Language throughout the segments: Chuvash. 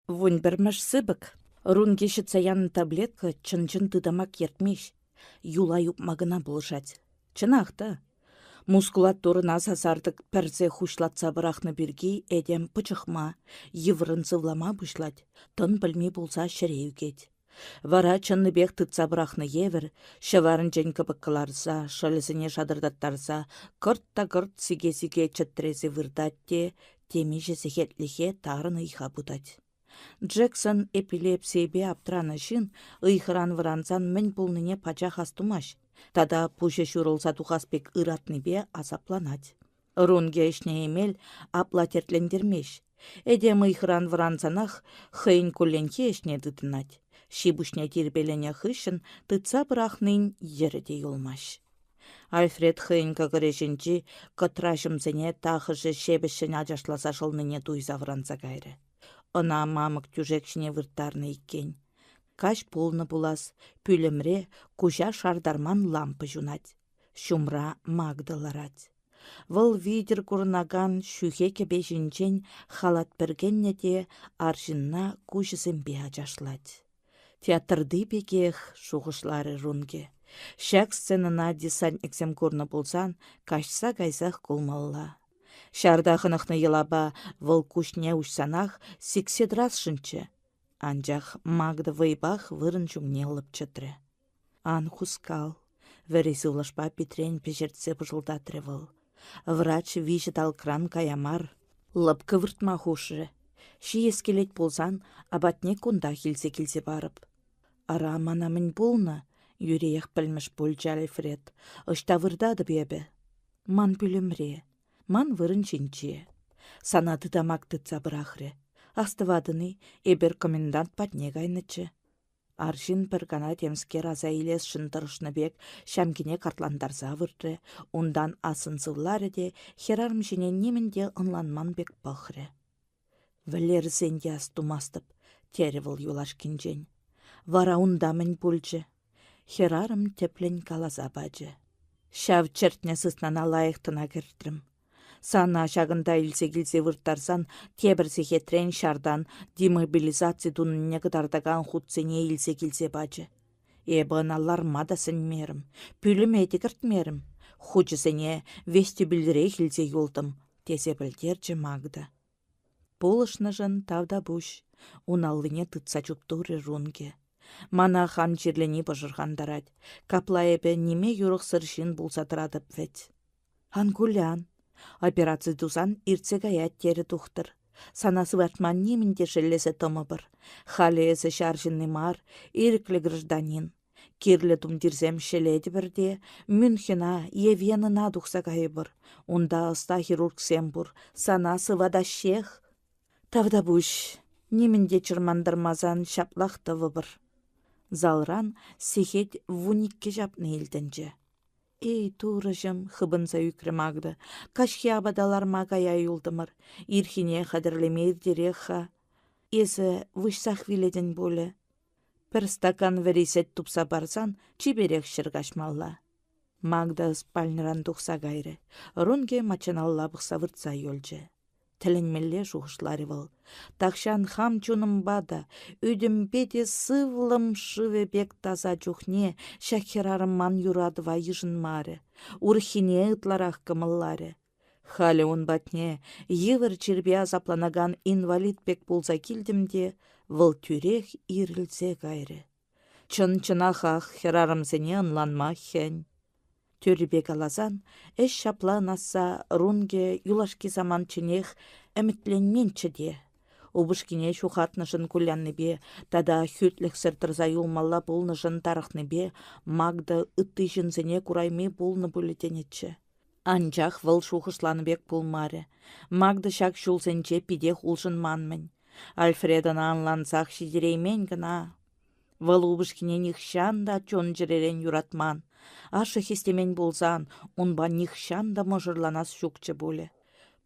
Вунпӗрмӗш сыпӑк. Рунки ҫӑтса янӑ таблетка чӑн-чӑн тытамак ертмест, юла юпма кӑна пулӑшать. Чӑнах та, мускулатурӑна сасартӑк пӗрсе хуҫлатса пӑрахнӑ пирки этем пӑчӑхма, йывӑррӑн сывлама пуҫлать, тӑн пӗлми пулса ҫӗре ӳкет. Вара чӑннипех тытса пӑрахнӑ евӗр, ҫӑварӗнчен кӑпӑк кӑларса, шӑлӗсене шатӑртаттарса, кӑрт та кӑрт сике-сике чӗтресе выртать те темиҫе сехетлӗхе тарӑн ыйха путать. Джексон эпилепсийӗпе аптранӑ ҫын ыйхӑран вӑрансан мӗн пулнине пачах астумасть тата пуҫӗ ҫурӑлса тухас пек ыратнипе асапланать. Рунге ӗҫнӗ эмел апла тертлентермест. Этем ыйхӑран вӑрансанах хӑйӗн кулленхи ӗҫне тытӑнать. Ҫи-пуҫне тирпейленӗ хыҫҫӑн тытса пӑрахнин йӗрӗ те юлмасть. Альфред хӑйӗн кӑкӑрӗ ҫинчи кӑтра ҫӑмсене тахӑшӗ ҫепӗҫҫӗн ачашласа шӑлнине туйса вӑранса кайрӗ. Ӑна мамӑк тӳшек ҫине вырттарнӑ иккен. Каҫ пулнӑ пулас, пӳлӗмре куҫа шартарман лампа ҫунать. Ҫумра Магда ларать. Вӑл витӗр курӑнакан ҫӳхе кӗпе ҫинчен халат пӗркеннӗ те арҫынна куҫӗсемпе ачашлать. Театрти пекех, шухӑшларӗ Рунке. Ҫак сценӑна десантниксем курнӑ пулсан каҫса кайсах кулмалла. Ҫарта хӑнӑхнӑ йӑлапа вӑл куҫне уҫсанах сиксе тӑрасшӑнччӗ. Анчах Магда вӑйпах вырӑн ҫумне лӑпчӑтрӗ. Ан хускал, вӗри сывлӑшпа питрен пӗҫертсе пӑшӑлтатрӗ вӑл. Врач виҫӗ талӑкран кая мар, лӑпкӑ выртма хушрӗ. Ҫиес килет пулсан апатне кунтах илсе килсе парӑп. Ара, мана мӗн пулнӑ? юриех пӗлмӗш пулчӗ Альфред. Ӑҫта выртатӑп эпӗ? Ман пӳлӗмре. Ман вырӑн ҫинче. Сана тытамак тытса пӑрахрӗ. Астӑватӑн-и, эпир комендант патне кайнӑччӗ. Арҫын пӗр кана темскер аса илесшӗн тӑрӑшнӑ пек ҫамкине картлантарса выртрӗ, унтан ассӑн сывларӗ те хӗрарӑм ҫине нимӗн те ӑнланман пек пӑхрӗ. Вӗлерсен те астумастӑп, терӗ вӑл юлашкинчен. Вара унта мӗн пулчӗ? Хӗрарӑм тӗплӗн каласа пачӗ. Ҫав чӗртнӗ сыснана лайӑх тӑна кӗртрӗм. Сана ҫакӑнта илсе килсе вырттарсан тепӗр сехетрен ҫартан демобилизаци тунине кӑтартакан хутсене илсе килсе пачӗ. Эпӗ ӑна ларма та сӗнмерӗм, пӳлӗме те кӗртмерӗм. Хучӗсене вестибюльрех илсе юлтӑм, тесе пӗлтерчӗ Магда. Пулӑшнӑшӑн тавтапуҫ, ун аллине тытса чуптурӗ Рунке. Мана хам чирлени пӑшӑрхантарать. Капла эпӗ ниме юрӑхсӑр ҫын пулса тӑратӑп вӗт. Ан кулян. Операци тусан иртсе каять, терӗ тухтӑр. Сана сыватма нимӗн те шеллесе тӑмӑпӑр. Халӗ эсӗ ҫар ҫынни мар, ирӗклӗ гражданин. Кирлӗ тумтирсем ҫӗлетӗпӗр те Мюнхена е Венӑна тухса кайӑпӑр. Унта ӑста хирургсем пур, сана сыватаҫҫех. Тавтапуҫ, нимӗн те чӑрмантармасан ҫаплах тӑвӑпӑр. Залран сехет вуниккӗ ҫапни илтӗнчӗ. Эй, турӑҫӑм, хыпӑнса ӳкрӗ Магда, каҫхи апата ларма кая юлтӑмӑр. Ирхине хатӗрлеме иртерех-ха. Эсӗ выҫсах вилетӗн пулӗ. Пӗр стакан вӗри сӗт тупса парсан чиперех ҫӗр каҫмалла. Магда спальнӑран тухса кайрӗ. Рунке маччаналла пӑхса выртса юлчӗ. Тӗлӗнмелле шухӑшларӗ вӑл. Тахҫан хам чунӑмпа та, ӳтӗмпе те сывлӑм шывӗ пек таса чухне ҫак хӗрарӑм ман юратӑва йышӑнмарӗ, урӑххине ытларах кӑмӑлларӗ. Халӗ ун патне йывӑр чирпе асапланакан инвалид пек пулса килтӗм те вӑл тӳрех ирӗлсе кайрӗ. Чӑн-чӑнахах хӗрарӑмсене ӑнланма хӗн. Тӳррипе каласан, ӗҫ ҫапла ӑнасса Рунге юлашки самантченех ӗмӗтленменччӗ те. Упӑшкине ҫухатнӑшӑн куляннипе тата хӳтлӗхсӗр тӑрса юлмалла пулнӑшӑн тарӑхнипе Магда ытти ҫынсене курайми пулнӑ пулӗ тенӗччӗ. Анчах вӑл шухӑшланӑ пек пулмарӗ. Магда ҫак ҫулсенче питех улшӑнман-мӗн. Альфред ӑна ӑнлансах ҫитереймен кӑна. Вӑл упӑшкине нихҫан та чун-чӗререн юратман. Ашшӗ хистемен пулсан унпа нихҫан та мӑшӑрланас ҫукчӗ пулӗ.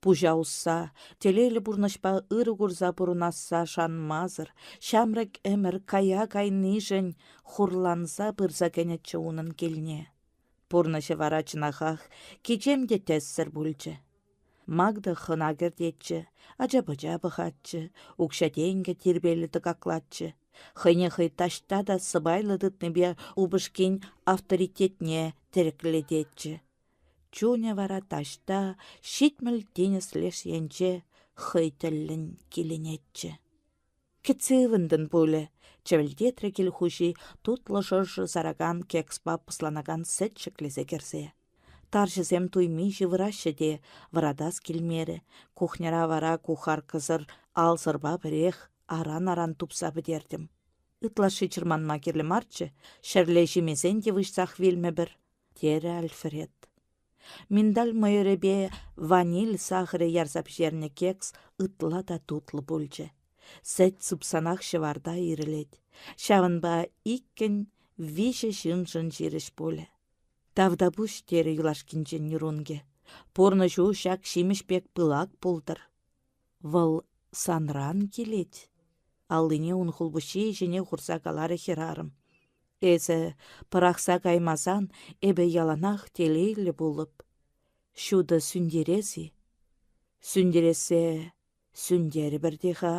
Пуҫа усса, телейлӗ пурнӑҫпа ырӑ курса пурӑнасса шанмасӑр, ҫамрӑк ӗмӗр кая кайнишӗн хурланса пырса кӗнӗччӗ унӑн килне. Пурнӑҫӗ вара чӑнахах кичем те тӗссӗр пулчӗ. Магда хӑна кӗртетчӗ, ача-пӑча пӑхатчӗ, укҫа-тенкӗ тирпейлӗ тӑкаклатчӗ. Хӑйне хӑй таҫта та сӑпайлӑ тытнипе упӑшкин авторитетне тӗреклететчӗ. Чунӗ вара таҫта 70 тинӗс леш енче хӑй тӗллӗн киленетчӗ. Кӗтсе ывӑнтӑн пулӗ, чӗвӗлтетрӗ кил хуҫи тутлӑ шӑршӑ саракан кекспа пӑсланакан сӗт ҫӗклесе кӗрсе. Тарҫӑсем туйми ҫывӑраҫҫӗ те, вӑратас килмерӗ. Кухньӑра вара кухаркӑсӑр алсӑрпа пӗрех аран-аран тупса пӗтертӗм. Ытлашши чӑрманма кирлӗ марччӗ, ҫӗрле ҫимесен те выҫсах вилмӗпӗр, терӗ Альфред. Миндаль мӑйӑрӗпе ваниль сахӑрӗ ярса пӗҫернӗ кекс ытла та тутлӑ пулчӗ. Сӗт сыпсанах ҫӑварта ирӗлет. Ҫавӑнпа иккӗн виҫӗ ҫыншӑн ҫирӗҫ пулӗ. Тавтапуҫ, терӗ юлашкинчен Нюрунге. Пурнӑҫу ҫак ҫимӗҫ пек пылак пултӑр. Вӑл санран килет. Аллине ун хулпуҫҫийӗ ҫине хурса каларӗ хӗрарӑм. Эсӗ пӑрахса каймасан эпӗ яланах телейлӗ пулӑп. Ҫутӑ сӳнтерес-и? Сӳнтерессе сӳнтерӗпӗр те-ха.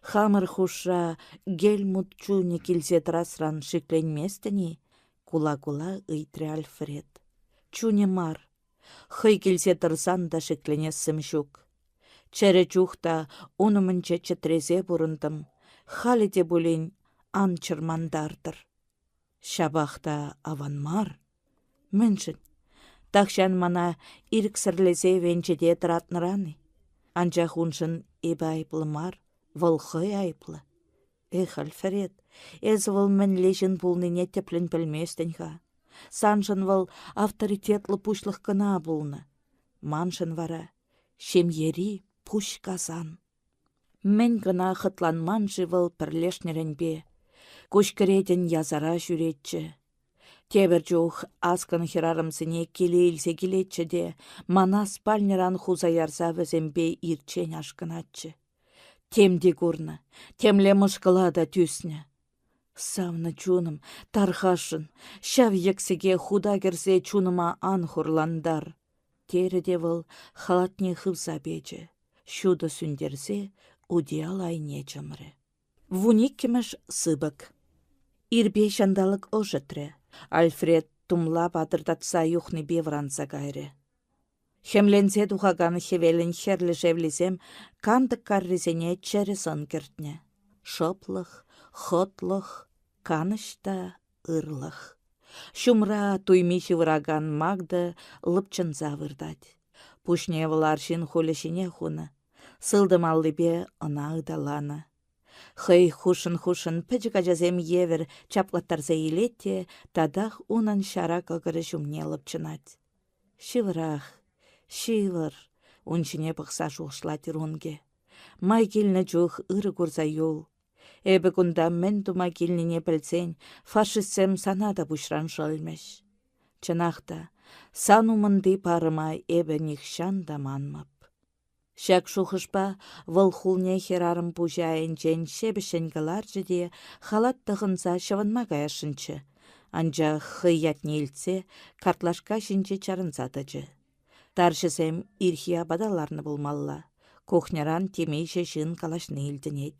Хамӑр хушша Гельмут чунӗ килсе тӑрасран шикленместӗн-и? Кула-кула ыйтрӗ Альфред. Чунӗ мар, Хӑй килсе тӑрсан та шикленессӗм ҫук. Чӗрӗ чух та ун умӗнче чӗтресе пурӑнтӑм, халӗ те пулин ан чӑрмантартӑр. Ҫапах та аван мар. Мӗншӗн? Тахҫан мана ирӗксӗрлесе венчете тӑратнӑран-и? Анчах уншӑн эпӗ айӑплӑ мар, вӑл хӑй айӑплӑ. Эх, Альфред, эсӗ вӑл мӗнле ҫын пулнине тӗплӗн пӗлместӗн-ха. Саншӑн вӑл авторитетлӑ пуҫлӑх кӑна пулнӑ. Маншӑн вара ҫемьери пуҫ касан. Мӗн кӑна хӑтланман-ши вӑл пӗрлешнӗренпе? Куҫкӗретӗн ясара ҫӳретчӗ. Тепӗр чух аскӑн хӗрарӑмсене киле илсе килетчӗ те мана спальньӑран хуса ярса вӗсемпе ирччен ашкӑнатчӗ. Тем те курнӑ, темле мӑшкӑла та тӳснӗ. Савнӑ чунӑм, тархасшӑн, ҫав йӗксӗке хута кӗрсе чунӑма ан хурлантар, терӗ те вӑл халатне хывса печӗ, ҫутӑ сӳнтерсе утиял айне чӑмрӗ. Вуниккӗмӗш сыпӑк. Ирпе ҫанталӑк ӑшӑтрӗ. Альфред тумла патӑртатса юхнипе вӑранса кайрӗ. Хӗмленсе тухакан хӗвелӗн хӗрлӗ шевлисем кантӑк каррисене чӗрӗ сӑн кӗртнӗ. Шӑплӑх, хӑтлӑх, канӑҫ та ырлӑх. Ҫумра туйми ҫывӑракан Магда лӑпчӑнса выртать. Пуҫне вӑл арҫын хулӗ ҫине хунӑ. Сылтӑм аллипе ӑна ыталанӑ. Хӑй хушӑн-хушӑн пӗчӗк ачасем евӗр чаплаттарса илет те татах унӑн ҫара кӑкӑрӗ ҫумне лӑпчӑнать. Ҫывӑрах, ҫывӑр, ун ҫине пӑхса шухӑшлать Рунге. Май килнӗ чух ырӑ курса юл. Эпӗ кунта мӗн тума килнине пӗлсен фашистсем сана та пуҫран шӑлмӗҫ. Чӑнах та, сан умӑнти парӑма эпӗ нихҫан та манмӑп. Ҫак шухӑшпа вӑл хулне хӗрарӑм пуҫӗ айӗнчен ҫепӗҫҫӗн кӑларчӗ те халат тӑхӑнса ҫӑвӑнма каясшӑнччӗ. Анчах хӑй ятне илтсе картлашка ҫинче чарӑнса тӑчӗ. Тарҫӑсем ирхи апата ларнӑ пулмалла. Кухньӑран темиҫе ҫын калаҫни илтӗнет.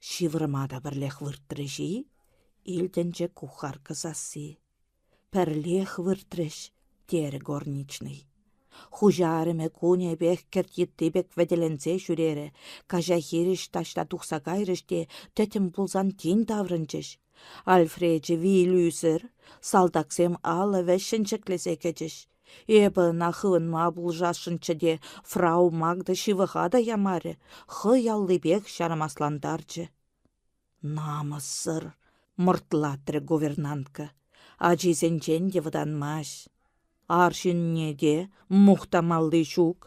Ҫывӑрма та пӗрлех выртрӗҫ-и? илтӗнчӗ кухарка сасси. Пӗрлех выртрӗҫ, терӗ горничнӑй. Хуҫа арӑмӗ кунӗпех кӗрт йытти пек вӗтеленсе ҫӳрерӗ, каҫа хирӗҫ таҫта тухса кайрӗҫ те тӗттӗм пулсан тин таврӑнчӗҫ. Альфречӗ вилӳсӗр, салтаксем алӑ вӗҫҫӗн ҫӗклесе кӗчӗҫ. Эпӗ ӑна хывӑнма пулӑшасшӑнччӗ те фрау Магда ҫывӑха та ямарӗ, хӑй аллипех ҫарамаслантарчӗ. Намӑссӑр, мӑртлатрӗ гувернантка. Ачисенчен те вӑтанмасть. Арҫынне те мухтамалли ҫук.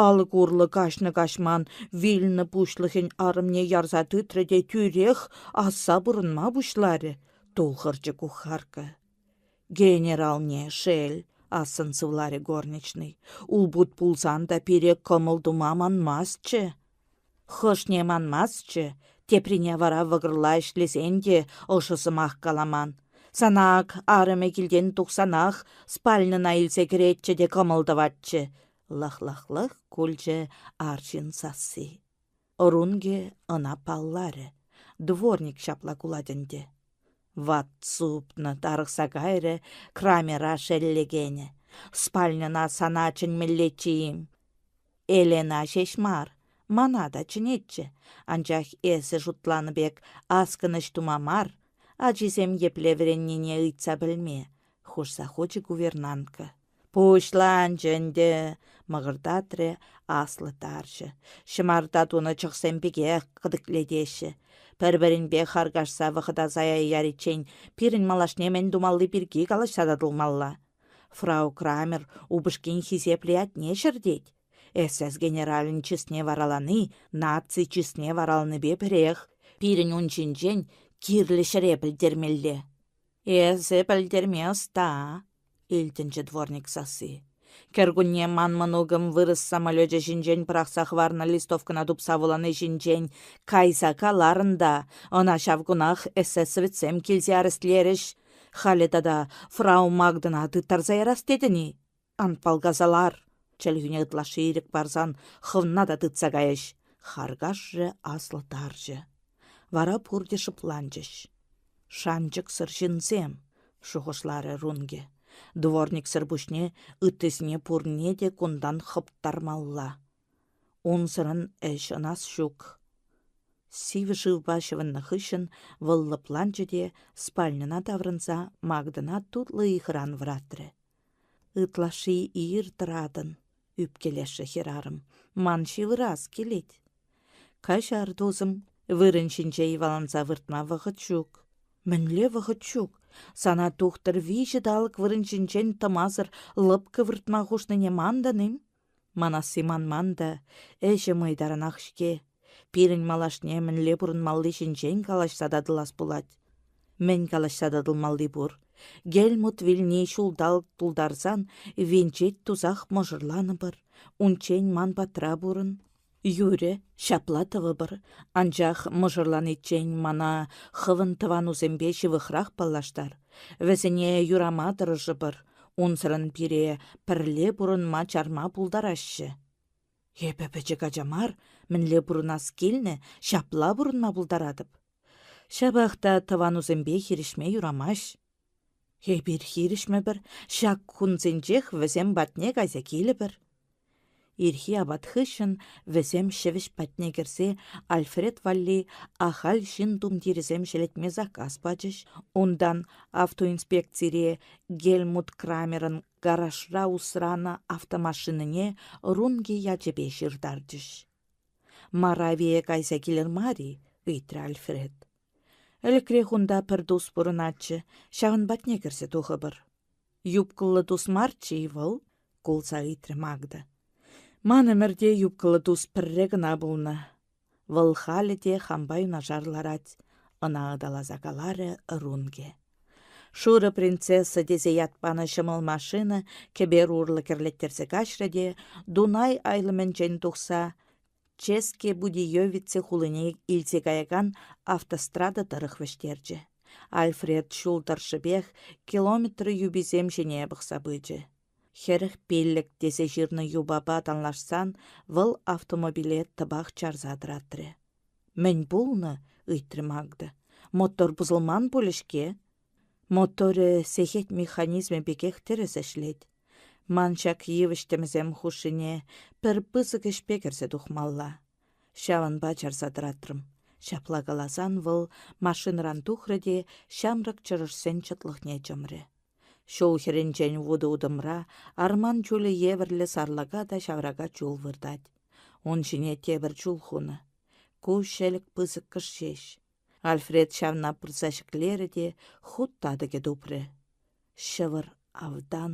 Алӑк урлӑ каҫнӑ-каҫман вилнӗ пуҫлӑхӗн арӑмне ярса тытрӗ те тӳрех асса пурӑнма пуҫларӗ, тулхӑрчӗ кухарка. Генералне шел, ассӑн сывларӗ горничнӑй. Улпут пулсан та пире кӑмӑл тума манмастчӗ. Хӑшне манмастчӗ, теприне вара вӑкӑрла ӗҫлесен те ӑшӑ сӑмах каламан. Сана ак арӑмӗ килтен тухсанах спальнӑна илсе кӗретчӗ те кӑмӑл тӑватчӗ. Лӑх-лӑх-лӑх кулчӗ арҫын сасси. Рунге ӑна палларӗ. Дворник ҫапла кулать ӗнтӗ. Ват супнӑ, тарӑхса кайрӗ Крамера шеллекенӗ. Спальньӑна сана чӗнмеллеччӗ-им? Елена ҫеҫ мар, мана та чӗнетчӗ, анчах эсӗ шутланӑ пек аскӑн ӗҫ тума мар, ачисем епле вӗреннине ыйтса пӗлме, хушса хучӗ гувернантка. Пуҫланчӗ ӗнтӗ, мӑкӑртатрӗ аслӑ тарҫӑ. Ҫӑмарта тунӑ чӑхсем пекех кӑтӑклетеҫҫӗ. Пӗр-пӗринпе харкашса вӑхӑта сая яриччен пирӗн малашне мӗн тумалли пирки калаҫса татӑлмалла. Фрау Крамер упӑшкин хисеплӗ ятне ҫӗртет. СС генералӗн чысне варалани наци чысне вараланипе пӗрех. Пирӗн ун ҫинчен кирлӗ ҫӗре пӗлтермелле. Эсӗ пӗлтерме ӑста, илтӗнчӗ дворник сасси. Кӗркунне ман мӑнукӑм вырӑс самолечӗ ҫинчен пӑрахса хӑварнӑ листовкӑна тупса вулани ҫинчен кайса каларӑн та, ӑна ҫав кунах эсэсовецсем килсе арестлерӗҫ. Халӗ тата фрау Магдӑна тыттарса ярас тетӗн-и? Ан палкаса лар, чӗлхӳне ытлашши ирӗк парсан хӑвна та тытса кайӗҫ, харкашрӗ аслӑ тарҫӑ. Вара пурте шӑпланчӗҫ. Шанчӑксӑр ҫынсем, шухӑшларӗ Рунге. Дворниксӑр пуҫне ыттисене пурне те кунтан хӑптармалла. Унсӑрӑн ӗҫ ӑнас ҫук. Сивӗ шывпа ҫӑвӑннӑ хыҫҫӑн вӑл лӑпланчӗ те спальньӑна таврӑнса Магдӑна тутлӑ ыйхӑран вӑратрӗ. Ытлашши ир тӑратӑн, ӳпкелешрӗ хӗрарӑм. Ман ҫывӑрас килет. Каҫар, тусӑм, вырӑн ҫинче йӑваланса выртма вӑхӑт ҫук. Мӗнле вӑхӑт ҫук? Сана тухтӑр виҫӗ талӑк вырӑн ҫинчен тӑмасӑр лӑпкӑ выртма хушнине мантӑн-им? Манасси манман та, ӗҫӗ мӑй таранах-ҫке. Пирӗн малашне мӗнле пурӑнмалли ҫинчен калаҫса татӑлас пулать. Мӗн калаҫса татӑлмалли пур? Гельмут вилни ҫулталӑк тултарсан венчет тусах мӑшӑрланӑпӑр. Унччен ман патра пурӑн. Юрӗ, ҫапла тӑвӑпӑр. Анчах мӑшӑрланиччен мана хӑвӑн тӑванусемпе ҫывӑхрах паллаштар. Вӗсене юрама тӑрӑшӑпӑр, унсӑрӑн пире пӗрле пурӑнма чарма пултараҫҫӗ. Эпӗ пӗчӗк ача мар, мӗнле пурӑнас килнӗ, ҫапла пурӑнма пултаратӑп. Ҫапах та тӑванусемпе хирӗҫме юрамасть. Эпир хирӗҫмӗпӗр, ҫак кунсенчех вӗсем патне кайса килӗпӗр. Ирхи апат хыҫҫӑн вӗсем ҫӗвӗҫ патне кӗрсе Альфред валли ахаль ҫын тумтирӗсем ҫӗлетме заказ пачӗҫ. Унтан автоинспекцире Гельмут Крамерӑн гаражра усранӑ автомашинине Рунги ячӗпе ҫыртарчӗҫ. «Моравие кайса килер мар-и?» — ыйтрӗ Альфред. Ӗлӗкрех унта пӗр тус пурӑнатчӗ, ҫавӑн патне кӗрсе тухӑпӑр. Юбкӑллӑ тус марччӗ-и вӑл? кулса ыйтрӗ Магда. Ман ӗмӗрте юбкӑллӑ тус пӗрре кӑна пулнӑ. Вӑл халӗ те хампа юнашар ларать, ӑна ыталаса каларӗ Рунге. Шурӑ принцесса тесе ят панӑ ҫӑмӑл машина кӗпер урлӑ кӗрлеттерсе каҫрӗ те Дунай айлӑмӗнчен тухса Ческе Будиевице хулине илсе каякан автострада тӑрӑх вӗҫтерчӗ. Альфред ҫул тӑршшӗпех километр юписем ҫине пӑхса пычӗ. 45 тесе ҫырнӑ юпапа танлашсан вӑл автомобиле тӑпах чарса тӑратрӗ. «Мӗн пулнӑ?» — ыйтрӗ Магда. «Мотор пӑсӑлман пулӗ-ҫке?» Моторӗ сехет механизмӗ пекех тӗрӗс ӗҫлет. Ман ҫак йывӑҫ тӗмӗсем хушшине пӗр пысӑк ӗҫпе кӗрсе тухмалла. Ҫавӑнпа чарса тӑратрӑм. Ҫапла каласан вӑл машинӑран тухрӗ те ҫамрӑк чӑрӑшсен чӑтлӑхне чӑмрӗ. Ҫул хӗрринчен вутӑ утӑмра арман чулӗ евӗрлӗ сарлака та ҫаврака чул выртать. Ун ҫине тепӗр чул хунӑ. Ку ҫӗлӗк пысӑккӑш ҫеҫ. Альфред ҫавна пырса ҫӗклерӗ те хут татӑкӗ тупрӗ. Ҫӑвӑр автан,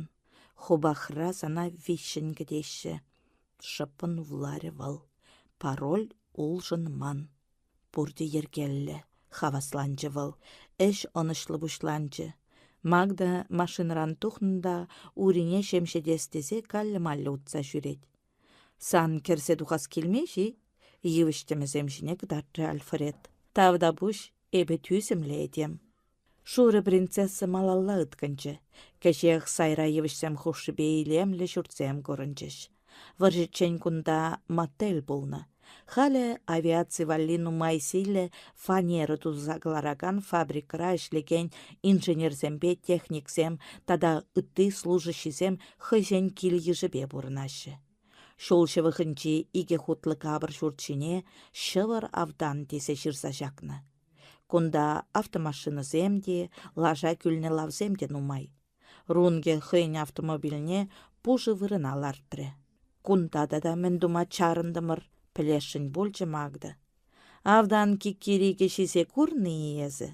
хупахра сана виҫҫӗн кӗтеҫҫӗ. Шӑппӑн вуларӗ вӑл. Пароль улшӑнман. Пурте йӗркеллӗ, хавасланчӗ вӑл. Ӗҫ ӑнӑҫлӑ пуҫланчӗ. Магда машинӑран тухнӑ та урине ҫемҫетес тесе каллӗ-маллӗ утса ҫӳрет. Сан кӗрсе тухас килмест-и? Йывӑҫ тӗмӗсем ҫине кӑтартрӗ Альфред. Тавтапуҫ, эпӗ тӳсӗмлӗ этем. Шурӑ принцесса малалла ыткӑнчӗ. Кӗҫех сайра йывӑҫсем хушшипе илемлӗ ҫуртсем курӑнчӗҫ. Вӑрҫӑччен кунта мотель пулнӑ. Халӗ авиаци валли нумай сийлӗ фанера туса кӑларакан фабрикӑра ӗҫлекен инженерсемпе техниксем тата ытти служащисем хӑйсен кил-йышӗпе пурӑнаҫҫӗ. Ҫул ҫывӑхӗнчи икӗ хутлӑ капӑр ҫурт ҫине «Ҫӑвӑр автан» тесе ҫырса ҫакнӑ. Кунта автомашинӑсем те, лаша кӳлнӗ лавсем те нумай. Рунге хӑйӗн автомобильне пушӑ вырӑна лартрӗ. Кунта тата мӗн тума чарӑнтӑмӑр, пӗлесшӗн пулчӗ Магда. Автан киккирикӗ ҫисе курнӑ-и эсӗ?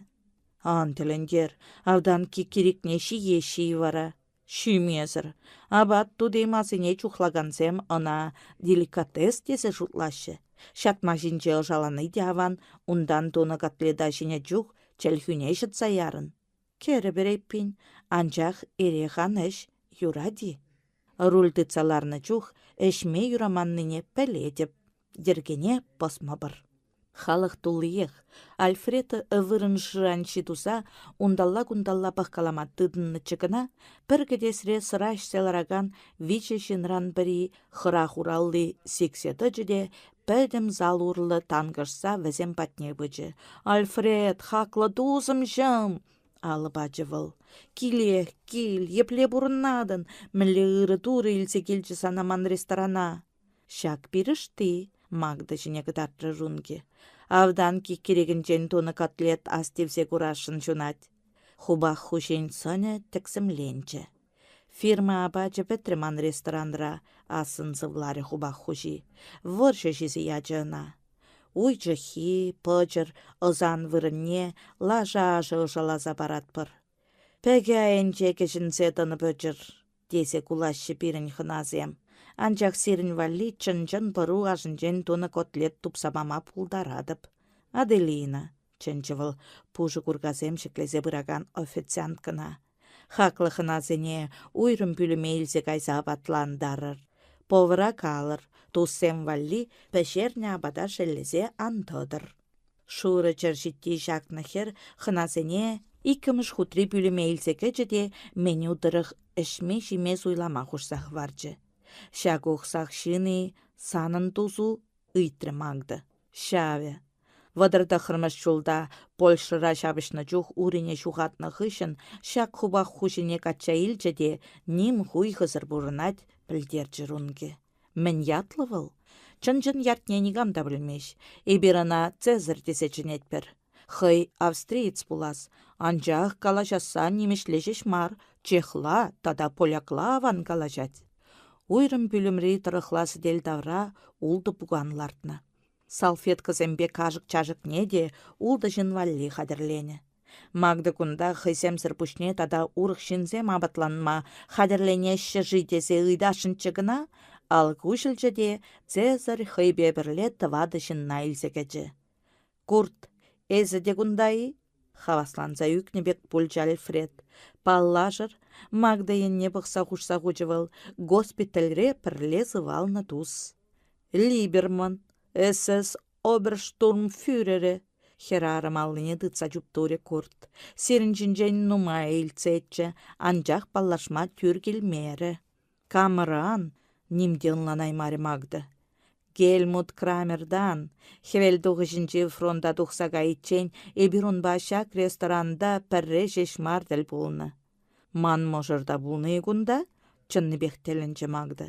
Ан тӗлӗнтер, автан киккирикне ҫиеҫҫӗ-и вара? Ҫимесӗр. Апат тути-масине чухлакансем ӑна деликатес тесе шутлаҫҫӗ. Ҫатма ҫинче ӑшалани те аван, унтан тунӑ котлета ҫинӗ чух чӗлхӳне ҫӑтса ярӑн. Кӗрӗпӗр эппин, анчах эрех ан ӗҫ, юрать-и? Руль тытса ларнӑ чух ӗҫме юраманнине пӗлетӗп, йӗркене пӑсмӑпӑр. Халӑх туллиех. Альфред вырӑн шыранҫи туса унталла-кунталла пӑхкалама тытӑннӑччӗ кӑна, пӗр кӗтесре сӑра ӗҫсе ларакан виҫӗ ҫынран пӗри хӑрах уралли сиксе тӑчӗ те пӗтӗм зал урлӑ танкӑшса вӗсем патне пычӗ. «Альфред, хаклӑ тусӑмҫӑм!» алӑ пачӗ вӑл. «Килех, кил, епле пурӑнатӑн? Мӗнле ырӑ Турӑ илсе килчӗ сана ман ресторана?» Ҫак пирӗшти, Магда ҫине кӑтартрӗ Рунки. Автан киккирикӗнчен тунӑ котлет астивсе курасшӑн ҫунать. Хупах хуҫин сӑнӗ тӗксӗмленчӗ. Фирма апачӗ пӗтрӗ ман ресторанра, ассӑн сывларӗ хупах хуҫи. Вӑрҫӑ ҫисе ячӗ ӑна. Уй чӑххи, пӑчӑр, ӑсан вырӑнне лаша ашӗ ӑшаласа паратпӑр. Пӗкӗ айӗнче кӗҫӗнсе тӑнӑ пӑчӑр, тесе кулаҫҫӗ пирӗн хӑнасем. Анчах сирӗн валли чӑн-чӑн пӑру ашӗнчен тунӑ котлет тупса пама пултаратӑп. Аделина, чӗнчӗ вӑл пушӑ куркасем ҫӗклесе пыракан официанткӑна. Хаклӑ хӑнасене уйрӑм пӳлӗме илсе кайса апатлантарӑр. Повара калӑр, туссем валли пӗҫернӗ апата шеллесе ан тӑтӑр. Шурӑ чӗрҫитти ҫакнӑ хӗр хӑнасене иккӗмӗш хутри пӳлӗме илсе кӗчӗ те меню тӑрӑх ӗҫме-ҫиме суйлама хушса хӑварчӗ. Ҫак ухсах ҫын-и санӑн тусу? ыйтрӗ Магда. Ҫавӗ. 39-мӗш ҫулта Польшӑра ҫапӑҫнӑ чух урине ҫухатнӑ хыҫҫӑн ҫак хупах хуҫине качча илчӗ те ним хуйхӑсӑр пурӑнать, пӗлтерчӗ Рунки. Мӗн ятлӑ вӑл? Чӑн-чӑн ятне никам та пӗлмест. Эпир ӑна Цезарь тесе чӗнетпӗр. Хӑй австриец пулас, анчах калаҫасса нимӗҫле ҫеҫ мар, чехла тата полякла аван калаҫать. Уйрӑм пӳлӗмри тӑрӑхла сӗтел тавра ултӑ пукан лартнӑ. Салфеткӑсемпе кашӑк-чашӑкне те ултӑ ҫын валли хатӗрленӗ. Магда кунта хӑйсемсӗр пуҫне тата урӑх ҫынсем апатланма хатӗрленеҫҫӗ-ши тесе ыйтасшӑнччӗ кӑна, алӑк уҫӑлчӗ те Цезарь хӑйпе пӗрле тӑватӑ ҫынна илсе кӗчӗ. Курт, эсӗ те кунта-и? Хавасланса ӳкнӗ пек пулчӗ Альфред. Паллашӑр, Магда енне пӑхса хушса хучӗ вӑл, госпитальре пӗрле сывалнӑ тус. Либерман, СС оберштурмфюрерӗ, хӗрарӑм аллине тытса чуптурӗ Курт. Сирӗн ҫинчен нумай илтсеччӗ, анчах паллашма тӳр килмерӗ. Камран? ним те ӑнланаймарӗ Магда. Гельмут Крамертан хӗвелтухӑҫӗнчи фронта тухса кайиччен эпир унпа ҫак ресторанта пӗрре ҫеҫ мар тӗл пулнӑ. Ман мӑшӑр та пулнӑ-и кунта? чӑннипех тӗлӗнчӗ Магда.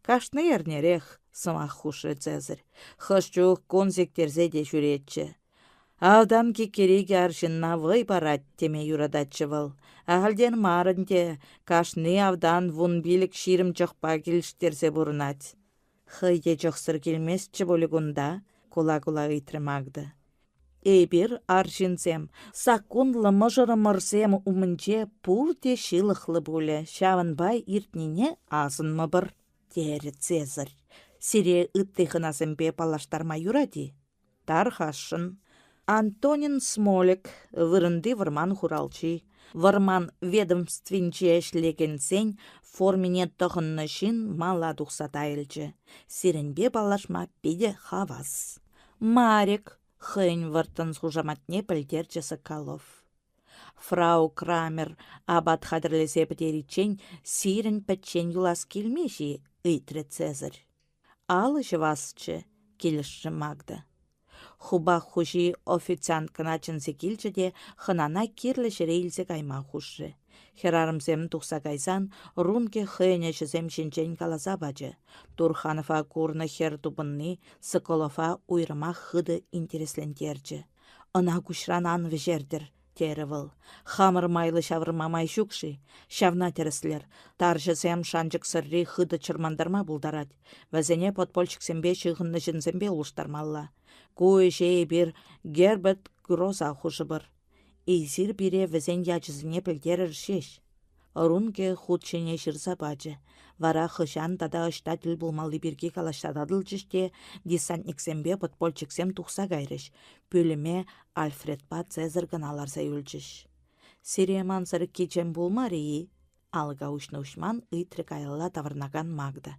Кашни эрнерех, сӑмах хушрӗ Цезарь. Хӑш чух кун сиктерсе те ҫӳретчӗ. Автан киккирикӗ арҫынна вӑй парать теме юрататчӗ вӑл. Ахальтен мар ӗнтӗ, кашни автан 15-20 чӑхпа килӗштерсе пурӑнать. Хӑй те чӑхсӑр килместчӗ пулӗ кунта, кула-кула ыйтрӗ Магда. Эпир, арҫынсем, саккунлӑ мӑшӑрӑмӑрсем умӗнче пурте ҫылӑхлӑ пулӗ, ҫавӑнпа иртнине асӑнмӑпӑр, терӗ Цезарь. Сире ытти хӑнасемпе паллаштарма юрать-и? Тархасшӑн. Антонин Смолик, вырӑнти вӑрман хуралҫи, вӑрман ведомствинче ӗҫлекенсен формине тӑхӑннӑ ҫын мала тухса тайӑлчӗ. Сирӗнпе паллашма питӗ хавас. Марик хӑйӗн вӑрттӑн хушаматне пӗлтерчӗ Соколов. Фрау Крамер апат хатӗрлесе пӗтериччен сирӗн пӗччен юлас килмест-и? Ыйтрӗ Цезарь. Алӑ ҫӑвасчӗ, килӗшрӗ Магда. Хупах хуҫи официанткӑна чӗнсе килчӗ те хӑнана кирлӗ ҫӗре илсе кайма хушрӗ. Хӗрарӑмсем тухса кайсан Рунке хӑйӗн ӗҫӗсем ҫинчен каласа пачӗ. Турханова курнӑ хӗр тупӑнни Соколова уйрӑмах хытӑ интереслентерчӗ. Ӑна куҫран ан вӗҫертӗр, терӗ вӑл. Хамӑр майлӑ ҫавӑрма май ҫук-ши? Ҫавна тӗрӗслер. Тарҫӑсем шанчӑксӑрри хытӑ чӑрмантарма пултарать. Вӗсене подпольщиксемпе ҫыхӑннӑ ҫынсемпе улӑштармалла. Ку ӗҫе эпир Герберт Гроза хушӑпӑр. Эсир пире вӗсен ячӗсене пӗлтерӗр ҫеҫ. Рунке хут ҫине ҫырса пачӗ. Вара хӑҫан тата ӑҫта тӗл пулмалли пирки калаҫса татӑлчӗҫ те десантниксемпе подпольщиксем тухса кайрӗҫ. Пӳлӗме Альфредпа Цезарь кӑна ларса юлчӗҫ. «Сире мансӑр кичем пулмарӗ-и?» алӑка уҫнӑ-уҫман ыйтрӗ каялла таврӑнакан Магда.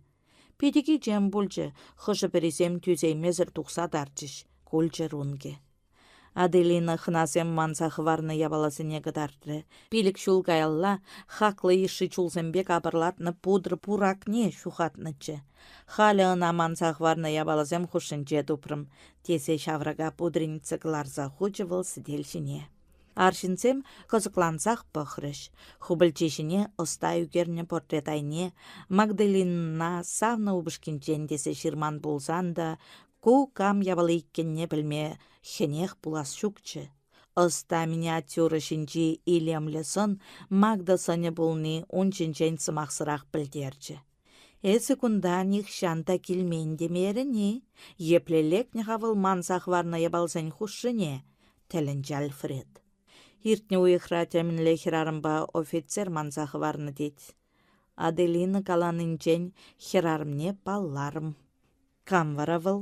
«Питӗ кичем пулчӗ, хӑшӗ-пӗрисем тӳсеймесӗр тухса тарчӗҫ», кулчӗ Рунке. Аделина хӑнасем манса хӑварнӑ япаласене кӑтартрӗ. Пилӗк ҫул каялла хаклӑ йышши чулсемпе капӑрлатнӑ пудра пуракне ҫухатнӑччӗ. Халӗ ӑна манса хӑварнӑ япаласем хушшинче тупрӑм, тесе ҫаврака пудреница кӑларса хучӗ вӑл сӗтел ҫине. Арҫынсем кӑсӑклансах пӑхрӗҫ. Хупӑлчи ҫине ӑста ӳкернӗ портрет айне Магдалинӑна савнӑ упӑшкинчен тесе ҫырман пулсан та ку кам япала иккенне пӗлме хӗнех пулас ҫукчӗ. Ӑста миниатюра ҫинчи илемлӗ сӑн Магда сӑнӗ пулни ун ҫинчен сӑмахсӑрах пӗлтерчӗ. Эсӗ кунта нихҫан та килмен темерӗн-и? Епле лекнӗ-ха вӑл манса хӑварнӑ япаласен хушшине? тӗлӗнчӗ Альфред. Иртнӗ уйӑхра темӗнле хӗрарӑмпа офицер манса хӑварнӑ тет. Аделина каланинчен хӗрарӑмне палларӑм. Кам вара вӑл?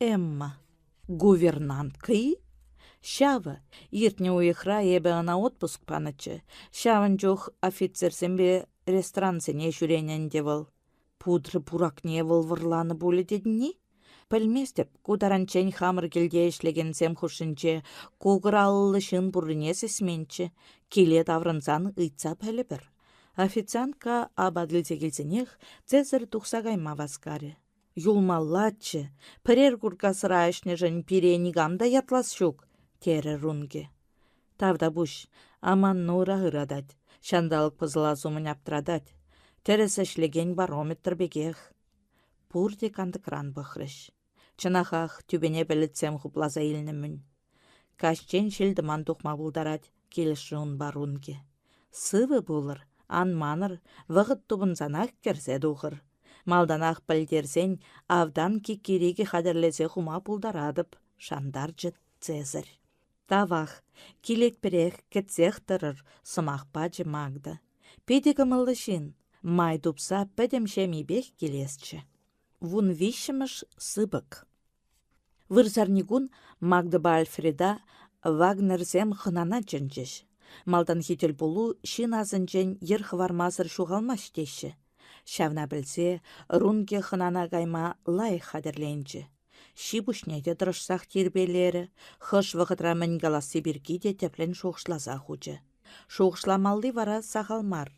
Эмма. Гувернантка-и? Ҫавӑ. Иртнӗ уйӑхра эпӗ ӑна отпуск панӑччӗ. Ҫавӑн чух офицерсемпе ресторансене ҫӳренӗ ӗнтӗ вӑл. Пудры пуракне вӑл вӑрланӑ пулӗ тетӗн-и? Пӗлместӗп, ку таранччен хамӑр килте ӗҫлекенсем хушшинче кукӑр алӑллӑ ҫын пуррине сисменччӗ. Киле таврӑнсан ыйтса пӗлӗпӗр. Официантка апат илсе килсенех Цезарь тухса кайма васкарӗ. Юлмаллаччӗ, пӗрер курка сӑра ӗҫнӗшӗн пире никам та ятлас ҫук, терӗ Рунке. Тавтапуҫ, аманнӑ ура ыратать, ҫанталӑк пӑсӑлас умӗн аптратать. Тӗрӗс ӗҫлекен барометр пекех. Пурте кантӑкран пӑхрӗҫ. Чӑнахах, тӳпене пӗлӗтсем хупласа илнӗ-мӗн. Каҫчен ҫил-тӑман тухма пултарать, килӗшрӗ унпа Рунке. Сывӑ пулӑр, ан манӑр, вӑхӑт тупӑнсанах кӗрсе тухӑр. Малтанах пӗлтерсен автан киккирикӗ хатӗрлесе хума пултаратӑп, шантарчӗ Цезарь. Тавах, килетпӗрех, кӗтсех тӑрӑр, сӑмах пачӗ Магда. Питӗ кӑмӑллӑ ҫын, май тупса пӗтӗм ҫемйипех килесчӗ. Вунвиҫҫӗмӗш сыпӑк. Вырсарникун Магдӑпа Альфреда Вагнерсем хӑнана чӗнчӗҫ. Малтанхи тӗлпулу ҫын асӗнчен йӗр хӑвармасӑр ҫухалмасть теҫҫӗ. Ҫавна пӗлсе Рунке хӑнана кайма лайӑх хатӗрленчӗ. Ҫи-пуҫне те тӑрӑшсах тирпейлерӗ, хӑш вӑхӑтра мӗн каласси пирки те тӗплӗн шухӑшласа хучӗ. Шухӑшламалли вара сахал мар.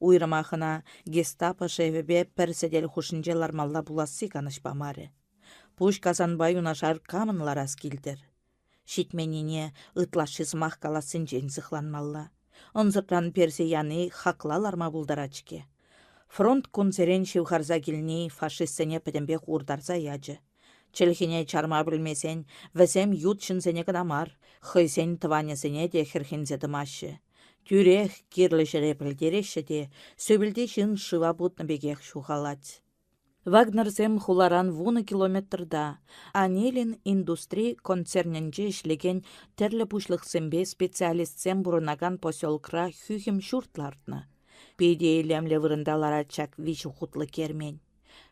Уйрӑмах ӑна гестапо шефӗпе пӗр сӗтел хушшинче лармалла пуласси канӑҫ памарӗ. Пуҫ касанпа юнашар камӑн ларас килтӗр? Ҫитменнине ытлашши сӑмах калассинчен сыхланмалла. Ӑнсӑртран персе яни хакла ларма пултарать-ҫке. Фронт кунсерен ҫывхарса килни фашистсене пӗтӗмпех уртарса ячӗ. Чӗлхене чарма пӗлмесен вӗсем ют ҫынсене кӑна мар, хӑйсен тӑванӗсене те хӗрхенсе тӑмаҫҫӗ. Тӳрех кирлӗ ҫӗре пӗлтереҫҫӗ те сӳпӗлти ҫын шыва путнӑ пекех ҫухалать. Вагнерсем хуларан 10 километрта Анилин индустри концернӗнче ӗҫлекен тӗрлӗ пуҫлӑхсемпе специалистсем пурӑнакан поселокра хӳхӗм ҫурт лартнӑ. Питӗ илемлӗ вырӑнта ларать ҫак виҫӗ хутлӑ кермен.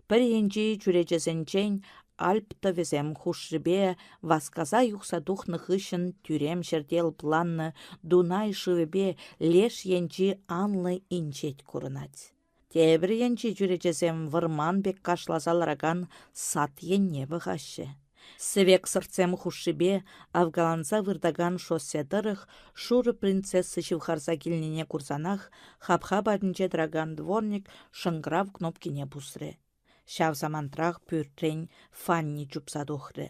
Пӗр енчи чӳречесенчен Альп тӑвӗсем хушшипе васкаса юхса тухнӑ хыҫҫӑн тӳрем ҫӗрте лӑпланнӑ Дунай шывӗпе леш енчи анлӑ инҫет курӑнать. Тепӗр енчи чӳречесем вӑрман пек кашласа ларакан сад енне пӑхаҫҫӗ. Сӗвек сӑртсем хушшипе авкаланса выртакан шоссе тӑрӑх шурӑ принцесса ҫывхарса килнине курсанах хапха патӗнче тӑракан дворник шӑнкӑрав кнопкине пусрӗ. Ҫав самантрах пӳртрен Фанни чупса тухрӗ.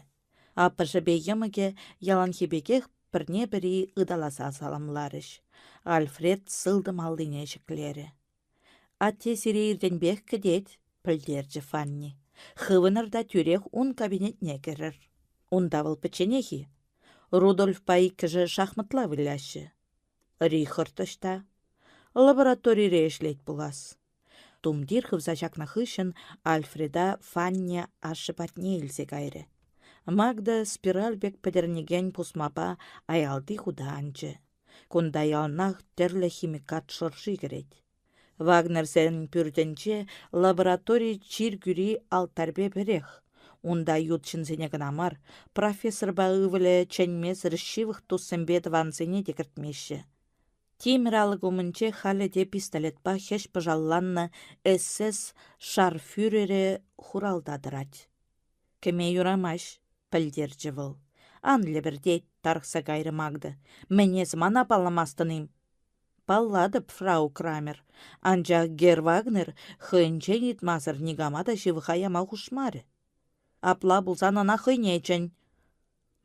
Аппӑшӗпе йӑмӑкӗ яланхи пекех пӗрне-пӗри ыталаса саламларӗҫ. Альфред сылтӑм аллине ҫӗклерӗ. Атте сире иртенпех кӗтет, пӗлтерчӗ Фанни. Хывӑнӑр та тӳрех ун кабинетне кӗрӗр. Унта вӑл пӗчченех-и? Рудольфпа иккӗшӗ шахматла выляҫҫӗ. Рихард ӑҫта? Лабораторире ӗҫлет пулас. Тумтир хывса ҫакнӑ хыҫҫӑн Альфреда Фанни ашшӗ патне илсе кайрӗ. Магда спираль пек пӗтӗрнекен пусмапа аялти хута анчӗ. Кунта яланах тӗрлӗ химикат шӑрши кӗрет. Вагнерсен пӳртӗнче лаборатори чиркӳри алтарьпе пӗрех. Унта ют ҫынсене кӑна мар, профессорпа ывӑлӗ чӗнмесӗр ҫывӑх туссемпе тӑвансене те кӗртмеҫҫӗ. Тимӗр алӑк умӗнче халӗ те пистолетпа хӗҫ-пӑшалланнӑ СС шарфюрерӗ хуралта тӑрать. Кӗме юрамасть, пӗлтерчӗ вӑл. Ан лӗпӗртет, тарӑхса кайрӗ Магда. Мӗн эс мана палламастӑн-им? Паллатӑп, фрау Крамер. Анчах Герр Вагнер хӑйӗнчен ыйтмасӑр никама та ҫывӑха яма хушмарӗ. Апла пулсан ӑна хӑйне чӗн.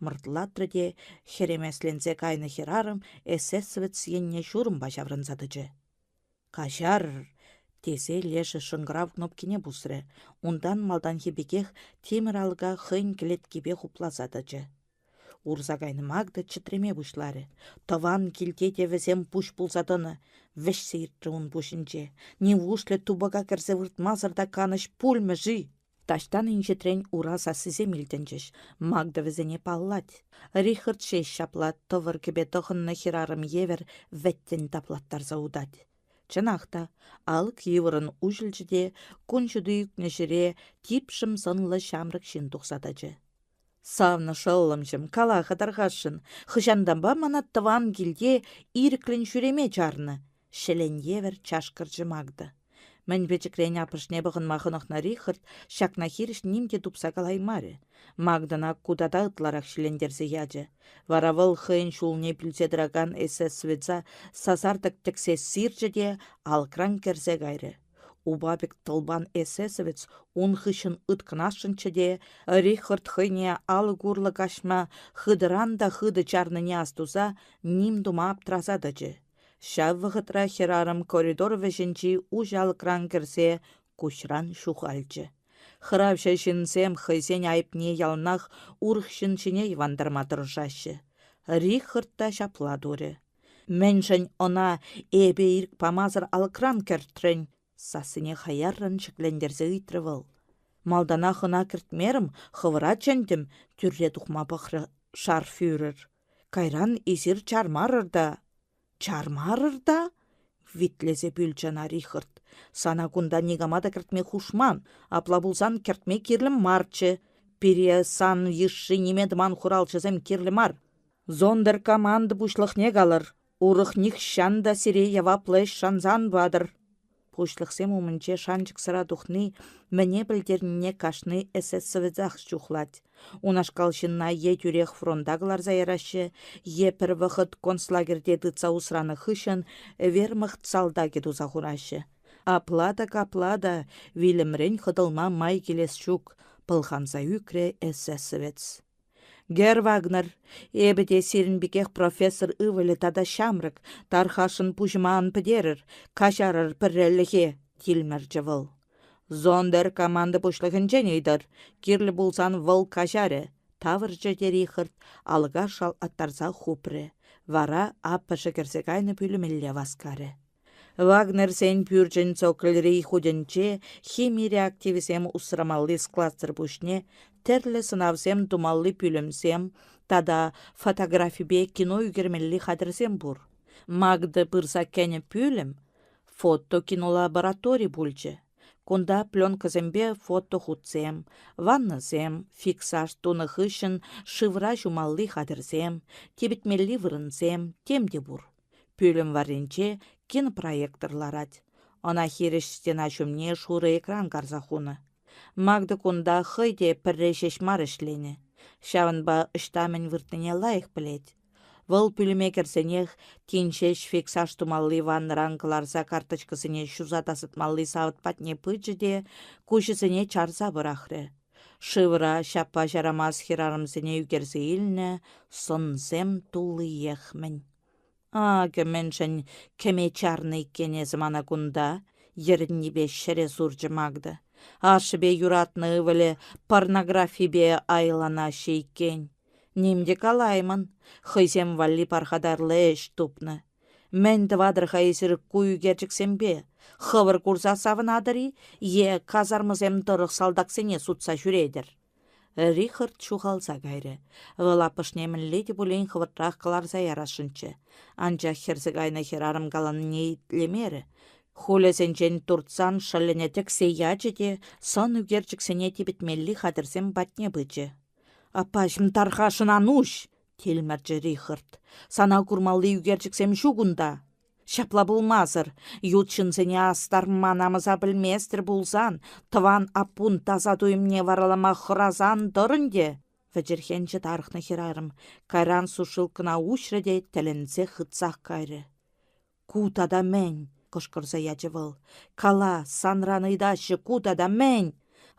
Мӑртлатрӗ те хӗремесленсе кайнӑ хӗрарӑм эсэсовец енне ҫурӑмпа ҫаврӑнса тӑчӗ. Каҫарӑр, тесе лешӗ шӑнкӑрав кнопкине пусрӗ, унтан малтанхи пекех тимӗр алӑка хӑйӗн кӗлеткипе хупласа тӑчӗ. Урса кайнӑ Магда чӗтреме пуҫларӗ. Тӑван килте те вӗсем пуҫ пулса тӑнӑ, вӗҫсе иртрӗ ун пуҫӗнче. Нивушлӗ тупӑка кӗрсе выртмасӑр та канӑҫ пулмӗ-ши? Таҫтан инҫетрен ура сассисем илтӗнчӗҫ. Магда вӗсене паллать. Рихард ҫеҫ ҫапла тӑвӑр кӗпе тӑхӑннӑ хӗрарӑм евӗр вӗттӗн таплаттарса утать. Чӑнах та, алӑк йывӑррӑн уҫӑлчӗ те кун ҫути ӳкнӗ ҫӗре типшӗм сӑнлӑ ҫамрӑк ҫын тухса тӑчӗ. Савнӑ шӑллӑмҫӑм, кала-ха тархасшӑн, хӑҫантанпа мана тӑван килте ирӗклӗн ҫӳреме чарнӑ? Ҫӗлен евӗр чашкӑрчӗ Магда. Мӗн пӗчӗкрен аппӑшне пӑхӑнма хӑнӑхнӑ Рихард ҫакна хирӗҫ ним те тупса калаймарӗ. Магдӑна ку тата ытларах ҫиллентерсе ячӗ. Вара вӑл хӑйӗн ҫулне пӳлсе тӑракан эсэсовеца сасартӑк тӗксе сирчӗ те алӑкран кӗрсе кайрӗ. Упа пек тӑлпан эсэсовец ун хыҫҫӑн ыткӑнасшӑнччӗ те Рихард хӑйне алӑк урлӑ каҫма хытӑран та хытӑ чарнине астуса ним тума аптраса тӑчӗ. Ҫав вӑхӑтра хӗрарӑм коридор вӗҫӗнчи уҫӑ алӑкран кӗрсе куҫран ҫухалчӗ. Хӑравҫӑ ҫынсем хӑйсен айӑпне яланах урӑх ҫын ҫине йӑвантарма тӑрӑшаҫҫӗ. Рихард та ҫапла турӗ. Мӗншӗн ӑна эпӗ ирӗк памасӑр алӑкран кӗртрӗн? Сассине хаяррӑн ҫӗклентерсе ыйтрӗ вӑл. Малтанах ӑна кӗртмерӗм, хӑвӑра чӗнтӗм, тӳрре тухма пӑхрӗ шарфюрер. Кайран эсир чармарӑр та. Чармарӑр та? витлесе пӳлчӗ ӑна Рихард. Сана кунта никама та кӗртме хушман, апла пулсан кӗртме кирлӗ марччӗ. Пире сан йышши ниме тӑман хуралҫӑсем кирлӗ мар. Зондеркоманда пуҫлӑхне калӑр, урӑх нихҫан та сире яваплӑ ӗҫ шанса ан патӑр. Пуҫлӑхсем умӗнче шанчӑксӑра тухни мӗне пӗлтернине кашни эсэсовецах чухлать. Унашкал ҫынна е тӳрех фронта кӑларса яраҫҫӗ, е пӗр вӑхӑт концлагерьте тытса усранӑ хыҫҫӑн вермахт салтакӗ туса хураҫҫӗ. Апла та капла та вилӗмрен хӑтӑлма май килес ҫук, пӑлханса ӳкрӗ эсэсовец. Герр Вагнер, эпӗ те сирӗн пекех профессор ывӑлӗ тата ҫамрӑк, тархасшӑн пуҫӑма ан пӗтерӗр, каҫарӑр пӗррелӗхе, тилмӗрчӗ вӑл. Зондер команда пуҫлӑхӗнчен ыйтӑр, кирлӗ пулсан вӑл каҫарӗ, тавӑрчӗ те Рихард, алӑка шалтлаттарса хупрӗ. Вара аппӑшӗ кӗрсе кайнӑ пӳлӗмелле васкарӗ. Вагнерсен пӳрчӗн цокольри хутӗнче хими реактивӗсем усрамалли складсӑр пуҫне тӗрлӗ сӑнавсем тумалли пӳлӗмсем тата фотографипе кино ӳкермелли хатӗрсем пур. Магда пырса кӗнӗ пӳлӗм фотокинолаборатори пулчӗ. Кунта пленкӑсемпе фотохутсем, ваннӑсем, фиксаж тунӑ хыҫҫӑн шывра ҫумалли хатӗрсем, типӗтмелли вырӑнсем, тем те пур. Пӳлӗм варринче кинопроектор ларать. Ӑна хирӗҫ стена ҫумне шурӑ экран карса хунӑ. Магда кунта хӑй те пӗрре ҫеҫ мар ӗҫленӗ. Ҫавӑнпа ӑҫта мӗн выртнине лайӑх пӗлет. Вӑл пӳлӗме кӗрсенех тин ҫеҫ фиксаж тумалли ваннӑран кӑларса карточкӑсене ҫуса тасатмалли савӑт патне пычӗ те куҫӗсене чарса пӑрахрӗ. Шывра ҫаппа-ҫарамас хӗрарӑмсене ӳкерсе илнӗ сӑнсем туллиех-мӗн. Акӑ мӗншӗн кӗме чарнӑ иккен эсӗ мана кунта, йӗрӗннипе ҫӗре сурчӗ Магда. Ашшӗпе юратнӑ ывӑлӗ порнографипе айланаҫҫӗ иккен. Ним те калаймӑн, хӑйсем валли пархатарлӑ ӗҫ тупнӑ. Мӗн тӑватӑр-ха эсир ку ӳкерчӗксемпе? Хӑвӑр курса савӑнатӑр-и е казармӑсем тӑрӑх салтаксене сутса ҫӳретӗр? Рихард ҫухалса кайрӗ. Вӑл аппӑшне мӗнле те пулин хӑвӑртрах кӑларса ярасшӑнччӗ. Анчах хӗрсе кайнӑ хӗрарӑм каланине итлемерӗ. Хулӗсенчен туртсан шӑллӗне тӗксе ячӗ те сӑн ӳкерчӗксене типӗтмелли хатӗрсем патне пычӗ. «Аппаҫӑм, тархасшӑн ан уҫ!» тилмӗрчӗ Рихард. «Сана курмалли ӳкерчӗксем ҫук унта!» Ҫапла пулмасӑр, ют ҫынсене астарма намӑса пӗлместӗр пулсан, тӑван аппун таса туйӑмне варалама хӑрасан тӑр ӗнтӗ, вӗчӗрхенчӗ тарӑхнӑ хӗрарӑм. Кайран сушилкӑна уҫрӗ те тӗлӗнсе хытсах кайрӗ. «Ку тата мӗн?» кӑшкӑрса ячӗ вӑл. «Кала, санран ыйтаҫҫӗ, ку тата мӗн?»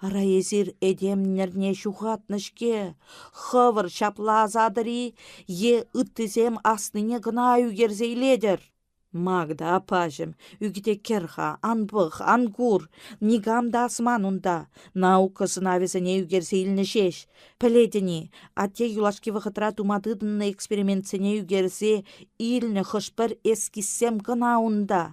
Ара эсир этем нӗрне ҫухатнӑ-ҫке. Хӑвӑр ҫапла асатӑр-и е ыттисем аснине кӑна ӳкерсе илетӗр? Магда аппаҫӑм, ӳкӗте кӗр-ха, ан пӑх, ан кур. Никам та асман унта. Наука сӑнавӗсене ӳкерсе илнӗ ҫеҫ. Пӗлетӗн-и, атте юлашки вӑхӑтра тума тытӑннӑ экспериментсене ӳкерсе илнӗ хӑш-пӗр эскизсем кӑна унта.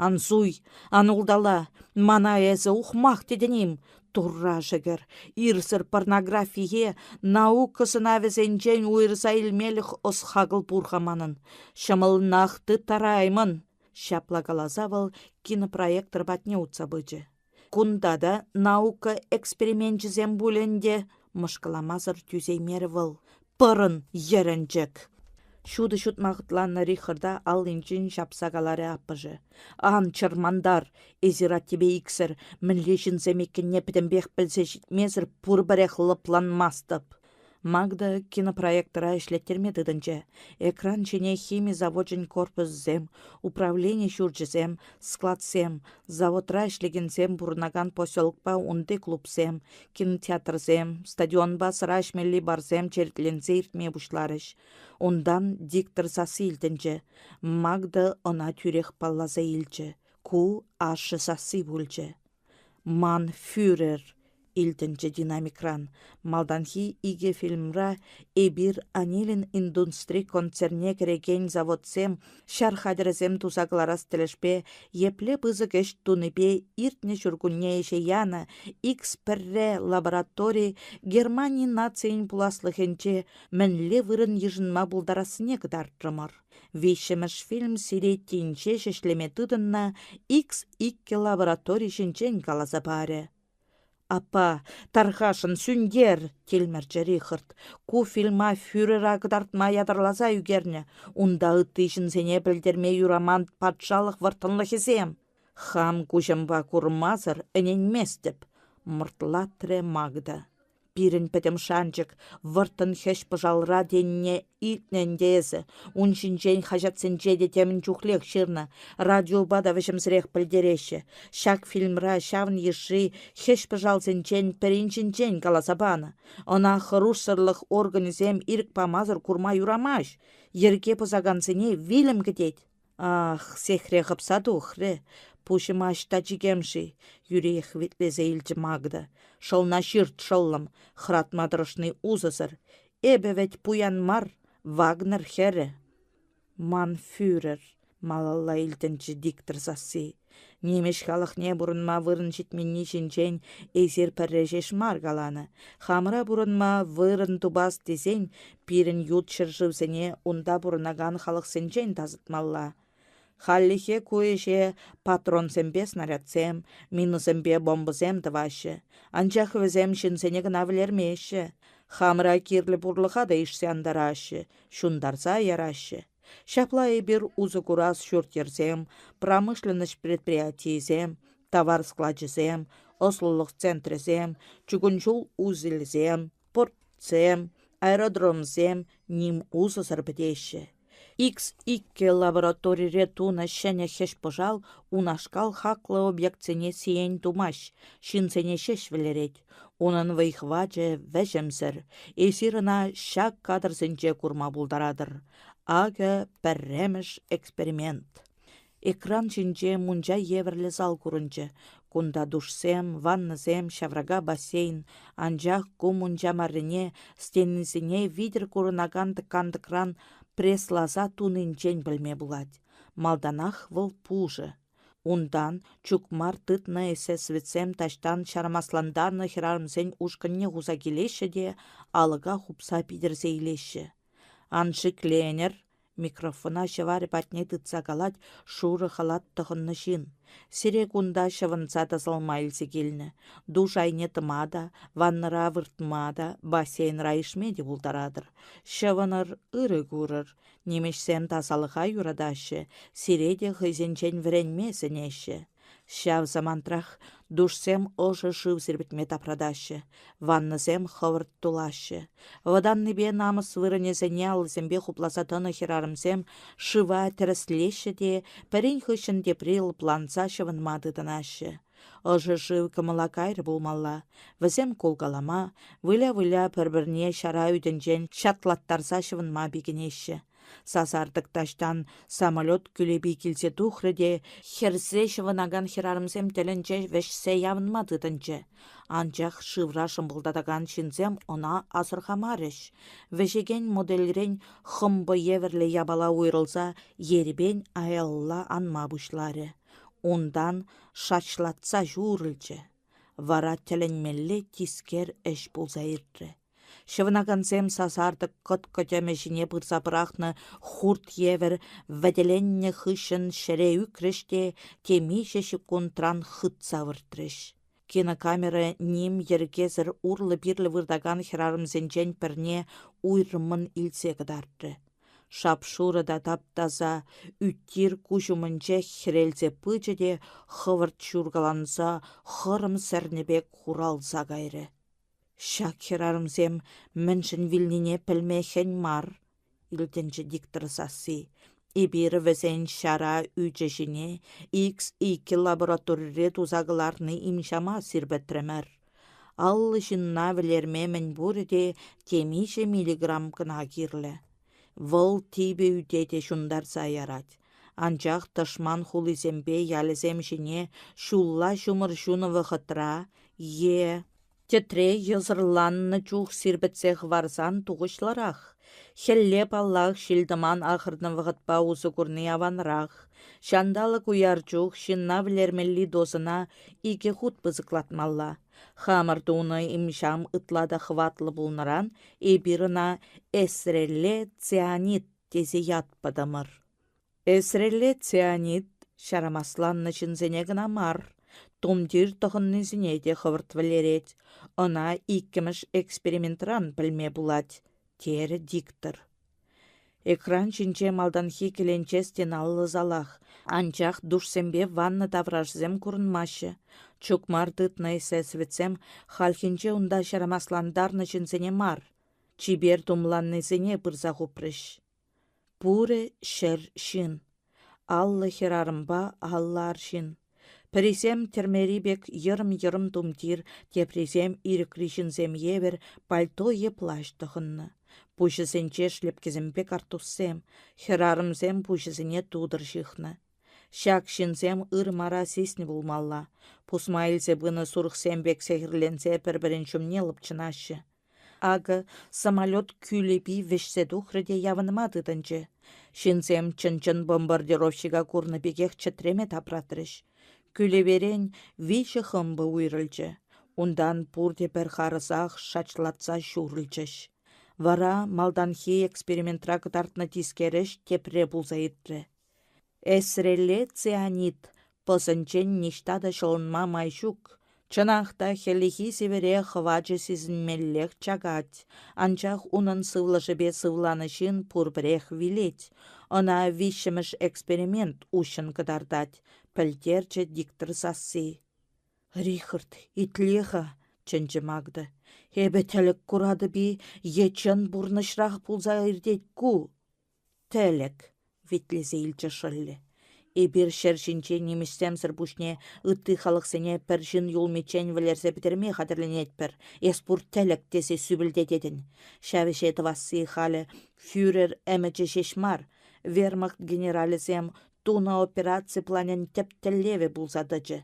Ан суй, ан ултала, мана эсӗ ухмах тетӗн-им? Турра шӗкӗр, ирсӗр порнографие наука сӑнавӗсенчен уйӑрса илмелӗх ӑс-хакӑл пур-ха манӑн. Ҫӑмӑллӑнах тыттараймӑн. Ҫапла каласа вӑл кинопроектор патне утса пычӗ. Кунта та наука эксперименчӗсем пуль ӗнтӗ, мӑшкӑламасӑр тӳсеймерӗ вӑл. Пӑрӑн, йӗрӗнчӗк! Ҫутӑ ҫутма хӑтланнӑ Рихарда аллинчен ҫапса каларӗ аппӑшӗ. Ан чӑрмантар, эсир аттепе иксӗр мӗнле ҫынсем иккенне пӗтӗмпех пӗлсе ҫитмесӗр пурпӗрех лӑпланмастӑп. Магда кинопроектора ӗҫлеттерме тытӑнчӗ. Экран ҫине хими завочӗн корпусӗсем, управлени ҫурчӗсем, складсем, заводра ӗҫлекенсем пурӑнакан поселокпа унти клубсем, кинотеатрсем, стадионпа сӑра ӗҫмелли барсем черетленсе иртме пуҫларӗҫ. Унтан диктор сасси илтӗнчӗ. Магда ӑна тӳрех палласа илчӗ. Ку ашшӗ сасси пулчӗ. «Ман фюрер», илтӗнчӗ динамикран. Малтанхи икӗ фильмра эпир Анилин индустри концерне кӗрекен заводсем ҫар хатӗрӗсем туса кӑларас тӗлӗшпе епле пысӑк ӗҫ тунипе иртнӗ ҫуркунне ӗҫе янӑ X-1 лаборатори Германи нацийӗн пуласлӑхӗнче мӗнле вырӑн йышӑнма пултарассине кӑтартрӑмӑр. Виҫҫӗмӗш фильм сире тин ҫеҫ ӗҫлеме тытӑннӑ X2 лаборатори ҫинчен каласа парӗ. «Аппа, тархасшӑн, сӳнтер!» — тилмӗрчӗ Рихард. «Ку фильма фюрера кӑтартма ятарласа ӳкернӗ. Унта ытти ҫынсене пӗлтерме юраман патшалӑх вӑрттӑнлӑхӗсем». «Хам куҫӑмпа курмасӑр ӗненместӗп», — мӑртлатрӗ Магда. Пирӗн пӗтӗм шанчӑк вӑрттӑн хӗҫ-пӑшалра тенине илтнӗ ӗнтӗ эсӗ. Ун ҫинчен хаҫатсенче те темӗн чухлех ҫырнӑ, радиопа та вӗҫӗмсӗрех пӗлтереҫҫӗ. Ҫак фильмра ҫавӑн йышши хӗҫ-пӑшалсенчен пӗрин ҫинчен каласа панӑ. Ӑна хӑрушсӑрлӑх органӗсем ирӗк памасӑр курма юрамасть. Йӗрке пӑсакансене вилӗм кӗтет. Ах, сехре хӑпса тухрӗ. Пуҫӑма ӑҫта чикем-ши? юриех витлесе илчӗ Магда. Шӑлна ҫырт, шӑллӑм, хӑратма тӑрӑшни усӑсӑр. Эпӗ вӗт пуян мар, Вагнер хӗрӗ. Ман фюрер, малалла илтӗнчӗ диктор сасси. Нимӗҫ халӑхне пурӑнма вырӑн ҫитменни ҫинчен эсир пӗрре ҫеҫ мар каланӑ. Хамӑра пурӑнма вырӑн тупас тесен пирӗн ют ҫӗршывсене унта пурӑнакан халӑхсенчен тасатмалла. Хальлӗхе ку ӗҫе патронсемпе снарядсем, минӑсемпе бомбӑсем тӑваҫҫӗ. Анчах вӗсем ҫынсене кӑна вӗлермеҫҫӗ. Хамӑра кирлӗ пурлӑха та ишсе антараҫҫӗ, ҫунтарса яраҫҫӗ. Ҫапла эпир усӑ курас ҫурт-йӗрсем, промышленноҫ предприятийӗсем, тавар склачӗсем, ӑслӑлӑх центрӗсем, чукун ҫул узелӗсем, портсем, аэродромсем ним усӑсӑр пӗтеҫҫӗ. X2 лабораторире тунӑ ҫӗнӗ хӗҫ-пӑшал унашкал хаклӑ объектсене сиен тумасть, ҫынсене ҫеҫ вӗлерет. Унӑн вӑй-хӑвачӗ вӗҫӗмсӗр. Эсир ӑна ҫак кадрсенче курма пултаратӑр. Акӑ пӗрремӗш эксперимент. Экран ҫинче мунча евӗрлӗ зал курӑнчӗ. Кунта душсем, ваннӑсем, ҫаврака бассейн. Анчах ку мунча маррине стенисене витӗр курӑнакан кантӑкран пресласа тунинчен пӗлме пулать. Малтанах вӑл пушӑ. Унтан чукмар тытнӑ эсэсовецсем таҫтан ҫарамаслантарнӑ хӗрарӑмсен ушкӑнне хуса килеҫҫӗ те алӑка хупса питӗрсе илеҫҫӗ. Ан шикленӗр, Микрофона ҫӑварӗ патне тытса калать шурӑ халат тӑхӑннӑ ҫын. Сире кунта ҫӑвӑнса тасалма илсе килнӗ. Душ айне тӑма та, ваннӑра выртма та, бассейнра ишме те пултаратӑр. Ҫӑвӑнӑр, ырӑ курӑр. Нимӗҫсем тасалӑха юратаҫҫӗ, сире те хӑйсенчен вӗренме сӗнеҫҫӗ. Ҫав самантрах душсем ӑшӑ шыв сирпӗтме тапратаҫҫӗ, ваннӑсем хӑвӑрт тулаҫҫӗ. Вӑтаннипе намӑс вырӑнӗсене аллисемпе хупласа тӑнӑ хӗрарӑмсем шыва тӗрӗслеҫҫӗ те пӗрин хыҫҫӑн тепри лӑпланса ҫӑвӑнма тытӑнаҫҫӗ. Ӑшӑ шыв кӑмӑла кайрӗ пулмалла. Вӗсем кулкалама, выля-выля пӗр-пӗрне ҫара ӳтӗнчен ҫатлаттарса ҫӑвӑнма пикенеҫҫӗ. Сасартӑк таҫтан самолет кӳлепи килсе тухрӗ те хӗрсе ҫӑвӑнакан хӗрарӑмсем тӗлӗнче вӗҫсе явӑнма тытӑнчӗ. Анчах шывра шӑмпӑлтатакан ҫынсем ӑна асӑрхамарӗҫ. Вӗҫекен модельрен хӑмпӑ евӗрлӗ япала уйрӑлса ерипен аялалла анма пуҫларӗ. Унтан шачлатса ҫурӑлчӗ. Вара тӗлӗнмелле тискер ӗҫ пулса иртрӗ. Ҫӑвӑнакансем сасартӑк кӑткӑ тӗмӗ ҫине пырса пӑрахнӑ хурт евӗр вӗтеленнӗ хыҫҫӑн ҫӗре ӳкрӗҫ те темиҫе ҫеккунтран хытса выртрӗҫ. Кинокамера ним йӗркесӗр урлӑ-пирлӗ выртакан хӗрарӑмсенчен пӗрне уйрӑммӑн илсе кӑтартрӗ. Шап-шурӑ та тап-таса ӳт-тир куҫ умӗнчех хӗрелсе пычӗ те хӑвӑрт ҫуркаланса хӑрӑм сӗрнӗ пек хуралса кайрӗ. Ҫак хӗрарӑмсем мӗншӗн вилнине пӗлме хӗн мар, илтӗнчӗ диктор сасси. Эпир вӗсен ҫара ӳчӗ ҫине X2 лабораторире туса кӑларнӑ имҫама сирпӗтрӗмӗр. 50 ҫынна вӗлерме мӗнпурӗ те темиҫе миллиграмм кӑна кирлӗ. Вӑл типӗ ӳте те ҫунтарса ярать. Анчах тӑшман хулисемпе ялӗсем ҫине ҫулла ҫумӑр ҫунӑ вӑхӑтра е тӗтре йӑсӑрланнӑ чух сирпӗтсе хӑварсан тухӑҫлӑрах. Хӗлле, паллах, ҫил-тӑман ахӑрнӑ вӑхӑтпа усӑ курни аванрах. Ҫанталӑк уяр чух ҫынна вӗлермелли дозӑна икӗ хут пысӑклатмалла. Хамӑр тунӑ имҫам ытла та хӑватлӑ пулнӑран эпир ӑна эсрелле цианид тесе ят патӑмӑр. Эсрелле цианид ҫарамасланнӑ ҫынсене кӑна мар, тумтир тӑхӑннисене те хӑвӑрт вӗлерет. Ӑна иккӗмӗш экспериментран пӗлме пулать, терӗ диктор. Экран ҫинче малтанхи кӗленче стеналлӑ залах, анчах душсемпе ванна таврашӗсем курӑнмаҫҫӗ. Чукмар тытнӑ эсэсовецсем хальхинче унта ҫарамаслантарнӑ ҫынсене мар, чипер тумланнисене пырса хупрӗҫ. Пурӗ 100 ҫын. 50 хӗрарӑмпа 50 арҫын. Пӗрисем тӗрмери пек йӑрӑм-йӑрӑм тумтир, теприсем ирӗкри ҫынсем евӗр пальто е плащ тӑхӑннӑ. Пуҫӗсенче шлепкесемпе карттуссем, хӗрарӑмсем пуҫӗсене тутӑр ҫыхнӑ. Ҫак ҫынсем ыр мара сиснӗ пулмалла, пусма илсе пынӑ сурӑхсем пек сехӗрленсе пӗр-пӗрин ҫумне лӑпчӑнаҫҫӗ. Акӑ самолет кӳлепи вӗҫсе тухрӗ те явӑнма тытӑнчӗ. Ҫынсем чӑн-чӑн бомбардировщика курнӑ пекех чӗтреме тапратрӗҫ. Кӳлеперен виҫӗ хӑмпӑ уйрӑлчӗ. Унтан пурте пӗр харӑсах шачлатса ҫурӑлчӗҫ. Вара малтанхи экспериментра кӑтартнӑ тискер ӗҫ тепре пулса иртрӗ. Эсрелле цианид пӑсӗнчен ниҫта та ҫӑлӑнма май ҫук. Чӑнах та, хӗллехи сивӗре хӑвачӗ сисӗнмеллех чакать, анчах унӑн сывлӑшӗпе сывланӑ ҫын пурпӗрех вилет. Ӑна виҫҫӗмӗш эксперимент уҫҫӑн кӑтартать, пӗлтерчӗ диктор сасси. «Рихард, итле-ха», — чӗнчӗ Магда. «Эпӗ тӗлӗк куратӑп-и е чӑн пурнӑҫрах пулса иртет ку?» Тӗлӗк, витлесе илчӗ шӑллӗ. Эпир ҫӗр ҫинче нимӗҫсемсӗр пуҫне ытти халӑхсене пӗр ҫын юлмиччен вӗлерсе пӗтерме хатӗрленетпӗр. Эс пур тӗлӗк тесе сӳпӗлтететӗн. Ҫав ӗҫе тӑвасси халӗ фюрер ӗмӗчӗ ҫеҫ мар, вермахт генералӗсем тунӑ операци планӗн тӗп тӗллевӗ пулса тӑчӗ.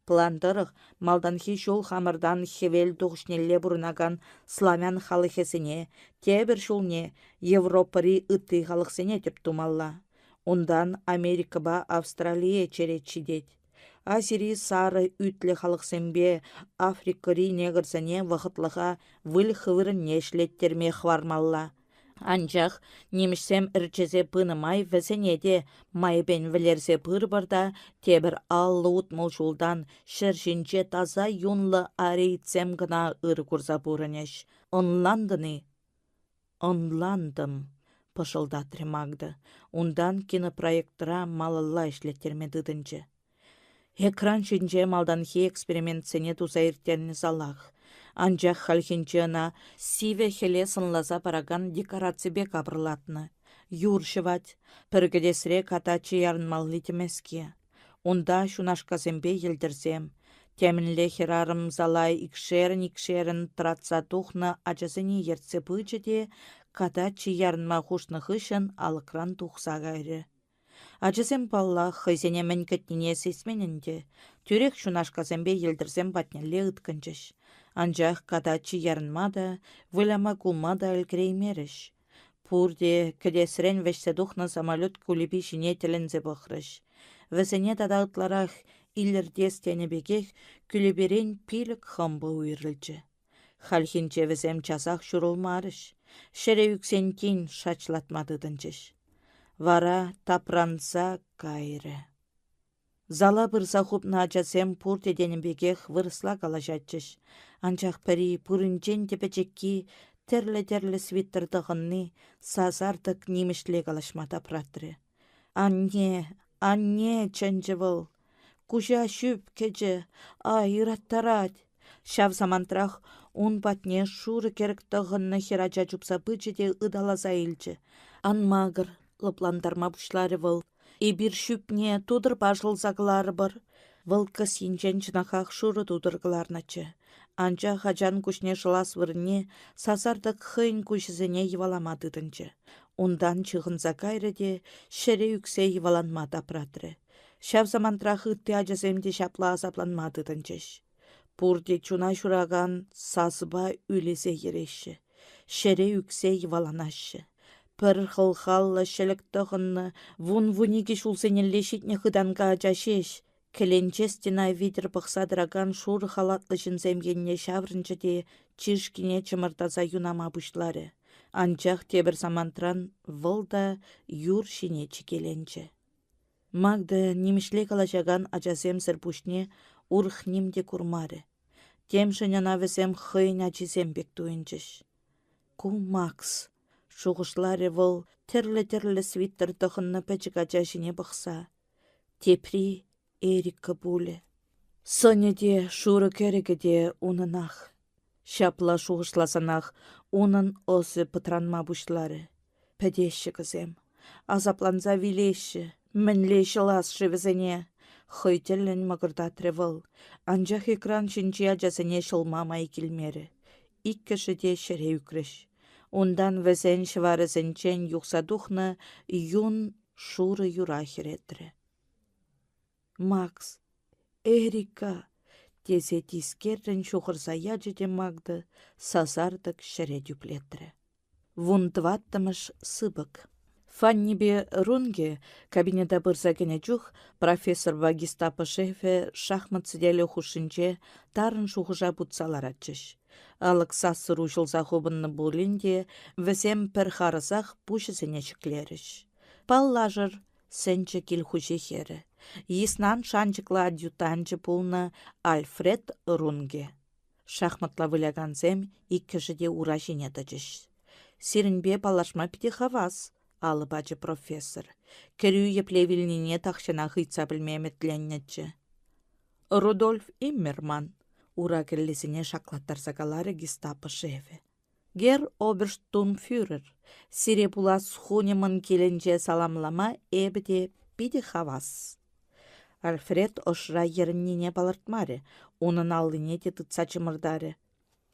План тӑрӑх, малтанхи ҫул хамӑртан хӗвел тухӑҫнелле пурӑнакан славян халӑхӗсене, тепӗр ҫулне Европӑри ытти халӑхсене тӗп тумалла. Унтан Америкӑпа Австралие черет ҫитет. Азири сарӑ ӳтлӗ халӑхсемпе Африкӑри негрсене вӑхӑтлӑха выльӑх вырӑнне ӗҫлеттерме хӑвармалла. Анчах нимӗҫсем ӗрчесе пынӑ май вӗсене те майӗпен вӗлерсе пырӑпӑр та тепӗр 50-60 ҫултан ҫӗр ҫинче таса юнлӑ арийцсем кӑна ыр курса пурӑнӗҫ. Ӑнлантӑн-и? Ӑнлантӑм, пӑшӑлтатрӗ Магда. Унтан кинопроектра малалла ӗҫлеттерме тытӑнчӗ. Экран ҫинче малтанхи экспериментсене туса ирттернӗ залах. Анчах хальхинче ӑна сивӗ хӗле сӑнласа паракан декораципе капӑрлатнӑ. Юр ҫӑвать, пӗр кӗтесре катаччи ярӑнмалли тӗмеске. Унта ҫунашкасемпе йӗлтӗрсем. Темӗнле хӗрарӑм зала икшерӗн-икшерӗн тӑратса тухнӑ ачасене ертсе пычӗ те катаччи ярӑнма хушнӑ хыҫҫӑн алӑкран тухса кайрӗ. Ачасем, паллах, хӑйсене мӗн кӗтнине сисмен ӗнтӗ, тӳрех ҫунашкасемпе йӗлтӗрсем патнелле ыткӑнчӗҫ. Анчах катаччи ярӑнма та, выляма-кулма та ӗлкӗреймерӗҫ. Пурте кӗтесрен вӗҫсе тухнӑ самолет кулипи ҫине тӗлӗнсе пӑхрӗҫ. Вӗсене тата ытларах илӗртес тенӗ пекех кӳлеперен пилӗк хӑмпӑ уйрӑлчӗ. Хальхинче вӗсем часах ҫурӑлмарӗҫ, ҫӗре ӳксен тин шачлатма тытӑнчӗҫ. Вара тапранса кайрӗ. Зала пырса хупнӑ ачасем пурте тенӗ пекех вырӑсла калаҫатчӗҫ, анчах пӗри пуринчен те пӗчӗкки тӗрлӗ-тӗрлӗ свитер тӑхӑнни сасартӑк нимӗҫле калаҫма тапратрӗ. «Анне, анне!» чӗнчӗ вӑл. Куҫа ҫӳп кӗчӗ, ай, ыраттарать. Ҫав самантрах ун патне шурӑ кӗрӗк тӑхӑннӑ хӗрача чупса пычӗ те ыталаса илчӗ. «Ан макӑр», — лӑплантарма пуҫларӗ вӑл. «Эпир ҫӳпне тутӑрпа шӑлса кӑларӑпӑр». Вӑл кӗсйинчен чӑнахах шурӑ тутӑр кӑларнӑччӗ. Анчах ачан куҫне шӑлас вырӑнне сасартӑк хӑйӗн куҫӗсене йӑвалама тытӑнчӗ. Унтан чыхӑнса кайрӗ те ҫӗре ӳксе йӑваланма тапратрӗ. Ҫав самантрах ытти ачасем те ҫапла асапланма тытӑнчӗҫ. Пурте чуна ҫуракан сасӑпа ӳлесе йӗреҫҫӗ, ҫӗре ӳксе йӑваланаҫҫӗ. Пӗр хӑлхаллӑ ҫӗлӗк тӑхӑннӑ вун-вуникӗ ҫулсенелле ҫитнӗ хытанка ача ҫеҫ кӗленче стена витӗр пӑхса тӑракан шурӑ халатлӑ ҫынсем енне ҫаврӑнчӗ те чышкине чӑмӑртаса юнама пуҫларӗ. Анчах тепӗр самантран вӑл та юр ҫине чикеленчӗ. Магда нимӗҫле калаҫакан ачасемсӗр пуҫне урӑх ним те курмарӗ. Темшӗн ӑна вӗсем хӑйӗн ачисем пек туйӑнчӗҫ. Ку Макс, шухӑшларӗ вӑл тӗрлӗ-тӗрлӗ свитер тӑхӑннӑ пӗчӗк ача ҫине пӑхса. Тепри Эрика пулӗ. Сӑнӗ те, шурӑ кӗрӗкӗ те унӑнах. Ҫапла шухӑшласанах унӑн ӑсӗ пӑтранма пуҫларӗ. Пӗтеҫҫӗ кӑсем. Асапланса вилеҫҫӗ. Мӗнле ҫӑлас-ши вӗсене? Хӑй тӗллӗн мӑкӑртатрӗ вӑл. Анчах экран ҫинчи ачасене ҫӑлма май килмерӗ. Иккӗшӗ те ҫӗре ӳкрӗҫ. Унтан вӗсен ҫӑварӗсенчен юхса тухнӑ юн шурӑ юра хӗретрӗ. Макс, Эрика! тесе тискеррӗн ҫухӑрса ячӗ те Магда сасартӑк ҫӗре тӳплетрӗ. Вунтӑваттӑмӗш сыпӑк. Фаннипе Рунге кабинета пырса кӗнӗ чух профессорпа гестапо шефӗ шахмат сӗтелӗ хушшинче тарӑн шухӑша путса ларатчӗҫ. Алӑк сассӑр уҫӑлса хупӑннӑ пулин те вӗсем пӗр харӑсах пуҫӗсене ҫӗклерӗҫ. Паллашӑр, сӗнчӗ кил хуҫи хӗрӗ. Йыснан шанчӑклӑ адъютанчӗ пулнӑ Альфред Рунге. Шахматла вылякансем иккӗшӗ те ура ҫине тӑчӗҫ. Сирӗнпе паллашма питӗ хавас, алӑ пачӗ профессор. Кӗрӳ епле вилнине тахҫанах ыйтса пӗлме ӗмӗтленнӗччӗ. Рудольф Иммерман, ура кӗллисене шаклаттарса каларӗ гестапо шефӗ. Герр оберштурмфюрер, сире пулас хуньӑмӑн килӗнче саламлама эпӗ те питӗ хавас. Альфред ӑшра йӗрӗннине палӑртмарӗ, унӑн аллине те тытса чӑмӑртарӗ.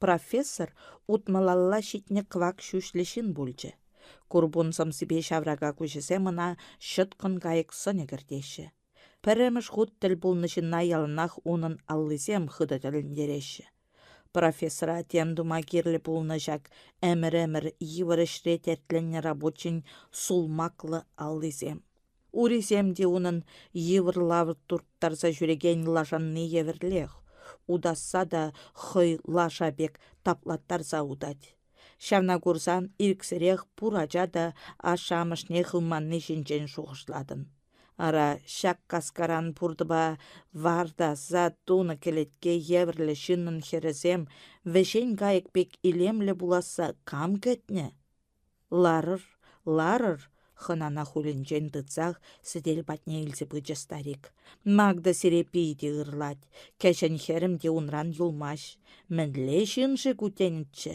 Профессор утмӑлалла ҫитнӗ кӑвак ҫӳҫлӗ ҫын пулчӗ. Курпун сӑмсипе ҫаврака куҫӗсем ӑна ҫӑткӑн кайӑк сӑнӗ кӗртеҫҫӗ. Пӗрремӗш хут тӗл пулнӑ ҫынна яланах унӑн аллисем хытӑ тӗлӗнтереҫҫӗ. Профессора тем тума кирлӗ пулнӑ ҫак ӗмӗр-ӗмӗр йывӑр ӗҫре тертленнӗ рабочин сулмаклӑ аллисем. Урисем те унӑн йывӑр лав турттарса ҫӳрекен лашанни евӗрлех, утасса та хӑй лаша пек таплаттарса утать. Ҫавна курсан ирӗксӗрех пур ача та ашшӗ-амӑшне хывманни ҫинчен шухӑшлатӑн. Ара, ҫак каскаран пуртӑпа вартаса тунӑ кӗлетке евӗрлӗ ҫыннӑн хӗрӗсем вӗҫен кайӑк пек илемлӗ пуласса кам кӗтнӗ? Ларӑр, ларӑр, хӑнана хулӗнчен тытсах сӗтел патне илсе пычӗ старик. Магда сире питӗ ырлать, кӗҫӗн хӗрӗм те унран юлмасть. Мӗнле ҫын-ши ку тенӗччӗ?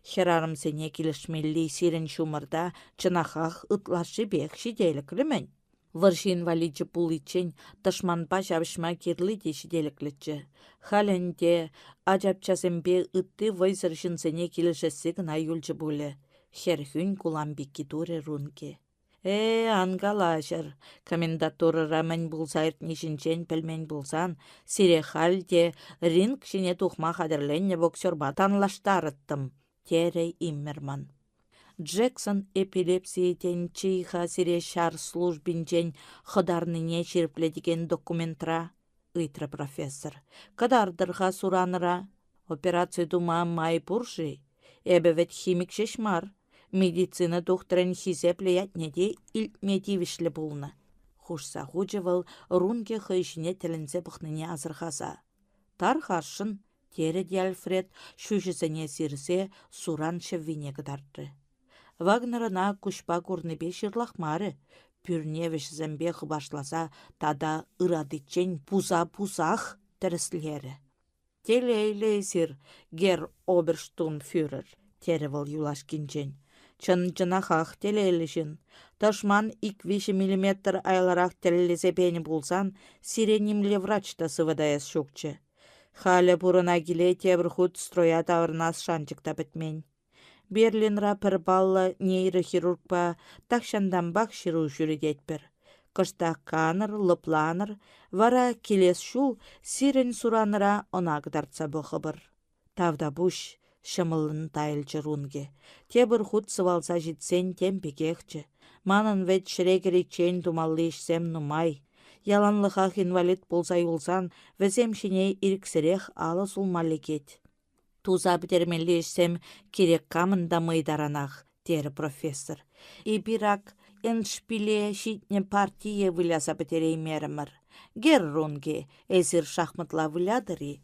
Хӗрарӑмсене килӗшмелли сирӗн ҫумӑрта чӑнахах ытлашшипех ҫителӗклӗ-мӗн. Вӑрҫӑ инваличӗ пуличчен тӑшманпа ҫапӑҫма кирли те ҫителӗклӗччӗ. Халь ӗнтӗ ачапчасемпе ытти вӑйсӑр ҫынсене килӗшесси кӑна юлчӗ пулӗ, хӗрхӳн кулам пекки турӗ Рунки. Э, ан калаҫӑр, комендатурӑра мӗн пулса иртни ҫинчен пӗлмен пулсан, сире халь те ринг ҫине тухма хатӗрленнӗ боксерпа танлаштарӑттӑм, терӗ Иммерман. Джексон эпилепсийӗ тенччӗ-и-ха сире ҫар службинчен хӑтарнине ҫирӗплетекен документра? ыйтрӗ профессор. Кӑтартӑр-ха суранӑра. Операци тума май пур-ши? Эпӗ вӗт химик ҫеҫ мар, медицина тухтӑрӗн хисеплӗ ятне те илтме тивӗҫлӗ пулнӑ, хушса хучӗ вӑл Рунке хӑй ҫине тӗлӗнсе пӑхнине асӑрхаса. Тархасшӑн, терӗ те Альфред ҫӳҫӗсене сирсе суран ҫӗввине кӑтартрӗ. Вагнер ӑна куҫпа курнипе ҫырлахмарӗ, пӳрне вӗҫӗсемпе хыпашласа тата ыратиччен пуса-пусах тӗрӗслерӗ. «Телейлӗ эсир, герр оберштурмфюрер», — терӗ вӑл юлашкинчен. «Чӑн-чӑнахах телейлӗ ҫын. Тӑшман ик-виҫӗ миллиметр аяларах тӗллесе пенӗ пулсан сире нимле врач та сыватаяс ҫукчӗ. Халӗ пурӑна киле тепӗр хут строя таврӑнас шанчӑк та пӗтмен. Берлинра пӗр паллӑ нейрохирургпа тахҫантанпах ҫыру ҫӳрететпӗр. Кӑштах канӑр, лӑпланӑр, вара килес ҫул сирӗн суранӑра ӑна кӑтартса пӑхӑпӑр. Тавтапуҫ, ҫӑмӑллӑн тайӑлчӗ Рунге. Тепӗр хут сывалса ҫитсен тем пекехчӗ. Манӑн вӗт ҫӗре кӗриччен тумалли ӗҫсем нумай. Яланлӑхах инвалид пулса юлсан вӗсем ҫине ирӗксӗрех алӑ сулма лекет. Туса пӗтермелли ӗҫсем кирек камӑн та мӑй таранах, терӗ профессор. Эпир ак эндшпиле ҫитнӗ партие выляса пӗтереймерӗмӗр. Герр Рунге, эсир шахматла вылятӑр-и?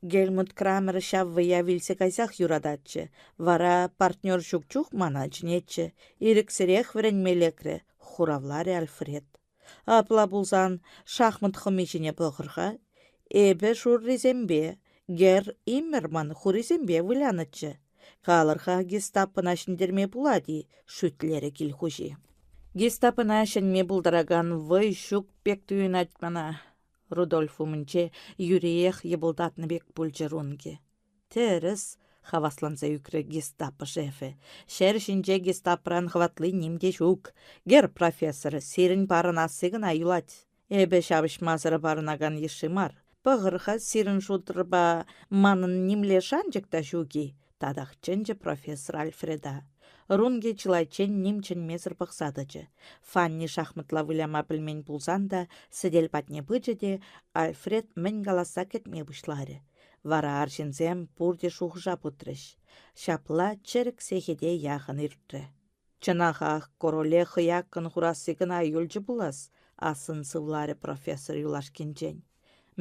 Гельмут Крамер ҫав вӑййа вилсе кайсах юрататчӗ. Вара партнер ҫук чух мана чӗнетчӗ. Ирӗксӗрех вӗренме лекрӗ, хуравларӗ Альфред. Апла пулсан шахмат хӑми ҫине пӑхӑр-ха. Эпӗ шуррисемпе, Герр Иммерман хурисемпе вылянӑччӗ. Калӑр-ха, гестапӑна ҫӗнтерме пулать-и? шӳтлерӗ кил хуҫи. Гестапӑна ҫӗнме пултаракан вӑй ҫук пек туйӑнать мана. Рудольф умӗнче юриех йӑпӑлтатнӑ пек пулчӗ Рунки. Тӗрӗс, хавасланса ӳкрӗ гестапо шефӗ. Ҫӗр ҫинче гестапран хӑватли ним те ҫук. Герр профессор, сирӗн парӑнасси кӑна юлать. Эпӗ ҫапӑҫмасӑр парӑнакан йышши мар. Пӑхӑр-ха, сирӗн шутрӑпа манӑн нимле шанчӑк та ҫук-и? татах чӗнчӗ профессор Альфреда. Рунге чылайччен ним чӗнмесӗр пӑхса тӑчӗ. Фанни шахматла выляма пӗлмен пулсан та сӗтел патне пычӗ те Альфред мӗн каласса кӗтме пуҫларӗ. Вара арҫынсем пурте шухӑша путрӗҫ. Ҫапла чӗрӗк сехете яхӑн иртрӗ. Чӑнахах короле хӑяккӑн хурасси кӑна юлчӗ пулас, ассӑн сывларӗ профессор юлашкинчен.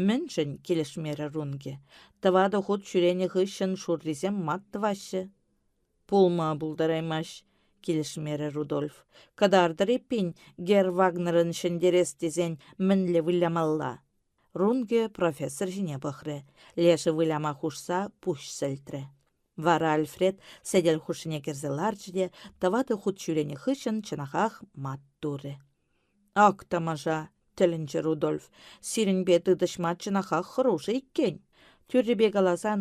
Мӗншӗн килӗшмерӗ Рунге? Тӑватӑ хут ҫӳренӗ хыҫҫӑн шуррисем мат тӑваҫҫӗ. Пулма пултараймасть, килӗшмерӗ Рудольф. Кӑтартӑр эппин, Герр Вагнерӑн ҫӗнтерес тесен мӗнле вылямалла? Рунге профессор ҫине пӑхрӗ, лешӗ выляма хушса пуҫ сӗлтрӗ. Вара Альфред сӗтел хушшине кӗрсе ларчӗ те тӑватӑ хут ҫӳренӗ хыҫҫӑн чӑнахах маттурӗ. Ак тамаша, тӗлӗнчӗ Рудольф, сирӗнпе тытӑҫма чӑнахах хӑрушӑ иккен. Тӳррипе каласан,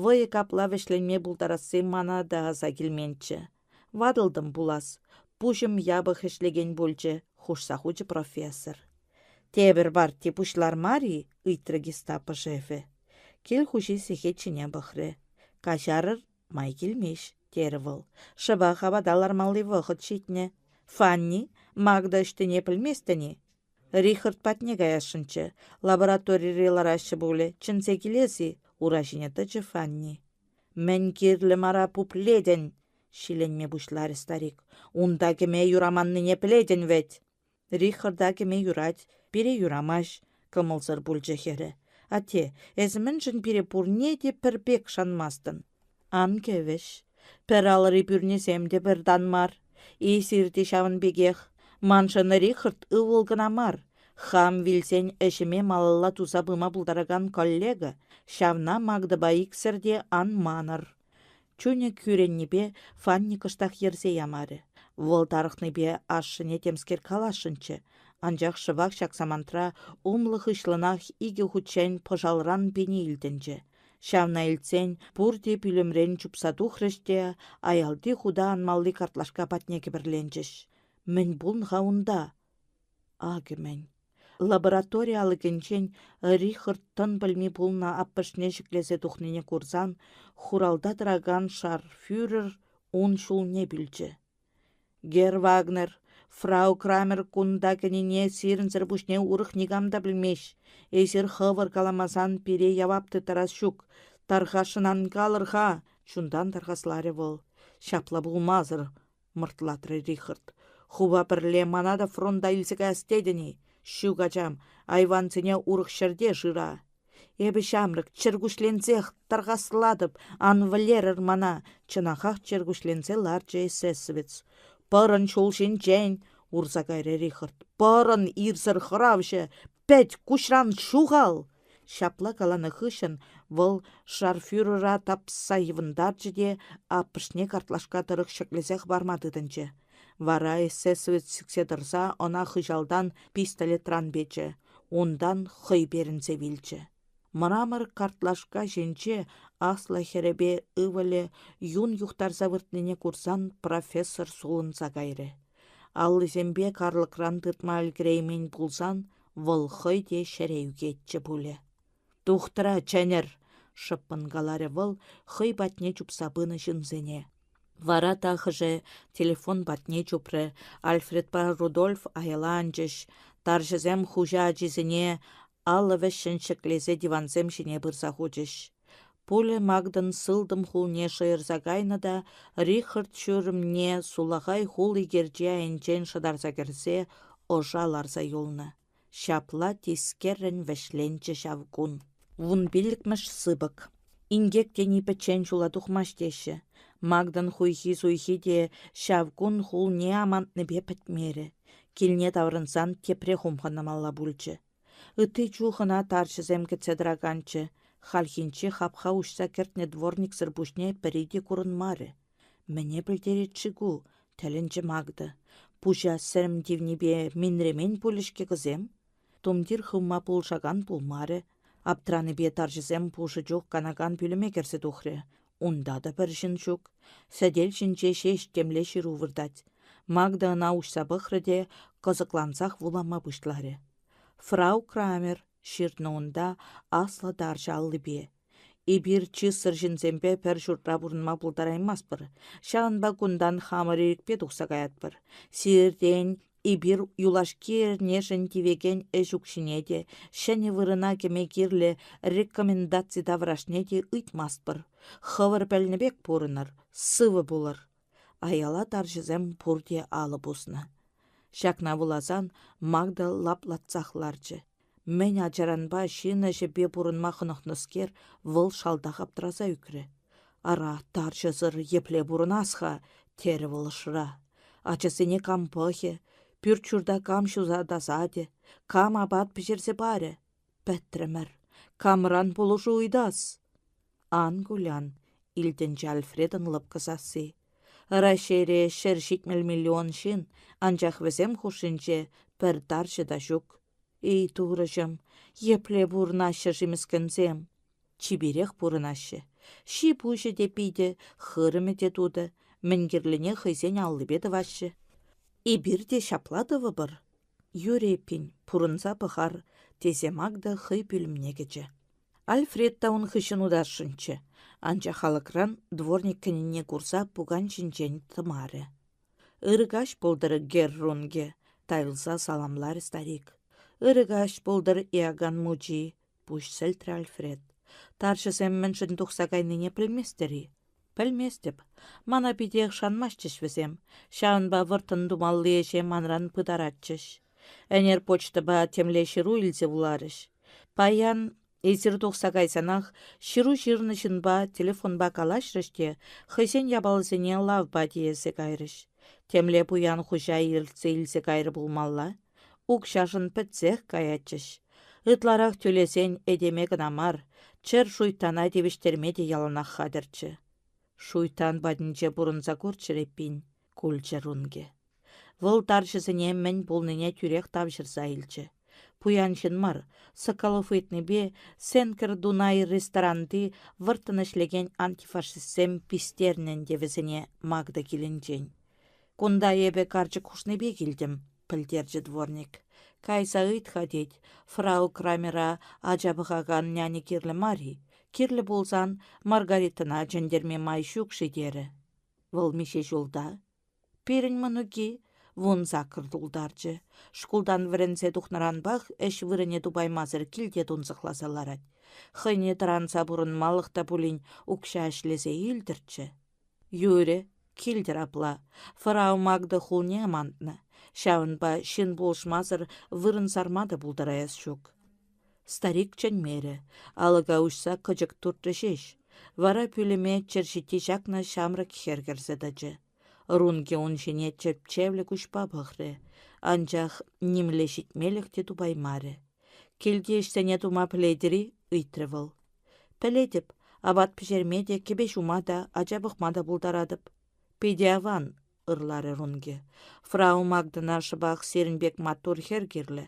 вӑйӑ капла вӗҫленме пултарасси мана та аса килменччӗ. Ватӑлтӑм пулас, пуҫӑм япӑх ӗҫлекен пулчӗ, хушса хучӗ профессор. Тепӗр парти пуҫлар мар-и? ыйтрӗ гестапо шефӗ. Кил хуҫи сехет ҫине пӑхрӗ. Каҫарӑр, май килмест, терӗ вӑл. Шӑпах апата лармалли вӑхӑт ҫитнӗ. Фанни, Магда ӑҫтине пӗлместӗн-и? Рихард патне каясшӑнччӗ. Лабораторире лараҫҫӗ пулӗ, чӗнсе килес-и? ура ҫине тӑчӗ Фанни. Мӗн кирлӗ мара пуплетӗн? ҫиленме пуҫларӗ старик. Унта кӗме юраманнине пӗлетӗн вӗт. Рихарда кӗме юрать, пире юрамасть, кӑмӑлсӑр пулчӗ хӗрӗ. Атте, эсӗ мӗншӗн пире пурне те пӗр пек шанмастӑн? Ан кӗвӗҫ. Пӗр алӑри пӳрнесем те пӗр тан мар. Эсир те ҫавӑн пекех. Маншӑн Рихард ывӑл кӑна мар, хам вилсен ӗҫӗме малалла туса пыма пултаракан коллега, ҫавна Магдӑпа иксӗр те ан манӑр. Чунӗ кӳреннипе Фанни кӑштах йӗрсе ямарӗ. Вӑл тарӑхнипе ашшӗне темскер каласшӑнччӗ, анчах шӑпах ҫак самантра умлӑ-хыҫлӑнах икӗ хутчен пӑшалран пени илтӗнчӗ. Ҫавна илтсен пурте пӳлӗмрен чупса тухрӗҫ те аялти хута анмалли картлашка патне кӗпӗрленчӗҫ. Мӗн пулнӑ-ха унта? Акӑ мӗн. Лаборатори алӑкӗнчен Рихард тӑн пӗлми пулнӑ аппӑшне ҫӗклесе тухнине курсан хуралта тӑракан шарфюрер ун ҫулне пӳлчӗ. Герр Вагнер, фрау Крамер кунта кӗнине сирӗнсӗр пуҫне урӑх никам та пӗлмест. Эсир хӑвӑр каламасан пире явап тыттарас ҫук. Тархасшӑн ан калӑр-ха, чунтан тархасларӗ вӑл. Ҫапла пулмасӑр, мӑртлатрӗ Рихард. Хупа пӗрле мана та фронта илсе каяс тетӗн-и? Ҫук, ачам, айвансене урӑх ҫӗрте шыра. Эпӗ ҫамрӑк, чӗркуҫленсех тархаслатӑп, ан вӗлерӗр мана, чӑнахах чӗркуҫленсе ларчӗ эсэсовец. Пӑрӑн ҫул ҫинчен, урса кайрӗ Рихард. Пӑрӑн, ирсӗр хӑравҫӑ, пӗт, куҫран ҫухал! Ҫапла каланӑ хыҫҫӑн вӑл шарфюрера тапса йӑвантарчӗ те аппӑшне картлашка тӑрӑх ҫӗклесе хӑпарма тытӑнчӗ. Вара эсэсовец сиксе тӑрса ӑна хыҫалтан пистолетран печӗ, унтан хӑй перӗнсе вилчӗ. Мрамор картлашка ҫинче аслӑ хӗрӗпе ывӑлӗ юн юхтарса выртнине курсан профессор сулӑнса кайрӗ. Аллисемпе карлӑкран тытма ӗлкӗреймен пулсан вӑл хӑй те ҫӗре ӳкетчӗ пулӗ. «Тухтӑра чӗнӗр!» — шӑппӑн каларӗ вӑл хӑй патне чупса пынӑ ҫынсене. Вара тахӑшӗ телефон патне чупрӗ, Альфредпа Рудольф аяла анчӗҫ, тарҫӑсем хуҫа ачисене алӑ вӗҫҫӗн ҫӗклесе дивансем ҫине пырса хучӗҫ. Пуля Магдӑн сылтӑм хулне шӑйӑрса кайнӑ та Рихард ҫурӑмне сулахай хул икерчи айӗнчен шӑтарса кӗрсе ӑша ларса юлнӑ. Ҫапла тискеррӗн вӗҫленчӗ ҫав кун. Вунпиллӗкмӗш сыпӑк. Инкек тени пӗччен ҫула тухмасть теҫҫӗ. Магдӑн хуйхи-суйхи те ҫав кун хулне амантнипе пӗтмерӗ. Килне таврӑнсан тепре хумханмалла пулчӗ. Ытти чух ӑна тарҫӑсем кӗтсе тӑраканччӗ. Хальхинче хапха уҫса кӗртнӗ дворниксӑр пуҫне пӗри те курӑнмарӗ. Мӗне пӗлтерет-ши ку? тӗлӗнчӗ Магда. Пуҫа сӗрӗм тивнипе минремен пулӗ-ҫке кӑсем. Тумтир хывма пулӑшакан пулмарӗ. Аптранипе тарҫӑсем пушӑ чух канакан пӳлӗме кӗрсе тухрӗ. Унта та пӗр ҫын ҫук. Сӗтел ҫинче ҫеҫ темле ҫыру выртать. Магда ӑна уҫса пӑхрӗ те кӑсӑклансах вулама пуҫларӗ. Фрау Крамер ҫырнӑ унта аслӑ тарҫӑ аллипе. Эпир чыссӑр ҫынсемпе пӗр ҫуртра пурӑнма пултараймастпӑр. Ҫавӑнпа кунтан хамӑр ирӗкпе тухса каятпӑр. Сиртен эпир юлашки эрнешӗн тивекен ӗҫ укҫине те, ҫӗнӗ вырӑна кӗме кирлӗ рекомендаци таврашне те ыйтмастпӑр. Хӑвӑр пӗлнӗ пек пурӑнӑр, сывӑ пулӑр. Аяла тарҫӑсем пурте алӑ пуснӑ. Ҫакна вуласан Магда лаплатсах ларчӗ. Мӗн ачаранпа ҫын ӗҫӗпе пурӑнма хӑнӑхнӑскер, вӑл шалтах аптраса ӳкрӗ. Ара, тарҫӑсӑр епле пурӑнас-ха, терӗ вӑл ӑшра. Ачасене кам пӑхӗ, пӳрт-ҫурта кам ҫуса тасатӗ, кам апат пӗҫерсе парӗ? Пӗтрӗмӗр. Камран пулӑшу ыйтас? Ан кулян. илтӗнчӗ Альфредӑн лӑпкӑ сасси. Раҫҫейре 170 миллион ҫын, анчах вӗсем хушшинче пӗр тарҫӑ та ҫук. Эй, турӑҫӑм, епле пурӑнаҫҫӗ-ши мӗскӗнсем? Чиперех пурӑнаҫҫӗ. Ҫи-пуҫӗ те питӗ, хырӑмӗ те тутӑ, мӗн кирлине хӑйсен аллипе тӑваҫҫӗ. Эпир те ҫапла тӑвӑпӑр. Юрӗ эппин, пурӑнса пӑхар, тесе Магда хӑй пӳлӗмне кӗчӗ. Альфред та ун хыҫҫӑн утасшӑнччӗ, анчах алӑкран дворник кӗнине курса пукан ҫинчен тӑмарӗ. Ырӑ каҫ пултӑр, Геррунге, тайӑлса саламларӗ старик. Ырӑ каҫ пултӑр, Иоганн мучи, пуҫ сӗлтрӗ Альфред. Тарҫӑсем мӗншӗн тухса кайнине пӗлместӗр-и? Пӗлместӗп. Мана питех шанмастчӗҫ вӗсем. Ҫавӑнпа вӑрттӑн тумалли ӗҫе манран пытаратчӗҫ. Ӗнер почтӑпа темле ҫыру илсе вуларӗҫ. Паян эсир тухса кайсанах ҫыру ҫырнӑ ҫынпа телефонпа калаҫрӗҫ те хӑйсен япалисене лавпа тиесе кайрӗҫ. Темле пуян хуҫа илсе илсе кайрӗ пулмалла. Укҫашӑн пӗтсех каятчӗҫ. Ытларах тӳлесен этеме кӑна мар, чӗр шуйттана тивӗҫтерме те яланах хатӗрччӗ. Шуйттан патӗнче пурӑнса курччӑр эппин, кулчӗ Рунге. Вӑл тарҫӑсене мӗн пулнине тӳрех тавҫӑрса илчӗ. Пуян ҫын мар, Соколов ыйтнипе Сенкер Дунай ресторанти вӑрттӑн ӗҫлекен антифашистсем пистернӗ ӗнтӗ вӗсене Магда килӗнчен. Кунта эпӗ карчӑк хушнипе килтӗм, пӗлтерчӗ дворник. Кайса ыйт-ха, тет, фрау Крамера ача пӑхакан няня кирлӗ мар-и? Кирлӗ пулсан Маргаритӑна чӗнтерме май ҫук-ши терӗ. Вӑл миҫе ҫулта? Пирӗн мӑнуки 18 тултарчӗ. Шкултан вӗренсе тухнӑранпах ӗҫ вырӑнӗ тупаймасӑр килте тунсӑхласа ларать. Хӑйне тӑранса пурӑнмалӑх та пулин укҫа ӗҫлесе илтӗрччӗ. Юрӗ, килтӗр апла. Фрау Магда хулне амантнӑ. Ҫавӑнпа ҫын пулӑшмасӑр вырӑн сарма та пултараяс ҫук. Старик чӗнмерӗ, алӑка уҫса кӑчӑк туртрӗ ҫеҫ. Вара пӳлӗме чӗрҫитти ҫакнӑ ҫамрӑк хӗр кӗрсе тӑчӗ. Рунки ун ҫине чӗп-чевлӗ куҫпа пӑхрӗ, анчах нимле ҫитмелӗх те тупаймарӗ. Килти ӗҫсене тума пӗлетӗр-и? ыйтрӗ вӑл. Пӗлетӗп, апат пӗҫерме те, кӗпе ҫума та, ача пӑхма та пултаратӑп. Питӗ аван, ырларӗ Рунге. Фрау Магдӑна шӑпах сирӗн пек маттур хӗр кирлӗ.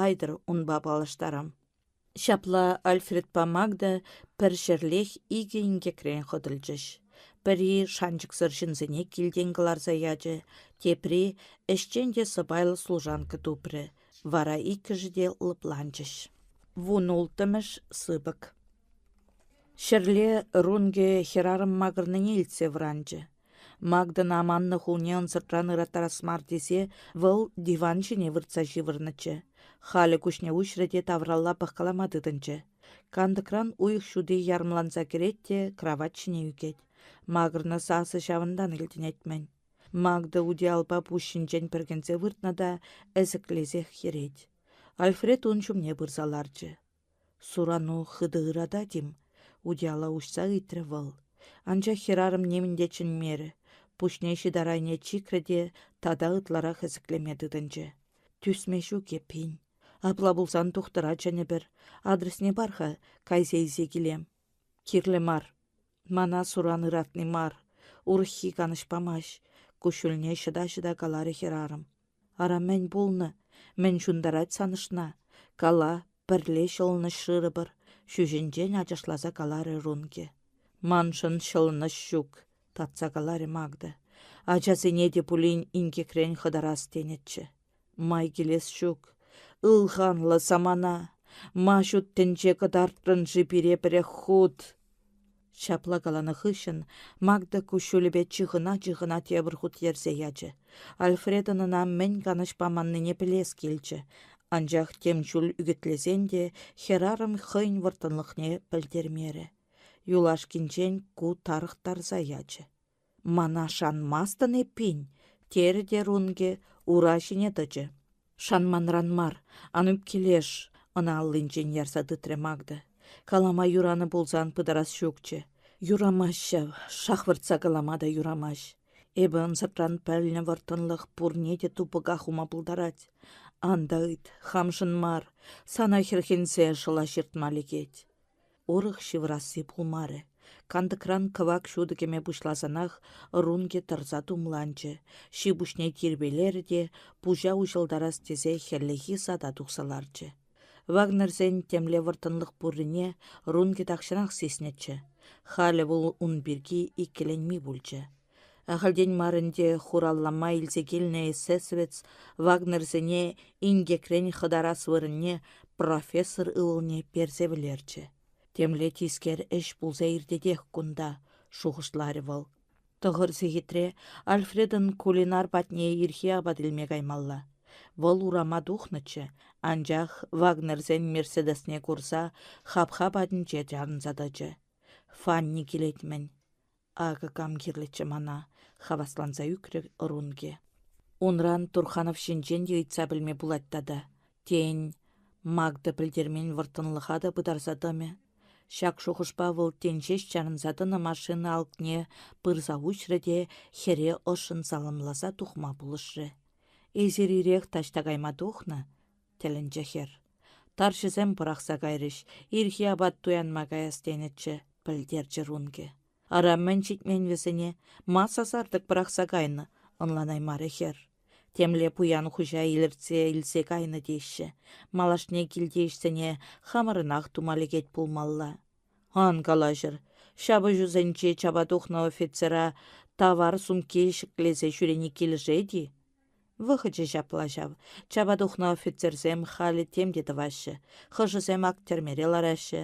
Айтӑр унпа паллаштарам. Ҫапла Альфредпа Магда пӗр ҫӗрлех икӗ инкекрен хӑтӑлчӗҫ. Пӗри шанчӑксӑр ҫынсене килтен кӑларса ячӗ, тепри ӗҫчен те сӑпайлӑ служанка тупрӗ. Вара иккӗшӗ те лӑпланчӗҫ. Вунулттӑмӗш сыпӑк. Ҫӗрле Рунге хӗрарӑм макӑрнине илтсе вӑранчӗ. Магдӑн аманнӑ хулне ӑнсӑртран ыраттарас мар тесе вӑл диван ҫине выртса ҫывӑрнӑччӗ. Халӗ куҫне уҫрӗ те тавралла пӑхкалама тытӑнчӗ. Кантӑкран уйӑх ҫути ярӑмланса кӗрет те кравать ҫине ӳкет. Макӑрнӑ сасӑ ҫавӑнтан илтӗнет-мӗн. Магда утиялпа пуҫ ҫинчен пӗркенсе выртнӑ та ӗсӗклесех йӗрет. Альфред ун ҫумне пырса ларчӗ. Сурану хытӑ ыратать-им? Утияла уҫса ыйтрӗ вӑл. Анчах хӗрарӑм нимӗн те чӗнмерӗ. Пуҫне ҫытар айне чикрӗ те тата ытларах ӗсӗклеме тытӑнчӗ. Тӳсме ҫук эппин. Апла пулсан тухтӑра чӗнӗпӗр. Адресне пар-ха, кайса илсе килем. Кирлӗ мар. Мана суран ыратни мар, урӑххи канӑҫ памасть, куҫҫульне ҫӑта-ҫӑта каларӗ хӗрарӑм. Ара, мӗн пулнӑ? Мӗн ҫунтарать сан ӑшна? Кала, пӗрле ҫӑлӑнӑҫ шырӑпӑр, ҫӳҫӗнчен ачашласа каларӗ Рунке. Маншӑн ҫӑлӑнӑҫ ҫук, татса каларӗ Магда. Ачасене те пулин инкекрен хӑтарас тенӗччӗ. Май килес ҫук. Ылханлӑ самана. Ма ҫут тӗнче кӑтартрӑн-ши пире пӗрех хут? Ҫапла каланӑ хыҫҫӑн Магда куҫҫулӗпе чыхӑна-чыхӑна тепӗр хут йӗрсе ячӗ. Альфредӑн ӑна мӗн канӑҫ паманнине пӗлес килчӗ. Анчах тем чуль ӳкӗтлесен те хӗрарӑм хӑйӗн вӑрттӑнлӑхне пӗлтермерӗ. Юлашкинчен ку тарӑхтарса ячӗ. Мана шанмастӑн эппин, терӗ те Рунке ура ҫине тӑчӗ. Шанманран мар, ан ӳпкелеш, ӑна аллинчен ярса тытрӗ Магда. Калама юранӑ пулсан пытарас ҫукчӗ. Юрамасть ҫав, шахвӑртса калама та юрамасть. Эпӗ ӑнсӑртран пӗлнӗ вӑрттӑнлӑх пурне те тупӑка хума пултарать. Ан та ыйт, хамшӑн мар, сана хӗрхенсе шӑла ҫыртма лекет. Урӑх ҫывӑрасси пулмарӗ. Кантӑкран кӑвак ҫутӑ кӗме пуҫласанах Рунке тӑрса тумланчӗ, ҫи-пуҫне тирпейлерӗ те пуҫа уҫӑлтарас тесе хӗллехи сада тухса ларчӗ. Вагнерсен темле вӑрттӑнлӑх пуррине Рунке тахҫанах сиснӗччӗ. Халӗ вӑл ун пирки иккӗленми пулчӗ. Ахальтен мар ӗнтӗ хураллама илсе килнӗ эсэсовец Вагнерсене инкекрен хӑтарас вырӑнне профессор ывӑлне персе вӗлерчӗ. Темле тискер ӗҫ пулса иртетех кунта, шухӑшларӗ вӑл. Тӑхӑр сехетре Альфредӑн кулинар патне ирхи апат илме каймалла. Вӑл урама тухнӑччӗ, анчах Вагнерсен Мерседесне курса хапха патӗнче чарӑнса тӑчӗ. Фанни килет-мӗн. Акӑ кам кирлӗччӗ мана, хавасланса ӳкрӗ Рунке. Унран Турханов ҫинчен те ыйтса пӗлме пулать тата. Тен, Магда пӗлтермен вӑрттӑнлӑха та пытарса тӑмӗ. Ҫак шухӑшпа вӑл тин ҫеҫ чарӑнса тӑнӑ машина алӑкне пырса уҫрӗ те хӗре ӑшшӑн саламласа тухма пулӑшрӗ. «Эсир ирех таҫта кайма тухнӑ?» — тӗлӗнчӗ хӗр. Тарҫӑсем пӑрахса кайрӗҫ, ирхи апат туянма каяс тенӗччӗ, пӗлтерчӗ Рунке. Ара, мӗн ҫитмен вӗсене, ма сасартӑк пӑрахса кайнӑ, ӑнланаймарӗ хӗр. Темле пуян хуҫа илӗртсе илсе кайнӑ теҫҫӗ. Малашне килти ӗҫсене хамӑрӑнах тума лекет пулмалла. Ан калаҫӑр, ҫапӑҫусенче чапа тухнӑ офицера тавар сумки ҫӗклесе ҫӳрени килӗшет-и? Вӑхӑчӗ ҫапла ҫав. Чапа тухнӑ офицерсем халӗ тем те тӑваҫҫӗ. Хӑшӗсем ак тӗрмере лараҫҫӗ.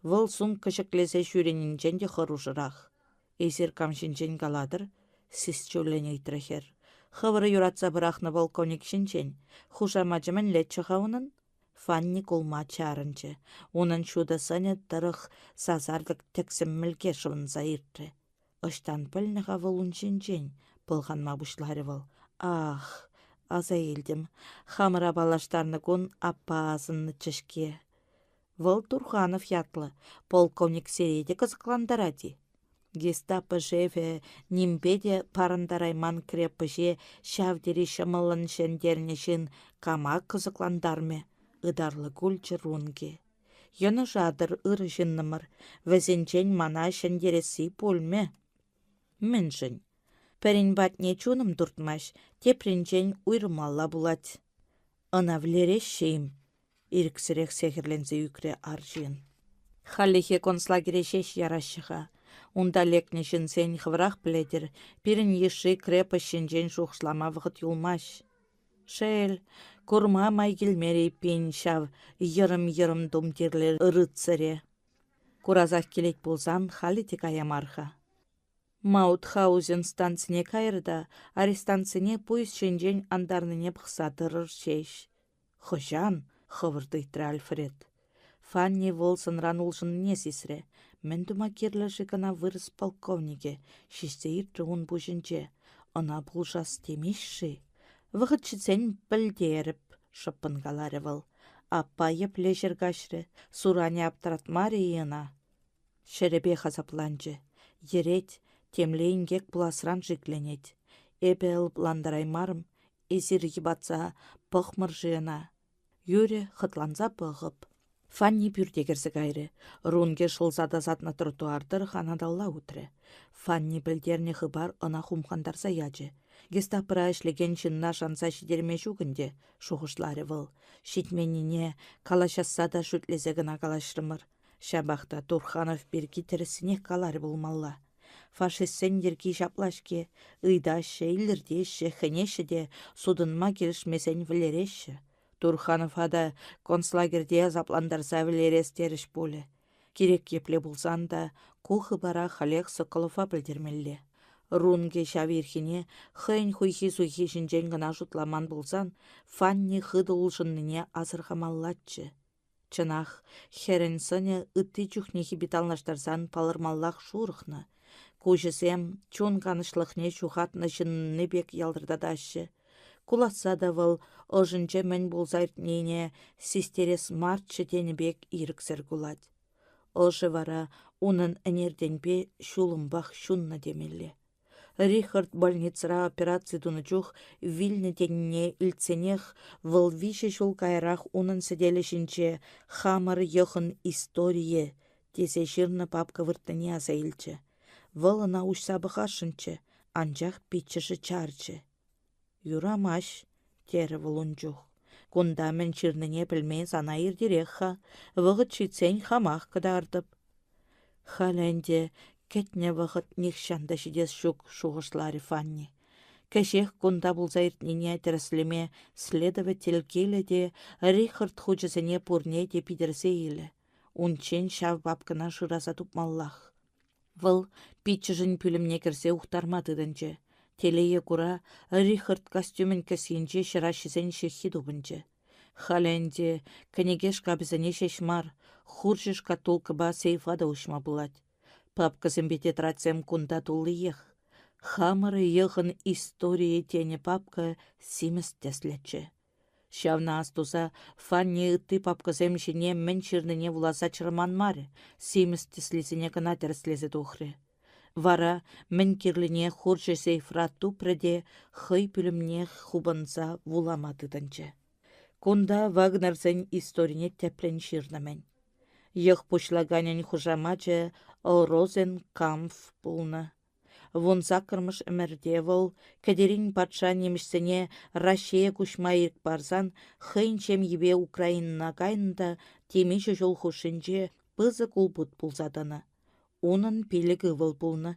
Вӑл сумка ҫӗклесе ҫӳренинчен те хӑрушӑрах. Эсир кам ҫинчен калатӑр? сисчӳллӗн ыйтрӗ хӗр. Хӑвӑр юратса пӑрахнӑ полковник ҫинчен. Хушамачӗ мӗнлеччӗ-ха унӑн? Фанни кулма чарӑнчӗ. Унӑн ҫутӑ сӑнӗ тӑрӑх сасартӑк тӗксӗм мӗлке шӑвӑнса иртрӗ. Ӑҫтан пӗлнӗ-ха вӑл ун ҫинчен? пӑлханма пуҫларӗ вӑл. Ах, аса илтӗм. Хамӑра паллаштарнӑ кун аппа асӑннӑччӗ-ҫке. Вӑл Турханов ятлӑ, полковник сире те кӑсӑклантарать-и? Гестапо шефӗ нимпе те парӑнтарайман крепоҫе ҫав тери ҫӑмӑллӑн ҫӗнтернӗ ҫын кама кӑсӑклантармӗ? Ытарлӑ кулчӗ Рунки. Йӑнӑшатӑр, ырӑ ҫыннӑмӑр, вӗсенчен мана ҫӗнтересси пулмӗ. Мӗншӗн? Пӗрин патне чунӑм туртмасть, тепринчен уйрӑлмалла пулать. Ӑна вӗлереҫҫӗ-им? Ирӗксӗрех сехӗрленсе ӳкрӗ арҫын. Хальлӗхе концлагере ҫеҫ яраҫҫӗ-ха. Унта лекнӗ ҫынсен хӑвӑрах пӗлетӗр, пирӗн йышши крепость ҫинчен шухӑшлама вӑхӑт юлмасть. Шел, курма май килмерӗ эппин ҫав йӑрӑм-йӑрӑм тумтирлӗ рыцаре. Курасах килет пулсан халӗ те кая мар-ха. Маутхаузен станцине кайрӗ та арестантсене пуйӑс ҫинчен антарнине пӑхса тӑрӑр ҫеҫ. Хӑҫан? — хӑвӑрт ыйтрӗ Альфред. Фанни вӑл сӑнран улшӑннине сисрӗ. Мӗн тума кирлӗ-ши кӑна вырӑс полковникӗ? ҫиҫсе иртрӗ ун пуҫӗнче. Ӑна пулӑшас темест-ши? Вӑхӑт ҫитсен пӗлтерӗп, шӑппӑн каларӗ вӑл. Аппа епле ҫӗр каҫрӗ, суранӗ аптӑратмарӗ-и ӑна? Ҫӗрӗпех асапланчӗ. Йӗрет, темле инкек пуласран шикленет. Эпӗ лӑплантараймарӑм, эсир йӑпатса пӑхмӑр-ши ӑна? Юрӗ, хӑтланса пӑхӑп. Фанни пӳрте кӗрсе кайрӗ. Рунке шӑлса тасатнӑ тротуар тӑрӑх анаталла утрӗ. Фанни пӗлтернӗ хыпар ӑна хумхантарса ячӗ. Гестапӑра ӗҫлекен ҫынна шанса ҫитерме ҫук ӗнтӗ, шухӑшларӗ вӑл. Ҫитменнине, калаҫасса та шӳтлесе кӑна калаҫрӑмӑр. Ҫапах та Турханов пирки тӗрӗссинех каларӗ пулмалла. Фашистсен йӗрки ҫапла-ҫке: ыйтаҫҫӗ, илӗртеҫҫӗ, хӗнеҫҫӗ те сутӑнма килӗшмесен вӗлереҫҫӗ. Турханова та концлагерьте асаплантарса вӗлерес терӗҫ пулӗ. Кирек епле пулсан та ку хыпара халех Соколова пӗлтермелле. Рунге ҫав ирхине хӑйӗн хуйхи-суйхи ҫинчен кӑна шутламан пулсан Фанни хытӑ улшӑннине асӑрхамаллаччӗ. Чӑнах, хӗрӗн сӑнӗ ытти чухнехипе танлаштарсан палӑрмаллах шурӑхнӑ. Куҫӗсем чун канӑҫлӑхне ҫухатнӑ ҫынни пек ялтӑртатаҫҫӗ. Куласса та вӑл ӑшӗнче мӗн пулса иртнине систерес марччӗ тенӗ пек ирӗксӗр кулать. Ӑшӗ вара унӑн ӗнертенпе ҫулӑмпах ҫуннӑ темелле. Рихард больницӑра операци тунӑ чух вилнӗ тенине илтсенех вӑл виҫӗ ҫул каярах унӑн сӗтелӗ ҫинче «Хамӑр йӑхӑн историйӗ» тесе ҫырнӑ папка выртнине аса илчӗ. Вӑл ӑна уҫса пӑхасшӑнччӗ, анчах пиччӗшӗ чарчӗ. Юрамасть, терӗ вӑл ун чух. Кунта мӗн ҫырнине пӗлме сана иртерех-ха, вӑхӑт ҫитсен хамах кӑтартӑп. Халӗ ӗнтӗ кӗтнӗ вӑхӑт нихҫан та ҫитес ҫук, шухӑшларӗ Фанни. Кӗҫех кунта пулса иртнине тӗрӗслеме следователь килӗ те Рихард хучӗсене пурне те питӗрсе илӗ. Унччен ҫав папкӑна шыраса тупмаллах. Вӑл пиччӗшӗн пӳлӗмне кӗрсе ухтарма тытӑнчӗ. Телее кура, Рихард костюмӗн кӗсйинче ҫӑраҫҫисен ҫыххи тупӑнчӗ. Халӗ ӗнтӗ кӗнеке шкапӗсене ҫеҫ мар, хурҫӑ шкатулкӑпа сейфа та уҫма пулать. Папкӑсемпе тетрадьсем кунта туллиех. Хамӑр йӑхӑн историйӗ тенӗ папка симӗс тӗслӗччӗ. Ҫавна астуса Фанни ытти папкӑсем ҫине мӗн ҫырнине вуласа чӑрманмарӗ, симӗс тӗслисене кӑна тӗрӗслесе тухрӗ. Вара мӗн кирлине хурҫӑ сейфра тупрӗ те хӑй пӳлӗмне хупӑнса вулама тытӑнчӗ. Кунта Вагнерсен историне тӗплӗн ҫырнӑ-мӗн. Йӑх пуҫлаканӗн хушамачӗ Розенкампф пулнӑ. Вунсаккӑрмӗш ӗмӗрте вӑл Кӗтерин патша нимӗҫсене Раҫҫее куҫма ирӗк парсан хӑйӗн ҫемйипе Украинӑна кайнӑ та темиҫе ҫул хушшинче пысӑк улпут пулса тӑнӑ. Унӑн пилӗк ывӑл пулнӑ.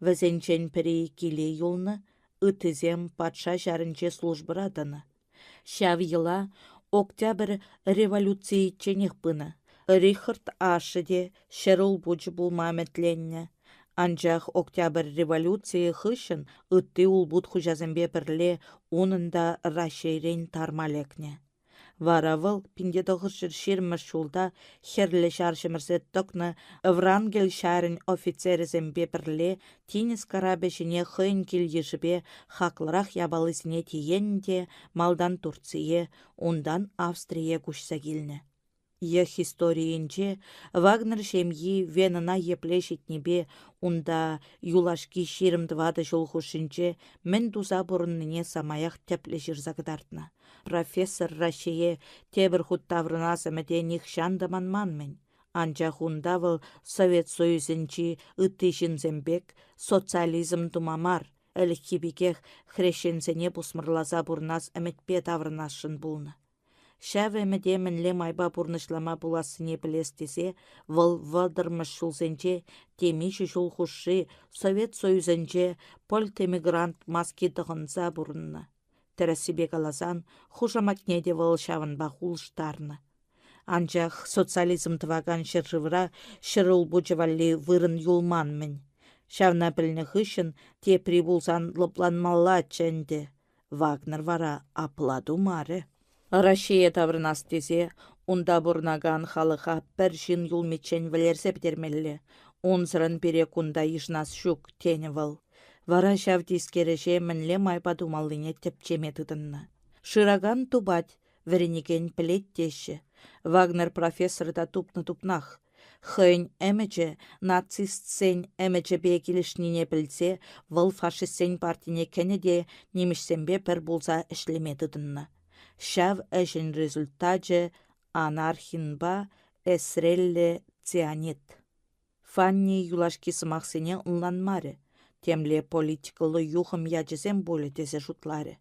Вӗсенчен пӗри киле юлнӑ, ыттисем патша ҫарӗнче службӑра тӑнӑ. Ҫав йӑла Октябрь революцийӗчченех пынӑ. Рихард ашшӗ те ҫӗрулпучӗ пулма ӗмӗтленнӗ. Анчах Октябрь революцийӗ хыҫҫӑн ытти улпут хуҫасемпе пӗрле унӑн та Раҫҫейрен тарма лекнӗ. Вара вӑл 1920 ҫулта Хӗрлӗ Ҫар ҫӗмӗрсе тӑкнӑ Врангель ҫарӗн офицерӗсемпе пӗрле тинӗс карапӗ ҫине хӑйӗн кил-йышӗпе хаклӑрах япалисене тиенӗ те малтан Турцие, унтан Австрие куҫса килнӗ. Йӑх историйӗнче Вагнер ҫемйи Венӑна епле ҫитнипе унта юлашки 24 ҫул хушшинче мӗн туса пурӑннине самаях тӗплӗ ҫырса кӑтартнӑ. Профессор Раҫҫее тепӗр хут таврӑнас ӗмӗте нихҫан та манман-мӗн. Анчах унта вӑл Совет Союзӗнчи ытти ҫынсем пек социализм тума мар, ӗлӗкхи пекех хресченсене пусмӑрласа пурӑнас ӗмӗтпе таврӑнасшӑн пулнӑ. Ҫав ӗмӗте мӗнле майпа пурнӑҫлама пулассине пӗлес тесе вӑл вӑтӑрмӗш ҫулсенче темиҫе ҫул хушши Совет Союзӗнче политэмигрант маски тӑхӑнса пурӑннӑ. Тӗрӗссипе каласан, хушаматне те вӑл ҫавӑнпах улӑштарнӑ. Анчах социализм тӑвакан ҫӗршывра ҫӗрулпучӗ валли вырӑн юлман-мӗн. Ҫавна пӗлнӗ хыҫҫӑн тепри пулсан лӑпланмаллаччӗ ӗнтӗ. Вагнер вара апла тумарӗ. Раҫҫее таврӑнас тесе унта пурӑнакан халӑха пӗр ҫын юлмиччен вӗлерсе пӗтермелле, унсӑрӑн пире кунта йышӑнас ҫук, тенӗ вӑл. Вара ҫав тискер ӗҫе мӗнле майпа тумаллине тӗпчеме тытӑннӑ. Шыракан тупать, вӗренекен пӗлет теҫҫӗ. Вагнер профессор та тупнӑ-тупнах. Хӑйӗн ӗмӗчӗ нацистсен ӗмӗчӗпе килӗшнине пӗлсе вӑл фашистсен партине кӗнӗ те нимӗҫсемпе пӗр пулса ӗҫлеме тытӑннӑ. Ҫав ӗҫӗн результачӗ анархинпа эсреллӗ цианид. Фанни юлашки сӑмахсене ӑнланмарӗ, темле политикӑллӑ юхӑм ячӗсем пулӗ тесе шутларӗ.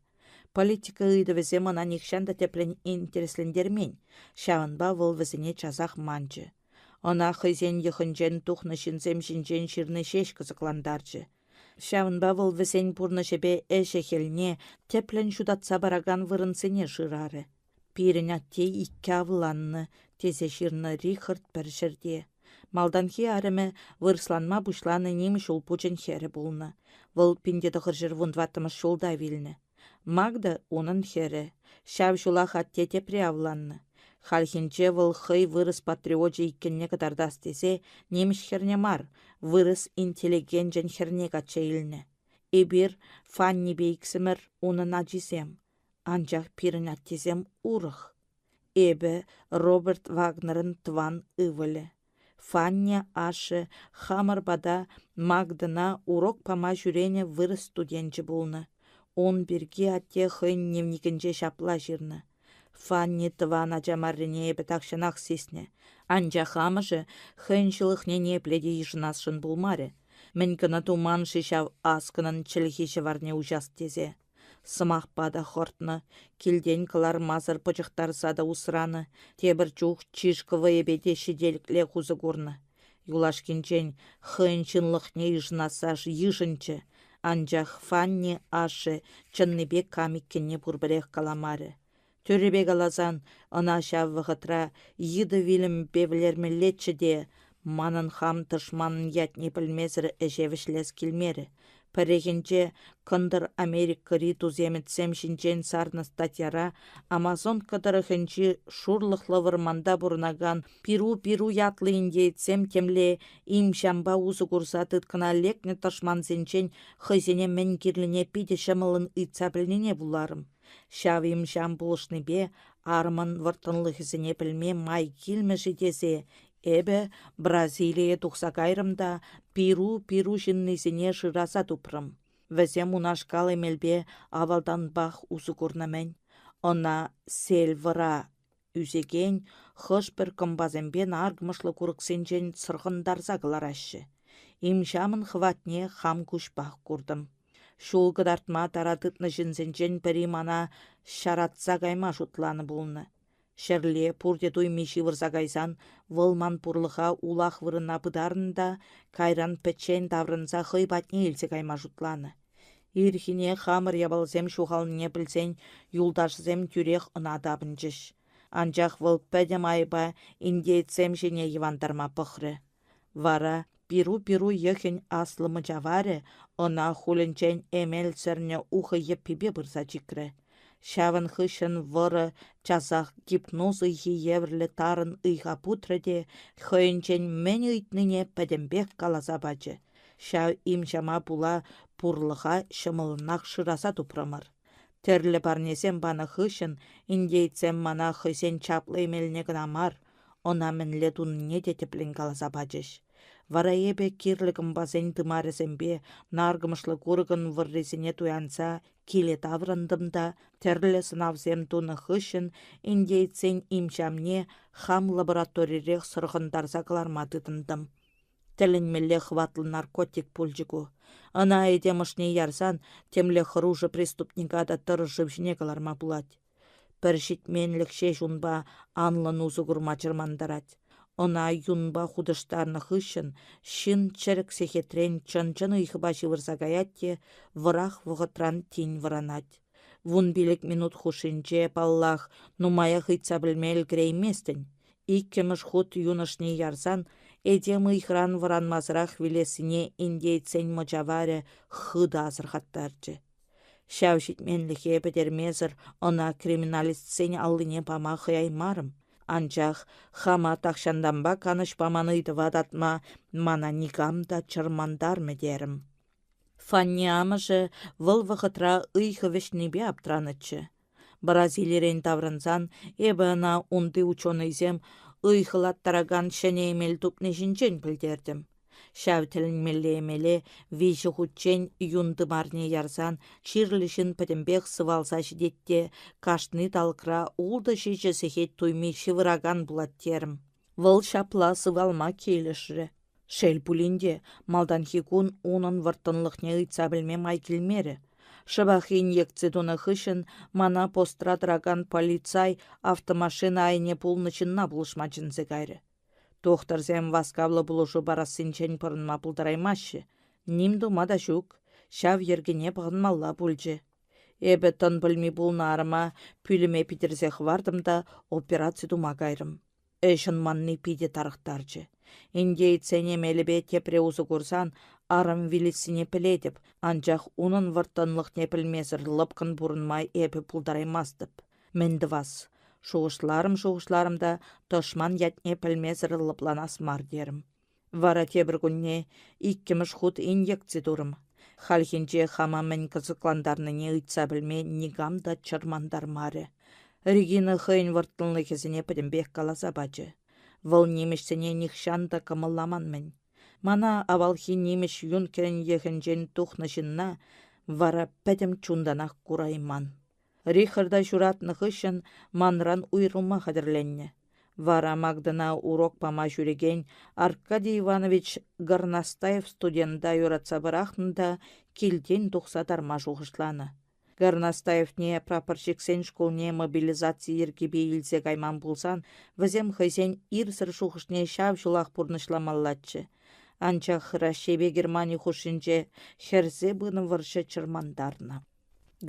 Политика ыйтӑвӗсем ӑна нихҫан та тӗплӗн интереслентермен, ҫавӑнпа вӑл вӗсене часах манчӗ. Ӑна хӑйсен йӑхӗнчен тухнӑ ҫынсем ҫинчен ҫырни ҫеҫ кӑсӑклантарчӗ. Ҫавӑнпа вӑл вӗсен пурнӑҫӗпе ӗҫӗ-хӗлне тӗплӗн ҫутатса паракан вырӑнсене шырарӗ. Пирӗн атте иккӗ авланнӑ, тесе ҫырнӑ Рихард пӗр ҫӗрте. Малтанхи арӑмӗ вырӑсланма пуҫланӑ нимӗҫ улпучӗн хӗрӗ пулнӑ. Вӑл 1914 ҫулта вилнӗ. Магда унӑн хӗрӗ. Ҫав ҫулах атте тепре авланнӑ. Хальхинче вӑл хӑй вырӑс патриочӗ иккенне кӑтартас тесе нимӗҫ хӗрне мар, вырӑс интеллигенчӗн хӗрне качча илнӗ. Эпир, Фаннипе иксӗмӗр, унӑн ачисем. Анчах пирӗн аттесем урӑх. Эпӗ Роберт Вагнерӑн тӑван ывӑлӗ. Фанни ашшӗ хамӑр пата Магдӑна урок пама ҫӳренӗ вырӑс студенчӗ пулнӑ. Ун пирки атте хӑйӗн дневникӗнче ҫапла ҫырнӑ. Фанни тӑван ача маррине эпӗ тахҫанах сиснӗ. Анчах амӑшӗ хӑйӗн ҫылӑхне ниепле те йышӑнасшӑн пулмарӗ. Мӗн кӑна туман-ши ҫав аскӑнӑн чӗлхи-ҫӑварне уҫас тесе. Сӑмахпа та хӑртнӑ, килтен кӑлармасӑр пӑчӑхтарса та усранӑ, тепӗр чух чышкӑ вӑйӗпе те ҫителӗклех усӑ курнӑ. Юлашкинчен хӑйӗн ҫынлӑхне йышӑнасса йышӑнчӗ, анчах Фанни ашшӗ чӑннипе кам иккенне пурпӗрех каламарӗ. Тӳррипе каласан, ӑна ҫав вӑхӑтра йытӑ вилӗмпе вӗлермеллеччӗ те, манӑн хам тӑшманӑн ятне пӗлмесӗр ӗҫе вӗҫлес килмерӗ. Пӗррехинче Кӑнтӑр Америкӑри туземецсем ҫинчен сарнӑ статьяра Амазонка тӑрӑхӗнчи шурлӑхлӑ вӑрманта пурӑнакан Пиру-Пиру ятлӑ индеецсем темле им-ҫампа усӑ курса тыткӑна лекнӗ тӑшмансенчен хӑйсене мӗн кирлине питӗ ҫӑмӑллӑн ыйтса пӗлнине вуларӑм. Ҫав им-ҫам пулӑшнипе арӑмӑн вӑрттӑнлӑхӗсене пӗлме май килмӗ-ши тесе эпӗ Бразилие тухса кайрӑм та Пиру-Пиру ҫыннисене шыраса тупрӑм. Вӗсем унашкал эмелпе авалтанпах усӑ курнӑ-мӗн. Ӑна сельвӑра ӳсекен хӑш-пӗр кӑмпасемпе наркӑмӑшлӑ курӑксенчен сӑрхӑнтарса кӑлараҫҫӗ. Им-ҫамӑн хӑватне хам куҫпах куртӑм. Ҫул кӑтартма тара тытнӑ ҫынсенчен пӗри мана ҫаратса кайма шутланӑ пулнӑ. Ҫӗрле пурте туйми ҫывӑрса кайсан вӑл ман пурлӑха улах вырӑна пытарнӑ та кайран пӗччен таврӑнса хӑй патне илсе кайма шутланӑ. Ирхине хамӑр япаласем ҫухалнине пӗлсен юлташӗсем тӳрех ӑна тапӑнчӗҫ. Анчах вӑл пӗтӗм айӑпа индеецсем ҫине йӑвантарма пӑхрӗ. Вара Пиру-пиру йӑхӗн аслӑ мӑчаварӗ ӑна хулӗнчен эмел сӗрнӗ ухӑ йӗппипе пырса чикрӗ. Ҫавӑн хыҫҫӑн вӑрӑ часах гипноз ыйхи евӗрлӗ тарӑн ыйха путрӗ те хӑйӗнчен мӗн ыйтнине пӗтӗмпех каласа пачӗ. Ҫав им-ҫама пула пурлӑха ҫӑмӑллӑнах шыраса тупрӑмӑр. Тӗрлӗ парнесем панӑ хыҫҫӑн индейцсем мана хӑйсен чаплӑ эмелне кӑна мар, ӑна мӗнле тунине те тӗплӗн каласа пачӗҫ. Вара эпӗ кирлӗ кӑмпасен тымарӗсемпе наркӑмӑшлӑ курӑкӑн вӑррисене туянса киле таврӑнтӑм та тӗрлӗ сӑнавсем тунӑ хыҫҫӑн индейцсен им-ҫамне хам лабораторирех сӑрхӑнтарса кӑларма тытӑнтӑм. Тӗлӗнмелле хӑватлӑ наркотик пулчӗ ку. Ӑна этем ӑшне ярсан темле хӑрушӑ преступника та тӑрӑ шыв ҫине кӑларма пулать. Пӗр ҫитменлӗх ҫеҫ унпа анлӑн усӑ курма чӑрмантарать. Ӑна юнпа хутӑштарнӑ хыҫҫӑн ҫын чӗрӗк сехетрен чӑн-чӑн ыйхӑпа ҫывӑрса каять те вӑрах вӑхӑтран тин вӑранать. 15 минут хушшинче, паллах, нумаях ыйтса пӗлме ӗлкӗрейместӗн. Иккӗмӗш хут юн ӑшне ярсан этем ыйхӑран вӑранмасӑрах вилессине индеецсен мӑчаварӗ хытӑ асӑрхаттарчӗ. Ҫав ҫитменлӗхе пӗтермесӗр ӑна криминалистсен аллине пама хӑяймарӑм. Анчах хама тахҫантанпа канӑҫ паман ыйтӑва татма мана никам та чӑрмантармӗ терӗм. Фанни амӑшӗ вӑл вӑхӑтра ыйхӑ вӗҫнипе аптранӑччӗ. Бразилирен таврӑнсан эпӗ ӑна унти ученӑйсем ыйхӑлаттаракан ҫӗнӗ эмел тупни ҫинчен пӗлтертӗм. Ҫав тӗлӗнмелле эмеле виҫӗ хутчен юн тымарне ярсан чирлӗ ҫын пӗтӗмпех сывалса ҫитет те кашни талӑкра ултӑ-ҫичӗ сехет туйми ҫывӑракан пулать терӗм. Вӑл ҫапла сывалма килӗшрӗ. Шел пулин те, малтанхи кун унӑн вӑрттӑнлӑхне ыйтса пӗлме май килмерӗ. Шӑпах инъекци тунӑ хыҫҫӑн мана постра тӑракан полицай автомашина айне пулнӑ ҫынна пулӑшма чӗнсе кайрӗ. Тухтӑрсем васкавлӑ пулӑшу парассинчен пӑрӑнма пултараймаҫҫӗ. Ним тума та ҫук, ҫав йӗркене пӑхӑнмалла пулчӗ. Эпӗ тӑн пӗлми пулнӑ арӑма пӳлӗме питӗрсе хӑвартӑм та операци тума кайрӑм. Ӗҫ ӑнманни питӗ тарӑхтарчӗ. Индеецсен эмелӗпе тепре усӑ курсан арӑм вилессине пӗлетӗп, анчах унӑн вӑрттӑнлӑхне пӗлмесӗр лӑпкӑн пурӑнма эпӗ пултараймастӑп. Мӗн тӑвас? Шухӑшларӑм-шухӑшларӑм та тӑшман ятне пӗлмесӗр лӑпланас мар терӗм. Вара тепӗр кунне иккӗмӗш хут инъекци турӑм. Хальхинче хама мӗн кӑсӑклантарнине ыйтса пӗлме никам та чӑрмантармарӗ. Регина хӑйӗн вӑрттӑнлӑхӗсене пӗтӗмпех каласа пачӗ. Вӑл нимӗҫсене нихҫан та кӑмӑлламан-мӗн. Мана авалхи нимӗҫ юнкерӗн йӑхӗнчен тухнӑ ҫынна вара пӗтӗм чунтанах курайман. Рихарда ҫуратнӑ хыҫҫӑн манран уйрӑлма хатӗрленнӗ. Вара Магдӑна урок пама ҫӳрекен Аркадий Иванович Горностаев студента юратса пӑрахнӑ та килтен тухса тарма шухӑшланӑ. Горностаевне прапорщиксен шкулне мобилизаци йӗркипе илсе кайман пулсан вӗсем хӑйсен ирсӗр шухӑшне ҫав ҫулах пурнӑҫламаллаччӗ. Анчах Раҫҫейпе Германи хушшинче хӗрсе пынӑ вӑрҫӑ чӑрмантарнӑ.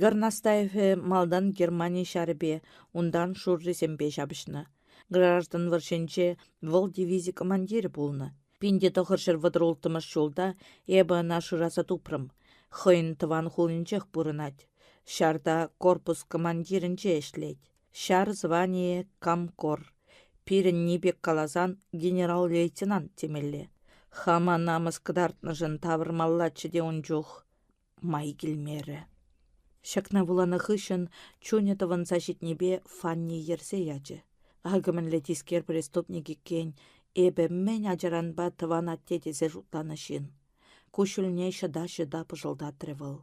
Горностаевӗ малтан Германи ҫарӗпе, унтан шуррисемпе ҫапӑҫнӑ. Граждан вӑрҫинче вӑл дивизи командирӗ пулнӑ. 1936 ҫулта эпӗ ӑна шыраса тупрӑм. Хӑйӗн тӑван хулинчех пурӑнать. Ҫарта корпус командирӗнче ӗҫлет. Ҫар званийӗ комкор. Пирӗнни пек каласан генерал-лейтенант темелле. Хама намӑс кӑтартнӑшӑн тавӑрмаллаччӗ те ун чух. Май килмерӗ. Ҫакна вуланӑ хыҫҫӑн чунӗ тӑвӑнса ҫитнипе Фанни йӗрсе ячӗ. Акӑ мӗнле тискер преступник иккен эпӗ мӗн ачаранпа тӑван атте тесе шутланӑ ҫын. Куҫҫульне ҫӑта-ҫӑта пӑшӑлтатрӗ вӑл.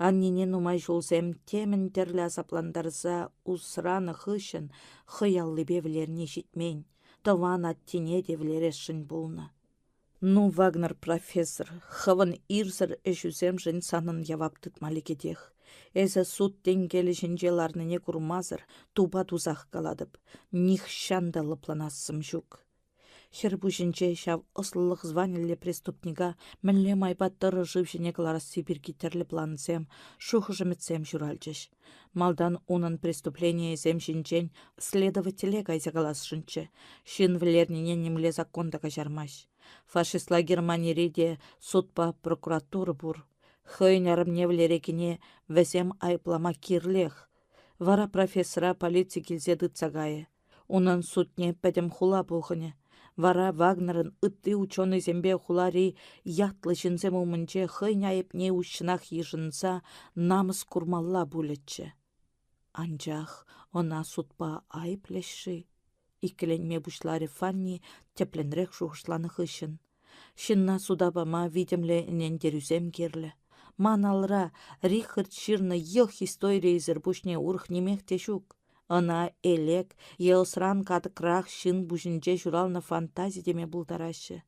Аннене нумай ҫулсем темӗн тӗрлӗ асаплантарса усранӑ хыҫҫӑн хӑй аллипе вӗлерни ҫитмен, тӑван аттене те вӗлересшӗн пулнӑ. Ну, Вагнер профессор, хӑвӑн ирсӗр ӗҫӳсемшӗн санӑн явап тытма лекетех. Эсӗ суд тенкелӗ ҫинче ларнине курмасӑр тупа тусах калатӑп, нихҫан та лӑпланассӑм ҫук. Хӗр пуҫӗнче ҫав ӑслӑлӑх званиллӗ преступника мӗнле майпа тӑрӑ шыв ҫине кӑларасси пирки тӗрлӗ плансем, шухӑш-ӗмӗтсем ҫуралчӗҫ. Малтан унӑн преступленийӗсем ҫинчен следователе кайса каласшӑнччӗ. Ҫын вӗлернине нимле закон та каҫармасть. Фашистла Германире те судпа прокуратура пур. Хӑйӗн арӑмне вӗлерекене вӗсем айӑплама кирлех. Вара профессора полици килсе тытса кайӗ. Унӑн судне пӗтӗм хула пухӑнӗ. Вара Вагнерӑн ытти ученӑйсемпе хулари ятлӑ ҫынсем умӗнче хӑйӗн айӑпне уҫҫӑнах йышӑнса намӑс курмалла пулӗччӗ. Анчах ӑна судпа айӑплӗҫ-ши? Иккӗленме пуҫларӗ Фанни тӗплӗнрех шухӑшланӑ хыҫҫӑн. Ҫынна суда пама витӗмлӗ ӗнентерӳсем кирлӗ. Ман алра Рихард ҫырнӑ йӑх историйӗсӗр пуҫне урӑх нимех те ҫук. Ӑна элек е ӑсран катӑкрах ҫын пуҫӗнче ҫуралнӑ фантази теме пултараҫҫӗ.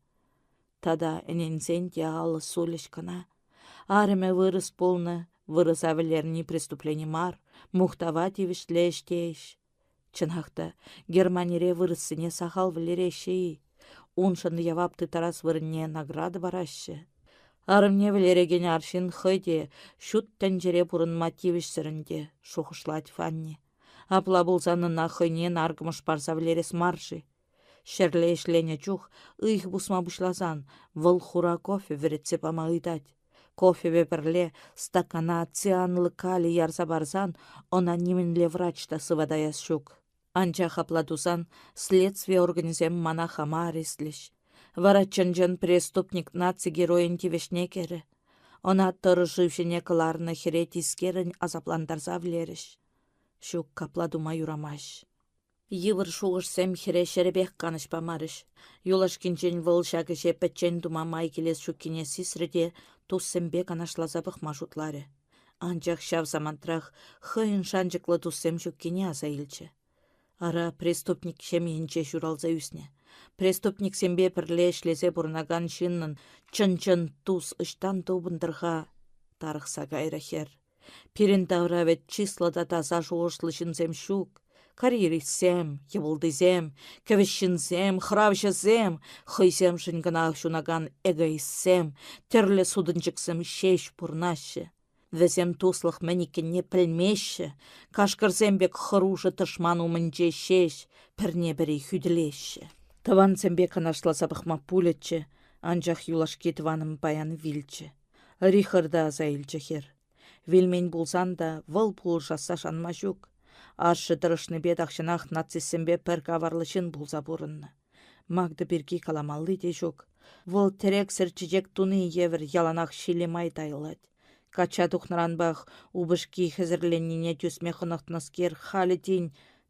Тата ӗненсен те алӑ сулӗҫ кӑна. Арӑмӗ вырӑс пулнӑ, вырӑса вӗлерни преступлени мар, мухтава тивӗҫлӗ ӗҫ тейӗҫ. Чӑнах та, Германире вырӑссене сахал вӗлереҫҫӗ-и? Уншӑн явап тыттарас вырӑнне награда параҫҫӗ. Арӑмне вӗлерекен арҫын хӑй те ҫут тӗнчере пурӑнма тивӗҫсӗр ӗнтӗ, шухӑшлать Фанни. Апла пулсан ӑна хӑйне наркӑмӑш парса вӗлерес мар-ши? Ҫӗрле ӗҫленӗ чух ыйхӑ пусма пуҫласан вӑл хура кофе вӗретсе пама ыйтать. Кофепе пӗрле стакана цианлӑ кали ярса парсан ӑна нимӗнле врач та сыватаяс ҫук. Анчах апла тусан следстви органӗсем мана хама арестлӗҫ. Вара чӑн-чӑн преступник наци геройӗн тивӗҫне кӗрӗ. Ӑна тӑрӑ шыв ҫине кӑларнӑ хӗре тискеррӗн асаплантарса вӗлерӗҫ. Ҫук, капла тума юрамасть. Йывӑр шухӑшсем хӗре ҫӗрӗпех канӑҫ памарӗҫ. Юлашкинчен вӑл ҫак ӗҫе пӗччен тума май килес ҫуккине сисрӗ те туссемпе канашласа пӑхма шутларӗ. Анчах ҫав самантрах хӑйӗн шанчӑклӑ туссем ҫуккине аса илчӗ. Ара, преступник ҫемйинче ҫуралса ӳснӗ. Преступниксемпе пӗрле ӗҫлесе пурӑнакан ҫыннӑн чӑн-чӑн тус ӑҫтан тупӑнтӑр-ха? тарӑхса кайрӗ хӗр. Пирӗн тавра вӗт чыслӑ та таса шухӑшлӑ ҫынсем ҫук. Карьеристсем, йӑпӑлтисем, кӗвӗҫ ҫынсем, хӑравҫӑсем, хӑйсемшӗн кӑна ҫунакан эгоистсем, тӗрлӗ сутӑнчӑксем ҫеҫ пурӑнаҫҫӗ. Вӗсем туслӑх мӗн иккенне пӗлмеҫҫӗ, кашкӑрсем пек хӑрушӑ тӑшман умӗнче ҫеҫ пӗрне-пӗри хӳтӗлеҫҫӗ. Тӑвансемпе канашласа пӑхма пулӗччӗ, анчах юлашки тӑванӑм паян вилчӗ. Рихарда аса илчӗ хӗр. Вилмен пулсан та вӑл пулӑшасса шанма ҫук. Ашшӗ тӑрӑшнипе тахҫанах нацистсемпе пӗр каварлӑ ҫын пулса пурӑннӑ. Магда пирки каламалли те ҫук. Вӑл тӗрексӗр чечек туни евӗр яланах ҫиле май тайӑлать. Качча тухнӑранпах упӑшки хӗсӗрленнине тӳсме хӑнӑхнӑскер халӗ тин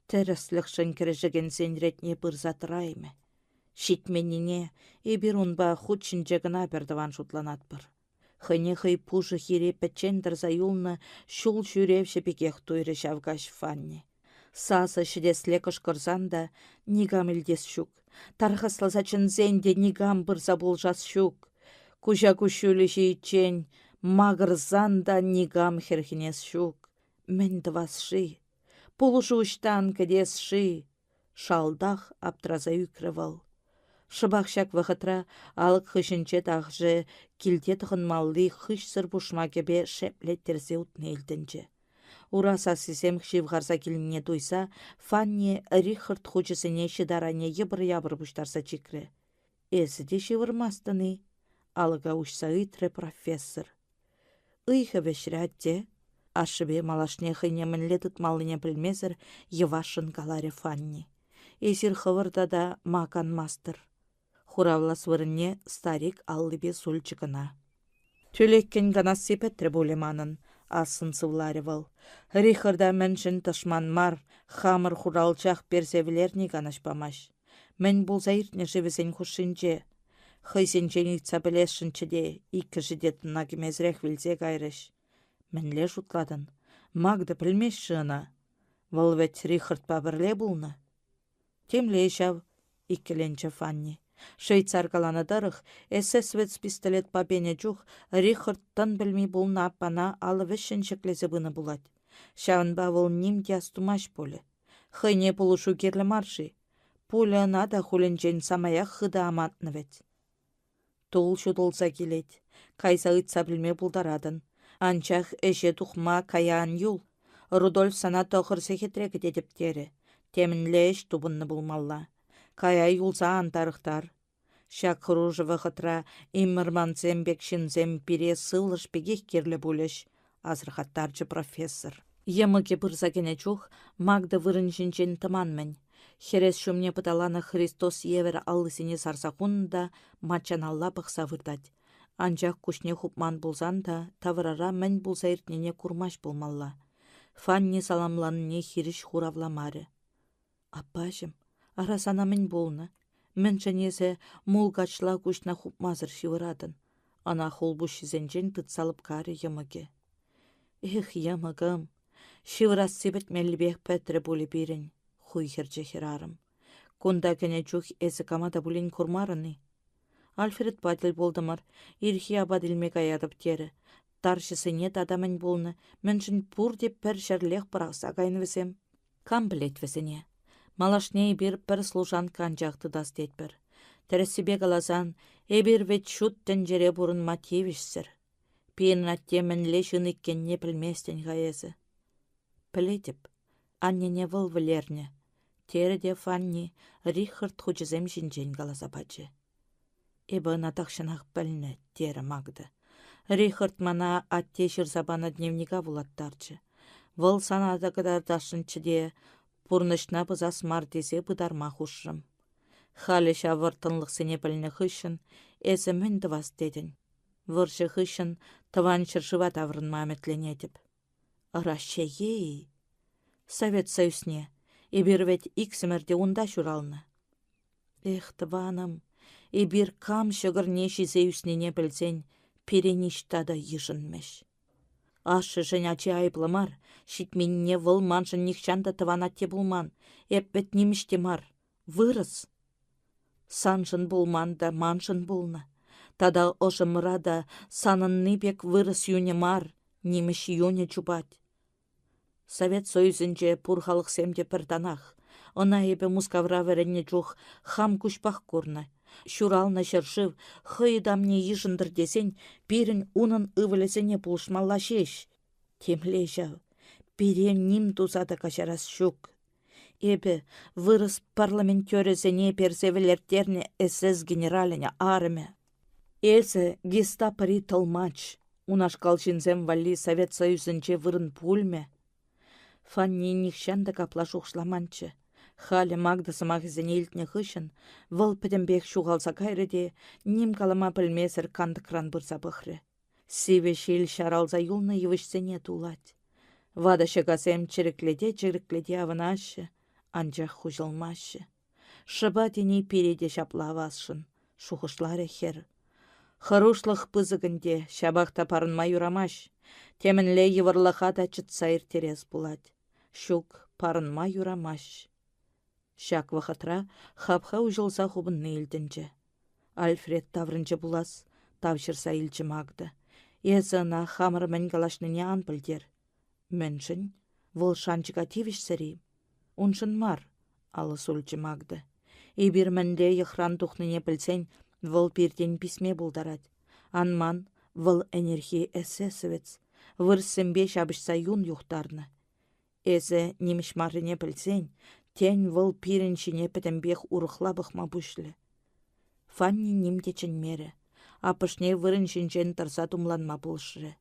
тӗрӗслӗхшӗн кӗрешекенсен ретне пырса тӑраймӗ. Ҫитменнине, эпир унпа хут ҫинче кӑна пӗртӑван шутланатпӑр. Хӑйне хӑй пушӑ хире пӗччен тӑрса юлнӑ ҫул ҫӳревҫӗ пекех туйрӗ ҫав каҫ Фанни. Сасӑ ҫӗтесле кӑшкӑрсан та никам илтес ҫук. Тархасласа чӗнсен те никам пырса пулӑшас ҫук. Куҫа куҫҫулӗ ҫийиччен макӑрсан та никам хӗрхенес ҫук. Мӗн тӑвас-ши? Пулӑшу ӑҫтан кӗтес-ши? Шалтах аптраса ӳкрӗ вӑл. Шӑпах ҫак вӑхӑтра алӑк хыҫӗнче тахӑшӗ килте тӑхӑнмалли хыҫсӑр пушмакӗпе шеплеттерсе утни илтӗнчӗ. Ура сассисем ҫывхарса килнине туйса Фанни Рихард хучӗсене ҫытарайне йӑпӑр-япӑр пуҫтарса чикрӗ. «Эсӗ те ҫывӑрмастӑн-и?» — алӑка уҫса ыйтрӗ профессор. Ыйхӑ вӗҫрӗ атте. Ашшӗпе малашне хӑйне мӗнле тытмаллине пӗлмесӗр йӑвашшӑн каларӗ Фанни. Эсир хӑвӑр тата ма канмастӑр? Хуравлас вырӑнне старик аллипе сулчӗ кӑна. Тӳлеккӗн канасси пӗтрӗ пулӗ манӑн, ассӑн сывларӗ вӑл. Рихарда мӗншӗн тӑшман мар, хамӑр хуралчах персе вӗлерни канӑҫ памасть. Мӗн пулса иртнӗ-ши вӗсен хушшинче? Хӑйсенчен ыйтса пӗлесшӗнччӗ те, иккӗшӗ те тӑна кӗмесӗрех вилсе кайрӗҫ. Мӗнле шутлатӑн? Магда пӗлмест-ши ӑна? Вӑл вӗт Рихардпа пӗрле пулнӑ. Темле ҫав, иккӗленчӗ Фанни. Швейцар каланӑ тӑрӑх, эсэсовец пистолетпа пенӗ чух Рихард тӑн пӗлми пулнӑ аппана алӑ вӗҫҫӗн ҫӗклесе пынӑ пулать. Ҫавӑнпа вӑл ним те астумасть пулӗ. Хӑйне пулӑшу кирлӗ мар-ши? Пуля ӑна та хулӗнчен самаях хытӑ амантнӑ вӗт. Тул ҫутӑлса килет. Кайса ыйтса пӗлме пултаратӑн. Анчах ӗҫе тухма кая ан юл. Рудольф сана тӑхӑр сехетре кӗтетӗп терӗ. Темӗнле ӗҫ тупӑннӑ пулмалла. Кая юлса ан тарӑхтар. Ҫак хӑрушӑ вӑхӑтра иммермансем пек ҫынсем пире сывлӑш пекех кирлӗ пулӗҫ, асӑрхаттарчӗ профессор. Йӑмӑкӗ пырса кӗнӗ чух Магда вырӑн ҫинчен тӑман-мӗн. Хӗрес ҫумне пӑталанӑ Христос евӗр аллисене сарса хунӑ та маччаналла пӑхса выртать. Анчах куҫне хупман пулсан та таврара мӗн пулса иртнине курмасть пулмалла. Фанни саламланине хирӗҫ хуравламарӗ. Аппаҫӑм, ара сана мӗн пулнӑ? Мӗншӗн эсӗ мулкачла куҫна хупмасӑр ҫывӑратӑн? Ӑна хулпуҫҫисенчен тытса лӑпкарӗ йӑмӑкӗ. Эх, йӑмӑкӑм, ҫывӑрасси пӗтмеллипех пӗтрӗ пулӗ пирӗн, хуйхӑрчӗ хӗрарӑм. Кунта кӗнӗ чух эсӗ кама та пулин курмарӑн-и? Альфредпа тӗл пултӑмӑр. Ирхи апат илме каятӑп терӗ. Тарҫӑсене тата мӗн пулнӑ? Мӗншӗн пурте пӗр ҫӗрлех пӑрахса кайнӑ вӗсем? Кам пӗлет вӗсене? Малашне эпир пӗр служанка анчах тытас тетпӗр. Тӗрӗссипе каласан, эпир вӗт ҫут тӗнчере пурӑнма тивӗҫсӗр. Пирӗн атте мӗнле ҫын иккенне пӗлместӗн-ха эсӗ. Пӗлетӗп, аннене вӑл вӗлернӗ, терӗ те Фанни Рихард хучӗсем ҫинчен каласа пачӗ. Эпӗ ӑна тахҫанах пӗлнӗ, терӗ Магда. Рихард мана атте ҫырса панӑ дневника вулаттарчӗ. Вӑл сана та кӑтартасшӑнччӗ те, пурнӑҫна пӑсас мар тесе пытарма хушрӑм. Халӗ ҫав вӑрттӑнлӑхсене пӗлнӗ хыҫҫӑн эсӗ мӗн тӑвас тетӗн? Вӑрҫӑ хыҫҫӑн тӑван ҫӗршыва таврӑнма ӗмӗтленетӗп. Раҫҫее-и? Совет Союзне. Эпир вӗт иксӗмӗр те унта ҫуралнӑ. Эх, тӑванӑм, эпир кам ҫӑкӑрне ҫисе ӳснине пӗлсен пире ниҫта та йышӑнмӗҫ. Ашшӗшӗн ачи айӑплӑ мар, ҫитменнине вӑл маншӑн нихҫан та тӑван атте пулман, эп вӗт нимӗҫ те мар, вырӑс. Саншӑн пулман та маншӑн пулнӑ. Тата ӑшӑмра та санӑнни пек вырӑс юнӗ мар, нимӗҫ юнӗ чупать. Совет Союзӗнче пур халӑхсем те пӗр танах. Ӑна эпӗ Мускавра вӗреннӗ чух хам куҫпах курнӑ. Ҫуралнӑ ҫӗршыв хӑй ытамне йышӑнтӑр тесен пирӗн унӑн ывӑлӗсене пулӑшмалла ҫеҫ. Темле ҫав, пире ним туса та каҫарас ҫук. Эпӗ вырӑс парламентерӗсене персе вӗлерттернӗ СС генералӗн арӑмӗ. Эсӗ гестапӑри тӑлмач. Унашкал ҫынсем валли Совет Союзӗнче вырӑн пулмӗ. Фанни нихҫан та капла шухӑшламанччӗ. Халӗ Магда сӑмахӗсене илтнӗ хыҫҫӑн вӑл пӗтӗмпех ҫухалса кайрӗ те ним калама пӗлмесӗр кантӑкран пырса пӑхрӗ. Сивӗ ҫил ҫаралса юлнӑ йывӑҫсене тулать. Ватӑ ҫӑкасем чӗриклете-чӗриклете авӑнаҫҫӗ, анчах хуҫӑлмаҫҫӗ. Шӑпа тени пире те ҫапла авасшӑн, шухӑшларӗ хӗр. Хӑрушлӑх пысӑк ӗнтӗ, ҫапах та парӑнма юрамасть. Темӗнле йывӑрлӑха та чӑтса ирттерес пулать. Ҫук, парӑнма юрамасть. Ҫак вӑхӑтра хапха уҫӑлса хупӑнни илтӗнчӗ. Альфред таврӑнчӗ пулас, тавҫӑрса илчӗ Магда. Эсӗ ӑна хамӑр мӗн калаҫнине ан пӗлтер. Мӗншӗн? Вӑл шанчӑка тивӗҫсӗр-и? Уншӑн мар, алӑ сулчӗ Магда. Эпир мӗнле йӑхран тухнине пӗлсен вӑл пиртен писме пултарать. Ан ман, вӑл ӗнерхи эсэсовец. Вырӑссемпе ҫапӑҫса юн юхтарнӑ. Эсӗ нимӗҫ маррине пӗлсен, тен, вӑл пирӗн ҫине пӗтӗмпех урӑхла пӑхма пуҫлӗ. Фанни ним те чӗнмерӗ. Аппӑшне вырӑн ҫинчен тӑрса тумланма пулӑшрӗ.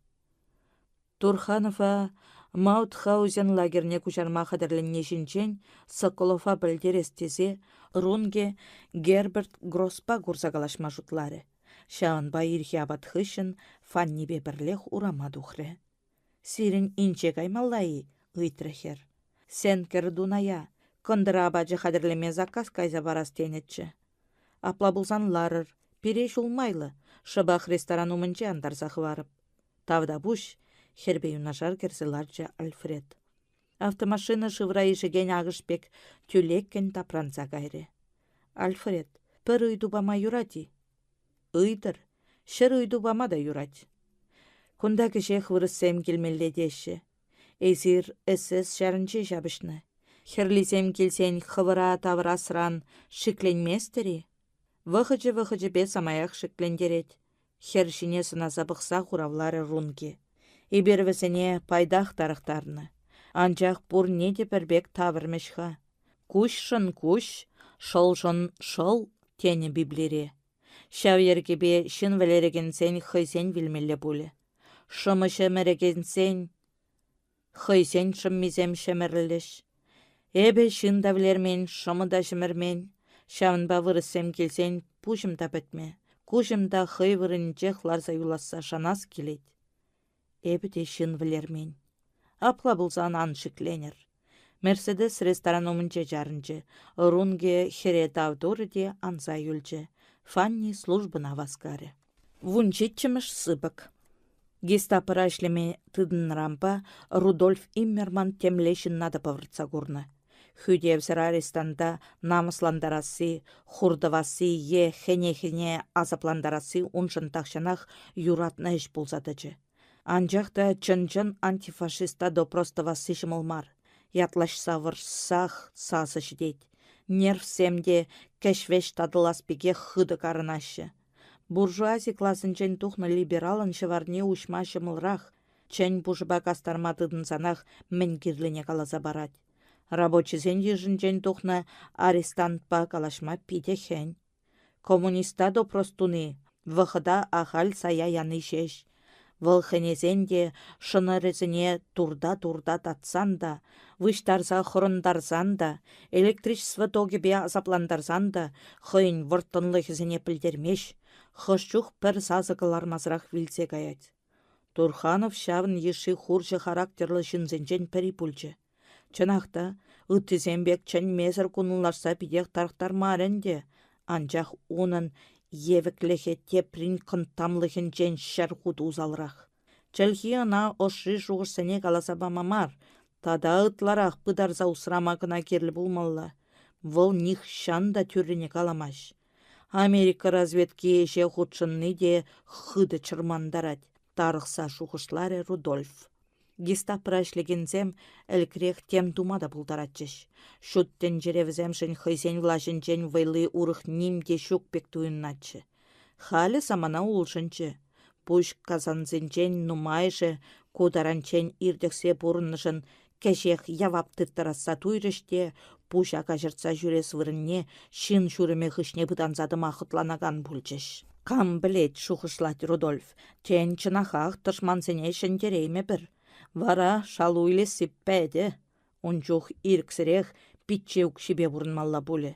Турханова Маутхаузен лагерьне куҫарма хатӗрленни ҫинчен Соколова пӗлтерес тесе Рунге Герберт Гроспа курса калаҫма шутларӗ. Ҫавӑнпа ирхи апат хыҫҫӑн Фаннипе пӗрлех урама тухрӗ. Сирӗн инҫе каймалла-и? ыйтрӗ хӗр. Сенкер Дуная, кӑнтӑр апачӗ хатӗрлеме заказ кайса парас тенӗччӗ. Апла пулсан ларӑр, пире ҫул майлӑ, шӑпах ресторан умӗнче антарса хӑварӑп. Тавтапуҫ, хӗрпе юнашар кӗрсе ларчӗ Альфред. Автомашина шывра ишекен акӑш пек тӳлеккӗн тапранса кайрӗ. Альфред, пӗр ыйту пама юрать-и? Ыйтӑр, ҫӗр ыйту пама та юрать. Кунта кӗҫех вырӑссем килмелле теҫҫӗ. Эсир СС ҫарӗнче ҫапӑҫнӑ. Хӗрлисем килсен хӑвӑра тавӑрасран шикленместӗр-и? Вӑхӑчӗ-вӑхӑчӗпе самаях шиклентерет. Хӗр ҫине сӑнаса пӑхса хуравларӗ Рунки. Эпир вӗсене пайтах тарӑхтарнӑ. Анчах пурне те пӗр пек тавӑрмӗҫ-ха. Куҫшӑн куҫ, шӑлшӑн шӑл, тенӗ Библире. Ҫав йӗркепе ҫын вӗлерекенсен хӑйсен вилмелле пулӗ. Шӑмӑ ҫӗмӗрекенсен хӑйсен шӑммисем ҫӗмӗрӗлӗҫ. Эпӗ ҫын та вӗлермен, шӑмӑ та ҫӗмӗрмен. Ҫавӑнпа вырӑссем килсен пуҫӑм та пӗтмӗ, куҫӑм та хӑй вырӑнӗнчех ларса юласса шанас килет. Эпӗ те ҫын вӗлермен. Апла пулсан ан шикленӗр. «Мерседес» ресторан умӗнче чарӑнчӗ. Рунге хӗре тав турӗ те анса юлчӗ. Фанни службӑна васкарӗ. Вунҫиччӗмӗш сыпӑк. Гестапӑра ӗҫлеме тытӑннӑранпа Рудольф Иммерман темле ҫынна та пӑвӑртса курнӑ. Хӳтевсӗр арестанта намӑслантарасси, хур тӑвасси е хӗне-хӗне асаплантарасси уншӑн тахҫанах юратнӑ ӗҫ пулса тӑчӗ. Анчах та чӑн-чӑн антифашиста допрос тӑвасси ҫӑмӑл мар. Ятлаҫса вӑрҫсах сасӑ ҫитет. Нервсем те кӗҫ-вӗҫ татӑлас пекех хытӑ карӑнаҫҫӗ. Буржуази класӗнчен тухнӑ либералӑн ҫӑварне уҫма ҫӑмӑлрах, чӗн пушӑпа кастарма тытӑнсанах мӗн кирлине каласа парать. Рабочисен йышӗнчен тухнӑ арестантпа калаҫма питӗ хӗн. Коммуниста допрос туни вӑхӑта ахаль сая яни ҫеҫ. Вӑл хӗнесен те, шӑнӑрӗсене турта-турта татсан та, выҫтарса хӑрӑнтарсан та, электричество токӗпе асаплантарсан та хӑйӗн вӑрттӑнлӑхӗсене пӗлтермест, хӑш чух пӗр сасӑ кӑлармасӑрах вилсе каять. Турханов ҫавӑн йышши хурҫӑ характерлӑ ҫынсенчен пӗри пулчӗ. Чӑнах та, ыттисем пек чӗнмесӗр кунлашса питех тарӑхтармарӗ ӗнтӗ, анчах унӑн евӗклӗхӗ теприн кӑнттамлӑхӗнчен ҫӗр хут усалрах. Чӗлхи ӑна ӑшри шухӑшсене каласа пама мар, тата ытларах пытарса усрама кӑна кирлӗ пулмалла. Вӑл нихҫан та тӳррине каламасть. Америка разведки ӗҫе хутшӑнни те хытӑ чӑрмантарать, тарӑхса шухӑшларӗ Рудольф. Гестапӑра ӗҫлекенсем ӗлӗкрех тем тума та пултаратчӗҫ. Ҫут тӗнчере вӗсемшӗн хӑйсен влаҫӗнчен вӑйли урӑх ним те ҫук пек туйӑнатчӗ. Халӗ самана улшӑнчӗ. Пуҫ касансенчен нумайӑшӗ ку таранччен иртӗхсе пурӑннӑшӑн кӗҫех явап тыттарасса туйрӗҫ те пуҫа каҫӑртса ҫӳрес вырӑнне ҫын ҫурӑмӗ хыҫне пытанса тӑма хӑтланакан пулчӗҫ. Кам пӗлет, шухӑшлать Рудольф, тен, чӑнахах тӑшмансене ҫӗнтереймӗпӗр. Вара шалу илесси пӗтӗ. Ун чух ирӗксӗрех пичче укҫипе пурӑнмалла пулӗ.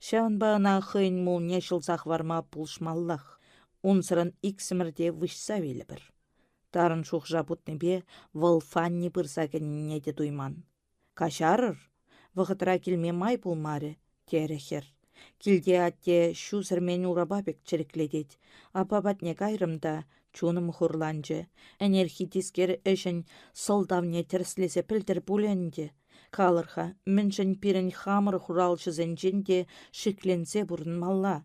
Ҫавӑнпа ӑна хӑйӗн мулне ҫӑлса хӑварма пулӑшмаллах. Унсӑрӑн иксӗмӗр те выҫса вилӗпӗр. Тарӑн шухӑша путнипе вӑл Фанни пырса кӗнине те туйман. «Каҫарӑр, вӑхӑтра килме май пулмарӗ», терӗ хӗр. Килте атте ҫу сӗрмен урапа пек чӗриклетет. Аппа патне кайрӑм та чунӑм хурланчӗ. Ӗнерхи тискер ӗҫӗн сӑлтавне тӗрӗслесе пӗлтӗр пулӗ ӗнтӗ. Калӑр-ха, мӗншӗн пирӗн хамӑр хуралҫӑсенчен те шикленсе пурӑнмалла?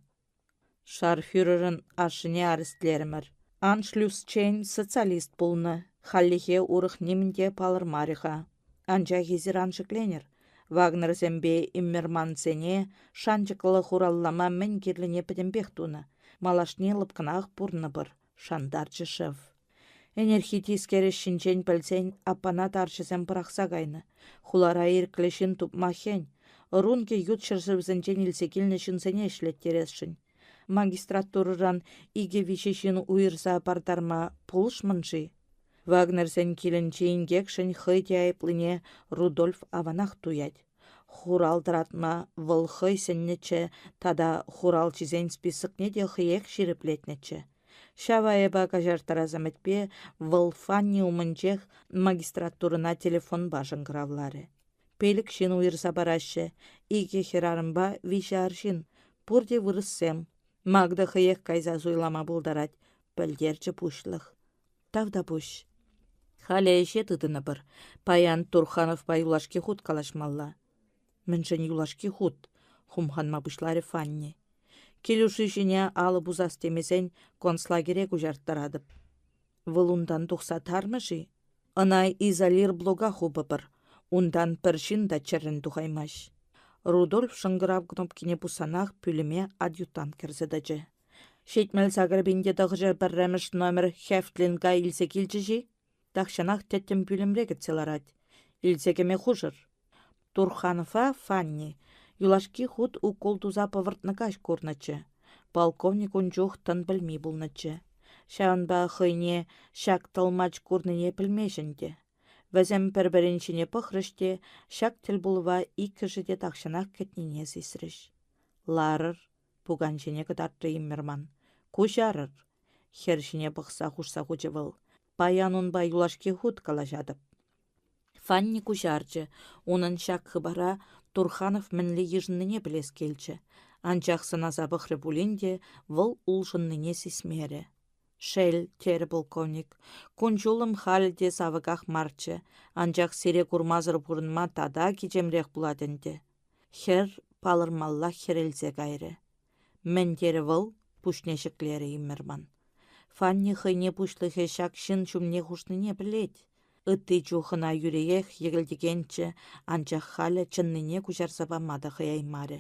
Шарфюрерӑн ашшӗне арестлерӗмӗр. Аншлюсчен социалист пулнӑ, хальлӗхе урӑх нимӗн те палӑрмарӗ-ха. Анчах эсир ан шикленӗр. Вагнерсемпе Иммермансене шанчӑклӑ хураллама мӗн кирлине пӗтӗмпех тунӑ. Малашне лӑпкӑнах пурӑнӑпӑр, шантарчӗ шеф. Ӗнерхи тискер ӗҫ ҫинчен пӗлсен аппана тарҫӑсем пӑрахса кайнӑ. Хулара ирӗклӗ ҫын тупма хӗн. Рункӗ ют ҫӗршывсенчен илсе килнӗ ҫынсене ӗҫлеттересшӗн. Магистратурӑран икӗ-виҫӗ ҫын уйӑрса партарма пулӑшмӑн-ши? Вагнерсен килӗнчи инкекшӗн хӑй те айӑплине Рудольф аванах туять. Хурал тӑратма вӑл хӑй сӗннӗччӗ тата хуралҫисен списокне те хӑех ҫирӗплетнӗччӗ. Ҫав айӑпа каҫарттарас ӗмӗтпе вӑл Фанни умӗнчех магистратурӑна телефонпа шӑнкӑравларӗ. Пилӗк ҫын уйӑрса параҫҫӗ, икӗ хӗрарӑмпа виҫӗ арҫын, пурте вырӑссем. Магда хӑех кайса суйлама пултарать, пӗлтерчӗ пуҫлӑх. Тавтапуҫ. Халӗ ӗҫе тытӑнӑпӑр. Паян Турхановпа юлашки хут калаҫмалла. Мӗншӗн юлашки хут? хумханма пуҫларӗ Фанни. Килӗшӳ ҫине алӑ пусас темесен концлагере куҫарттаратӑп. Вӑл унтан тухса тармӗ-ши? Ӑна изолир блока хупӑпӑр. Унтан пӗр ҫын та чӗррӗн тухаймасть. Рудольф шӑнкӑрав кнопкине пуссанах пӳлӗме адъютант кӗрсе тӑчӗ. 78 пин те тӑхӑрҫӗр пӗрремӗш номер Хефтлинга илсе килчӗҫ-и? Тахҫанах тӗттӗм пӳлӗмре кӗтсе ларать. Илсе кӗме хушӑр. Турханова Фанни юлашки хут укол туса пӑвӑртнӑ каҫ курнӑччӗ. Полковник ун чух тӑн пӗлми пулнӑччӗ. Ҫавӑнпа хӑйне ҫак тӑлмач курнине пӗлмест ӗнтӗ. Вӗсем пӗр-пӗрин ҫине пӑхрӗҫ те ҫак тӗлпулӑва иккӗшӗ те тахҫанах кӗтнине сисрӗҫ. Ларӑр, пукан ҫине кӑтартрӗ Иммерман. Куҫарӑр, хӗр ҫине пӑхса хушса хучӗ вӑл. Паян унпа юлашки хут калаҫатӑп. Фанни куҫарчӗ. Унӑн ҫак хыпара Турханов мӗнле йышӑннине пӗлес килчӗ. Анчах сӑнаса пӑхрӗ пулин те вӑл улшӑннине сисмерӗ. Шел, терӗ полковник, кун-ҫулӑм халӗ те савӑках марччӗ, анчах сире курмасӑр пурӑнма тата кичемрех пулать ӗнтӗ. Хӗр палӑрмаллах хӗрелсе кайрӗ. Мӗн терӗ вӑл? пуҫне ҫӗклерӗ Иммерман. Фанни хӑйне пуҫлӑхӗ ҫак ҫын ҫумне хушнине пӗлет. Ытти чух ӑна юриех йӗкӗлтекенччӗ, анчах халӗ чӑннине куҫарса пама та хӑяймарӗ.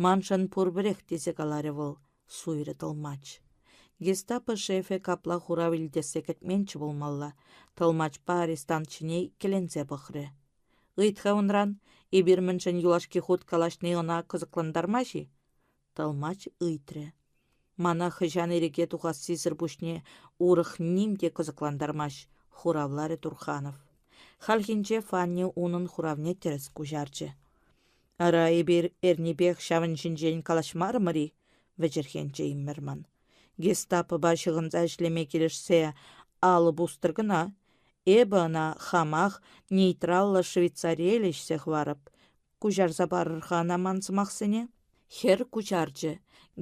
Маншӑн пурпӗрех тесе каларӗ вӑл, суйрӗ тӑлмач. Гестапо шефӗ капла хурав илтессе кӗтменччӗ пулмалла, тӑлмачпа арестант ҫине иккӗленсе пӑхрӗ. Ыйт-ха унран, эпир мӗншӗн юлашки хут калаҫни ӑна кӑсӑклантармасть-и? Тӑлмач ыйтрӗ. Мана хӑҫан ирӗке тухассисӗр пуҫне урӑх ним те кӑсӑклантармасть, хуравларӗ Турханов. Хальхинче Фанни унӑн хуравне тӗрӗс куҫарчӗ. Ара, эпир эрнипех ҫавӑн ҫинчен калаҫмарӑмӑр-и? вӗчӗрхенчӗ Иммерман. Гестапӑпа ҫыхӑнса ӗҫлеме килӗшсе алӑ пустӑр кӑна. Эпӗ ӑна хамах нейтраллӑ Швейцарие леҫсе хӑварӑп. Куҫарса парӑр-ха ӑна ман сӑмахсене. Хӗр куҫарчӗ.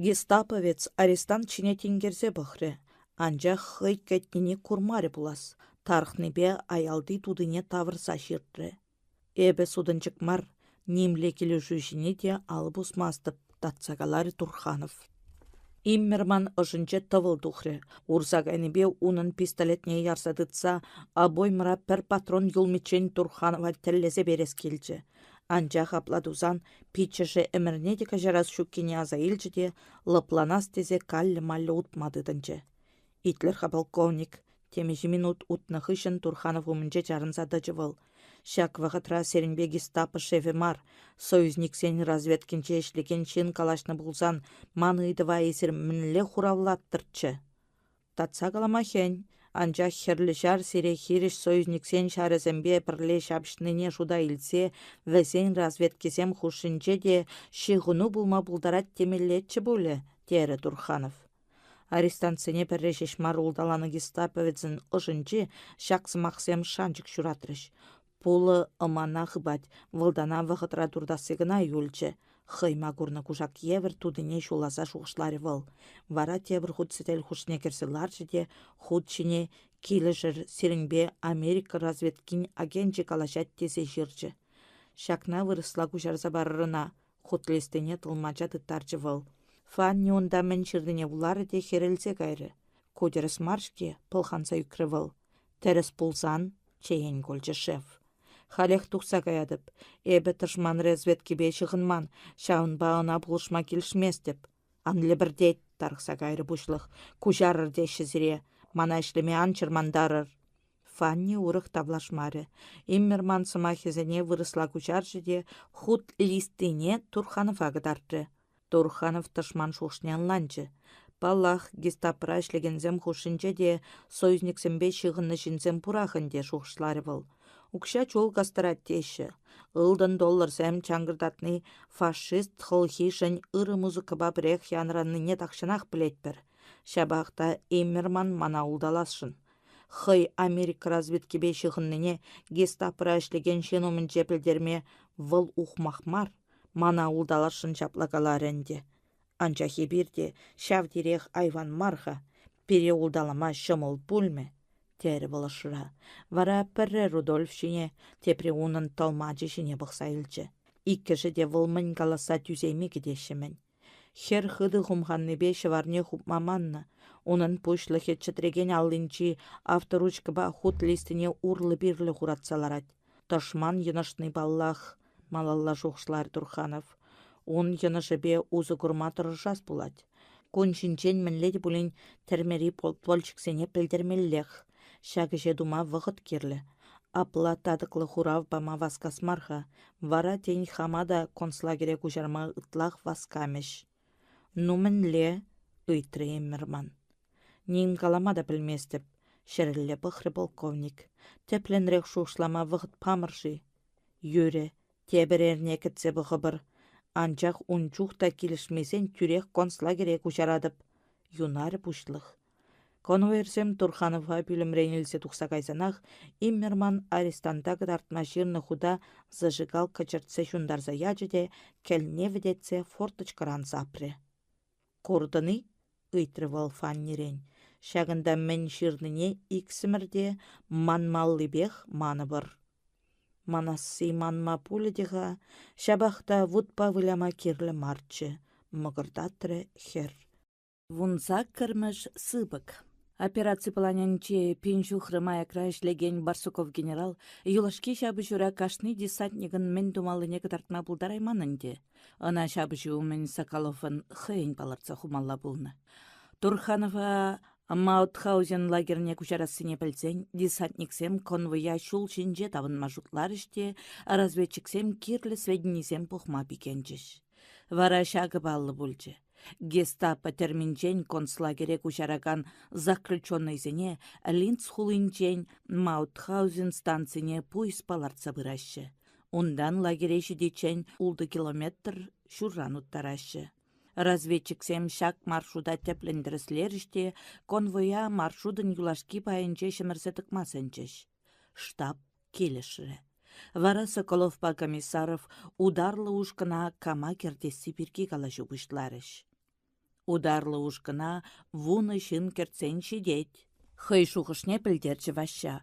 Гестаповец арестант ҫине тинкерсе пӑхрӗ. Анчах хӑй кӗтнине курмарӗ пулас, тарӑхнипе аялти тутине тавӑрса ҫыртрӗ. Эпӗ сутӑнчӑк мар, нимле килӗшӳ ҫине те алӑ пусмастӑп, татса каларӗ Турханов. Иммерман ӑшӗнче тӑвӑл тухрӗ. Урса кайнипе унӑн пистолетне ярса тытса обоймӑра пӗр патрон юлмиччен Турханова тӗллесе перес килчӗ. Анчах апла тусан пиччӗшӗ ӗмӗрне те каҫарас ҫуккине аса илчӗ те лӑпланас тесе каллӗ-маллӗ утма тытӑнчӗ. Итлӗр-ха, полковник, темиҫе минут утнӑ хыҫҫӑн Турханов умӗнче чарӑнса тӑчӗ вӑл. Ҫак вӑхӑтра сирӗнпе гестапо шефӗ мар, союзниксен разведкинче ӗҫлекен ҫын калаҫнӑ пулсан ман ыйтӑва эсир мӗнле хуравлаттӑрччӗ? Татса калама хӗн, анчах Хӗрлӗ Ҫар сире хирӗҫ союзниксен ҫарӗсемпе пӗрле ҫапӑҫнине шута илсе вӗсен разведкисем хушшинче те ҫыхӑну пулма пултарать темеллеччӗ пулӗ, терӗ Турханов. Арестантсене пӗрре ҫеҫ мар улталанӑ гестаповецӑн ӑшӗнче ҫак сӑмахсем шанчӑк ҫуратрӗҫ. Пулӑ ӑмана хыпать, вӑлтана вӑхӑтра туртасси кӑна юлчӗ. Хӑйма курнӑ кушак евӗр тутине ҫуласа шухӑшларӗ вӑл. Вара тепӗр хут сӗтел хушшине кӗрсе ларчӗ те хут ҫине «Килӗшӗр, сирӗнпе Америка разведкин агенчӗ калаҫать» тесе ҫырчӗ. Ҫакна вырӑсла куҫарса парӑр ӑна, хут листине тӑлмача тыттарчӗ вӑл. Фанни унта мӗн ҫырнине вуларӗ те хӗрелсе кайрӗ. Ку тӗрӗс мар-ҫке, пӑлханса ӳкрӗ вӑл. Тӗрӗс пулсан, чеен кулчӗ шеф. Халех тухса каятӑп. Эпӗ тӑшман разведкипе ҫыхӑнман, ҫавӑнпа ӑна пулӑшма килӗшместӗп. Ан лӗпӗртет, тарӑхса кайрӗ пуҫлӑх. Куҫарӑр теҫҫӗ сире. Мана ӗҫлеме ан чӑрмантарӑр. Фанни урӑх тавлашмарӗ. Иммерман сӑмахӗсене вырӑсла куҫарчӗ те хут листине Турханова кӑтартрӗ. Турханов тӑшман шухӑшне ӑнланчӗ. Паллах, гестапӑра ӗҫлекенсем хушшинче те союзниксемпе ҫыхӑннӑ ҫынсем пурах ӗнтӗ, шухӑшларӗ вӑл. Укҫа чул кастарать теҫҫӗ. Ылтӑн долларсем чанкӑртатни фашист хӑлхишӗн ырӑ музыкӑпа пӗрех янӑранине тахҫанах пӗлетпӗр. Ҫапах та Иммерман мана улталасшӑн. Хӑй Америка разведкипе ҫыхӑннине гестапӑра ӗҫлекен ҫын умӗнче пӗлтерме вӑл ухмах мар, мана улталасшӑн ҫапла каларӗ ӗнтӗ. Анчах эпир те ҫав териех айван мар-ха, пире улталама ҫӑмӑл пулмӗ, терӗ вӑл ӑшра. Вара пӗрре Рудольф ҫине, тепре унӑн тӑлмачӗ ҫине пӑхса илчӗ. Иккӗшӗ те вӑл мӗн каласса тӳсейми кӗтеҫҫӗ-мӗн. Хӗр хытӑ хумханнипе ҫӑварне хупма маннӑ. Унӑн пуҫлӑхӗ чӗтрекен аллинчи авторучкӑпа хут листине урлӑ-пирлӗ хуратса ларать. Тӑшман йӑнӑшни паллах, малалла шухӑшларӗ Турханов. Ун йӑнӑшӗпе усӑ курма тӑрӑшас пулать. Кун ҫинчен мӗнле те пулин тӗрмери подпольщиксене пӗлтермеллех. Ҫак ӗҫе тума вӑхӑт кирлӗ. Апла татӑклӑ хурав пама васкас мар-ха, вара, тен, хама та концлагере куҫарма ытлах васкамӗҫ. «Ну мӗнле?» — ыйтрӗ Эммерман. «Ним калама та пӗлместӗп», — ҫӗрелле пӑхрӗ полковник. «Тӗплӗнрех шухӑшлама вӑхӑт памӑр-ши?» «Юрӗ, тепӗр эрне кӗтсе пӑхӑпӑр. Анчах ун чух та килӗшмесен тӳрех концлагере куҫаратӑп», — юнарӗ пуҫлӑх. Конвоирсем Турханова пӳлӗмрен илсе тухса кайсанах Иммерман арестанта кӑтартма ҫырнӑ хута зажигалка чӗртсе ҫунтарса ячӗ те кӗлне вӗтетсе форточкӑран сапрӗ. «Куртӑн-и?» — ыйтрӗ вӑл Фаннирен. «Ҫакӑнта мӗн ҫырнине иксӗмӗр те манмаллипех манӑпӑр». Манасси манма пулӗ те-ха, ҫапах та вутпа выляма кирлӗ марччӗ, мӑкӑртатрӗ хӗр. Вунсаккӑрмӗш сыпӑк. Операци планӗнче пин ҫухрӑм аякра ӗҫлекен Барсуков генерал юлашки ҫапӑҫура кашни десантникӑн мӗн тумаллине кӑтартма пултарайман ӗнтӗ. Ӑна ҫапӑҫу умӗн Соколовӑн хӑйӗн палӑртса хумалла пулнӑ. Турханова Маутхаузен лагерьне куҫарассине пӗлсен десантниксем конвоя ҫул ҫинче тапӑнма шутларӗҫ те разведчиксем кирлӗ сведенисем пухма пикенчӗҫ. Вара ҫакӑ паллӑ пулчӗ. Гестапо тӗрминчен концлагере куҫаракан заключеннӑйсене Линц хулинчен Маутхаузен станцине пуйӑспа лартса пыраҫҫӗ. Унтан лагере ҫитиччен ултӑ километр ҫурран уттараҫҫӗ. Разведчиксем ҫак маршрута тӗплӗн тӗрӗслерӗҫ те конвоя маршрутӑн юлашки пайӗнче ҫӗмӗрсе тӑкма сӗнчӗҫ. Штаб килӗшрӗ. Вара Соколовпа Комиссаров ударлӑ ушкӑна кама кӗртесси пирки калаҫу пуҫларӗҫ. Ударлӑ ушкӑна вунӑ ҫын кӗртсен ҫитет, хӑй шухӑшне пӗлтерчӗ Ваҫҫа.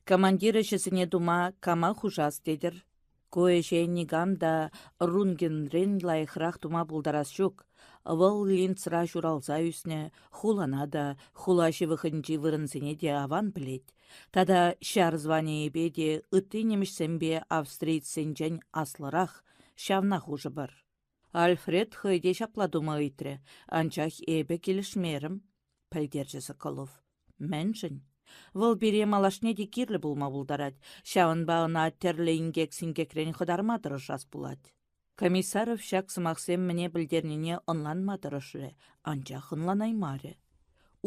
Командир ӗҫӗсене тума кама хушас тетӗр? Ку ӗҫе никам та Рунгинрен лайӑхрах тума пултарас ҫук. Вӑл Линцра ҫуралса ӳснӗ, хулана та, хула ҫывӑхӗнчи вырӑнсене те аван пӗлет. Тата ҫар званийӗпе те ытти нимӗҫсемпе австрийцсенчен аслӑрах, ҫавна хушӑпӑр. Альфред хӑй те ҫапла тума ыйтрӗ, анчах эпӗ килӗшмерӗм, пӗлтерчӗ Соколов. Мӗншӗн? Вӑл пире малашне те кирлӗ пулма пултарать, ҫавӑнпа ӑна тӗрлӗ инкек-синкекрен хӑтарма тӑрӑшас пулать. Комиссаров ҫак сӑмахсем мӗне пӗлтернине ӑнланма тӑрӑшрӗ, анчах ӑнланаймарӗ.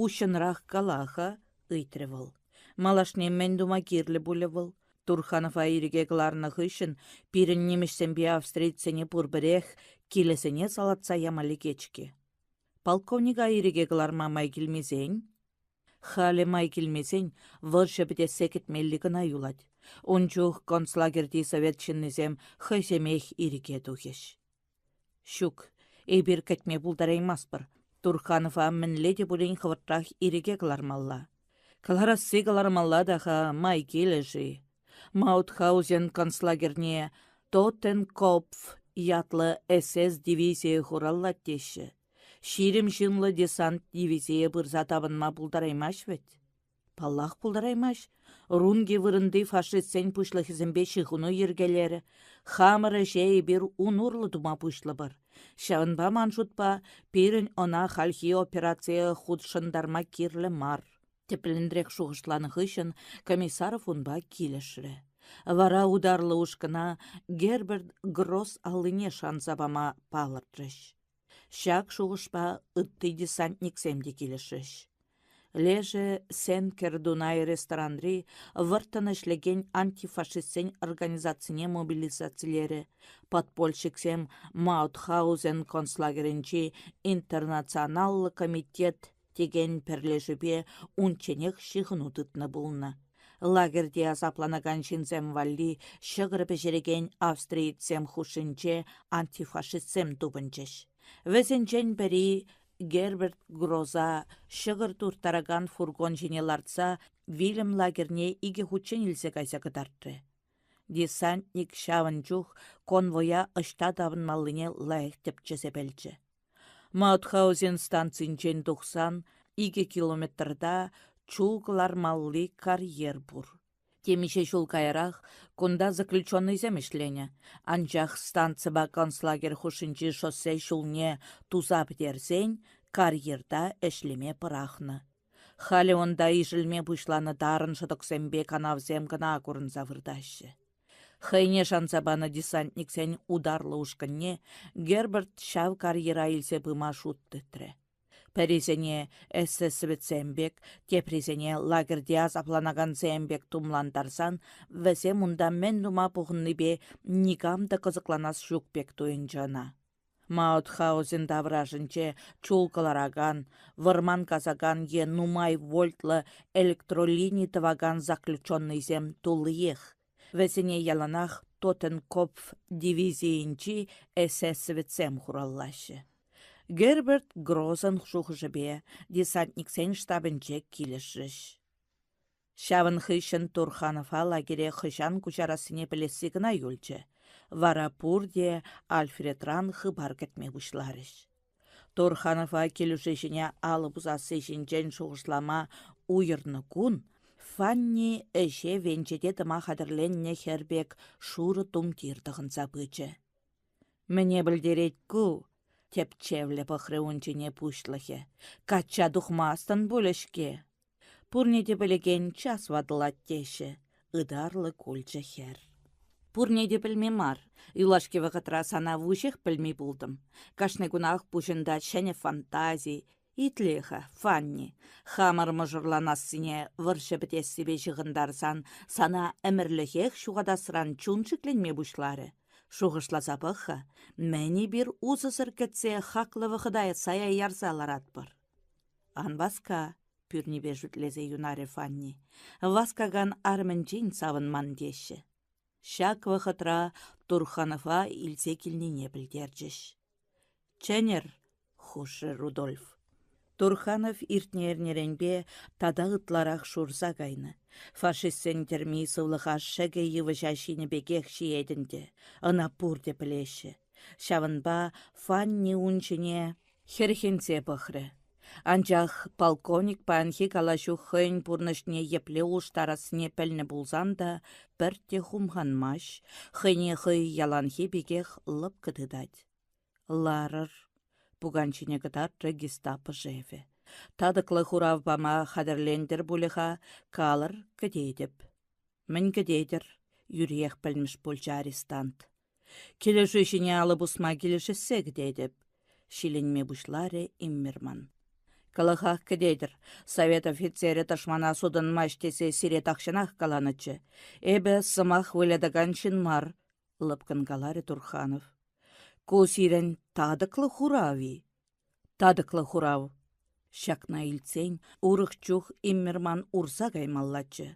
Уҫҫӑнрах кала-ха, ыйтрӗ вӑл. Малашне мӗн тума кирлӗ пулӗ вӑл? Турханова ирӗке кӑларнӑ хыҫҫӑн пирӗн нимӗҫсемпе австрийцсене пурпӗрех килӗсене салатса яма лекет-ҫке. Полковника ирӗке кӑларма май килмесен? Халӗ май килмесен вӑрҫӑ пӗтессе кӗтмелли кӑна юлать. Ун чух концлагерьти совет ҫыннисем хӑйсемех ирӗке тухӗҫ. Ҫук, эпир кӗтме пултараймастпӑр. Турханова мӗнле те пулин хӑвӑртрах ирӗке кӑлармалла. Кӑларасси кӑлармалла та-ха, май килӗ-ши? Маутхаузен концлагерьне Тоттенкопф ятлӑ СС дивизийӗ хураллать теҫҫӗ. 20 ҫынлӑ десант дивизие пырса тапӑнма пултараймасть вӗт. Паллах, пултараймасть. Рунги вырӑнти фашистсен пуҫлӑхӗсемпе ҫыхӑну йӗркелерӗ. Хамӑр ӗҫе эпир ун урлӑ тума пуҫлӑпӑр. Ҫавӑнпа, ман шутпа, пирӗн ӑна хальхи операцие хутшӑнтарма кирлӗ мар. Тӗплӗнрех шухӑшланӑ хыҫҫӑн Комиссаров унпа килӗшрӗ. Вара ударлӑ ушкӑна Герберт Гросс аллине шанса пама палӑртрӗҫ. Ҫак шухӑшпа ытти десантниксем те килӗшрӗҫ. Лешӗ Сенкер Дунай ресторанри вӑрттӑн ӗҫлекен антифашистсен организацине мобилизацилерӗ, подпольщиксем Маутхаузен концлагерӗнчи Интернационаллӑ комитет текен пӗрлешӳпе унчченех ҫыхӑну тытнӑ пулнӑ. Лагерьте асапланакан ҫынсем валли ҫӑкӑр пӗҫерекен австриецсем хушшинче антифашистсем тупӑнчӗҫ. Вӗсенчен пӗри Герберт Гроза ҫӑкӑр турттаракан фургон ҫине лартса вилӗм лагерьне икӗ хутчен илсе кайса кӑтартрӗ. Десантник ҫавӑн чух конвоя ӑҫта тапӑнмаллине лайӑх тӗпчесе пӗлчӗ. Маутхаузен станцинчен тухсан икӗ километрта чул кӑлармалли карьер пур. Темиҫе ҫул каярах кунта заключеннӑйсем ӗҫленӗ, анчах станципа концлагерь хушшинчи шоссе ҫулне туса пӗтерсен карьерта ӗҫлеме пӑрахнӑ. Халӗ унта ишӗлме пуҫланӑ тарӑн шӑтӑксемпе канавсем кӑна курӑнса выртаҫҫӗ. Хӑйне шанса панӑ десантниксен ударлӑ ушкӑнне Герберт ҫав карьера илсе пыма шут тытрӗ. Пӗрисене эсэсовецсем пек, теприсене лагерьте асапланакансем пек тумлантарсан вӗсем унта мӗн тума пухӑннипе никам та кӑсӑкланас ҫук пек туйӑнчӗ ӑна. Маутхаузен таврашӗнче чул кӑларакан, вӑрман касакан е нумай вольтлӑ электролини тӑвакан заключеннӑйсем туллиех. Вӗсене яланах Тоттенкопф дивизийӗнчи эсэсовецсем хураллаҫҫӗ. Герберт Грозӑн шухӑшӗпе десантниксен штабӗнче килӗшрӗҫ. Ҫавӑн хыҫҫӑн Турханова лагере хӑҫан куҫарассине пӗлесси кӑна юлчӗ. Вара пурте Альфредран хыпар кӗтме пуҫларӗҫ. Турханова килӗшӳ ҫине алӑ пусасси ҫинчен шухӑшлама уйӑрнӑ кун Фанни ӗҫе венчете тӑма хатӗрленнӗ хӗр пек шурӑ тумтир тӑхӑнса пычӗ. Мӗне пӗлтерет ку? тӗпчевлӗ пӑхрӗ ун ҫине пуҫлӑхӗ. Качча тухмастӑн пулӗ-ҫке. Пурне те пӗлекен час ватӑлать теҫҫӗ, ытарлӑ кулчӗ хӗр. Пурне те пӗлме мар, юлашки вӑхӑтра сана вуҫех пӗлми пултӑм. Кашни кунах пуҫӑнта ҫӗнӗ фантази. Итле-ха, Фанни, хамӑр мӑшӑрланассине вӑрҫӑ пӗтессипе ҫыхӑнтарсан сана ӗмӗрлӗхех ҫухатасран чун шикленме пуҫларӗ. Шухӑшласа пӑх-ха, мӗн эпир усӑсӑр кӗтсе хаклӑ вӑхӑта сая ярса ларатпӑр? Ан васка, пӳрнипе шӳтлесе юнарӗ Фанни. Васкакан арӑмӗнчен савӑнман теҫҫӗ. Ҫак вӑхӑтра Турханова илсе килнине пӗлтерчӗҫ. Чӗнӗр, хушрӗ Рудольф. Турханов иртнӗ эрнеренпе тата ытларах шурса кайнӑ. Фашистсен тӗрми сывлӑха шӗкӗ йывӑҫа ҫинӗ пекех ҫиет ӗнтӗ. Ӑна пурте пӗлеҫҫӗ. Ҫавӑнпа Фанни ун ҫине хӗрхенсе пӑхрӗ. Анчах полковник паянхи калаҫу хӑйӗн пурнӑҫне епле улӑштарассине пӗлнӗ пулсан та пӗртте хумханмасть, хӑйне хӑй яланхи пекех лӑпкӑ тытать. «Ларӑр», — пукан ҫине кӑтартрӗ гестапо шефӗ. «Татӑклӑ хурав пама хатӗрлентӗр пулӗ-ха, калӑр, кӗтетӗп». «Мӗн кӗтетӗр?» — юриех пӗлмӗш пулчӗ арестант. Килӗшӳ ҫине алӑ пусма килӗшессе кӗтетӗп, ҫиленме пуҫларӗ Иммерман. Кӑлӑхах кӗтетӗр. Совет офицерӗ тӑшмана сутӑнмасть тесе сире тахҫанах каланӑччӗ. Эпӗ сӑмах вылятакан ҫын мар, лӑпкӑн каларӗ Турханов. Ку сирӗн татӑклӑ хурав-и? Татӑклӑ хурав. Ҫакна илтсен урӑх чух Иммерман урса каймаллаччӗ.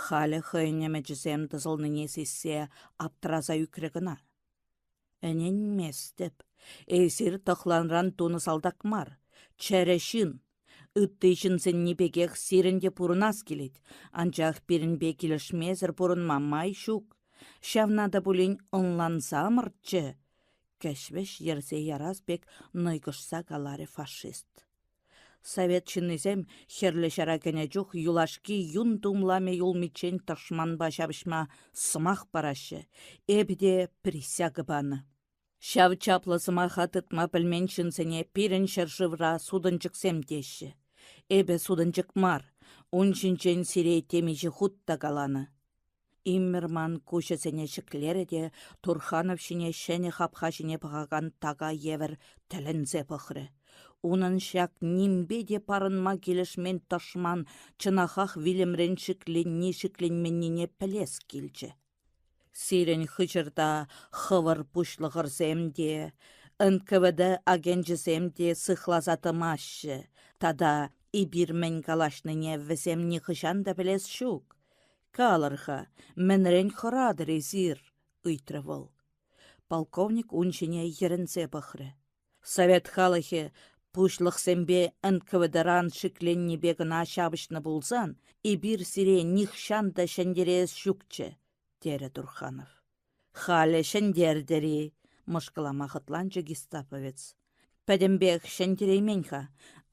Халӗ хӑйӗн ӗмӗчӗсем тӑсӑлнине сиссе аптӑраса ӳкрӗ кӑна. Ӗненместӗп. Эсир тӑхланран тунӑ салтак мар, чӗрӗ ҫын. Ытти ҫынсенни пекех сирӗн те пурӑнас килет, анчах пирӗнпе килӗшмесӗр пурӑнма май ҫук. Ҫавна та пулин ӑнлансамӑрччӗ, кӗҫ-вӗҫ йӗрсе ярас пек нӑйкӑшса каларӗ фашист. Совет ҫыннисем Хӗрлӗ Ҫара кӗнӗ чух юлашки юн тумламӗ юлмиччен тӑшманпа ҫапӑҫма сӑмах параҫҫӗ. Эпӗ те присяга панӑ. Ҫав чаплӑ сӑмаха тытма пӗлмен ҫынсене пирӗн ҫӗршывра сутӑнчӑксем теҫҫӗ. Эпӗ сутӑнчӑк мар, ун ҫинчен сире темиҫе хут та каланӑ. Иммерман куҫӗсене ҫӗклерӗ те Турханов ҫине ҫӗнӗ хапха ҫине пӑхакан така евӗр тӗлӗнсе пӑхрӗ. Унӑн ҫак нимпе те парӑнма килӗшмен тӑшман чӑнахах вилӗмрен шикленни-шикленменнине пӗлес килчӗ. Сирӗн хыҫӑрта хӑвӑр пуҫлӑхӑрсем те, НКВД агенчӗсем те сыхласа тӑмаҫҫӗ тата эпир мӗн калаҫнине вӗсем нихӑҫан та пӗлес ҫук. Калӑр-ха, мӗнрен хӑратӑр эсир? ыйтрӗ вӑл. Полковник ун ҫине йӗрӗнсе пӑхрӗ. Совет халӑхӗ пуҫлӑхсемпе НКВДран шикленнипе кӑна ҫапӑҫнӑ пулсан, эпир сире нихҫан та ҫӗнтерес ҫукчӗ, терӗ Турханов. Халӗ ҫӗнтертӗр-и? мӑшкӑлама хӑтланчӗ гестаповец. Пӗтӗмпех ҫӗнтереймен-ха,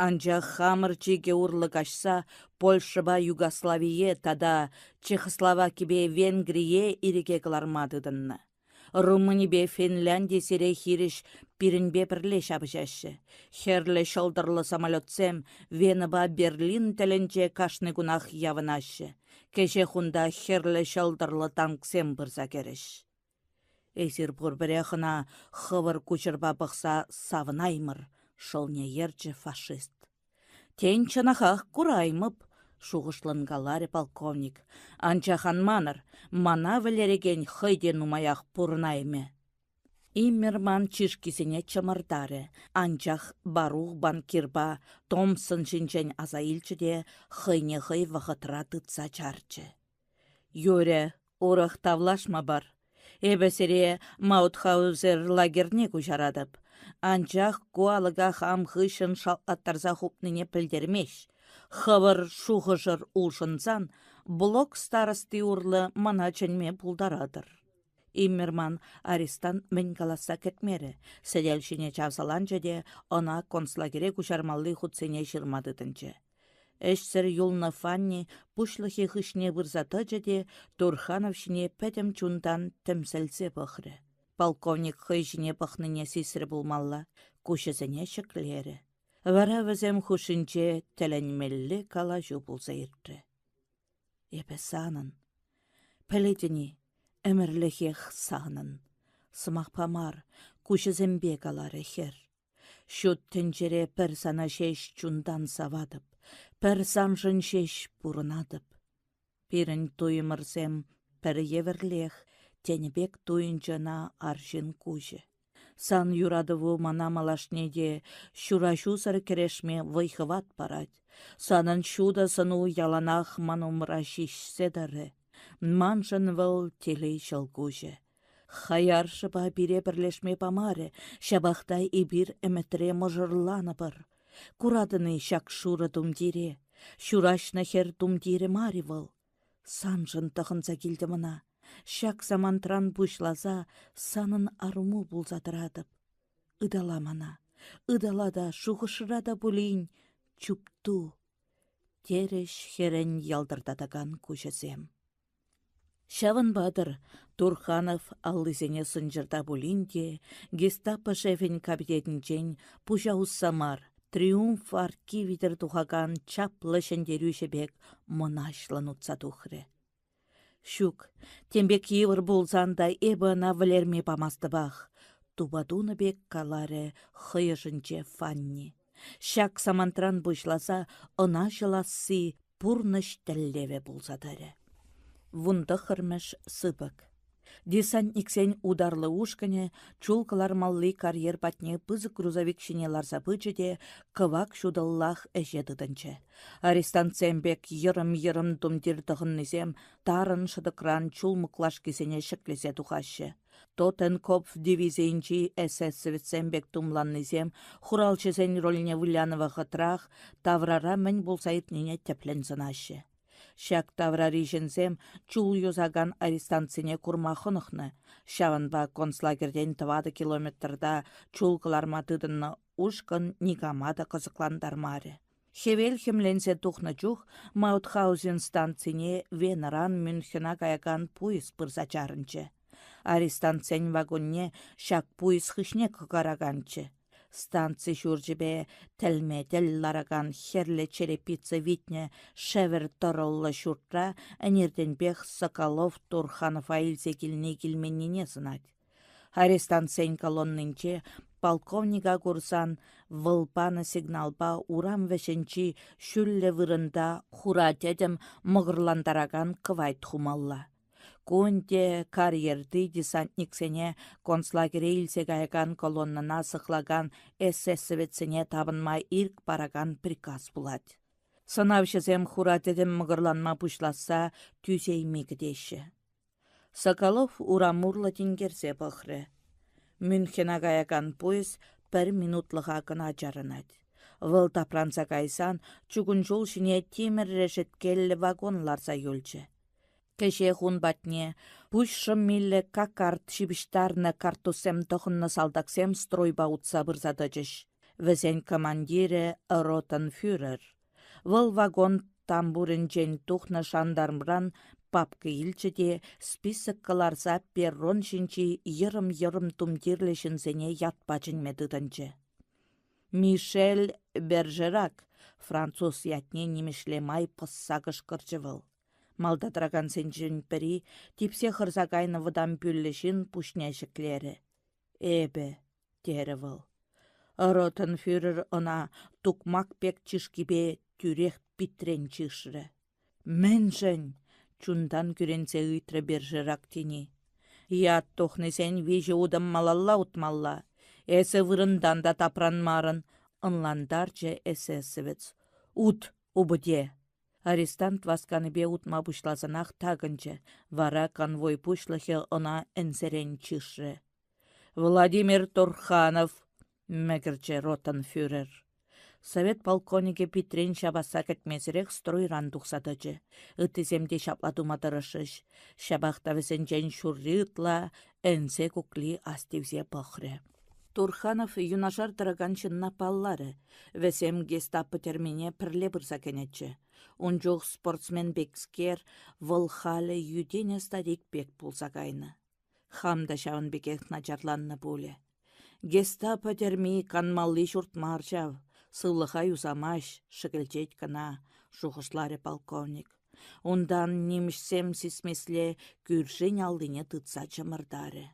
анчах хамӑр чикӗ урлӑ каҫса Польшӑпа Югославие тата Чехословакипе Венгрие ирӗке кӑларма тытӑннӑ. Румынипе Финлянди сире хирӗҫ пирӗнпе пӗрле ҫапӑҫаҫҫӗ. Хӗрлӗ ҫӑлтӑрлӑ самолетсем Венӑпа Берлин тӗлӗнче кашни кунах явӑнаҫҫӗ. Кӗҫех унта хӗрлӗ ҫӑлтӑрлӑ танксем пырса кӗрӗҫ. Эсир пурпӗрех ӑна хӑвӑр куҫӑрпа пӑхса савӑнаймӑр, шӑлне йӗрчӗ фашист. Тен, чӑнахах кураймӑп, шухӑшлӑн каларӗ полковник. Анчах ан манӑр, мана вӗлерекен хӑй те нумаях пурӑнаймӗ. Иммерман чышкисене чӑмӑртарӗ, анчах Барух банкирпа Томпсон ҫинчен аса илчӗ те хӑйне хӑй вӑхӑтра тытса чарчӗ. Юрӗ, урӑх тавлашма пар. Эпӗ сире Маутхаузер лагерьне куҫаратӑп. Анчах ку алӑка хам хыҫҫӑн шалтлаттарса хупнине пӗлтермест. Хӑвӑр шухӑшӑр улшӑнсан блок старости урлӑ мана чӗнме пултаратӑр. Иммерман арестант мӗн каласса кӗтмерӗ, сӗтел ҫине чавсаланчӗ те ӑна концлагере куҫармалли хутсене ҫырма тытӑнчӗ. Ӗҫсӗр юлнӑ Фанни пуҫлӑхӗ хыҫне пырса тӑчӗ те Турханов ҫине пӗтӗм чунтан тӗмсӗлсе пӑхрӗ. Полковник хӑй ҫине пӑхнине сисрӗ пулмалла, куҫӗсене ҫӗклерӗ. Вара вӗсем хушшинче тӗлӗнмелле калаҫу пулса иртрӗ. Эпӗ санӑн. Пӗлетӗн-и, ӗмӗрлӗхех санӑн. Сӑмахпа мар, куҫӗсемпе каларӗ хӗр. Ҫут тӗнчере пӗр сана ҫеҫ чунтан саватӑп, пӗр саншӑн ҫеҫ пурӑнатӑп. Пирӗн туйӑмӑрсем пӗр евӗрлех, тенӗ пек туйӑнчӗ ӑна арҫын куҫӗ. Сан юратӑву мана малашне те ҫураҫусӑр кӗрешме вӑй-хӑват парать. Санӑн ҫутӑ сӑну яланах ман умра ҫиҫсе тӑрӗ. Маншӑн вӑл телей ҫӑлкуҫӗ. Хаяр шӑпа пире пӗрлешме памарӗ, ҫапах та эпир ӗмӗтре мӑшӑрланӑпӑр. Куратӑн-и ҫак шурӑ тумтире? Ҫураҫнӑ хӗр тумтирӗ мар-и вӑл? Саншӑн тӑхӑнса килтӗм ӑна. Ҫак самантран пуҫласа санӑн арӑму пулса тӑратӑп. Ытала мана, ытала та, шухӑшра та пулин, чупту, терӗҫ хӗрӗн ялтӑртатакан куҫӗсем. Ҫавӑнпа-тӑр Турханов аллисене сӑнчӑрта пулин те гестапо шефӗн кабинетӗнчен пуҫа усса мар, триумф арки витӗр тухакан чаплӑ ҫӗнтерӳҫӗ пек мӑнаҫлӑн утса тухрӗ. Ҫук, тем пек йывӑр пулсан та эпӗ ӑна вӗлерме памастӑпах, тупа тунӑ пек каларӗ хӑй ӑшӗнче Фанни. Ҫак самантран пуҫласа ӑна ҫӑласси пурнӑҫ тӗллевӗ пулса тӑрӗ. Вунтӑххӑрмӗш сыпӑк. Десантниксен ударлӑ ушкӑнӗ чул кӑлармалли карьер патне пысӑк грузовик ҫине ларса пычӗ те кӑвак ҫутӑллах ӗҫе тытӑнчӗ. Арестантсем пек йӑрӑм-йӑрӑм тумтир тӑхӑннисем тарӑн шӑтӑкран чул муклашкисене ҫӗклесе тухаҫҫӗ. Тоттенкопф дивизийӗнчи эсэсовецсем пек тумланнисем хуралҫӑсен рольне вылянӑ вӑхӑтрах таврара мӗн пулса иртнине тӗплӗн сӑнаҫҫӗ. Ҫак таврари ҫынсем чул юсакан арестантсене курма хӑнӑхнӑ, ҫавӑнпа концлагерьтен тӑватӑ километрта чул кӑларма тытӑннӑ ушкӑн никама та кӑсӑклантармарӗ. Хӗвел хӗмленсе тухнӑ чух Маутхаузен станцине Венӑран Мюнхена каякан пуйӑс пырса чарӑнчӗ. Арестантсен вагонне ҫак пуйӑс хыҫне кӑкараканччӗ. Станци ҫурчӗпе тӗлме-тӗл ларакан хӗрлӗ черепица витнӗ шӗвӗр тӑрӑллӑ ҫуртра ӗнертенпех Соколов Турханова илсе килни-килменнине сӑнать. Арестантсен колоннинче полковника курсан вӑл панӑ сигналпа урам вӗҫӗнчи ҫӳллӗ вырӑнта хура тӗтӗм мӑкӑрлантаракан кӑвайт хумалла. Ку ӗнтӗ карьерти десантниксене концлагере илсе каякан колоннӑна сыхлакан эсэсовецсене тапӑнма ирӗк паракан приказ пулать. Сӑнавҫӑсем хура тӗтӗм мӑкӑрланма пуҫласса тӳсейми кӗтеҫҫӗ. Соколов урам урлӑ тинкерсе пӑхрӗ. Мюнхена каякан пуйӑс пӗр минутлӑха кӑна чарӑнать. Вӑл тапранса кайсан чукун ҫул ҫине тимӗр решеткеллӗ вагон ларса юлчӗ. Кӗҫех ун патне пуҫ шӑммиллӗ кокард ҫыпӑҫтарнӑ карттуссем тӑхӑннӑ салтаксем стройпа утса пырса тӑчӗҫ. Вӗсен командирӗ ротенфюрер. Вӑл вагон тамбурӗнчен тухнӑ шантармран папка илчӗ те список кӑларса перрон ҫинчи йӑрӑм-йӑрӑм тумтирлӗ ҫынсене ятпа чӗнме тытӑнчӗ. Мишель Бержерак француз ятне нимӗҫле май пӑсса кӑшкӑрчӗ вӑл. Малта тӑракансенчен пӗри, типсе хӑрса кайнӑ вӑтам пӳллӗ ҫын, пуҫне ҫӗклерӗ. «Эпӗ», терӗ вӑл. Ротенфюрер ӑна тукмак пек чышкипе тӳрех питрен чышрӗ. «Мӗншӗн?» — чунтан кӳренсе ыйтрӗ Бержерак тени. «Ят тухнисен виҫӗ утӑм малалла утмалла. Эсӗ вырӑнтан та тапранмарӑн», — ӑнлантарчӗ эсэсовец. «Ут, упӑте!» Арестант васканипе утма пуҫласанах такӑнчӗ, вара конвой пуҫлӑхӗ ӑна ӗнсерен чышрӗ. «Владимир Турханов!» — мӗкӗрчӗ ротенфюрер. Совет полковникӗ питрен ҫапасса кӗтмесӗрех стройран тухса тӑчӗ. Ыттисем те ҫапла тума тӑрӑшрӗҫ. Ҫапах та вӗсенчен ҫурри ытла ӗнсе кукли астивсе пӑхрӗ. Турханов юнашар тӑракан ҫынна палларӗ. Вӗсем гестапо тӗрмине пӗрле пырса кӗнӗччӗ. Ун чух спортсмен пекскер, вӑл халӗ йӳтенӗ старик пек пулса кайнӑ. Хам та ҫавӑн пекех начарланнӑ пулӗ. Гестапо тӗрми канмалли ҫурт мар ҫав, сывлӑха юсамасть, шӗкӗлчет кӑна, шухӑшларӗ полковник. Унтан нимӗҫсем сисмесле кӳршин аллине тытса чӑмӑртарӗ.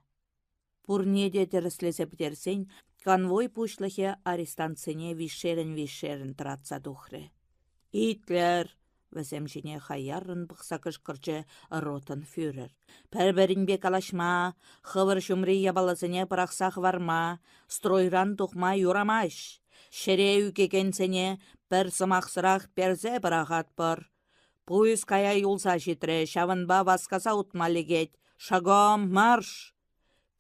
Пурне те тӗрӗслесе пӗтерсен конвой пуҫлӑхӗ арестантсене виҫшерӗн-виҫшерӗн тӑратса тухрӗ. «Итлӗр!» — вӗсем ҫине хаяррӑн пӑхса кӑшкӑрчӗ ротенфюрер. «Пӗр-пӗринпе калаҫма, хӑвӑр ҫумри япаласене пӑрахса хӑварма, стройран тухма юрамасть. Ҫӗре ӳкекенсене пӗр сӑмахсӑрах персе пӑрахатпӑр. Пуйӑс кая юлса ҫитрӗ, ҫавӑнпа васкаса утма лекет. Шагом марш!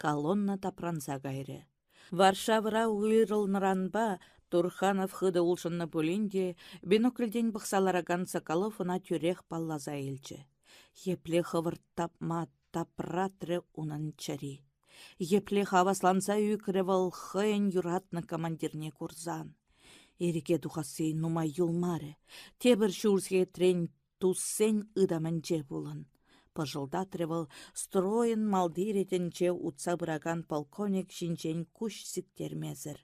Колонна тапранса кайрӗ. Варшавӑра уйрӑлнӑранпа Турханов хытӑ улшӑннӑ пулин те бинокльтен пӑхса ларакан Соколов ӑна тӳрех палласа илчӗ. Епле хӑвӑрт тапма тапратрӗ унӑн чӗри. Епле хавасланса ӳкрӗ вӑл хӑйӗн юратнӑ командирне курсан. Ирӗке тухасси нумай юлмарӗ. Тепӗр ҫур сехетрен туссен ытамӗнче пулӑн. Пӑшӑлтатрӗ вӑл стройӑн малти ретӗнче утса пыракан полковник ҫинчен куҫ сиктермесӗр.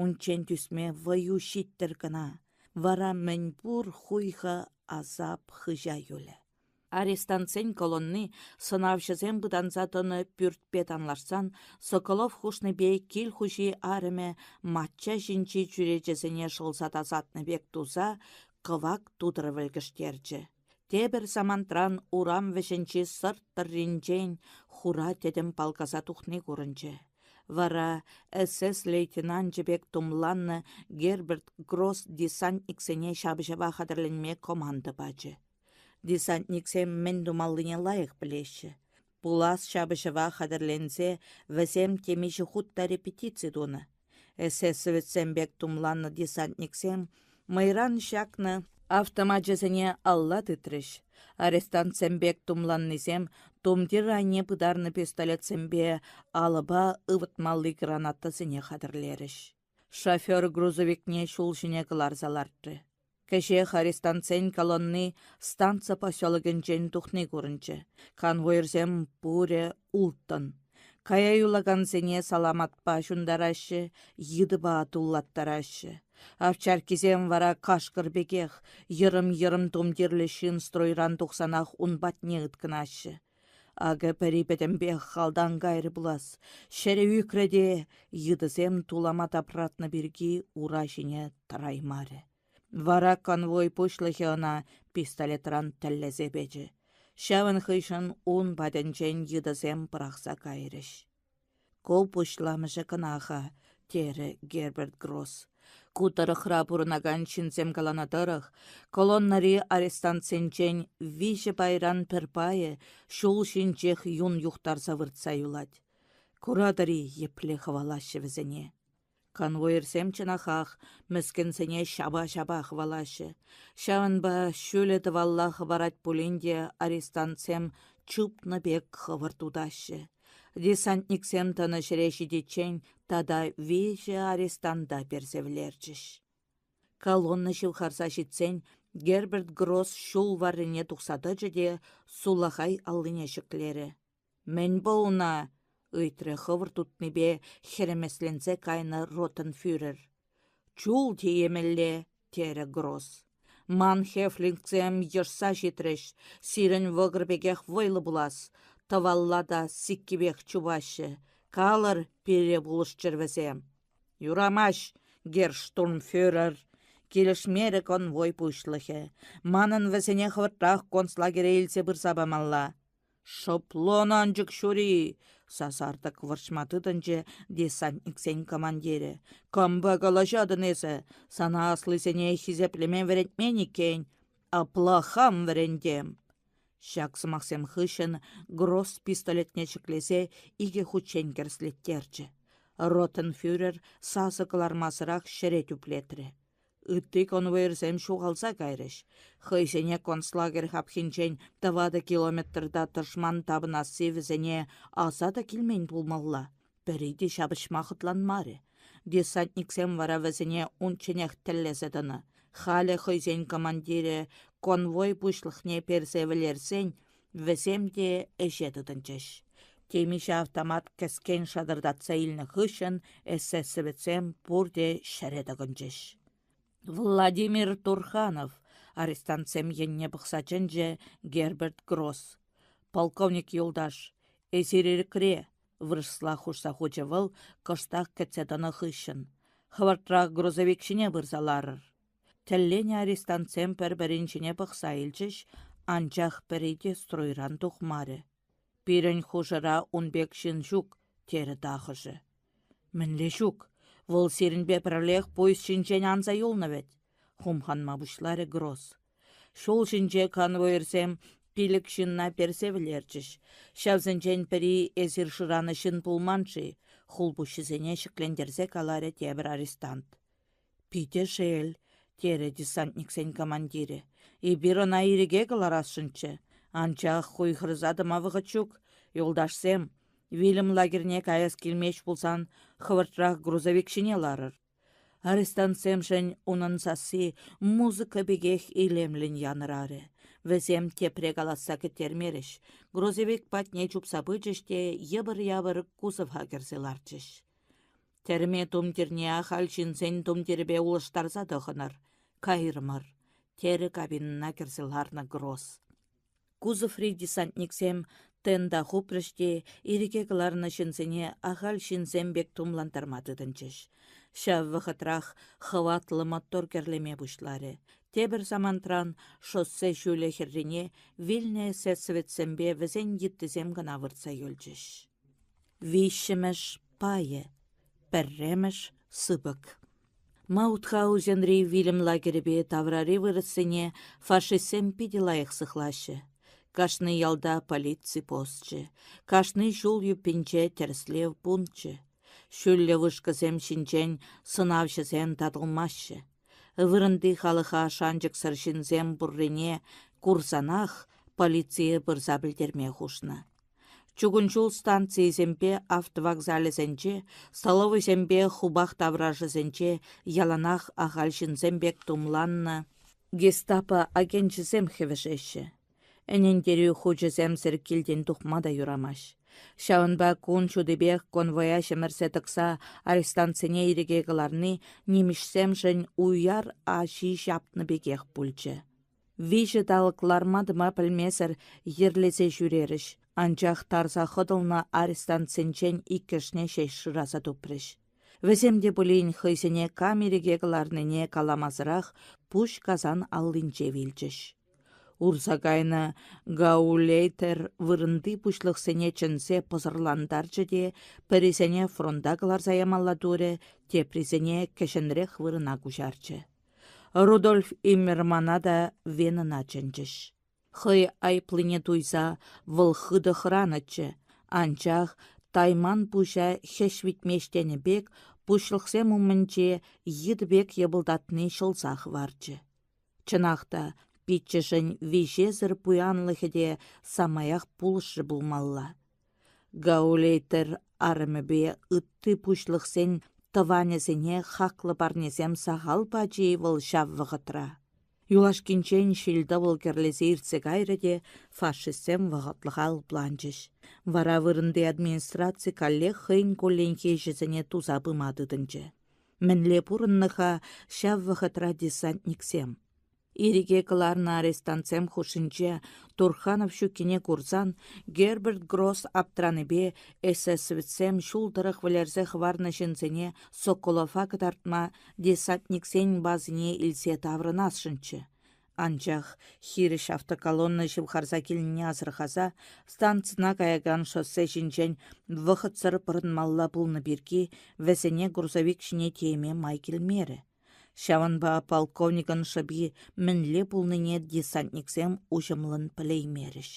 Унччен тӳсме вӑю ҫиттӗр кӑна. Вара мӗнпур хуйхӑ асап хыҫа юлӗ. Арестантсен колонни сӑнавҫӑсем пытанса тӑнӑ пӳртпе танлашсан Соколов хушнипе кил хуҫи арӑмӗ мачча ҫинчи чӳречесене шӑлса тасатнӑ пек туса кӑвак тутӑр вӗлкӗштерчӗ. Тепӗр самантран урам вӗҫӗнчи сӑрт тӑрринчен хура тӗтӗм палкаса тухни курӑнчӗ. Вара СС лейтенанчӗ пек тумланнӑ Герберт Гросс десантниксене ҫапӑҫӑва хатӗрленме команда пачӗ. Десантниксем мӗн тумаллине лайӑх пӗлеҫҫӗ. Пулас ҫапӑҫӑва хатӗрленсе вӗсем темиҫе хут та репетици тунӑ. Эсэсовецсем пек тумланнӑ десантниксем мӑйран ҫакнӑ автомачӗсене алла тытрӗҫ. Арестантсем пек тумланнисем тумтир айне пытарнӑ пистолетсемпе алӑпа ывӑтмалли гранатӑсене хатӗрлерӗҫ. Шофер грузовикне ҫул ҫине кӑларса лартрӗ. Кӗҫех арестантсен колонни станца поселокӗнчен тухни курӑнчӗ. Конвоирсем пурӗ улттӑн. Кая юлакансене саламатпа ҫунтараҫҫӗ, йытӑпа туллаттараҫҫӗ. Овчаркисем вара кашкӑр пекех йӑрӑм-йӑрӑм тумтирлӗ ҫын стройран тухсанах ун патне ыткӑнаҫҫӗ. Акӑ пӗри пӗтӗмпех халтан кайрӗ пулас, ҫӗре ӳкрӗ те йытӑсем тулама тапратнӑ пирки ура ҫине тӑраймарӗ. Вара конвой пуҫлӑхӗ ӑна пистолетран тӗллесе печӗ. Ҫавӑн хыҫҫӑн ун патӗнчен йытӑсем пӑрахса кайрӗҫ. Ку пуҫламӑшӗ кӑна-ха, терӗ Герберт Гросс. Ку тӑрӑхра пурӑнакан ҫынсем каланӑ тӑрӑх, колоннӑри арестантсенчен виҫӗ пайран пӗр пайӗ ҫул ҫинчех юн юхтарса выртса юлать. Куратӑр-и, епле хӑвалаҫҫӗ вӗсене? Конвоирсем чӑнахах мӗскӗнсене ҫапа-ҫапа хӑвалаҫҫӗ. Ҫавӑнпа ҫӳлӗ тӑвалла хӑпарать пулин те арестантсем чупнӑ пек хӑвӑрт утаҫҫӗ. Десантниксем тӑнӑ ҫӗре ҫитиччен тата виҫӗ арестанта персе вӗлерчӗҫ. Колонна ҫывхарса ҫитсен Герберт Гросс ҫул варрине тухса тӑчӗ те сулахай аллине ҫӗклерӗ. «Мӗн пулнӑ?» — ыйтрӗ хӑвӑрт утнипе хӗремесленсе кайнӑ ротенфюрер. «Чул тиемелле», — терӗ Гросс. «Ман хефлингсем йӑшса ҫитрӗҫ, сирӗн вӑкӑр пекех вӑйлӑ пулас, тӑвалла та сиккипех чупаҫҫӗ. Калӑр, пире пулӑшчӑр вӗсем». «Юрамасть, герштурмфюрер», — килӗшмерӗ конвой пуҫлӑхӗ. «Манӑн вӗсене хӑвӑртрах концлагере илсе пырса памалла». «Шӑплананчӑк ҫури!» — сасартӑк вӑрҫма тытӑнчӗ десантниксен командирӗ. «Кампа калаҫатӑн эсӗ? Сана аслисене хисеплеме вӗрентмен иккен. Апла хам вӗрентем!» Ҫак сӑмахсем хыҫҫӑн Гросс пистолетне ҫӗклесе икӗ хутчен кӗрслеттерчӗ. Ротенфюрер сасӑ кӑлармасӑрах ҫӗре тӳплетрӗ. Ытти конвоирсем ҫухалса кайрӗҫ. Хӑйсене концлагерь хапхинчен тӑватӑ километрта тӑшман тапӑнасси вӗсене аса та килмен пулмалла. Пӗри те ҫапӑҫма хӑтланмарӗ. Десантниксем вара вӗсене унчченех тӗллесе тӑнӑ. Халӗ хӑйсен командирӗ конвой пуҫлӑхне персе вӗлерсен вӗсем те ӗҫе тытӑнчӗҫ. Темиҫе автомат кӗскен шатӑртатса илнӗ хыҫҫӑн эсэсовецсем пурте ҫӗре тӑкӑнчӗҫ. Владимир Турханов арестантсем енне пӑхса чӗнчӗ Герберт Гросс. Полковник юлташ, эсир ирӗкре, вырӑсла хушса хучӗ вӑл кӑштах кӗтсе тӑнӑ хыҫҫӑн. Хӑвӑртрах грузовик ҫине пырса ларӑр. Тӗлленӗ арестантсем пӗр-пӗрин ҫине пӑхса илчӗҫ, анчах пӗри те стройран тухмарӗ. «Пирӗн хушӑра ун пек ҫын ҫук», — терӗ тахӑшӗ. «Мӗнле ҫук? Вӑл сирӗнпе пӗрлех пуйӑс ҫинчен анса юлнӑ вӗт», — хумханма пуҫларӗ Гросс. Ҫул ҫинче конвоирсем пилӗк ҫынна персе вӗлерчӗҫ. Ҫавсенчен пӗри эсир шыранӑ ҫын пулман-ши? — хулпуҫҫисене ҫӗклентерсе каларӗ тепӗр арестант. «Питӗ шел», — терӗ десантниксен командирӗ. «Эпир ӑна ирӗке кӑларасшӑнччӗ. Анчах хуйхӑрса тӑма вӑхӑт ҫук. Юлташсем, вилӗм лагерьне каяс килмест пулсан хӑвӑртрах грузовик ҫине ларӑр». Арестантсемшӗн унӑн сасси музыка пекех илемлӗн янӑрарӗ. Вӗсем тепре каласса кӗттермерӗҫ, грузовик патне чупса пычӗҫ те йӑпӑр-япӑр кузова кӗрсе ларчӗҫ. Тӗрме тумтирне ахаль ҫынсен тумтирӗпе улӑштарса тӑхӑнӑр. Кайрӑмӑр, терӗ кабинӑна кӗрсе ларнӑ Гросс. Кузоври десантниксем тента хупрӗҫ те ирӗке кӑларнӑ ҫынсене ахаль ҫынсем пек тумлантарма тытӑнчӗҫ. Ҫав вӑхӑтрах хӑватлӑ мотор кӗрлеме пуҫларӗ. Тепӗр самантран шоссе ҫулӗ хӗррине вилнӗ эсесовецсемпе вӗсен йыттисем кӑна выртса юлчӗҫ. Виҫҫӗмӗш пайӗ. Пӗрремӗш сыпӑк. Маутхаузенри вилӗм лагерӗпе таврари вырӑссене фашистсем питӗ лайӑх сыхлаҫҫӗ. Кашни ялта полици посчӗ, кашни ҫул юппинче тӗрӗслев пункчӗ. Ҫӳллӗ вышкӑсем ҫинчен сӑнавҫӑсем татӑлмаҫҫӗ. Вырӑнти халӑха шанчӑксӑр ҫынсем пуррине курсанах полицие пырса пӗлтерме хушнӑ. Чукун ҫул станцийӗсемпе автовокзалӗсенче, столовӑйсемпе хупах таврашӗсенче яланах ахаль ҫынсем пек тумланнӑ гестапо агенчӗсем хӗвӗшеҫҫӗ. Ӗнентерӳ хучӗсемсӗр килтен тухма та юрамасть. Ҫавӑнпа кун ҫутипех конвоя ҫӗмӗрсе тӑкса арестантсене ирӗке кӑларни нимӗҫсемшӗн уяр аҫи ҫапнӑ пекех пулчӗ. Виҫӗ талӑк ларма-тӑма пӗлмесӗр йӗрлесе ҫӳрерӗҫ, анчах тарса хӑтӑлнӑ арестантсенчен иккӗшне ҫеҫ шыраса тупрӗҫ. Вӗсем те пулин хӑйсене кам ирӗке кӑларнине каламасӑрах пуҫ касан аллинче вилчӗҫ. Урса кайнӑ Гаулейтер вырӑнти пуҫлӑхсене чӗнсе пӑсӑрлантарчӗ те пӗрисене фронта кӑларса ямалла турӗ, теприсене кӗҫӗнрех вырӑна куҫарчӗ. Рудольф Иммермана та Венӑна чӗнчӗҫ. Хӑй айӑплине туйса вӑл хытӑ хӑранӑччӗ, анчах тайман пуҫа хӗҫ витмест тенӗ пек пуҫлӑхсем умӗнче йытӑ пек йӑпӑлтатни ҫӑлса хӑварчӗ. Чӑнах та, пиччӗшӗн виҫесӗр пуянлӑхӗ те самаях пулӑшрӗ пулмалла. Гаулейтер арӑмӗпе ытти пуҫлӑхсен тӑванӗсене хаклӑ парнесем сахал пачӗ-и вӑл ҫав вӑхӑтра? Юлашкинчен ҫил-тӑвӑл кӗрлесе иртсе кайрӗ те фашистсем вӑхӑтлӑха лӑпланчӗҫ. Вара вырӑнти администраци каллех хӑйӗн кулленхи ӗҫӗсене туса пыма тытӑнчӗ. Мӗнле пурӑннӑ-ха ҫав вӑхӑтра десантниксем? Ирӗке кӑларнӑ арестантсем хушшинче Турханов ҫуккине курсан Герберт Гросс аптранипе эсэсовецсем ҫул тӑрӑх вӗлерсе хӑварнӑ ҫынсене Соколова кӑтартма десантниксен базине илсе таврӑнасшӑнччӗ. Анчах хирӗҫ автоколонна ҫывхарса килнине асӑрхаса станцӑна каякан шоссе ҫинчен вӑхӑтсӑр пӑрӑнмалла пулнӑ пирки вӗсене грузовик ҫине тиеме май килмерӗ. Ҫавӑнпа полковникӑн шӑпи мӗнле пулнине десантниксем уҫӑмлӑн пӗлеймерӗҫ.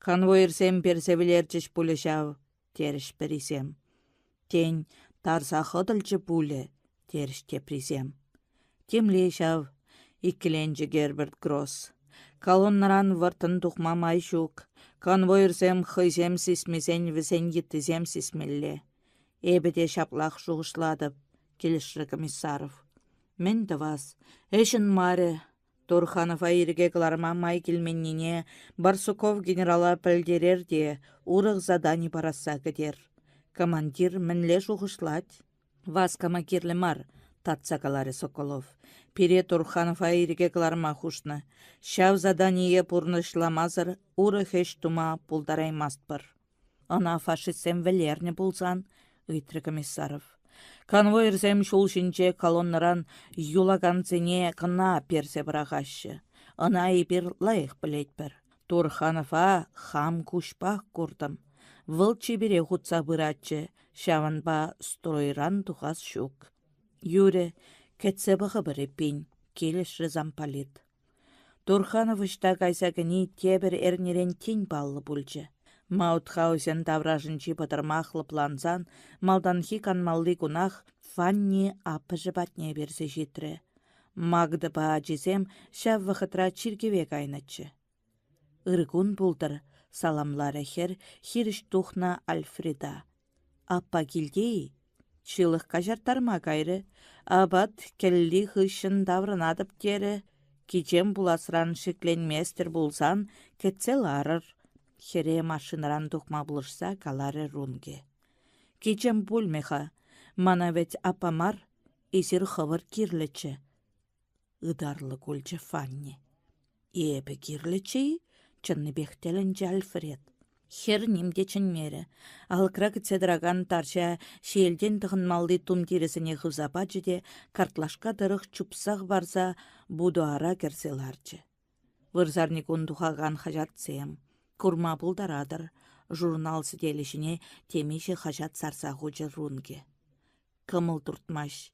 Конвоирсем персе вӗлерчӗҫ пулӗ ҫав, терӗҫ пӗрисем. Тен, тарса хӑтӑлчӗ пулӗ, терӗҫ теприсем. Темле ҫав, иккӗленчӗ Герберт Гросс. Колоннӑран вӑрттӑн тухма май ҫук. Конвоирсем хӑйсем сисмесен вӗсен йыттисем сисмелле. Эпӗ те ҫаплах шухӑшлатӑп, килӗшрӗ Комиссаров. Мӗн тӑвас? Ӗҫ ӑнмарӗ. Турханова ирӗке кӑларма май килменнине Барсуков генерала пӗлтерер те урӑх задани парасса кӗтер. Командир мӗнле шухӑшлать? Васкама кирлӗ мар, татса каларӗ Соколов. Пире Турханова ирӗке кӑларма хушнӑ. Ҫав задание пурнӑҫламасӑр урӑх ӗҫ тума пултараймастпӑр. Ӑна фашистсем вӗлернӗ пулсан, ыйтрӗ Комиссаров. Конвоирсем ҫул ҫинче колоннӑран юлакансене кӑна персе пӑрахаҫҫӗ. Ӑна эпир лайӑх пӗлетпӗр. Турханова хам куҫпах куртӑм. Вӑл чиперех утса пыратчӗ, ҫавӑнпа стройран тухас ҫук. Юрӗ, кӗтсе пӑхӑпӑр эппин, килӗшрӗ замполит. Турханов ӑҫта кайса кӗни тепӗр эрнерен тин паллӑ пулчӗ. Маутхаузен таврашӗнчи пӑтӑрмах лӑплансан малтанхи канмалли кунах Фанни аппӑшӗ патне персе ҫитрӗ. Магдӑпа ачисем ҫав вӑхӑтра чиркӗве кайнӑччӗ. «Ыр кун пултӑр», — саламларӗ хӗр хирӗҫ тухнӑ Альфреда. Аппа килте-и? Ҫылӑх каҫарттарма кайрӗ. Апат кӗлли хыҫҫӑн таврӑнатӑп терӗ. Кичем пуласран шикленместӗр пулсан кӗтсе ларӑр, хӗре машинӑран тухма пулӑшса каларӗ Рунге. Кичем пулмӗ-ха. Мана вӗт аппа мар, эсир хӑвӑр кирлӗччӗ. Ытарлӑ кулчӗ Фанни. Эпӗ кирлӗччӗ-и? чӑннипех тӗлӗнчӗ Альфред. Хӗр ним те чӗнмерӗ. Алӑкра кӗтсе тӑракан тарҫа ҫиелтен тӑхӑнмалли тумтирӗсене хывса пачӗ те картлашка тӑрӑх чупса хӑпарса будуара кӗрсе ларчӗ. Вырсарникун тухакан хаҫатсем, курма пултаратӑр, журнал сӗтелӗ ҫине темиҫе хаҫат сарса хучӗ Рунке. Кӑмӑл туртмасть,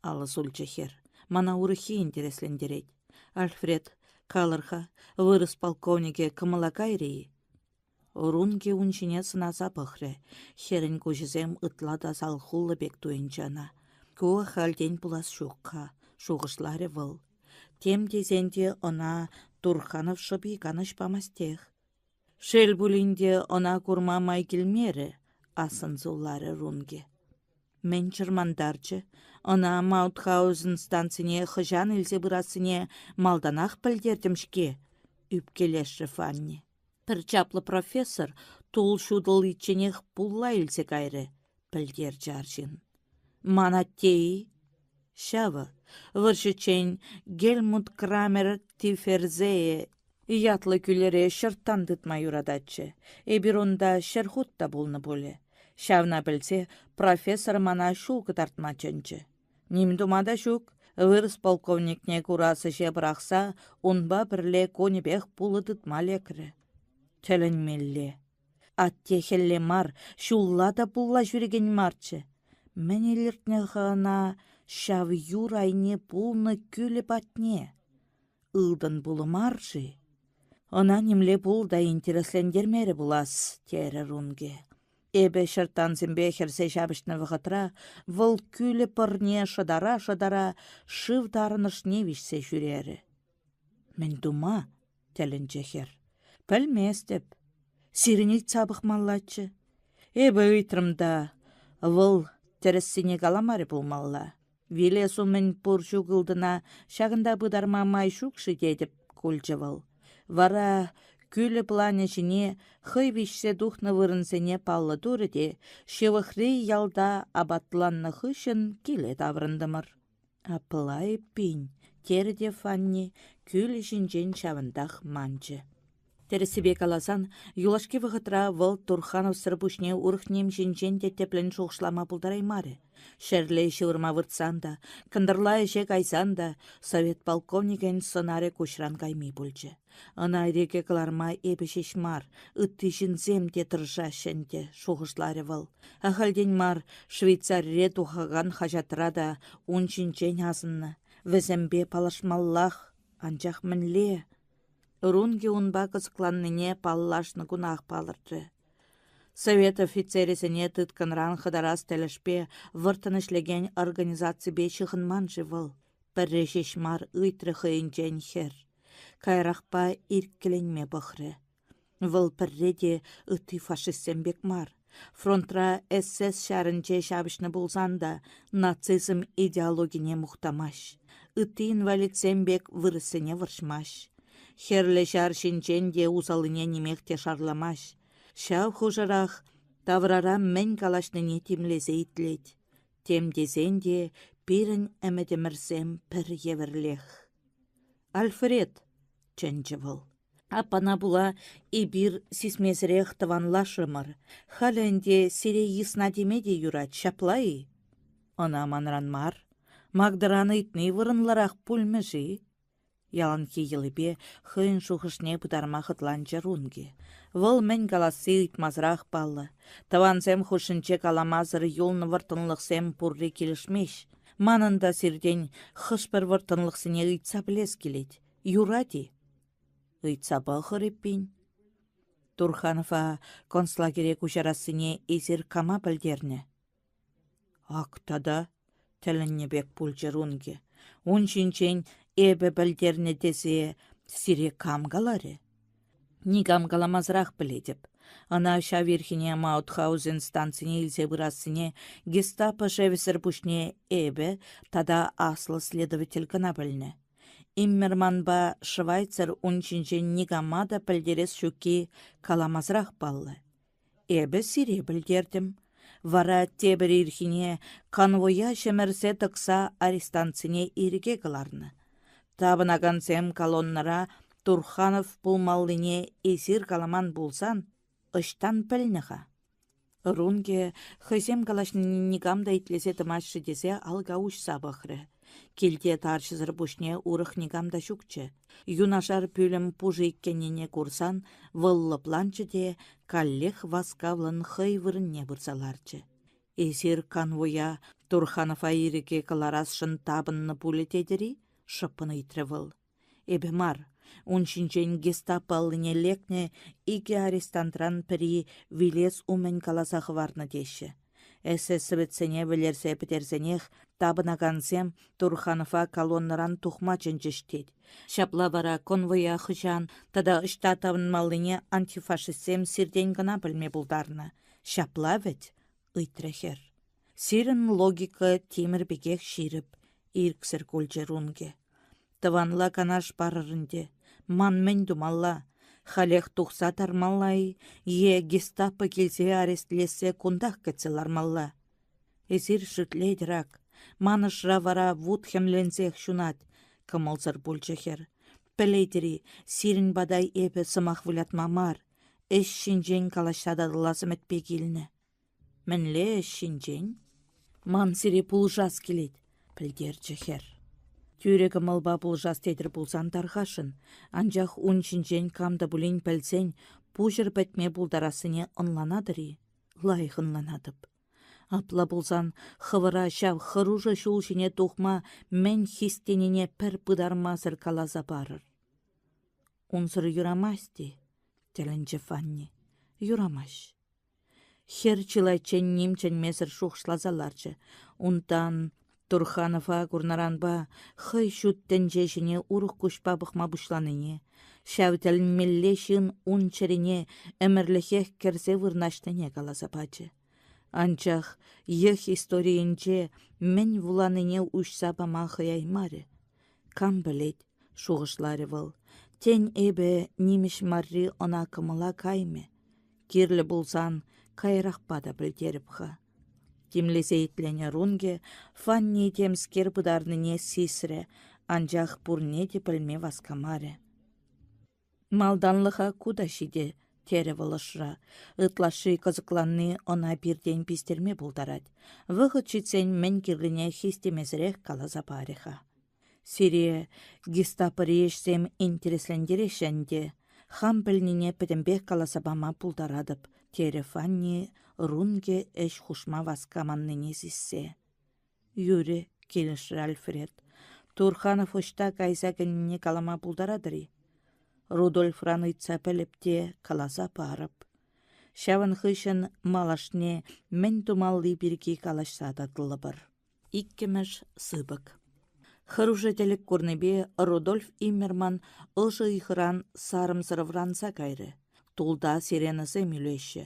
алӑ сулчӗ хӗр. Мана урӑххи интереслентерет. Альфред, калӑр-ха, вырӑс полковникӗ кӑмӑла кайрӗ-и? Рунки ун ҫине сӑнаса пӑхрӗ. Хӗрӗн куҫӗсем ытла та салхуллӑ пек туйӑнчӗ ӑна. Ку ахальтен пулас ҫук-ха, шухӑшларӗ вӑл. Тем тесен те ӑна Турханов шӑпи канӑҫ памастех. Шел пулин те ӑна курма май килмерӗ, ассӑн сулларӗ Рунки. Мӗн чӑрмантарчӗ? Ӑна Маутхаузен станцине хӑҫан илсе пырассине малтанах пӗлтертӗм-ҫке, ӳпкелешрӗ Фанни. Пӗр чаплӑ профессор тул ҫутӑличченех пулла илсе кайрӗ, пӗлтерчӗ арҫын. Ман атте-и? Ҫавӑ. Вӑрҫӑччен Гельмут Крамер Тиферзее ятлӑ кӳлӗре ҫӑрттан тытма юрататчӗ. Эпир унта ҫӗрхут та пулнӑ пулӗ. Ҫавна пӗлсе профессор мана ҫул кӑтартма чӗнчӗ. Ним тума та ҫук, вырӑс полковникне курас ӗҫе пӑрахса унпа пӗрле кунӗпех пулӑ тытма лекрӗ. Тӗлӗнмелле. Атте хӗлле мар, ҫулла та пулла ҫӳрекен марччӗ. Мӗн илӗртнӗ-ха ӑна ҫав юр айне пулнӑ кӳлӗ патне? Ылтӑн пулӑ мар-ши? Ӑна нимле пул та интереслентермерӗ пулас, терӗ Рунге. Эпӗ ҫӑрттансемпе хӗрсе ҫапӑҫнӑ вӑхӑтра вӑл кӳлӗ пӑрне шӑтара-шӑтара шыв тарӑнӑшне виҫсе ҫӳрерӗ. Мӗн тума? тӗлӗнчӗ хӗр. Пӗлместӗп. Сирӗн ыйтса пӑхмаллаччӗ. Эпӗ ыйтрӑм та, вӑл тӗрӗссине каламарӗ пулмалла. Вилес умӗн пур-ҫук ылтӑна ҫакӑнта пытарма май ҫук-ши тетӗп, кулчӗ вӑл. Вара кӳлӗ планӗ ҫине хӑй виҫсе тухнӑ вырӑнсене паллӑ турӗ те ҫывӑхри ялта апатланнӑ хыҫҫӑн киле таврӑнтӑмӑр. Апла эппин, терӗ те Фанни кӳлӗ ҫинчен ҫавӑнтах манчӗ. Тӗрӗссипе каласан, юлашки вӑхӑтра вӑл Турхановсӑр пуҫне урӑх ним ҫинчен те тӗплӗн шухӑшлама пултараймарӗ. Ҫӗрле ҫывӑрма выртсан та, кӑнтӑрла ӗҫе кайсан та совет полковникӗн сӑнарӗ куҫран кайми пулчӗ. Ӑна ирӗке кӑларма эпӗ ҫеҫ мар, ытти ҫынсем те тӑрӑшаҫҫӗ ӗнтӗ, шухӑшларӗ вӑл. Ахальтен мар Швейцарире тухакан хаҫатра та ун ҫинчен асӑннӑ. Вӗсемпе паллашмаллах, анчах мӗнле? Рунги унпа кӑсӑкланнине паллашнӑ кунах палӑртрӗ. Совет офицерӗсене тыткӑнран хӑтарас тӗлӗшпе вӑрттӑн ӗҫлекен организаципе ҫыхӑнман-ши вӑл? Пӗрре ҫеҫ мар ыйтрӗ хӑйӗнчен хӗр. Каярахпа ирккеленме пӑхрӗ. Вӑл пӗрре те ытти фашистсем пек мар. Фронтра СС ҫарӗнче ҫапӑҫнӑ пулсан та нацизм идеологине мухтамасть. Ытти инвалидсем пек вырӑссене вӑрҫмасть. Хӗрлӗ ҫар ҫинчен те усаллине нимех те шарламасть. Ҫав хушӑрах таврара мӗн калаҫнине тимлесе итлет. Тем тесен те пирӗн ӗмӗтӗмӗрсем пӗр евӗрлех. «Альфред», — чӗнчӗ вӑл. Аппана пула эпир сисмесӗрех тӑванлашрӑмӑр. Халӗ ӗнтӗ сире йысна теме те юрать, ҫапла-и? Ӑна манран мар, Магдӑран ыйтни вырӑнлӑрах пулмӗ-ши? Яланхи йӑлипе хӑйӗн шухӑшне пытарма хӑтланчӗ Рунки. Вӑл мӗн каласси ыйтмасӑрах паллӑ. Тӑвансем хушшинче каламасӑр юлнӑ вӑрттӑнлӑхсем пурри килӗшмест. Манӑн та сиртен хӑш-пӗр вӑрттӑнлӑхсене ыйтса пӗлес килет. Юрать-и? Ыйтса пӑхӑр эппин. Турханова концлагере куҫарассине эсир кама пӗлтернӗ? Ак тата, тӗлӗннӗ пек пулчӗ Рунки. Ун ҫинчен эпӗ пӗлтернӗ тесе сире кам каларӗ? Никам каламасӑрах пӗлетӗп. Ӑна ҫав ирхине Маутхаузен станцине илсе пырассине гестапо шефӗсӗр пуҫне эпӗ тата аслӑ следователь кӑна пӗлнӗ. Иммерманпа Швайцер ун ҫинчен никама та пӗлтерес ҫукки каламасӑрах паллӑ. Эпӗ сире пӗлтертӗм. Вара тепӗр ирхине конвоя ҫӗмӗрсе тӑкса арестантсене ирӗке кӑларнӑ. Тапӑнакансем колоннӑра Турханов пулмаллине эсир каламан пулсан. ӑҫтан пӗлнӗ-ха? Рунге хӑйсем калаҫнине никам та итлесе тӑмасть-ши тесе алӑка уҫса пӑхрӗ. Килте тарҫӑсӑр пуҫне урӑх никам та ҫукчӗ. Юнашар пӳлӗм пушӑ иккеннине курсан вӑл лӑпланчӗ те каллех васкавлӑн хӑй вырӑнне пырса ларчӗ. Эсир конвоя Турханова ирӗке кӑларасшӑн тапӑннӑ пулӗ тетӗр-и? шӑппӑн ыйтрӗ вӑл. Эпӗ мар, ун ҫинчен гестапо аллине лекнӗ икӗ арестантран пӗри вилес умӗн каласа хӑварнӑ теҫҫӗ. Эсэсовецсене вӗлерсе пӗтерсенех тапӑнакансем Турханова колоннӑран тухма чӗнчӗҫ тет. Ҫапла вара конвоя хӑҫан тата ӑҫта тавӑнмаллине антифашистсем сиртен кӑна пӗлме пултарнӑ. Ҫапла вӗт? ыйтрӗ хӗр. Сирӗн логика тимӗр пекех ҫирӗп, ирӗксӗр кулчӗ Рунге. Тӑванла канаш парӑр ӗнтӗ. Ман мӗн тумалла? Халех тухса тармалла-и е гестапо килсе арестлессе кунтах кӗтсе лармалла? Эсир шӳтлетӗр ак. Ман ӑшра вара вут хӗмленсех ҫунать, кӑмӑлсӑр пулчӗ хӗр. Пӗлетӗр-и, сирӗн пата эпӗ сӑмах вылятма мар, ӗҫ ҫинчен калаҫса татӑлас ӗмӗтпе килнӗ. Мӗнле ӗҫ ҫинчен? Ман сире пулӑшас килет, пӗлтерчӗ хӗр. Тӳрӗ кӑмӑлпа пулӑшас тетӗр пулсан тархасшӑн, анчах ун ҫинчен кам та пулин пӗлсен пуҫӑр пӗтме пултарассине ӑнланатӑр-и? Лайӑх ӑнланатӑп. Апла пулсан хӑвӑра ҫав хӑрушӑ ҫул ҫине тухма мӗн хистенине пӗр пытармасӑр каласа парӑр. Унсӑр юрамасть-и? тӗлӗнчӗ Фанни. Юрамасть. Хӗр чылайччен ним чӗнмесӗр шухӑшласа ларчӗ. Унтан Турханова курнӑранпа хӑй ҫут тӗнче ҫине урӑх куҫпа пӑхма пуҫланине, ҫав тӗлӗнмелле ҫын ун чӗрине ӗмӗрлӗхех кӗрсе вырнаҫнине каласа пачӗ. Анчах йӑх историйӗнче мӗн вуланине уҫса пама хӑяймарӗ. Кам пӗлет, шухӑшларӗ вӑл, тен, эпӗ нимӗҫ марри ӑна кӑмӑла каймӗ. Кирлӗ пулсан каярахпа та пӗлтерӗп-ха. Тимлесе итленӗ Рунге Фанни темскер пытарнине сисрӗ, анчах пурне те пӗлме васкамарӗ. Малтанлӑха ку та ҫитӗ, терӗ вӑл ӑшра. Ытлашши кӑсӑкланни ӑна пиртен пистерме пултарать. Вӑхӑт ҫитсен мӗн кирлине хистемесӗрех каласа парӗ-ха. Сире гестапӑри ӗҫсем интереслентереҫҫӗ ӗнтӗ. Хам пӗлнине пӗтӗмпех каласа пама пултаратӑп, терӗ Фанни Рунге ӗҫ хушма васкаманнине сиссе. Юрӗ, килӗшрӗ Альфред. Турханов ӑҫта кайса кӗнине калама пултаратӑр-и? Рудольфран ыйтса пӗлӗп те каласа парӑп. Ҫавӑн хыҫҫӑн малашне мӗн тумалли пирки калаҫса татӑлӑпӑр. Иккӗмӗш сыпӑк. Хӑрушӑ тӗлӗк курнипе Рудольф Иммерман ӑшӑ ыйхӑран сарӑмсӑр вӑранса кайрӗ. Тулта сиренӑсем ӳлеҫҫӗ.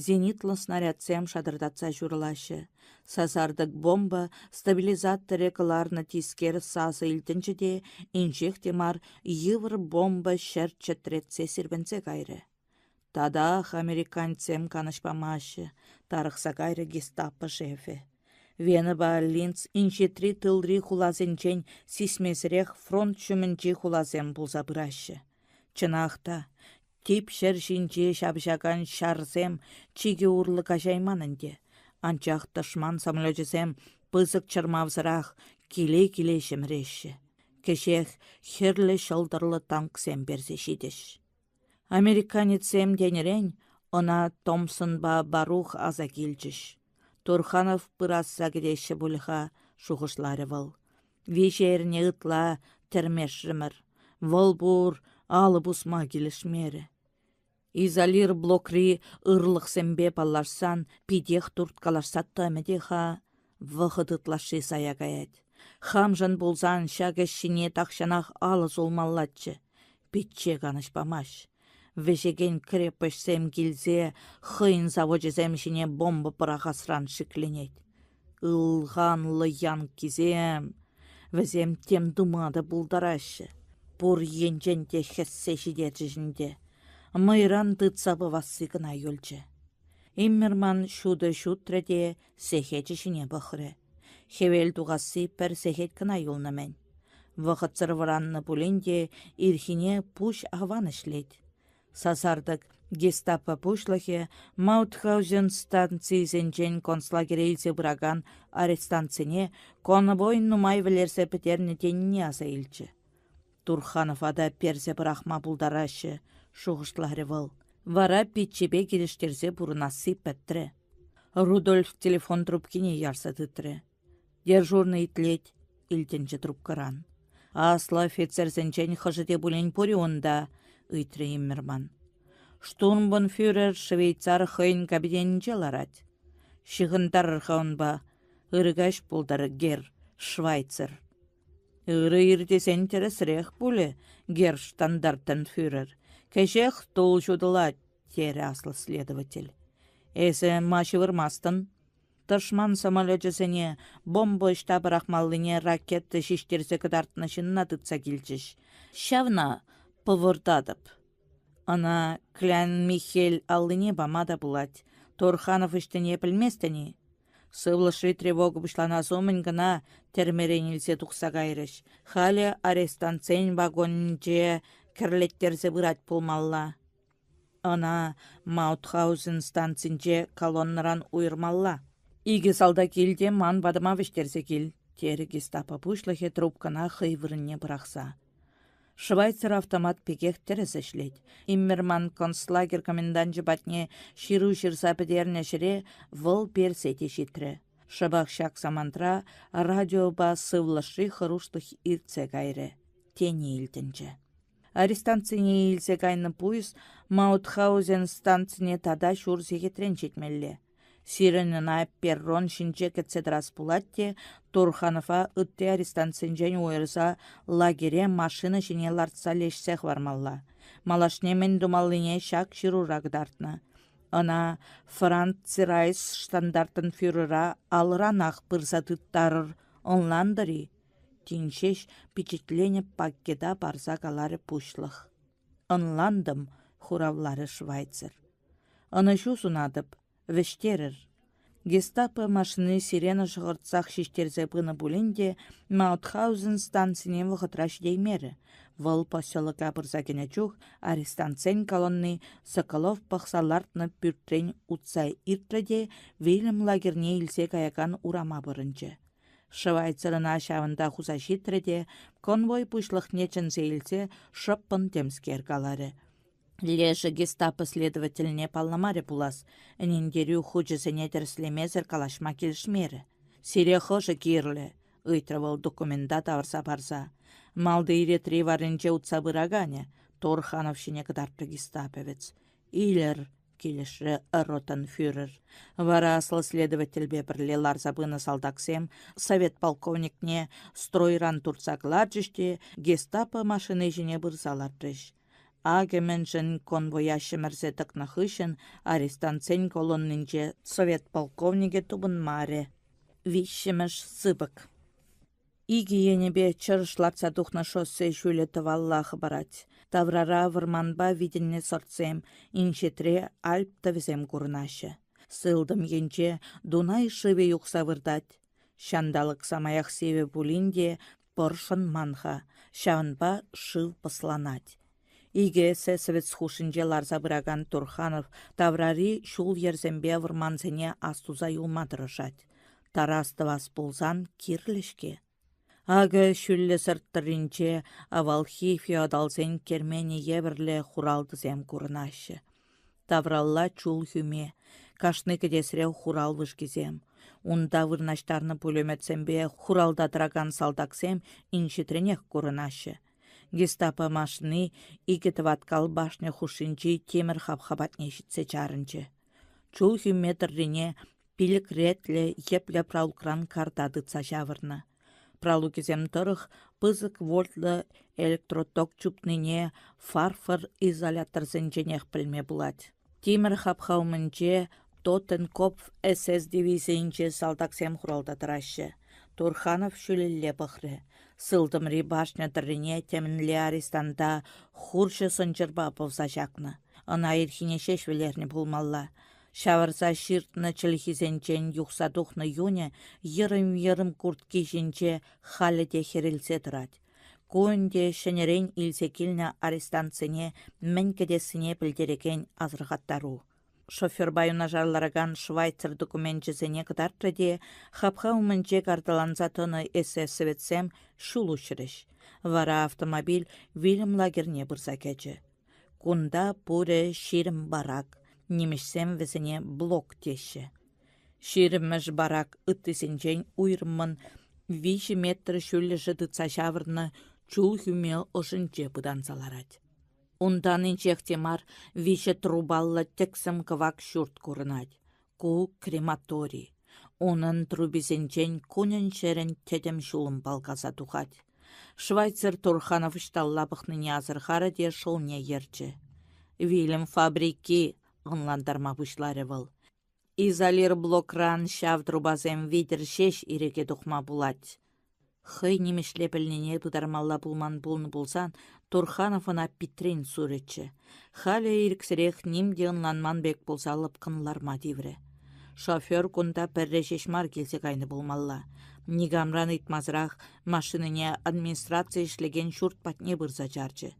Зенитлӑ снарядсем шатӑртатса ҫурӑлаҫҫӗ. Сасартӑк бомба стабилизаторӗ кӑларнӑ тискер сасӑ илтӗнчӗ те инҫех те мар йывӑр бомба ҫӗр чӗтретсе сирпӗнсе кайрӗ. Татах американцсем канӑҫ памаҫҫӗ, тарӑхса кайрӗ гестапо шефӗ. Венӑпа Линц инҫетри тылри хуласенчен сисмесӗрех фронт ҫумӗнчи хуласем пулса пыраҫҫӗ. Чӑнах та, тип ҫӗр ҫинче ҫапӑҫакан ҫарсем чикӗ урлӑ каҫайман ӗнтӗ. Анчах тӑшман самолечӗсем пысӑк чӑрмавсӑрах киле-киле ҫӗмӗреҫҫӗ. Кӗҫех хӗрлӗ ҫӑлтӑрлӑ танксем персе ҫитӗҫ. Американецсем тенӗрен ӑна Томпсонпа Барух аса килчӗҫ. Турханов пырасса кӗтеҫҫӗ пуль-ха, шухӑшларӗ вӑл. Виҫӗ эрне ытла тӗрмешрӗмӗр. Вӑл пур, алӑ пусма килӗшмерӗ. Изолир блокри ырлӑхсемпе паллашсан питех турткалашса тӑмӗ те-ха, вӑхӑт ытлашши сая каять. Хамшӑн пулсан ҫак ӗҫ ҫине тахҫанах алӑ сулмаллаччӗ. Пичче канӑҫ памасть. Вӗҫекен крепоҫсем килсе хӑйӗн завочӗсем ҫине бомба пӑрахасран шикленет. Ылханлӑ янккисем! Вӗсем тем тума та пултараҫҫӗ. Пур енчен те хӗссе ҫитерчӗҫ ӗнтӗ. Мӑйран тытса пӑвасси кӑна юлчӗ. Иммерман ҫутӑ ҫутрӗ те сехечӗ ҫине пӑхрӗ. Хӗвел тухасси пӗр сехет кӑна юлнӑ-мӗн. Вӑхӑтсӑр вӑраннӑ пулин те ирхине пуҫ аван ӗҫлет. Сасартӑк гестапо пуҫлӑхӗ Маутхаузен станцийӗсенчен концлагере илсе пыракан арестантсене конвой нумай вӗлерсе пӗтернӗ тенине аса илчӗ. Турханова та персе пӑрахма пултараҫҫӗ, шухӑшларӗ вӑл. Вара пиччепе килӗштерсе пурӑнасси пӗтрӗ. Рудольф телефон трубкине ярса тытрӗ. Дежурнӑй итлет, илтӗнчӗ трубкӑран. Аслӑ офицерсенчен хӑшӗ те пулин пур-и унта? ыйтрӗ Иммерман. Штурмбанфюрер швейцар хӑйӗн кабинетӗнче ларать. Ҫыхӑнтарӑр-ха унпа. Ырӑ каҫ пултӑр, герр Швайцер. Ырӑ ир тесен тӗрӗсрех пулӗ, герр штандартенфюрер. Кӗҫех тул ҫутӑлать, терӗ аслӑ следователь. Эсӗ ма ҫывӑрмастӑн? Тӑшман самолечӗсене бомба ӑҫта пӑрахмаллине ракета ҫиҫтерсе кӑтартнӑ ҫынна тытса килчӗҫ. Ҫавна пӑвӑртатӑп. Ӑна Клян Михель аллине пама та пулать. Турханов ӑҫтине пӗлместӗн-и? Сывлӑшри тревога пуҫланас умӗн кӑна тӗрмерен илсе тухса кайрӗҫ. Халӗ арестантсен вагонӗнче кӗрлеттерсе пырать пулмалла. Ӑна Маутхаузен станцинче колоннӑран уйӑрмалла. Икӗ салтак ил те ман патӑма вӗҫтерсе кил, терӗ гестапо пуҫлӑхӗ трубкӑна хӑй вырӑнне пӑрахса. Швайцер автомат пекех тӗрӗс ӗҫлет. Иммерман концлагерь коменданчӗ патне ҫыру ҫырса пӗтернӗ ҫӗре вӑл персе те ҫитрӗ. Шӑпах ҫак самантра радиопа сывлӑшри хӑрушлӑх иртсе кайрӗ, тени илтӗнчӗ. Арестантсене илсе кайнӑ пуйӑс Маутхаузен станцине тата ҫур сехетрен ҫитмелле. Сирӗн ӑна перрон ҫинче кӗтсе тӑрас пулать те Турханова ытти арестантсенчен уйӑрса лагере машина ҫине лартса леҫсе хӑвармалла. Малашне мӗн тумаллине ҫак ҫырура кӑтартнӑ. Ӑна Франци Райс штандартенфюрера алӑранах пырса тыттарӑр, ӑнлантӑр-и? Тин ҫеҫ пичетленӗ пакета парса каларӗ пуҫлӑх. Ӑнлантӑм, хуравларӗ Швайцер. Ӑнӑҫу сунатӑп, вӗҫтерӗр. Гестапо машини сирена шӑхӑртсах ҫиҫтерсе пынӑ пулин те Маутхаузен станцине вӑхӑтра ҫитеймерӗ. Вӑл поселока пырса кӗнӗ чух арестантсен колонни Соколов пӑхса лартнӑ пӳртрен утса иртрӗ те вилӗм лагерьне илсе каякан урама пӑрӑнчӗ. Швайцер ӑна ҫавӑнта хуса ҫитрӗ те конвой пуҫлӑхне чӗнсе илсе шӑппӑн темскер каларӗ. Лешӗ гестапо следовательне палламарӗ пулас, ӗнентерӳ хучӗсене тӗрӗслемесӗр калаҫма килӗшмерӗ. «Сире хӑшӗ кирлӗ?» — ыйтрӗ вӑл документа тавӑрса парса. Малти ретри варринче утса пыраканӗ, Турханов ҫине кӑтартрӗ гестаповец. «Илӗр!» килӗшрӗ ротенфюрер. Вара аслӑ следовательпе пӗрле ларса пынӑ салтаксем совет полковникне стройран туртса кӑларчӗҫ те гестапо машини ҫине пырса лартрӗҫ. Акӑ мӗншӗн конвоя ҫӗмӗрсе тӑкнӑ хыҫҫӑн арестантсен колоннинче совет полковникӗ тупӑнмарӗ. Виҫҫӗмӗш сыпӑк. Икӗ енӗпе чӑрӑш лартса тухнӑ шоссе ҫулӗ тӑвалла хӑпарать. Таврара вӑрманпа витӗннӗ сӑртсем, инҫетре Альп тӑвӗсем курӑнаҫҫӗ. Сылтӑм енче Дунай шывӗ юхса выртать. Ҫанталӑк самаях сивӗ пулин те пӑр шӑнман-ха, ҫавӑнпа шыв пӑсланать. Икӗ эсэсовец хушшинче ларса пыракан Турханов таврари ҫул-йӗрсемпе вӑрмансене астуса юлма тӑрӑшать. Тарас тӑвас пулсан кирлӗ-ҫке. Акӑ ҫӳллӗ сӑрт тӑрринче авалхи феодалсен керменӗ евӗрлӗ хуралтӑсем курӑнаҫҫӗ. Тавралла чул хӳме, кашни кӗтесре хурал вышкисем. Унта вырнаҫтарнӑ пулеметсемпе хуралта тӑракан салтаксем инҫетренех курӑнаҫҫӗ. Гестапо машини икӗ тӑваткал башня хушшинчи тимӗр хапха патне ҫитсе чарӑнчӗ. Чул хӳме тӑррине пилӗк ретлӗ йӗплӗ пралукран карта тытса ҫавӑрнӑ. Пралукӗсем тӑрӑх пысӑк вольтлӑ электроток чупнине фарфор изоляторсенченех пӗлме пулать. Тимӗр хапха умӗнче Тоттенкопф СС дивизийӗнче салтаксем хуралта тӑраҫҫӗ. Турханов ҫӳлелле пӑхрӗ. Сылтӑмри башня тӑррине темӗнле арестанта хурҫӑ сӑнчӑрпа пӑвса ҫакнӑ. Ӑна ирхине ҫеҫ вӗлернӗ пулмалла. Ҫавӑрса ҫыртнӑ чӗлхисенчен юхса тухнӑ юнӗ йӑрӑм-йӑрӑм куртки ҫинче халӗ те хӗрелсе тӑрать. Ку ӗнтӗ ҫӗнӗрен илсе килнӗ арестантсене мӗн кӗтессине пӗлтерекен асӑрхаттару. Шоферпа юнашар ларакан Швайцер докуменчӗсене кӑтартрӗ те хапха умӗнче карталанса тӑнӑ эсэсовецсем ҫул уҫрӗҫ. Вара автомобиль вилӗм лагерьне пырса кӗчӗ. Кунта пурӗ 20 барак, нимӗҫсем вӗсене блок теҫҫӗ. Ҫирӗммӗш барак ыттисенчен уйрӑммӑн 3 метр ҫӳллӗшӗ тытса ҫавӑрнӑ чул хӳме ӑшӗнче пытанса ларать. Унтан инҫех те мар виҫӗ трубаллӑ тӗксӗм кӑвак ҫурт курӑнать. Ку крематори. Унӑн трубисенчен кунӗн-ҫӗрӗн тӗтӗм ҫулӑм палкаса тухать. Швайцер Турханов ӑҫталла пӑхнине асӑрхарӗ те шӑлне йӗрчӗ. «Вилӗм фабрики», — ӑнлантарма пуҫларӗ вӑл. Изолир блокран ҫав трубасем витӗр ҫеҫ ирӗке тухма пулать. Хӑй нимӗҫле пӗлнине пытармалла пулман пулнӑ пулсан Турханов ӑна питрен сурӗччӗ. Халӗ ирӗксӗрех ним те ӑнланман пек пулса лӑпкӑн ларма тиврӗ. Шофер кунта пӗрре ҫеҫ мар килсе кайнӑ пулмалла. Никамран ыйтмасӑрах машинине администраци ӗҫлекен ҫурт патне пырса чарчӗ.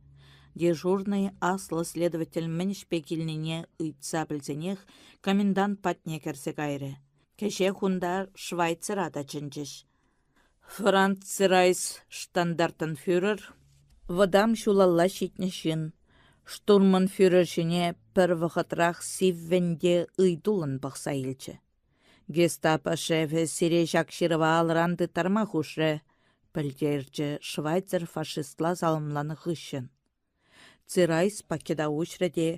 Дежурнӑй аслӑ следователь мӗн ӗҫпе килнине ыйтса пӗлсенех комендант патне кӗрсе кайрӗ. Кӗҫех унта Швайцера та чӗнчӗҫ. Францрайс штандартенфюрер вӑтам ҫулалла ҫитнӗ ҫын. Штурманфюрер ҫине пӗр вӑхӑтрах сиввӗн те ыйтуллӑн пӑхса илчӗ. Гестапо шефӗ сире ҫак ҫырӑва алӑран тыттарма хушрӗ, пӗлтерчӗ Швайцер фашистла саламланӑ хыҫҫӑн. Цирайс пакета уҫрӗ те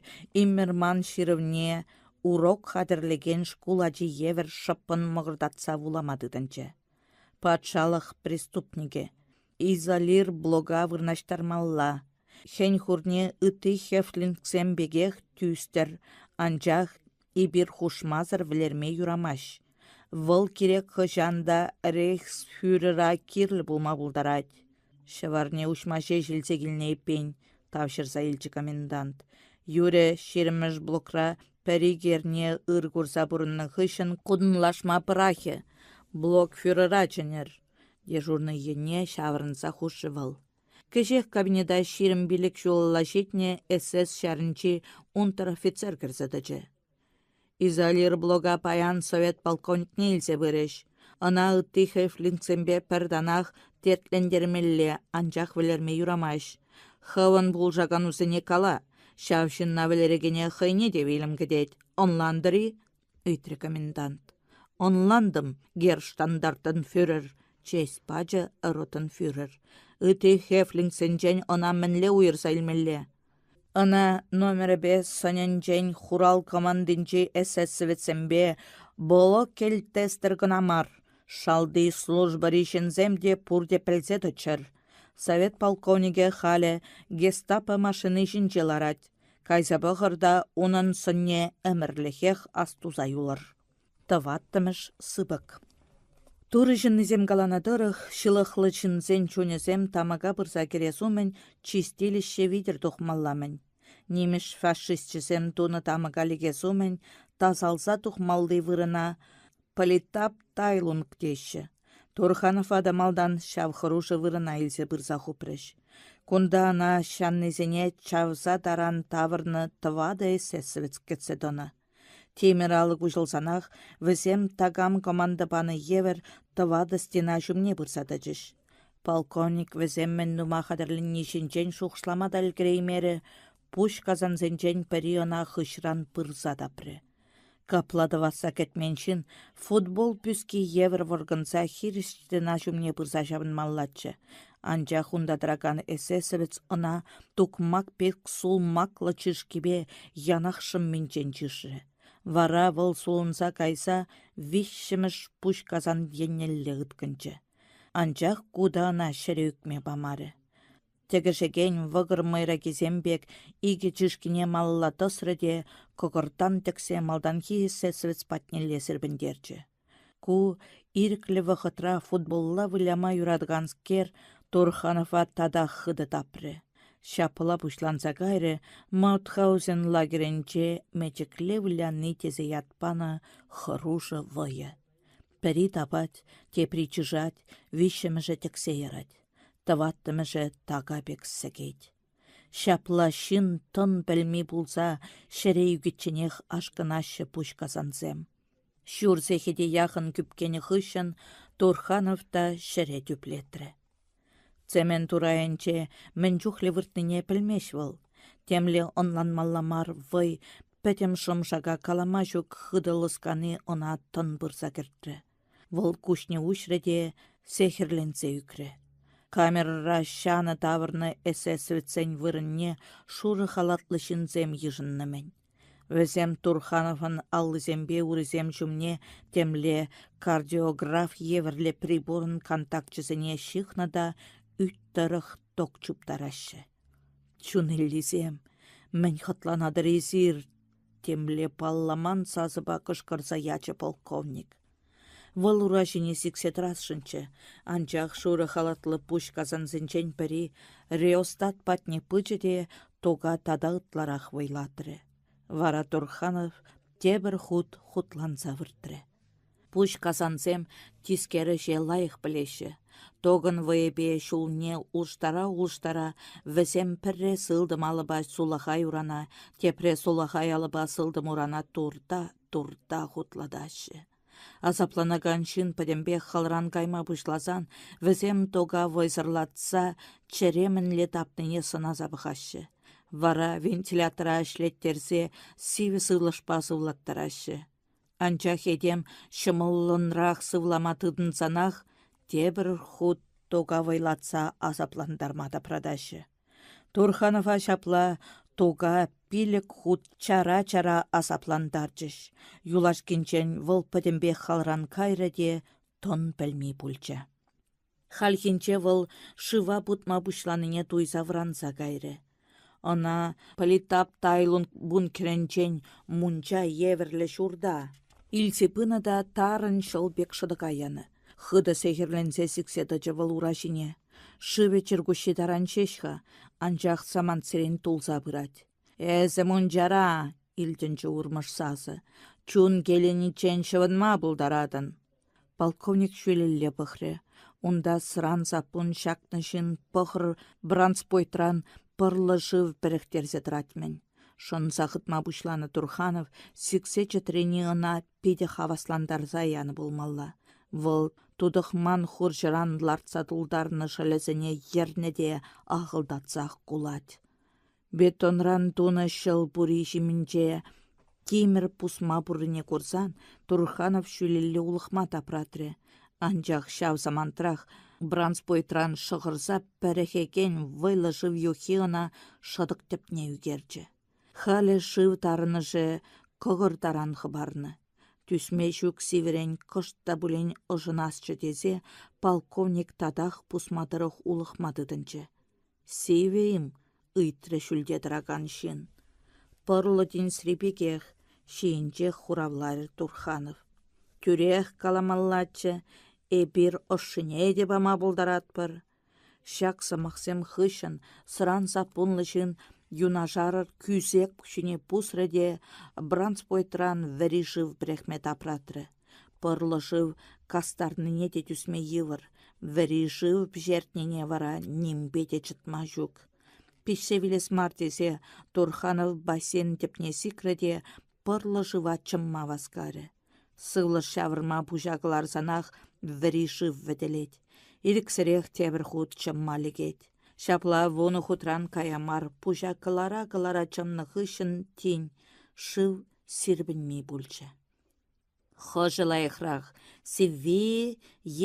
Иммерман ҫырӑвне урок хатӗрлекен шкул ачи евӗр шӑппӑн мӑкӑртатса вулама тытӑнчӗ. Патшалӑх преступникӗ. Изолир блока вырнаҫтармалла. Хӗн-хурне ытти хефлингсем пекех тӳстӗр, анчах эпир хушмасӑр вӗлерме юрамасть. Вӑл кирек хӑҫан та рейхсфюрера кирлӗ пулма пултарать. Ҫӑварне уҫма ҫеҫ илсе килнӗ эппин, тавҫӑрса илчӗ комендант. Юрӗ, ҫирӗммӗш блокра пӗр-ик эрне ыр курса пурӑннӑ хыҫҫӑн кутӑнлашма пӑрахӗ. Блокфюрера чӗнӗр, дежурнӑй енне ҫаврӑнса хушрӗ вӑл. Кӗҫех кабинета 25 ҫулла ҫитнӗ СС ҫарӗнчи унтер-офицер кӗрсе тӑчӗ. Изолир блока паян совет полковникне илсе пырӗҫ. Ӑна ытти хефлингсемпе пӗр танах тертлентермелле, анчах вӗлерме юрамасть. Хӑвӑн пулӑшаканусене кала, ҫав ҫынна вӗлерекене хӑйне те вилӗм кӗтет. Ӑнлантӑр-и? ыйтрӗ комендант. Ӑнлантӑм, герштандартенфюрер, честь пачӗ ротенфюрер. Ытти хефлингсенчен ӑна мӗнле уйӑрса илмелле? Ӑна номерӗпе сӑнӗнчен хурал командинчи эсэсовецсемпе Блокельтестер кӑна мар, шалти службӑри ҫынсем те пурте пӗлсе тӑччӑр. Совет полковникӗ халӗ гестапо машини ҫинче ларать. Кайса пӑхӑр та унӑн сӑнне ӗмӗрлӗхех астуса юлӑр. Тӑваттӑмӗш сыпӑк. Турӑ ҫыннисем каланӑ тӑрӑх, ҫылӑхлӑ ҫынсен чунӗсем тамӑка пырса кӗрес умӗн чистилище витӗр тухмалла-мӗн. Нимӗҫ фашисчӗсем тунӑ тамӑка лекес умӗн тасалса тухмалли вырӑна Политап Тайлунг теҫҫӗ. Турханова та малтан ҫав хӑрушӑ вырӑна илсе пырса хупрӗҫ. Кунта ӑна ҫаннисене чавса таран тавӑрнӑ тӑватӑ эсэсовец кӗтсе тӑнӑ. Тимӗр алӑк уҫӑлсанах вӗсем такам команда панӑ евӗр тӑватӑ стена ҫумне пырса тӑчӗҫ. Полковник вӗсем мӗн тума хатӗрленни ҫинчен шухӑшлама та ӗлкӗреймерӗ, пуҫ касансенчен пӗри ӑна хыҫран пырса тапрӗ. Капла тӑвасса кӗтмен ҫын футбол пӳски евӗр вӑркӑнса хирӗҫ стена ҫумне пырса ҫапӑнмаллаччӗ. Анчах унта тӑракан эсэсовец ӑна тукмак пек сулмаклӑ чышкипе янах шӑмминчен чышрӗ. Вара вӑл сулӑнса кайса виҫҫӗмӗш пуҫ касан еннелле ыткӑнчӗ. Анчах ку та ӑна ҫӗре ӳкме памарӗ. Тӗкӗшекен вӑкӑр мӑйракисем пек икӗ чышкине малалла тӑсрӗ те кӑкӑртан тӗксе малтанхи эсэсовец патнелле сирпӗнтерчӗ. Ку ирӗклӗ вӑхӑтра футболла выляма юратаканскер Турханова татах хытӑ тапрӗ. Ҫапла пуҫланса кайрӗ Маутхаузен лагерӗнче мечӗкле выляни тесе ят панӑ хӑрушӑ вӑйӑ. Пӗри тапать, тепри чышать, виҫҫӗмӗшӗ тӗксе ярать. Тӑваттӑмӗшӗ така пек сӗкет. Ҫапла ҫын тӑн пӗлми пулса ҫӗре ӳкичченех ашкӑнаҫҫӗ пуҫ касансем. Ҫур сехете яхӑн кӳпкенӗ хыҫҫӑн Турханов та ҫӗре тӳплетрӗ. Цемент урайӗнче мӗн чухлӗ выртнине пӗлмест вӑл. Темле ӑнланмалла мар вӑй пӗтӗм шӑм-шака калама ҫук хытӑ лӑскани ӑна тӑн пырса кӗртрӗ. Вӑл куҫне уҫрӗ те сехӗрленсе ӳкрӗ. Камерӑра ҫанӑ тавӑрнӑ эсэсовецсен вырӑнне шурӑ халатлӑ ҫынсем йышӑннӑ-мӗн. Вӗсем Турхановӑн аллисемпе урисем ҫумне темле кардиограф евӗрлӗ приборӑн контакчӗсене ҫыхнӑ та ӳт тӑрӑх ток чуптараҫҫӗ. Чуниллисем, мӗн хӑтланатӑр эсир? темле палламан сасӑпа кӑшкӑрса ячӗ полковник. Вӑл ура ҫине сиксе тӑрасшӑнччӗ, анчах шурӑ халатлӑ пуҫ касансенчен пӗри реостат патне пычӗ те тока тата ытларах вӑйлатрӗ. Вара Турханов тепӗр хут хутланса выртрӗ. Пуҫ касансем тискер ӗҫе лайӑх пӗлеҫҫӗ. Токӑн вӑйӗпе ҫулне улӑштара-улӑштара вӗсем пӗрре сылтӑм алӑпа сулахай урана, тепре сулахай алӑпа сылтӑм урана турта-турта хутлатаҫҫӗ. Асапланакан ҫын пӗтӗмпех халран кайма пуҫласан вӗсем тока вӑйсӑрлатса чӗре мӗнле тапнине сӑнаса пӑхаҫҫӗ. Вара вентилятора ӗҫлеттерсе сивӗ сывлӑшпа сывлаттараҫҫӗ. Анчах этем ҫӑмӑллӑнрах сывлама тытӑнсанах тепӗр хут тока вӑйлатса асаплантарма тапратаҫҫӗ. Турханова ҫапла тока пилӗк хут чара-чара асаплантарчӗҫ. Юлашкинчен вӑл пӗтӗмпех халран кайрӗ те тӑн пӗлми пулчӗ. Хальхинче вӑл шыва путма пуҫланине туйса вӑранса кайрӗ. Ӑна Политап Тайлунг бункерӗнчен мунча евӗрлӗ ҫурта илсе пынӑ та тарӑн ҫӑл пек шӑтӑка янӑ. Хытӑ сехӗрленсе сиксе тӑчӗ вӑл ура ҫине. Шывӗ чӗркуҫҫи таран ҫеҫ-ха, анчах самантсерен тулса пырать. «Эсӗ мунчара!» — илтӗнчӗ урмӑш сасӑ. «Чун килениччен ҫӑвӑнма пултаратӑн!» Полковник ҫӳлелле пӑхрӗ. Унта сӑран саппун ҫакнӑ ҫын пӑхӑр брандспойтран пӑрлӑ шыв пӗрӗхтерсе тӑрать-мӗн. Шӑнса хытма пуҫланӑ Турханов сиксе чӗтрени ӑна питӗ хаваслантарса янӑ пулмалла. Вӑл тутӑхман хурҫӑран лартса тултарнӑ шӑлӗсене йӗрнӗ те ахӑлтатсах кулать. Бетонран тунӑ ҫӑл пури ҫумӗнче тимӗр пусма пуррине курсан Турханов ҫӳлелле улӑхма тапратрӗ. Анчах ҫав самантрах брандспойтран шӑхӑрса пӗрӗхекен вӑйлӑ шыв юххи ӑна шӑтӑк тӗпне ӳкерчӗ. Халӗ шыв тарӑнӑшӗ кӑкӑр таран хӑпарнӑ. Тӳсме ҫук сивӗрен кӑшт та пулин ӑшӑнасчӗ тесе полковник татах пусма тӑрӑх улӑхма тытӑнчӗ. «Сивӗ-им?» — ыйтрӗ ҫӳлте тӑракан ҫын. Пӑрлӑ тинӗсри пекех, ҫийӗнчех хуравларӗ Турханов. Тӳрех каламаллаччӗ, эпир ӑшшине те пама пултаратпӑр. Ҫак сӑмахсем хыҫҫӑн сӑран саппунлӑ ҫын юнашар кӳсек ҫине пусрӗ те брандспойтран вӗри шыв пӗрӗхме тапратрӗ. Пӑрлӑ шыв кастарнине те тӳсме йывӑр, вӗри шыв пӗҫертнине вара нимпе те чӑтма ҫук. Пиҫсе вилес мар тесе Турханов бассейн тӗпне сикрӗ те пӑрлӑ шыва чӑмма васкарӗ. Сывлӑш ҫавӑрма пуҫа кӑларсанах вӗри шыв вӗтелет. Ирӗксӗрех тепӗр хут чӑмма лекет. Ҫапла вунӑ хутран кая мар пуҫа кӑлара-кӑлара чӑмнӑ хыҫҫӑн тин шыв сирпӗнми пулчӗ. Хӑшӗ лайӑхрах, сивви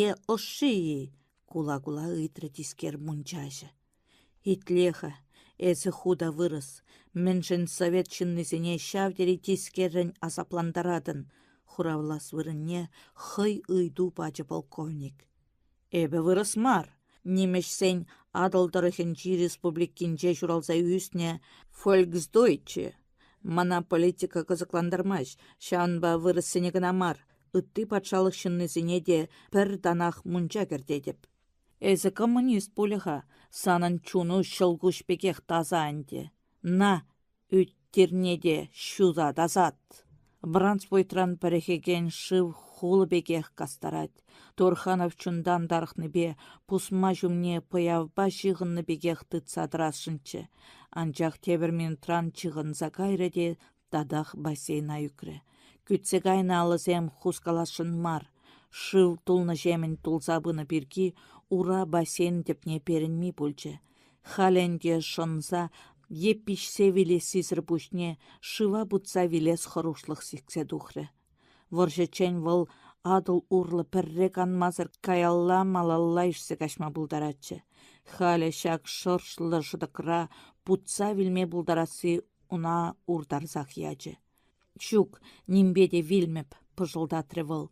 е ӑшши-и? кула-кула ыйтрӗ тискер мунчаҫӑ. Итле-ха, эсӗ ху та вырӑс, мӗншӗн совет ҫыннисене ҫав тери тискеррӗн асаплантаратӑн? хуравлас вырӑнне хӑй ыйту пачӗ полковник. Эпӗ вырӑс мар, нимӗҫсен Атӑл тӑрӑхӗнчи республикинче ҫуралса ӳснӗ фольксдойче. Мана политика кӑсӑклантармасть, ҫавӑнпа вырӑссене кӑна мар, ытти патшалӑх ҫыннисене те пӗр танах мунча кӗртетӗп. Эсӗ коммунист пулӗ-ха, санӑн чуну ҫӑлкуҫ пекех таса ӗнтӗ. На, ӳт-тирне те ҫуса тасат. Брандспойтран пӗрӗхекен шыв хулӑ пекех кастарать. Турханов чунтан тарӑхнипе пусма ҫумне пӑявпа ҫыхӑннӑ пекех тытса тӑрасшӑнччӗ, анчах тепӗр минутран чыхӑнса кайрӗ те татах бассейна ӳкрӗ. Кӳтсе кайнӑ алӑсем хускаласшӑн мар. Шыв тулнӑҫемӗн тулса пынӑ пирки ура бассейн тӗпне перӗнми пулчӗ. Халь ӗнтӗ шӑнса е пиҫсе вилессисӗр пуҫне шыва путса вилес хӑрушлӑх сиксе тухрӗ. Вӑрҫӑччен вӑл Атӑл урлӑ пӗрре канмасӑр каялла-малалла ишсе каҫма пултаратчӗ. Халӗ ҫак шӑршлӑ шӑтӑкра путса вилме пултарасси ӑна уртарсах ячӗ. Ҫук, нимпе те вилмӗп, пӑшӑлтатрӗ вӑл.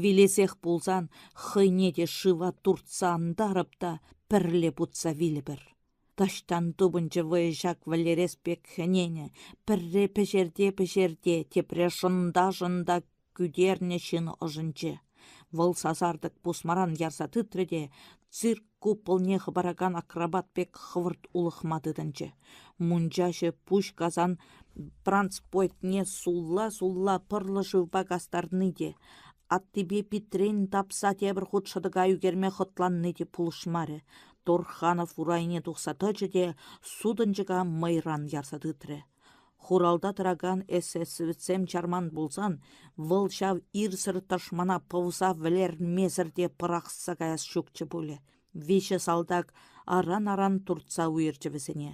Вилесех пулсан хӑйне те шыва туртса антарӑп та пӗрле путса вилӗпӗр. Таҫтан тупӑнчӗ вӑйӑ ҫак вӗлерес пек хӗненӗ, пӗрре пӗҫерте-пӗҫерте, тепре шӑнта-шӑнта кӳтернӗ ҫын ӑшӗнче. Вӑл сасартӑк пусмаран ярса тытрӗ те цирк куполне хӑпаракан акробат пек хӑвӑрт улӑхма тытӑнчӗ. Мунчаҫӑ пуҫ касан брандспойтне сулла-сулла пӑрлӑ шывпа кастарни те, аттипе питрен тапса тепӗр хут шӑтӑка ӳкерме хӑтланни те пулӑшмарӗ. Турханов урайне тухса тӑчӗ те сутӑнчӑка мӑйран ярса тытрӗ. Хуралта тӑракан эсэсовецсем чарман пулсан, вӑл ҫав ирсӗр тӑшмана пӑвса вӗлермесӗр те пӑрахса каяс ҫукчӗ пулӗ. Виҫӗ салтак аран-аран туртса уйӑрчӗ вӗсене.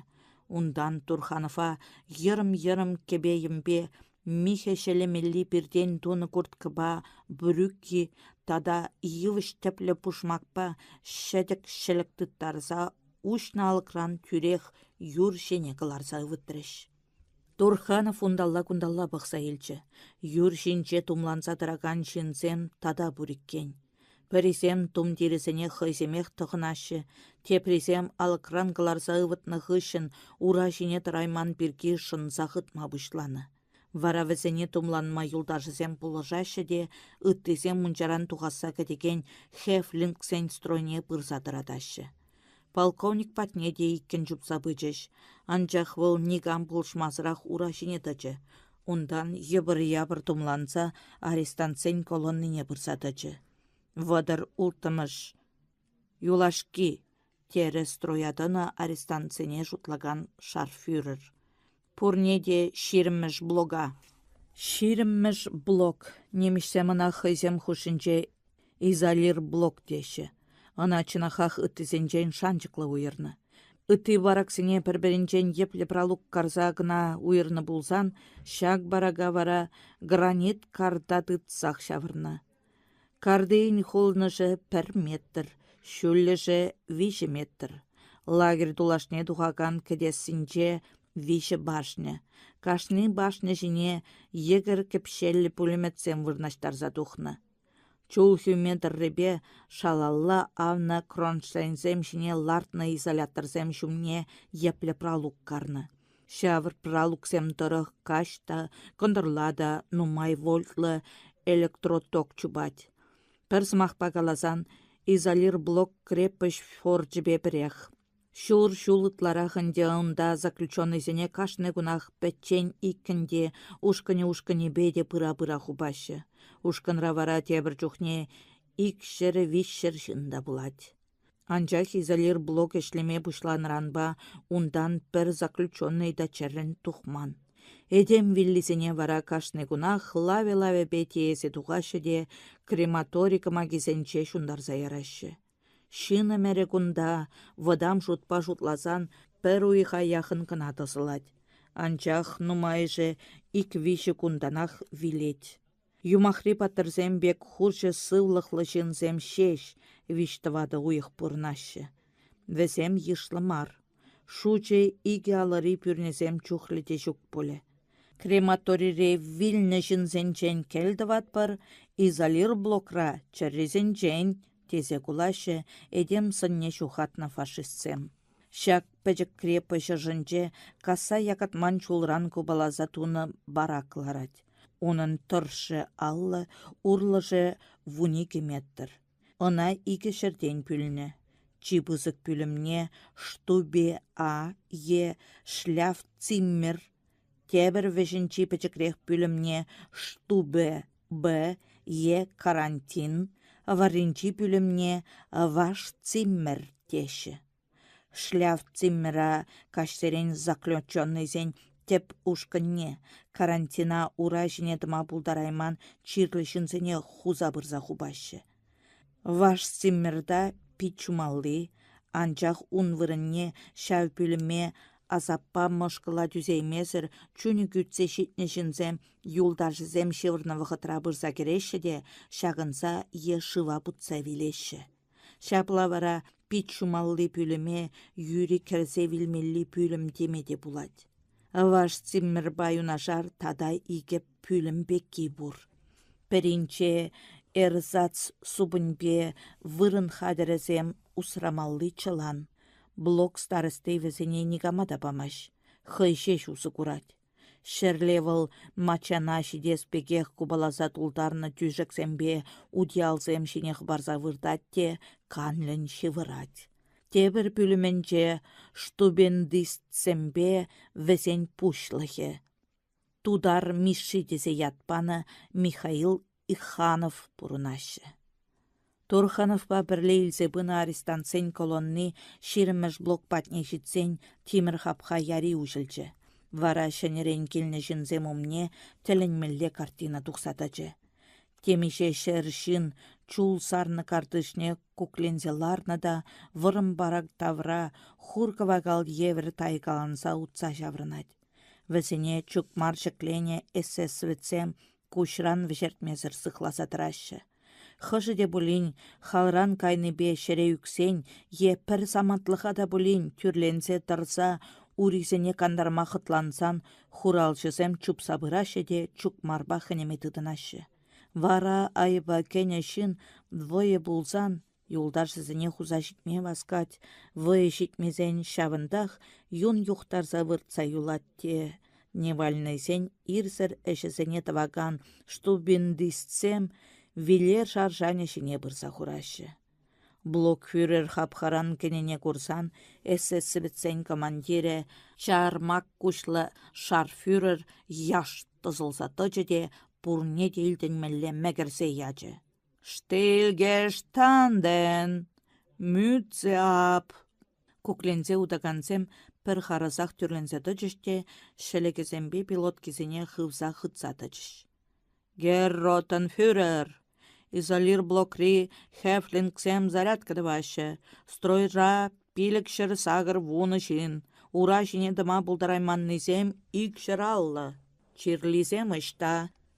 Унтан Турханова йӑрӑм-йӑрӑм кӗпе-йӗмпе михӗ ҫӗлемелли пиртен тунӑ курткӑпа брюки тата йывӑҫ тӗплӗ пушмакпа ҫӗтӗк ҫӗлӗк тыттарса уҫнӑ алӑкран тӳрех юр ҫине кӑларса ывӑтрӗҫ. Турханов унталла-кунталла пӑхса илчӗ. Юр ҫинче тумланса тӑракан ҫынсем тата пур иккен. Пӗрисем тумтирӗсене хӑйсемех тӑхӑнаҫҫӗ, теприсем алӑкран кӑларса ывӑтнӑ хыҫҫӑн ура ҫине тӑрайман пирки шӑнса хытма пуҫланӑ. Вара вӗсене тумланма юлташӗсем пулӑшаҫҫӗ те ыттисем мунчаран тухасса кӗтекен хефлингсен стройне пырса тӑратаҫҫӗ. Полковник патне те иккӗн чупса пычӗҫ, анчах вӑл никам пулӑшмасӑрах ура ҫине тӑчӗ. Унтан йӑпӑр-япӑр тумланса арестантсен колоннине пырса тӑчӗ. 36-мӗш. Юлашки, терӗ строя тӑнӑ арестантсене шутлакан шарфюрер. Пурне те ҫирӗммӗш блока. Ҫирӗммӗш блок, нимӗҫсем ӑна хӑйсем хушшинче изолир блок теҫҫӗ. Ӑна чӑнахах ыттисенчен шанчӑклӑ уйӑрнӑ. Ытти бараксене пӗр-пӗринчен йӗплӗ пралук карса кӑна уйӑрнӑ пулсан, ҫак барака вара гранит карта тытсах ҫавӑрнӑ. Картийӗн хулӑнӑшӗ пӗр метр, ҫӳллӗшӗ виҫӗ метр. Лагерь тулашне тухакан кӗтессинче виҫӗ башня. Кашни башня ҫине йӗкӗр кӗпҫеллӗ пулеметсем вырнаҫтарса тухнӑ. Чул хӳме тӑррипе шалалла авнӑ кронштейнсем ҫине лартнӑ изоляторсем ҫумне йӗплӗ пралук карнӑ. Ҫав пралуксем тӑрӑх каҫ та, кӑнтӑрла та нумай вольтлӑ электроток чупать. Пӗр сӑмахпа каласан, изолирблок крепость форчӗпе пӗрех. Ҫур ҫул ытларах ӗнтӗ унта заключеннӑйсене кашни кунах пӗччен-иккӗн те, ушкӑнӗ-ушкӑнӗпе те пыра-пыра хупаҫҫӗ. Ушкӑнра вара тепӗр чухне икҫӗр-виҫҫӗр ҫын та пулать. Анчах изолир блок ӗҫлеме пуҫланӑранпа унтан пӗр заключеннӑй та чӗррӗн тухман. Этем виллисене вара кашни кунах лавӗ-лавӗпе тиесе тухаҫҫӗ те крематори кӑмакисенче ҫунтарса яраҫҫӗ. Ҫын ӗмӗрӗ кунта, вӑтам шутпа шутласан, пӗр уйӑха яхӑн кӑна тӑсӑлать. Анчах нумайӑшӗ ик-виҫӗ кунтанах вилет. Юмахри паттӑрсем пек хурҫӑ сывлӑхлӑ ҫынсем ҫеҫ виҫ-тӑватӑ уйӑх пурӑнаҫҫӗ. Вӗсем йышлӑ мар. Шучӗ икӗ алӑри пӳрнесем чухлӗ те ҫук пулӗ. Крематорире вилнӗ ҫынсенчен кӗл тӑватпӑр, изолир блокра чӗррисенчен, тесе кулаҫҫӗ этем сӑнне ҫухатнӑ фашистсем. Ҫак пӗчӗк крепость ӑшӗнче касса якатман чулран купаласа тунӑ барак ларать. Унӑн тӑршшӗ 50, урлӑшӗ 12 метр. Ӑна икӗ ҫӗртен пӳлнӗ. Чи пысӑк пӳлӗмне Штубе А е Шляф Циммер, тепӗр вӗҫӗнчи пӗчӗкрех пӳлӗмне Штубе Б е Карантин, Варринчи пӳлӗмне ваш циммер теҫҫӗ. Шляф циммера каҫсерен заключеннӑйсен тӗп ушкӑнне, карантина ура ҫине тӑма пултарайман чирлӗ ҫынсене хуса пырса хупаҫҫӗ. Ваш циммерта пит ҫумалли, анчах ун вырӑнне ҫав пӳлӗме асаппа мӑшкӑла тӳсеймесӗр чунӗ кӳтсе ҫитнӗ ҫынсем юлташӗсем ҫывӑрнӑ вӑхӑтра пырса кӗреҫҫӗ те ҫакӑнса е шыва путса вилеҫҫӗ. Ҫапла вара пит ҫумалли пӳлӗме юри кӗрсе вилмелли пӳлӗм теме те пулать. Ваш Циммерпа юнашар тата икӗ пӳлӗм пекки пур. Пӗринче эрзац супӑньпе вырӑн хатӗрӗсем усрамалли чӑлан. Блок старости вӗсене никама та памасть, хӑй ҫеҫ усӑ курать. Ҫӗрле вӑл маччана ҫитес пекех купаласа тултарнӑ тӳшексемпе утиялсем ҫине хӑпарса выртать те канлӗн ҫывӑрать. Тепӗр пӳлӗмӗнче штубендистсемпе вӗсен пуҫлӑхӗ, Тутар Мишши тесе ят панӑ Михаил Иханов пурӑнаҫҫӗ. Турхановпа пӗрле илсе пынӑ арестантсен колонни ҫирӗммӗш блок патне ҫитсен тимӗр хапха яри уҫӑлчӗ. Вара ҫӗнӗрен килнӗ ҫынсем умне тӗлӗнмелле картина тухса тӑчӗ. Темиҫе ҫӗр ҫын чул сарнӑ картишне кукленсе ларнӑ та вӑрӑм барак тавра хур-кӑвакал евӗр тайкаланса утса ҫаврӑнать. Вӗсене чукмар ҫӗкленӗ эсэсовецсем куҫран вӗҫертмесӗр сыхласа тӑраҫҫӗ. Хӑшӗ те пулин халран кайнипе ҫӗре ӳксен е пӗр самантлӑха та пулин тӳрленсе тӑрса урисене кантарма хӑтлансан хуралҫӑсем чупса пыраҫҫӗ те чукмарпа хӗнеме тытӑнаҫҫӗ. Вара айӑпа кӗнӗ ҫын вӑйӗ пулсан юлташӗсене хуса ҫитме васкать, вӑйӗ ҫитмесен ҫавӑнтах юн юхтарса выртса юлать те Невальнӑйсен ирсӗр ӗҫӗсене тӑвакан штубиндистсем виле шаршанӗ ҫине пырса хураҫҫӗ. Блокфюрер хапхаран кӗнине курсан эсэсовецсен командирӗ чармак куҫлӑ шарфюрер яшт тӑсӑлса тӑчӗ те пурне те илтӗнмелле мӗкӗрсе ячӗ. «Штильгештанден! Mütze ab!» Кукленсе утакансем пӗр харӑсах тӳрленсе тӑчӗҫ те ҫӗлӗкӗсемпе пилоткисене хывса хытса тӑчӗҫ. «Герротенфюрер! Изолирблокри хефлингсем зарядка тӑваҫҫӗ. Стройра 580 ҫын. Ура ҫине тӑма пултарайманнисем 250. Чирлисем ӑҫта?»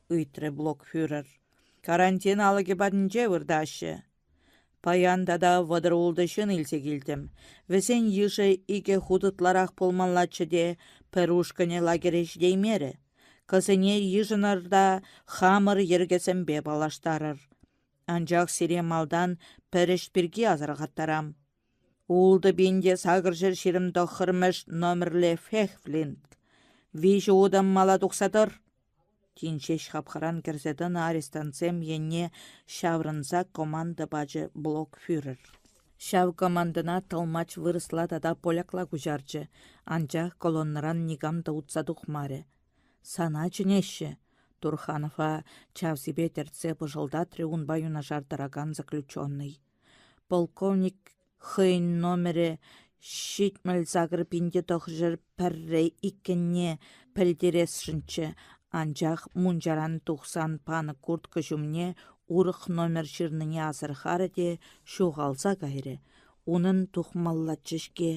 — ыйтрӗ блокфюрер. «Карантин алӑкӗ патӗнче выртаҫҫӗ. Паян тата 36 ҫын илсе килтӗм. Вӗсен йышӗ икӗ хут ытларах пулмаллаччӗ те пӗр ушкӑнӗ лагере ҫитеймерӗ. Кӑсене йышӑнӑр та хамӑр йӗркесемпе паллаштарӑр. Анчах сире малтан пӗр ӗҫ пирки асӑрхаттарам. 6829-мӗш номерлӗ Фехфлинг. Виҫӗ утӑм мала тухса тӑр. Тин ҫеҫ хапхаран кӗрсе тӑнӑ арестантсем енне ҫаврӑнса команда пачӗ блокфюрер. Ҫав командӑна тӑлмач вырӑсла тата полякла куҫарчӗ, анчах колоннӑран никам та утса тухмарӗ. «Сана чӗнеҫҫӗ», — Турханова чавсипе тӗртсе пӑшӑлтатрӗ унпа юнашар тӑракан заключеннӑй. Полковник хӑйӗн номерӗ 78901 иккенне пӗлтересшӗнччӗ, анчах мунчаран тухсан панӑ куртка ҫумне урӑх номер ҫырнине асӑрхарӗ те ҫухалса кайрӗ. Унӑн тухмаллаччӗ-ҫке.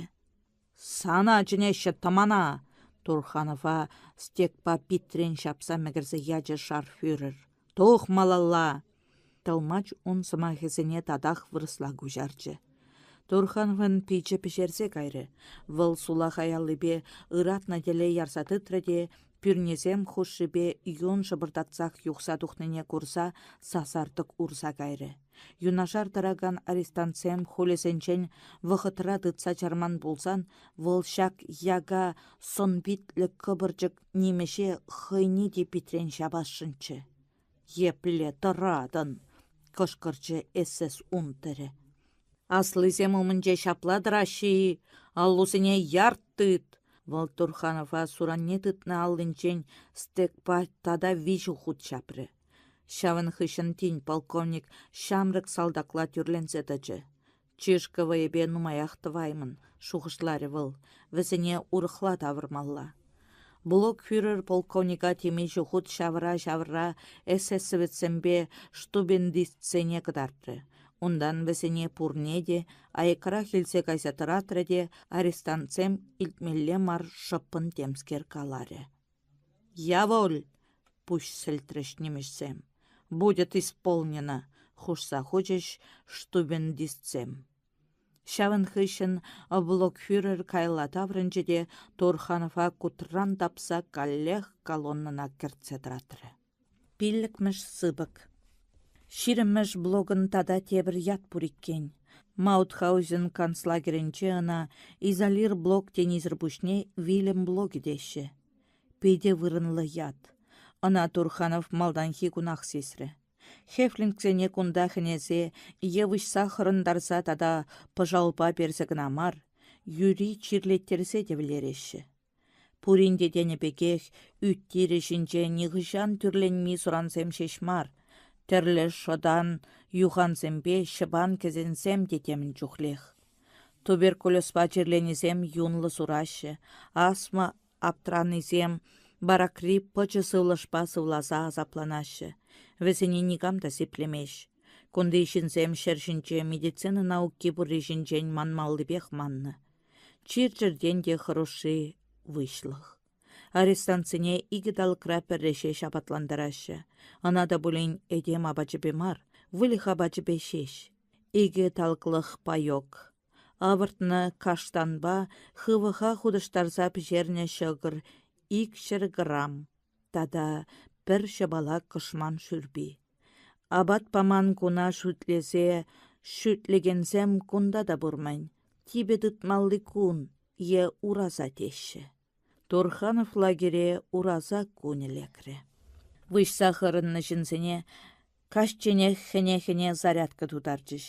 «Сана чӗнеҫҫӗ, тӑмана!» Турханова стекпа питрен ҫапса мӗкӗрсе ячӗ шарфюрер. «Тух малалла!» Тӑлмач ун сӑмахӗсене татах вырӑсла куҫарчӗ. Турхановӑн пичӗ пӗҫерсе кайрӗ. Вӑл сулахай аллипе ыратнӑ тӗле ярса тытрӗ те пӳрнесем хушшипе юн шӑпӑртатсах юхса тухнине курса сасартӑк урса кайрӗ. Юнашар тӑракан арестантсем хулӗсенчен вӑхӑтра тытса чарман пулсан вӑл ҫак яка сӑн-питлӗ кӑпӑрчӑк нимӗҫе хӑйне те питрен ҫапасшӑнччӗ. «Епле тӑратӑн!» — кӑшкӑрчӗ СС унтерӗ. «Аслисем умӗнче ҫапла тӑраҫҫӗ-и? Аллусене ярт тыт!» Вӑл Турханова суранне тытнӑ аллинчен стекпа тата виҫӗ хут ҫапрӗ. Ҫавӑн хыҫҫӑн тин полковник ҫамрӑк салтакла тӳрленсе тӑчӗ. Чышкӑ вӑйӗпе нумаях тӑваймӑн, шухӑшларӗ вӑл, вӗсене урӑхла тавӑрмалла. Блокфюрер полковника темиҫе хут ҫавӑра-ҫавӑра эсэсовецсемпе штубендистсене кӑтартрӗ. Унтан вӗсене пурне те айӑкрах илсе кайса тӑратрӗ те арестантсем илтмелле мар шӑппӑн темскер каларӗ. «Яволь!» — пуҫ сӗлтрӗҫ нимӗҫсем. «Будет исполнено!» — хушса хучӗҫ штубендистсем. Ҫавӑн хыҫҫӑн блокфюрер каялла таврӑнчӗ те Турханова кутран тапса каллех колоннӑна кӗртсе тӑратрӗ. Пиллӗкмӗш сыпӑк. Ҫирӗммӗш блокӑн тата тепӗр ят пур иккен. Маутхаузен концлагерӗнче ӑна изолир блок тенисӗр пуҫне вилӗм блокӗ теҫҫӗ. Питӗ вырӑнлӑ ят. Ӑна Турханов малтанхи кунах сисрӗ. Хефлингсене кунта хӗнесе е выҫса хӑрӑнтарса тата пӑшалпа персе кӑна мар, юри чирлеттерсе те вӗлереҫҫӗ. Пурин те тенӗ пекех ӳт-тирӗ ҫинче нихӑҫан тӳрленми сурансем ҫеҫ мар, тӗрлӗ шӑтан юхансемпе ҫӑпан кӗсенсем те темӗн чухлех. Туберкулезпа чирленисем юнлӑ сураҫҫӗ, астма аптранисем баракри пӑчӑ сывлӑшпа сывласа асапланаҫҫӗ. Вӗсене никам та сиплемест. Кунти ҫынсем ҫӗр ҫинче медицина науки пурри ҫинчен манмаллипех маннӑ. Чир-чӗртен те хӑрушши — выҫлӑх. Арестантсене икӗ талӑкра пӗрре ҫеҫ апатлантараҫҫӗ. Ӑна та пулин этем апачӗпе мар, выльӑх апачӗпе ҫеҫ. Икӗ талӑклӑх паек. Авӑртнӑ каштанпа хывӑха хутӑштарса пӗҫернӗ ҫӑкӑр 200 грамм тата пӗр ҫӑпала кӑшман шӳрпи. Апат паман куна шӳтлесе шӳтлекенсем кунта та пур-мӗн. Типӗ тытмалли кун е ураса теҫҫӗ. Турханов лагере ураса кунӗ лекрӗ. Выҫса хырӑннӑ ҫынсене каҫченех хӗне-хӗне зарядка тутарчӗҫ.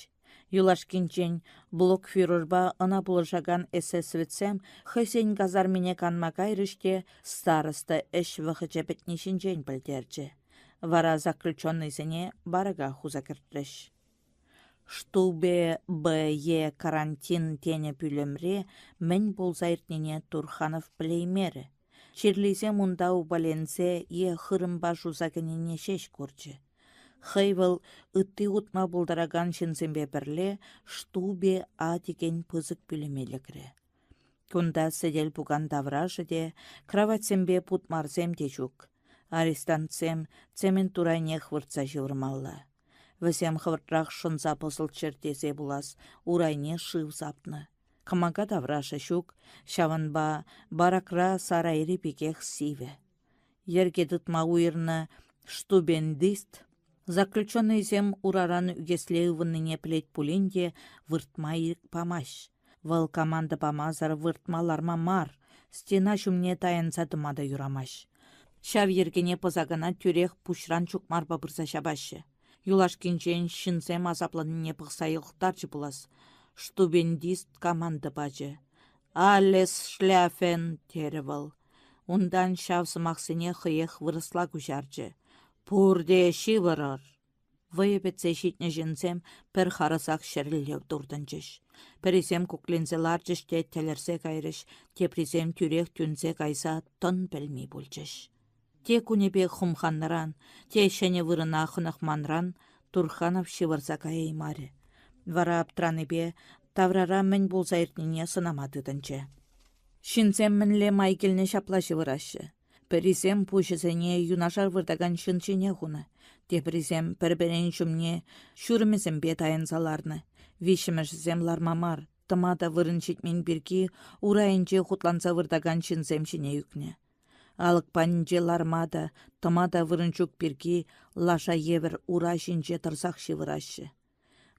Юлашкинчен блокфюрерпа ӑна пулӑшакан эсэсовецсем хӑйсен казармине канма кайрӗҫ те староста ӗҫ вӑхӑчӗ пӗтни ҫинчен пӗлтерчӗ. Вара заключеннӑйсене барака хуса кӗртрӗҫ. Штубе Б.Е. карантин тенӗ пӳлӗмре мӗн пулса иртнине Турханов пӗлеймерӗ. Чирлисем унта упаленсе е хырӑмпа шуса кӗнине ҫеҫ курчӗ. Хӑй вӑл ытти утма пултаракан ҫынсемпе пӗрле Штубе А текен пысӑк пӳлӗме лекрӗ. Кунта сӗтел-пукан таврашӗ те, краватьсемпе путмарсем те ҫук. Арестантсем цемент урайнех выртса ҫывӑрмалла. Вӗсем хӑвӑртрах шӑнса пӑсӑлччӑр тесе пулас урайне шыв сапнӑ. Кӑмака таврашӗ ҫук, ҫавӑнпа баракра сарайри пекех сивӗ. Йӗрке тытма уйӑрнӑ штубендист заключеннӑйсем ураран ӳкесле ывӑннине пӗлет пулин те выртма ирӗк памасть. Вӑл команда памасӑр выртма-ларма мар, стена ҫумне тайӑнса тӑма та юрамасть. Ҫав йӗркене пӑсакана тӳрех пуҫран чукмарпа пырса ҫапаҫҫӗ. Юлашкинчен ҫынсем асапланнине пӑхса йӑлӑхтарчӗ пулас. Штубендист команда пачӗ. «Алес шляфен!» терӗ вӑл. Унтан ҫав сӑмахсене хӑех вырӑсла куҫарчӗ. «Пурте ҫывӑрӑр!» Вӑйӗ пӗтсе ҫитнӗ ҫынсем пӗр харӑсах ҫӗрелле туртӑнчӗҫ. Пӗрисем кукленсе ларчӗҫ те тӗлӗрсе кайрӗҫ, теприсем тӳрех тӳнсе кайса тӑн пӗлми пулчӗҫ. Те кунӗпе хумханнӑран, те ҫӗнӗ вырӑна хӑнӑхманран Турханов ҫывӑрса каяймарӗ. Вара аптранипе таврара мӗн пулса иртнине сӑнама тытӑнчӗ. Ҫынсем мӗнле май килнӗ ҫапла ҫывӑраҫҫӗ. Пӗрисем пуҫӗсене юнашар выртакан ҫын ҫине хунӑ, теприсем пӗр-пӗрин ҫумне ҫурӑмӗсемпе тайӑнса ларнӑ, виҫҫӗмӗшӗсем ларма мар, тӑма та вырӑн ҫитмен пирки урайӗнче хутланса выртакан ҫынсем ҫине ӳкнӗ. Алӑк панинче ларма та, тӑма та вырӑн ҫук пирки лаша евӗр ура ҫинче тӑрсах ҫывӑраҫҫӗ.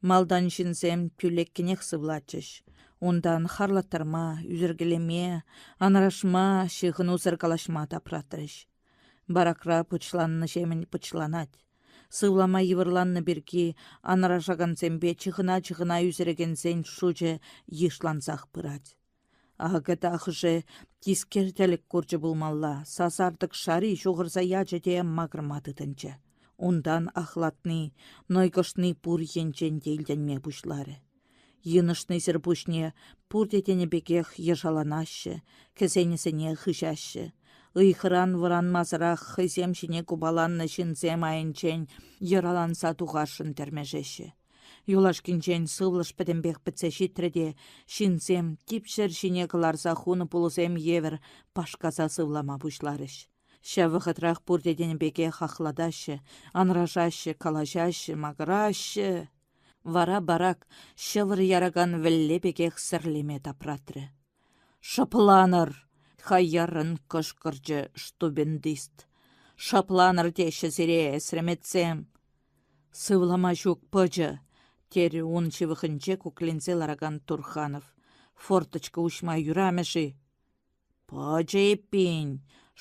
Малтан ҫынсем тӳлеккӗнех сывлатчӗҫ. Унтан харлаттарма, ӳсӗркелеме, анрашма, ҫыхӑнусӑр калаҫма тапратрӗҫ. Баракра пӑчланнӑҫемӗн пӑчланать. Сывлама йывӑрланнӑ пирки анрашакансемпе чыхӑна-чыхӑна ӳсӗрекенсен шучӗ йышлансах пырать. Акӑ тахӑшӗ тискер тӗлӗк курчӗ пулмалла, сасартӑк шари ҫухӑрса ячӗ те макӑрма тытӑнчӗ. Унтан ахлатни, нӑйкӑшни пур енчен те илтӗнме пуҫларӗ. Йынӑшнисӗр пуҫне пурте тенӗ пекех йӑшаланаҫҫӗ, кӗсенӗсене хыҫаҫҫӗ. Ыйхӑран вӑранмасӑрах хӑйсем ҫине купаланнӑ ҫынсем айӗнчен йӑраланса тухасшӑн тӗрмешеҫҫӗ. Юлашкинчен сывлӑш пӗтӗмпех пӗтсе ҫитрӗ те ҫынсем типҫӗр ҫине кӑларса хунӑ пулӑсем евӗр пашкаса сывлама пуҫларӗҫ. Ҫав вӑхӑтрах пурте тенӗ пекех ахлатаҫҫӗ, анрашаҫҫӗ, калаҫаҫҫӗ, макӑраҫҫӗ. Вара барак ҫӑвӑр яракан вӗлле пекех сӗрлеме тапратрӗ. «Шӑпланӑр!» — хаяррӑн кӑшкӑрчӗ штубендист. «Шӑпланӑр теҫҫӗ сире, эсреметсем!» Сывлама ҫук пӑчӑ, терӗ ун ҫывӑхӗнче кукленсе ларакан Турханов. Форточка уҫма юрамӗ-ши? Пӑчӑ эппин,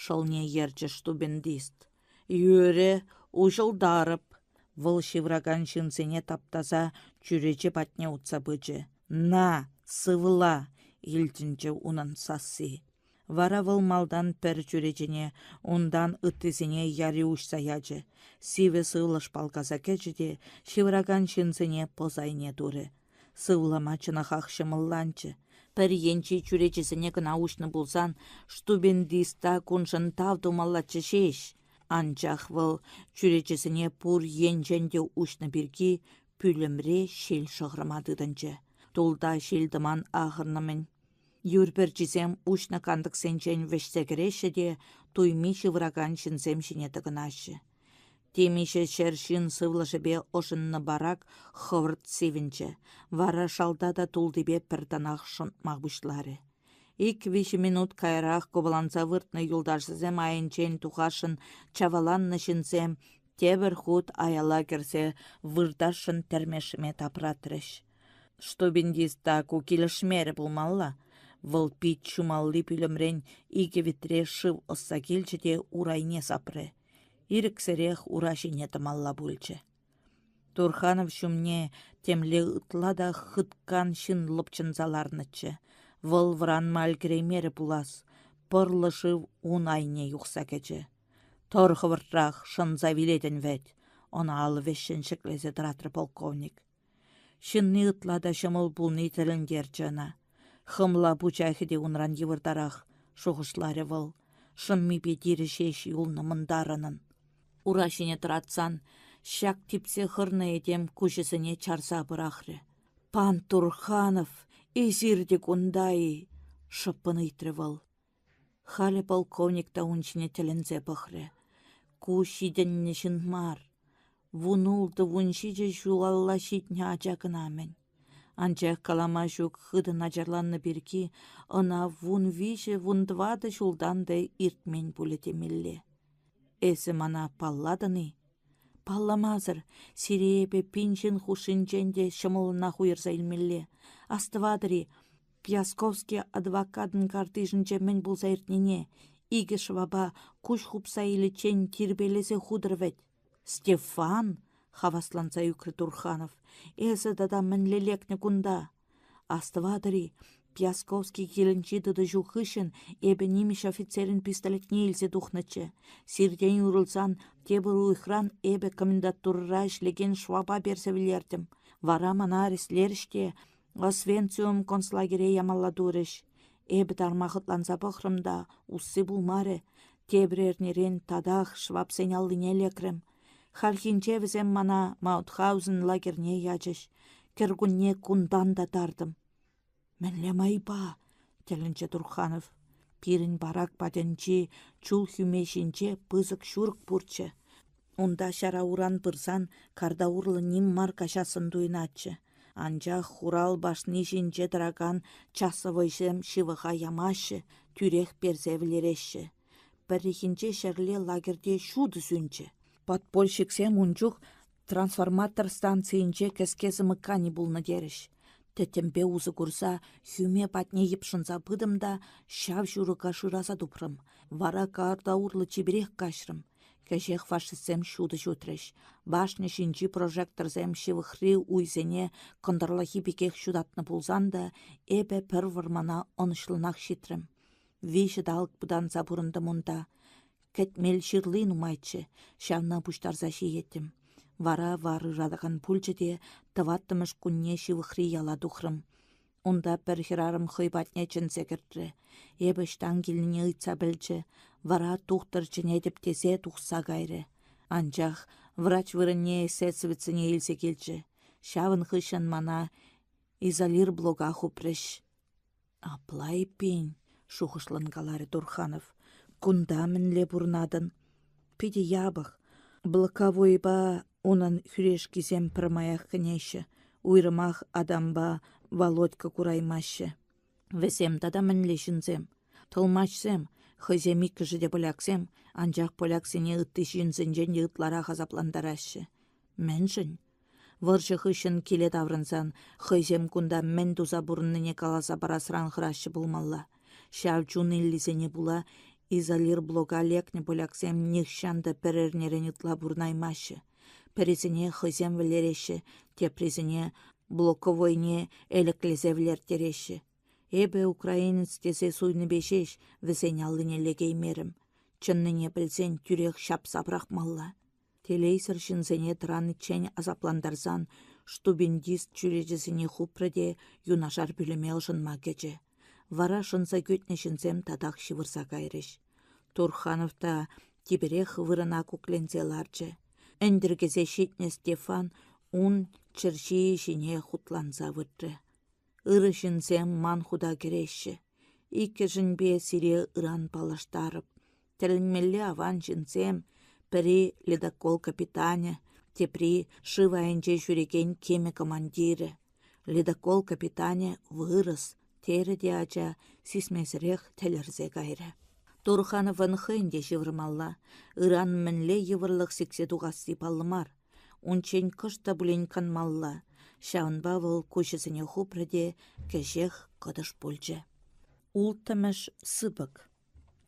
шӑлне йӗрчӗ штубендист. Юрӗ, уҫӑлтарӑп. Вӑл ҫывракан ҫынсене таптаса чӳрече патне утса пычӗ. На, сывла, илтӗнчӗ унӑн сасси. Вара вӑл малтан пӗр чӳречене, унтан ыттисене яри уҫса ячӗ. Сивӗ сывлӑш палкаса кӗчӗ те ҫывӑракан ҫынсене пӑс айне турӗ. Сывлама чӑнахах ҫӑмӑлланчӗ. Пӗр енчи чӳречесене кӑна уҫнӑ пулсан штубендиста куншӑн тав тумаллаччӗ ҫеҫ. Анчах вӑл чӳречесене пур енчен те уҫнӑ пирки пӳлӗмре ҫил шӑхӑрма тытӑнчӗ. Тулта ҫил-тӑман ахӑрнӑ-мӗн. Юр пӗрчисем уҫнӑ кантӑксенчен вӗҫсе кӗреҫҫӗ те туйми ҫывӑракан ҫынсем ҫине тӑкӑнаҫҫӗ. Темиҫе ҫӗр ҫын сывлӑшӗпе ӑшӑннӑ барак хӑвӑрт сивӗнчӗ, вара шалта та тултипе пӗр танах шӑнтма пуҫларӗ. Ик-виҫӗ минут каярах купаланса выртнӑ юлташӗсем айӗнчен тухасшӑн чаваланнӑ ҫынсем тепӗр хут аяла кӗрсе выртасшӑн тӗрмешме тапратрӗҫ. Штубиндиста ку килӗшмерӗ пулмалла. Вӑл пит ҫумалли пӳлӗмрен икӗ витре шыв ӑсса килчӗ те урайне сапрӗ. Ирӗксӗрех ура ҫине тӑмалла пулчӗ. Турханов ҫумне темле ытла та хыткан ҫын лӑпчӑнса ларнӑччӗ. Вӑл вӑранма ӗлкӗреймерӗ пулас, пӑрлӑ шыв ун айне юхса кӗчӗ. Тӑр хӑвӑртрах, шӑнса вилетӗн вӗт, ӑна алӑ вӗҫҫӗн ҫӗклесе тӑратрӗ полковник. Ҫынни ытла та ҫӑмӑл пулни тӗлӗнтерчӗ ӑна. Хӑмла пучахӗ те унран йывӑртарах, шухӑшларӗ вӑл. Шӑммипе тирӗ ҫеҫ юлнӑ мӑнтарӑнӑн. Ура ҫине тӑратсан ҫак типсе хӑрнӑ этем куҫӗсене чарса пӑрахрӗ. «Пан Турханов, эсир те кунта-и?» — шӑппӑн ыйтрӗ вӑл. Халӗ полковник та ун ҫине тӗлӗнсе пӑхрӗ. Ку ҫитӗннӗ ҫын мар. Вунултӑ-вунҫичӗ ҫулалла ҫитнӗ ача кӑна-мӗн. Анчах калама ҫук хытӑ начарланнӑ пирки ӑна вунвиҫӗ-вунтӑватӑ ҫултан та иртмен пулӗ темелле. Эсӗ мана паллатӑн-и? Палламасӑр, сире эпӗ пин ҫын хушшинчен те ҫӑмӑллӑнах уйӑрса илмелле. Астӑватӑр-и, Пьясковский адвокатӑн картишӗнче мӗн пулса иртнине икӗ шӑвапа куҫ хупса иличчен тирпейлесе хутӑр вӗт. Стефан, хавасланса ӳкрӗ Турханов, эсӗ тата мӗнле лекнӗ кунта? Астӑватӑр-и, Пьясковский килӗнчи тытӑҫу хыҫҫӑн эпӗ нимӗҫ офицерӗн пистолетне илсе тухнӑччӗ. Сиртен уйрӑлсан тепӗр уйӑхран эпӗ комендатурӑра ӗҫлекен швапа персе вӗлертӗм. Вара мана арестлерӗҫ те Освенциум концлагере ямалла турӗҫ. Эпӗ тарма хӑтланса пӑхрӑм та усси пулмарӗ. Тепӗр эрнерен татах швабсен аллине лекрӗм. Хальхинче вӗсем мана Маутхаузен лагерьне ячӗҫ. Кӗркунне кунтан та тартӑм. Мӗнле майпа? тӗлӗнчӗ Турханов. Пирӗн барак патӗнчи чул хӳме ҫинче пысӑк ҫурӑк пурччӗ. Унта ҫара уран пырсан карта урлӑ ним мар каҫассӑн туйӑнатчӗ. Анчах хурал башни ҫинче тӑракан часовойсем ҫывӑха ямаҫҫӗ, тӳрех персе вӗлереҫҫӗ. Пӗррехинче ҫӗрле лагерьте ҫутӑ сӳнчӗ. Подпольщиксем ун чух трансформатор станцийӗнче кӗске замыкани пулнӑ терӗҫ. Тӗттӗмпе усӑ курса хӳме патне йӑпшӑнса пытӑм та ҫав ҫурӑка шыраса тупрӑм. Вара карта урлӑ чиперех каҫрӑм. Кӗҫех фашистсем ҫутӑ ҫутрӗҫ. Башня ҫинчи прожекторсем ҫывӑхри уйсене кӑнтӑрлахи пекех ҫутатнӑ пулсан та эпӗ пӗр вӑрмана ӑнӑҫлӑнах ҫитрӗм. Виҫӗ талӑк пытанса пурӑнтӑм унта. Кӗтмел ҫырли нумайччӗ, ҫавна пуҫтарса ҫиеттӗм. Вара вар ыратакан пулчӗ те тӑваттӑмӗш кунне ҫывӑхри яла тухрӑм. Унта пӗр хӗрарӑм хӑй патне чӗнсе кӗртрӗ. Эпӗ ӑҫтан килнине ыйтса пӗлчӗ. Вара тухтӑр чӗнетӗп тесе тухса кайрӗ. Анчах врач вырӑнне эсесовецсене илсе килчӗ. Ҫавӑн хыҫҫӑн мана изолирблока хупрӗҫ. Апла эппин, шухӑшлӑн каларӗ Турханов, кунта мӗнле пурӑнатӑн? Питӗ япӑх. Блоковойпа унӑн хӳрешкисем пӗрмаях кӗнеҫҫӗ. Уйрӑмах Адампа Володька кураймаҫҫӗ. Вӗсем тата мӗнле ҫынсем? Тӑлмачсем, хӑйсем иккӗшӗ те поляксем, анчах поляксене ытти ҫынсенчен те ытларах асаплантараҫҫӗ. Мӗншӗн? Вӑрҫӑ хыҫҫӑн киле таврӑнсан хӑйсем кунта мӗн туса пурӑннине каласа парасран хӑраҫҫӗ пулмалла. Ҫав чун иллисене пула изолирблока лекнӗ поляксем нихҫан та пӗр эрнерен ытла пурӑнаймаҫҫӗ. Пӗрисене хӑйсем вӗлереҫҫӗ, теприсене блоковойне элеклесе вӗлерттереҫҫӗ. Эпӗ украинец тесе суйнипе ҫеҫ вӗсен аллине лекеймерӗм. Чӑннине пӗлсен тӳрех ҫапса пӑрахмалла. Телейсӗр ҫынсене тӑраниччен асаплантарсан штубиндист чӳречесене хупрӗ те юнашар пӳлӗме ӑшӑнма кӗчӗ. Вара шӑнса кӳтнӗ ҫынсем татах ҫывӑрса кайрӗҫ. Турханов та типерех вырӑна кукленсе ларчӗ. Ӗнтӗркесе ҫитнӗ Стефан ун чӗрҫийӗ ҫине хутланса выртрӗ. Ырӑ ҫынсем ман хута кӗреҫҫӗ. Иккӗшӗнпе сире ыран паллаштарӑп. Тӗлӗнмелле аван ҫынсем, пӗри ледокол капитанӗ, тепри шыв айӗнче ҫӳрекен кимӗ командирӗ. Ледокол капитанӗ вырӑс, терӗ те ача сисмесӗрех тӗлӗрсе кайрӗ. Турхановӑн хӑйӗн те ҫывӑрмалла. Ыран мӗнле йывӑрлӑх сиксе тухасси паллӑ мар. Унччен кӑшт та пулин канмалла. Ҫавӑнпа вӑл куҫӗсене хупрӗ те кӗҫех кӑтӑш пулчӗ. Улттӑмӗш сыпӑк.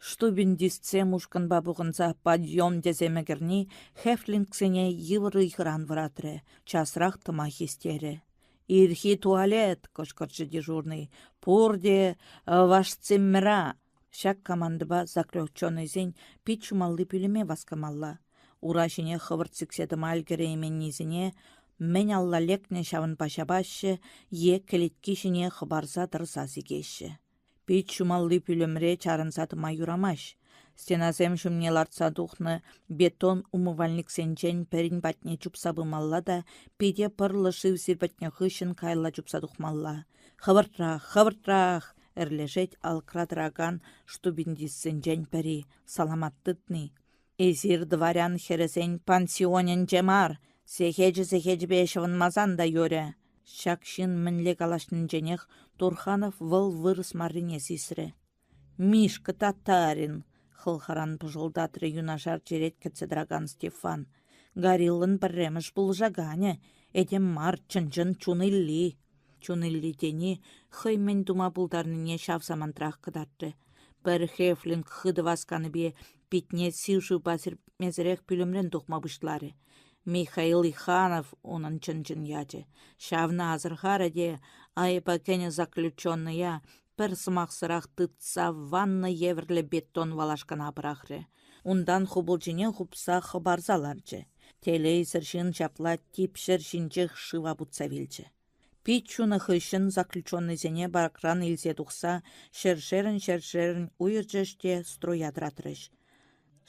Штубиндистсем ушкӑнпа пухӑнса подъем тесе мӗкӗрни хефлингсене йывӑр ыйхӑран вӑратрӗ, часрах тӑма хистерӗ. «Ирхи туалет!» — кӑшкӑрчӗ дежурнӑй. «Пурте вашциммера!» Ҫак командӑпа заключеннӑйсен пит ҫумалли пӳлӗме васкамалла. Ура ҫине хӑвӑрт сиксе тӑма ӗлкӗрейменнисене мӗн алла лекнӗ ҫавӑнпа ҫапаҫҫӗ е кӗлетки ҫине хӑпарса тӑрса сикеҫҫӗ. Пит ҫумалли пӳлӗмре чарӑнса тӑма юрамасть. Стенасем ҫумне лартса тухнӑ бетон умывальниксенчен пӗрин патне чупса пымалла та пите пӑрлӑ шыв сирпӗтнӗ хыҫҫӑн каялла чупса тухмалла. Хӑвӑртрах, хӑвӑртрах! ӗрлешет алӑкра тӑракан штубиндистсенчен пӗри, саламат тытни. Эсир дворян хӗрӗсен пансионӗнче мар, сехечӗ-сехечӗпе ҫӑвӑнмасан та юрӗ. Ҫак ҫын мӗнле калаҫнинченех Турханов вӑл вырӑс маррине сисрӗ. «Мишка татарин!» — хӑлхаран пӑшӑлтатрӗ юнашар черет кӗтсе тӑракан Стефан. «Гориллӑн пӗрремӗш пулӑшаканӗ, этем мар, чӑн-чӑн чун илли!» Чун илли тени хӑй мӗн тума пултарнине ҫав самантрах кӑтартрӗ. Пӗр Хефлинг хытӑ васканипе питне сив шывпа сирпӗтмесӗрех пӳлӗмрен тухма пуҫларӗ. Михаил Иханов унӑн чӑн-чӑн ячӗ. Ҫавна асӑрхарӗ те айӑпа кӗнӗ заключеннӑя пӗр сӑмахсӑрах тытса ваннӑ евӗрлӗ бетон валашкана пӑрахрӗ. Унтан хупӑлчине хупса хӑпарса ларчӗ. Телейсӗр ҫын ҫапла тип ҫӗр ҫинчех шыва путса вилчӗ. Пит ҫунӑ хыҫҫӑн заключеннӑйсене баракран илсе тухса ҫӗршерӗн-ҫӗршерӗн уйӑрчӗҫ те строя тӑратрӗҫ.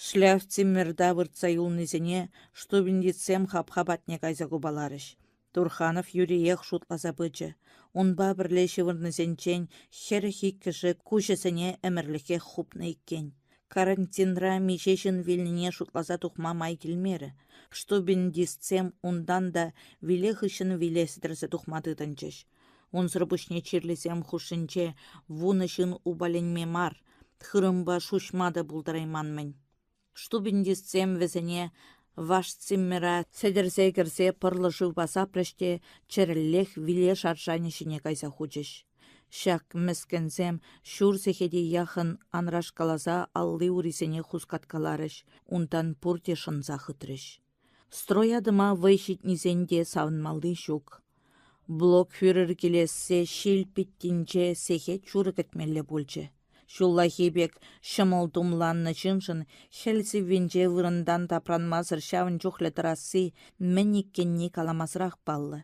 Шляфциммерта выртса юлнисене штубиндистсем хапха патне кайса купаларӗҫ. Турханов юриех шутласа пычӗ. Унпа пӗрле ҫывӑрнисенчен 42-шӗ куҫӗсене ӗмӗрлӗхех хупнӑ иккен. Карантинра миҫе ҫын вилнине шутласа тухма май килмерӗ. Штубиндистсем унтан та виле хыҫҫӑн виле сӗтӗрсе тухма тытӑнчӗҫ. Унсӑр пуҫне чирлисем хушшинче вунӑ ҫын упаленме мар, хырӑмпа шуҫма та пултарайман-мӗн. Штубиндистсем вӗсене вашциммера сӗтӗрсе кӗрсе пӑрлӑ шывпа сапрӗҫ те чӗрӗллех виле шаршанӗ ҫине кайса хучӗҫ. Ҫак мӗскӗнсем ҫур сехете яхӑн анрашкаласа алли-урисене хускаткаларӗҫ, унтан пурте шӑнса хытрӗҫ. Строя тӑма вӑй ҫитнисен те савӑнмалли ҫук. Блокфюрер килессе ҫил питтинче сехет ҫурӑ кӗтмелле пулчӗ. Ҫуллахи пек ҫӑмӑл тумланнӑ ҫыншӑн хӗл сиввинче вырӑнтан тапранмасӑр ҫавӑн чухлӗ тӑрасси мӗн иккенни каламасӑрах паллӑ.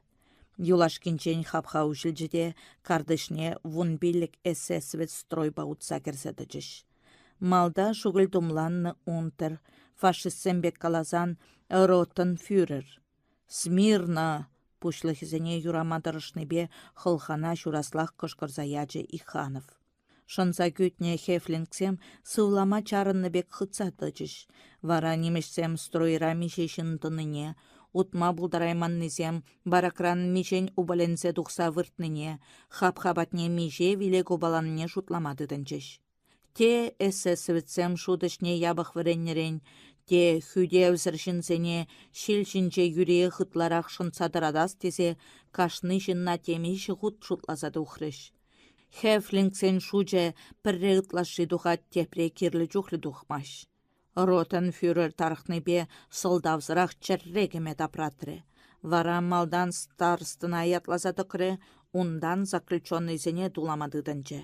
Юлашкинчен хапха уҫӑлчӗ те картишне 15 эсэсовец стройпа утса кӗрсе тӑчӗҫ. Малта шукӑль тумланнӑ унтер, фашистсем пек каласан, ротенфюрер. «Смирно!» пуҫлӑхӗсене юрама тӑрӑшнипе хӑлхана ҫураслах кӑшкӑрса ячӗ Иханов. Шӑнса кӳтнӗ хефлингсем сывлама чарӑннӑ пек хытса тӑчӗҫ. Вара нимӗҫсем стройра миҫе ҫын тӑнине, утма пултарайманнисем баракран миҫен упаленсе тухса выртнине, хапха патне миҫе виле купаланине шутлама тытӑнчӗҫ. Те эсэсовецсем шут ӗҫне япӑх вӗреннӗрен, те хӳтевсӗр ҫынсене ҫил ҫинче юриех ытларах шӑнтса тӑратас тесе кашни ҫынна темиҫе хут шутласа тухрӗҫ. Хефлингсен шучӗ пӗрре ытлашши тухать, тепре кирлӗ чухлӗ тухмасть. Ротенфюрер тарӑхнипе сӑлтавсӑрах чӗрре кӗме тапратрӗ. Вара малтан старостӑна ятласа тӑкрӗ, унтан заключеннӑйсене тулама тытӑнчӗ.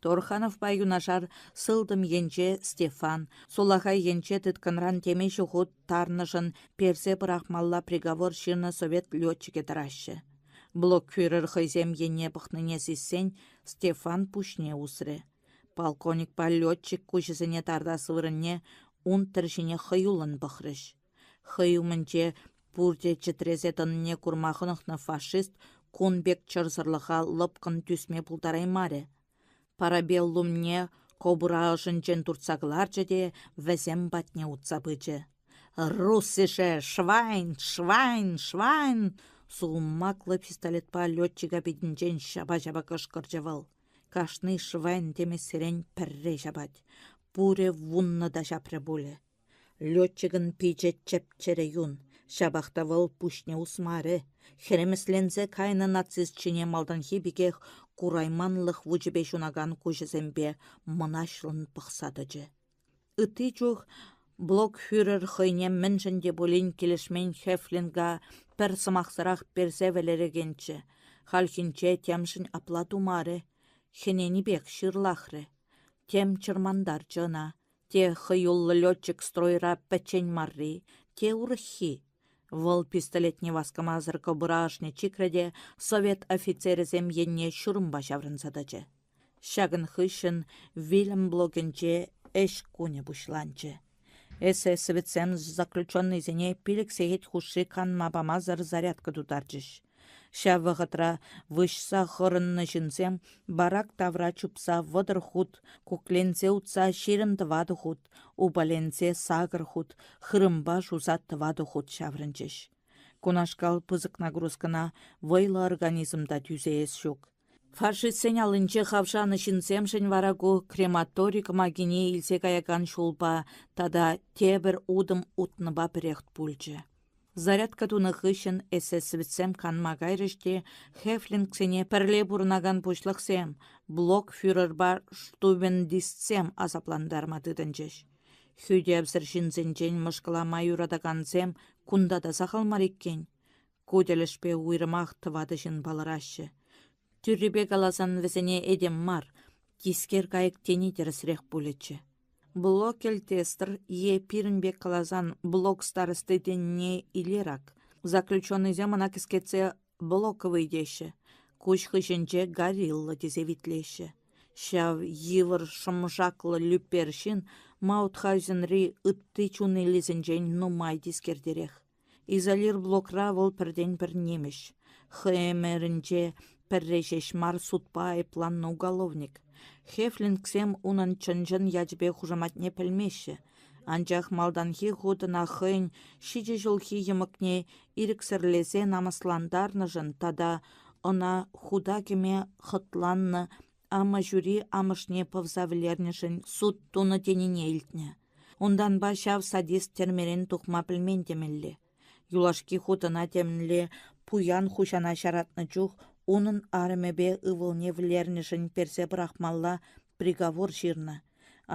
Торхановпа юнашар сылтӑм енче Стефан, сулахай енче тыткӑнран темиҫе хут тарнӑшӑн персе пӑрахмалла приговор ҫырнӑ совет летчикӗ тӑраҫҫӗ. Блокфюрер хӑйсем енне пӑхнине сиссен Стефан пуҫне усрӗ. Полковникпа летчик куҫӗсене тартас вырӑнне унтер ҫине хӑюллӑн пӑхрӗҫ. Хӑй умӗнче пурте чӗтресе тӑнине курма хӑнӑхнӑ фашист кун пек чӑрсӑрлӑха лӑпкӑн тӳсме пултараймарӗ. Парабеллумне кобура ӑшӗнчен туртса кӑларчӗ те вӗсем патне утса пычӗ. «Руссише! Швайн! Швайн! Швайн!» сулмаклӑ пистолетпа летчика питӗнчен ҫапа-ҫапа кӑшкӑрчӗ вӑл. Кашни швайн темессерен пӗрре ҫапать. Пурӗ вуннӑ та ҫапрӗ пулӗ. Летчикӑн пичӗ чӗп-чӗрӗ юн, ҫапах та вӑл пуҫне усмарӗ, хӗремесленсе кайнӑ нацист ҫине малтанхи пекех курайманлӑх вучӗпе ҫунакан куҫӗсемпе мӑнаҫлӑн пӑхса тӑчӗ. Ытти чух блокфюрер хӑйне мӗншӗн те пулин килӗшмен Хефлинга пӗр сӑмахсӑрах персе вӗлерекенччӗ, хальхинче темшӗн апла тумарӗ, хӗненипех ҫырлахрӗ. Тем чӑрмантарчӗ ӑна, те хӑюллӑ летчик стройра пӗччен марри, те урӑххи. Вӑл пистолетне васкамасӑр кобура ӑшне чикрӗ те совет офицерӗсем енне ҫурӑмпа ҫаврӑнса тӑчӗ. Ҫакӑн хыҫҫӑн вилӗм блокӗнче ӗҫ кунӗ пуҫланчӗ. Эсэсовецсем заключеннӑйсене 5 сехет хушши канма памасӑр зарядка тутарчӗҫ. Ҫав вӑхӑтра выҫса хӑрӑннӑ ҫынсем барак тавра чупса 30 хут, кукленсе утса 24 хут, упаленсе сакӑр хут, хырӑмпа шуса тӑватӑ хут ҫаврӑнчӗҫ. Кунашкал пысӑк нагрузкӑна вӑйлӑ организм та тӳсеес ҫук. Фашистсен аллинче хавшанӑ ҫынсемшӗн вара ку крематори кӑмакине илсе каякан ҫулпа тата тепӗр утӑм утнӑпа пӗрех пулчӗ. Зарядка тунӑ хыҫҫӑн эсэсовецсем канма кайрӗҫ те хефлингсене пӗрле пурӑнакан пуҫлӑхсем, блокфюрерпа штубендистсем асаплантарма тытӑнчӗҫ. Хӳтӗвсӗр ҫынсенчен мӑшкӑлама юратакансем кунта та сахал мар иккен. Ку тӗлӗшпе уйрӑмах тӑватӑ ҫын палӑраҫҫӗ. Тӳррипе каласан вӗсене этем мар, тискер кайӑк тени тӗрӗсрех пулӗччӗ. Блокельтестр е пирӗн пек каласан блок старости тенине илер ак. Заключеннӑйсем ӑна кӗскетсе блоковый теҫҫӗ, куҫ хыҫӗнче горилла тесе витлеҫҫӗ. Ҫав йывӑр шӑмшаклӑ лӳппер ҫын Маутхаузенри ытти чуниллисенчен нумай тискертерех. Изолирблокра вӑл пӗртен-пӗр нимӗҫ. Хӑй ӗмӗрӗнче пӗрре ҫеҫ мар судпа айӑпланнӑ уголовник. Хефлингсем унӑн чӑн-чӑн ячӗпе хушаматне пӗлмеҫҫӗ. Анчах малтанхи хут ӑна хӑйӗн ҫичӗ ҫулхи йӑмӑкне ирӗксӗрлесе намӑслантарнӑшӑн тата ӑна хута кӗме хӑтланнӑ амаҫури амӑшне пӑвса вӗлернӗшӗн суд тунӑ тенине илтнӗ. Унтанпа ҫав садист тӗрмерен тухма пӗлмен темелле. Юлашки хут ӑна темӗнле пуян хуҫана ҫаратнӑ чух унӑн арӑмӗпе ывӑлне вӗлернӗшӗн персе пӑрахмалла приговор ҫырнӑ.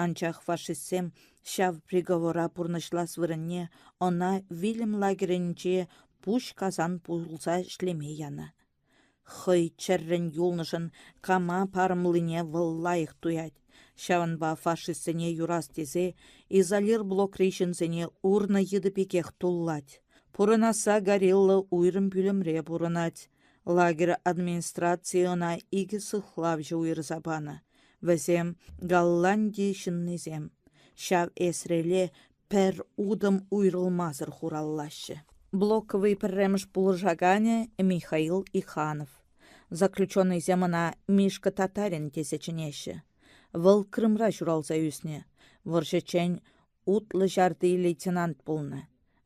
Анчах фашистсем ҫав приговора пурнӑҫлас вырӑнне ӑна вилӗм лагерӗнче пуҫ касан пулса ӗҫлеме янӑ. Хӑй чӗррӗн юлнӑшӑн кама парӑмлине вӑл лайӑх туять. Ҫавӑнпа фашистсене юрас тесе изолир блокри ҫынсене урнӑ йытӑ пекех туллать. Пурӑнасса горилла уйрӑм пӳлӗмре пурӑнать. Лагерь администрацийӗ ӑна икӗ сыхлавҫӑ уйӑрса панӑ. Вӗсем Голланди ҫыннисем. Ҫав эсреле пӗр утӑм уйрӑлмасӑр хураллаҫҫӗ. Блоковый пӗрремӗш пулӑшаканӗ Михаил Иханов. Заключеннӑйсем ӑна Мишка Татарин тесе чӗнеҫҫӗ. Вӑл Крымра ҫуралса ӳснӗ. Вӑрҫӑччен утлӑ ҫарти лейтенант пулнӑ.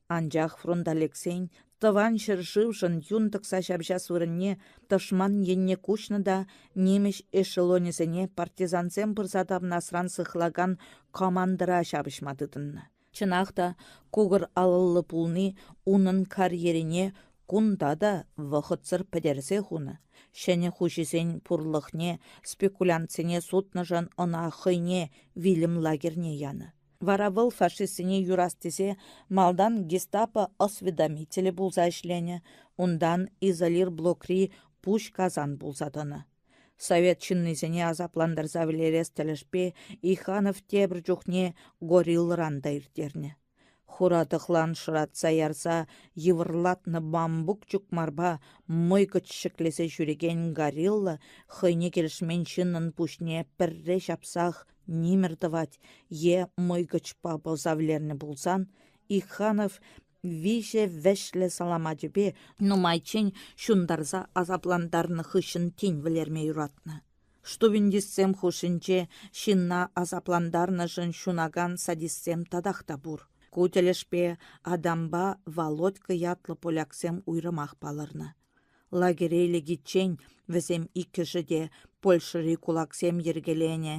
Анчах фронта лексен Тӑван ҫӗршывшӑн юн тӑкса ҫапӑҫас вырӑнне тӑшман енне куҫнӑ та нимӗҫ эшелонӗсене партизансем пырса тапӑнасран сыхлакан командӑра ҫапӑҫма тытӑннӑ. Чӑнах та, кукӑр алӑллӑ пулни унӑн карьерине кунта та вӑхӑтсӑр пӗтерсе хунӑ. Ҫӗнӗ хуҫисен пурлӑхне спекулянтсене сутнӑшӑн ӑна хӑйне вилӗм лагерьне янӑ. Вара вӑл фашистсене юрас тесе малтан гестапо осведомителӗ пулса ӗҫленӗ, унтан изолир блокри пуҫ казан пулса тӑнӑ. Совет ҫыннисене асаплантарса вӗлерес тӗлӗшпе Иханов тепӗр чухне гориллӑран та ирттернӗ. Хура тӑхлан шӑратса ярса йывӑрлатнӑ бамбук чукмарпа мӑйкӑч ҫӗклесе ҫӳрекен горилла хӑйне килӗшмен ҫыннӑн пуҫне пӗрре ҫапсах нимӗр тӑвать е мӑйкӑчпа пӑвса вӗлернӗ пулсан, Иханов виҫӗ вӗҫлӗ саламачӗпе нумайччен ҫунтарса асаплантарнӑ хыҫҫӑн тин вӗлерме юратнӑ. Штувиндистсем хушшинче ҫынна асаплантарнӑшӑн ҫунакан садистсем татах та пур. Ку тӗлӗшпе Адампа Володька ятлӑ поляксем уйрӑмах палӑрнӑ. Лагере лекиччен вӗсем иккӗшӗ те Польшӑри кулаксем йӗркеленӗ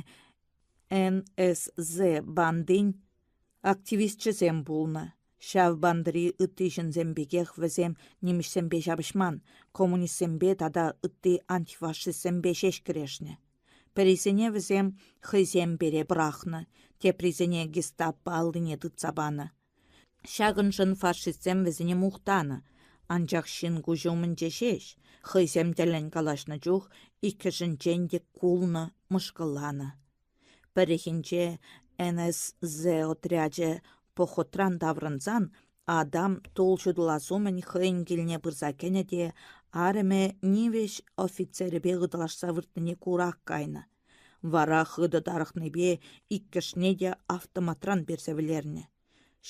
НСЗ бандин активисчӗсем пулнӑ. Ҫав бандӑри ытти ҫынсем пекех вӗсем нимӗҫсемпе ҫапӑҫман, коммунистсемпе тата ытти антифашистсемпе ҫеҫ кӗрешнӗ. Пӗрисене вӗсем хӑйсем пере пӑрахнӑ, теприсене гестапо аллине тытса панӑ. Ҫакӑншӑн фашистсем вӗсене мухтанӑ, анчах ҫын куҫӗ умӗнче ҫеҫ, хӑйсем тӗллӗн калаҫнӑ чух иккӗшӗнчен те кулнӑ, мӑшкӑлланӑ. Пӗррехинче НСЗ отрячӗ походран таврӑнсан Адам тул ҫутӑлас умӗн хӑйӗн килне пырса кӗнӗ те арӑмӗ нимӗҫ офицерӗпе ыталашса выртнине курах кайнӑ. Вара хытӑ тарӑхнипе иккӗшне те автоматран персе вӗлернӗ.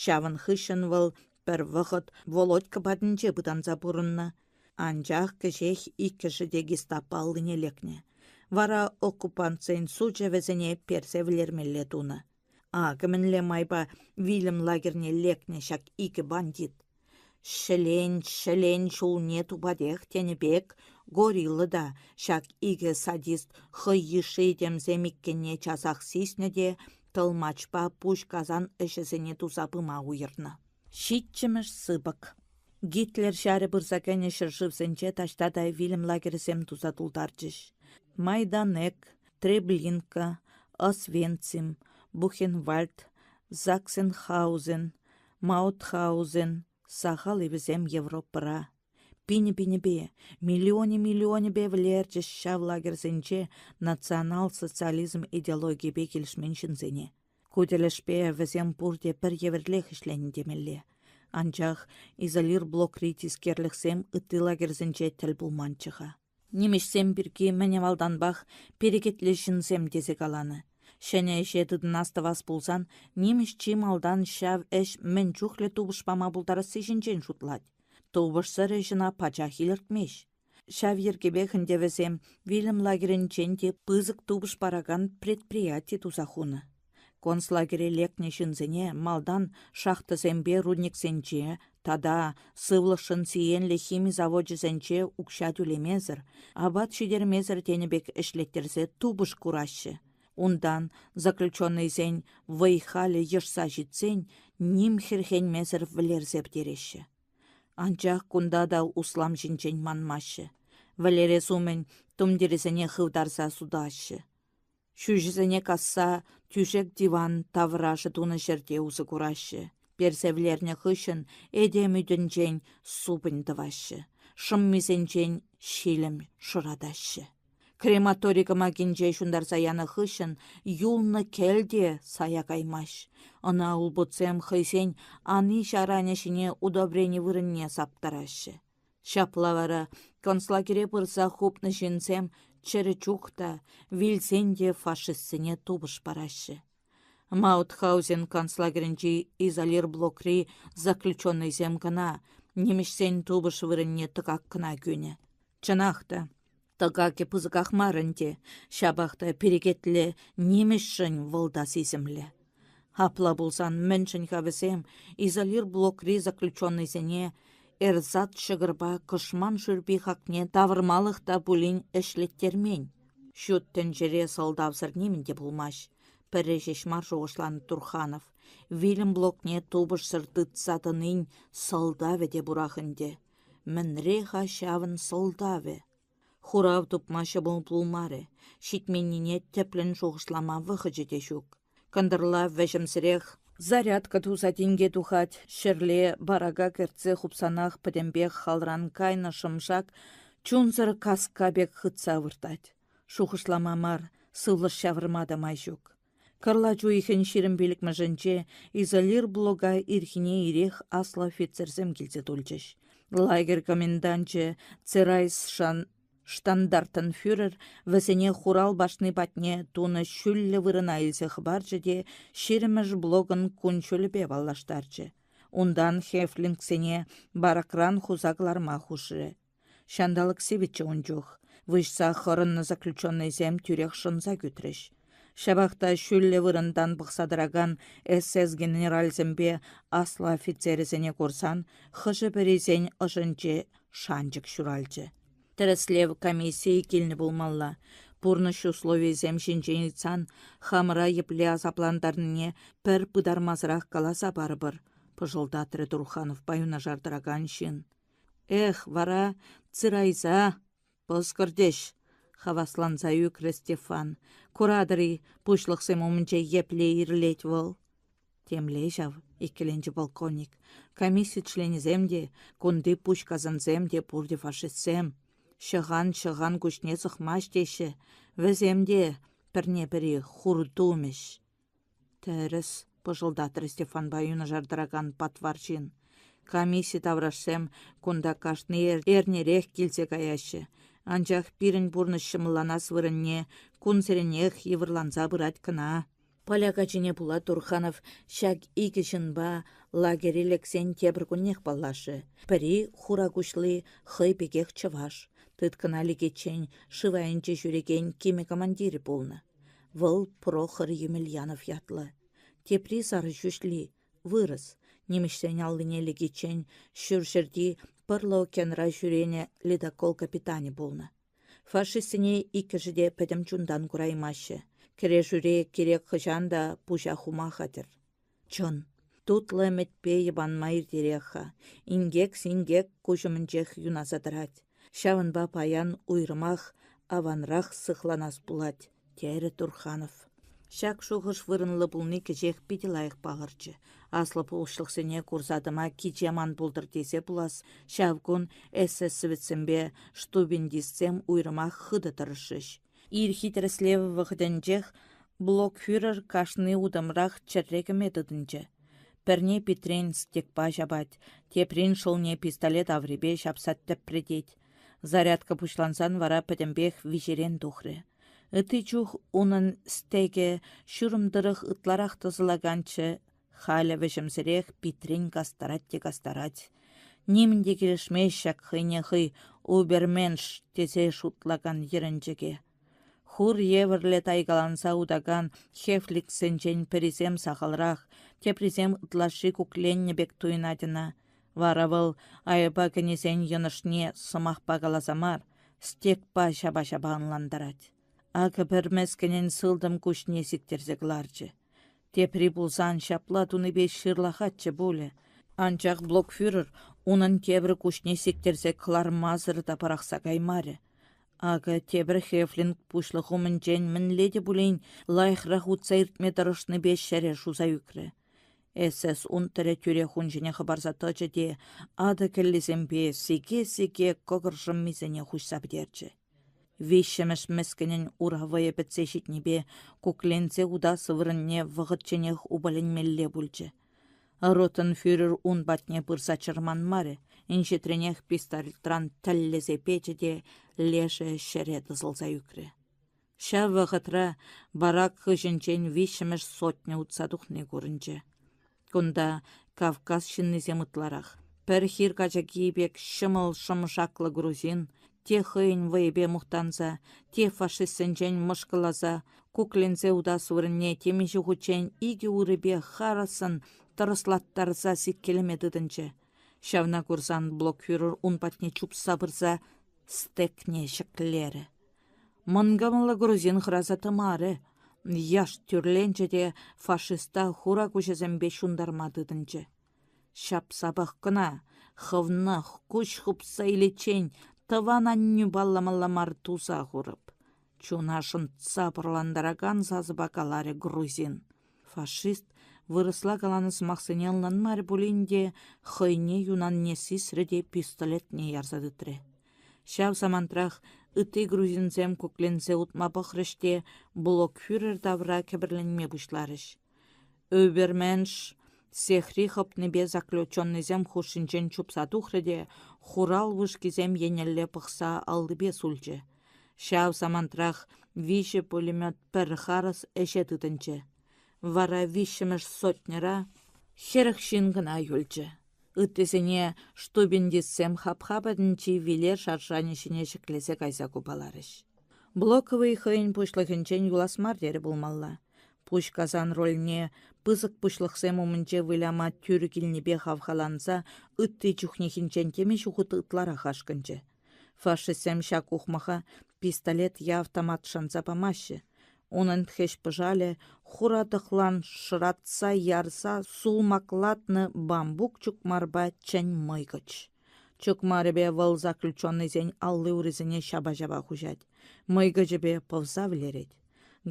Ҫавӑн хыҫҫӑн вӑл пӗр вӑхӑт Володька патӗнче пытанса пурӑннӑ. Анчах кӗҫех иккӗшӗ те гестапо аллине лекнӗ. Вара оккупантсен сучӗ вӗсене персе вӗлермелле тунӑ. Акӑ мӗнле майпа вилӗм лагерьне лекнӗ ҫак икӗ бандит. Ҫӗлен ҫӗлен ҫулне тупатех тенӗ пек, горилла та ҫак икӗ садист хӑй йышши этемсем иккенне часах сиснӗ те тӑлмачпа пуҫ касан ӗҫӗсене туса пыма уйӑрнӑ. Ҫиччӗмӗш сыпӑк. Гитлер ҫарӗ пырса кӗнӗ ҫӗршывсенче таҫта та вилӗм лагерӗсем туса тултарчӗҫ. Майданек, Треблинка, Освенцим, Бухенвальд, Заксенхаузен, Маутхаузен сахал-и вӗсем Европӑра. Пинӗ-пинӗпе, миллионӗ-миллионӗпе вӗлерчӗҫ ҫав лагерьсенче национал-социализм идеологийӗпе килӗшмен ҫынсене. Ку тӗлӗшпе вӗсем пурте пӗр евӗрлех ӗҫленӗ темелле. Анчах изолир блокри тискерлӗхсем ытти лагерьсенче тӗл пулманччӗ-ха. Нимӗҫсем пирки мӗн авалтанпах перекетлӗ ҫынсем тесе каланӑ. Ҫӗнӗ ӗҫе тытӑнас-тӑвас пулсан нимӗҫ чи малтан ҫав ӗҫ мӗн чухлӗ тупӑш пама пултарасси ҫинчен шутлать. Тупӑшсӑр ӗҫ ӑна пачах илӗртмест. Ҫав йӗркепех ӗнтӗ вӗсем вилӗм лагерӗнчен те пысӑк тупӑш паракан предприяти туса хунӑ. Концлагере лекнӗ ҫынсене малтан шахтӑсемпе рудниксенче тата сывлӑхшӑн сиенлӗ хими завочӗсенче укҫа тӳлемесӗр, апат ҫитермесӗр тенӗ пек ӗҫлеттерсе тупӑш кураҫҫӗ. Унтан заключеннӑйсен вӑй-халӗ йӑшса ҫитсен ним хӗрхенмесӗр вӗлерсе пӗтереҫҫӗ. Анчах кунта та услам ҫинчен манмаҫҫӗ. Вӗлерес умӗн тумтирӗсене хывтарса сутаҫҫӗ. Ҫӳҫӗсене касса тӳшек-диван таврашӗ тунӑ ҫӗрте усӑ кураҫҫӗ. Персе вӗлернӗ хыҫҫӑн этем ӳтӗнчен супӑнь тӑваҫҫӗ, шӑммисенчен ҫилӗм шӑратаҫҫӗ. Крематори кӑмакинче ҫунтарса янӑ хыҫҫӑн юлнӑ кӗл те сая каймасть. Ӑна улпутсем хӑйсен ани-ҫаранӗ ҫине удобрени вырӑнне саптараҫҫӗ. Ҫапла вара концлагере пырса хупнӑ ҫынсем чӗрӗ чух та, вилсен те фашистсене тупӑш параҫҫӗ. Маутхаузен концлагерӗнчи изолирблокри заключеннӑйсем кӑна нимӗҫсен тупӑш вырӑнне тӑкак кӑна кӳнӗ. Чӑнах та, тӑкакӗ пысӑках мар ӗнтӗ, ҫапах та перекетлӗ нимӗҫшӗн вӑл та сисӗмлӗ. Апла пулсан мӗншӗн-ха вӗсем изолирблокри заключеннӑйсене эрзац ҫӑкӑрпа кӑшман шӳрпи хакне тавӑрмалӑх та пулин ӗҫлеттермен? Ҫут тӗнчере сӑлтавсӑр нимӗн те пулмасть. Пӗрре ҫеҫ мар шухӑшланӑ Турханов. Вилӗм блокне тупӑшсӑр тытса тӑнин сӑлтавӗ те пурах ӗнтӗ. Мӗнре-ха ҫавӑн сӑлтавӗ? Хурав тупма ҫӑмӑл пулмарӗ. Ҫитменнине тӗплӗн шухӑшлама вӑхӑчӗ те ҫук. Кӑнтӑрла вӗҫӗмсӗрех зарядка туса тинке тухать, ҫӗрле барака кӗртсе хупсанах пӗтӗмпех халран кайнӑ шӑмшак чунсӑр каска пек хытса выртать. Шухӑшлама мар, сывлӑш ҫавӑрма та май ҫук. Кӑрлач уйӑхӗн 25-мӗшӗнче изолир блока ирхине ирех аслӑ офицерсем килсе тулчӗҫ. Лагерь коменданчӗ Церайсшан Штандартенфюрер вӗсене хурал башни патне тунӑ ҫӳллӗ вырӑна илсе хӑпарчӗ те ҫирӗммӗш блокӑн кун-ҫулӗпе паллаштарчӗ. Унтан хефлингсене баракран хуса кӑларма хушрӗ. Ҫанталӑк сивӗччӗ ун чух. Выҫса хӑрӑннӑ заключеннӑйсем тӳрех шӑнса кӳтрӗҫ. Ҫапах та ҫӳллӗ вырӑнтан пӑхса тӑракан СС генералӗсемпе аслӑ офицерӗсене курсан хӑшӗ-пӗрисен ӑшӗнче шанчӑк ҫуралчӗ. Тӗрӗслев комиссийӗ килнӗ пулмалла. Пурнӑҫ условийӗсем ҫинчен ыйтсан хамӑра епле асаплантарнине пӗр пытармасӑрах каласа парӑпӑр, пӑшӑлтатрӗ Турхановпа юнашар тӑракан ҫын. Эх, вара цырайса пӑскӑртӗҫ, хавасланса ӳкрӗ Стефан. Куратӑр-и, пуҫлӑхсем умӗнче епле ирлет вӑл? Темле ҫав, иккӗленчӗ полковник. Комисси членӗсем те, кунти пуҫ касансем те пурте фашистсем. Ҫӑхан-ҫӑхан куҫне сӑхмасть теҫҫӗ. Вӗсем те пӗрне-пӗри хур тумӗҫ. Тӗрӗс, пӑшӑлтатрӗ Стефанпа юнашар тӑракан патвар ҫын. Комисси таврашсем кунта кашни эрнерех килсе каяҫҫӗ. Анчах пирӗн пурнӑҫ ҫӑмӑлланас вырӑнне кунсеренех йывӑрланса пырать кӑна. Поляк ачине пула Турханов ҫак икӗ ҫынпа лагере лексен тепӗр куннех паллашрӗ. Пӗри, хура куҫли, хӑй пекех чӑваш. Тыткӑна лекиччен шыв айӗнче ҫӳрекен кимӗ командирӗ пулнӑ. Вӑл Прохор Емельянов ятлӑ. Тепри сарӑ ҫӳҫли, вырӑс, нимӗҫсен аллине лекиччен ҫурҫӗрти Пӑрлӑ океанра ҫӳренӗ ледокол капитанӗ пулнӑ. Фашистсене иккӗшӗ те пӗтӗм чунтан кураймаҫҫӗ. Кӗрешӳре кирек хӑҫан та пуҫа хума хатӗр. Чӑн, тутлӑ ӗмӗтпе йӑпанма иртерех-ха. Инкек-синкек куҫ умӗнчех юнаса тӑрать. Ҫавӑнпа паян уйрӑмах аванрах сыхланас пулать, терӗ Турханов. Ҫак шухӑш вырӑнлӑ пулни кӗҫех питӗ лайӑх палӑрчӗ. Аслӑ пулӑшлӑхсене курса тӑма кичем ан пултӑр тесе пулас ҫав кун эсэсовецсемпе штубиндистсем уйрӑмах хытӑ тӑрӑшрӗҫ. Ирхи тӗрӗслев вӑхӑтӗнчех блокфюрер кашни утӑмрах чӗрре кӗме тытӑнчӗ. Пӗрне питрен стекпа ҫапать, теприн шӑлне пистолет аврипе ҫапса тӗпретет. Зарядка пуҫлансан вара пӗтӗмпех виҫерен тухрӗ. Ытти чух унӑн стекӗ ҫурӑм тӑрӑх ытларах тӑсӑлаканччӗ, халӗ вӗҫӗмсӗрех питрен кастарать те кастарать. Нимӗн те килӗшмест ҫак хӑйне хӑй уберменш тесе шутлакан йӗрӗнчӗке. Хур евӗрлӗ тайкаланса утакан хефликсенчен пӗрисем сахалрах, теприсем ытлашши кукленнӗ пек туйӑнать ӑна. Вара вӑл айӑпа кӗнисен йӑнӑшне сӑмахпа каласа мар, стекпа ҫапа-ҫапа ӑнлантарать. Акӑ пӗр мӗскӗнӗн сылтӑм куҫне сиктерсе кӑларчӗ. Тепри пулсан ҫапла тунипе ҫырлахатчӗ пулӗ. Анчах блокфюрер унӑн тепӗр куҫне сиктерсе кӑлармасӑр та пӑрахса каймарӗ. Акӑ тепӗр Хефлинг пуҫлӑх умӗнчен мӗнле те пулин лайӑхрах утса иртме тӑрӑшнипе ҫӗре шуса ӳкрӗ. СС унтӑрӗ тӳрех ун ҫине хӑпарса тӑчӗ те атӑ кӗллисемпе сике-сике кӑкӑр шӑммисене хуҫса пӗтерчӗ. Виҫҫӗмӗш мӗскӗнӗн ура вӑйӗ пӗтсе ҫитнипе кукленсе утас вырӑнне вӑхӑтченех упаленмелле пулчӗ. Ротенфюрер ун патне пырса чӑрманмарӗ, инҫетренех пистолетран тӗллесе печӗ те лешӗ ҫӗре тӑсӑлса ӳкрӗ. Ҫав вӑхӑтра барак хыҫӗнчен виҫҫӗмӗш сотня утса тухни курӑнчӗ. Кунта Кавказ ҫыннисем ытларах. Пӗр хир качаки пек ҫӑмӑл шӑм-шаклӑ грузин, те хӑйӗн вӑйӗпе мухтанса, те фашистсенчен мӑшкӑлласа, кукленсе утас вырӑнне темиҫе хутчен икӗ урипе харӑссӑн тӑрӑслаттарса сиккелеме тытӑнчӗ. Ҫавна курсан блокфюрер ун патне чупса пырса стекне ҫӗклерӗ. Мӑнкӑмӑллӑ грузин хӑраса тӑмарӗ, яшт тӳрленчӗ те фашиста хура куҫӗсемпе ҫунтарма тытӑнчӗ. Ҫапса пӑх кӑна, хӑвнах куҫ хупса иличчен тӑван аннӳ палламалла мар туса хурӑп. Чуна шӑнтса пӑрлантаракан сасӑпа каларӗ грузин. Фашист вырӑсла каланӑ сӑмахсене ӑнланмарӗ пулин те хӑйне юнанне сисрӗ те пистолетне ярса тытрӗ. Ҫав самантрах ытти грузинсем кукленсе утма пӑхрӗҫ те блокфюрер тавра кӗпӗрленме пуҫларӗҫ. Уберменш сехри хӑпнипе заключеннӑйсем хушшинчен чупса тухрӗ те хурал вышкисем еннелле пӑхса аллипе сулчӗ. Ҫав самантрах виҫӗ пулемет пӗр харӑс ӗҫе тытӑнчӗ. Вара виҫҫӗмӗш сотньӑра 40 ҫын кӑна юлчӗ. Ыттисене штубиндистсем хапха патӗнчи виле шаршанӗ ҫине ҫӗклесе кайса купаларӗҫ. Блоковый хӑйӗн пуҫлӑхӗнчен юлас мар терӗ пулмалла. Пуҫ касан рольне пысӑк пуҫлӑхсем умӗнче выляма тӳр килнипе хавхаланса ытти чухнехинчен темиҫе хут ытларах ашкӑнчӗ. Фашистсем ҫак ухмаха пистолет е автомат шанса памаҫҫӗ. Унӑн хӗҫ-пӑшалӗ хура тӑхлан шӑратса ярса сулмаклатнӑ бамбук чукмарпа чӗн мӑйкӑч. Чукмарӗпе вӑл заключеннӑйсен алли-урисене ҫапа-ҫапа хуҫать, мӑйкӑчӗпе пӑвса вӗлерет.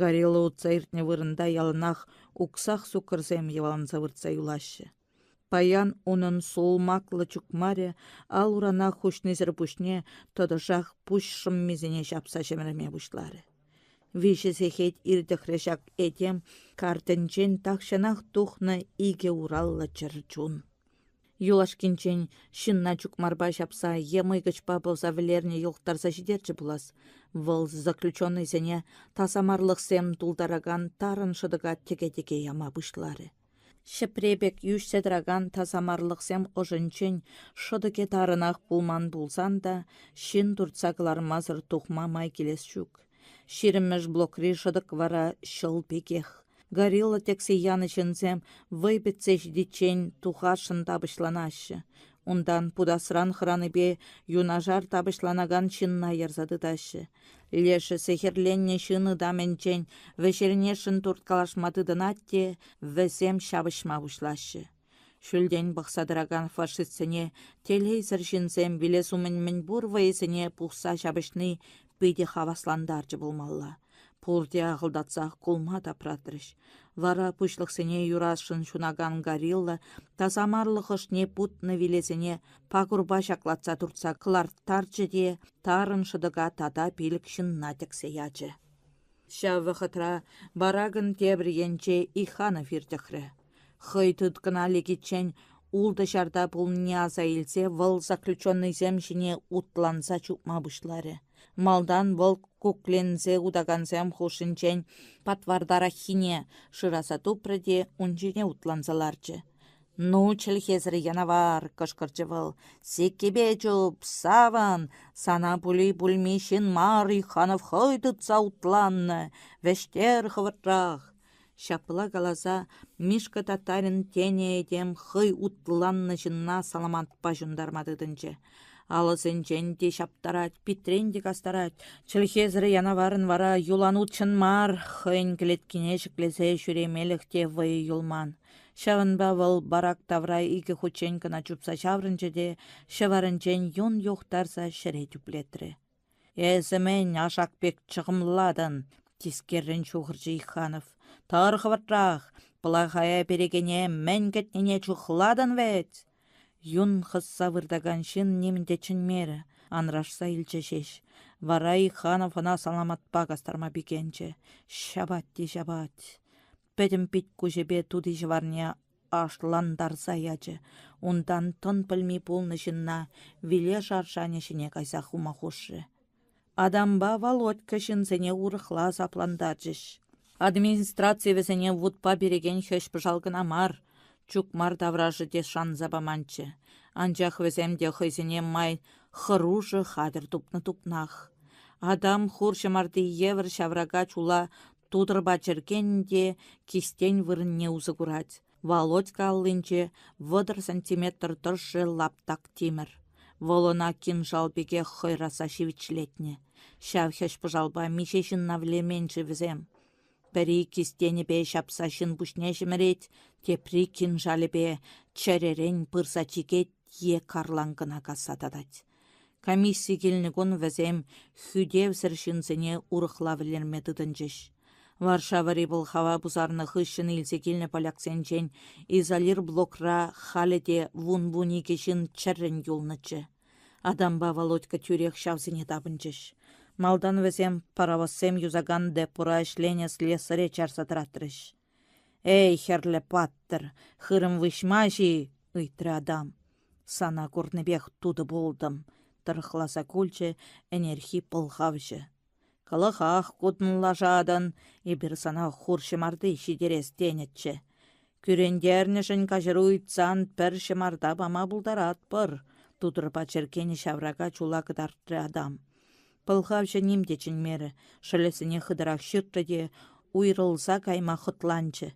Горилла утса иртнӗ вырӑнта яланах уксах суккӑрсем йӑваланса выртса юлаҫҫӗ. Паян унӑн сулмаклӑ чукмарӗ ал-урана хуҫнисӗр пуҫне тӑтӑшах пуҫ шӑммисене ҫапса ҫӗмӗрме пуҫларӗ. Виҫӗ сехет иртӗхрӗ ҫак этем картӗнчен тахҫанах тухнӑ икӗ ураллӑ чӗрчун. Юлашкинчен ҫынна чукмарпа ҫапса е мӑйкӑчпа пӑвса вӗлернӗ юхтарса ҫитерчӗ пулас. Вӑл заключеннӑйсене тасамарлӑхсем тултаракан тарӑн шӑтӑка тӗке-тӗке яма пуҫларӗ. Ҫӗпре пек йӳҫсе тӑракан тасамарлӑхсем ӑшӗнчен шӑтӑкӗ тарӑнах пулман пулсан та ҫын туртса кӑлармасӑр тухма май килес ҫук. Ҫирӗммӗш блокри шӑтӑк вара ҫӑл пекех. Горилла тӗксе янӑ ҫынсем вӑй пӗтсе ҫитиччен тухасшӑн тапӑҫланаҫҫӗ. Унтан путасран хӑранипе юнашар тапӑҫланакан ҫынна ярса тытаҫҫӗ. Лешӗ сехӗрленнӗ ҫын ытамӗнчен вӗҫерӗнесшӗн турткалашма тытӑнать те вӗсем ҫапӑҫма пуҫлаҫҫӗ. Ҫӳлтен пӑхса тӑракан фашистсене телейсӗр ҫынсем вилес умӗн мӗнпур вӑйӗсене пухса ҫапӑҫни питӗ хаваслантарчӗ пулмалла. Пурте ахӑлтатсах кулма тапратрӗҫ. Вара пуҫлӑхсене юрасшӑн ҫунакан горилла тасамарлӑх ӑшне путнӑ вилесене пакурпа ҫаклатса туртса кӑларттарчӗ те тарӑн шӑтӑка тата пилӗк ҫынна тӗксе ячӗ. Ҫав вӑхӑтра баракӑн тепӗр енче Иханов иртӗхрӗ. Хӑй тыткӑна лекиччен ултӑ ҫарта пулнине аса илсе вӑл заключеннӑйсем ҫине утланса чупма пуҫларӗ. Малтан вӑл кукленсе утакансем хушшинчен патвартараххине шыраса тупрӗ те ун ҫине утланса ларчӗ. «Ну, чӗлхесӗр янавар!» — кӑшкӑрчӗ вӑл. «Сиккипе чуп, савӑн! Сана пули-пулми ҫын мар Иханов хӑй тытса утланнӑ! Вӗҫтер хӑвӑртрах!» Ҫапла каласа Мишка Татарин тенӗ этем хӑй утланнӑ ҫынна саламатпа ҫунтарма тытӑнчӗ. Алӑсенчен те ҫаптарать, питрен те кастарать. Чӗлхесӗр янаварӑн вара юланутҫӑн мар, хӑйӗн кӗлеткине ҫӗклесе ҫӳремелӗх те вӑйӗ юлман. Ҫавӑнпа вӑл барак тавра икӗ хутчен кӑна чупса ҫаврӑнчӗ те ҫӑварӗнчен юн юхтарса ҫӗре тӳплетрӗ. «Эсӗ мӗн, ашак пек чӑхӑмлатӑн?» — тискеррӗн ҫухӑрчӗ Иханов. «Тӑр хӑвӑртрах! Пӑлахая перекене мӗн кӗтнине чухлатӑн вӗт!» Юн хӑсса выртакан ҫын нимӗн те чӗнмерӗ, анрашса илчӗ ҫеҫ. Вара Иханов ӑна саламатпа кастарма пикенчӗ. Ҫапать те ҫапать. Пӗтӗм пит-куҫӗпе тути-ҫӑварне ашлантарса ячӗ. Унтан тӑн пӗлми пулнӑ ҫынна виле шаршанӗ ҫине кайса хума хушрӗ. Адампа Володька ҫынсене урӑхла асаплантарчӗҫ. Администраци вӗсене вутпа перекен хӗҫ-пӑшал кӑна мар, чукмар таврашӗ те шанса паманччӗ. Анчах вӗсем те хӑйсене май хӑрушӑ хатӗр тупнӑ-тупнах. Адам хур ҫӑмарти евӗр ҫаврака чула тутӑрпа чӗркенӗ те кистен вырӑнне усӑ курать. Володька аллинче 30 сантиметр тӑршшӗ лаптак тимӗр. Вӑл ӑна кинжал пекех хӑйраса ҫивӗчлетнӗ. Ҫав хӗҫ-пӑшалпа миҫе ҫынна вӗлермен-ши вӗсем? Пӗри кистенӗпе ҫапса ҫын пуҫне ҫӗмӗрет, тепри кинжалӗпе чӗререн пырса чикет е карланкӑна касса татать. Комисси килнӗ кун вӗсем хӳтевсӗр ҫынсене урӑхла вӗлерме тытӑнчӗҫ. Варшавӑри пӑлхава пусарнӑ хыҫҫӑн илсе килнӗ поляксенчен изолир блокра халӗ те вун-вун икӗ ҫын чӗррӗн юлнӑччӗ. Адампа Володька тӳрех ҫавсене тапӑнчӗҫ. Малтан вӗсем паровозсем юсакан депора ӗҫленӗ слесаре чарса тӑратрӗҫ. «Эй, хӗрлӗ паттӑр, хырӑм выҫма-ши?» — ыйтрӗ Адам. «Сана курнипех тутӑ пултӑм», — тӑрӑхласа кулчӗ ӗнерхи пӑлхавҫӑ. «Кӑлӑхах кутӑнлашатӑн, эпир сана хур ҫӑмарти ҫитерес тенӗччӗ. Кӳрентернӗшӗн каҫару ыйтсан пӗр ҫӑмарта пама пултаратпӑр», — тутӑрпа чӗркенӗ ҫаврака чула кӑтартрӗ Адам. Пӑлхавҫӑ ним те чӗнмерӗ, шӑлӗсене хытӑрах ҫыртрӗ те уйрӑлса кайма хӑтланчӗ.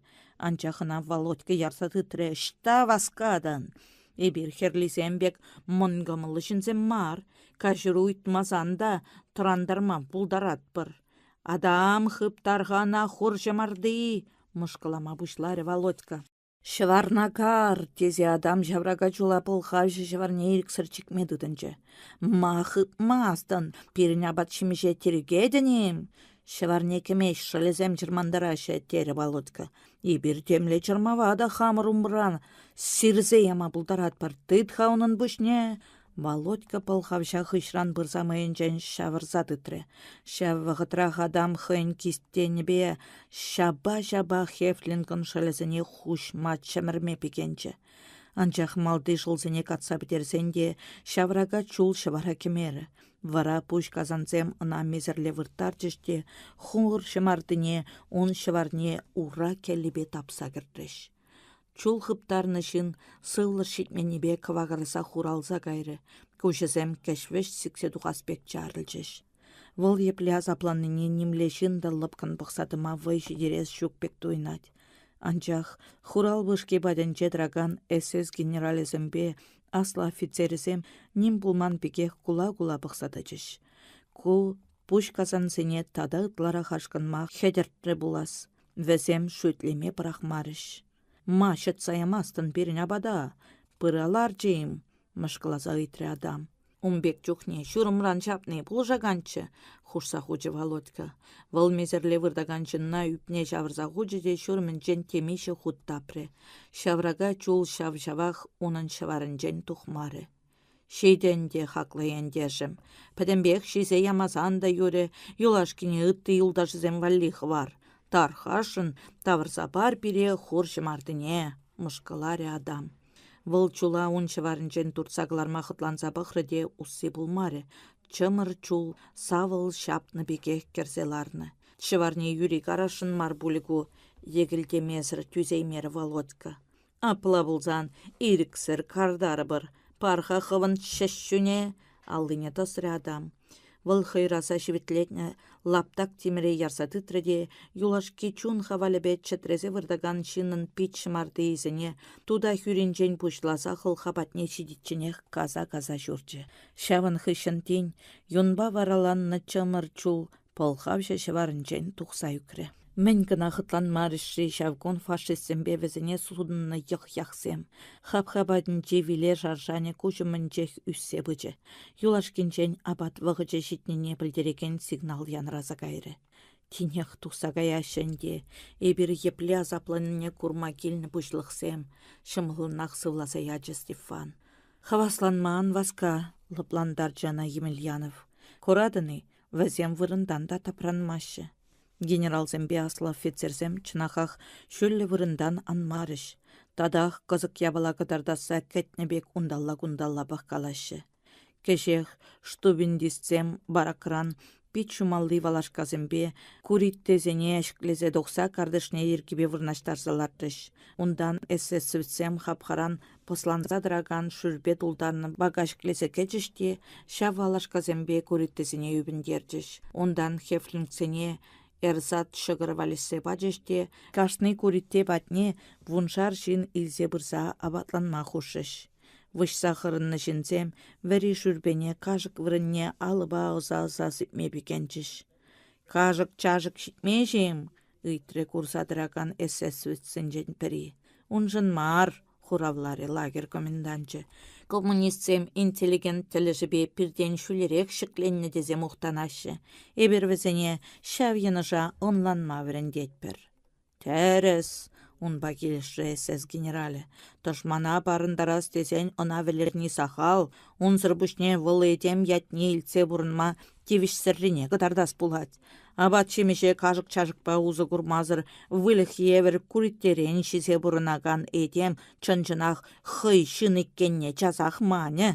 Анчах ӑна Володька ярса тытрӗ. «Ӑҫта васкатӑн? Эпир хӗрлисем пек мӑнкӑмӑллӑ ҫынсем мар, каҫару ыйтмасан та тӑрантарма пултаратпӑр. Адам хыптар-ха ӑна хур ҫӑмарти!» — мӑшкӑлама пуҫларӗ Володька. Ҫӑварна кар! тесе Адам ҫаврака чула пӑлхавҫӑ ҫӑварне ирӗксӗр чикме тытӑнчӗ. Ма хыпмастӑн, пирӗн апат-ҫимӗҫе тиркетӗн-им? Ҫӑварне кӗмест, шӑлӗсем чӑрмантараҫҫӗ, терӗ Володька. Эпир темле чӑрмава та хамӑр умран сирсе яма пултаратпӑр. Тыт-ха унӑн пуҫне! Володька пӑлхавҫа хыҫран пырса мӑйӗнчен ҫавӑрса тытрӗ. Ҫав вӑхӑтрах Адам хӑйӗн кистенӗпе ҫапа-ҫапа Хефлингӑн шӑлӗсене хуҫма чӗмӗрме пикенчӗ. Анчах малти шӑлсене катса пӗтерсен те ҫаврака чул ҫӑвара кӗмерӗ. Вара пуҫ касансем ӑна месерле вырттарчӗҫ те хур ҫӑмартине ун ҫӑварне ура кӗллипе тапса кӗртрӗҫ. Чул хыптарнӑ ҫын сывлӑш ҫитменнипе кӑвакарса хуралса кайрӗ, куҫӗсем кӗҫ-вӗҫ сиксе тухас пек чарӑлчӗҫ. Вӑл епле асапланнине нимле ҫын та лӑпкӑн пӑхса тӑма вӑй ҫитерес ҫук пек туйӑнать. Анчах хурал вышки патӗнче тӑракан СС генералӗсемпе аслӑ офицерӗсем ним пулман пекех кула-кула пӑхса тӑчӗҫ. Ку пуҫ касансене тата ытларах ашкӑнма хӗтӗртрӗ пулас. Вӗсем шӳтлеме пӑрахмарӗҫ. «Ма ҫӑтса ямастӑн пирӗн апата? Пыра ларчӗ-им?» — мӑшкӑласа ыйтрӗ Адам. «Ун пек чухне ҫурӑмран ҫапни пулӑшаканччӗ», — хушса хучӗ Володька. Вӑл месерле выртакан ҫынна ӳпне ҫавӑрса хучӗ те ҫурӑмӗнчен темиҫе хут тапрӗ. Ҫаврака чул ҫав-ҫавах унӑн ҫӑварӗнчен тухмарӗ. Ҫитӗ ӗнтӗ, хаклӑ ентешӗм. Пӗтӗмпех ҫисе ямасан та юрӗ, юлашкине ытти юлташӗсем валли хӑвар. Тархасшӑн, тавӑрса пар пире хур ҫӑмартине, мӑшкӑларӗ Адам. Вӑл чула ун ҫӑварӗнчен туртса кӑларма хӑтланса пӑхрӗ те усси пулмарӗ. Чӑмӑр чул савӑл ҫапнӑ пекех кӗрсе ларнӑ. Ҫӑварне юри карасшӑн мар пулӗ ку, йӗкӗлтемесӗр тӳсеймерӗ Володька. Апла пулсан ирӗксӗр картарӑпӑр. Пар-ха хӑвӑн ҫӗҫҫӳне, аллине тӑсрӗ Адам. Вӑл хӑйраса ҫивӗтлетнӗ лаптак тимӗре ярса тытрӗ те юлашки чун хавалӗпе чӗтресе выртакан ҫыннӑн пит ҫӑмартийӗсене тута хӳринчен пуҫласа хӑлха патне ҫитичченех каса-каса ҫурчӗ. Ҫавӑн хыҫҫӑн тин юнпа вараланнӑ чӑмӑр чул Пӑлхавҫӑ ҫӑварӗнчен тухса ӳкрӗ. Мӗн кӑна хӑтланмарӗҫ-ши ҫав кун фашистсемпе вӗсене сутӑннӑ йӑх-яхсем. Хапха патӗнчи виле шаршанӗ куҫ умӗнчех ӳссе пычӗ. Юлашкинчен апат вӑхӑчӗ ҫитнине пӗлтерекен сигнал янраса кайрӗ. Тинех тухса каяҫҫӗ ӗнтӗ. Эпир епле асапланнине курма килнӗ пуҫлӑхсем, ҫӑмӑллӑнах сывласа ячӗ Стефан. Хавасланма ан васка, лӑплантарчӗ ӑна Емельянов. Куратӑн-и? Вӗсем вырӑнтан та тапранмаҫҫӗ. Генералсемпе аслӑ офицерсем чӑнахах ҫӳллӗ вырӑнтан анмарӗҫ, татах кӑсӑк япала кӑтартасса кӗтнӗ пек унталла-кунталла пӑхкалаҫҫӗ. Кӗҫех штубиндистсем баракран пит ҫумалли валашкасемпе куриттесене ҫӗклесе тухса картишне йӗркипе вырнаҫтарса лартрӗҫ. Унтан эсэсовецсем хапхаран пӑсланса тӑракан шӳрпе тултарнӑ бака ҫӗклесе кӗчӗҫ те ҫав валашкасемпе куриттесене ӳпӗнтерчӗҫ. Унтан хефлингсене эрзат ҫӑкӑр валеҫсе пачӗҫ те кашни куритте патне вуншар ҫын илсе пырса апатланма хушрӗҫ. Выҫса хырӑннӑ ҫынсем вӗри шӳрпене кашӑк вырӑнне алӑпа ӑса-ӑса сипме пикенчӗҫ. «Кашӑк-чашӑк ҫитмест-им?» ыйтрӗ курса тӑракан эсэсовецсенчен пӗри. «Уншӑн мар», хуравларӗ лагерь коменданчӗ. «Коммунистсем интеллигент тӗлӗшӗпе пиртен ҫӳлерех ҫӗкленнӗ тесе мухтанаҫҫӗ. Эпир вӗсене ҫав йӑнӑша ӑнланма вӗрентетпӗр». «Тӗрӗс!» — унпа килӗшрӗ СС генералӗ. «Тӑшмана парӑнтарас тесен ӑна вӗлерни сахал, унсӑр пуҫне вӑл этем ятне илтсе пурӑнма тивӗҫсӗррине кӑтартас пулать. Апат-ҫимӗҫе кашӑк-чашӑкпа усӑ курмасӑр выльӑх евӗр куриттерен ҫисе пурӑнакан этем чӑн-чӑнах хӑй ҫын иккенне часах манӗ».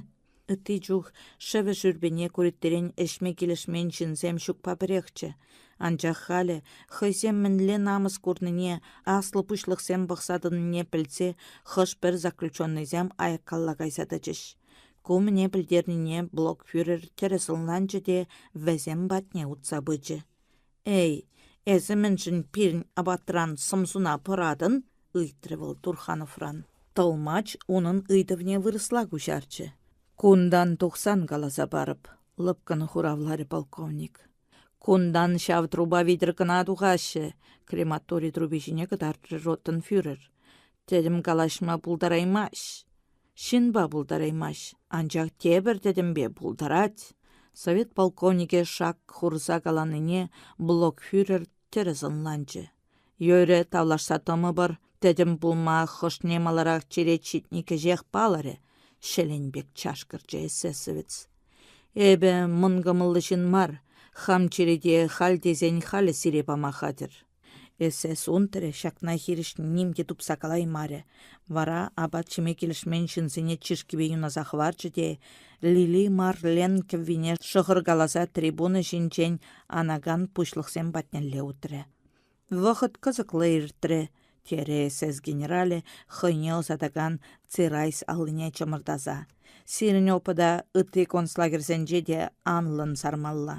Ытти чух шӗвӗ шӳрпене куриттерен ӗҫме килӗшмен ҫынсем ҫукпа пӗрехчӗ. Анчах халӗ хӑйсем мӗнле намӑс курнине, аслӑ пуҫлӑхсем пӑхса тӑнине пӗлсе хӑш-пӗр заключеннӑйсем аяккалла кайса тӑчӗҫ. Ку мӗне пӗлтернине блокфюрер тӗрӗс ӑнланчӗ те вӗсем патне утса пычӗ. «Эй, эсӗ мӗншӗн пирӗн апатран сӑмсуна пӑратӑн?» ыйтрӗ вӑл Турхановран. Тӑлмач унӑн ыйтӑвне вырӑсла куҫарчӗ. «Кунтан тухсан каласа парӑп», — лӑпкӑн хуравларӗ полковник. «Кунтан ҫав труба витӗр кӑна тухаҫҫӗ», — крематори труби ҫине кӑтартрӗ роттенфюрер. «Тӗтӗм калаҫма пултараймасть. Ҫынпа пултараймасть, анчах тепӗр тӗтӗмпе пултарать». Совет полковникӗ шак хурса каланине блокфюрер тӗрӗс ӑнланчӗ. Юрӗ, тавлашса тӑмӑпӑр, тӗтӗм пулма хӑшне маларах черет ҫитни кӗҫех палӑрӗ, ҫӗлен пек чашкӑрчӗ эсэсовец. Эпӗ мӑнкӑмӑллӑ ҫын мар, хам черете халь тесен халӗ сире пама хатӗр. СС унтерӗ ҫакна хирӗҫ ним те тупса калаймарӗ. Вара апат ҫиме килӗшмен ҫынсене чышкипе юнаса хӑварчӗ те Лили Марлен кӗввине шӑхӑркаласа трибуна ҫинчен анакан пуҫлӑхсем патнелле утрӗ. Вӑхӑт кӑсӑклӑ иртрӗ, терӗ СС генералӗ хӑйне ӑсатакан Цирайс аллине чӑмӑртаса. Сирӗн опыта ытти концлагерьсенче те анлӑн сармалла.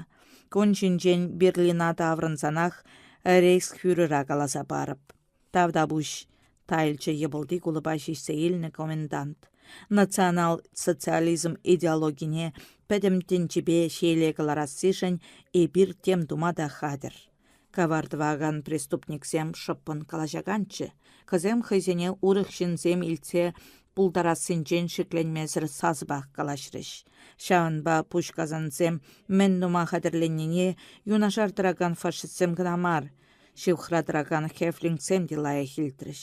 Кун ҫинчен Берлина таврӑнсанах рейхсфюрера каласа парӑп. Тавтапуҫ, тайлчӗ йӑпӑлти кулӑпа ҫиҫсе илнӗ комендант. Национал-социализм идеологине пӗтӗм тӗнчипе ҫиеле кӑларассишӗн эпир тем тума та хатӗр. Кавар тӑвакан преступниксем шӑппӑн калаҫаканччӗ. Кӑсем хӑйсене урӑх ҫынсем илтсе пултарассинчен шикленмесӗр сасӑпах калаҫрӗҫ. Ҫавӑнпа пуҫкасансем мӗн тума хатӗрленнине юнашар тӑракан фашистсем кӑна мар, ҫывӑхра тӑракан хефлингсем те лайӑх илтрӗҫ.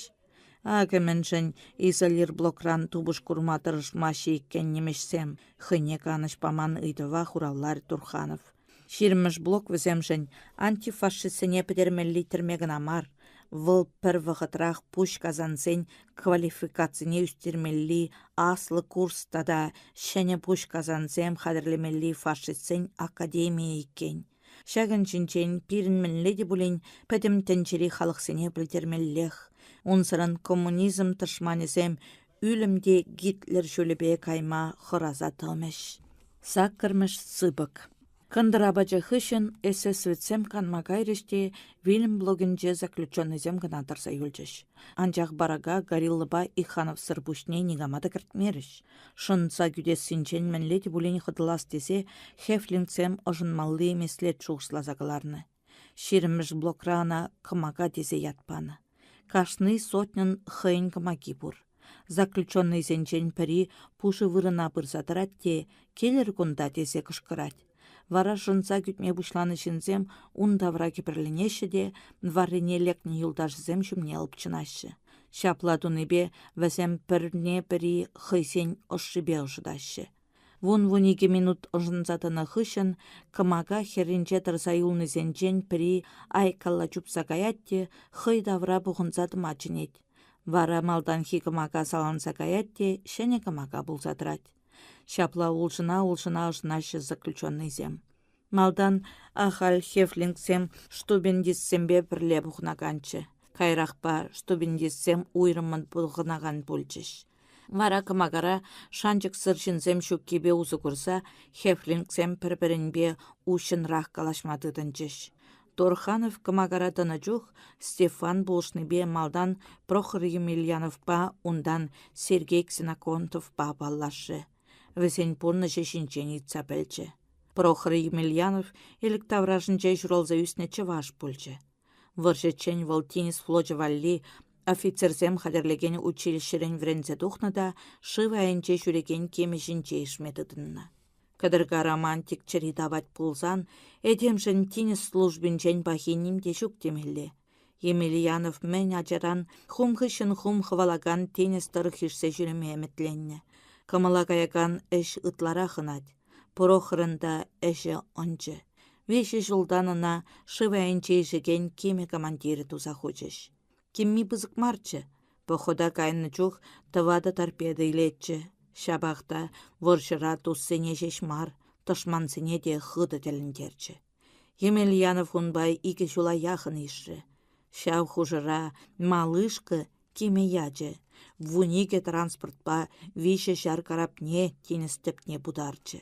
Акӑ мӗншӗн изолирблокран тупӑш курма тӑрӑшмаҫҫӗ иккен нимӗҫсем, хӑйне канӑҫ паман ыйтӑва хуравларӗ Турханов. Ҫирӗммӗш блок вӗсемшӗн антифашистсене пӗтермелли тӗрме кӑна мар, вӑл пӗр вӑхӑтрах пуҫ касансен квалификацине ӳстермелли аслӑ курс тата ҫӗнӗ пуҫ касансем хатӗрлемелли фашистсен академийӗ иккен. Ҫакӑн ҫинчен пирӗн мӗнле те пулин пӗтӗм тӗнчери халӑхсене пӗлтермеллех. Унсӑрӑн коммунизм тӑшманӗсем ӳлӗм те Гитлер ҫулӗпе кайма хӑраса тӑмӗҫ. Саккӑрмӗш сыпӑк. Кӑнтӑр апачӗ хыҫҫӑн эсэсовецсем канма кайрӗҫ те вилӗм блокӗнче заключеннӑйсем кӑна тӑрса юлчӗҫ. Анчах барака гориллӑпа Ихановсӑр пуҫне никама та кӗртмерӗҫ. Шӑнса кӳтессинчен мӗнле те пулин хӑтӑлас тесе хефлингсем ӑшӑнмалли меслет шухӑшласа кӑларнӑ. Ҫирӗммӗш блокра ӑна кӑмака тесе ят панӑ. Кашни сотньӑн хӑйӗн кӑмаки пур. Заключеннӑйсенчен пӗри пушӑ вырӑна пырса тӑрать те «Килӗр кунта!» тесе кӑшкӑрать. Вара шӑнса кӳтме пуҫланӑ ҫынсем ун тавра кӗпӗрленеҫҫӗ те варрине лекнӗ юлташӗсем ҫумне лӑпчӑнаҫҫӗ. Ҫапла тунипе вӗсем пӗрне-пӗри хӑйсен ӑшшипе ӑшӑтаҫҫӗ. Вун-вуникӗ минут ӑшӑнса тӑнӑ хыҫҫӑн кӑмака хӗрринче тӑрса юлнисенчен пӗри айккалла чупса каять те хӑй тавра пухӑнса тӑма чӗнет. Вара малтанхи кӑмака саланса каять те ҫӗнӗ кӑмака пулса тӑрать. Ҫапла улшӑна-улшӑна ӑшӑнаҫҫӗ заключеннӑйсем. Малтан ахаль хефлингсем штубендистсемпе пӗрле пухӑнаканччӗ. Каярахпа штубендистсем уйрӑммӑн пухӑнакан пулчӗҫ. Вара кӑмакара шанчӑксӑр ҫынсем ҫуккипе усӑ курса хефлингсем пӗр-пӗринпе уҫҫӑнрах калаҫма тытӑнчӗҫ. Турханов кӑмакара тӑнӑ чух Стефан пулӑшнипе малтан Прохор Емельяновпа, унтан Сергей Ксеноконтовпа паллашрӗ. Вӗсен пурнӑҫӗ ҫинчен ыйтса пӗлчӗ. Прохор Емельянов Элӗк таврашӗнче ҫуралса ӳснӗ чӑваш пулчӗ. Вӑрҫӑччен вӑл тинӗс флочӗ валли офицерсем хатӗрлекен училищӗрен вӗренсе тухнӑ та шыв айӗнче ҫӳрекен кимӗ ҫинче ишме тытӑннӑ. Кӑтӑрка романтик чӗри тапать пулсан, этемшӗн тинӗс службинчен пахи ним те ҫук темелле. Емельянов мӗн ачаран хум хыҫҫӑн хум хӑвалакан тинӗс тӑрӑх ишсе ҫӳреме ӗмӗтленнӗ. Кӑмӑла каякан ӗҫ ытларах ӑнать. Прохорӑн та ӗҫӗ ӑнчӗ. Виҫӗ ҫултан ӑна шыв айӗнче ишекен кимӗ командирӗ туса хучӗҫ. Кимми пысӑк марччӗ. Похода кайнӑ чух тӑватӑ торпеда илетчӗ. Ҫапах та вӑрҫӑра туссене ҫеҫ мар, тӑшмансене те хытӑ тӗлӗнтерчӗ. Емельянов унпа икӗ ҫула яхӑн ишрӗ. Ҫав хушӑра «Малышка» кимӗ ячӗ, вуникӗ транспортпа виҫӗ ҫар карапне тинӗс тӗпне путарчӗ.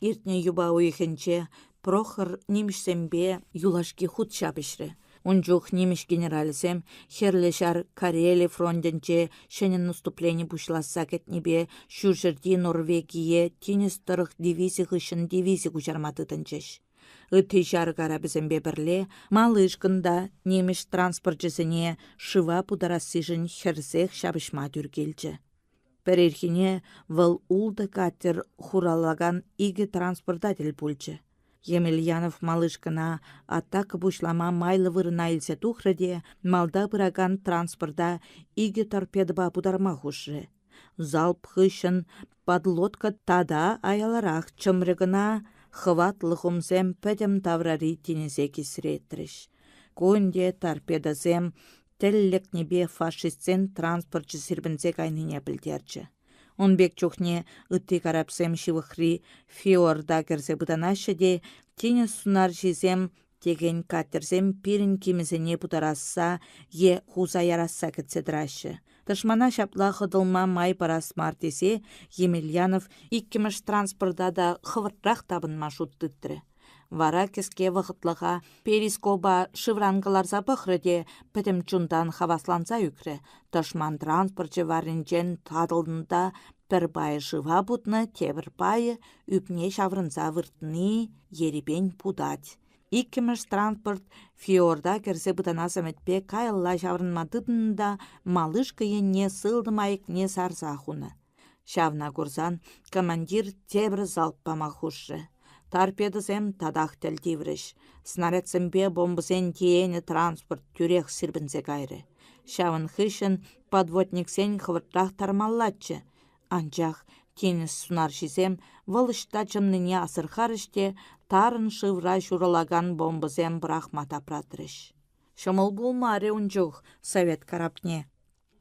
Иртнӗ юпа уйӑхӗнче Прохор нимӗҫсемпе юлашки хут ҫапӑҫрӗ. Ун чух нимӗҫ генералӗсем Хӗрлӗ Ҫар Карели фронтӗнче ҫӗнӗ наступлени пуҫласса кӗтнипе Ҫурҫӗрти Норвегие тинӗс тӑрӑх дивизи хыҫҫӑн дивизи куҫарма тытӑнчӗҫ. Ытти ҫар карапӗсемпе пӗрле Малышкӑн та нимӗҫ транспорчӗсене шыва путарассишӗн хӗрсех ҫапӑҫма тӳр килчӗ. Пӗр ирхине вӑл ултӑ катер хураллакан икӗ транспорта тӗл пулчӗ. Емельянов малышкӑна атака пуҫлама майлӑ вырӑна илсе тухрӗ те малта пыракан транспорта икӗ торпедӑпа путарма хушрӗ. Залп хыҫҫӑн подлодка тата аяларах чӑмрӗ кӑна, хӑватлӑ хумсем пӗтӗм таврари тинӗсе кисретрӗҫ. Ку ӗнтӗ торпедӑсем тӗл лекнипе фашистсен транспорчӗ сирпӗнсе кайнине пӗлтерчӗ. Ун пек чухне ытти карапсем ҫывӑхри фьорда кӗрсе пытанаҫҫӗ те тинӗс сунарҫисем текен катерсем пирӗн кимӗсене путарасса е хуса ярасса кӗтсе тӑраҫҫӗ. Тӑшмана ҫапла хӑтӑлма май парас мар тесе Емельянов иккӗмӗш транспорта та хӑвӑртрах тапӑнма шут тытрӗ. Вара кӗске вӑхӑтлӑха перископа шывран кӑларса пӑхрӗ те пӗтӗм чунтан хавасланса ӳкрӗ. Тӑшман транспорчӗ варринчен татӑлнӑ та пӗр пайӗ шыва путнӑ, тепӗр пайӗ ӳпне ҫаврӑнса выртни ерипен путать. Иккӗмӗш транспорт фьорда кӗрсе пытанас ӗмӗтпе каялла ҫаврӑнма тытӑннӑ та малышка енне сылтӑм айӑкне сарса хунӑ. Ҫавна курсан командир тепӗр залп пама хушрӗ. Торпедӑсем татах тӗл тиврӗҫ. Снарядсемпе бомбӑсен тиенӗ транспорт тӳрех сирпӗнсе кайрӗ. Ҫавӑн хыҫҫӑн подводниксен хӑвӑртрах тармаллаччӗ. Анчах тинӗс сунарҫисем вӑл ӑҫта чӑмнине асӑрхарӗҫ те тарӑн шывра ҫурӑлакан бомбӑсем пӑрахма тапратрӗҫ. Ҫӑмӑл пулмарӗ ун чух совет карапне.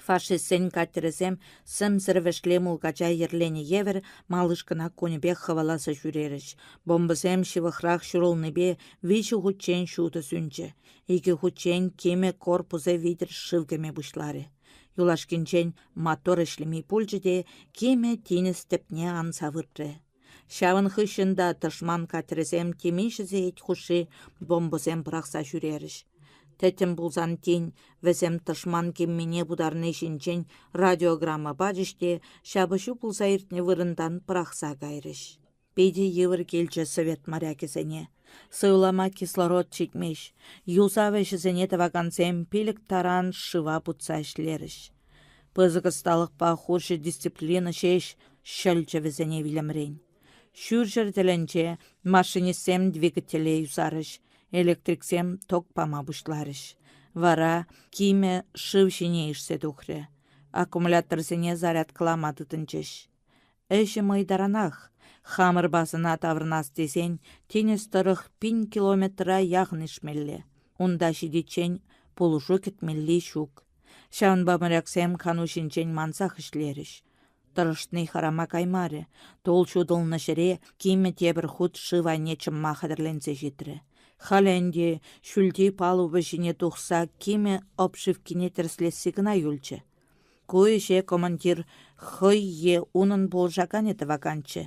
Фашистсен катерӗсем сӗмсӗр вӗшле мулкача йӗрленӗ евӗр малышкӑна кунӗпех хӑваласа ҫӳрерӗҫ. Бомбӑсем ҫывӑхрах ҫурӑлнипе виҫӗ хутчен ҫутӑ сӳнчӗ. Икӗ хутчен кимӗ корпусӗ витӗр шыв кӗме пуҫларӗ. Юлашкинчен мотор ӗҫлеми пулчӗ те кимӗ тинӗс тӗпне анса выртрӗ. Ҫавӑн хыҫҫӑн та тӑшман катерӗсем темиҫе сехет хушши бомбӑсем пӑрахса ҫӳрерӗҫ. Тӗттӗм пулсан тин вӗсем тӑшман киммине путарни ҫинчен радиограмма пачӗҫ те ҫапӑҫу пулса иртнӗ вырӑнтан пӑрахса кайрӗҫ. Питӗ йывӑр килчӗ совет морякӗсене. Сывлама кислород ҫитмест. Юсав ӗҫӗсене тӑвакансем пилӗк таран шыва путса ӗҫлерӗҫ. Пысӑк ӑсталӑхпа хурҫӑ дисциплина ҫеҫ ҫӑлчӗ вӗсене вилӗмрен. Ҫурҫӗр тӗлӗнче машинистсем двигателе юсарӗҫ, электриксем ток пама пуҫларӗҫ. Вара кимӗ шыв ҫине ишсе тухрӗ. Аккумуляторсене зарядкӑлама тытӑнчӗҫ. Ӗҫӗ мӑй таранах. Хамӑр базӑна таврӑнас тесен тинӗс тӑрӑх пин километра яхӑн ишмелле. Унта ҫитиччен пулӑшу кӗтмелли ҫук. Ҫавӑнпа моряксем кану ҫинчен мансах ӗҫлерӗҫ. Тӑрӑшни харама каймарӗ. Тул ҫутӑлнӑ ҫӗре кимӗ тепӗр хут шыв айне чӑмма хатӗрленсе ҫитрӗ. Халӗ ӗнтӗ ҫӳлти палуба ҫине тухса кимӗ обшивкине тӗрӗслесси кӑна юлчӗ. Ку ӗҫе командир хӑй е унӑн пулӑшаканӗ тӑваканччӗ.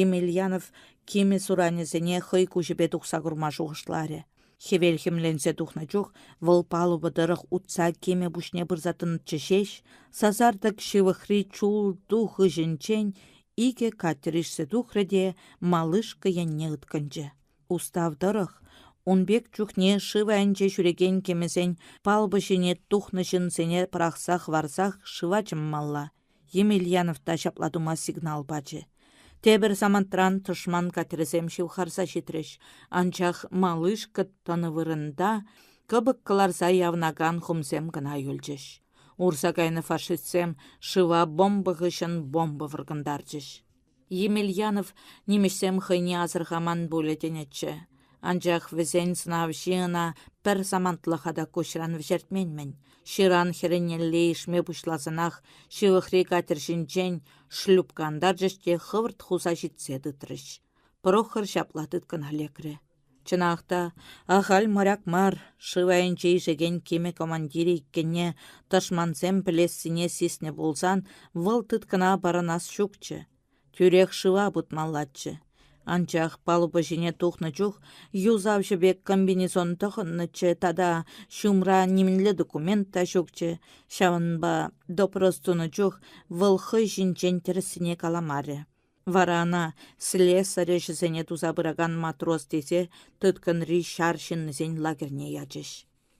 Емельянов кимӗ суранӗсене хӑй куҫӗпе тухса курма шухӑшларӗ. Хӗвел хӗмленсе тухнӑ чух вӑл палуба тӑрӑх утса кимӗ пуҫне пырса тӑнӑччӗ ҫеҫ, сасартӑк ҫывӑхри чул ту хыҫӗнчен икӗ катер ишсе тухрӗ те малышка енне ыткӑнчӗ. Устав тӑрӑх, ун пек чухне шыв айӗнче ҫӳрекен кимӗсен палуба ҫине тухнӑ ҫынсене пӑрахса хӑварсах шыва чӑммалла. Емельянов та ҫапла тума сигнал пачӗ. Тепӗр самантран тӑшман катерӗсем ҫывхарса ҫитрӗҫ, анчах малышка тӑнӑ вырӑнта кӑпӑк кӑларса явӑнакан хумсем кӑна юлчӗҫ. Урса кайнӑ фашистсем шыва бомба хыҫҫӑн бомба вӑркӑнтарчӗҫ. Емельянов нимӗҫсем хӑйне асӑрхаман пулӗ тенӗччӗ. Анчах вӗсен сӑнавҫи ӑна пӗр самантлӑха та куҫран вӗҫертмен-мӗн. Ҫыран хӗрринелле ишме пуҫласанах ҫывӑхри катер ҫинчен шлюпка антарчӗҫ те хӑвӑрт хуса ҫитсе тытрӗҫ. Прохор ҫапла тыткӑна лекрӗ. Чӑнах та, ахаль моряк мар, шыв айӗнче ишекен кимӗ командирӗ иккенне тӑшмансем пӗлессине сиснӗ пулсан вӑл тыткӑна парӑнас ҫукчӗ. Тӳрех шыва путмаллаччӗ. Анчах палуба ҫине тухнӑ чух юсавҫӑ пек комбинезон тӑхӑннӑччӗ тата ҫумра нимӗнле документ та ҫукчӗ, ҫавӑнпа допрос тунӑ чух вӑл хӑй ҫинчен тӗрӗссине каламарӗ. Вара ӑна слесарь ӗҫӗсене туса пыракан матрос тесе тыткӑнри ҫар ҫыннисен лагерьне ячӗҫ.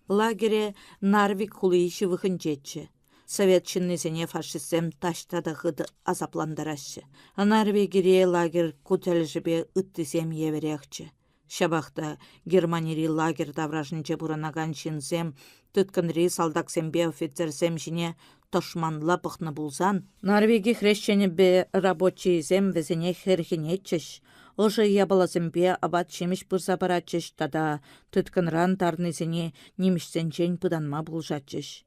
Лагере Нарвик хули ҫывӑхӗнчеччӗ. Совет ҫыннисене фашистсем таҫта та хытӑ асаплантараҫҫӗ. Норвегире лагерь ку тӗлӗшӗпе ыттисем евӗрехчӗ. Ҫапах та Германири лагерь таврашӗнче пурӑнакан ҫынсем тыткӑнри салтаксемпе офицерсем ҫине тӑшманла пӑхнӑ пулсан, Норвеги хресченӗпе рабочийӗсем вӗсене хӗрхенетчӗҫ, ӑшӑ япаласемпе апат-ҫимӗҫ пырса паратчӗҫ тата тыткӑнран тарнисене нимӗҫсенчен пытанма пулӑшатчӗҫ.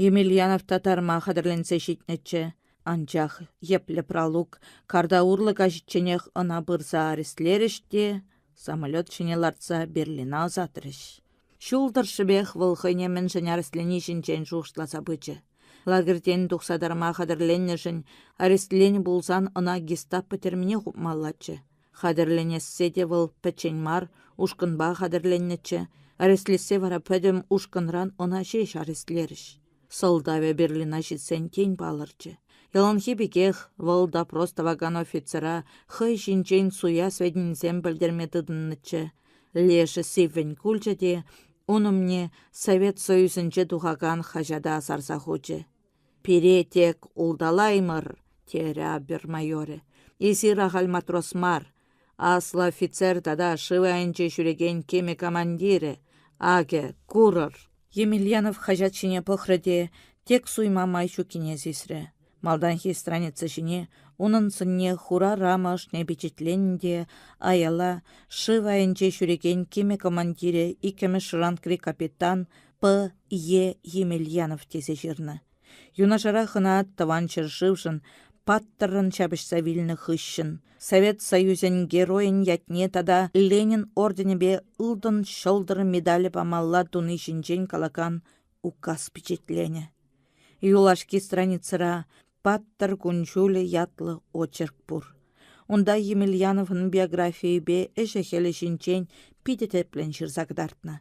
Емельянов та тарма хатӗрленсе ҫитнӗччӗ. Анчах йӗплӗ пралук карта урлӑ каҫичченех ӑна пырса арестлерӗҫ те самолет ҫине лартса Берлина ӑсатрӗҫ. Ҫул тӑршшӗпех вӑл хӑйне мӗншӗн арестлени ҫинчен шухӑшласа пычӗ. Лагерьтен тухса тарма хатӗрленнӗшӗн арестленӗ пулсан ӑна гестапо тӗрмине хупмаллаччӗ. Хатӗрленессе те вӑл пӗччен мар, ушкӑнпа хатӗрленнӗччӗ. Арестлессе вара пӗтӗм ушкӑнран ӑна ҫеҫ арестлерӗҫ. Сӑлтавӗ Берлина ҫитсен тин палӑрчӗ. Яланхи пекех вӑл допрос тӑвакан офицера хӑй ҫинчен суя сведенисем пӗлтерме тытӑннӑччӗ. Лешӗ сиввӗн кулчӗ те ун умне Совет Союзӗнче тухакан хаҫата сарса хучӗ. «Пире тек улталаймӑр», терӗ абер-майорӗ. «Эсир ахаль матрос мар, аслӑ офицер тата шыв айӗнче ҫӳрекен кимӗ командирӗ. Акӑ, курӑр!» Емельянов хаҫат ҫине пӑхрӗ те тек суйма май ҫуккине сисрӗ. Малтанхи страница ҫине унӑн сӑнне хура рама ӑшне пичетленнӗ те аяла шыв айӗнче ҫӳрекен кимӗ командирӗ иккӗмӗш рангри капитан П. Е. Емельянов тесе ҫырнӑ. Юнашарах ӑна Тӑван ҫӗршывшӑн паттӑррӑн ҫапӑҫса вилнӗ хыҫҫӑн Совет Союзӗн Геройӗн ятне тата Ленин орденӗпе Ылтӑн Ҫӑлтӑр медалӗ памалла туни ҫинчен калакан указ пичетленӗ. Юлашки страницӑра «Паттӑр кун-ҫулӗ» ятлӑ очерк пур. Унта Емельяновӑн биографийӗпе ӗҫӗ-хӗлӗ ҫинчен питӗ тӗплӗн ҫырса кӑтартнӑ.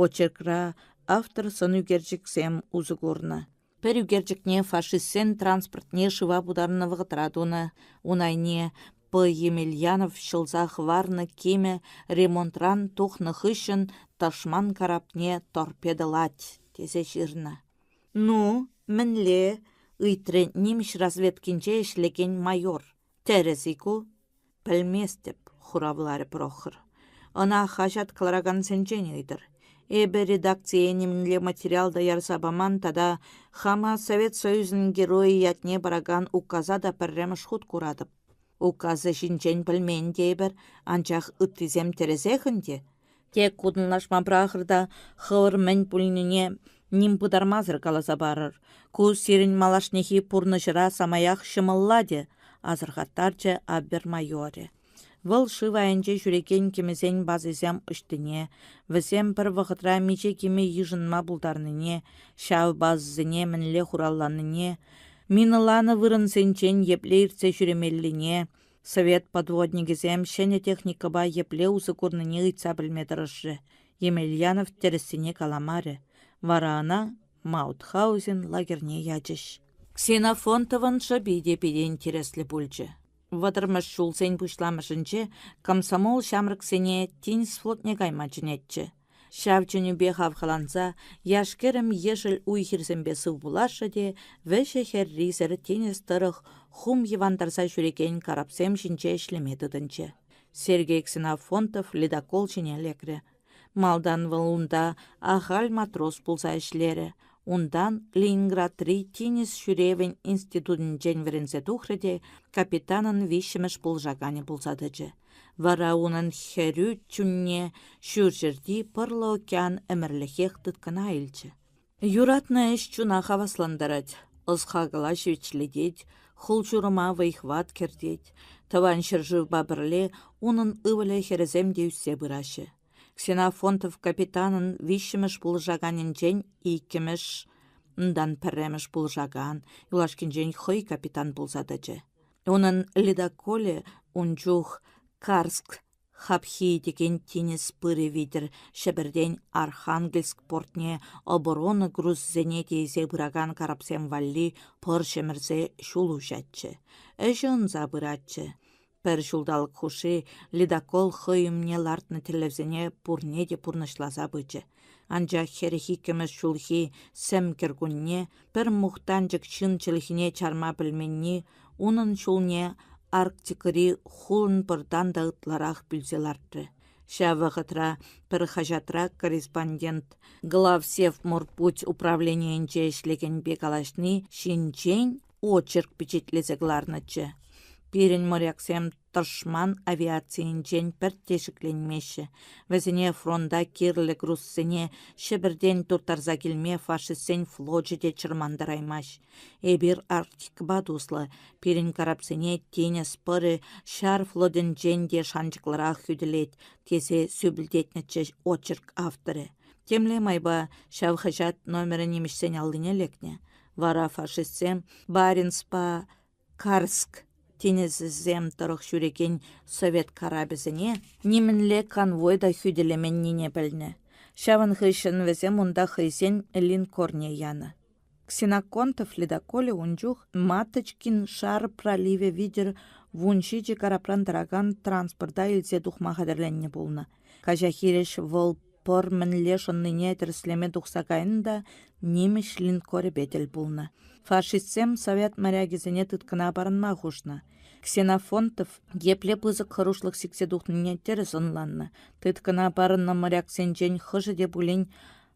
Очеркра автор сӑнӳкерчӗксем усӑ курнӑ. Пӗр ӳкерчӗкне фашистсен транспортне шыва путарнӑ вӑхӑтра тунӑ. Ун айне П. Емельянов ҫӑлса хӑварнӑ кимӗ ремонтран тухнӑ хыҫҫӑн тӑшман карапне торпедӑлать, тесе ҫырнӑ. «Ну, мӗнле?» — ыйтрӗ нимӗҫ разведкинче ӗҫлекен майор. «Тӗрӗс-и ку?» «Пӗлместӗп», — хуравларӗ Прохор. «Ӑна хаҫат кӑларакансенчен ыйтӑр. Эпӗ редакцие нимӗнле материал та ярса паман тата хама Совет Союзӗн Геройӗ ятне паракан указа та пӗрремӗш хут куратӑп». Указӗ ҫинчен пӗлмен тейӗпӗр, анчах ыттисем тӗрӗсех ӗнтӗ. Тек кутӑнлашма пӑрахӑр та хӑвӑр мӗн пулнине ним пытармасӑр каласа парӑр. Ку сирӗн малашнехи пурнӑҫӑра самаях ҫӑмӑллатӗ, асӑрхаттарчӗ Абвер майорӗ. Вӑл шыв айӗнче ҫӳрекен кимӗсен базисем ӑҫтине, вӗсем пӗр вӑхӑтра миҫе кимӗ йышӑнма пултарнине, ҫав базӑсене мӗнле хуралланине, минӑланӑ вырӑнсенчен епле иртсе ҫӳремеллине, совет подводникӗсем ҫӗнӗ техникӑпа епле усӑ курнине ыйтса пӗлме тӑрӑшрӗ. Емельянов тӗрӗссине каламарӗ. Вара ӑна Маутхаузен лагерьне ячӗҫ. Ксенофонтовӑн шӑпи те питӗ интереслӗ пулчӗ. Вӑтӑрмӗш ҫулсен пуҫламӑшӗнче комсомол ҫамрӑксене тинӗс флотне кайма чӗнетчӗ. Ҫав чӗнӳпе хавхаланса яш-кӗрӗм ешӗл уй-хирсемпе сывпуллашрӗ те вӗҫӗ-хӗррисӗр тинӗс тӑрӑх хум йӑвантарса ҫӳрекен карапсем ҫинче ӗҫлеме тытӑнчӗ. Сергей Ксенофонтов ледокол ҫине лекрӗ. Малтан вӑл унта ахаль матрос пулса ӗҫлерӗ, унтан Ленинградри тинӗс ҫӳревӗн институтӗнчен вӗренсе тухрӗ те капитанӑн виҫҫӗмӗш пулӑшаканӗ пулса тӑчӗ. Вара унӑн хӗрӳ чунне Ҫурҫӗрти Пӑрлӑ океан ӗмӗрлӗхех тыткӑна илчӗ. Юратнӑ ӗҫ чуна хаваслантарать, ӑс-хакӑла ҫивӗчлетет, хул-ҫурӑма вӑй-хӑват кӗртет. Тӑван ҫӗршывпа пӗрле унӑн ывӑлӗ-хӗрӗсем те ӳссе пыраҫҫӗ. Ксенофонтов капитанӑн виҫҫӗмӗш пулӑшаканӗнчен иккӗмӗш, унтан пӗрремӗш пулӑшакан, юлашкинчен хӑй капитан пулса тӑчӗ. Унӑн ледоколӗ ун чух Карск хапхи текен тинӗс пырӗ витӗр Ҫӗпӗртен Архангельск портне оборона грузсене тиесе пыракан карапсем валли пӑр ҫӗмӗрсе ҫул уҫатчӗ. Ӗҫӗ ӑнса пыратчӗ. Пӗр ҫулталӑк хушши ледокол хӑй умне лартнӑ тӗллевсене пурне те пурнӑҫласа пычӗ. Анчах хӗрӗх иккӗмӗш ҫулхи сӗм кӗркунне пӗр мухтанчӑк ҫын чӗлхине чарма пӗлменни унӑн ҫулне Арктикӑри хулӑн пӑртан та ытларах пӳлсе лартрӗ. Ҫав вӑхӑтра пӗр хаҫатра корреспондент Главсевморпуть управленийӗнче ӗҫлекенпе калаҫни ҫинчен очерк пичетлесе кӑларнӑччӗ. Пирӗн моряксем тӑшман авиацийӗнчен пӗртте шикленмеҫҫӗ. Вӗсене фронта кирлӗ грузсене Ҫӗпӗртен турттарса килме фашистсен флочӗ те чӑрмантараймасть. Эпир Арктикӑпа туслӑ, пирӗн карапсене тинӗс пӑрӗ ҫар флотӗнчен те шанчӑклӑрах хӳтӗлет, тесе сӳпӗлтетнӗччӗ очерк авторӗ. Темле майпа ҫав хаҫат номерӗ нимӗҫсен аллине лекнӗ. Вара фашистсем Баренцпа Карск тинӗсӗсем тӑрӑх ҫӳрекен совет карапӗсене нимӗнле конвой та хӳтӗлеменнине пӗлнӗ. Ҫавӑн хыҫҫӑн вӗсем унта хӑйсен линкорне янӑ. Ксеноконтов ледоколӗ ун чух Маточкин шар проливӗ витӗр 17 карапран тӑракан транспорта илсе тухма хатӗрленнӗ пулнӑ. Каҫа хирӗҫ вӑл пӑр мӗнле шӑннине тӗрӗслеме тухса кайнӑ та нимӗҫ линкорӗпе тӗл пулнӑ. Фашистсем совет морякӗсене тыткӑна парӑнма хушнӑ. Ксенофонтов епле пысӑк хӑрушлӑх сиксе тухнине тӗрӗс ӑнланнӑ. Тыткӑна парӑннӑ моряксенчен хӑшӗ те пулин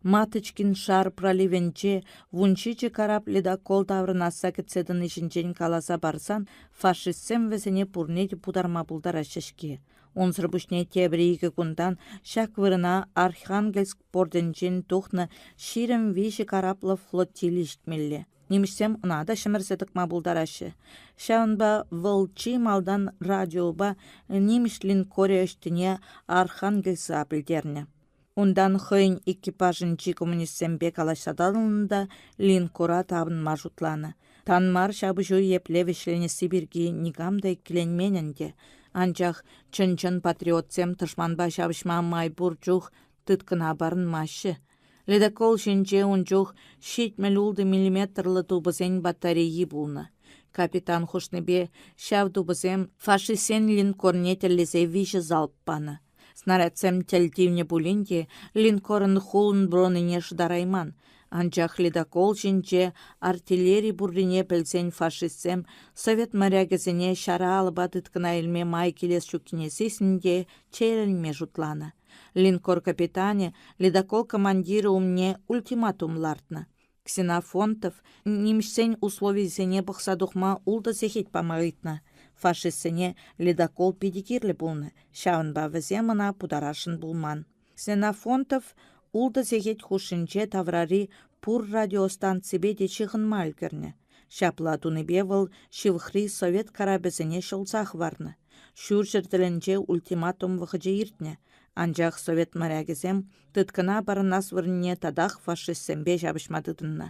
Маточкин шар проливӗнче 17 карап ледокол таврӑнасса кӗтсе тӑни ҫинчен каласа парсан фашистсем вӗсене пурне те путарма пултараҫҫӗ-ҫке. Унсӑр пуҫне тепӗр икӗ кунтан ҫак вырӑна Архангельск портӗнчен тухнӑ 23 караплӑ флотили ҫитмелле. Нимӗҫсем ӑна та ҫӗмӗрсе тӑкма пултараҫҫӗ. Ҫавӑнпа вӑл чи малтан радиопа нимӗҫ линкорӗ ӑҫтине Архангельса пӗлтернӗ. Унтан хӑйӗн экипажӗнчи коммунистсемпе калаҫса татӑлнӑ та линкора тапӑнма шутланӑ. Тан мар ҫапӑҫу епле вӗҫленесси пирки никам та иккӗленмен ӗнтӗ. Анчах чӑн-чӑн патриотсем тӑшманпа ҫапӑҫма май пур чух тыткӑна парӑнмаҫҫӗ. Ледокол ҫинче ун чух 76 миллиметрлӑ тупӑсен батарейи пулнӑ. Капитан хушнипе ҫав тупӑсем фашистсен линкорне тӗллесе виҫӗ залп панӑ. Снарядсем тӗл тивнӗ пулин те линкорӑн хулӑн бронине шӑтарайман, анчах ледокол ҫинче артиллери пуррине пӗлсен фашистсем совет морякӗсене ҫара алӑпа тыткӑна илме май килес ҫуккине сиснӗ те чееленме шутланӑ. Линкор капитанӗ ледокол командирӗ умне ультиматум лартнӑ. Ксенофонтов нимӗҫсен условийӗсене пӑхса тухма ултӑ сехет пама ыйтнӑ. Фашистсене ледокол питӗ кирлӗ пулнӑ, ҫавӑнпа вӗсем ӑна путарасшӑн пулман. Ксенофонтов ултӑ сехет хушшинче таврари пур радиостанципе те ҫыхӑнма ӗлкӗрнӗ. Ҫапла тунипе вӑл ҫывӑхри совет карапӗсене ҫӑлса хӑварнӑ. Ҫурҫӗр тӗлӗнче ультиматум вӑхӑчӗ иртнӗ, анчах совет морякӗсем тыткӑна парӑнас вырӑнне татах фашистсемпе ҫапӑҫма тытӑннӑ.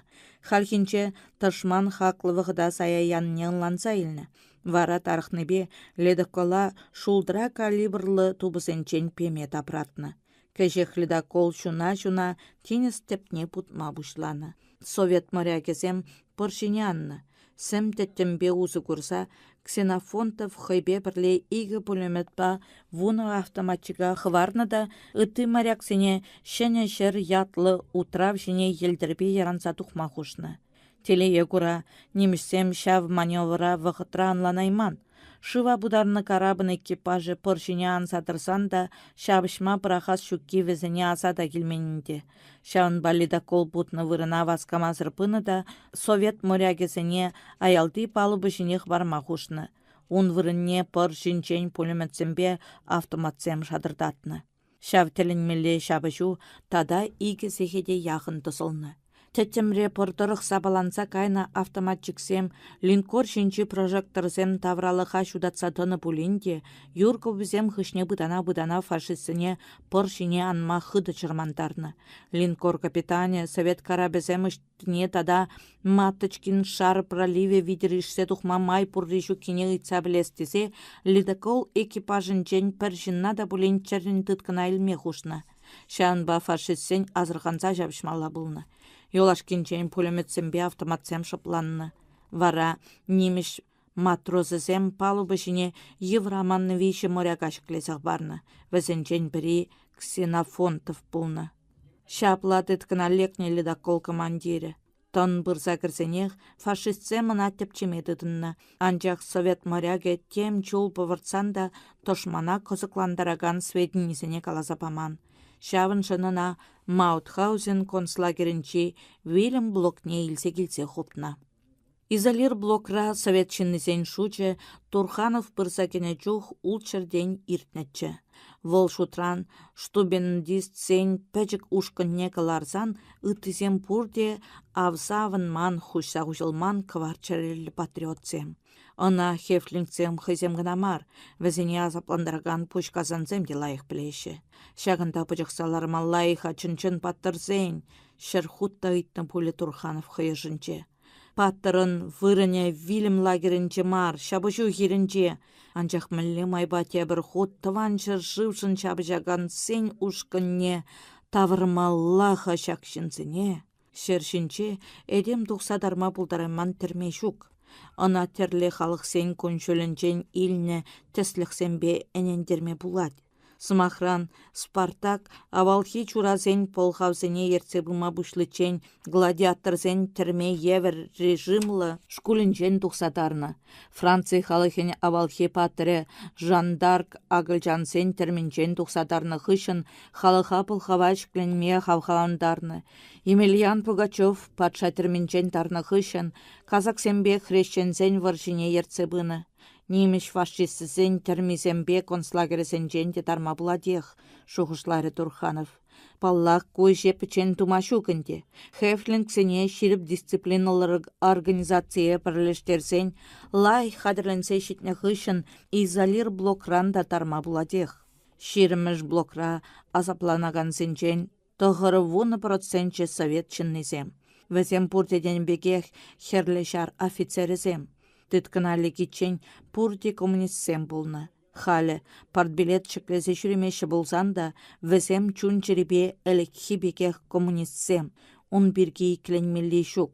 Хальхинче тӑшман хаклӑ вӑхӑта сая янине ӑнланса илнӗ. Вара тарӑхнипе ледокола шултра калибрлӑ тупӑсенчен пеме тапратнӑ. Кӗҫех ледокол ҫуна-ҫуна тинӗс тӗпне путма пуҫланӑ. Совет морякӗсем пӑр ҫине аннӑ. Сӗм тӗттӗмпе усӑ курса Ксенофонтов хӑйпе пӗрле икӗ пулеметпа вунӑ автоматчика хӑварнӑ та ытти моряксене Ҫӗнӗ ҫӗр ятлӑ утрав ҫине йӗлтӗрпе ярӑнса тухма хушнӑ. Телее кура, нимӗҫсем ҫав маневра вӑхӑтра ӑнланайман. Шыва путарнӑ карапӑн экипажӗ пӑр ҫине анса тӑрсан та ҫапӑҫма пӑрахас ҫукки вӗсене аса та килмен ӗнтӗ. Ҫавӑнпа ледокол путнӑ вырӑна васкамасӑр пынӑ та совет морякӗсене аялти палуба ҫине хӑпарма хушнӑ. Ун вырӑнне пӑр ҫинчен пулеметсемпе автоматсем шатӑртатнӑ. Ҫав тӗлӗнмелле ҫапӑҫу тата икӗ сехете яхӑн тӑсӑлнӑ. Тӗттӗмре пӑр тӑрӑх сапаланса кайнӑ автоматчиксем линкор ҫинчи прожекторсем тавралӑха ҫутатса тӑнӑ пулин те юр куписем хыҫне пытана-пытана фашистсене пӑр ҫине анма хытӑ чӑрмантарнӑ. Линкор капитанӗ совет карапӗсем ӑҫтине тата Маточкин шар проливӗ витӗр ишсе тухма май пурри-ҫуккине ыйтса пӗлес тесе ледокол экипажӗнчен пӗр ҫынна та пулин чӗррӗн тыткӑна илме хушнӑ. Ҫавӑнпа фашистсен асӑрханса ҫапӑҫмалла пулнӑ. Юлашкинчен пулеметсемпе автоматсем шӑпланнӑ. Вара нимӗҫ матросӗсем палуба ҫине йывӑр аманнӑ виҫӗ моряка ҫӗклесе хӑпарнӑ. Вӗсенчен пӗри Ксенофонтов пулнӑ. Ҫапла тыткӑна лекнӗ ледокол командирӗ. Тӑн пырса кӗрсенех фашистсем ӑна тӗпчеме тытӑннӑ, анчах совет морякӗ тем чул пӑвӑртсан та тӑшмана кӑсӑклантаракан сведенисене каласа паман. Ҫавӑншӑн ӑна Маутхаузен концлагерӗнчи вилӗм блокне илсе килсе хупнӑ. Изолир блокра совет ҫыннисен шучӗ Турханов пырса кӗнӗ чух ултҫӗртен иртнӗччӗ. Вӑл шутран штубендистсен пӗчӗк ушкӑнне кӑларсан ыттисем пурте авса авӑнман, хуҫса хуҫӑлман кӑвар чӗреллӗ патриотсем. Ӑна хефлингсем хӑйсем кӑна мар, вӗсене асаплантаракан пуҫкасансем те лайӑх пӗлеҫҫӗ. Ҫакӑнта пӑчӑхса лармалла-и-ха чӑн-чӑн паттӑрсен? Ҫӗр хут та ыйтнӑ пулӗ Турханов хӑй ӑшӗнче. Паттӑрӑн вырӑнӗ вилӗм лагерӗнче мар, ҫапӑҫу хирӗнче. Анчах мӗнле майпа тепӗр хут тӑван ҫӗршывшӑн ҫапӑҫакансен ушкӑнне тавӑрмалла-ха ҫак ҫынсене? Ҫӗр ҫинче этем тухса тарма пултарайман тӗрме ҫук. Ӑна тӗрлӗ халӑхсен кун-ҫулӗнчен илнӗ тӗслӗхсемпе ӗнентерме пулать. Сӑмахран, Спартак авалхи чурасен пӑлхавсене ертсе пыма пуҫличчен гладиаторсен тӗрме евӗр режимлӑ шкулӗнчен тухса тарнӑ. Франци халӑхӗн авалхи паттӑрӗ Жан д'Арк акӑлчансен тӗрминчен тухса тарнӑ хыҫҫӑн халӑха пӑлхава ҫӗкленме хавхалантарнӑ. Емельян Пугачев патша тӗрминчен тарнӑ хыҫҫӑн казаксемпе хресченсен вӑрҫине ертсе пынӑ. Нимӗҫ фашисчӗсен тӗрмисемпе концлагерӗсенчен те тарма пулатех, шухӑшларӗ Турханов. Паллах, ку ӗҫе пӗччен тума ҫук ӗнтӗ. Хефлингсене ҫирӗп дисциплинӑллӑ организацие пӗрлештерсен, лайӑх хатӗрленсе ҫитнӗ хыҫҫӑн изолир блокран та тарма пулатех. Ҫирӗммӗш блокра асапланакансенчен 90 проценчӗ совет ҫыннисем. Вӗсем пурте тенӗ пекех Хӗрлӗ Ҫар офицерӗсем. Тыткӑна лекиччен пурте коммунистсем пулнӑ. Халӗ партбилет ҫӗклесе ҫӳремеҫҫӗ пулсан та вӗсем чун-чӗрипе ӗлӗкхи пекех коммунистсем, ун пирки иккӗленмелли ҫук.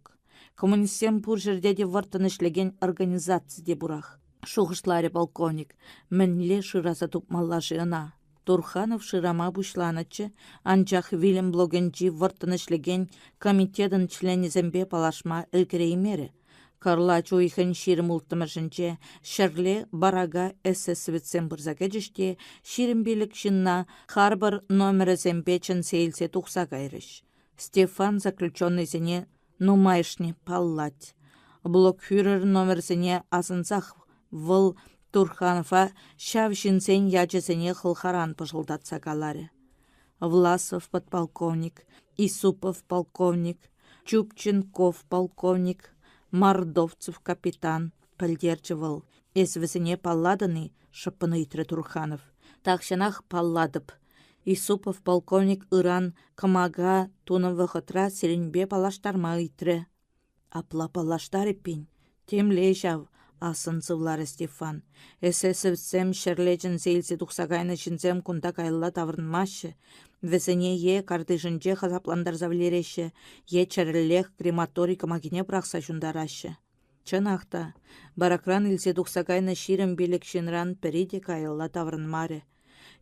Коммунистсем пур ҫӗрте те вӑрттӑн ӗҫлекен организаци те пурах, шухӑшларӗ полковник. Мӗнле шыраса тупмалла-ши ӑна? Турханов шырама пуҫланӑччӗ, анчах вилӗм блокӗнчи вӑрттӑн ӗҫлекен комитетӑн членӗсемпе паллашма ӗлкӗреймерӗ. Кӑрлач уйӑхӗн 26-мӗшӗнче ҫӗрле барака эсэсовецсем пырса кӗчӗҫ те 25 ҫынна харпӑр номерӗсемпе чӗнсе илсе тухса кайрӗҫ. Стефан заключеннӑйсене нумайӑшне паллать. Блокфюрер номерсене асӑнсах вӑл. Турханова ҫав ҫынсен ячӗсене хӑлхаран пӑшӑлтатса каларӗ. Власов подполковник, Исупов полковник, Чупченков полковник, Мордовцев капитан, пӗлтерчӗ вӑл. Эс вӗсене паллатӑн-и? шӑппӑн ыйтрӗ Турханов. Тахҫанах паллатӑп. Исупов полковник ыран кӑмака тунӑ вӑхӑтра сирӗнпе паллаштарма ыйтрӗ. Апла паллаштар эппин. Темле ҫав, ассӑн сывларӗ Стефан. Эсэсовцсем ҫӗрле чӗнсе илсе тухса кайнӑ ҫынсем кунта каялла таврӑнмаҫҫӗ. Вӗсене е картишӗнче хасаплантарса вӗлереҫҫӗ, е чӗрӗллех крематори кӑмакине пӑрахса ҫунтараҫҫӗ. Чӑнах та, баракран илсе тухса кайнӑ 25 ҫынран пӗри те каялла таврӑнмарӗ.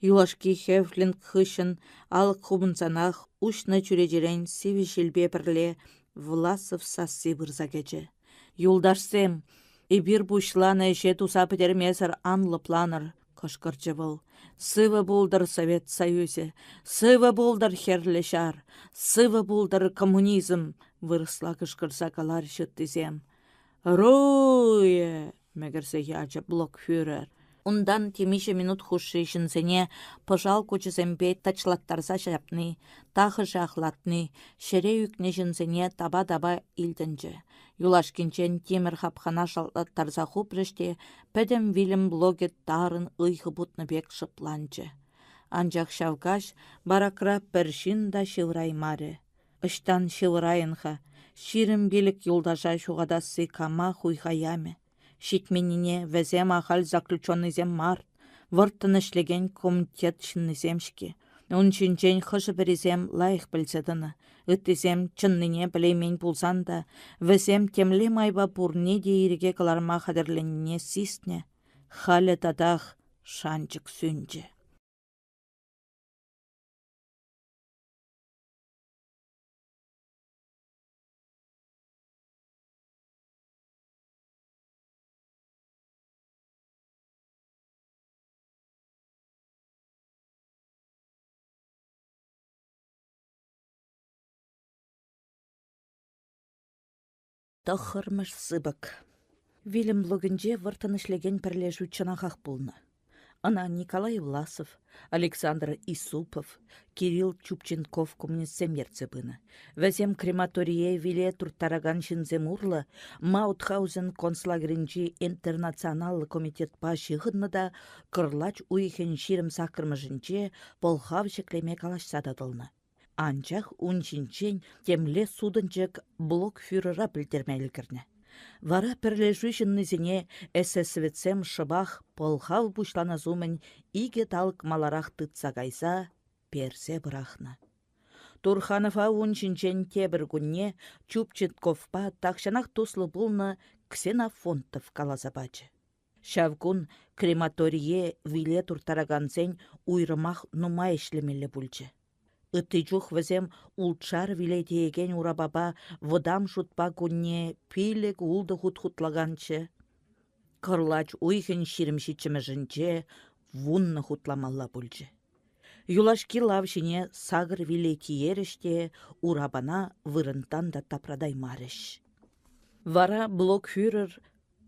Юлашки Хевлинг хыҫҫӑн алӑк хупӑнсанах уҫнӑ чӳречерен сивӗ ҫилпе пӗрле Власов сасси пырса кӗчӗ. «Юлташсем, эпир пуҫланӑ ӗҫе туса пӗтермесӗр ан лӑпланӑр!» кӑшкӑрчӗ вӑл. «Сывӑ пултӑр Совет Союзӗ! Сывӑ пултӑр Хӗрлӗ Ҫар! Сывӑ пултӑр коммунизм!» вырӑсла кӑшкӑрса каларӗҫ ыттисем. «Руе!» мӗкӗрсе ячӗ блокфюрер. Унтан темиҫе минут хушши ҫынсене пӑшал кучӗсемпе тачлаттарса ҫапни, тахӑшӗ ахлатни, ҫӗре ӳкнӗ ҫынсене тапа-тапа илтӗнчӗ. Юлашкинчен тимӗр хапхана шалтлаттарса хупрӗҫ те пӗтӗм вилӗм блокӗ тарӑн ыйхӑ путнӑ пек шӑпланчӗ. Анчах ҫав каҫ баракра пӗр ҫын та ҫывӑраймарӗ. Ӑҫтан ҫывӑрайӑн-ха, 25 юлташа ҫухатасси кама хуйха ямӗ? Ҫитменнине вӗсем ахаль заключеннӑйсем мар, вӑрттӑн ӗҫлекен комитет ҫыннисем-ҫке. Ун ҫинчен хӑшӗ-пӗрисем лайӑх пӗлсе тӑнӑ, ыттисем чӑннине пӗлеймен пулсан та вӗсем темле майпа пурне те ирӗке кӑларма хатӗрленнине сиснӗ. Халӗ татах шанчӑк сӳнчӗ. Тӑххӑрмӗш сыпӑк. Вилӗм блокӗнче вӑрттӑн ӗҫлекен пӗрлешӳ чӑнахах пулнӑ. Ӑна Николай Власов, Александр Исупов, Кирилл Чупченков коммунистсем ертсе пынӑ. Вӗсем крематорие виле турттаракан ҫынсем урлӑ Маутхаузен концлагерӗнчи интернационаллӑ комитетпа ҫыхӑннӑ та кӑрлач уйӑхӗн 28-мӗшӗнче пӑлхав ҫӗклеме калаҫса татӑлнӑ. Анчах ун ҫинчен темле сутӑнчӑк блокфюрера пӗлтерме ӗлкӗрнӗ. Вара пӗрлешӳ ҫыннисене эсэсовецсем шӑпах пӑлхав пуҫланас умӗн икӗ талӑк маларах тытса кайса персе пӑрахнӑ. Турханова ун ҫинчен тепӗр кунне Чупчетковпа тахҫанах туслӑ пулнӑ Ксенофонтов каласа пачӗ. Ҫав кун крематорие виле турттаракансен уйрӑмах нумай ӗҫлемелле пулчӗ. Ытти чух вӗсем ултшар виле теекен урапапа вӑтам шутпа кунне пилӗк-ултӑ хут хутлаканччӗ. Кӑрлач уйӑхӗн 27-мӗшӗнче вуннӑ хутламалла пулчӗ. Юлашки лав ҫине сакӑр виле тиерӗҫ те урапана вырӑнтан та тапратаймарӗҫ. Вара блокфюрер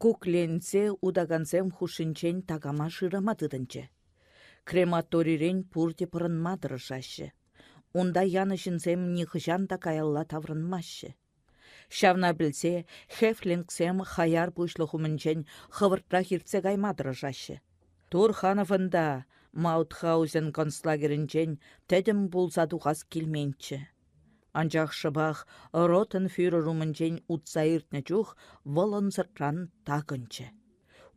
Кукленсе утакансем хушшинчен такама шырама тытӑнчӗ. Крематорирен пурте пӑрӑнма тӑрӑшаҫҫӗ. Унта янӑ ҫынсем нихӑҫан та каялла таврӑнмаҫҫӗ. Ҫавна пӗлсе Хефлингсем хаяр пуҫлӑх умӗнчен хӑвӑртрах иртсе кайма тӑрӑшаҫҫӗ. Турхановӑн та Маутхаузен концлагерӗнчен тӗтӗм пулса тухас килменччӗ. Анчах шӑпах ротенфюрер умӗнчен утса иртнӗ чух вӑл ӑнсӑртран такӑнчӗ.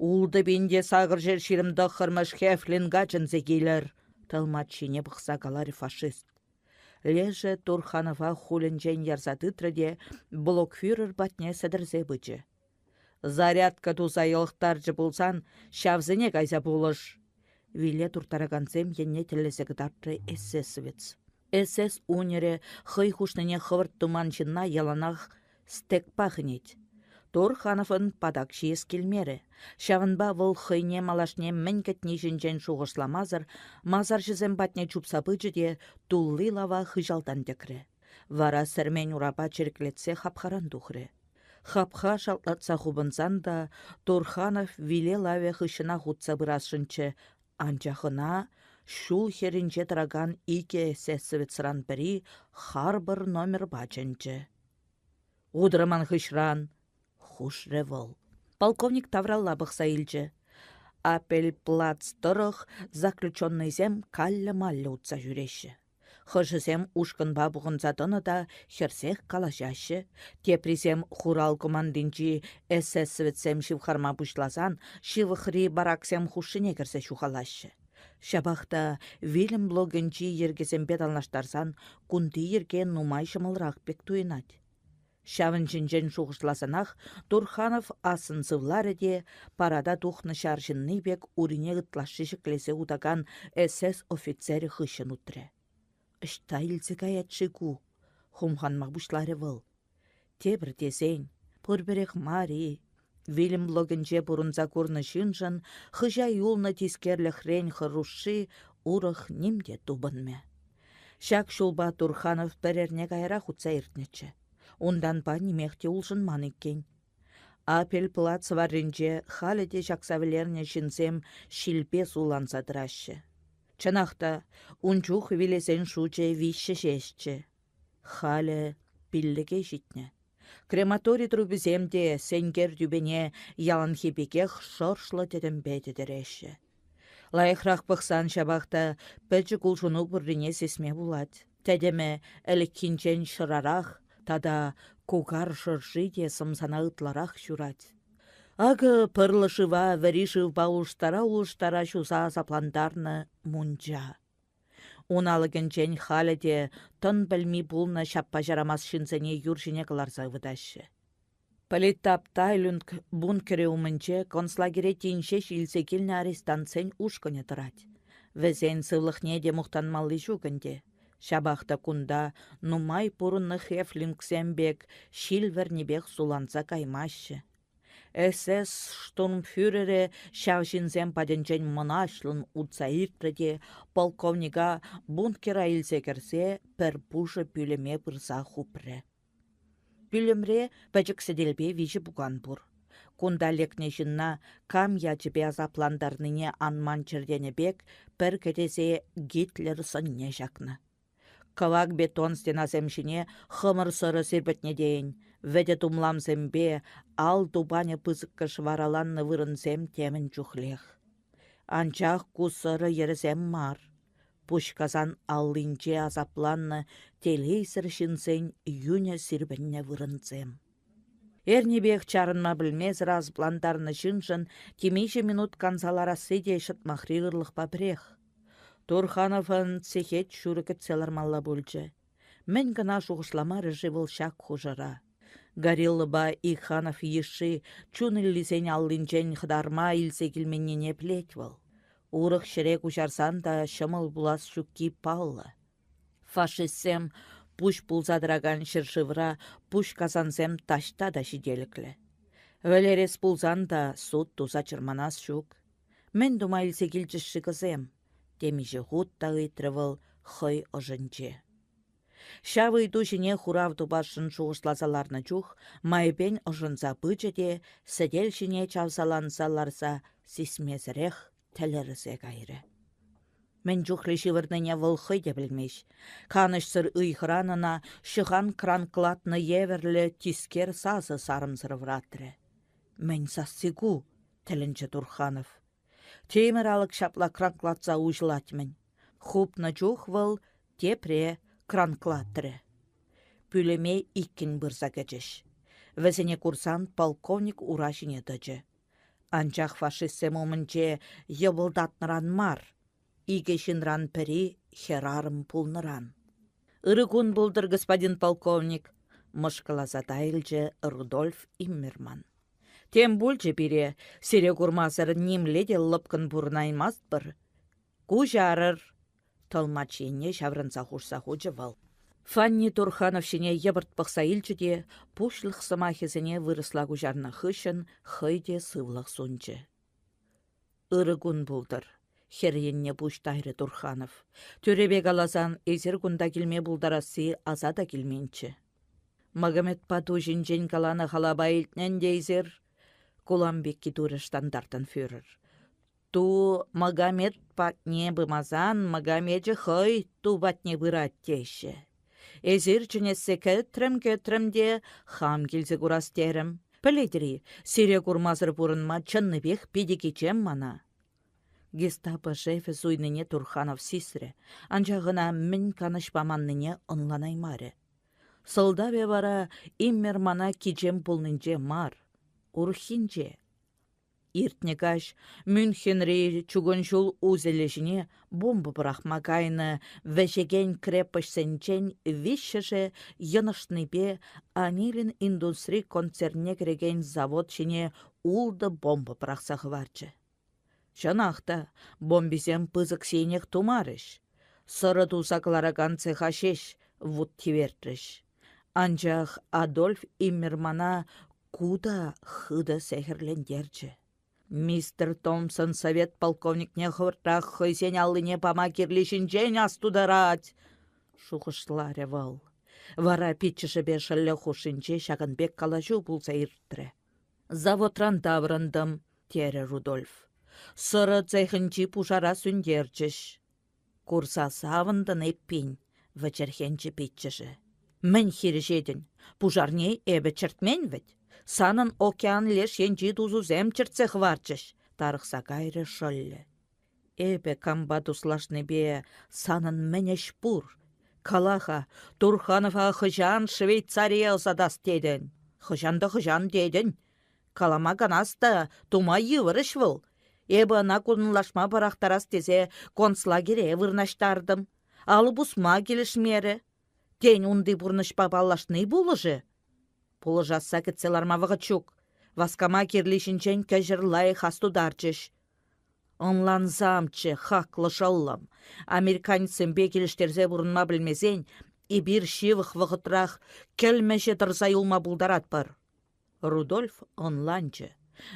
«Ултӑ пин те 829-мӗш Хефлинга чӗнсе килӗр!» тӑлмач ҫине пӑхса каларӗ фашист. Лешӗ Турханова хулӗнчен ярса тытрӗ те блокфюрер патне сӗтӗрсе пычӗ. Зарядка туса йӑлӑхтарчӗ пулсан ҫавсене кайса пулӑш. Виле турттаракансем енне тӗллесе кӑтартрӗ эсэсовец. СС унӗрӗ хӑй хушнине хӑвӑрт туман ҫынна яланах стекпа хӗнет. Турхановӑн патак ҫиес килмерӗ. Ҫавӑнпа вӑл хӑйне малашне мӗн кӗтни ҫинчен шухӑшламасӑр масарҫӑсем патне чупса пычӗ те тулли лава хыҫалтан тӗкрӗ. Вара сӗрмен урапа чӗриклетсе хапхаран тухрӗ. Хапха шалтлатса хупӑнсан та Турханов виле лавӗ хыҫҫӑнах утса пырасшӑнччӗ, анчах ӑна ҫул хӗрринче тӑракан икӗ эсэсовецран пӗри харпӑр номерпа чӗнчӗ. «Утӑр ман хыҫран!» хушрӗ вӑл. Полковник тавралла пӑхса илчӗ. Аппельплац тӑрӑх заключеннӑйсем каллӗ-маллӗ утса ҫӳреҫҫӗ. Хӑшӗсем ушкӑнпа пухӑнса тӑнӑ та хӗрсех калаҫаҫҫӗ, теприсем хурал командинчи эсэсовецсем ҫывхарма пуҫласан ҫывӑхри бараксем хушшине кӗрсе ҫухалаҫҫӗ. Ҫапах та вилӗм блокӗнчи йӗркесемпе танлаштарсан кунти йӗрке нумай ҫӑмӑлрах пек туйӑнать. Ҫавӑн ҫинчен шухӑшласанах Турханов ассӑн сывларӗ те парада тухнӑ ҫар ҫынни пек урине ытлашши ҫӗклесе утакан СС офицерӗ хыҫҫӑн утрӗ. Ӑҫта илсе каять-ши ку? хумханма пуҫларӗ вӑл. Тепӗр тесен, пурпӗрех мар-и? Вилӗм блокӗнче пурӑнса курнӑ ҫыншӑн хыҫа юлнӑ тискерлӗхрен хӑрушши урӑх ним те тупӑнмӗ. Ҫак ҫулпа Турханов пӗр эрне каярах утса иртнӗччӗ. Унтанпа нимех те улшӑнман иккен. Апель-плац варринче халӗ те ҫакса вӗлернӗ ҫынсем ҫилпе сулланса тӑраҫҫӗ. Чӑнах та, ун чух вилесен шучӗ виҫҫӗ ҫеҫчӗ. Халӗ пиллӗке ҫитнӗ. Крематори трубисем те сенкер тӳпене яланхи пекех шӑршлӑ тӗтӗмпе тӗтӗреҫҫӗ. Лайӑхрах пӑхсан ҫапах та пӗчӗк улшӑну пуррине сисме пулать. Тӗтӗмӗ ӗлӗкхинчен ҫӑрарах тата кукар шӑрши те сӑмсана ытларах ҫурать. Акӑ пӑрлӑ шыва вӗри шывпа улӑштара-улӑштара ҫуса асаплантарнӑ мунча. Ун алӑкӗнчен халӗ те тӑн пӗлми пулнӑ ҫаппа-ҫарамас ҫынсене юр ҫине кӑларса ывӑтаҫҫӗ. Политтаптайлунг бункерӗ умӗнче концлагере тин ҫеҫ илсе килнӗ арестантсен ушкӑнӗ тӑрать. Вӗсен сывлӑхне те мухтанмалли ҫук ӗнтӗ. Ҫапах та кунта нумай пурӑннӑ хефлингсем пек ҫил вӗрнипех суланса каймаҫҫӗ. СС штурмфюрерӗ ҫав ҫынсем патӗнчен мӑнаҫлӑн утса иртрӗ те полковника бункера илсе кӗрсе пӗр пушӑ пӳлӗме пырса хупрӗ. Пӳлӗмре пӗчӗк сӗтелпе виҫӗ пукан пур. Кунта лекнӗ ҫынна кам ячӗпе асаплантарнине ан манччӑр тенӗ пек пӗр кӗтесе Гитлер сӑнне ҫакнӑ. Кӑвак бетон стенасем ҫине хӑмӑр сӑрӑ сирпӗтнӗ тейӗн, вӗтӗ тумламсемпе ал тупанӗ пысӑккӑш вараланнӑ вырӑнсем темӗн чухлех. Анчах ку сӑрӑ йӗрӗсем мар. Пуҫкасан аллинче асапланнӑ телейсӗр ҫынсен юнӗ сирпӗннӗ вырӑнсем. Эрнипех чарӑнма пӗлмесӗр асаплантарнӑ ҫыншӑн темиҫе минут канса ларасси те ҫӑтмахри ырлӑхпа пӗрех. Турхановӑн сехет ҫурӑ кӗтсе лармалла пулчӗ. Мӗн кӑна шухӑшламарӗ-ши вӑл ҫак хушӑра? Гориллӑпа Иханов йышши чун иллисен аллинчен хӑтарма илсе килменнине пӗлет вӑл. Урӑх ҫӗре куҫарсан та ҫӑмӑл пулас ҫукки паллӑ. Фашистсем пуҫ пулса тӑракан ҫӗршывра пуҫ касансем таҫта та ҫителӗклӗ. Вӗлерес пулсан та суд туса чӑрманас ҫук. Мӗн тума илсе килчӗҫ-ши кӑсем? Темиҫе хут та ыйтрӗ вӑл хӑй ӑшӗнче. Ҫав ыйту ҫине хурав тупасшӑн шухӑшласа ларнӑ чух майӗпен ӑшӑнса пычӗ те сӗтел ҫине чавсаланса ларса сисмесӗрех тӗлӗрсе кайрӗ. Мӗн чухлӗ ҫывӑрнине вӑл хӑй те пӗлмест. Канӑҫсӑр ыйхӑран ӑна ҫӑхан кранклатнӑ евӗрлӗ тискер сасӑ сарӑмсӑр вӑратрӗ. Мӗн сасси ку? тӗлӗнчӗ Турханов. Тимӗр алӑк ҫапла кранклатса уҫӑлать-мӗн. Хупнӑ чух вӑл тепре кранклатрӗ. Пӳлӗме иккӗн пырса кӗчӗҫ. Вӗсене курсан полковник ура ҫине тӑчӗ. Анчах фашистсем умӗнче йӑпӑлтатнӑран мар, икӗ ҫынран пӗри хӗрарӑм пулнӑран. «Ырӑ кун пултӑр, господин полковник!» — мӑшкӑласа тайӑлчӗ Рудольф Иммерман. «Тем пулчӗ пире, сире курмасӑр нимле те лӑпкӑн пурӑнаймастпӑр. Куҫарӑр!» Тӑлмач енне ҫаврӑнса хушса хучӗ вӑл. Фанни Турханов ҫине йӑпӑрт пӑхса илчӗ те пуҫлӑх сӑмахӗсене вырӑсла куҫарнӑ хыҫҫӑн хӑй те сывлӑх сунчӗ. Ырӑ кун пултӑр, хӗр енне пуҫ тайрӗ Турханов. Тӳрӗпе каласан, эсир кунта килме пултарасси аса та килменччӗ. Магометпа ту ҫинчен каланӑ халапа илтнӗ ӗнтӗ эсир. Кулам пекки турӗ штандартенфюрер. Ту Магомет патне пымасан Магомечӗ хӑй ту патне пырать теҫҫӗ. Эсир чӗнессе кӗтрӗм-кӗтрӗм те хам килсе курас терӗм. Пӗлетӗр-и, сире курмасӑр пурӑнма чӑннипех питӗ кичем мана. Гестапо шефӗ суйнине Турханов сисрӗ, анчах ӑна мӗн канӑҫ паманнине ӑнланаймарӗ. Сӑлтавӗ вара Иммермана кичем пулнинче мар, урӑххинче. Иртнӗ каҫ Мюнхенри чукун ҫул узелӗ ҫине бомба пӑрахма кайнӑ вӗҫекен крепоҫсенчен виҫҫӗшӗ йӑнӑшнипе Анилин индустри концернне кӗрекен завод ҫине ултӑ бомба пӑрахса хӑварчӗ. Чӑнах та, бомбисем пысӑк сиенех тумарӗҫ. Сӑрӑ туса кӑларакан цеха ҫеҫ вут тивертрӗҫ. Анчах Адольф Иммермана ку та хытӑ сехӗрлентерчӗ. Мистер Томпсон совет полковникне хӑвӑртрах хӑйсен аллине пама кирли ҫинчен астутарать, шухӑшларӗ вӑл. Вара пиччӗшӗпе шӑллӗ хушшинче ҫакӑн пек калаҫу пулса иртрӗ. Заводран таврӑнтӑм, терӗ Рудольф. Сӑрӑ цехӗнчи пушара сӳнтерчӗҫ. Курса савӑнтӑн эппин, вӗчӗрхенчӗ пиччӗшӗ. Мӗн хирӗҫетӗн? Пушарне эпӗ чӗртмен вӗт. Санӑн океан леш енчи тусусем чӗртсе хӑварчӗҫ, тарӑхса кайрӗ шӑллӗ. Эпӗ кампа туслашнипе санӑн мӗн ӗҫ пур? Кала-ха, Турханова хӑҫан Швейцарие ӑсатас тетӗн? Хӑҫан та хӑҫан тетӗн? Калама канас та, тума йывӑр ӗҫ вӑл. Эпӗ ӑна кунлашма пӑрахтарас тесе концлагере вырнаҫтартӑм. Алӑ пусма килӗшмерӗ. Тен, унти пурнӑҫпа паллашни пулӑшӗ? Пулӑшасса кӗтсе ларма вӑхӑт ҫук. Васкама кирли ҫинчен кӗҫӗр лайӑх астутарчӗҫ. Ӑнлансамччӗ, хаклӑ шӑллӑм, американецсемпе килӗштерсе пурӑнма пӗлмесен эпир ҫывӑх вӑхӑтрах кӗлмӗҫе тӑрса юлма пултаратпӑр. Рудольф ӑнланчӗ.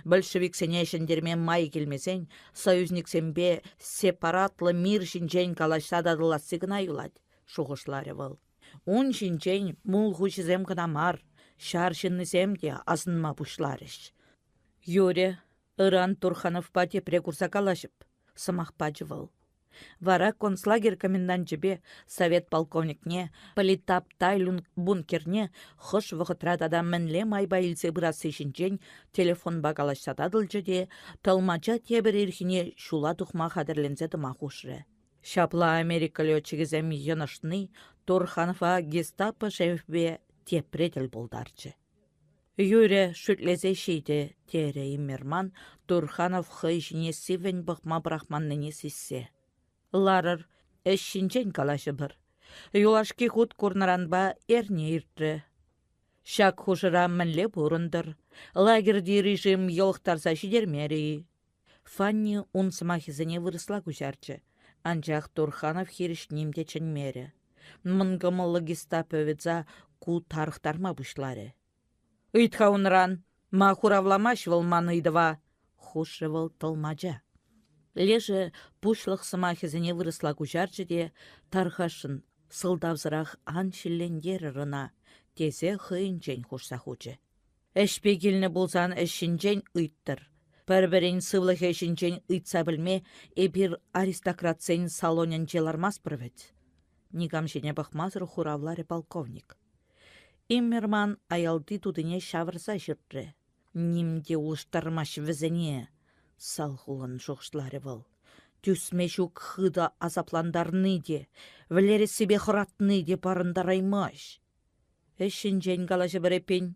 Большевиксене ҫӗнтерме май килмесен союзниксемпе сепаратлӑ мир ҫинчен калаҫса татӑласси кӑна юлать, шухӑшларӗ вӑл. Ун ҫинчен мул хуҫисем кӑна мар, ҫар ҫыннисем те асӑнма пуҫларӗҫ. Юрӗ, Ыран Турхановпа тепре курса калаҫӑп, сӑмах пачӗ вӑл. Вара концлагерь коменданчӗпе совет полковникне Политап-Тайлюнг бункерне хӑш вӑхӑтра тата мӗнле майпа илсе пырасси ҫинчен телефонпа калаҫса татӑлчӗ те тӑлмача тепӗр ирхине ҫула тухма хатӗрленсе тӑма хушрӗ. Ҫапла Америка летчикӗсем йӑнӑшни Турханова гестапо шефӗпе тепре тӗл пултарчӗ. Юрӗ, шӳтлесе ҫитӗ, терӗ Иммерман, Турханов хӑй ҫине сиввӗн пӑхма пӑрахманнине сиссе. Ларӑр, ӗҫ ҫинчен калаҫӑпӑр. Юлашки хут курнӑранпа эрне иртрӗ. Ҫак хушӑра мӗнле пурӑнтӑр? Лагерьти режим йӑлӑхтарса ҫитермерӗ-и? Фанни ун сӑмахӗсене вырӑсла куҫарчӗ, анчах Турханов хирӗҫ ним те чӗнмерӗ. Мӑнкӑмӑллӑ гестаповеца ку тарӑхтарма пуҫларӗ. «Ыйт-ха унран, ма хуравламасть вӑл ман ыйтӑва?» — хушрӗ вӑл тӑлмача. Лешӗ пуҫлӑх сӑмахӗсене вырӑсла куҫарчӗ те тархасшӑн сӑлтавсӑрах ан ҫиллентерӗр ӑна, тесе хӑйӗнчен хушса хучӗ. Ӗҫпе килнӗ пулсан ӗҫ ҫинчен ыйттӑр. Пӗр-пӗрин сывлӑхӗ ҫинчен ыйтса пӗлме эпир аристократсен салонӗнче лармастпӑр вӗт. Никам ҫине пӑхмасӑр хуравларӗ полковник. Иммерман аялти тутине ҫавӑрса ҫыртрӗ. Ним те улӑштармасть вӗсене, салхуллӑн шухӑшларӗ вӑл. Тӳсме ҫук хытӑ асаплантарни те, вӗлерессипе хӑратни те парӑнтараймасть. Ӗҫ ҫинчен калаҫӑпӑр эппин.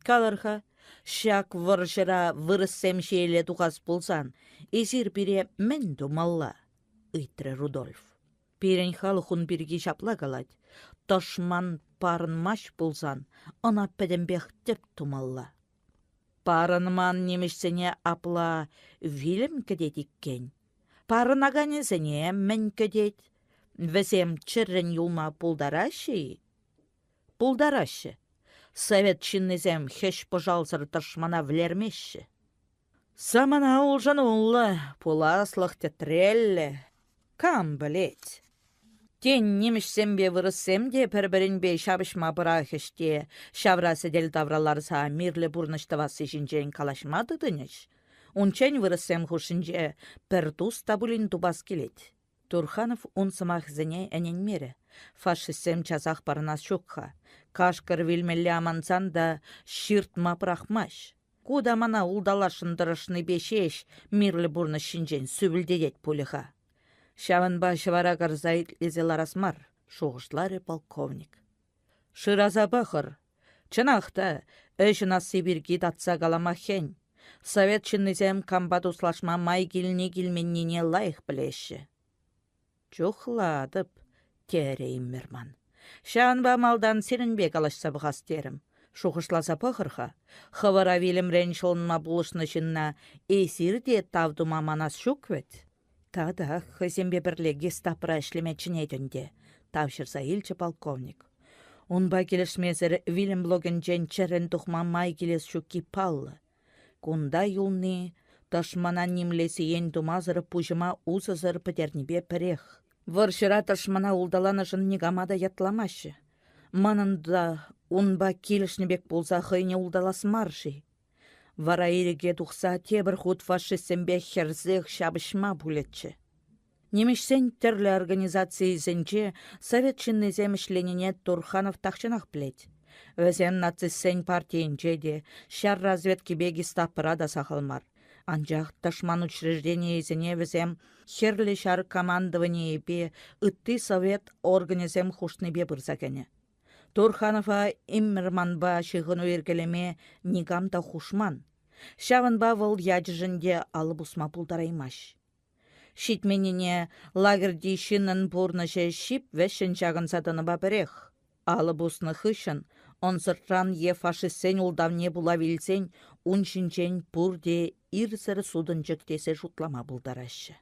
Калӑр-ха, ҫак вӑрҫӑра вырӑссем ҫиеле тухас пулсан, эсир пире мӗн тумалла? ыйтрӗ Рудольф. Пирӗн халӑх ун пирки ҫапла калать: тӑшман парӑнмасть пулсан, ӑна пӗтӗмпех тӗп тумалла. Парӑнман нимӗҫсене апла вилӗм кӗтет иккен. Парӑнаканӗсене мӗн кӗтет? Вӗсем чӗррӗн юлма пултараҫҫӗ-и? Пултараҫҫӗ. Совет ҫыннисем хӗҫ-пӑшалсӑр тӑшмана вӗлермеҫҫӗ. Самана улшӑнуллӑ, пуласлӑх тӗтреллӗ. Кам пӗлет? Тен, нимӗҫсемпе вырӑссем те пӗр-пӗринпе ҫапӑҫма пӑрахӗҫ те ҫавра сӗтел тавра ларса мирлӗ пурнӑҫ тӑвасси ҫинчен калаҫма тытӑнӗҫ. Унччен вырӑссем хушшинче пӗр тус та пулин тупас килет. Турханов ун сӑмахӗсене ӗненмерӗ. Фашистсем часах парӑнас ҫук-ха. Кашкӑр вилмелле амансан та ҫыртма пӑрахмасть. Ку та мана улталасшӑн тӑрӑшнипе ҫеҫ мирлӗ пурнӑҫ ҫинчен сӳпӗлтетет пулӗ-ха. Ҫавӑнпа ҫӑвара карса итлесе ларас мар, шухӑшларӗ полковник. Шыраса пӑхӑр. Чӑнах та, ӗҫ ӑнасси пирки татса калама хӗн. Совет ҫыннисем кампа туслашма май килни-килменнине лайӑх пӗлеҫҫӗ. Чухлатӑп, терӗ Иммерман. Ҫавӑнпа малтан сирӗнпе калаҫса пӑхас терӗм. Шухӑшласа пӑхӑр-ха, хӑвӑра вилӗмрен ҫӑлӑнма пулӑшнӑ ҫынна эсир те тав тума манас ҫук вӗт. Татах хӑйсемпе пӗрле гестапӑра ӗҫлеме чӗнет ӗнтӗ, тавҫӑрса илчӗ полковник. Унпа килӗшмесӗр вилӗм блокӗнчен чӗррӗн тухма май килес ҫукки паллӑ. Кунта юлни тӑшмана нимле сиен тумасӑр пуҫӑма усӑсӑр пӗтернипе пӗрех. Вӑрҫӑра тӑшмана улталанӑшӑн никама та ятламаҫҫӗ. Манӑн та унпа килӗшнӗ пек пулса хӑйне улталас мар-ши? Вара ирӗке тухса тепӗр хут фашистсемпе хӗрсех ҫапӑҫма пулӗччӗ. Нимӗҫсен тӗрлӗ организацийӗсенче совет ҫыннисем ӗҫленине Турханов тахҫанах пӗлет. Вӗсем нацистсен партийӗнче те, ҫар разведкипе гестапӑра та сахал мар. Анчах тӑшман учрежденийӗсене вӗсем Хӗрлӗ Ҫар командованийӗпе ытти совет органӗсем хушнипе пырса кӗнӗ. Турханова Иммерманпа ҫыхӑну йӗркелеме никам та хушман. Ҫавӑнпа вӑл ячӗшӗн те алӑ пусма пултараймасть. Ҫитменнине лагерьти ҫыннӑн пурнӑҫӗ ҫип вӗҫҫӗн ҫакӑнса тӑнӑпа пӗрех. Алӑ пуснӑ хыҫҫӑн ӑнсӑртран е фашистсен ултавне пула вилсен ун ҫинчен пурте ирсӗр сутӑнчӑк тесе шутлама пултараҫҫӗ.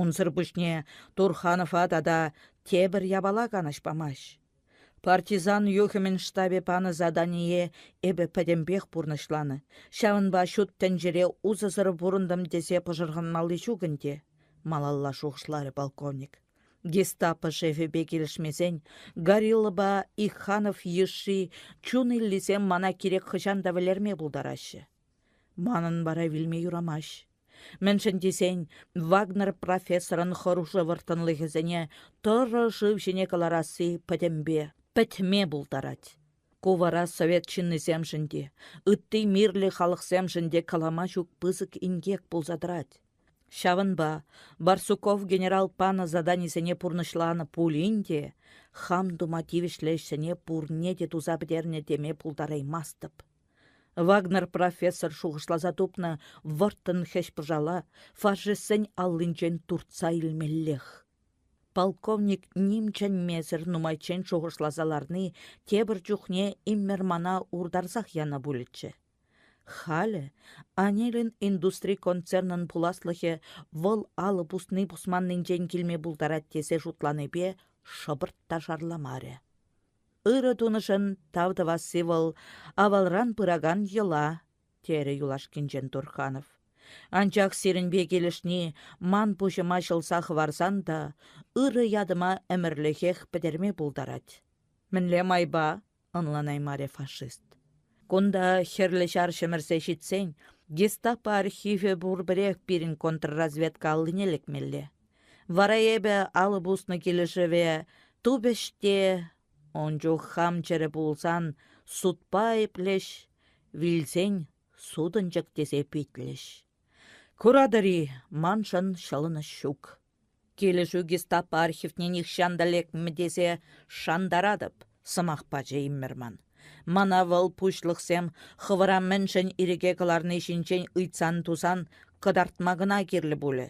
Унсӑр пуҫне Турханова тата тепӗр япала канӑҫ памасть. Партизан юхӑмӗн штабӗ панӑ задание эпӗ пӗтӗмпех пурнӑҫланӑ, ҫавӑнпа ҫут тӗнчере усӑсӑр пурӑнтӑм тесе пӑшӑрханмалли ҫук ӗнтӗ, малалла шухӑшларӗ полковник. Гестапо шефӗпе килӗшмесен Гориллӑпа Иханов йышши чун иллисем мана кирек хӑҫан та вӗлерме пултараҫҫӗ. Манӑн вара вилме юрамасть. Мӗншӗн тесен Вагнер профессорӑн хӑрушӑ вӑрттӑнлӑхӗсене тӑрӑ шыв ҫине кӑларасси пӗтӗмпе пӗтме пултарать. Ку вара совет ҫыннисемшӗн те, ытти мирлӗ халӑхсемшӗн те калама ҫук пысӑк инкек пулса тӑрать. Ҫавӑнпа Барсуков генерал панӑ заданисене пурнӑҫланӑ пулин те хам тума тивӗҫлӗ ӗҫсене пурне те туса пӗтернӗ теме пултараймастӑп. Вагнер профессор шухӑшласа тупнӑ вӑрттӑн хӗҫ-пӑшала фашистсен аллинчен туртса илмеллех. Полковник ним чӗнмесӗр нумайччен шухӑшласа ларни тепӗр чухне Иммермана уртарсах янӑ пулӗччӗ. Халӗ Анелин индустри концернӑн пуласлӑхӗ вӑл алӑ пусни пусманнинчен килме пултарать тесе шутланипе шӑпӑрт та шарламарӗ. Ырӑ тунӑшӑн тав тӑвасси вӑл авалран пыракан йӑла, терӗ юлашкинчен Турханов. Анчах сирӗнпе килӗшни ман пуҫӑма ҫӑлса хӑварсан та ырӑ ятӑма ӗмӗрлӗхех пӗтерме пултарать. Мӗнле майпа? ӑнланаймарӗ фашист. Кунта Хӗрлӗ Ҫар ҫӗмӗрсе ҫитсен гестапо архивӗ пурпӗрех пирӗн контрразведка аллине лекмелле. Вара эпӗ алӑ пуснӑ килӗшӗве тупӗҫ те, ун чух хам чӗрӗ пулсан судпа айӑплӗҫ, вилсен сутӑнчӑк тесе питлӗҫ. Куратӑр-и, маншӑн ҫӑлӑнӑҫ ҫук. Килӗшӳ гестапо архивне нихҫан та лекмӗ тесе шантаратӑп, сӑмах пачӗ Иммерман. Мана вӑл пуҫлӑхсем хӑвӑра мӗншӗн ирӗке кӑларни ҫинчен ыйтсан-тусан кӑтартма кӑна кирлӗ пулӗ.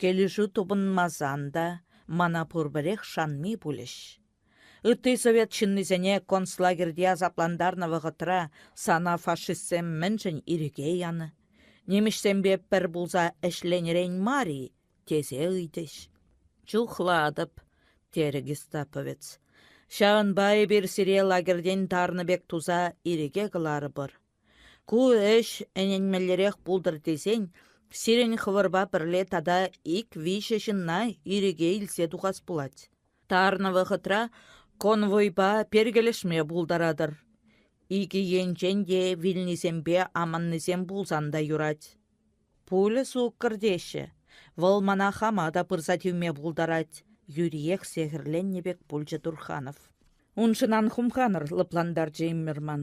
Килӗшӳ тупӑнмасан та мана пурпӗрех шанми пулӗҫ. Ытти совет ҫыннисене концлагерьте асаплантарнӑ вӑхӑтра сана фашистсем мӗншӗн ирӗке янӑ? Нимӗҫсемпе пӗр пулса ӗҫленӗрен мар-и тесе ыйтӗҫ. Чухлатӑп, терӗ гестаповец. Ҫавӑнпа эпир сире лагерьтен тарнӑ пек туса ирӗке кӑларӑпӑр. Ку ӗҫ ӗненмеллерех пултӑр тесен сирӗн хӑвӑрпа пӗрле тата ик-виҫӗ ҫынна ирӗке илсе тухас пулать. Тарнӑ вӑхӑтра конвойпа перкелешме пултаратӑр. Икӗ енчен те вилнисемпе аманнисем пулсан та юрать. Пуля суккӑр теҫҫӗ. Вӑл мана хама та пырса тивме пултарать, юриех сехӗрленнӗ пек пулчӗ Турханов. Уншӑн ан хумханӑр, лӑплантарчӗ Иммерман.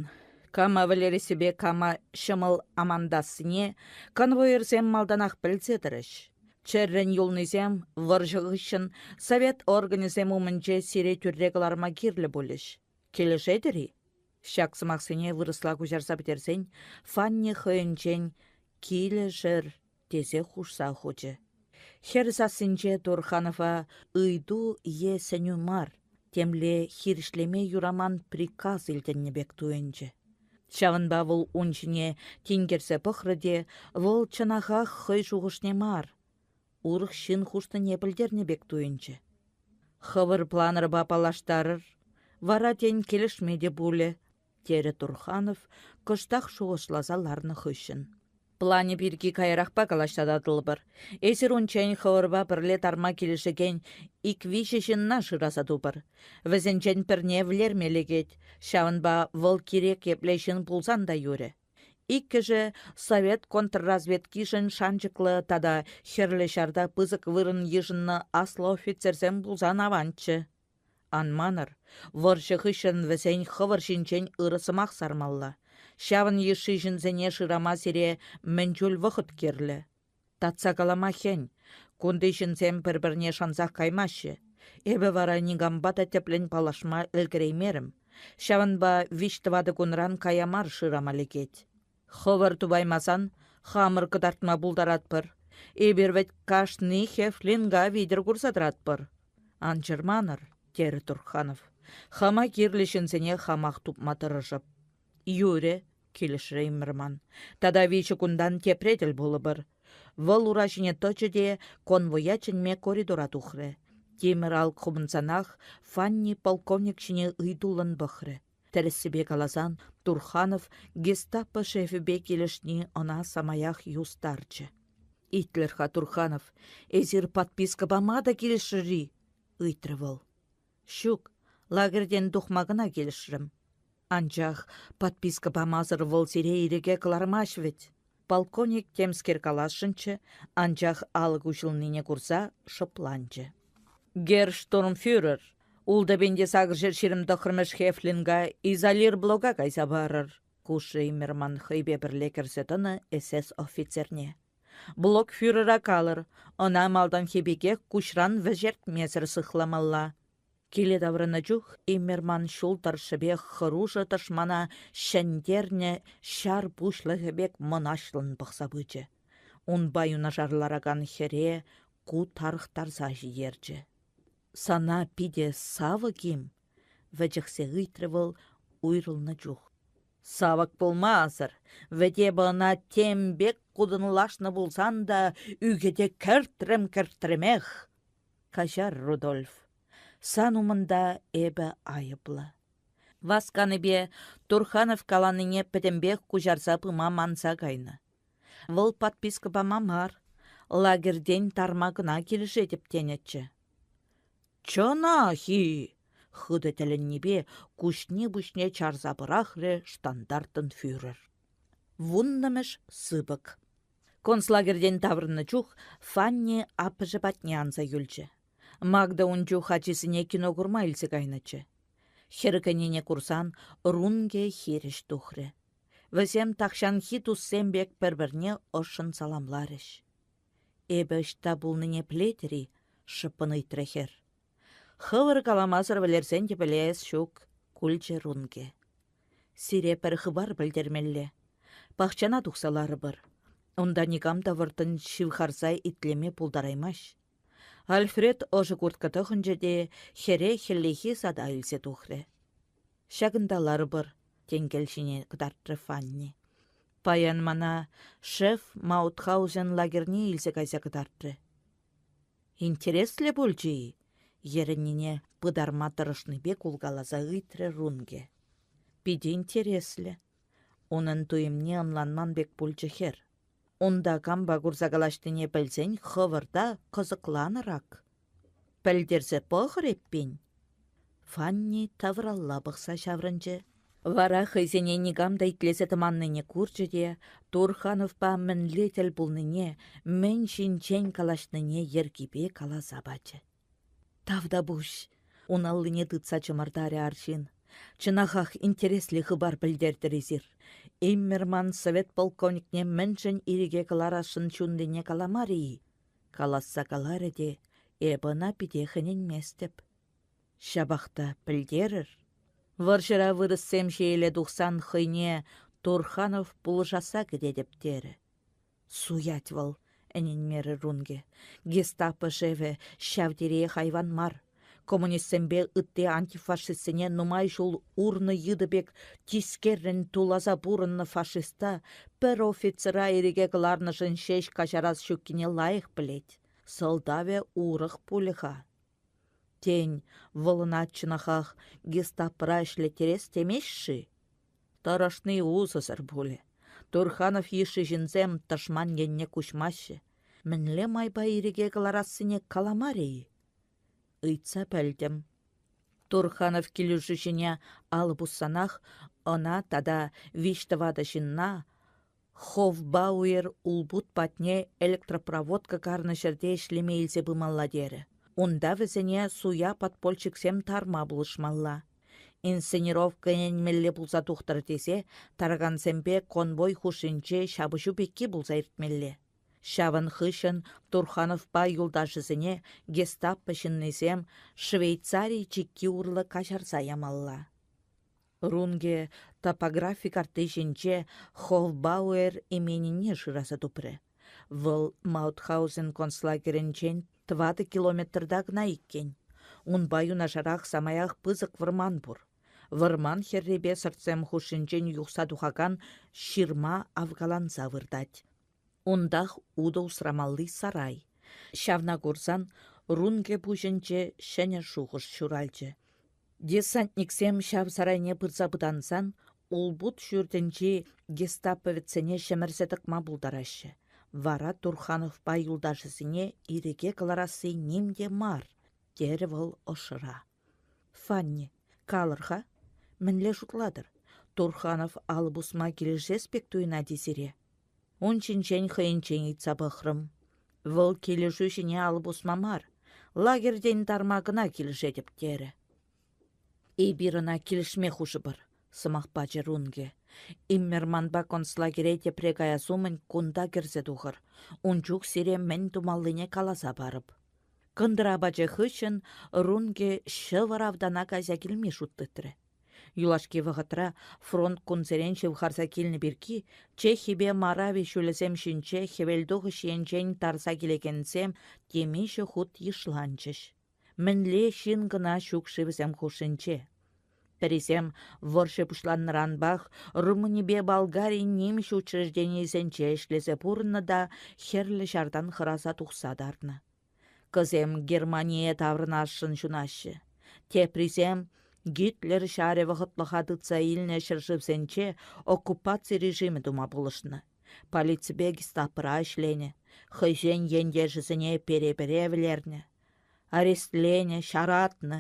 Кама вӗлерессипе кама ҫӑмӑл амантассине конвоирсем малтанах пӗлсе тӑрӗҫ. Чӗррӗн юлнисем вӑрҫӑ хыҫҫӑн совет органӗсем умӗнче сире тӳрре кӑларма кирлӗ пулӗҫ. Килӗшетӗр-и? Ҫак сӑмахсене вырӑсла куҫарса пӗтерсен Фанни хӑйӗнчен «Килӗшӗр» тесе хушса хучӗ. Хӗр сассинче Турханова ыйту е сӗнӳ мар, темле хирӗҫлеме юраман приказ илтӗннӗ пек туйӑнчӗ. Ҫавӑнпа вӑл ун ҫине тинкерсе пӑхрӗ те вӑл чӑнахах хӑй шухӑшне мар, урӑх ҫын хушнине пӗлтернӗ пек туйӑнчӗ. Хӑвӑр планӑрпа паллаштарӑр, вара тен килӗшме те пулӗ, терӗ Турханов кӑштах шухӑшласа ларнӑ хыҫҫӑн. Планӗ пирки каярахпа калаҫса татӑлӑпӑр. Эсир унччен хӑвӑрпа пӗрле тарма килӗшекен ик-виҫӗ ҫынна шыраса тупӑр. Вӗсенчен пӗрне вӗлерме лекет, ҫавӑнпа вӑл кирек епле ҫын пулсан та юрӗ. Иккӗшӗ совет контрразведкишӗн шанчӑклӑ тата Хӗрлӗ Ҫарта пысӑк вырӑн йышӑннӑ аслӑ офицерсем пулсан аванччӗ. Ан манӑр, вӑрҫӑ хыҫҫӑн вӗсен хӑвӑр ҫинчен ырӑ сӑмах сармалла. Ҫавӑн йышши ҫынсене шырама сире мӗн чуль вӑхӑт кирлӗ. Татса калама хӗн. Кунти ҫынсем пӗр-пӗрне шансах каймаҫҫӗ. Эпӗ вара никампа та тӗплӗн паллашма ӗлкӗреймерӗм. Ҫавӑнпа виҫ-тӑватӑ кунран кая мар шырама лекет. Хӑвӑр тупаймасан хамӑр кӑтартма пултаратпӑр. Эпир вӗт кашни хефлинга витӗр курса тӑратпӑр. Ан чӑрманӑр, терӗ Турханов. Хама кирлӗ ҫынсене хамах тупма тӑрӑшӑп. Юрӗ, килӗшрӗ Иммерман. Тата виҫӗ кунтан тепре тӗл пулӑпӑр. Вӑл ура ҫине тӑчӗ те конвоя чӗнме коридора тухрӗ. Тимӗр алӑк хупӑнсанах Фанни полковник ҫине ыйтуллӑн пӑхрӗ. Тӗрӗссипе каласан, Турханов гестапо шефӗпе килӗшни ӑна самаях юстарчӗ. «Итлӗр-ха, Турханов, эсир подписка пама та килӗшрӗр-и?» — ыйтрӗ вӑл. Ҫук, лагерьтен тухма кӑна килӗшрӗм. Анчах подписка памасӑр вӑл сире ирӗке кӑлармасть вӗт. Полковник темскер каласшӑнччӗ, анчах алӑк уҫӑлнине курса шӑпланчӗ. Герштурмфюрер, 6829-мӗш Хефлинга изолирблока кайса парӑр, хушрӗ Иммерман хӑйпе пӗрле кӗрсе тӑнӑ СС-офицерне. Блокфюрера калӑр, ӑна малтанхи пекех куҫран вӗҫертмесӗр сыхламалла. Киле таврӑннӑ чух Иммерман ҫул тӑршшӗпех хӑрушӑ тӑшмана ҫӗнтернӗ ҫар пуҫлӑхӗ пек мӑнаҫлӑн пӑхса пычӗ. Унпа юнашар ларакан хӗре ку тарӑхтарса ҫитерчӗ. «Сана питӗ савӑк-им?» — вӗчӗхсе ыйтрӗ вӑл уйрӑлнӑ чух. Савӑк пулмасӑр, вӗт эпӗ ӑна тем пек кутӑнлашнӑ пулсан та ӳкӗте кӗртрӗм-кӗртрӗмех. Каҫар, Рудольф, сан умӑнта эпӗ айӑплӑ. Васканипе Турханов каланине пӗтӗмпех куҫарса пыма манса кайнӑ. Вӑл подписка пама мар, лагерьтен тарма кӑна килӗшетӗп тенӗччӗ. Чӑнах-и? Хытӑ тӗлӗннипе куҫне-пуҫне чарса пӑрахрӗ штандартенфюрер. Вуннӑмӗш сыпӑк. Концлагерьтен таврӑннӑ чух Фанни аппӑшӗ патне анса юлчӗ. Магда ун чух ачисене кино курма илсе кайнӑччӗ. Хӗр кӗнине курсан Рунге хирӗҫ тухрӗ. Вӗсем тахҫанхи туссем пек пӗр-пӗрне ӑшшӑн саламларӗҫ. Эпӗ ӑҫта пулнине пӗлетӗр-и? шӑппӑн ыйтрӗ хӗр. Хӑвӑр каламасӑр вӗлерсен те пӗлес ҫук, кулчӗ Рунке. Сире пӗр хыпар пӗлтермелле. Пахчана тухса ларӑпӑр. Унта никам та вӑрттӑн ҫывхарса итлеме пултараймасть. Альфред ӑшӑ куртка тӑхӑнчӗ те хӗре хӗллехи сада илсе тухрӗ. Ҫакӑнта ларӑпӑр, тенкел ҫине кӑтартрӗ Фанни. Паян мана шеф Маутхаузен лагерьне илсе кайса кӑтартрӗ. Интереслӗ пулчӗ-и? йӗрӗннине пытарма тӑрӑшнипе кулкаласа ыйтрӗ Рунге. Питӗ интереслӗ. Унӑн туйӑмне ӑнланман пек пулчӗ хӗр. Унта кампа курса калаҫнине пӗлсен хӑвӑр та кӑсӑкланӑр ак. Пӗлтерсе пӑхӑр эппин. Фанни тавралла пӑхса ҫаврӑнчӗ. Вара хӑйсене никам та итлесе тӑманнине курчӗ те Турхановпа мӗнле тӗл пулнине, мӗн ҫинчен калаҫнине йӗркипе каласа пачӗ. Тавтапуҫ, ун аллине тытса чӑмӑртарӗ арҫын. Чӑнахах интереслӗ хыпар пӗлтертӗр эсир. Иммерман совет полковникне мӗншӗн ирӗке кӑларасшӑн ҫуннине каламарӗ-и? Каласса каларӗ те, эпӗ ӑна питех ӗненместӗп. Ҫапах та пӗлтерӗр. Вӑрҫӑра вырӑссем ҫиеле тухсан хӑйне Турханов пулӑшасса кӗтетӗп терӗ. Суять вӑл, ӗненмерӗ Рунге. Гестапо шефӗ ҫав териех айван мар. Коммунистсемпе ытти антифашистсене нумай ҫул урнӑ йытӑ пек тискеррӗн туласа пурӑннӑ фашиста пӗр офицера ирӗке кӑларнӑшӑн ҫеҫ каҫарас ҫуккине лайӑх пӗлет. Сӑлтавӗ урӑх пулӗ-ха. Тен, вӑл ӑна чӑнахах гестапӑра ӗҫлеттерес темест-ши? Тӑрӑшни усӑсӑр пулӗ. Турханов йышши ҫынсем тӑшман енне куҫмаҫҫӗ. Мӗнле майпа ирӗке кӑларассине каламарӗ-и? Ыйтса пӗлтӗм. Турханов килӗшӳ ҫине алӑ пуссанах ӑна тата виҫ-тӑватӑ ҫынна Хофбауэр улпут патне электропроводка карнӑ ҫӗрте ӗҫлеме илсе пымалла терӗ. Унта вӗсене суя подпольщиксем тарма пулӑшмалла. Инсценировка ӗненмелле пулса тухтӑр тесе таракансемпе конвой хушшинче ҫапӑҫу пекки пулса иртмелле. Ҫавӑн хыҫҫӑн Турхановпа юлташӗсене гестапо ҫыннисем Швейцари чикки урлӑ каҫарса ямалла. Рунге топографи картти ҫинче Хофбауэр именине шыраса тупрӗ. Вӑл Маутхаузен концлагерӗнчен тӑватӑ километрта кӑна иккен. Унпа юнашарах самаях пысӑк вӑрман пур. Вӑрман хӗррипе сӑртсем хушшинчен юхса тухакан ҫырма авкаланса выртать. Унтах утӑ усрамалли сарай. Ҫавна курсан Рунге пуҫӗнче ҫӗнӗ шухӑш ҫуралчӗ. Десантниксем ҫав сарайне пырса пытансан улпут ҫуртӗнчи гестаповецсене ҫӗмӗрсе тӑкма пултараҫҫӗ. Вара Турхановпа юлташӗсене ирӗке кӑларасси ним те мар, терӗ вӑл ӑшра. Фанни, калӑр-ха, мӗнле шутлатӑр, Турханов алӑ пусма килӗшес пек туйӑнать-и сире? Ун ҫинчен хӑйӗнчен ыйтса пӑхрӑм. Вӑл килӗшӳ ҫине алӑ пусма мар, лагерьтен тарма кӑна килӗшетӗп терӗ. Эпир ӑна килӗшме хушӑпӑр, сӑмах пачӗ Рунге. Иммерманпа концлагере тепре каяс умӗн кунта кӗрсе тухӑр. Ун чух сире мӗн тумаллине каласа парӑп. Кӑнтӑр апачӗ хыҫҫӑн Рунге ҫӑвӑр автана кайса килме шут тытрӗ. Юлашки вӑхӑтра фронт кунсерен ҫывхарса килнӗ пирки Чехипе Марави ҫулӗсем ҫинче хӗвелтухӑҫ енчен тарса килекенсем темиҫе хут йышланчӗҫ. Мӗнле ҫын кӑна ҫук-ши вӗсем хушшинче? Пӗрисем вӑрҫӑ пуҫланнӑранпах Румынипе Болгари нимӗҫ учрежденийӗсенче ӗҫлесе пурӑннӑ та Хӗрлӗ Ҫартан хӑраса тухса тарнӑ. Кӑсем Германие таврӑнасшӑн ҫунаҫҫӗ. Теприсем Гитлер ҫарӗ вӑхӑтлӑха тытса илнӗ ҫӗршывсенче оккупаци режимӗ тума пулӑшнӑ. Полиципе гестапӑра ӗҫленӗ, хӑйсен ентешӗсене пере-пере вӗлернӗ. Арестленӗ, ҫаратнӑ.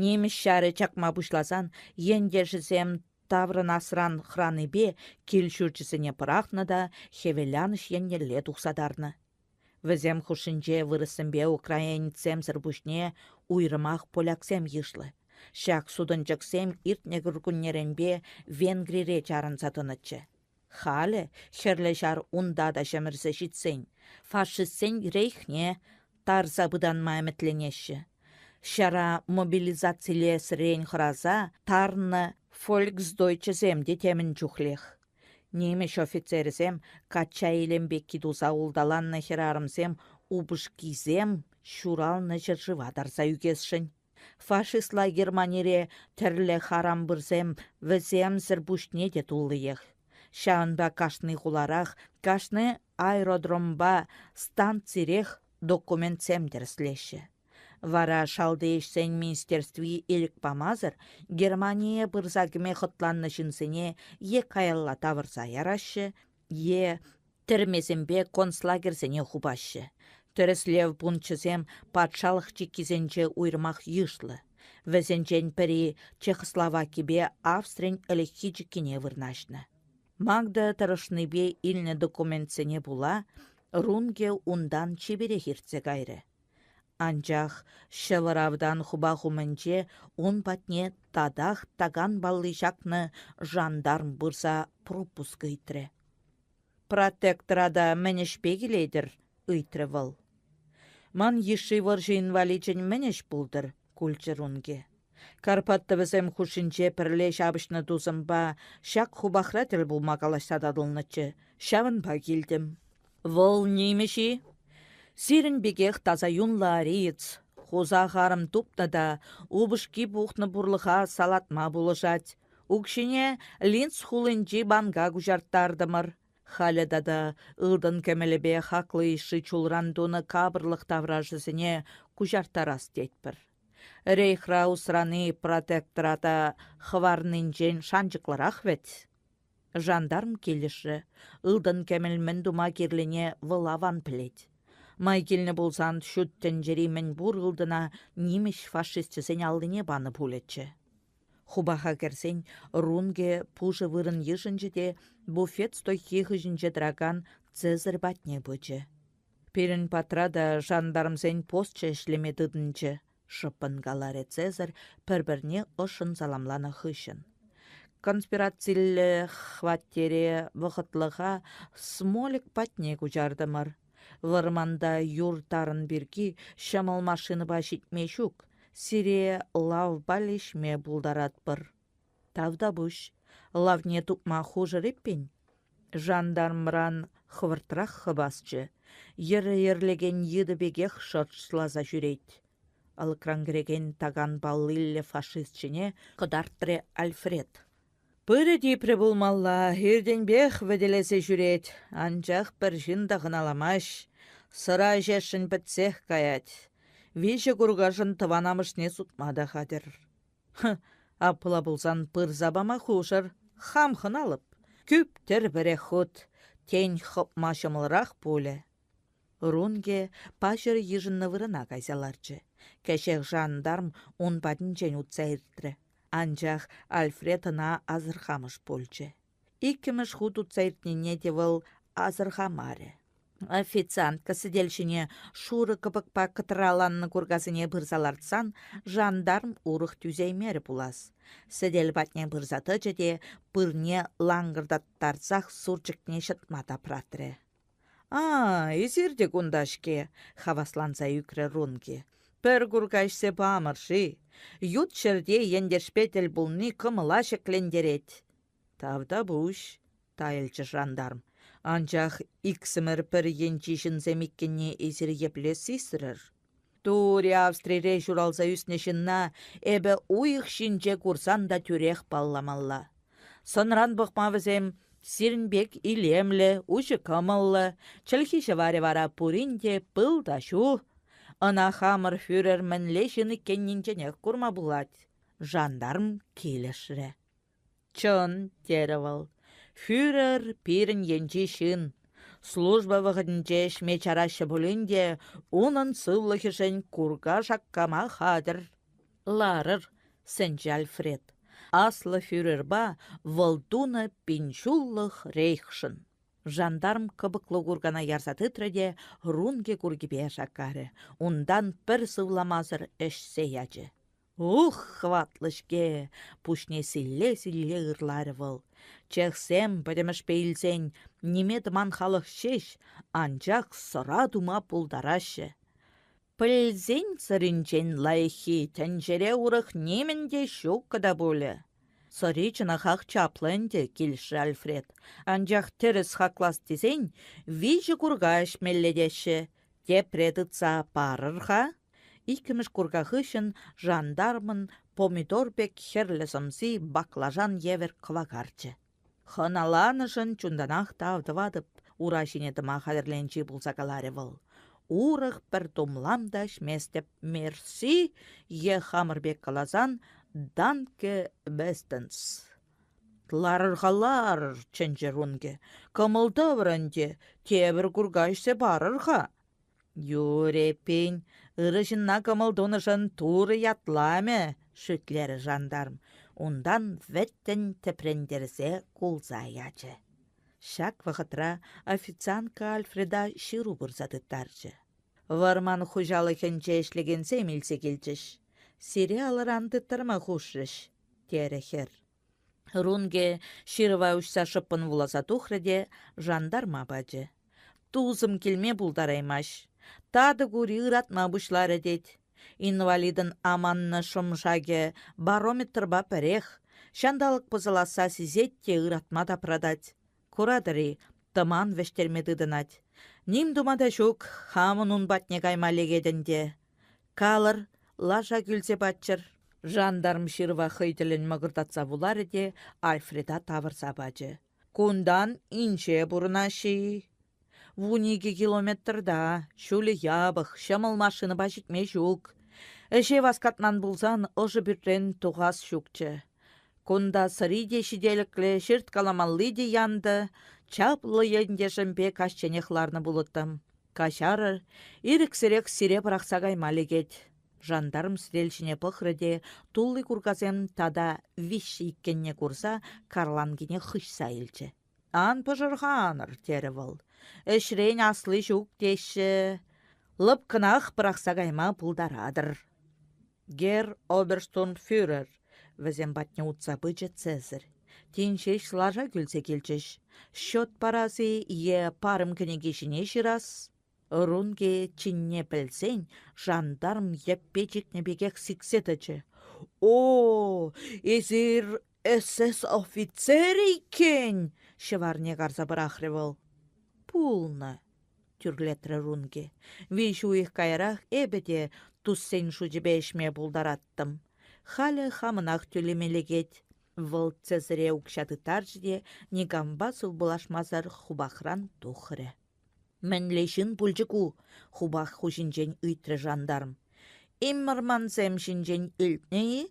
Нимӗҫ ҫарӗ чакма пуҫласан ентешӗсем таврӑнасран хӑранипе кил-ҫурчӗсене пӑрахнӑ та хӗвеланӑҫ еннелле тухса тарнӑ. Вӗсем хушшинче вырӑссемпе украинецсемсӗр пуҫне уйрӑмах поляксем йышлӑ. Ҫак сутӑнчӑксем иртнӗ кӗркуннеренпе Венгрире чарӑнса тӑнӑччӗ. Халӗ, Хӗрлӗ Ҫар унта та ҫӗмӗрсе ҫитсен, фашистсен рейхне тарса пытанма ӗмӗтленеҫҫӗ. Ҫара мобилизацилесрен хӑраса тарнӑ фольксдойчӑсем те темӗн чухлех. Нимӗҫ офицерӗсем качча илем пекки туса улталаннӑ хӗрарӑмсем упӑшкисем ҫуралнӑ ҫӗршыва тарса ӳкесшӗн. Фашистла Германире тӗрлӗ харампырсем вӗсемсӗр пуҫне те туллиех. Ҫавӑнпа кашни хуларах, кашни аэродромпа станцирех документсем тӗрӗслеҫҫӗ. Вара Шалти ӗҫсен министерстви ирӗк памасӑр Германие пырса кӗме хӑтланнӑ ҫынсене е каялла тавӑрса яраҫҫӗ, е тӗрмесемпе концлагерьсене хупаҫҫӗ. Тӗрӗслев пункчӗсем патшалӑх чиккисенче уйрӑмах йышлӑ. Вӗсенчен пӗри Чехословакипе Австрин ӗлӗкхи чиккине вырнаҫнӑ. Магда тӑрӑшнипе илнӗ документсене пула Рунге унтан чиперех иртсе кайрӗ. Анчах ҫӑвӑр автан хупах умӗнче ун патне татах такан палли ҫакнӑ жандарм пырса пропуск ыйтрӗ. «Протектора та мӗн ӗҫпе килетӗр?» — ыйтрӗ вӑл. «Ман йышши вӑрҫӑ инваличӗн мӗн ӗҫ пултӑр?» — кулчӗ Рунге. Карпат тӑвӗсем хушшинче пӗрле ҫапӑҫнӑ тусӑмпа ҫак хупахра тӗл пулма калаҫса татӑлнӑччӗ, ҫавӑнпа килтӗм. Вӑл нимӗҫ-и? Сирӗн пекех таса юнлӑ ариец, хусах арӑм тупнӑ та упӑшки пухнӑ пурлӑха салатма пулӑшать. Укҫине Линц хулинчи банка куҫарттартӑмӑр. Халӗ тата ылтӑн-кӗмӗлӗпе хаклӑ йышши чулран тунӑ капӑрлӑх таврашӗсене куҫарттарас тетпӗр. Рейхра усрани протектората хӑварнинчен шанчӑклӑрах вӗт. Жандарм килӗшрӗ. Ылтӑн-кӗмӗл мӗн тума кирлине вӑл аван пӗлет. Май килнӗ пулсан ҫут тӗнчери мӗнпур ылтӑна нимӗҫ фашисчӗсен аллине панӑ пулӗччӗ. Хупаха кӗрсен Рунге пушӑ вырӑн йышӑнчӗ те буфет стойки хыҫӗнче тӑракан Цезарь патне пычӗ. Пирӗн патра та жандармсен посчӗ ӗҫлеме тытӑнчӗ, шӑппӑн каларӗ Цезарь пӗр-пӗрне ӑшшӑн саламланӑ хыҫҫӑн. Конспирациллӗ хваттере вӑхӑтлӑха Смолик патне куҫартӑмӑр. Вӑрманта юр тарӑн пирки ҫӑмӑл машинӑпа ҫитме ҫук, сире лавпа леҫме пултаратпӑр. Тавтапуҫ. Лавне тупма хушӑр эппин. Жандармран хӑвӑртрах хӑпасчӗ. Йӗрӗ йӗрлекен йытӑ пекех шӑршласа ҫӳрет. Алӑкран кӗрекен такан паллиллӗ фашист ҫине кӑтартрӗ Альфред. Пырӗ типрӗ пулмалла, иртенпех вӗтелесе ҫӳрет, анчах пӗр ҫын та хӑналамасть. Сӑра ӗҫесшӗн пӗтсех каять. Виҫӗ куркашӑн тӑван амӑшне сутма та хатӗр. Хы, апла пулсан пырса пама хушӑр, хам хӑналӑп. Кӳптӗр пӗрех хут, тен, хӑпма ҫӑмӑлрах пулӗ. Рунге паҫӑр йышӑннӑ вырӑна кайса ларчӗ. Кӗҫех жандарм ун патӗнчен утса иртрӗ. Анчах Альфред ӑна асӑрхамӑш пулчӗ. Иккӗмӗш хут утса иртнине те вӑл асӑрхамарӗ. Официантка сӗтел ҫине шурӑ кӑпӑкпа кӑтраланнӑ куркасене пырса лартсан жандарм урӑх тӳсеймерӗ пулас. Сӗтел патне пырса тӑчӗ те пырне ланкӑртаттарсах сурчӑкне ҫӑтма тапратрӗ. «А, эсир те кунта-ҫке!» — хавасланса ӳкрӗ Рунки. «Пӗр курка ӗҫсе памӑр-ши? Ют ҫӗрте ентешпе тӗл пулни кӑмӑла ҫӗклентерет». «Тавтапуҫ», тайӑлчӗ жандарм. «Анчах иксӗмӗр пӗр енчи ҫынсем иккенне эсир епле сисрӗр?» Тури Австрире ҫуралса ӳснӗ ҫынна эпӗ уйӑх ҫинче курсан та тӳрех палламалла. Сӑнран пӑхма вӗсем сирӗн пек илемлӗ, уҫӑ кӑмӑллӑ, чӗлхи-ҫӑварӗ вара пурин те пыл та ҫу. Ӑна хамӑр фюрер мӗнле ҫын иккеннинченех курма пулать. Жандарм килӗшрӗ. Чӑн, терӗ вӑл, фюрер пирӗн енчи ҫын. Служба вӑхӑтӗнче ӗҫме чараҫҫӗ пулин те унӑн сывлӑхӗшӗн курка шаккама хатӗр. Ларӑр, сӗнчӗ Альфред. Аслӑ фюрерпа вӑл тунӑ пинҫуллӑх рейхшӑн. Жандарм кӑпӑклӑ куркана ярса тытрӗ те рункӗ куркипе шаккарӗ, унтан пӗр сывламасӑр ӗҫсе ячӗ. Ух, хӑватлӑ-ҫке! пуҫне силле-силле ырларӗ вӑл. Чехсем, пӗтӗмӗшпе илсен, ниме тӑман халӑх ҫеҫ, анчах сӑра тума пултараҫҫӗ. Пӗлсен сӑринчен лайӑххи тӗнчере урӑх нимӗн те ҫуккӑ та пулӗ. Сӑри чӑнахах чаплӑ ӗнтӗ, килӗшрӗ Альфред. Анчах тӗрӗс хаклас тесен виҫӗ курка ӗҫмелле теҫҫӗ. Тепре тытса парӑр-ха. Иккӗмӗш курка хыҫҫӑн жандармӑн помидор пек хӗрлӗ сӑмси баклажан евӗр кӑвакарчӗ. Хӑналанӑшӑн чунтанах тав тӑватӑп, ура ҫине тӑма хатӗрленчи пулса каларӗ вӑл. Урӑх пӗр тумлам та ӗҫместӗп, мерси е хамӑр пек каласан «данке бестенс». Ларӑр-ха, ларӑр, чӗнчӗ Рункӗ. Кӑмӑл тӑвӑр ӗнтӗ, тепӗр курка ӗҫсе парӑр-ха. Юрӗ эппин, ырӑ ҫынна кӑмӑл тунӑшӑн Турӑ ятламӗ, шӳтлерӗ жандарм. Унтан вӗттӗн тӗпрентерсе кулса ячӗ. Ҫак вӑхӑтра официантка Альфреда ҫыру пырса тыттарчӗ. Вӑрман хуҫалӑхӗнче ӗҫлекенсем илсе килчӗҫ. Сире алӑран тыттарма хушрӗҫ, терӗ хӗр. Рунге ҫырӑва уҫса шӑппӑн вуласа тухрӗ те жандарма пачӗ. Тусӑм килме пултараймасть. Татӑк ури ыратма пуҫларӗ тет. Инвалидӑн аманнӑ шӑм-шакӗ барометрпа пӗрех. Ҫанталӑк пӑсӑласса сисет те ыратма тапратать. Куратӑр-и, тӑман вӗҫтерме тытӑнать. Ним тума та ҫук, хамӑн ун патне кайма лекет ӗнтӗ. Калӑр, лаша кӳлсе паччӑр. Жандарм ҫырӑва хӑй тӗллӗн мӑкӑртатса вуларӗ те Альфреда тавӑрса пачӗ. Кунтан инҫе пурӑнаҫҫӗ-и? 12 километрта, ҫулӗ япӑх, ҫӑмӑл машинӑпа ҫитме ҫук. Ӗҫе васкатман пулсан ӑшӑ пӳртрен тухас ҫукчӗ. Кунта сӑри те ҫителӗклӗ, ҫырткаламалли те янтӑ. Чаплӑ ентешӗмпе каҫченех ларнӑ пулӑттӑм. Каҫарӑр, ирӗксӗрех сире пӑрахса кайма лекет. Жандарм сӗтел ҫине пӑхрӗ те тулли куркасем тата виҫҫӗ иккенне курса карланкине хыҫса илчӗ. Ан пӑшӑрханӑр, терӗ вӑл. Ӗҫрен асли ҫук теҫҫӗ. Лӑпкӑнах пӑрахса кайма пултаратӑр. Герр оберштурмфюрер, вӗсем патне утса пычӗ Цезарь. Тин ҫеҫ лаша кӳлсе килчӗҫ. Счет парас-и е парӑм кӗнеки ҫине ҫырас? Рунге чинне пӗлсен жандарм йӗппе чикнӗ пекех сиксе тӑчӗ. «О, эсир СС-офицер иккен!» — ҫӑварне карса пӑрахрӗ вӑл. «Пулнӑ», — тӳрлетрӗ Рунге. «Виҫ уйӑх каярах эпӗ те туссен шучӗпе ӗҫме пултараттӑм. Халӗ хамӑнах тӳлеме лекет. Вӑл Цезаре укҫа тыттарчӗ те никампа сывпуллашмасӑр хупахран тухрӗ. «Мӗнле ҫын пулчӗ ку?» — хупах хуҫинчен ыйтрӗ жандарм. «Иммермансем ҫинчен илтнӗ-и?»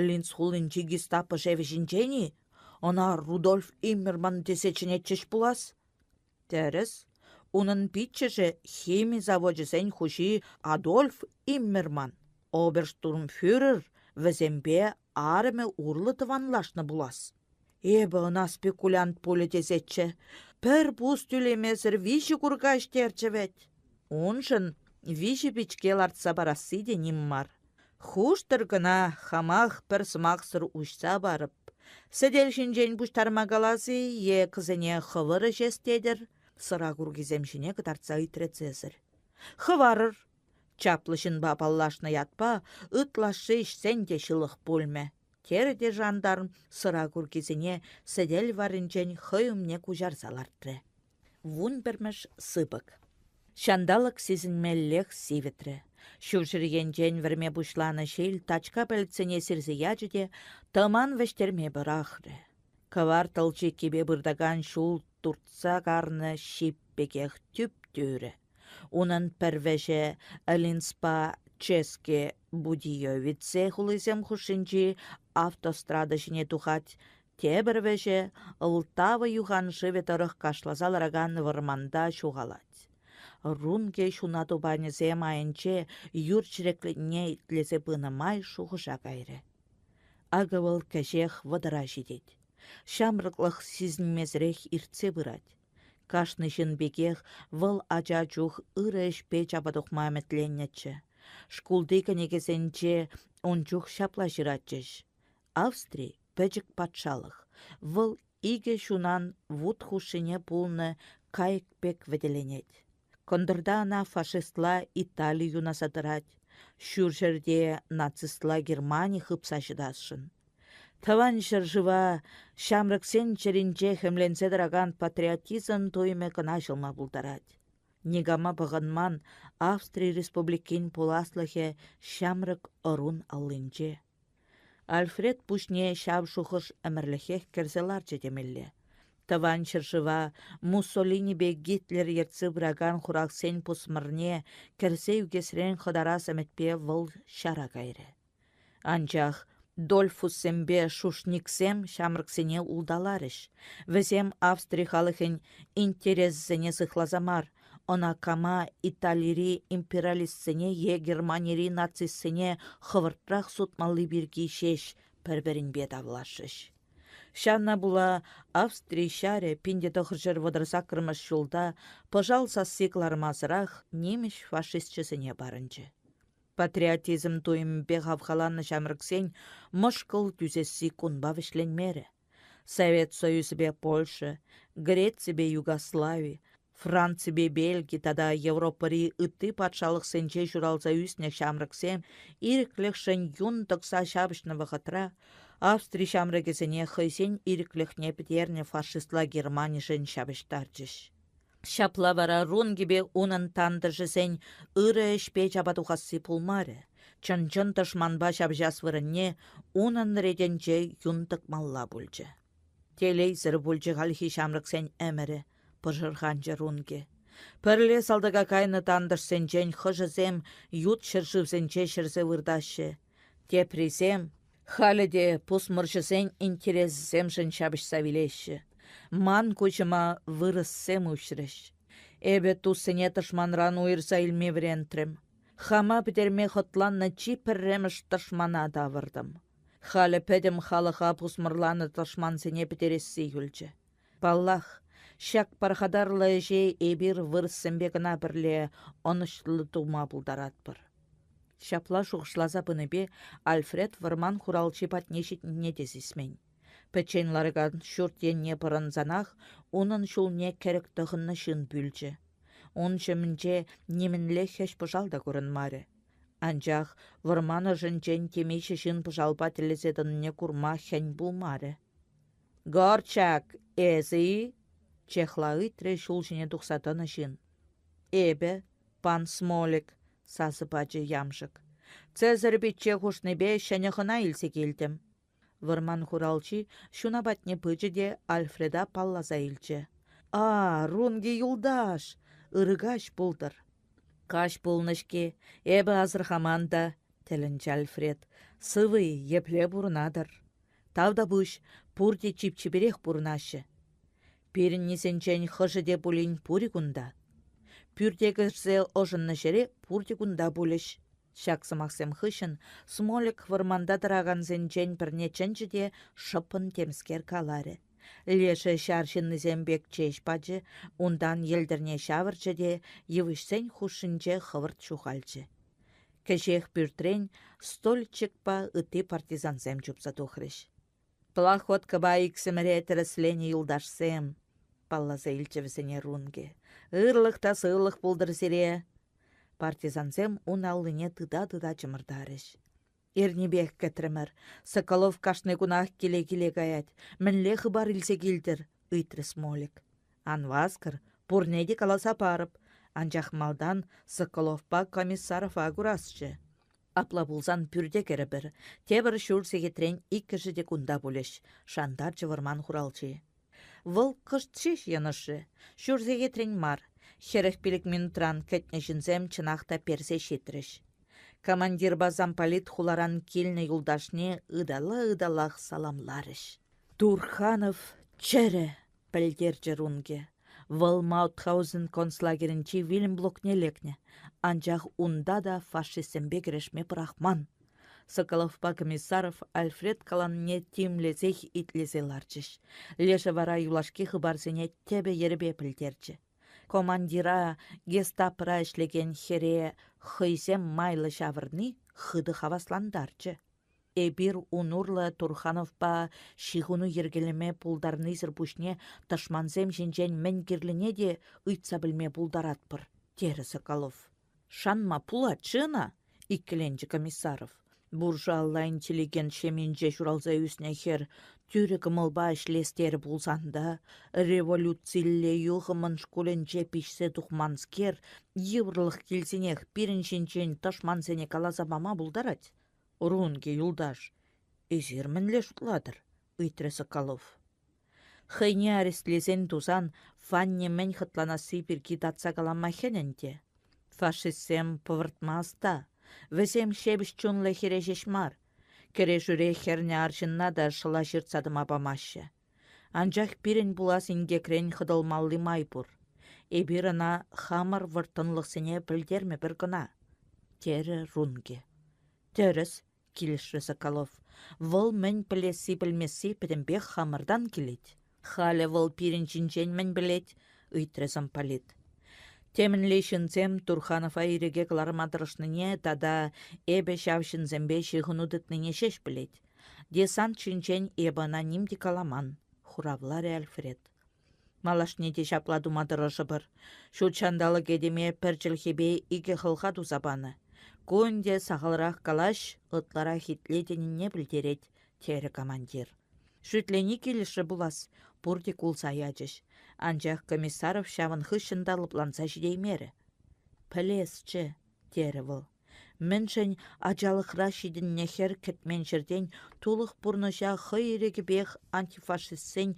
«Линц хулинчи гестапо шефӗ ҫинчен-и? Ӑна Рудольф Иммерман тесе чӗнетчӗҫ пулас». «Тӗрӗс. Унӑн пиччӗшӗ хими завочӗсен хуҫи Адольф Иммерман. Оберштурмфюрер вӗсемпе арӑмӗ урлӑ тӑванлашнӑ пулас. Эпӗ ӑна спекулянт пулӗ тесеччӗ. Пӗр пус тӳлемесӗр виҫӗ курка ӗҫтерчӗ вӗт. Уншӑн виҫӗ пичке лартса парасси те ним мар. Хуштӑр кӑна хамах пӗр сӑмахсӑр уҫса парӑп. Сӗтел ҫинчен пуҫтарма калас-и е кӗсене хӑвӑр ӗҫес тетӗр? Сӑра куркисем ҫине кӑтартса ыйтрӗ Цезарь. Хӑварӑр. Чаплӑ ҫынпа паллашнӑ ятпа ытлашши ӗҫсен те ҫылӑх пулмӗ, терӗ те жандарм сӑра куркисене сӗтел варринчен хӑй умне куҫарса лартрӗ. Вунпӗрмӗш сыпӑк. Ҫанталӑк сисӗнмеллех сивӗтрӗ. Ҫурҫӗр енчен вӗрме пуҫланӑ ҫил тачка пӗлӗтсене сирсе ячӗ те тӑман вӗҫтерме пӑрахрӗ. Кӑвар тӑлчиккипе выртакан ҫул туртса карнӑ ҫип пекех тӳп-тӳрӗ. Унӑн пӗр вӗҫӗ Линцпа Ческе Будиовице хулисем хушшинчи автострада ҫине тухать, тепӗр вӗҫӗ Лтава юханшывӗ тӑрӑх кашласа ларакан вӑрманта ҫухалать. Рунке ҫуна тупанӗсем айӗнче юр чӗрекленнине итлесе пынӑ май шухӑша кайрӗ. Акӑ вӑл кӗҫех вӑтӑра ҫитет. Ҫамрӑклӑх сисӗнмесӗрех иртсе пырать. Кашни ҫын пекех вӑл ача чух ырӑ ӗҫпе чапа тухма ӗмӗтленнӗччӗ. Шкулти кӗнекесенче ун чух ҫапла ҫыратчӗҫ: Австри – пӗчӗк патшалӑх. Вӑл икӗ ҫунан вут хушшине пулнӑ кайӑк пек вӗтеленет. Кӑнтӑрта ӑна фашистла Итали юнаса тӑрать, ҫурҫӗрте нацистла Германи хыпса ҫӑтасшӑн. Тӑван ҫӗршыва ҫамрӑксен чӗринче хӗмленсе тӑракан патриотизм туйӑмӗ кӑна ҫӑлма пултарать. Никама пӑхӑнман Австри Республикин пуласлӑхӗ ҫамрӑк ӑрун аллинче. Альфред пуҫне ҫав шухӑш ӗмӗрлӗхех кӗрсе ларчӗ темелле. Тӑван ҫӗршыва Муссолинипе Гитлер ертсе пыракан хурахсен пусмӑрне кӗрсе ӳкесрен хӑтарас ӗмӗтпе вӑл ҫара кайрӗ. Анчах. Дольфуссемпе шушниксем ҫамрӑксене улталарӗҫ. Вӗсем Австри халӑхӗн интересӗсене сыхласа мар, ӑна кама Италири империалистсене е Германири нацистсене хӑвӑртрах сутмалли пирки ҫеҫ пӗр-пӗринпе тавлашрӗҫ. Ҫавна пула Австри ҫарӗ 1938 ҫулта пӑшал сасси кӑлармасӑрах нимӗҫ фашисчӗсене парӑнчӗ. Патриотизм туйӑмӗпе хавхаланнӑ ҫамрӑксен мӑшкӑл тӳсесси кунпа вӗҫленмерӗ. Совет Союзӗпе Польша, Греципе Югослави, Франципе Бельги тата Европӑри ытти патшалӑхсенче ҫуралса ӳснӗ ҫамрӑксем ирӗклӗхшӗн юн тӑкса ҫапӑҫнӑ вӑхӑтра Австри ҫамрӑкӗсене хӑйсен ирӗклӗхне пӗтернӗ фашистла Германишӗн ҫапӑҫтарчӗҫ. Ҫапла вара Рунгипе унӑн тантӑшӗсен ырӑ ӗҫпе чапа тухасси пулмарӗ. Чӑн-чӑн тӑшманпа ҫапӑҫас вырӑнне унӑн ретӗнче юн тӑкмалла пулчӗ. Телейсӗр пулчӗ хальхи ҫамрӑксен ӗмӗрӗ, пӑшӑрханчӗ Рунки. Пӗрле салтака кайнӑ тантӑшсенчен хӑшӗсем ют ҫӗршывсенче ҫӗрсе выртаҫҫӗ, теприсем халӗ те пусмӑрҫӑсен интересӗсемшӗн ҫапӑҫса вилеҫҫӗ. Ман куҫӑма вырӑссем уҫрӗҫ. Эпӗ туссене тӑшманран уйӑрса илме вӗрентрӗм. Хама пӗтерме хӑтланнӑ чи пӗрремӗш тӑшмана тавӑртӑм. Халӗ пӗтӗм халӑха пусмӑрланӑ тӑшмансене пӗтересси юлчӗ. Паллах, ҫак пархатарлӑ ӗҫе эпир вырӑссемпе кӑна пӗрле ӑнӑҫлӑ тума пултаратпӑр. Ҫапла шухӑшласа пынипе Альфред вӑрман хуралҫи патне ҫитнине те сисмен. Пӗччен ларакан ҫурт енне пӑрӑнсанах унӑн ҫулне кӗрӗк тӑхӑннӑ ҫын пӳлчӗ. Ун ҫумӗнче нимӗнле хӗҫ-пӑшал та курӑнмарӗ. Анчах вӑрман ӑшӗнчен темиҫе ҫын пӑшалпа тӗллесе тӑнине курма хӗн пулмарӗ. «Горчак, эсӗ-и?» — чехла ыйтрӗ ҫул ҫине тухса тӑнӑ ҫын. «Эпӗ, пан Смолик», — сасӑ пачӗ ямшӑк. «Цезарь пичче хушнипе ҫӗнӗ хӑна илсе килтӗм». Вӑрман хуралҫи ҫуна патне пычӗ те Альфреда палласа илчӗ. «А, Рунги юлташ! Ырӑ каҫ пултӑр!» «Каҫ пулнӑ-ҫке, эпӗ асӑрхаман та», — тӗлӗнчӗ Альфред. «Сывӑ-и, епле пурӑнатӑр?» Тавтапуҫ, пурте чип-чиперех пурӑнаҫҫӗ. Пирӗннисенчен хӑшӗ те пулин пур-и кунта? Пӳрте кӗрсе ӑшӑннӑ ҫӗре пурте кунта пулӗҫ. Ҫак сӑмахсем хыҫҫӑн Смолик вӑрманта тӑракансенчен пӗрне чӗнчӗ те шӑппӑн темскер каларӗ. Лешӗ ҫар ҫыннисем пек чеҫ пачӗ, унтан йӗлтӗрне ҫавӑрчӗ те йывӑҫсен хушшинче хӑвӑрт ҫухалчӗ. Кӗҫех пӳртрен стольчикпа ытти партизансем чупса тухрӗҫ. Плохоткӑпа иксӗмӗре тӗрӗсленӗ юлташсем, палласа илчӗ вӗсене Рунге. Ырлӑх та сывлӑх пултӑр сире. Партизансем ун аллине тыта-тыта чӑмӑртарӗҫ. Эрнипех кӗтрӗмӗр. Соколов кашни кунах киле-киле каять. Мӗнле хыпар илсе килтӗр? ыйтрӗ Смолик. Ан васкӑр, пурне те каласа парӑп. Анчах малтан Соколовпа Комиссарова курасчӗ. Апла пулсан пӳрте кӗрӗпӗр. Тепӗр ҫур сехетрен иккӗшӗ те кунта пулӗҫ, шантарчӗ вӑрман хуралҫи. Вӑл кӑшт ҫеҫ йӑнӑшрӗ. Ҫур сехетрен мар, 45 минутран кӗтнӗ ҫынсем чӑнах та персе ҫитрӗҫ. Командирпа замполит хуларан килнӗ юлташне ытала-ыталах саламларӗҫ. Турханов чӗрӗ! пӗлтерчӗ Рунге. Вӑл Маутхаузен концлагерӗнчи вилӗм блокне лекнӗ, анчах унта та фашистсемпе кӗрешме пӑрахман. Соколовпа Комиссаров Альфред каланине тимлесех итлесе ларчӗҫ. Лешӗ вара юлашки хыпарсене тӗпӗ-йӗрӗпе пӗлтерчӗ. Командира гестапӑра ӗҫлекен хӗре хӑйсем майлӑ ҫавӑрни хытӑ хаваслантарчӗ. Эпир ун урлӑ Турхановпа ҫыхӑну йӗркелеме пултарнисӗр пуҫне тӑшмансем ҫинчен мӗн кирлине те ыйтса пӗлме пултаратпӑр, терӗ Соколов. Шанма пулать-ши ӑна? иккӗленчӗ Комиссаров. Буржуалла интеллигент ҫемйинче ҫуралса ӳснӗ хӗр тӳрӗ кӑмӑлпа ӗҫлес терӗ пулсан та, революцилле юхӑмӑн шкулӗнче пиҫсе тухманскер йывӑрлӑх килсенех пирӗн ҫинчен тӑшмансене каласа пама пултарать. Рунки юлташ, эсир мӗнле шутлатӑр? ыйтрӗ Соколов. Хӑйне арестлесен-тусан Фанни мӗн хӑтланасси пирки татса калама хӗн ӗнтӗ. Фашистсем пӑвӑртма ӑста. Вӗсем ҫепӗҫ чунлӑ хӗре ҫеҫ мар. Кӗрешӳре хӗрнӗ арҫынна та шӑла ҫыртса тӑма памаҫҫӗ. Анчах пирӗн пулас инкекрен хӑтӑлмалли май пур. Эпир ӑна хамӑр вӑрттӑнлӑхсене пӗлтермӗпӗр кӑна, терӗ Рунки. Тӗрӗс, килӗшрӗ Соколов. Вӑл мӗн пӗлесси-пӗлмесси пӗтӗмпех хамӑртан килет. Халӗ вӑл пирӗн ҫинчен мӗн пӗлет? ыйтрӗ замполит. Темӗнле ҫынсем Турханова ирӗке кӑларма тӑрӑшнине тата эпӗ ҫав ҫынсемпе ҫыхӑну тытнине ҫеҫ пӗлет. Десант ҫинчен эпӗ ӑна ним те каламан, хуравларӗ Альфред. Малашне те ҫапла тума тӑрӑшӑпӑр. Ҫут ҫанталӑк этеме пӗр чӗлхепе икӗ хӑлха туса панӑ. Ку ӗнтӗ сахалрах калаҫ, ытларах итле тенине пӗлтерет, терӗ командир. Шӳтлени килӗшрӗ пулас, пурте кулса ячӗҫ. Анчах Комиссаров ҫавӑн хыҫҫӑн та лӑпланса ҫитеймерӗ. Пӗлесчӗ, терӗ вӑл. Мӗншӗн ачалӑхра ҫитӗннӗ хӗр кӗтмен ҫӗртен тулӑх пурнӑҫа хӑй ирӗкӗпех антифашистсен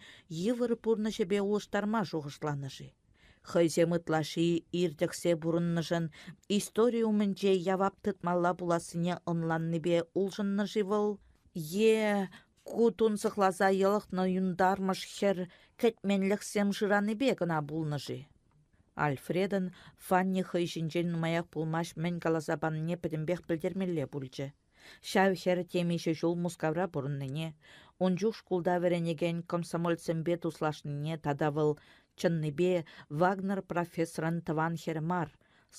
йывӑр пурнӑҫӗпе улӑштарма шухӑшланӑ-ши? Хӑйсем ытлашши иртӗхсе пурӑннӑшӑн истори умӗнче явап тытмалла пулассине ӑнланнипе улшӑннӑ-ши вӑл е ку тунсӑхласа йӑлӑхнӑ юнтармӑш хӗр кӗтменлӗхсем шыранипе кӑна пулнӑ-ши? Альфредӑн Фанни хӑй ҫинчен нумаях пулмасть мӗн каласа панине пӗтӗмпех пӗлтермелле пулчӗ. Ҫав хӗр темиҫе ҫул Мускавра пурӑннине, ун чух шкулта вӗренекен комсомольцсемпе туслашнине тата вӑл, чӑннипе, Вагнер профессорӑн тӑван хӗрӗ мар,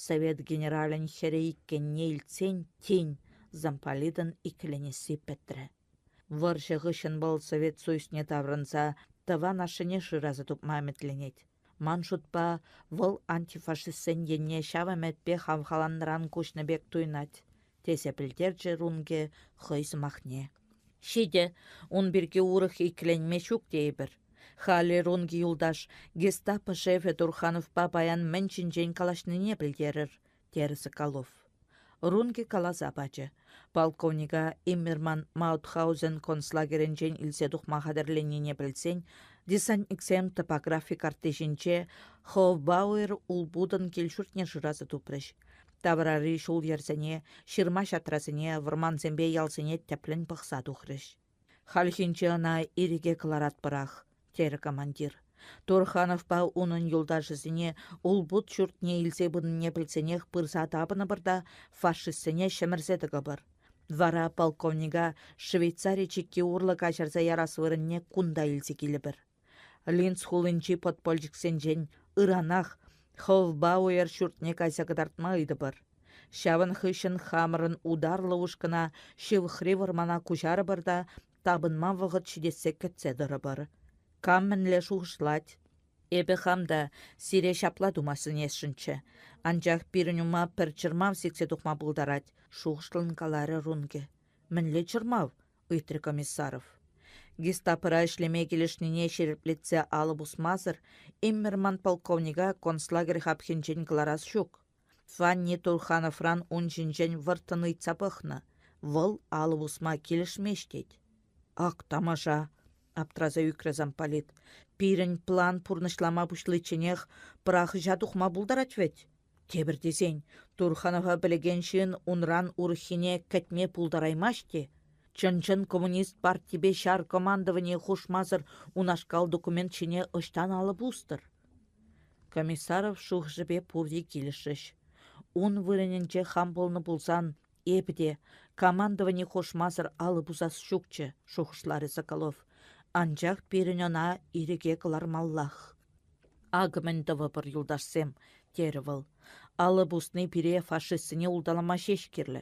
совет генералӗн хӗрӗ иккенне илтсен тин замполитӑн иккӗленесси пӗтрӗ. Вӑрҫӑ хыҫҫӑн вӑл Совет Союзне таврӑнса тӑван ашшӗне шыраса тупма ӗмӗтленет. Ман шутпа, вӑл антифашистсен енне ҫав ӗмӗтпе хавхаланнӑран куҫнӑ пек туйӑнать, тесе пӗлтерчӗ Рунге хӑй сӑмахне. Ҫитӗ, ун пирки урӑх иккӗленме ҫук тейӗпӗр. Халӗ Рунги юлташ гестапо шефӗ Турхановпа паян мӗн ҫинчен калаҫнине пӗлтерӗр, терӗ Соколов. Рунге каласа пачӗ. Полковника Иммерман Маутхаузен концлагерӗнчен илсе тухма хатӗрленнине пӗлсен десантниксем топографи картти ҫинче Хофбауэр улпутӑн кил-ҫуртне шыраса тупрӗҫ. Таврари ҫул-йӗрсене, ҫырма-ҫатрасене, вӑрмансемпе ялсене тӗплӗн пӑхса тухрӗҫ. Хальхинче ӑна ирӗке кӑларатпӑрах, терӗ командир. Турхановпа унӑн юлташӗсене улпут ҫуртне илсе пынине пӗлсенех пырса тапӑнӑпӑр та фашистсене ҫӗмӗрсе тӑкӑпӑр. Вара полковника Швейцари чикки урлӑ каҫарса ярас вырӑнне кунта илсе килӗпӗр. Линц хулинчи подпольщиксенчен ыранах Хофбауэр ҫуртне кайса кӑтартма ыйтӑпӑр. Ҫавӑн хыҫҫӑн хамӑрӑн ударлӑ ушкӑна ҫывӑхри вӑрмана куҫарӑпӑр та тапӑнма вӑхӑт ҫитессе кӗтсе тӑрӑпӑр. Кам мӗнле шухӑшлать? Эпӗ хам та сире ҫапла тума сӗнесшӗнччӗ. Анчах пирӗн ума пӗр чӑрмав сиксе тухма пултарать, шухӑшлӑн каларӗ Рунке. Мӗнле чӑрмав? ыйтрӗ Комиссаров. Гестапӑра ӗҫлеме килӗшнине ҫирӗплетсе алӑ пусмасӑр Иммерман полковника концлагерь хапхинчен кӑларас ҫук. Фанни Турхановран ун ҫинчен вӑрттӑн ыйтса пӑхнӑ. Вӑл алӑ пусма килӗшмест тет. Ак тамаша! аптраса ӳкрӗ замполит. Пирӗн план пурнӑҫлама пуҫличченех пӑрахӑҫа тухма пултарать вӗт. Тепӗр тесен, Турханова пӗлекен ҫын унран урӑххине кӗтме пултараймасть те. Чӑн-чӑн коммунист партипе ҫар командованийӗ хушмасӑр унашкал документ ҫине ӑҫтан алӑ пустӑр? Комиссаров шухӑшӗпе пурте килӗшрӗҫ. Ун вырӑнӗнче хам пулнӑ пулсан, эпӗ те командовани хушмасӑр алӑ пусас ҫукчӗ, шухӑшларӗ Соколов. Анчах пирӗн ӑна ирӗке кӑлармаллах. Акӑ мӗн тӑвӑпӑр, юлташсем, терӗ вӑл. Алӑ пусни пире фашистсене улталама ҫеҫ кирлӗ.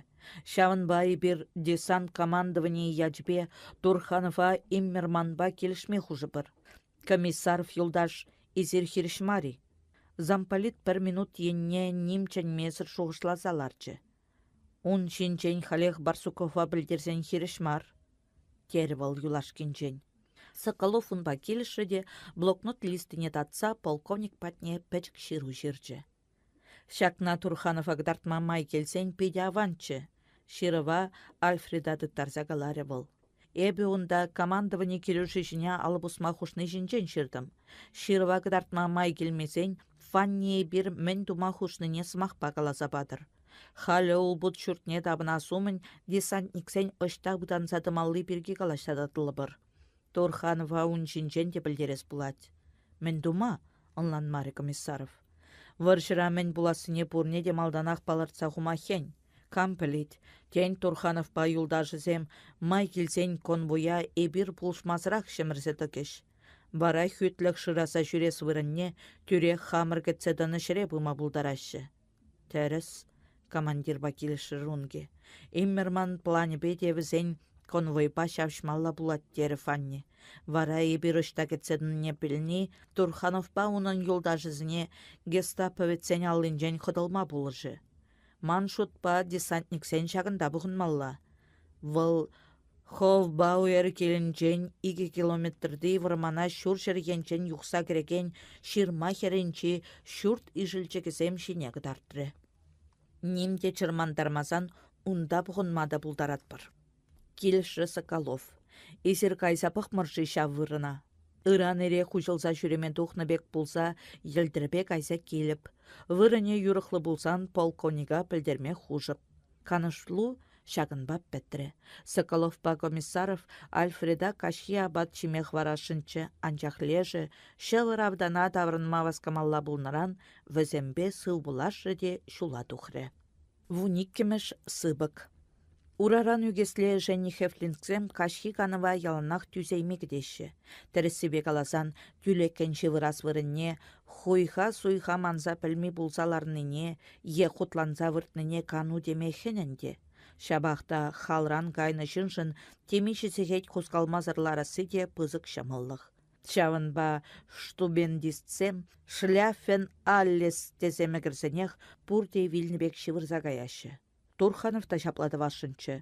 Ҫавӑнпа эпир десант командованийӗ ячӗпе Турханова Иммерманпа килӗшме хушӑпӑр. Комиссаров юлташ, эсир хирӗҫ мар-и? Замполит пӗр минут енне ним чӗнмесӗр шухӑшласа ларчӗ. Ун ҫинчен халех Барсукова пӗлтерсен хирӗҫ мар, терӗ вӑл юлашкинчен. Соколов унпа килӗшрӗ те блокнот листине татса полковник патне пӗчӗк ҫыру ҫырчӗ. Ҫакна Турханова кӑтартма май килсен питӗ аванччӗ. Ҫырӑва Альфреда тыттарса каларӗ вӑл. Эпӗ унта командовани килӗшӳ ҫине алӑ пусма хушни ҫинчен ҫыртӑм. Ҫырӑва кӑтартма май килмесен. Фанни эпир мӗн тума хушнине сӑмахпа каласа патӑр. Халӗ улпут ҫуртне тапӑнас умӗн десантниксен ӑҫта пытанса тӑмалли пирки калаҫса татӑлӑпӑр. Турханова ун ҫинчен те пӗлтерес пулать. Мӗн тума? ӑнланмарӗ Комиссаров. Вӑрҫӑра мӗн пулассине пурне те малтанах палӑртса хума хӗн. Кам пӗлет, тен, Турхановпа юлташӗсем май килсен конвоя эпир пулӑшмасӑрах ҫӗмӗрсе тӑкӗҫ. Вара хӳтлӗх шыраса ҫӳрес вырӑнне тӳрех хамӑр кӗтсе тӑнӑ ҫӗре пыма пултараҫҫӗ. Тӗрӗс, командирпа килӗшрӗ Рунки. Иммерман планӗпе те вӗсен конвойпа ҫапӑҫмалла пулать, терӗ Фанни. Вара эпир ӑҫта кӗтсе тӑнине пӗлни Турхановпа унӑн юлташӗсене гестаповецсен аллинчен хӑтӑлма пулӑшӗ. Ман шутпа, десантниксен ҫакӑнта пухӑнмалла. Вӑл Хофбауэр килӗнчен икӗ километрти вӑрмана ҫурҫӗр енчен юхса кӗрекен ҫырма хӗрринчи ҫурт ишӗлчӗкӗсем ҫине кӑтартрӗ. Ним те чӑрмантармасан унта пухӑнма та пултаратпӑр. Килӗшрӗ Соколов. Эсир кайса пӑхмӑр-ши ҫав вырӑна? Ыран ирех уҫӑлса ҫӳреме тухнӑ пек пулса йӗлтӗрпе кайса килӗп. Вырӑнӗ юрӑхлӑ пулсан полковника пӗлтерме хушӑп. Канашлу ҫакӑнпа пӗтрӗ. Соколовпа Комиссаров Альфреда каҫхи апат ҫиме хӑварасшӑнччӗ, анчах лешӗ ҫӑвӑр автана таврӑнма васкамалла пулнӑран вӗсемпе сывпуллашрӗ те ҫула тухрӗ. Вуниккӗмӗш сыпӑк. Ураран ӳкесле ӗшеннӗ хефлингсем каҫхи канӑва яланах тӳсейми кӗтеҫҫӗ. Тӗрӗссипе каласан, тӳлеккӗн ҫывӑрас вырӑнне хуйха-суйха манса пӗлми пулса ларнине е хутланса выртнине кану теме хӗн ӗнтӗ. Ҫапах та халран кайнӑ ҫыншӑн темиҫе сехет хускалмасӑр ларасси те пысӑк ҫӑмӑллӑх. Ҫавӑнпа штубендистсем «Шляфен аллес» тесе мӗкӗрсенех пурте вилнӗ пек ҫывӑрса каяҫҫӗ. Турханов та ҫапла тӑвасшӑнччӗ,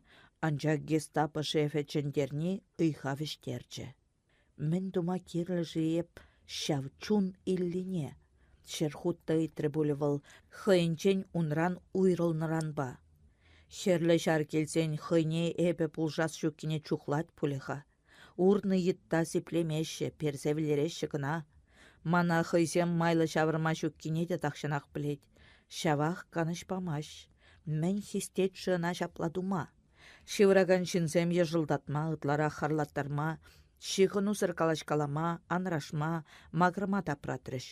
анчах гестапо шефӗ чӗнтерни ыйха вӗҫтерчӗ. Мӗн тума кирлӗ-ши эп ҫав чун иллине? Ҫӗр хут та ыйтрӗ пулӗ вӑл хӑйӗнчен унран уйрӑлнӑранпа. Хӗрлӗ ҫар килсен хӑйне эпӗ пулӑшас ҫуккине чухлать пулӗ-ха. Урнӑ йытта сиплемеҫҫӗ, персе вӗлереҫҫӗ кӑна. Мана хӑйсем майлӑ ҫавӑрма ҫуккине те тахҫанах пӗлет. Ҫавах канӑҫ памасть. Мӗн хистет-ши ӑна ҫапла тума? Ҫывӑракан ҫынсем йӑшӑлтатма, ытларах харлаттарма, ҫыхӑнусӑр калаҫкалама, анрашма, макӑрма тапратрӗҫ.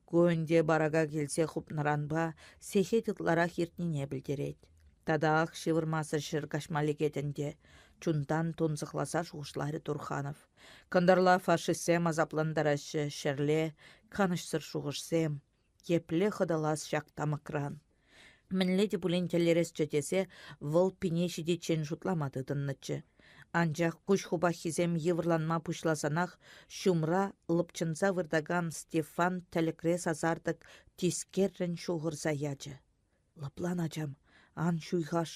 Ку ӗнтӗ барака килсе хупнӑранпа сехет ытларах иртнине пӗлтерет. Тата ах ҫывӑрмасӑр ҫӗр каҫма лекет ӗнтӗ, чунтан тунсӑхласа шухӑшларӗ Турханов. Кӑнтӑрла фашистсем асаплантараҫҫӗ, ҫӗрле канӑҫсӑр шухӑшсем. Епле хӑтӑлас ҫак тамӑкран? Мӗнле те пулин тӗллересчӗ тесе вӑл пине ҫитиччен шутлама тытӑннӑччӗ. Анчах куҫ хупаххисем йывӑрланма пуҫласанах ҫумра лӑпчӑнса выртакан Стефан тӗлӗкре сасартӑк тискеррӗн ҫухӑрса ячӗ. Лӑплан, ачам, ан ҫуйхаш,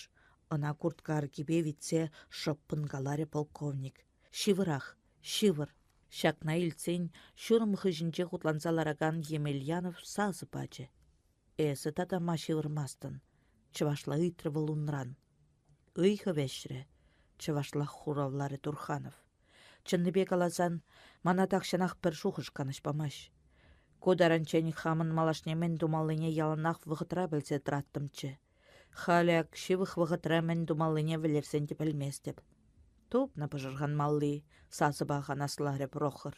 ӑна куртка аркипе витсе шӑппӑн каларӗ полковник. Ҫывӑрах, ҫывӑр. Ҫакна илтсен ҫурӑм хыҫӗнче хутланса ларакан Емельянов сасӑ пачӗ. Эсӗ тата ма ҫывӑрмастӑн? чӑвашла ыйтрӗ вӑл унран. Ыйхӑ вӗҫрӗ, чӑвашлах хуравларӗ Турханов. Чӑннипе каласан, мана тахҫанах пӗр шухӑш канӑҫ памасть. Ку таранччен хамӑн малашне мӗн тумаллине яланах вӑхӑтра пӗлсе тӑраттӑмччӗ. Халӗ ак ҫывӑх вӑхӑтра мӗн тумаллине вӗлерсен те пӗлместӗп. Тупнӑ пӑшӑрханмалли, сасӑпа анасларӗ Прохор.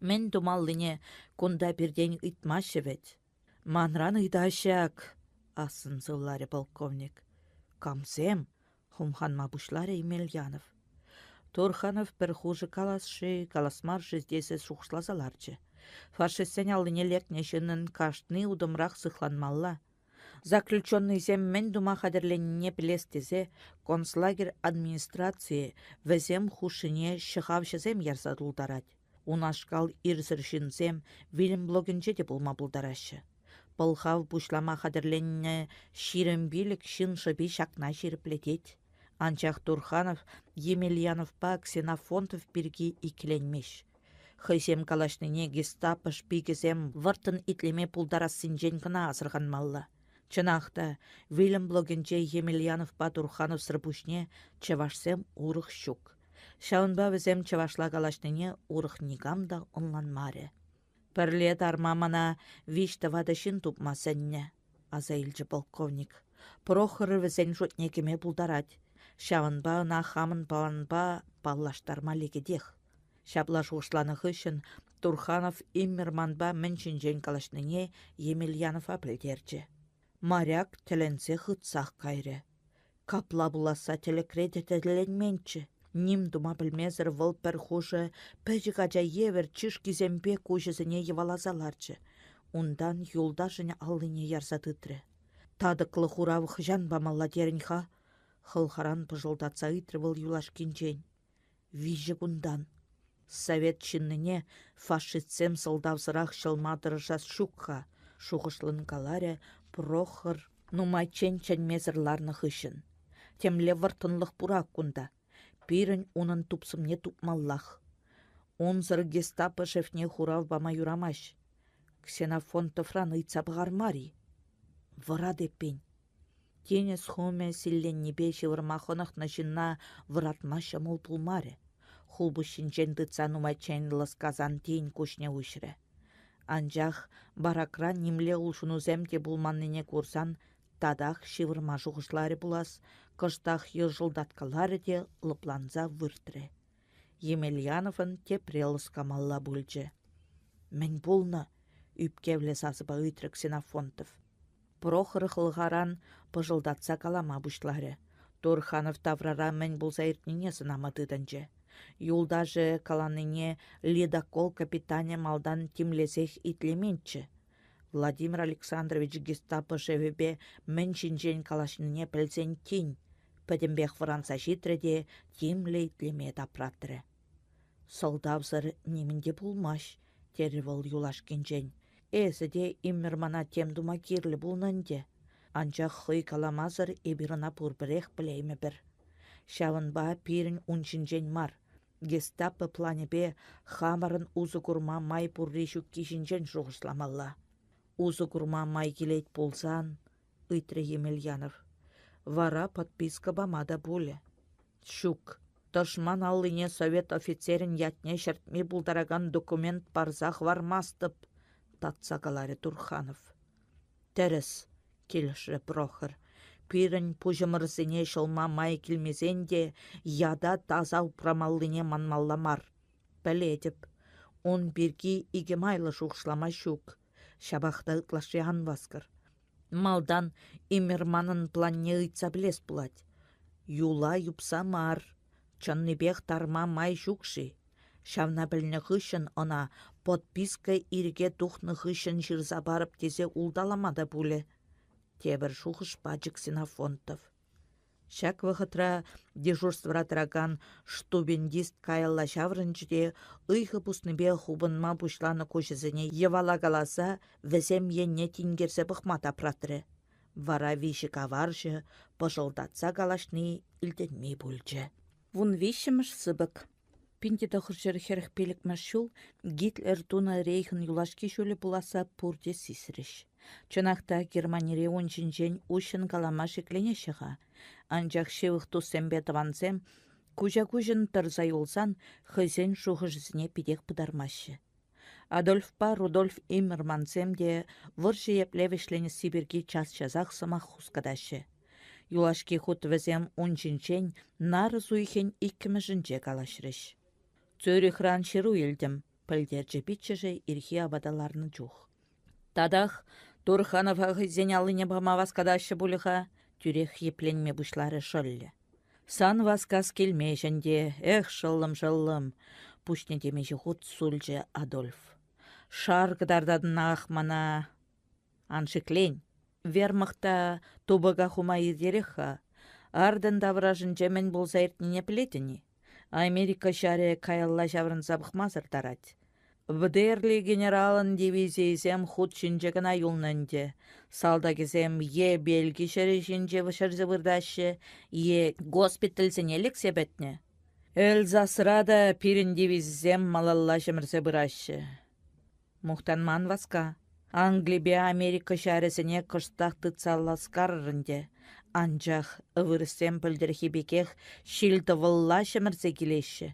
Мӗн тумаллине кунта пиртен ыйтмаҫҫӗ вӗт. Манран ыйтаҫҫӗ ак, ассӑн сывларӗ полковник. Камсем? хумханма пуҫларӗ Емельянов. Турханов пӗр хушӑ калас-ши, калас мар-ши тесе шухӑшласа ларчӗ. Фашистсен аллине лекнӗ ҫыннӑн кашни утӑмрах сыхланмалла. Заключеннӑйсем мӗн тума хатӗрленнине пӗлес тесе концлагерь администрацийӗ вӗсем хушшине ҫӑхавҫӑсем ярса тултарать. Унашкал ирсӗр ҫынсем вилӗм блокӗнче те пулма пултараҫҫӗ. Пӑлхав пуҫлама хатӗрленнӗ 25 ҫын шӑпи ҫакна ҫирӗплетет. Анчах Турханов Емельяновпа Ксенофонтов пирки иккӗленмест. Хӑйсем калаҫнине гестапо шпикӗсем вӑрттӑн итлеме пултарассинчен кӑна асӑрханмалла. Чӑнах та, вилӗм блокӗнче Емельяновпа Турхановсӑр пуҫне чӑвашсем урӑх ҫук. Ҫавӑнпа вӗсем чӑвашла калаҫнине урӑх никам та ӑнланмарӗ. Пӗрле тарма мана виҫ-тӑватӑ ҫын тупма сӗннӗ, аса илчӗ полковник. Прохор вӗсен шутне кӗме пултарать. Ҫавӑнпа ӑна хамӑн планпа паллаштарма лекетех. Ҫапла шухӑшланӑ хыҫҫӑн Турханов Иммерманпа мӗн ҫинчен калаҫнине Емельянова пӗлтерчӗ. Моряк тӗлӗнсе хытсах кайрӗ. Капла пуласса тӗлӗкре те тӗлленменччӗ. Ним тума пӗлмесӗр вӑл пӗр хушӑ пӗчӗк ача евӗр чышкисемпе куҫӗсене йӑваласа ларчӗ. Унтан юлташӗн аллине ярса тытрӗ. Татӑклӑ хурав хӑҫан памалла терӗн-ха? Хӑлхаран пӑшӑлтатса ыйтрӗ вӑл юлашкинчен. Виҫӗ кунтан. Совет ҫыннине фашистсем сӑлтавсӑрах ҫӑлма тӑрӑшас ҫук-ха, шухӑшлӑн каларӗ Прохор нумайччен чӗнмесӗр ларнӑ хыҫҫӑн. Темле вӑрттӑнлӑх пурах кунта. Пирӗн унӑн тупсӑмне тупмаллах. Унсӑр гестапо шефне хурав пама юрамасть. Ксенофонтовран ыйтса пӑхар мар-и? Вӑрат эппин. Тинӗс хумӗ силленнипе ҫывӑрма хӑнӑхнӑ ҫынна вӑратма ҫӑмӑл пулмарӗ. Хулпуҫҫинчен тытса нумайччен лӑскасан тин куҫне уҫрӗ. Анчах баракра нимле улшӑнусем те пулманнине курсан татах ҫывӑрма шухӑшларӗ пулас, кӑштах йӑшӑлтаткаларӗ те лӑпланса выртрӗ. Емельяновӑн тепре лӑскамалла пулчӗ. «Мӗн пулнӑ?» — ӳпкевлӗ сасӑпа ыйтрӗ Ксенофонтов. Прохор хӑлхаран пӑшӑлтатса калама пуҫларӗ. Турханов таврара мӗн пулса иртнине сӑнама тытӑнчӗ. Юлташӗ каланине ледокол капитанӗ малтан тимлесех итлеменччӗ. Владимир Александрович гестапо шефӗпе мӗн ҫинчен калаҫнине пӗлсен тин пӗтӗмпех вӑранса ҫитрӗ те тимлӗ итлеме тапратрӗ. Сӑлтавсӑр нимӗн те пулмасть, терӗ вӑл юлашкинчен. Эсӗ те имӗр мана тем тума кирлӗ пулнӑ ӗнтӗ. Анчах хӑй каламасӑр эпир ӑна пурпӗрех пӗлеймӗпӗр. Ҫавӑнпа пирӗн ун ҫинчен мар, гестапо планӗпе хамӑрӑн усӑ курма май пурри-ҫукки ҫинчен шухӑшламалла. Усӑ курма май килет пулсан, ыйтрӗ Емельянов. Вара подписка пама та пулӗ. Ҫук, тӑшман аллине совет офицерӗн ятне ҫӗртме пултаракан документ парса хӑвармастӑп, татса каларӗ Турханов. Тӗрӗс, килӗшрӗ Прохор. Пирӗн пуҫӑмӑрсене ҫӑлма май килмесен те ята таса упрамаллине манмалла мар. Пӗлетӗп, ун пирки икӗ майлӑ шухӑшлама ҫук. Ҫапах та ытлашши ан васкӑр. Малтан Иммерманӑн планне ыйтса пӗлес пулать. Юла юпса мар, чӑннипех тарма май ҫук-ши? Ҫавна пӗлнӗ хыҫҫӑн ӑна подписка ирӗке тухнӑ хыҫҫӑн ҫырса парӑп тесе улталама та пулӗ. Тепӗр шухӑш пачӗ Ксенофонтов. Ҫак вӑхӑтра дежурствӑра тӑракан штубендист каялла ҫаврӑнчӗ те ыйхӑ пуснипе хупӑнма пуҫланӑ куҫӗсене йӑвалакаласа вӗсем енне тинкерсе пӑхма тапратрӗ. Вара виҫӗ каварҫӑ пӑшӑлтатса калаҫни илтӗнми пулчӗ. Вунвиҫҫӗмӗш сыпӑк. 1945 ҫул Гитлер тунӑ рейхӑн юлашки ҫулӗ пуласса пурте сисрӗҫ. Чӑнах та Германире ун ҫинчен уҫҫӑн калама шикленеҫҫӗ-ха. Анчах ҫывӑх туссемпе тӑвансем куҫа-куҫӑн тӑрса юлсан хӑйсен шухӑшӗсене питех пытармаҫҫӗ. Адольфпа Рудольф Иммермансем те вӑрҫӑ епле вӗҫленесси пирки час-часах сӑмах хускатаҫҫӗ. Юлашки хут вӗсем ун ҫинчен нарӑс уйӑхӗн иккӗмӗшӗнче калаҫрӗҫ. «Цюрихран ҫыру илтӗм», — пӗлтерчӗ пиччӗшӗ ирхи апата ларнӑ чух. Татах Турханова хӑйсен аллине пама васкатаҫҫӗ пулӗ-ха, тӳрех йӗпленме пуҫларӗ шӑллӗ. Сан васкас килмест ӗнтӗ, эх, шӑллӑм, шӑллӑм, пуҫне темиҫе хут сулчӗ Адольф. Шар кӑтартатӑнах мана. Ан шиклен. Вермахта тупӑка хума иртерех-ха. Арден таврашӗнче мӗн пулса иртнине пӗлетӗн-и? Америка ҫарӗ каялла ҫаврӑнса пӑхмасӑр тарать. Бдерли генералӑн дивизийӗсем хут ҫинче кӑна юлнӑ ӗнтӗ. Салтакӗсем е Бельги ҫӗрӗ ҫинче ҫӗрсе выртаҫҫӗ, е госпитальсене лексе пӗтнӗ. Эльзасра та пирӗн дивизисем малалла ҫӗмӗрсе пыраҫҫӗ. Мухтанман васка. Англипе Америка ҫарӗсене кӑштах тытса ласкарӑр ӗнтӗ. Анчах вырӑссем пӗлтӗрхи пекех ҫил-тӑвӑлла ҫӗмӗрсе килеҫҫӗ.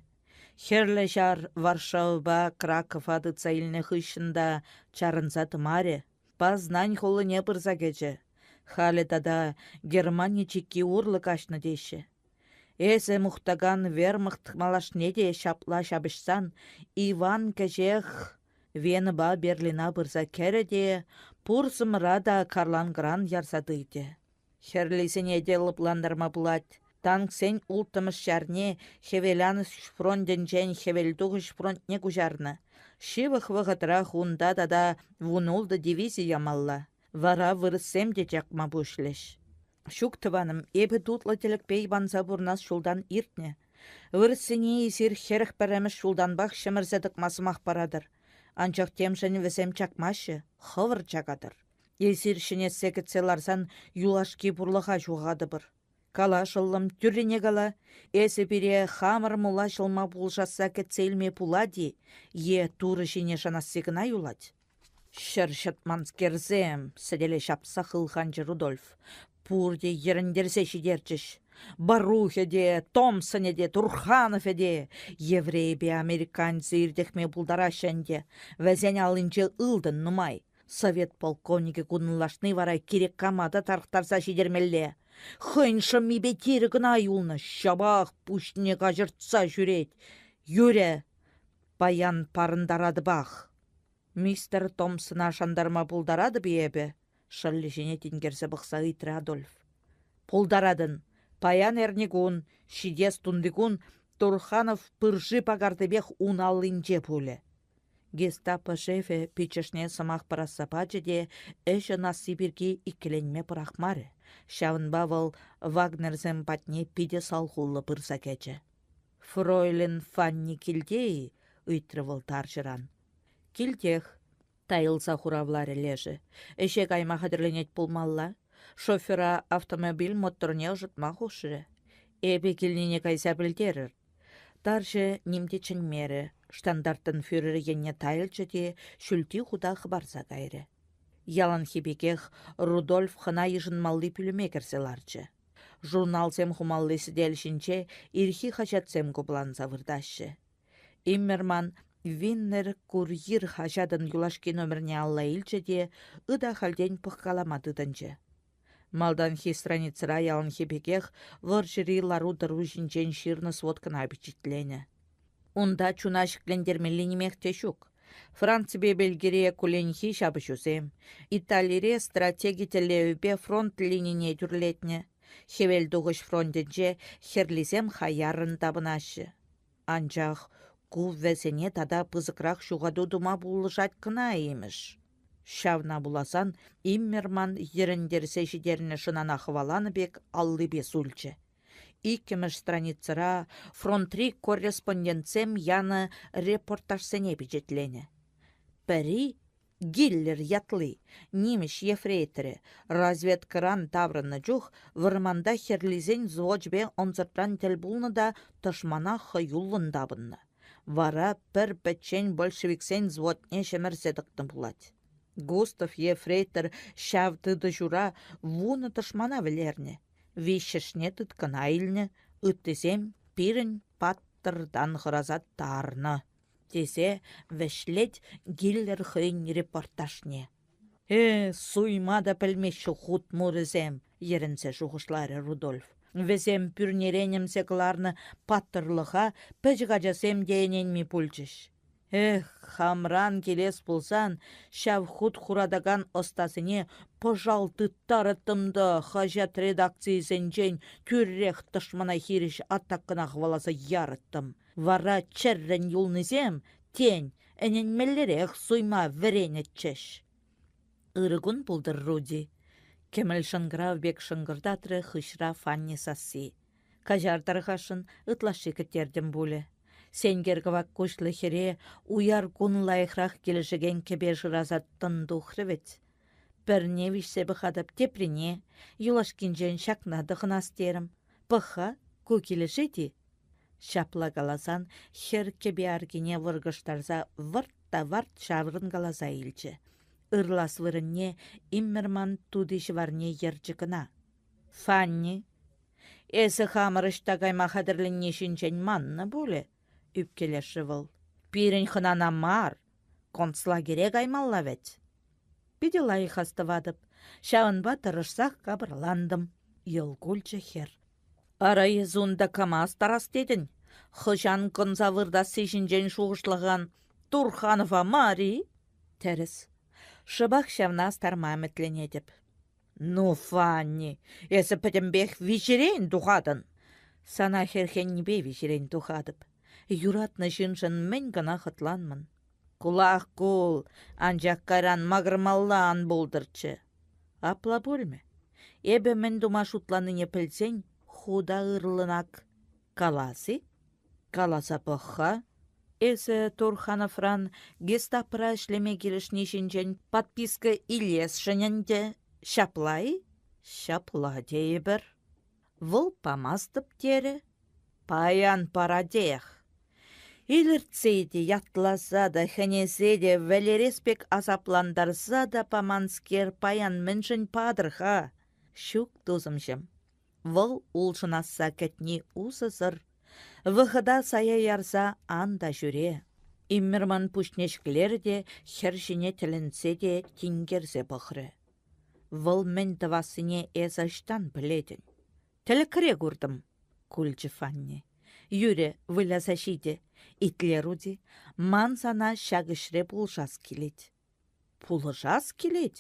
Хӗрлӗ ҫар Варшавӑпа Кракова тытса илнӗ хыҫҫӑн та чарӑнса тӑмарӗ, Познань хулине пырса кӗчӗ. Халӗ тата Германи чикки урлӑ каҫнӑ теҫҫӗ. Эсӗ мухтакан вермахт малашне те ҫапла ҫапӑҫсан Иван кӗҫех Венӑпа Берлина пырса кӗрӗ те пурсӑмӑра та карланкӑран ярса тытӗ. Хӗрлисене те лӑплантарма пулать. Танксен улттӑмӗш ҫарне Хӗвеланӑҫ фронтӗнчен Хӗвелтухӑҫ фронтне куҫарнӑ. Ҫывӑх вӑхӑтрах унта тата вунултӑ дивизи ямалла. Вара вырӑссем те чакма пуҫлӗҫ. Ҫук, тӑванӑм, эпӗ тутлӑ тӗлӗкпе йӑпанса пурӑнас ҫултан иртнӗ. Вырӑссене эсир 41-мӗш ҫултанпах ҫӗмӗрсе тӑкма сӑмах паратӑр. Анчах темшӗн вӗсем чакмаҫҫӗ, хӑвӑр чакатӑр. Эсир ҫӗнетсе кӗтсе ларсан юлашки пурлӑха ҫухатӑпӑр. Кала, шӑллӑм, тӳррине кала, эсӗ пире хамӑр мула ҫӑлма пулӑшасса кӗтсе илме пулать-и е Турӑ ҫине шанасси кӑна юлать? Ҫӗр ҫӑтманскерсем, сӗтеле ҫапса хылханчӗ Рудольф. Пурте йӗрӗнтерсе ҫитерчӗҫ. Барухӗ те, Томсонӗ те, Турхановӗ те. Еврейпе американцы иртӗхме пултараҫҫӗ ӗнтӗ. Вӗсен аллинче ылтӑн нумай. Совет полковникӗ кутӑнлашни вара кирек кама та тарӑхтарса ҫитермелле. Хӑйӗн шӑммипе тирӗ кӑна юлнӑ, ҫапах пуҫне каҫӑртса ҫӳрет. Юрӗ, паян парӑнтаратӑпах. Мистер Томпсона шантарма пултаратӑп-и эпӗ? шӑллӗ ҫине тинкерсе пӑхса ыйтрӗ Адольф. Пултаратӑн. Паян эрнекун, ҫитес тунтикун Турханов пырши пакартипех ун аллинче пулӗ. Гестапо шефӗ пиччӗшне сӑмах пӑрахса пачӗ те ӗҫ ӑнасси пирки иккӗленме пӑрахмарӗ. Ҫавӑнпа вӑл Вагнерсем патне питӗ салхуллӑ пырса кӗчӗ. «Фройлен Фанни килте-и?» ыйтрӗ вӑл тарҫӑран. «Килтех», — тайӑлса хуравларӗ лешӗ. «Ӗҫе кайма хатӗрленет пулмалла. Шофера автомобиль моторне ӑшӑтма хушрӗ. Эпӗ килнине кайса пӗлтерӗр. Тарҫӑ ним те чӗнмерӗ, штандартенфюрер енне тайӑлчӗ те ҫӳлти хута хӑпарса кайрӗ. Яланхи пекех Рудольф хӑна йышӑнмалли пӳлӗме кӗрсе ларчӗ. Журналсем хумалли сӗтел ҫинче ирхи хаҫатсем купаланса выртаҫҫӗ. Иммерман Виннер Курьер хаҫатӑн юлашки номерне алла илчӗ те ытахальтен пӑхкалама тытӑнчӗ. Малтанхи страницӑра яланхи пекех вӑрҫӑри лару-тӑру ҫинчен ҫырнӑ сводкӑна пичетленӗ. Унта чуна ҫӗклентермелли нимех те ҫук. Франципе Бельгире кулленхи ҫапӑҫусем, Италире стратеги тӗллевӗпе фронт линине тӳрлетнӗ, Хӗвелтухӑҫ фронтӗнче хӗрлисем хаяррӑн тапӑнаҫҫӗ. Анчах ку вӗсене тата пысӑкрах ҫухату тума пулӑшать кӑна имӗш. Ҫавна вуласан Иммерман йӗрӗнтерсе ҫитернӗ шӑнана хӑваланӑ пек аллипе сулчӗ. Иккӗмӗш страницӑра фронтри корреспондентсем янӑ репортажсене пичетленӗ. Пӗри, Гиллер ятли, нимӗҫ ефрейторӗ, разведкӑран таврӑннӑ чух вӑрманта хӗрлисен взвочӗпе ӑнсӑртран тӗл пулнӑ та тӑшмана хӑюллӑн тапӑннӑ. Вара пӗр-пӗччен большевиксен взводне ҫӗмӗрсе тӑкнӑ пулать. Густав ефрейтор ҫав тытӑҫура вунӑ тӑшмана вӗлернӗ, виҫҫӗшне тыткӑна илнӗ, ыттисем пирӗн паттӑртан хӑраса тарнӑ, тесе вӗҫлет Гиллер хӑйӗн репортажне. «Э, суйма та пӗлмеҫҫӗ хут мурӗсем!» — йӗрӗнсе шухӑшларӗ Рудольф. Вӗсем пӳрнерен ӗмсе кӑларнӑ паттӑрлӑха пӗчӗк ачасем те ӗненми пулчӗҫ. Эх, хамран килес пулсан ҫав хут хуратакан ӑстасене пӑшал тыттарӑттӑм та хаҫат редакцийӗсенчен тӳрех тӑшмана хирӗҫ атакӑна хӑваласа ярӑттӑм. Вара чӗррӗн юлнисем, тен, ӗненмеллерех суйма вӗренӗччӗҫ. Ырӑ кун пултӑр, Руди. Кӗмӗл шӑнкӑрав пек шӑнкӑртатрӗ хыҫра Фанни сасси. Каҫар тархасшӑн, ытлашши кӗттертӗм пулӗ. Сенкер кӑвак куҫлӑ хӗре уяр кун лайӑхрах килӗшекен кӗпе шыраса тӑн тухрӗ вӗт. Пӗрне виҫсе пӑхатӑп, теприне, юлашкинчен ҫакна тӑхӑнас терӗм. Пӑх-ха, ку килӗшет-и? Ҫапла каласан хӗр кӗпе аркине вӑркӑштарса вӑрт та варт ҫаврӑнкаласа илчӗ. Ырлас вырӑнне Иммерман тути-ҫӑварне йӗрчӗ кӑна. «Фанни, эсӗ хамӑр ӑҫта кайма хатӗрленни ҫинчен маннӑ пулӗ?» ӳпкелешрӗ вӑл. Пирӗн хӑнана мар, концлагере каймалла вӗт. Питӗ лайӑх астӑватӑп. Ҫавӑнпа тӑрӑшсах капӑрлантӑм, йӑл кулчӗ хӗр. Ара эс унта кама астарас тетӗн? Хӑҫан кӑнса выртасси ҫинчен шухӑшлакан Турханова мар-и? Тӗрӗс. Шӑпах ҫавна астарма ӗмӗтленетӗп. Ну, Фанни, эсӗ пӗтӗмпех виҫерен тухатӑн. Сана хӗрхеннипе виҫерен тухатӑп. Юратнӑ ҫыншӑн мӗн кӑна хӑтланмӑн. Кулах кул, анчах кайран макӑрмалла ан пултӑрччӗ. Апла пулмӗ. Эпӗ мӗн тума шутланине пӗлсен ху та ырлӑнак. Калас-и? Каласа пӑх-ха. Эсӗ Турхановран гестапӑра ӗҫлеме килӗшни ҫинчен подписка илесшӗн ӗнтӗ. Ҫапла-и? Ҫапла тейӗпӗр. Вӑл памастӑп терӗ. Паян паратех. Илӗртсе те, ятласа та, хӗнесе те, вӗлерес пек асаплантарса та паманскер паян мӗншӗн патӑр-ха? Ҫук, тусӑмҫӑм, вӑл улшӑнасса кӗтни усӑсӑр. Вӑхӑта сая ярса ан та ҫӳре. Иммерман пуҫне ҫӗклерӗ те хӗр ҫине тӗлӗнсе те тинкерсе пӑхрӗ. Вӑл мӗн тӑвассине эсӗ ӑҫтан пӗлетӗн? Тӗлӗкре куртӑм, кулчӗ Фанни. Юрӗ, выляса ҫитӗ. Итле, Руди, ман сана ҫак ӗҫре пулӑшас килет. Пулӑшас килет?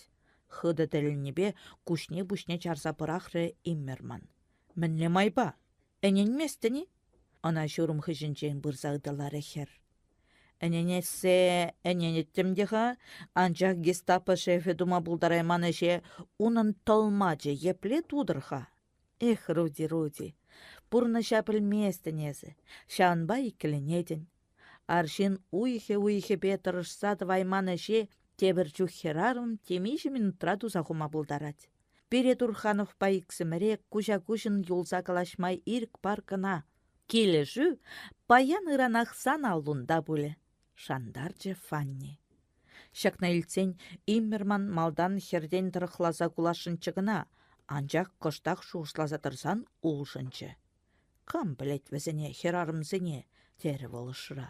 Хытӑ тӗлӗннипе куҫне-пуҫне чарса пӑрахрӗ Иммерман. Мӗнле майпа? Ӗненместӗн-и? Ӑна ҫурӑм хыҫӗнчен пырса ыталарӗ хӗр. Ӗненессе ӗненӗттӗм те-ха, анчах гестапо шефӗ тума пултарайман ӗҫе унӑн тӑлмачӗ епле тутӑр-ха? Эх, Руди, Руди, пурнӑҫа пӗлместӗн эсӗ, ҫавӑнпа иккӗленетӗн. Арҫын уйӑхӗ-уйӑхӗпе тӑрӑшса тӑвайман ӗҫе тепӗр чух хӗрарӑм темиҫе минутра туса хума пултарать. Пире Турхановпа иксӗмӗре куҫа-куҫӑн юлса калаҫма ирӗк пар кӑна. Килӗшӳ паян-ыранах сан аллунта пулӗ, шантарчӗ Фанни. Ҫакна илтсен Иммерман малтан хӗртен тӑрӑхласа куласшӑнччӗ кӑна, анчах кӑштах шухӑшласа тӑрсан улшӑнчӗ. Кам пӗлет вӗсене, хӗрарӑмсене, терӗ вӑл ӑшра.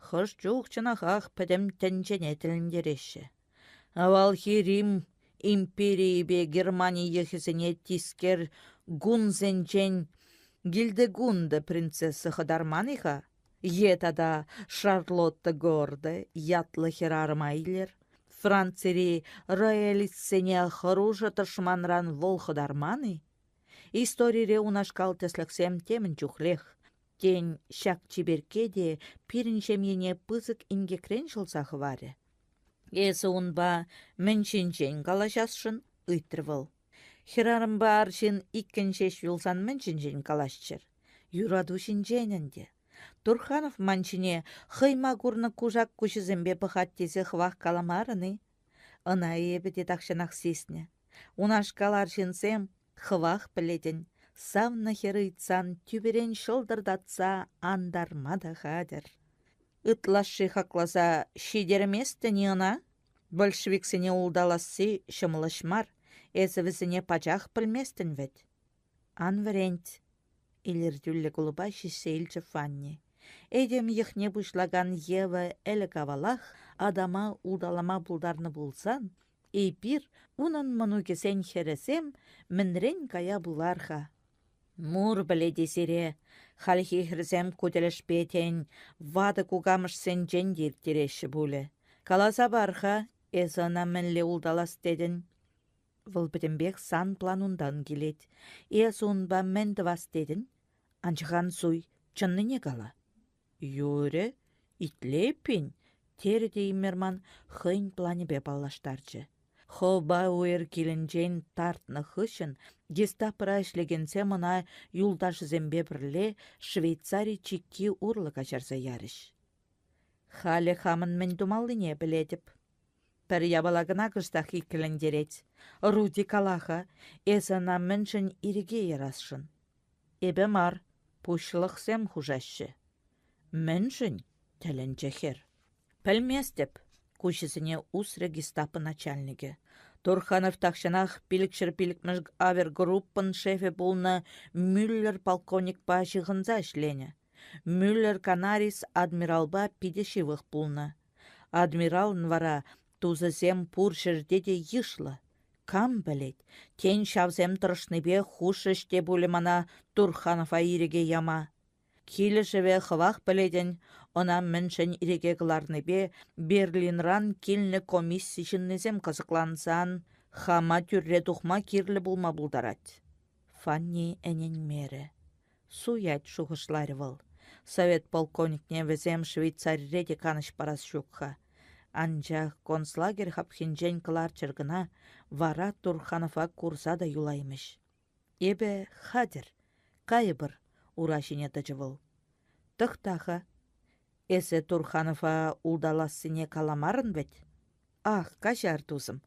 Хӑш чух чӑнахах пӗтӗм тӗнчене тӗлӗнтереҫҫӗ. Авалхи Рим империйӗпе Германи йӑхӗсене тискер гунсенчен Гильдегунда принцесса хӑтарман-и-ха? Е тата Шарлотта Горде ятлӑ хӗрарӑма илер. Францири роялистсене хӑрушӑ тӑшманран вӑл хӑтарман-и? Историре унашкал тӗслӗхсем темӗн чухлех. Тен, ҫак чиперкке те пирӗн ҫемьене пысӑк инкекрен ҫӑлса хӑварӗ? Эсӗ унпа мӗн ҫинчен калаҫасшӑн? ыйтрӗ вӑл. Хӗрарӑмпа арҫын иккӗн ҫеҫ юлсан мӗн ҫинчен калаҫчӑр? Юрату ҫинчен ӗнтӗ. Турханов ман ҫине хӑйма курнӑ кушак куҫӗсемпе пӑхать тесе хӑвах каламарӑн-и? Ӑна эпӗ те тахҫанах сиснӗ. Унашкал арҫынсем, хӑвах пӗлетӗн, савнӑ хӗр ыйтсан тӳперен ҫӑлтӑртатса антарма та хатӗр. Ытлашши хакласа ҫитерместӗн-и ӑна? Большевиксене улталасси ҫӑмӑл ӗҫ мар, эсӗ вӗсене пачах пӗлместӗн вӗт. Ан вӗрент, илӗртӳллӗ кулӑпа ҫиҫсе илчӗ Фанни. Этем йӑхне пуҫлакан Ева ӗлӗк-авалах Адама улталама пултарнӑ пулсан, эпир, унӑн мӑнукӗсен хӗрӗсем, мӗнрен кая пулар-ха? Мур пӗлет-и сире, хальхи хӗрсем ку тӗлӗшпе, тен, ватӑ кукамӑшсенчен те ирттереҫҫӗ пулӗ. Каласа пар-ха, эсӗ ӑна мӗнле улталас тетӗн? Вӑл пӗтӗмпех сан планунтан килет. Эсӗ унпа мӗн тӑвас тетӗн? Анчах ан суй, чӑннине кала. Юрӗ, итле эппин, терӗ те Иммерман хӑйӗн планӗпе паллаштарчӗ. Хобауэр килӗнчен тартнӑ хыҫҫӑн гестапӑра ӗҫлекенсем ӑна юлташӗсемпе пӗрле Швейцари чикки урлӑ каҫарса ярӗҫ. Халӗ хамӑн мӗн тумаллине пӗлетӗп. Пӗр япала кӑна кӑштах иккӗлентерет. Руди кала-ха, эсӗ ӑна мӗншӗн ирӗке ярасшӑн? Эпӗ мар, пуҫлӑхсем хушаҫҫӗ. Мӗншӗн? тӗлӗнчӗ хӗр. Пӗлместӗп, куҫӗсене усрӗ гестапо начальникӗ. Турханов тахҫанах 505-мӗш авергруппӑн шефӗ пулнӑ Мюллер полковникпа ҫыхӑнса ӗҫленӗ. Мюллер Канарис адмиралпа питӗ ҫывӑх пулнӑ. Адмиралӑн вара тусӗсем пур ҫӗрте те йышлӑ. Кам пӗлет, тен, ҫавсем тӑрӑшнипе хушрӗҫ те пулӗ мана Турханова ирӗке яма. Килӗшӗве хӑвах пӗлетӗн, ӑна мӗншӗн ирӗке кӑларнипе Берлинран килнӗ комисси ҫыннисем кӑсӑклансан хама тӳрре тухма кирлӗ пулма пултарать. Фанни ӗненмерӗ. Суять, шухӑшларӗ вӑл. Совет полковникне вӗсем Швейцарире те канӑҫ парас ҫук-ха. Анчах концлагерь хапхинчен кӑларчӑр кӑна, вара Турханова курса та юлаймӗҫ. Эпӗ хатӗр. Кайӑпӑр, ура ҫине тӑчӗ вӑл. Тӑхта-ха. Эсӗ Турханова улталассине каламарӑн вӗт? Ах, каҫар, тусӑм.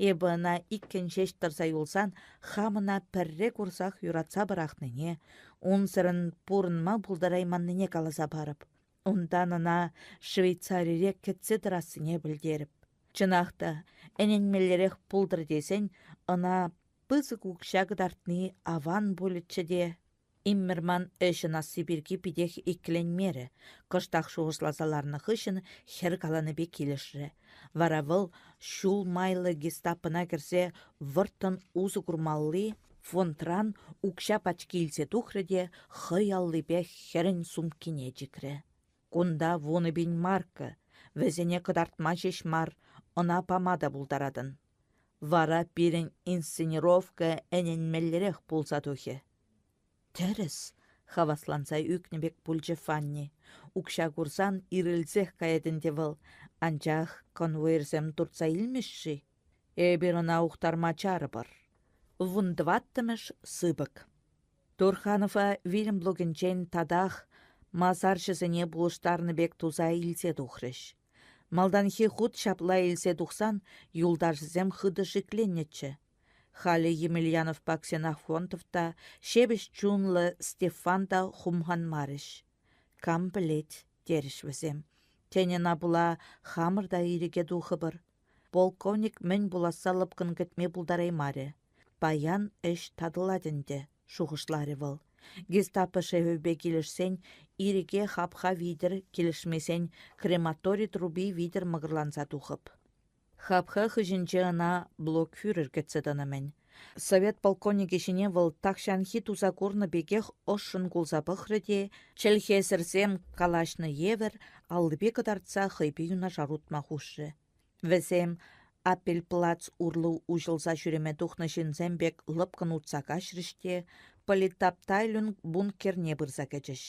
Эпӗ ӑна иккӗн ҫеҫ тӑрса юлсан хам ӑна пӗрре курсах юратса пӑрахнине, унсӑрӑн пурӑнма пултарайманнине каласа парӑп. Унтан ӑна Швейцарире кӗтсе тӑрассине пӗлтерӗп. Чӑнах та, ӗненмеллерех пултӑр тесен ӑна пысӑк укҫа кӑтартни аван пулӗччӗ те. Иммерман ӗҫ ӑнасси пирки питех иккӗленмерӗ, кӑштах шухӑшласа ларнӑ хыҫҫӑн хӗр каланипе килӗшрӗ. Вара вӑл ҫул майлӑ гестапӑна кӗрсе вӑрттӑн усӑ курмалли фондран укҫа пачки илсе тухрӗ те хӑй аллипе хӗрӗн сумкине чикрӗ. Кунта 10,000 марка, вӗсене кӑтартма ҫеҫ мар, ӑна пама та пултаратӑн. Вара пирӗн инсценировка ӗненмеллерех пулса тухӗ. Тӗрӗс, хавасланса ӳкнӗ пек пулчӗ Фанни. Укҫа курсан ирӗлсех каять ӗнтӗ вӑл, анчах конвоирсем туртса илмӗҫ-ши? Эпир ӑна ухтарма чарӑпӑр. Вунтӑваттӑмӗш сыпӑк. Турханова вилӗм блокӗнчен татах масарҫӑсене пулӑштарнӑ пек туса илсе тухрӗҫ. Малтанхи хут ҫапла илсе тухсан юлташӗсем хытӑ шикленнӗччӗ. Халӗ Емельяновпа Ксенофонтов та, ҫепӗҫ чунлӑ Стефан та хумханмарӗҫ. Кам пӗлет, терӗҫ вӗсем. Тен, ӑна пула хамӑр та ирӗке тухӑпӑр. Полковник мӗн пуласса лӑпкӑн кӗтме пултараймарӗ. Паян ӗҫ татӑлать ӗнтӗ, шухӑшларӗ вӑл. Гестапо шефӗпе килӗшсен ирӗке хапха витӗр, килӗшмесен крематори труби витӗр мӑкӑрланса тухӑп. Хапха хыҫӗнче ӑна блокфюрер кӗтсе тӑнӑ-мӗн. Совет полковникӗ ҫине вӑл тахҫанхи туса курнӑ пекех ӑшшӑн кулса пӑхрӗ те чӗлхесӗрсем калаҫнӑ евӗр аллипе кӑтартса хӑйпе юнашар утма хушрӗ. Вӗсем Аппельплац урлӑ уҫӑлса ҫӳреме тухнӑ ҫынсем пек лӑпкӑн утса каҫрӗҫ те Политаптайлунг бункерне пырса кӗчӗҫ.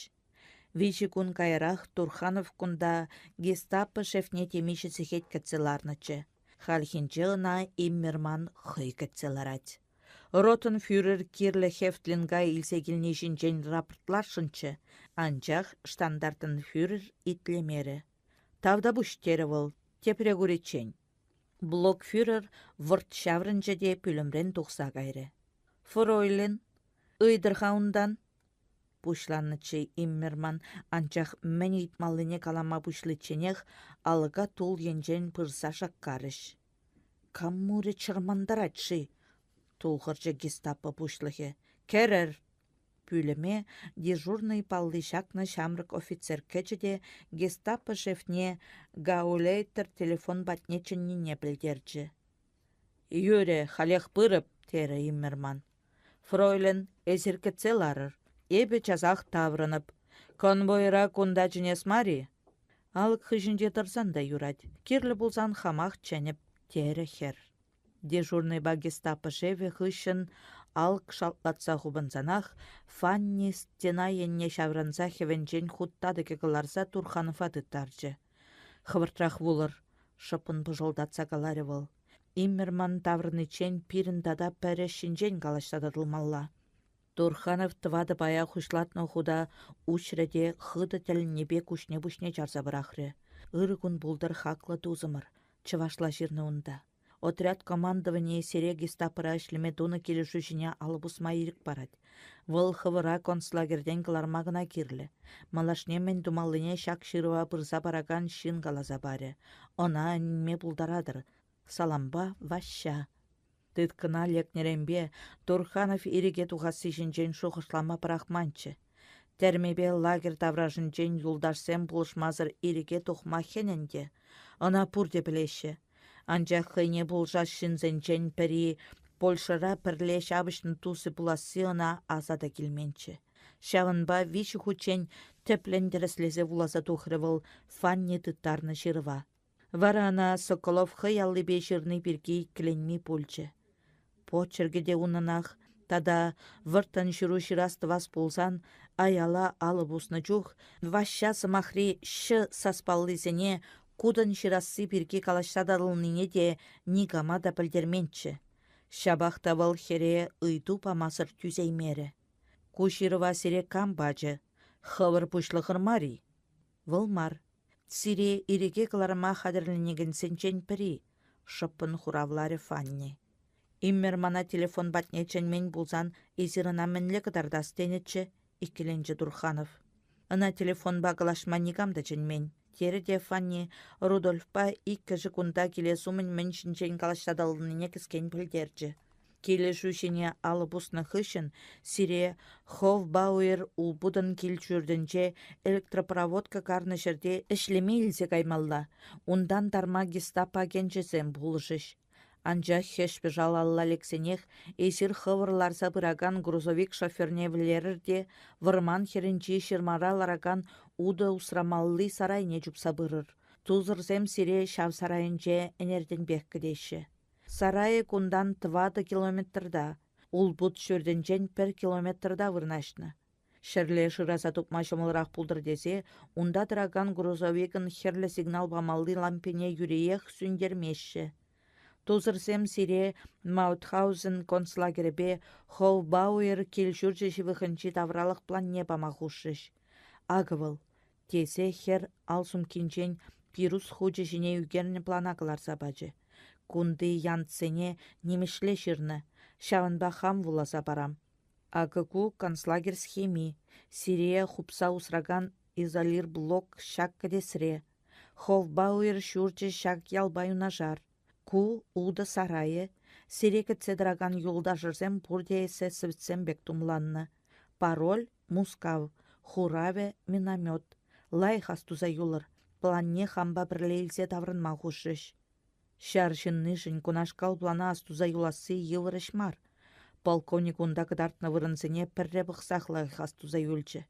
Виҫӗ кун каярах Турханов кунта гестапо шефне темиҫе сехет кӗтсе ларнӑччӗ. Хальхинче ӑна Иммерман хӑй кӗтсе ларать. Ротенфюрер кирлӗ Хефтлинга илсе килни ҫинчен рапортласшӑнччӗ, анчах штандартенфюрер итлемерӗ. Тавтапуҫ, терӗ вӑл, тепре куриччен. Блокфюрер вӑрт ҫаврӑнчӗ те пӳлӗмрен тухса кайрӗ. Фройлен, ыйтӑр-ха унтан. Пуҫланнӑччӗ Иммерман, анчах мӗн ыйтмаллине калама пуҫличченех алӑка тул енчен пырса шаккарӗҫ. Кам мурӗ чӑрмантарать-ши? тулхӑрчӗ гестапо пуҫлӑхӗ. Кӗрӗр! Пӳлӗме дежурнӑй палли ҫакнӑ ҫамрӑк офицер кӗчӗ те гестапо шефне Гаулейтер телефон патне чӗннине пӗлтерчӗ. «Юрӗ, халех пырӑп», терӗ Иммерман. «Фройлен, эсир кӗтсе ларӑр. Эпӗ часах таврӑнӑп. Конвойра кунта чӗнес мар-и?» Алӑк хыҫӗнче тӑрсан та юрать. Кирлӗ пулсан хамах чӗнӗп, терӗ хӗр. Дежурнӑйпа гестапо шефӗ хыҫҫӑн алӑк шалтлатса хупӑнсанах Фанни стена енне ҫаврӑнса хӗвӗнчен хут татӑкӗ кӑларса Турханова тыттарчӗ. «Хӑвӑртрах вулӑр», — шӑппӑн пӑшӑлтатса каларӗ вӑл. «Иммерман таврӑниччен пирӗн тата пӗр ӗҫ ҫинчен калаҫса татӑлмалла». Турханов тӑватӑ пая хуҫлатнӑ хута уҫрӗ те хытӑ тӗлӗннипе куҫне-пуҫне чарса пӑрахрӗ. Ырӑ кун пултӑр хаклӑ тусӑмӑр, чӑвашла ҫырнӑ унта. Отряд командованийӗ сире гестапӑра ӗҫлеме тунӑ килӗшӳ ҫине алӑ пусма ирӗк парать. Вӑл хӑвӑра концлагерьтен кӑларма кӑна кирлӗ. Малашне мӗн тумаллине ҫак ҫырӑва пырса паракан ҫын каласа парӗ. Ӑна ӗненме пултаратӑр. Салампа, Ваҫҫа. Тыткӑна лекнӗренпе Турханов ирӗке тухасси ҫинчен шухӑшлама пӑрахманччӗ. Тӗрмепе лагерь таврашӗнчен юлташсем пулӑшмасӑр ирӗке тухма хӗн ӗнтӗ. Ӑна пурте пӗлеҫҫӗ. Анчах хӑйне пулӑшас ҫынсенчен пӗри Польшӑра пӗрле ҫапӑҫнӑ тусӗ пуласси ӑна аса та килменччӗ. Ҫавӑнпа виҫӗ хутчен тӗплӗн тӗрӗслесе вуласа тухрӗ вӑл Фанни тыттарнӑ ҫырӑва. Вара ӑна Соколов хӑй аллипе ҫырни пирки иккӗленми пулчӗ. Почеркӗ те унӑнах тата вӑрттӑн ҫыру ҫырас-тӑвас пулсан аяла алӑ пуснӑ чух Ваҫҫа сӑмахри «ҫ» саспаллисене кутӑн ҫырасси пирки калаҫса татӑлнине те никама та пӗлтерменччӗ. Ҫапах та вӑл хӗре ыйту памасӑр тӳсеймерӗ. Ку ҫырӑва сире кам пачӗ? Хӑвӑр пуҫлӑхӑр мар-и? Вӑл мар. Сире ирӗке кӑларма хатӗрленекенсенчен пӗри, шӑппӑн хуравларӗ Фанни. Иммер мана телефон патне чӗнмен пулсан эсир ӑна мӗнле кӑтартас тенӗччӗ? иккӗленчӗ Турханов. Ӑна телефонпа калаҫма никам та чӗнмен, терӗ те Фанни Рудольфпа иккӗшӗ кунта килес умӗн мӗн ҫинчен калаҫса татӑлнине кӗскен пӗлтерчӗ. Килӗшӳ ҫине алӑ пуснӑ хыҫҫӑн сире Хофбауэр улпутӑн кил-ҫуртӗнче электропроводка карнӑ ҫӗрте ӗҫлеме илсе каймалла, унтан тарма гестапо агенчӗсем пулӑшӗҫ. Анчах хӗҫ-пӑшал алла лексенех эсир хӑвӑр ларса пыракан грузовик шоферне вӗлерӗр те вӑрман хӗрринчи ҫырмара ларакан утӑ усрамалли сарайне чупса пырӑр. Тусӑрсем сире ҫав сарайӗнче ӗнертенпех кӗтеҫҫӗ. Сарайӗ кунтан тӑватӑ километрта, улпут ҫуртӗнчен пӗр километрта вырнаҫнӑ. Ҫӗрле шыраса тупма ҫӑмӑлрах пултӑр тесе унта тӑракан грузовикӑн хӗрлӗ сигнал памалли лампине юриех сӳнтермеҫҫӗ. Тусӑрсем сире Маутхаузен концлагерӗпе Хофбауэр кил-ҫурчӗ ҫывӑхӗнчи тавралӑх планне пама хушрӗҫ. Акӑ вӑл, тесе хӗр ал сумкинчен пирус хучӗ ҫине ӳкернӗ плана кӑларса пачӗ. Кунти янтсене нимӗҫле ҫырнӑ, ҫавӑнпа хам вуласа парам. Акӑ ку концлагерь схеми, сире хупса усракан изолирблок ҫак кӗтесре. Хофбауэр ҫурчӗ ҫак ялпа юнашар. Ку утӑ сарайӗ, сире кӗтсе тӑракан юлташӑрсем пурте эсэсовецсем пек тумланнӑ. Пароль Мускав, хуравӗ миномет. Лайӑх астуса юлӑр, планне хампа пӗрле илсе таврӑнма хушрӗҫ. Ҫар ҫыннишӗн кунашкал плана астуса юласси йывӑр ӗҫ мар. Полковник унта кӑтартнӑ вырӑнсене пӗрре пӑхсах лайӑх астуса юлчӗ.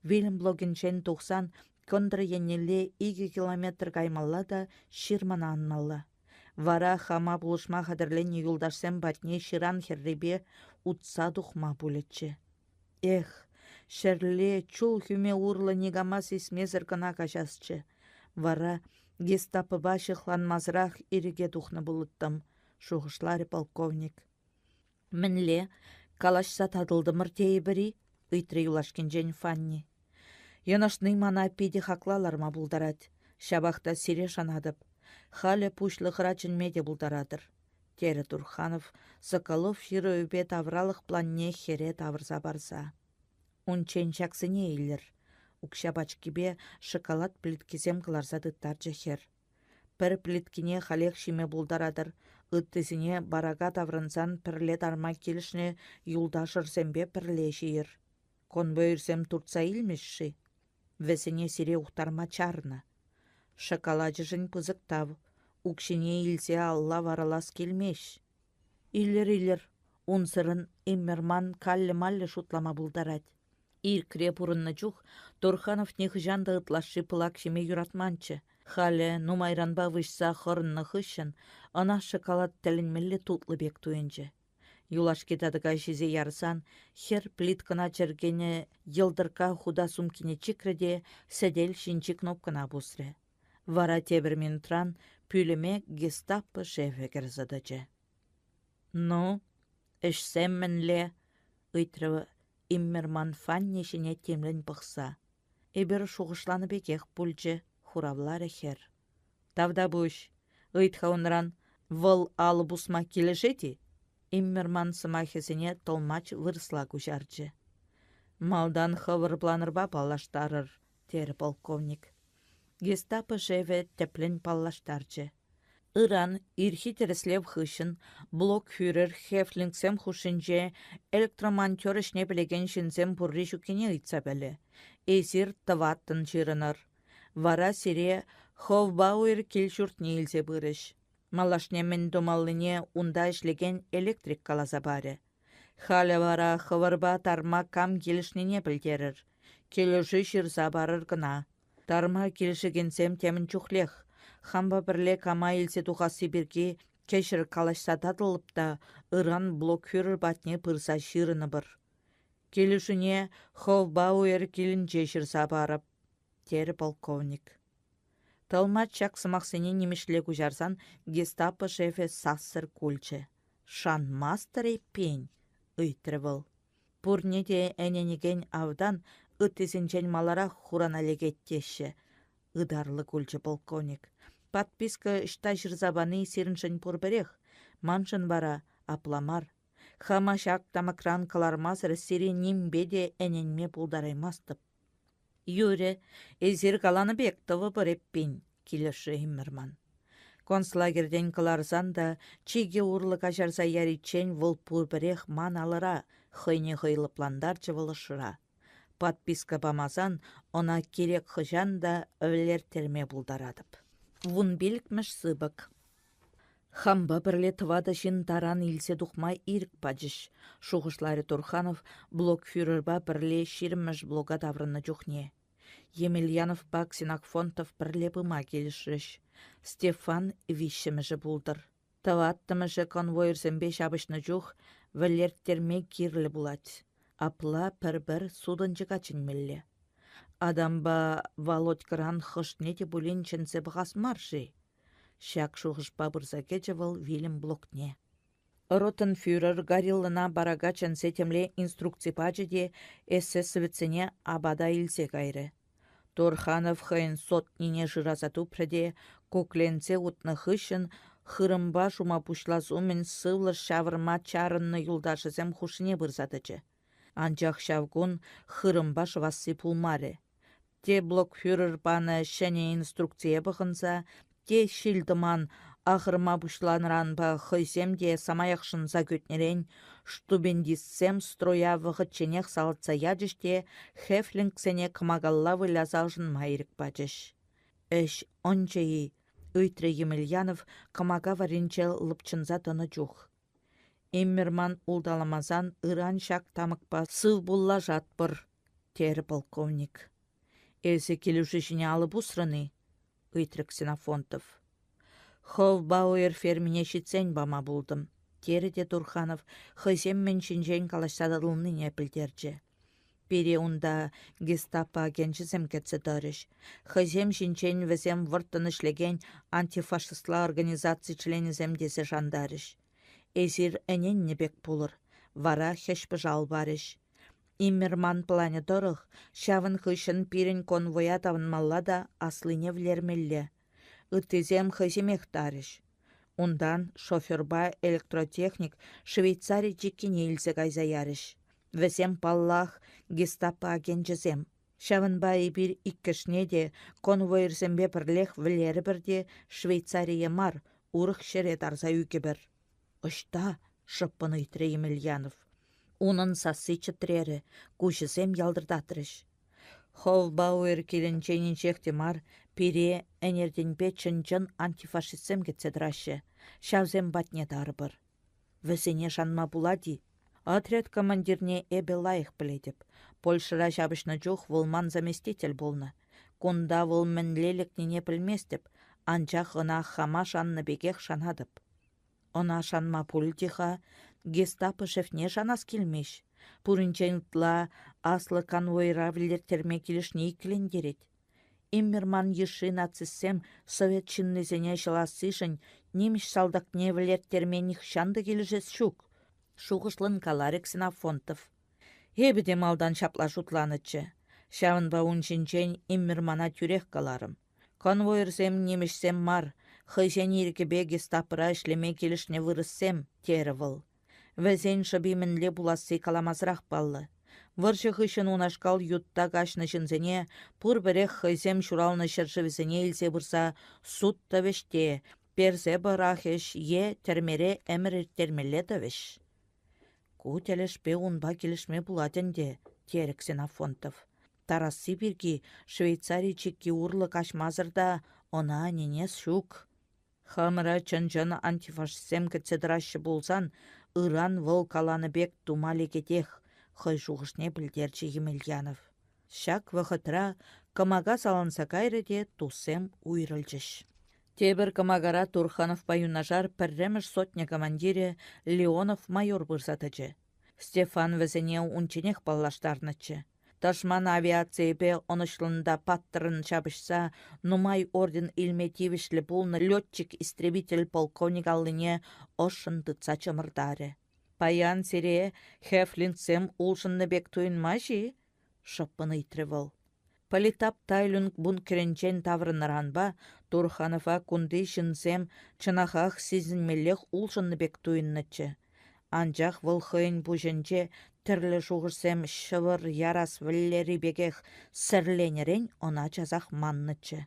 Вилӗм блокӗнчен тухсан кӑнтӑр еннелле икӗ километр каймалла та ҫырмана анмалла. Вара хама пулӑшма хатӗрленнӗ юлташсем патне ҫыран хӗррипе утса тухма пулӗччӗ. Эх, ҫӗрле чул хӳме урлӑ никама сисмесӗр кӑна каҫасчӗ. Вара гестапӑпа ҫыхланмасӑрах ирӗке тухнӑ пулӑттӑм, шухӑшларӗ полковник. Мӗнле, калаҫса татӑлтӑмӑр тейӗпӗр-и? ыйтрӗ юлашкинчен Фанни. Йӑнӑшни мана питӗ хакла ларма пултарать. Ҫапах та сире шанатӑп. Халӗ пуҫлӑхра чӗнме те пултаратӑр. терӗ Турханов Соколов ҫырӑвӗпе тавралӑх планне хӗре тавӑрса парса. Унччен ҫаксене илӗр. Укҫа пачкипе шоколад плиткисем кӑларса тыттарчӗ хӗр. Пӗр плиткине халех ҫиме пултаратӑр, ыттисене барака таврӑнсан пӗрле тарма килӗшнӗ юлташӑрсемпе пӗрле ҫийӗр. Конвоирсем туртса илмӗҫ-ши? Вӗсене сире ухтарма чарнӑ. Шоколачӗшӗн пысӑк тав. Укҫине илсе алла варалас килмест. Илӗр, илӗр, унсӑрӑн Эммерман каллӗ-маллӗ шутлама пултарать. Иркре пурӑннӑ чух Турханов нихӑҫан та ытлашши пылак ҫиме юратманччӗ. Халӗ, нумайранпа выҫса хӑрӑннӑ хыҫҫӑн, ӑна шоколад тӗлӗнмелле тутлӑ пек туйӑнчӗ. Юлашки татӑка ҫисе ярсан хӗр плиткӑна чӗркенӗ йӑлтӑркка хута сумкине чикрӗ те сӗтел ҫинчи кнопкӑна пусрӗ. Вара тепӗр минутран пӳлӗме гестапо шефӗ кӗрсе тӑчӗ. «Ну, ӗҫсем мӗнле?» — ыйтрӗ Иммерман Фанни ҫине тимлӗн пӑхса. «Эпир шухӑшланӑ пекех пулчӗ», — хуравларӗ хӗр. Тавтапуҫ. Ыйт-ха унран, вӑл алӑ пусма килӗшет-и? Иммерман сӑмахӗсене тӑлмач вырӑсла куҫарчӗ. Малтан хӑвӑр планӑрпа паллаштарӑр, терӗ полковник. Гестапо шефӗ тӗплӗн паллаштарчӗ. Ыран ирхи тӗрӗслев хыҫҫӑн блокфюрер Хефлингсем хушшинче электромонтер ӗҫне пӗлекен ҫынсем пурри-ҫуккине ыйтса пӗлӗ. Эсир тӑваттӑн ҫырӑнӑр. Вара сире Хофбауэр кил-ҫуртне илсе пырӗҫ. Малашне мӗн тумаллине унта ӗҫлекен электрик каласа парӗ. Халӗ вара хӑвӑрпа тарма кам килӗшнине пӗлтерӗр. Килӗшӳ ҫырса парӑр кӑна. Тарма килӗшекенсем темӗн чухлех. Хампа пӗрле кама илсе тухасси пирки кӗҫӗр калаҫса татӑлӑп та ыран блокфюрер патне пырса ҫырӑнӑпӑр. Килӗшӳне Хофбауэр килӗнче ҫырса парӑп, терӗ полковник. Тӑлмач ҫак сӑмахсене нимӗҫле куҫарсан гестапо шефӗ сассӑр кулчӗ. «Шанмастӑр эппин?» — ыйтрӗ вӑл. Пурне те ӗненекен автан ыттисенчен маларах хурана лекет теҫҫӗ, ытарлӑ кулчӗ полковник. Подписка ӑҫта ҫырса пани сирӗншӗн пурпӗрех, маншӑн вара апла мар. Хама ҫак тамӑкран кӑлармасӑр сире нимпе те ӗненме пултараймастӑп. Юрӗ, эсир каланӑ пек тӑвӑпӑр эппин, килӗшрӗ Иммерман. Концлагерьтен кӑларсан та чикӗ урлӑ каҫарса яриччен вӑл пурпӗрех ман алӑра, хӑйне хӑй лӑплантарчӗ вӑл ӑшра. Подписка памасан ӑна кирек хӑҫан та вӗлерттерме пултаратӑп. Вунпиллӗкмӗш сыпӑк. Хампа пӗрле тӑватӑ ҫын таран илсе тухма ирӗк пачӗҫ, шухӑшларӗ Турханов блокфюрерпа пӗрле ҫирӗммӗш блока таврӑннӑ чухне. Емельяновпа Ксенофонтов пӗрле пыма килӗшрӗҫ. Стефан виҫҫӗмӗшӗ пултӑр. Тӑваттӑмӗшӗ конвоирсемпе ҫапӑҫнӑ чух вӗлерттерме кирлӗ пулать. Апла пӗр-пӗр сутӑнчӑка чӗнмелле. Адампа Володькӑран хӑшне те пулин чӗнсе пӑхас мар-ши? Ҫак шухӑшпа пырса кӗчӗ вӑл вилӗм блокне. Ротенфюрер гориллӑна барака чӗнсе темле инструкци пачӗ те эсэсовецсене апата илсе кайрӗ. Турханов хӑйӗн сотнине шыраса тупрӗ те кукленсе утнӑ хыҫҫӑн хырӑмпа шума пуҫлас умӗн сывлӑш ҫавӑрма чарӑннӑ юлташӗсем хушшине пырса тӑчӗ. Анчах ҫав кун хырӑмпа шӑвасси пулмарӗ. Те блокфюрер панӑ ҫӗнӗ инструкцие пӑхӑнса, те ҫил-тӑман ахӑрма пуҫланӑранпа хӑйсем те самаях шӑнса кӳтнӗрен штубендистсем строя вӑхӑтченех салатса ячӗҫ те хефлингсене кӑмакалла выляса ӑшӑнма ирӗк пачӗҫ. Ӗҫ ӑнчӗ-и? ыйтрӗ Емельянов кӑмака варринче лӑпчӑнса тӑнӑ чух. Эммерман улталамасан ыран ҫак тамӑкпа сывпуллашатпӑр, терӗ полковник. Эсӗ килӗшӳ ҫине алӑ пусрӑн-и? ыйтрӗ Ксенофонтов. Хӑв Бауэр фермине ҫитсен пама пултӑм, терӗ те Турханов хӑйсем мӗн ҫинчен калаҫса татӑлнине пӗлтерчӗ. Пире унта гестапо агенчӗсем кӗтсе тӑрӗҫ. Хӑйсем ҫинчен вӗсем вӑрттӑн ӗҫлекен антифашистла организаци членӗсем тесе шантарӗҫ. Эсир ӗненнӗ пек пулӑр, вара хӗҫ-пӑшал парӗҫ. Иммерман планӗ тӑрӑх, ҫавӑн хыҫҫӑн пирӗн конвоя тавӑнмалла та аслине вӗлермелле. Ыттисем хӑйсемех тарӗҫ. Унтан шоферпа электротехник Швейцари чиккине илсе кайса ярӗҫ. Вӗсем, паллах, гестапо агенчӗсем. Ҫавӑнпа эпир иккӗшне те конвоирсемпе пӗрлех вӗлерӗпӗр те Швейцарие мар, урӑх ҫӗре тарса ӳкӗпӗр. Ӑҫта? — шӑппӑн ыйтрӗ Емельянов. Унӑн сасси чӗтрерӗ, куҫӗсем ялтӑртатрӗҫ. Ховбауэр килӗнчен инҫех те мар пире ӗнертенпе чӑн-чӑн антифашистсем кӗтсе тӑраҫҫӗ. Ҫавсем патне тарӑпӑр. Вӗсене шанма пулать-и? Отряд командирне эпӗ лайӑх пӗлетӗп. Польшӑра ҫапӑҫнӑ чух вӑл ман заместитель пулнӑ. Кунта вӑл мӗнле лекнине пӗлместӗп, анчах ӑна хама шаннӑ пекех шанатӑп. Ӑна шанма пуль те-ха, гестапо шефне шанас килмест. Пуринчен ытла аслӑ конвойра вӗлерттерме килӗшни иккӗлентерет. Иммерман йышши нацистсем совет ҫыннисене ҫӑлассишӗн нимӗҫ салтакне вӗлерттерме нихҫан та килӗшес ҫук, шухӑшлӑн каларӗ Ксенофонтов. Эпӗ те малтан ҫапла шутланӑччӗ. Ҫавӑнпа ун ҫинчен Иммермана тӳрех каларӑм. Конвоирсем нимӗҫсем мар, хӑйсен ирӗкӗпе гестапӑра ӗҫлеме килӗшнӗ вырӑссем, терӗ вӑл. Вӗсен шӑпи мӗнле пуласси каламасӑрах паллӑ. Вӑрҫӑ хыҫҫӑн унашкал ютта каҫнӑ ҫынсене пурпӗрех хӑйсем ҫуралнӑ ҫӗршывӗсене илсе пырса суд тӑвӗҫ те. Персе пӑрахӗҫ е тӗрмере ӗмӗр ирттермелле тӑвӗҫ. Ку тӗлӗшпе унпа килӗшме пулать ӗнтӗ, терӗ Ксенофонтов. Тарасси пирки Швейцари чикки урлӑ каҫмасӑр та ӑна ӗненес ҫук. Хамӑра чӑн-чӑн антифашистсем кӗтсе тӑраҫҫӗ пулсан, ыран вӑл каланӑ пек тума лекетех, хӑй шухӑшне пӗлтерчӗ Емельянов. Ҫак вӑхӑтра кӑмака саланса кайрӗ те туссем уйрӑлчӗҫ. Тепӗр кӑмакара Турхановпа юнашар пӗрремӗш сотня командирӗ Леонов майор пырса тӑчӗ. Стефан вӗсене унчченех паллаштарнӑччӗ. Тӑшман авиацийӗпе ӑнӑҫлӑн та паттӑррӑн ҫапӑҫса нумай орден илме тивӗҫлӗ пулнӑ летчик-истребитель полковник аллине ӑшшӑн тытса чӑмӑртарӗ. «Паян сире Хефлингсем улшӑннӑ пек туйӑнмасть-и?» — шӑппӑн ыйтрӗ вӑл. Политап Тайлюнг бункерӗнчен таврӑннӑранпа Турханова кунти ҫынсем чӑнахах сисӗнмеллех улшӑннӑ пек туйӑннӑччӗ. Анчах вӑл хӑйӗн пуҫӗнче тӗрлӗ шухӑшсем ҫӑвӑр ярас вӗллери пекех сӗрленӗрен ӑна часах маннӑччӗ.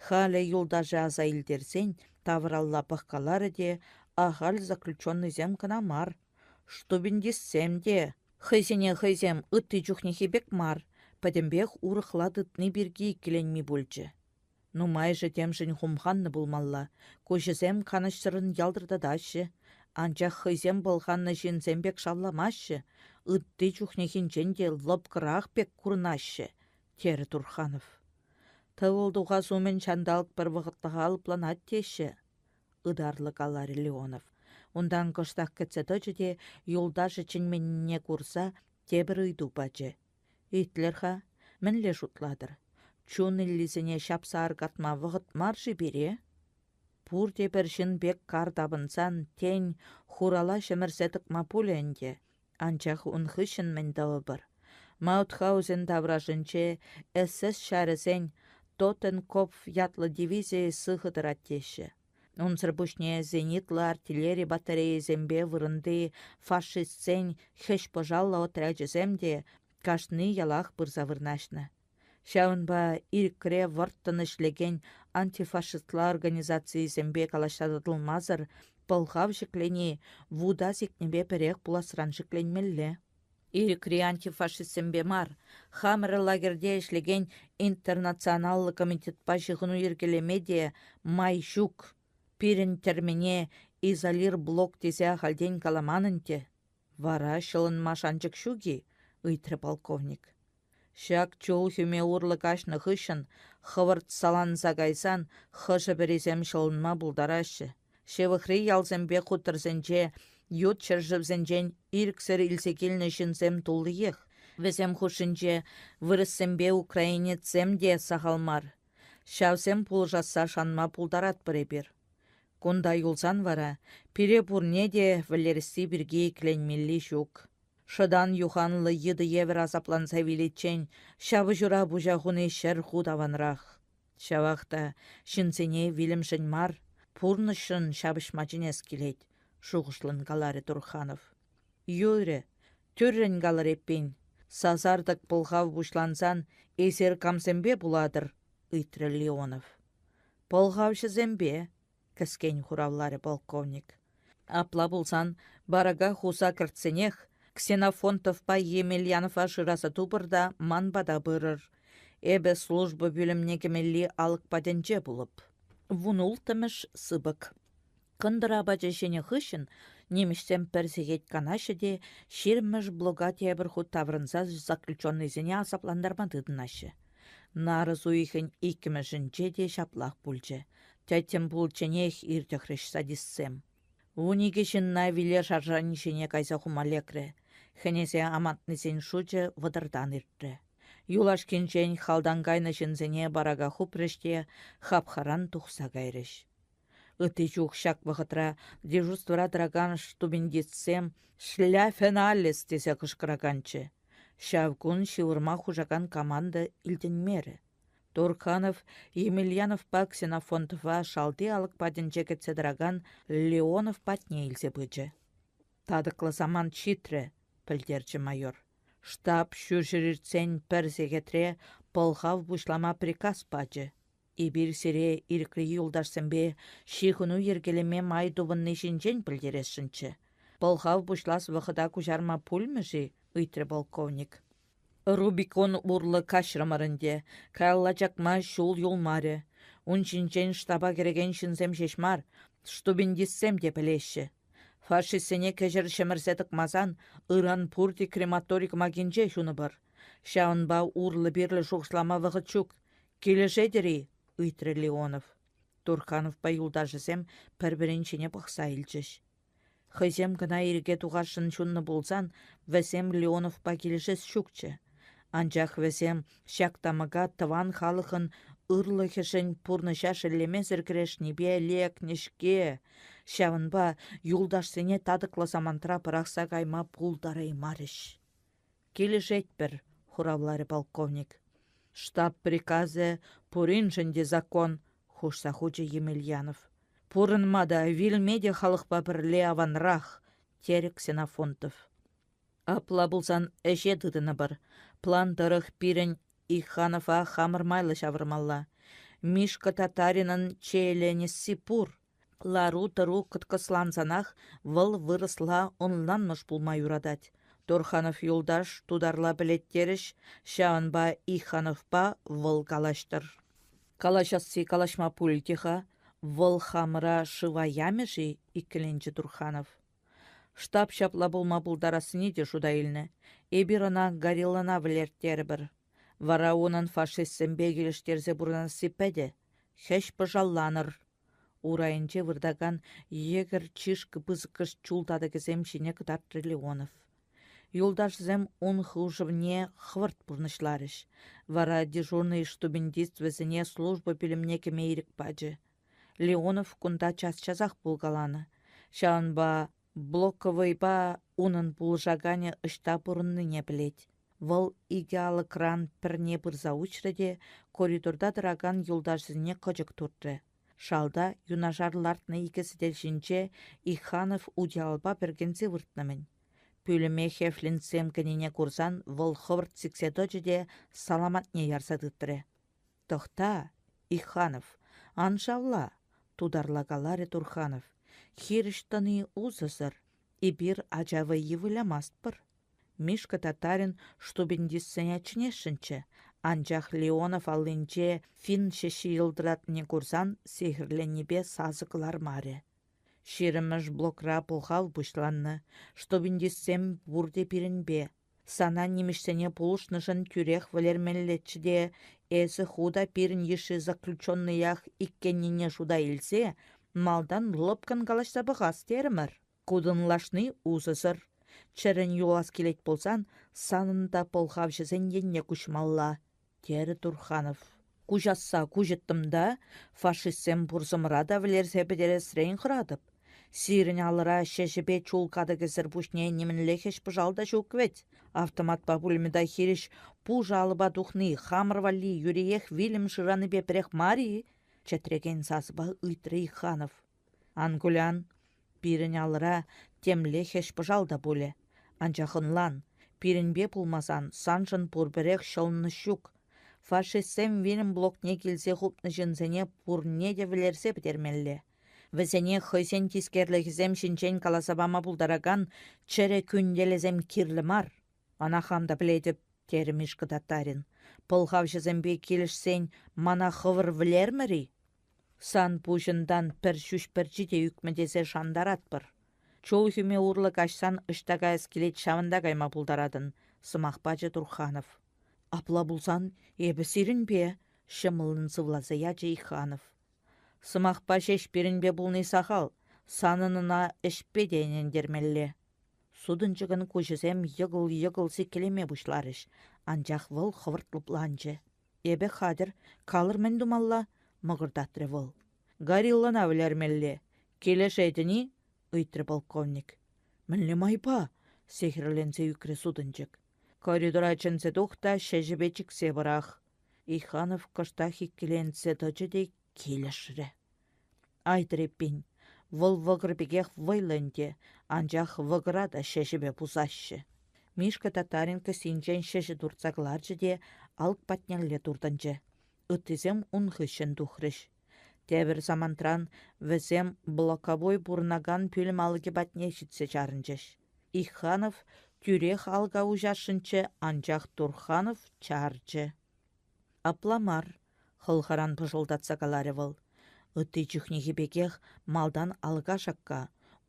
Халӗ юлташӗ аса илтерсен тавралла пӑхкаларӗ те ахаль заключеннӑйсем кӑна мар, штубиндистсем те хӑйсене хӑйсем ытти чухнехи пек мар, пӗтӗмпех урӑхла тытни пирки иккӗленми пулчӗ. Нумайӑшӗ темшӗн хумханнӑ пулмалла, куҫӗсем канӑҫсӑррӑн ялтӑртатаҫҫӗ, анчах хӑйсем пӑлханнӑ ҫынсем пек шавламаҫҫӗ, ытти чухнехинчен те лӑпкӑрах пек курӑнаҫҫӗ, терӗ Турханов. Тӑвӑл тухас умӗн ҫанталӑк пӗр вӑхӑтлӑха лӑпланать теҫҫӗ, ытарлӑ каларӗ Леонов. Унтан кӑштах кӗтсе тӑчӗ те юлташӗ чӗнменнине курса тепӗр ыйту пачӗ. Итлӗр-ха, мӗнле шутлатӑр, чун иллисене ҫапса аркатма вӑхӑт мар-ши пире? Пурте пӗр ҫын пек кар тапӑнсан, тен, хурала ҫӗмӗрсе тӑкма пулӗ ӗнтӗ. Анчах ун хыҫҫӑн мӗн тӑвӑпӑр? Маутхаузен таврашӗнче СС ҫарӗсен Тоттенкопф ятлӑ дивизийӗ сыхӑ тӑрать теҫҫӗ. Унсӑр пуҫне зенитлӑ артиллери батарейисемпе вырӑнти фашистсен хӗҫ-пӑшаллӑ отрячӗсем те кашни ялах пырса вырнаҫнӑ. Ҫавӑнпа ирӗкре вӑрттӑн ӗҫлекен антифашистла организацийӗсемпе калаҫса татӑлмасӑр пӑлхав ҫӗклени вута сикнипе пӗрех пуласран шикленмелле. Ирӗкри антифашистсемпе мар, хамӑр лагерьте ӗҫлекен интернационаллӑ комитетпа ҫыхӑну йӗркелеме те май ҫук. Пирӗн тӗрмене изолир блок тесе ахальтен каламан ӗнтӗ. Вара ҫӑлӑнма шанчӑк ҫук-и? ыйтрӗ полковник. Ҫак чул хӳме урлӑ каҫнӑ хыҫҫӑн хӑвӑрт саланса кайсан хӑшӗ-пӗрисем ҫӑлӑнма пултараҫҫӗ. Ҫывӑхри ялсемпе хуторсенче ют ҫӗршывсенчен ирӗксӗр илсе килнӗ ҫынсем туллиех. Вӗсем хушшинче вырӑссемпе украинецсем те сахал мар. Ҫавсем пулӑшасса шанма пултаратпӑр эпир. Кунта юлсан вара пире пурне те вӗлересси пирки иккӗленмелли ҫук. Шӑтан юханлӑ йытӑ евӗр асапланса виличчен ҫапӑҫура пуҫа хуни ҫӗр хут аванрах. Ҫавах та ҫынсене вилӗмшӗн мар, пурнӑҫшӑн ҫапӑҫма чӗнес килет, шухӑшлӑн каларӗ Турханов. Юрӗ, тӳррӗн калӑр эппин. Сасартӑк пӑлхав пуҫлансан эсир камсемпе пулатӑр? ыйтрӗ Леонов. Пӑлхавҫӑсемпе, кӗскен хуравларӗ полковник. Апла пулсан барака хуса кӗртсенех Ксенофонтовпа Емельянова шыраса тупӑр та ман пата пырӑр. Эпӗ служба пӳлӗмне кӗмелли алӑк патӗнче пулӑп. Вунулттӑмӗш сыпӑк. Кӑнтӑр апачӗ ҫинӗ хыҫҫӑн нимӗҫсем пӗр сехет канаҫҫӗ те ҫирӗммӗш блока тепӗр хут таврӑнса заключеннӑйсене асаплантарма тытӑнаҫҫӗ. Нарӑс уйӑхӗн иккӗмӗшӗнче те ҫаплах пулчӗ. Тӗттӗм пулчченех иртӗхрӗҫ садистсем. 12 ҫынна виле шаршан ҫине кайса хума лекрӗ. Хӗнесе амантнисен шучӗ вӑтӑртан иртрӗ. Юлашкинчен халтан кайнӑ ҫынсене барака хупрӗҫ те хапхаран тухса кайрӗҫ. Ытти чух ҫак вӑхӑтра дежурствӑра тӑракан штубиндистсем «Шляфен аллес!» тесе кӑшкӑраканччӗ. Ҫав кун ҫывӑрма хушакан команда илтӗнмерӗ. Турханов Емельяновпа Ксенофонтова шалти алӑк патӗнче кӗтсе тӑракан Леонов патне илсе пычӗ. «Татӑклӑ самант ҫитрӗ», — пӗлтерчӗ майор. Штаб ҫурҫӗр иртсен пӗр сехетре пӑлхав пуҫлама приказ пачӗ. Эпир сире ирӗкри юлташсемпе ҫыхӑну йӗркелеме май тупӑнни ҫинчен пӗлтересшӗнччӗ. Пӑлхав пуҫлас вӑхӑта куҫарма пулмӗ-ши? ыйтрӗ полковник. Рубикон урлӑ каҫрӑмӑр ӗнтӗ, каялла чакма ҫул юлмарӗ. Ун ҫинчен штаба кӗрекен ҫынсем ҫеҫ мар, штубиндистсем те пӗлеҫҫӗ. Фашистсене кӗҫӗр ҫӗмӗрсе тӑкмасан ыран пурте крематори кӑмакинче ҫунӑпӑр. Ҫавӑнпа урлӑ-пирлӗ шухӑшлама вӑхӑт ҫук. Килӗшетӗр-и? ыйтрӗ Леонов. Турхановпа юлташӗсем пӗр-пӗрин ҫине пӑхса илчӗҫ. Хӑйсем кӑна ирӗке тухасшӑн ҫуннӑ пулсан вӗсем Леоновпа килӗшес ҫукчӗ. Анчах вӗсем ҫак тамӑка тӑван халӑхӑн ырлӑхӗшӗн пурнӑҫа шеллемесӗр кӗрешнипе лекнӗ-ҫке. Ҫавӑнпа юлташсене татӑклӑ самантра пӑрахса кайма пултараймарӗҫ. «Килӗшетпӗр», — хуравларӗ полковник. «Штаб приказӗ пуриншӗн те закон», — хушса хучӗ Емельянов. «Пурӑнма та, вилме те халӑхпа пӗрле аванрах», — терӗ Ксенофонтов. «Апла пулсан ӗҫе тытӑнӑпӑр. План тӑрӑх пирӗн Иханова хамӑр майлӑ ҫавӑрмалла. Мишка Татаринӑн чееленесси пур. Лару-тӑру кӑткӑслансанах вӑл вырӑсла ӑнланмӑш пулма юратать. Турханов юлташ тутарла пӗлет терӗҫ, ҫавӑнпа Ихановпа вӑл калаҫтӑр. Калаҫасси калаҫма пуль те-ха, вӑл хамӑра шыва ямӗ-ши? иккӗленчӗ Турханов. Штаб ҫапла пулма пултарассине те шута илнӗ. Эпир ӑна гориллӑна вӗлерттерӗпӗр. Вара унӑн фашистсемпе килӗштерсе пурӑнасси пӗтӗ. Хӗҫ-пӑшалланӑр. Урайӗнче выртакан йӗкӗр чышкӑ пысӑкӑш чул татӑкӗсем ҫине кӑтартрӗ Леонов. Юлташӗсем ун хушӑвне хӑвӑрт пурнӑҫларӗҫ. Вара дежурнӑй штубиндист вӗсене служба пӳлӗмне кӗме ирӗк пачӗ. Леонов кунта час-часах пулкаланӑ. Ҫавӑнпа Блоковӑйпа унӑн пулӑшаканӗ ӑҫта пурӑннине пӗлет. Вӑл икӗ алӑкран пӗрне пырса уҫрӗ те коридорта тӑракан юлташӗсене кӑчӑк туртрӗ. Шалта юнашар лартнӑ икӗ сӗтел ҫинче Иханов утиялпа пӗркенсе выртнӑ-мӗн. Пӳлӗме Хефлинсем кӗнине курсан вӑл хӑвӑрт сиксе тӑчӗ те саламатне ярса тытрӗ. Тӑхта, Иханов, ан шавла, тутарла каларӗ Турханов. Хирӗҫ тӑни усӑсӑр. Эпир ача вӑййи вылямастпӑр. Мишка Татарин штубиндистсене чӗнесшӗнччӗ, анчах Леонов аллинче финн ҫӗҫҫи йӑлтӑратнине курсан сехӗрленнипе сасӑ кӑлармарӗ. Ҫирӗммӗш блокра пӑлхав пуҫланнӑ, штубиндистсем пурте пирӗнпе. Сана нимӗҫсене пулӑшнӑшӑн тӳрех вӗлермеллеччӗ те, эсӗ ху та пирӗн йышши заключеннӑях иккеннине шута илсе, малтан лӑпкӑн калаҫса пӑхас терӗмӗр. Кутӑнлашни усӑсӑр. Чӗрӗн юлас килет пулсан, санӑн та пӑлхавҫӑсен енне куҫмалла, терӗ Турханов. Куҫасса куҫӑттӑм та, фашистсем пурсӑмӑра та вӗлерсе пӗтересрен хӑратӑп. Сирӗн алӑра ҫӗҫӗпе чул катӑкӗсӗр пуҫне нимӗнле хӗҫ-пӑшал та ҫук вӗт. Автоматпа пулемета хирӗҫ пушӑ алӑпа тухни хамӑр валли юриех вилӗм шыранипе пӗрех мар-и? чӗтрекен сасӑпа ыйтрӗ Иханов. Ан кулян, пирӗн алӑра темле хӗҫ-пӑшал та пулӗ. Анчах ӑнлан, пирӗнпе пулмасан саншӑн пурпӗрех ҫӑлӑнӑҫ ҫук. Фашистсем вилӗм блокне килсе хупнӑ ҫынсене пурне те вӗлерсе пӗтермелле. Вӗсене хӑйсен тискерлӗхӗсем ҫинчен каласа пама пултаракан чӗрӗ кӳнтелесем кирлӗ мар. Ӑна хам та пӗлетӗп, терӗ Мишка Татарин. Пӑлхавҫӑсемпе килӗшсен мана хӑвӑр вӗлермӗр-и? Сан пуҫӑнтан пӗр ҫӳҫ пӗрчи те ӳкмӗ тесе шантаратпӑр. Чул хӳме урлӑ каҫсан ӑҫта каяс килет ҫавӑнта кайма пултаратӑн, сӑмах пачӗ Турханов. Апла пулсан эпӗ сирӗнпе, ҫӑмӑллӑн сывласа ячӗ Иханов. Сӑмахпа ҫеҫ пирӗнпе пулни сахал, санӑн ӑна ӗҫпе те ӗнентермелле. Сутӑнчӑкӑн куҫӗсем йӑкӑл-йӑкӑл сиккелеме пуҫларӗҫ, анчах вӑл хӑвӑрт лӑпланчӗ. Эпӗ хатӗр, калӑр мӗн тумалла, мӑкӑртатрӗ вӑл. Гориллӑна вӗлермелле. Килӗшетӗн-и? ыйтрӗ полковник. Мӗнле майпа? сехӗрленсе ӳкрӗ сутӑнчӑк. Коридора чӗнсе тух та ҫӗҫӗпе чиксе пӑрах. Иханов кӑштах иккӗленсе тӑчӗ те килӗшрӗ. Айтӑр эппин, вӑл вӑкӑр пекех вӑйлӑ ӗнтӗ, анчах вӑкӑра та ҫӗҫӗпе пусаҫҫӗ. Мишка Татаренко синчен ҫӗҫӗ туртса кӑларчӗ те алӑк патнелле туртӑнчӗ. Ыттисем ун хыҫҫӑн тухрӗҫ. Тепӗр самантран вӗсем блоковой пурӑнакан пӳлӗм алӑкӗ патне ҫитсе чарӑнчӗҫ. Ихханов тӳрех алӑка уҫасшӑнччӗ, анчах Турханов чарчӗ. Апла мар, хӑлхаран пӑшӑлтатса каларӗ вӑл. Ытти чухнехи пекех малтан алӑка шакка,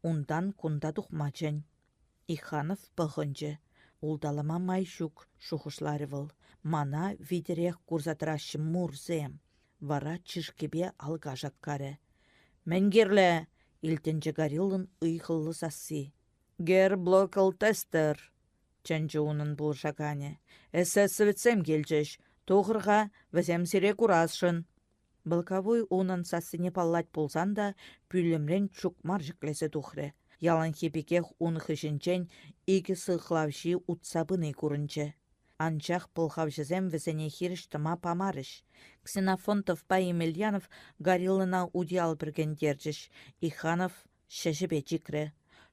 унтан кунта тухма чӗн. Иханов пӑхӑнчӗ. Улталама май ҫук, шухӑшларӗ вӑл. Мана витӗрех курса тӑраҫҫӗ мурсем. Вара чышкипе алка шаккарӗ. «Мӗн кирлӗ?» — илтӗнчӗ гориллӑн ыйхӑллӑ сасси. «Герблоколтестер!» — чӗнчӗ унӑн пулӑшаканӗ. «Эсэсовецсем килчӗҫ. Тухӑр-ха, вӗсем сире курасшӑн». Блоковой унӑн сассине паллать пулсан та пӳлӗмрен чукмар ҫӗклесе тухрӗ. Яланхи пекех ун хыҫӗнчен икӗ сыхлавҫи утса пыни курӑнчӗ. Анчах пӑлхавҫӑсем вӗсене хирӗҫ тӑма памарӗҫ. Ксенофонтовпа Емельянов гориллӑна утиял пӗркентерчӗҫ, Иханов ҫӗҫӗпе чикрӗ.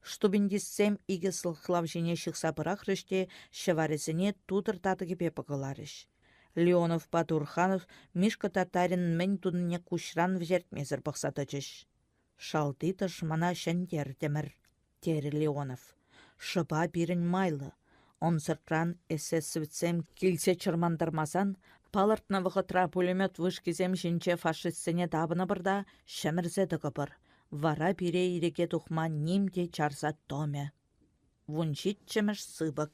Штубиндистсем икӗ сыхлавҫине ҫыхса пӑрахрӗҫ те ҫӑварӗсене тутӑр татӑкӗпе пӑкӑларӗҫ. Леоновпа Турханов Мишка Татарин мӗн тунине куҫран вӗҫертмесӗр пӑхса тӑчӗҫ. «Шалти тӑшмана ҫӗнтертӗмӗр», терӗ Леонов. «Шӑпа пирӗн майлӑ. Ӑнсӑртран эсэсовецсем килсе чӑрмантармасан палӑртнӑ вӑхӑтра пулемет вышкисем ҫинче фашистсене тапӑнӑпӑр та ҫӗмӗрсе тӑкӑпӑр. Вара пире ирӗке тухма ним те чарса тӑмӗ. Вунҫиччӗмӗш сыпӑк.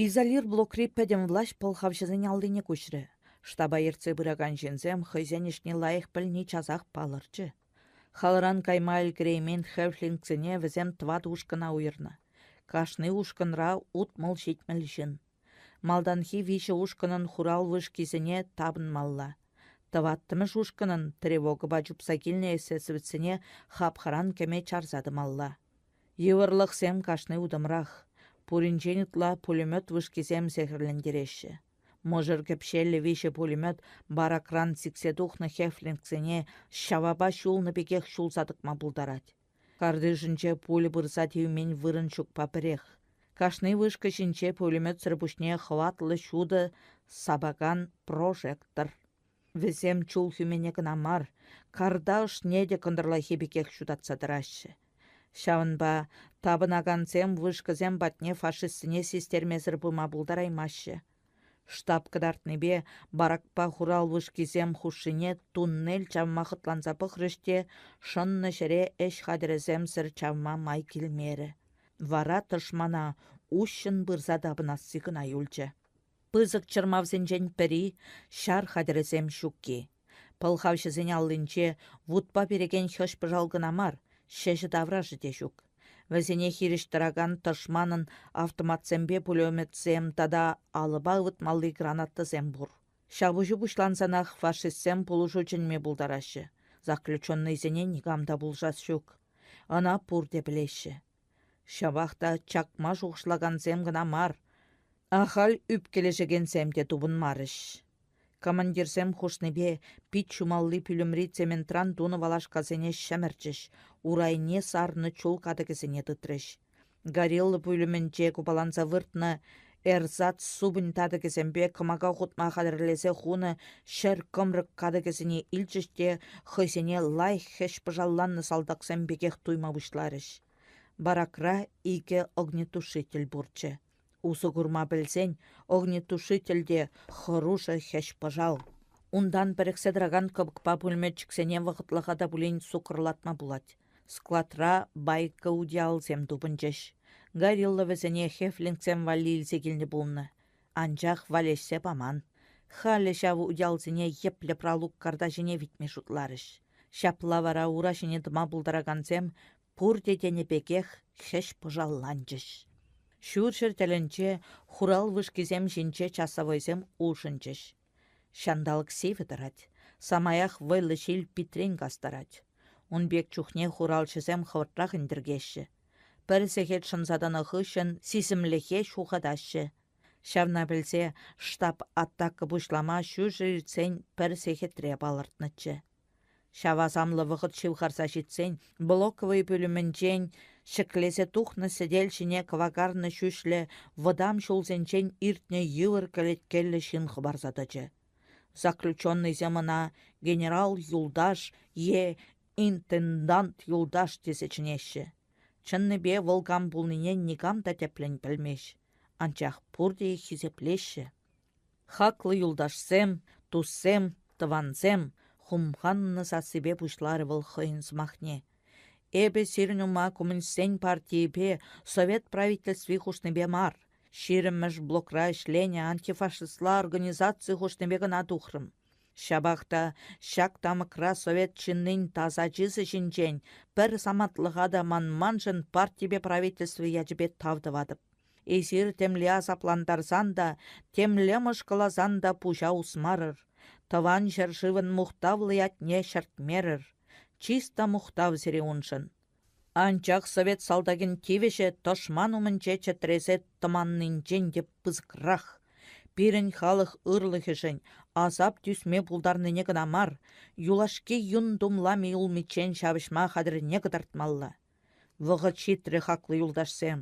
Изолир блокри пӗтӗм влаҫ пӑлхавҫӑсен аллине куҫрӗ. Штаба ертсе пыракан ҫынсем хӑйсен ӗҫне лайӑх пӗлни часах палӑрчӗ. Халран кайма ӗлкӗреймен хефлингсене вӗсем тӑват ушкӑна уйӑрнӑ. Кашни ушкӑнра 60-70 ҫын. Малтанхи виҫӗ ушкӑнӑн хурал вышкисене тапӑнмалла. Тӑваттӑмӗш ушкӑнӑн тревогӑпа чупса килнӗ эсэсовецсене хапхаран кӗме чарса тӑмалла. Йывӑрлӑхсем кашни утӑмрах. Пуринчен ытла пулемет вышкисем сехӗрлентереҫҫӗ. Мӑшӑр кӗпҫеллӗ виҫӗ пулемет баракран сиксе тухнӑ хефлингсене ҫавапа ҫулнӑ пекех ҫулса тӑкма пултарать. Картишӗнче пуля пырса тивмен вырӑн ҫукпа пӗрех. Кашни вышка ҫинче пулеметсӑр пуҫне хӑватлӑ ҫутӑ сапакан прожектор. Вӗсем чул хӳмене кӑна мар, карта ӑшне те кӑнтӑрлахи пекех ҫутатса тӑраҫҫӗ. Ҫавӑнпа тапӑнакансем вышкӑсем патне фашистсене систермесӗр пыма пултараймаҫҫӗ. Штаб кӑтартнипе баракпа хурал вышкисем хушшине туннель чавма хӑтланса пӑхрӗҫ те шӑннӑ ҫӗре ӗҫ хатӗрӗсемсӗр чавма май килмерӗ. Вара тӑшмана уҫҫӑн пырса тапӑнасси кӑна юлчӗ. Пысӑк чӑрмавсенчен пӗри — ҫар хатӗрӗсем ҫукки. Пӑлхавҫӑсен аллинче вутпа перекен хӗҫ-пӑшал кӑна мар, ҫӗҫӗ таврашӗ те ҫук. Вӗсене хирӗҫ тӑракан тӑшманӑн автоматсемпе пулеметсем тата алӑпа ывӑтмалли гранатӑсем пур. Ҫапӑҫу пуҫлансанах фашистсем пулӑшу чӗнме пултараҫҫӗ. Заключеннӑйсене никам та пулӑшас ҫук. Ӑна пурте пӗлеҫҫӗ. Ҫавах та чакма шухӑшлакансем кӑна мар, ахаль ӳпкелешекенсем те тупӑнмарӗҫ. Командирсем хушнипе пит ҫумалли пӳлӗмри цементран тунӑ валашкасене ҫӗмӗрчӗҫ, урайне сарнӑ чул катӑкӗсене тытрӗҫ. Горилла пӳлӗмӗнче купаланса выртнӑ эрзац супӑнь татӑкӗсемпе кӑмака хутма хатӗрлесе хунӑ ҫӗр кӑмрӑк катӑкӗсене илчӗҫ те хӑйсене лайӑх хӗҫ-пӑшалланнӑ салтаксем пекех туйма пуҫларӗҫ. Баракра икӗ огнетушитель пурччӗ. Усӑ курма пӗлсен огнетушитель те хӑрушӑ хӗҫ-пӑшал. Унтан пӗрӗхсе тӑракан кӑпӑкпа пулеметчиксене вӑхӑтлӑха та пулин суккӑрлатма пулать. Складра байка утиялсем тупӑнчӗҫ. Горилла вӗсене хефлингсем валли илсе килнӗ пулнӑ. Анчах валеҫсе паман. Халӗ ҫав утиялсене йӗплӗ пралук карта ҫине витме шутларӗҫ. Ҫапла вара ура ҫине тӑма пултаракансем пурте тенӗ пекех хӗҫ-пӑшалланчӗҫ. Ҫурҫӗр тӗлӗнче хурал вышкисем ҫинче часовойсем улшӑнчӗҫ. Ҫанталӑк сивӗ тӑрать, самаях вӑйлӑ ҫил питрен кастарать. Ун пек чухне хуралҫӑсем хӑвӑртрах ӗнтӗркеҫҫӗ. Пӗр сехет шӑнса тӑнӑ хыҫҫӑн сисӗмлӗхе ҫухатаҫҫӗ. Ҫавна пӗлсе штаб атака пуҫлама ҫурҫӗр иртсен пӗр сехетре палӑртнӑччӗ. Ҫав асамлӑ вӑхӑт ҫывхарса ҫитсен блоковӑй пӳлӗмӗнчен ҫӗклесе тухнӑ сӗтел ҫине кӑвакарнӑ ҫӳҫлӗ вӑтам ҫулсенчен иртнӗ йывӑр кӗлеткеллӗ ҫын хӑпарса тӑчӗ. Заключенныйсем ӑна генерал юлташ е интендант юлташ тесе чӗнеҫҫӗ. Чӑннипе вӑл кам пулнине никам та тӗплӗн пӗлмест, анчах пурте хисеплеҫҫӗ. Хаклӑ юлташсем, туссем, тӑвансем, хумханнӑ сассипе пуҫларӗ вӑл хӑйӗн сӑмахне. Эпӗ сирӗн ума коммунистсен партийӗпе Совет правительстви хушнипе мар, ҫирӗммӗш блокра ӗҫленӗ антифашистла организаци хушнипе кӑна тухрӑм. Ҫапах та ҫак тамӑкра совет ҫыннин таса чысӗ ҫинчен пӗр самантлӑха та манманшӑн партипе правительство ячӗпе тав тӑватӑп. Эсир темле асаплантарсан та, темле мӑшкӑласан та пуҫа усмарӑр, Тӑван ҫӗршывӑн мухтавлӑ ятне ҫӗртмерӗр. Чыс та мухтав сире уншӑн. Анчах совет салтакӗн тивӗҫӗ тӑшман умӗнче чӗтресе тӑманнинчен те пысӑкрах. Пирӗн халӑх ырлӑхӗшӗн асап тӳсме пултарнине кӑна мар, юлашки юн тумлами улмиччен ҫапӑҫма хатӗррине кӑтартмалла. Вӑхӑт ҫитрӗ, хаклӑ юлташсем.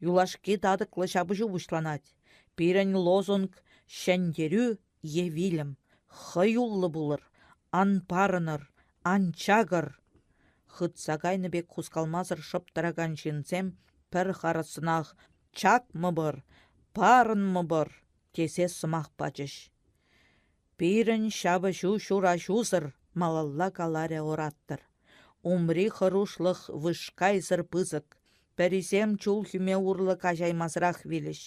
Юлашки татӑклӑ ҫапӑҫу пуҫланать. Пирӗн лозунг «Ҫӗнтерӳ е вилӗм». Хӑюллӑ пулӑр, ан парӑнӑр, ан чакӑр. Хытса кайнӑ пек хускалмасӑр шӑп тӑракан ҫынсем пӗр харӑссӑнах «Чакмӑпӑр, парӑнмӑпӑр» тесе сӑмах пачӗҫ. Пирӗн ҫапӑҫу ҫураҫусӑр, малалла каларӗ оратор. Умри хӑрушлӑх вышкайсӑр пысӑк. Пӗрисем чул хӳме урлӑ каҫаймасӑрах вилӗҫ.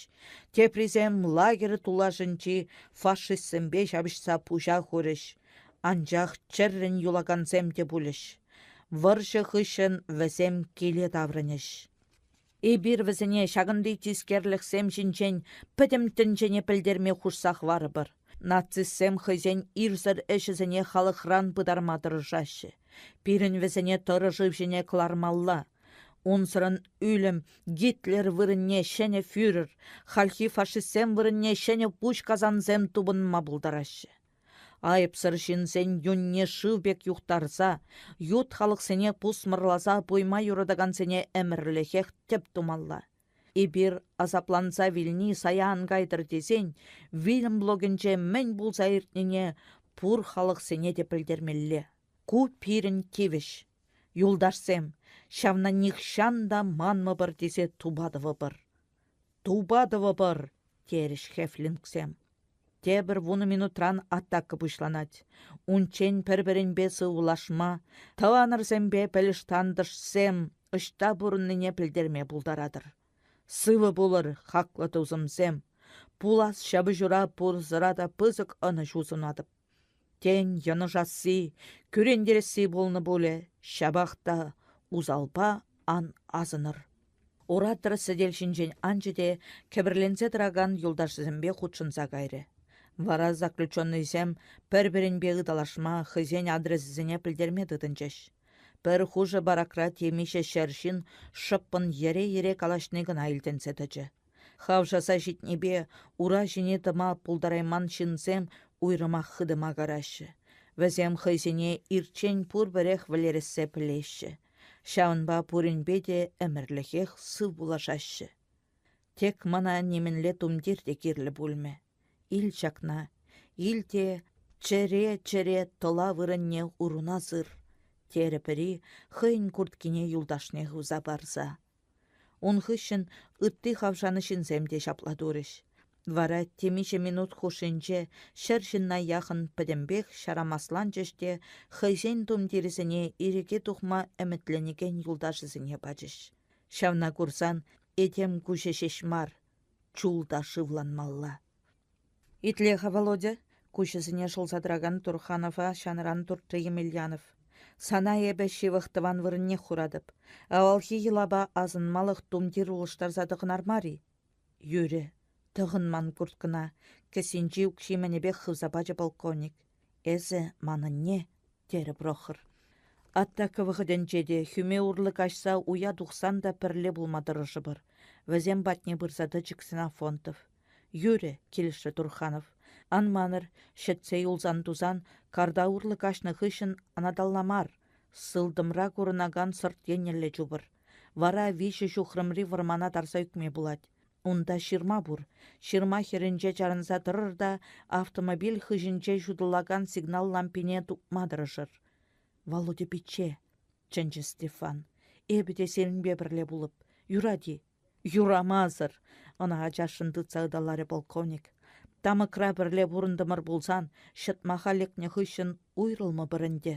Теприсем лагерь тулашӗнчи фашистсемпе ҫапӑҫса пуҫа хурӗҫ. Анчах чӗррӗн юлакансем те пулӗҫ. Вӑрҫӑ хыҫҫӑн вӗсем киле таврӑнӗҫ. Эпир вӗсене ҫакӑнти тискерлӗхсем ҫинчен пӗтӗм тӗнчене пӗлтерме хушса хӑварӑпӑр. Нацистсем хӑйсен ирсӗр ӗҫӗсене халӑхран пытарма тӑрӑшаҫҫӗ. Пирӗн вӗсене тӑрӑ шыв ҫине кӑлармалла. Унсӑрӑн ӳлӗм Гитлер вырӑнне ҫӗнӗ фюрер, хальхи фашистсем вырӑнне ҫӗнӗ пуҫ касансем тупӑнма пултараҫҫӗ. Айӑпсӑр ҫынсен юнне шыв пек юхтарса, ют халӑхсене пусмӑрласа пуйма юратакансене ӗмӗрлӗхех тӗп тумалла. Эпир асапланса вилни сая ан кайтӑр тесен вилӗм блокӗнче мӗн пулса иртнине пур халӑхсене те пӗлтермелле. Ку пирӗн тивӗҫ. Юлташсем, ҫавна нихҫан та манмӑпӑр тесе тупа тӑвӑпӑр. Тупа тӑвӑпӑр, терӗҫ хефлингсем. Тепӗр вунӑ минутран атака пуҫланать. Унччен пӗр-пӗринпе сывлашма, тӑванӑрсемпе пӗлӗш-тантӑшсем ӑҫта пурӑннине пӗлтерме пултаратӑр. Сывӑ пулӑр, хаклӑ тусӑмсем! Пулас ҫапӑҫура пурсӑра та пысӑк ӑнӑҫу сунатӑп. Тен, йӑнӑшасси, кӳрентересси пулнӑ пулӗ, ҫапах та усалпа ан асӑнӑр. Оратор сӗтел ҫинчен анчӗ те кӗпӗрленсе тӑракан юлташӗсемпе хутшӑнса кайрӗ. Вара заключеннӑйсем пӗр-пӗринпе ыталашма, хӑйсен адресӗсене пӗлтерме тытӑнчӗҫ. Пӗр хушӑ баракра темиҫе ҫӗр ҫын шӑппӑн йӗре-йӗре калаҫни кӑна илтӗнсе тӑчӗ. Хавшаса ҫитнипе ура ҫине тӑма пултарайман ҫынсем уйрӑмах хытӑ макӑраҫҫӗ. Вӗсем хӑйсене ирччен пурпӗрех вӗлерессе пӗлеҫҫӗ. Ҫавӑнпа пуринпе те ӗмӗрлӗхех сыв пулашаҫҫӗ. Тек мана нимӗнле тумтир те кирлӗ пулмӗ. Ил ҫакна, ил те чӗре-чӗре тӑла вырӑнне уруна сыр, терӗ пӗри хӑйӗн курткине юлташне хывса парса. Ун хыҫҫӑн ытти хавшанӑ ҫынсем те ҫапла турӗҫ. Вара темиҫе минут хушшинче ҫӗр ҫынна яхӑн пӗтӗмпех ҫарамасланчӗҫ те хӑйсен тумтирӗсене ирӗке тухма ӗмӗтленекен юлташӗсене пачӗҫ. Ҫавна курсан этем куҫӗ ҫеҫ мар, чул та шывланмалла. Итле-ха, Володя, куҫӗсене шӑлса тӑракан Турханова ҫанӑран туртрӗ Емельянов. Сана эпӗ ҫывӑх тӑван вырӑннех хуратӑп. Авалхи йӑлапа асӑнмалӑх тумтир улӑштарса тӑхӑнар мар-и? Юрӗ, тӑхӑнман курткӑна, кӗсйинчи укҫи мӗнӗпех хывса пачӗ полковник. Эсӗ манӑнне, терӗ Прохор. Атака вӑхӑтӗнче те хӳме урлӑ каҫса уя тухсан та пӗрле пулма тӑрӑшӑпӑр. Вӗсем патне пырса тӑчӗ Ксенофонтов. Юрӗ, килӗшрӗ Турханов. Ан манӑр, ҫӗтсе юлсан-тусан карта урлӑ каҫнӑ хыҫҫӑн анаталла мар, сылтӑмра курӑнакан сӑрт еннелле чупӑр. Вара виҫӗ ҫухрӑмри вӑрмана тарса ӳкме пулать. Унта ҫырма пур. Ҫырма хӗрринче чарӑнса тӑрӑр та автомобиль хыҫӗнче ҫутӑлакан сигнал лампине тупма тӑрӑшӑр. Володя пичче, чӗнчӗ Стефан, эпӗ те сирӗнпе пӗрле пулӑп. Юрать-и? Юрамасӑр! ӑна ачашшӑн тытса ыталарӗ полковник. Тамӑкра пӗрле пурӑнтӑмӑр пулсан, ҫӑтмаха лекнӗ хыҫҫӑн уйрӑлмӑпӑр ӗнтӗ.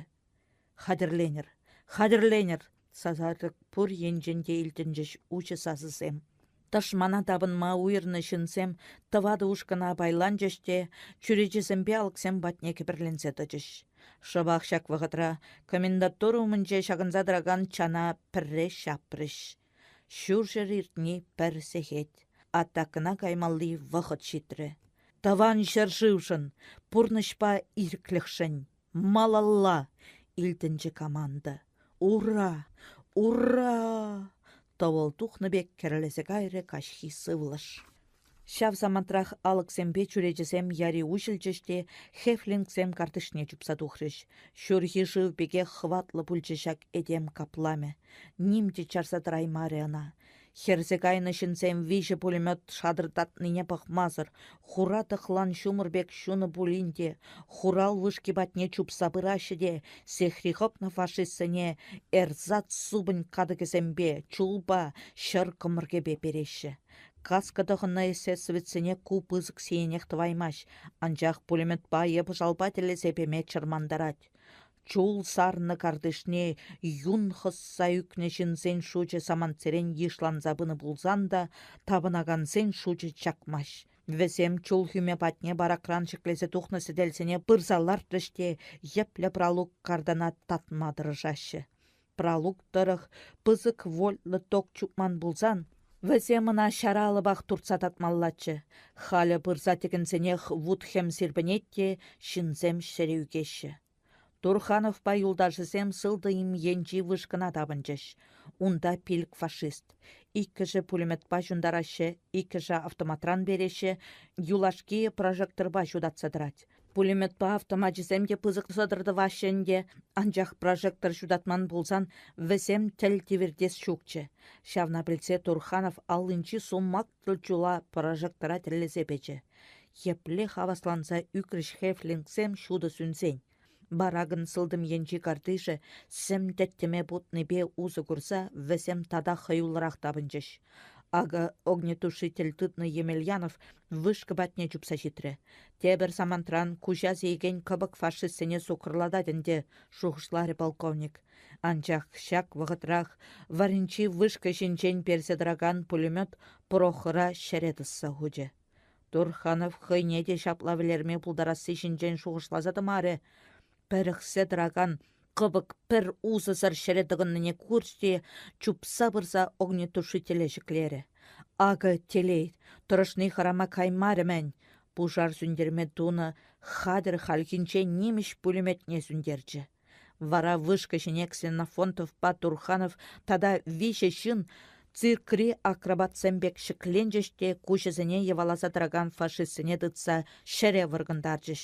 Хатӗрленӗр, хатӗрленӗр! Сасартӑк пур енчен те илтӗнчӗҫ уҫӑ сасӑсем. Тӑшмана тапӑнма уйӑрнӑ ҫынсем тӑватӑ ушкӑна пайланчӗҫ те чӳречесемпе алӑксем патне кӗпӗрленсе тӑчӗҫ. Шӑпах ҫак вӑхӑтра комендатура умӗнче ҫакӑнса тӑракан чана пӗрре ҫапрӗҫ. Ҫурҫӗр иртни пӗр сехет. Атакӑна каймалли вӑхӑт ҫитрӗ. Тӑван ҫӗршывшӑн, пурнӑҫпа ирӗклӗхшӗн Малалла! илтӗнчӗ команда. Ура! Ура! Тӑвӑл тухнӑ пек кӗрлесе кайрӗ каҫхи сывлӑш. Ҫав самантрах алӑксемпе чӳречесем яри уҫӑлчӗҫ те хефлингсем картишне чупса тухрӗҫ. Ҫурхи шыв пекех хӑватлӑ пулчӗ ҫак этем капламӗ. Ним те чарса тӑраймарӗ ӑна. Хӗрсе кайнӑ ҫынсем виҫӗ пулемет шатӑртатнине пӑхмасӑр, хура тӑхлан ҫумӑр пек ҫунӑ пулин те, хурал вышки патне чупса пыраҫҫӗ те сехри хӑпнӑ фашистсене эрзац супӑнь катӑкӗсемпе, чулпа, ҫӗр кӑмрӑкӗпе переҫҫӗ. Каска тӑхӑннӑ эсесовецсене ку пысӑк сиенех тӑваймасть, анчах пулеметпа е пӑшалпа тӗллесе пеме чӑрмантарать. Чул сарнӑ картишне юн хӑсса ӳкнӗ ҫынсен шучӗ самантсерен йышланса пынӑ пулсан та тапӑнакансен шучӗ чакмасть. Вӗсем чул хӳме патне баракран ҫӗклесе тухнӑ сӗтелсене пырса лартрӗҫ те йӗплӗ пралук картана татма тӑрӑшаҫҫӗ. Пралук тӑрӑх пысӑк вольтлӑ ток чупман пулсан, вӗсем ӑна ҫара алӑпах туртса татмаллаччӗ. Халӗ пырса тӗкӗнсенех вут-хӗм сирпӗнет те ҫынсем ҫӗре ӳкеҫҫӗ. Турхановпа юлташӗсем сылтӑм енчи вышкӑна тапӑнчӗҫ. Унта пилӗк фашист. Иккӗшӗ пулеметпа ҫунтараҫҫӗ, иккӗшӗ автоматран переҫҫӗ, юлашкийӗ прожекторпа ҫутатса тӑрать. Пулеметпа автомачӗсем те пысӑк сӑтӑр тӑваҫҫӗ ӗнтӗ, анчах прожектор ҫутатман пулсан вӗсем тӗл тивертес ҫукчӗ. Ҫавна пӗлсе Турханов аллинчи суммак чула прожектора тӗллесе печӗ. Епле хавасланса ӳкрӗҫ хефлингсем ҫутӑ сӳнсен. Баракӑн сылтӑм енчи картишӗ сӗм тӗттӗме путнипе усӑ курса вӗсем тата хӑюллӑрах тапӑнчӗҫ. Акӑ огнетушитель тытнӑ Емельянов вышка патне чупса ҫитрӗ. Тепӗр самантран куҫа сиекен кӑпӑк фашистсене суккӑрлатать ӗнтӗ, шухӑшларӗ полковник. Анчах ҫак вӑхӑтрах варринчи вышка ҫинчен персе тӑракан пулемет Прохора ҫӗре тӑсса хучӗ. Турханов хӑйне те ҫапла вӗлерме пултарасси ҫинчен шухӑшласа тӑмарӗ. Пӗрӗхсе тӑракан кӑпӑк пӗр усӑсӑр ҫӗре тӑкӑннине курчӗ те чупса пырса огнетушителе ҫӗклерӗ. Акӑ телей, тӑрӑшни хӑрама каймарӗ-мӗн. Пушар сӳнтерме тунӑ хатӗр хальхинче нимӗҫ пулеметне сӳнтерчӗ. Вара вышка ҫине Ксенофонтовпа Турханов тата виҫӗ ҫын циркри акробатсем пек ҫӗкленчӗҫ те куҫӗсене йӑваласа тӑракан фашистсене тытса ҫӗре вӑркӑнтарчӗҫ.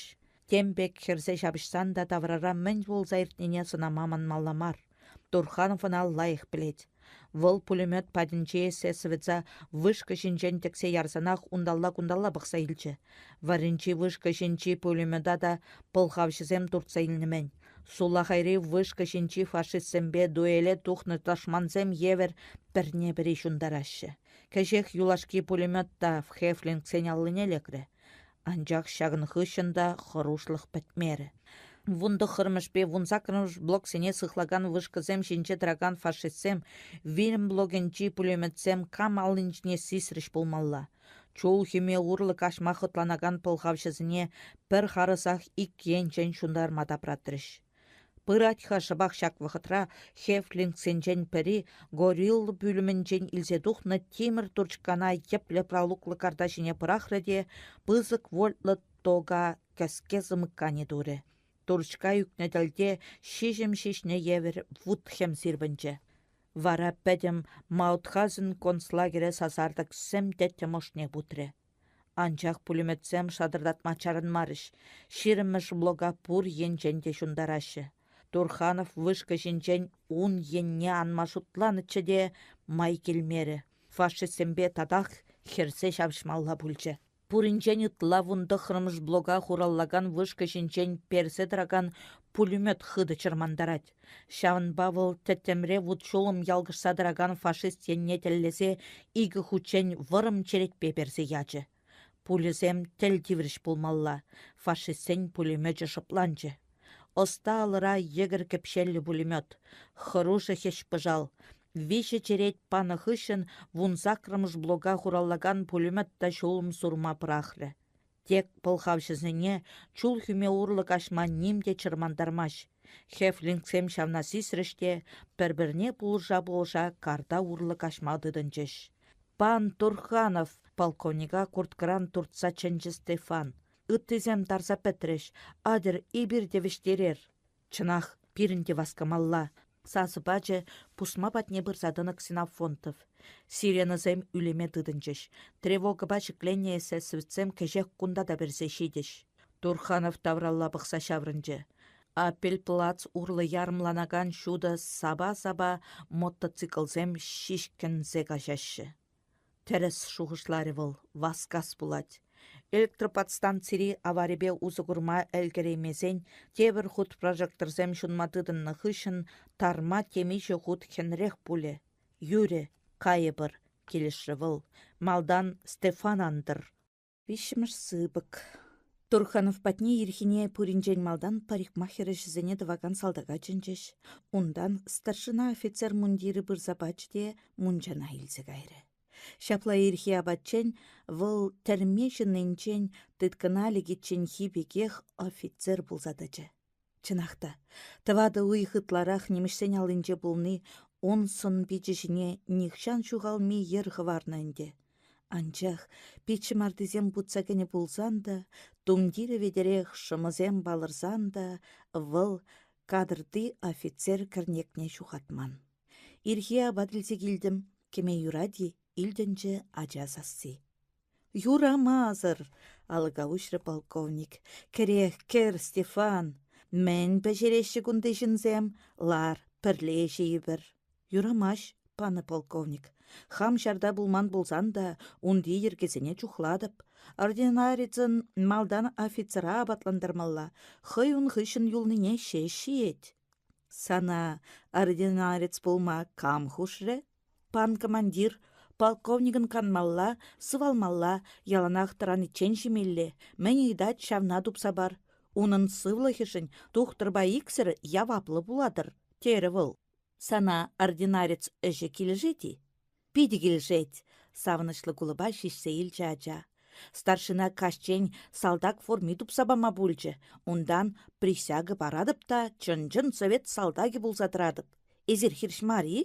Тем пек хӗрсе ҫапӑҫсан та таврара мӗн пулса иртнине сӑнама манмалла мар. Турханов ӑна лайӑх пӗлет. Вӑл пулемет патӗнче эсэсовеца вышка ҫинчен тӗксе ярсанах унталла-кунталла пӑхса илчӗ. Варринчи вышка ҫинчи пулемета та пӑлхавҫӑсем туртса илнӗ-мӗн. Сулахайри вышка ҫинчи фашистсемпе дуэле тухнӑ тӑшмансем евӗр пӗрне-пӗри ҫунтараҫҫӗ. Кӗҫех юлашки пулемет та Хефлингсен аллине лекрӗ. Анчах ҫакӑн хыҫҫӑн та хӑрушлӑх пӗтмерӗ. Вунтӑххӑрмӗшпе вунсаккӑрмӗш блоксене сыхлакан вышкӑсем ҫинче тӑракан фашистсем вилӗм блокӗнчи пулеметсем кам аллинчине сисрӗҫ пулмалла. Чул хӳме урлӑ каҫма хӑтланакан пӑлхавҫӑсене пӗр харӑсах ик енчен ҫунтарма тапратрӗҫ. Пырать-ха шӑпах ҫак вӑхӑтра Хефлингсенчен пӗри горилла пӳлӗмӗнчен илсе тухнӑ тимӗр турчкана йӗплӗ пралуклӑ карта ҫине пӑрахрӗ те пысӑк вольтлӑ тога кӗске замыкани турӗ. Турчка ӳкнӗ тӗлте ҫиҫӗм ҫиҫнӗ евӗр вут-хӗм сирпӗнчӗ. Вара пӗтӗм Маутхаузен концлагере сасартӑк сӗм тӗттӗм ӑшне путрӗ. Анчах пулеметсем шатӑртатма чарӑнмарӗҫ, ҫирӗммӗш блока пур енчен те ҫунтараҫҫӗ. Турханов вышка ҫинчен ун енне анма шутланӑччӗ те май килмерӗ. Фашистсемпе татах хӗрсе ҫапӑҫмалла пулчӗ. Пуринчен ытла вунтӑххӑрмӗш блока хураллакан вышка ҫинчен персе тӑракан пулемет хытӑ чӑрмантарать. Ҫавӑнпа вӑл тӗттӗмре вут-ҫулӑм ялкӑшса тӑракан фашист енне тӗллесе икӗ хутчен вӑрӑм черетпе персе ячӗ. Пульӑсем тӗл тиврӗҫ пулмалла, фашистсен пулемечӗ шӑпланчӗ. Ӑста алӑра йӗкӗр кӗпҫеллӗ пулемет, хӑрушӑ хӗҫ-пӑшал, Виҫӗ черет панӑ хыҫҫӑн вунсаккӑрмӗш блока хураллакан пулемет та ҫулӑм сурма пӑрахрӗ. Тек пӑлхавҫӑсене чул хӳме урлӑ каҫма ним те чӑрмантармасть. Хефлингсем ҫавна сисрӗҫ те пӗр-пӗрне пулӑша-пулӑша карта урлӑ каҫма тытӑнчӗҫ. «Пан Турханов!» — полковника курткӑран туртса чӗнчӗ Стефан. «Ыттисем тарса пӗтрӗҫ. Атьӑр, эпир те вӗҫтерер!» Чӑнах, пирӗн те васкамалла, сасӑ пачӗ пусма патне пырса тӑнӑ Ксенофонтов. Сиренӑсем ӳлеме тытӑнчӗҫ. Тревогӑпа ҫӗкленнӗ эсэсовецсем кӗҫех кунта та персе ҫитӗҫ. Турханов тавралла пӑхса ҫаврӑнчӗ. Аппельплац урлӑ ярӑмланакан ҫутӑ сапа-сапа мотоциклсем ҫиҫкӗнсе каҫаҫҫӗ. Тӗрӗс шухӑшларӗ вӑл, васкас пулать. Электроподстанцири аварипе усӑ курма ӗлкӗреймесен тепӗр хут прожекторсем ҫунма тытӑннӑ хыҫҫӑн тарма темиҫе хут хӗнрех пулӗ. Юрӗ, кайӑпӑр, килӗшрӗ вӑл. Малтан Стефан антӑр. Виҫҫӗмӗш сыпӑк. Турханов патне ирхине пуринчен малтан парикмахер ӗҫӗсене тӑвакан салтака чӗнчӗҫ. Унтан старшина офицер мундирӗ пырса пачӗ те мунчана илсе кайрӗ. Ҫапла ирхи апатчен вӑл тӗрме ҫыннинчен тыткӑна лекичченхи пекех офицер пулса тӑчӗ. Чӑнах та, тӑватӑ уйӑх ытларах нимӗҫсен аллинче пулни ун сӑн-пичӗ ҫине нихҫан ҫухалми йӗр хӑварнӑ ӗнтӗ. Анчах пит ҫӑмартисем путса кӗнӗ пулсан та, тумтирӗ витӗрех шӑмӑсем палӑрсан та вӑл кадрти офицер кӗрнекне ҫухатман. Ирхи апат илсе килтӗм, кӗме юрать-и? илтӗнчӗ ача сасси. Юрамасӑр! алӑка уҫрӗ полковник. Кӗрех, кӗр, Стефан. Мӗн пӗҫереҫҫӗ кунти ҫынсем? Лар, пӗрле ҫийӗпӗр. Юрамасть, панӑ полковник. Хам ҫарта пулман пулсан та унти йӗркесене чухлатӑп. Ординарецӑн малтан офицера апатлантармалла, хӑй ун хыҫҫӑн юлнине ҫеҫ ҫиет. Сана ординарец пулма кам хушрӗ? Пан командир, полковникӑн канмалла, сывалмалла, яланах тӑраниччен ҫимелле, мӗн ыйтать ҫавна тупса пар. Унӑн сывлӑхӗшӗн тухтӑрпа иксӗр яваплӑ пулатӑр, терӗ вӑл. Сана ординарец ӗҫӗ килӗшет-и? Питӗ килӗшет, савӑнӑҫлӑ кулӑпа ҫиҫсе илчӗ ача. Старшина каҫчен салтак форми тупса пама пулчӗ. Унтан присяга паратӑп та чӑн-чӑн совет салтакӗ пулса тӑратӑп. Эсир хирӗҫ мар-и?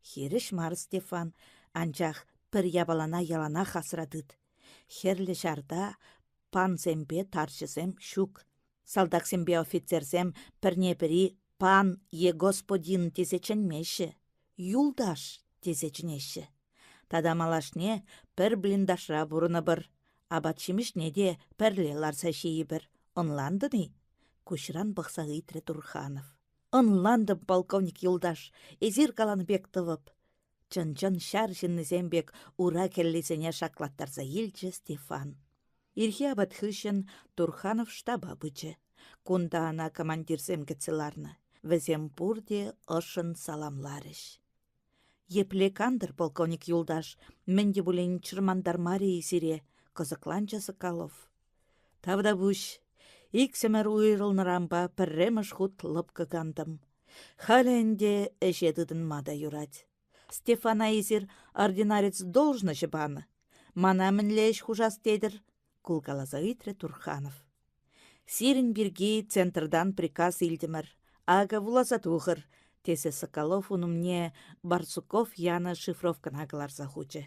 Хирӗҫ мар, Стефан, анчах пӗр япалана яланах асра тыт. Хӗрлӗ ҫарта пансемпе тарҫӑсем ҫук. Салтаксемпе офицерсем пӗрне-пӗри пан е господин тесе чӗнмеҫҫӗ, юлташ тесе чӗнеҫҫӗ. Тата малашне пӗр блиндажра пурӑнӑпӑр, апат-ҫимӗҫне те пӗрле ларса ҫийӗпӗр. Ӑнлантӑн-и? Куҫран пӑхса ыйтрӗ Турханов. Ӑнлантӑм, полковник юлташ, эсир каланӑ пек тӑвӑп. Чӑн-чӑн ҫар ҫыннисем пек ура кӗллисене шаклаттарса илчӗ Стефан. Ирхи апат хыҫҫӑн Турханов штаба пычӗ. Кунта ӑна командирсем кӗтсе ларнӑ. Вӗсем пурте ӑшшӑн саламларӗҫ. Епле кантӑр, полковник юлташ, мӗн те пулин чӑрмантармарӗ-и сире? кӑсӑкланчӗ Соколов. Тавтапуҫ. Иксӗмӗр уйрӑлнӑранпа пӗрремӗш хут лӑпкӑ кантӑм. Халӗ ӗнтӗ ӗҫе тытӑнма та юрать. Стефана эсир ординарец должноҫӗ панӑ. Мана мӗнле ӗҫ хушас тетӗр? кулкаласа ыйтрӗ Турханов. Сирӗн пирки центртан приказ илтӗмӗр. Акӑ вуласа тухӑр, тесе Соколов ун умне Барсуков янӑ шифровкӑна кӑларса хучӗ.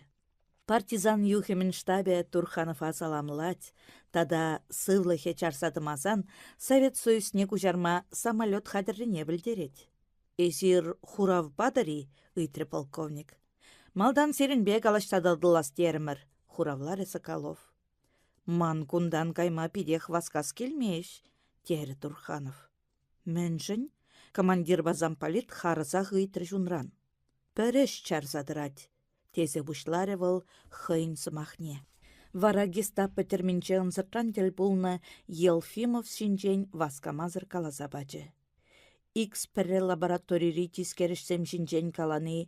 Партизан юхӑмӗн штабӗ Турханова саламлать тата сывлӑхӗ чарса тӑмасан Совет Союзне куҫарма самолет хатӗррине пӗлтерет. «Эсир хурав патӑр-и?» ыйтрӗ полковник. «Малтан сирӗнпе калаҫса татӑлас терӗмӗр», хуравларӗ Соколов. «Ман кунтан кайма питех васкас килмест», терӗ Турханов. «Мӗншӗн?» — командирпа замполит харӑсах ыйтрӗҫ унран. «Пӗр ӗҫ чарса тӑрать. тесе пуҫларӗ вӑл хӑйӗн сӑмахне. Вара гестапо тӗрминче ӑнсӑртран тӗл пулнӑ Елфимов ҫинчен васкамасӑр каласа пачӗ. Икс-пӗрре лабораторири тискер ӗҫсем ҫинчен калани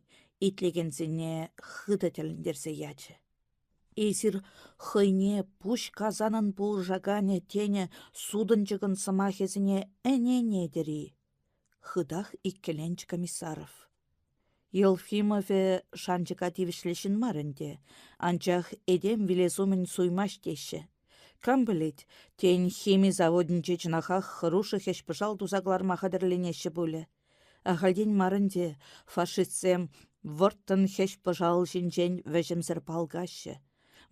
итлекенсене хытӑ тӗлӗнтерсе ячӗ. Эсир хӑйне пуҫ касанӑн пулӑшаканӗ тенӗ сутӑнчӑкӑн сӑмахӗсене ӗненетӗр-и? Хытах иккӗленчӗ Комиссаров. Елфимовӗ шанчӑка тивӗҫлӗ ҫын мар ӗнтӗ, анчах этем вилес умӗн суймасть теҫҫӗ. Кам пӗлет, тен, хими заводӗнче чӑнахах хӑрушӑ хӗҫ-пӑшал туса кӑларма хатӗрленеҫҫӗ пулӗ. Ахальтен мар ӗнтӗ фашистсем вӑрттӑн хӗҫ-пӑшал ҫинчен вӗҫӗмсӗр палкаҫҫӗ.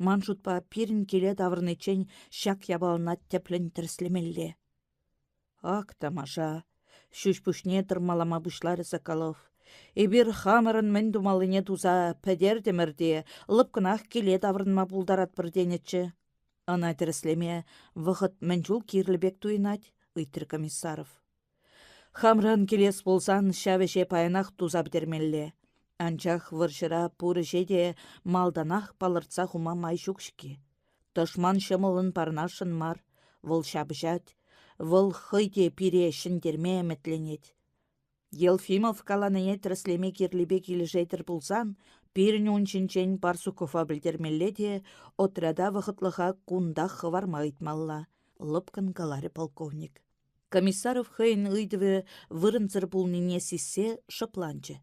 Ман шутпа, пирӗн киле таврӑниччен ҫак япалана тӗплӗн тӗрӗслемелле. Ак тамаша! Ҫӳҫ-пуҫне тӑрмалама пуҫларӗ Соколов. Эпир хамӑрӑн мӗн тумаллине туса пӗтертӗмӗр те лӑпкӑнах киле таврӑнма пултаратпӑр тенӗччӗ. Ӑна тӗрӗслеме вӑхӑт мӗн чул кирлӗ пек туйӑнать, ыйтрӗ Комиссаров. Хамран килес пулсан ҫав ӗҫе паянах туса пӗтермелле. Анчах вӑрҫӑра пур ӗҫе те малтанах палӑртса хума май ҫук-ҫке. Тӑшман ҫӑмӑллӑн парӑнасшӑн мар, вӑл ҫапӑҫать, вӑл хӑй те пире ҫӗнтерме ӗмӗтленет. Елфимов каланине тӗрӗслеме кирлипе килӗшетӗр пулсан, пирӗн ун ҫинчен Барсукова пӗлтермелле те отряда вӑхӑтлӑха кунтах хӑварма ыйтмалла, лӑпкӑн каларӗ полковник. Комиссаров хӑйӗн ыйтӑвӗ вырӑнсӑр пулнине сиссе шӑпланчӗ.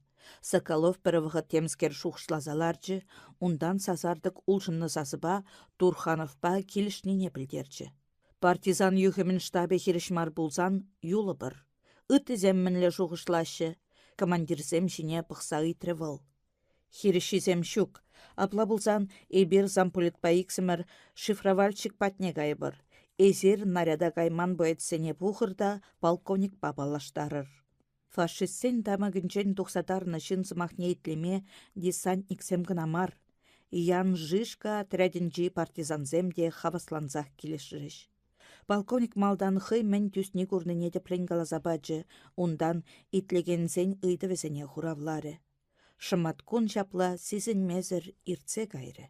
Соколов пӗр вӑхӑт темскер шухӑшласа ларчӗ, унтан сасартӑк улшӑннӑ сасӑпа Турхановпа килӗшнине пӗлтерчӗ. Партизан юхӑмӗн штабӗ хирӗҫ мар пулсан юлӑпӑр. Ыттисем мӗнле шухӑшлаҫҫӗ? командирсем ҫине пӑхса ыйтрӗ вӑл. Хирӗҫҫисем ҫук. Апла пулсан эпир замполитпа иксӗмӗр шифровальщик патне кайӑпӑр. Эсир наряда кайман боецсене пухӑр та полковникпа паллаштарӑр. Фашистсен тамӑкӗнчен тухса тарнӑ ҫын сӑмахне итлеме десантниксем кӑна мар, Ян Жишка отрядӗнчи партизансем те хаваслансах килӗшрӗҫ. Полковник малтан хӑй мӗн тӳсни-курнине тӗплӗн каласа пачӗ, унтан итлекенсен ыйтӑвӗсене хуравларӗ. Шӑматкун ҫапла сисӗнмесӗр иртсе кайрӗ.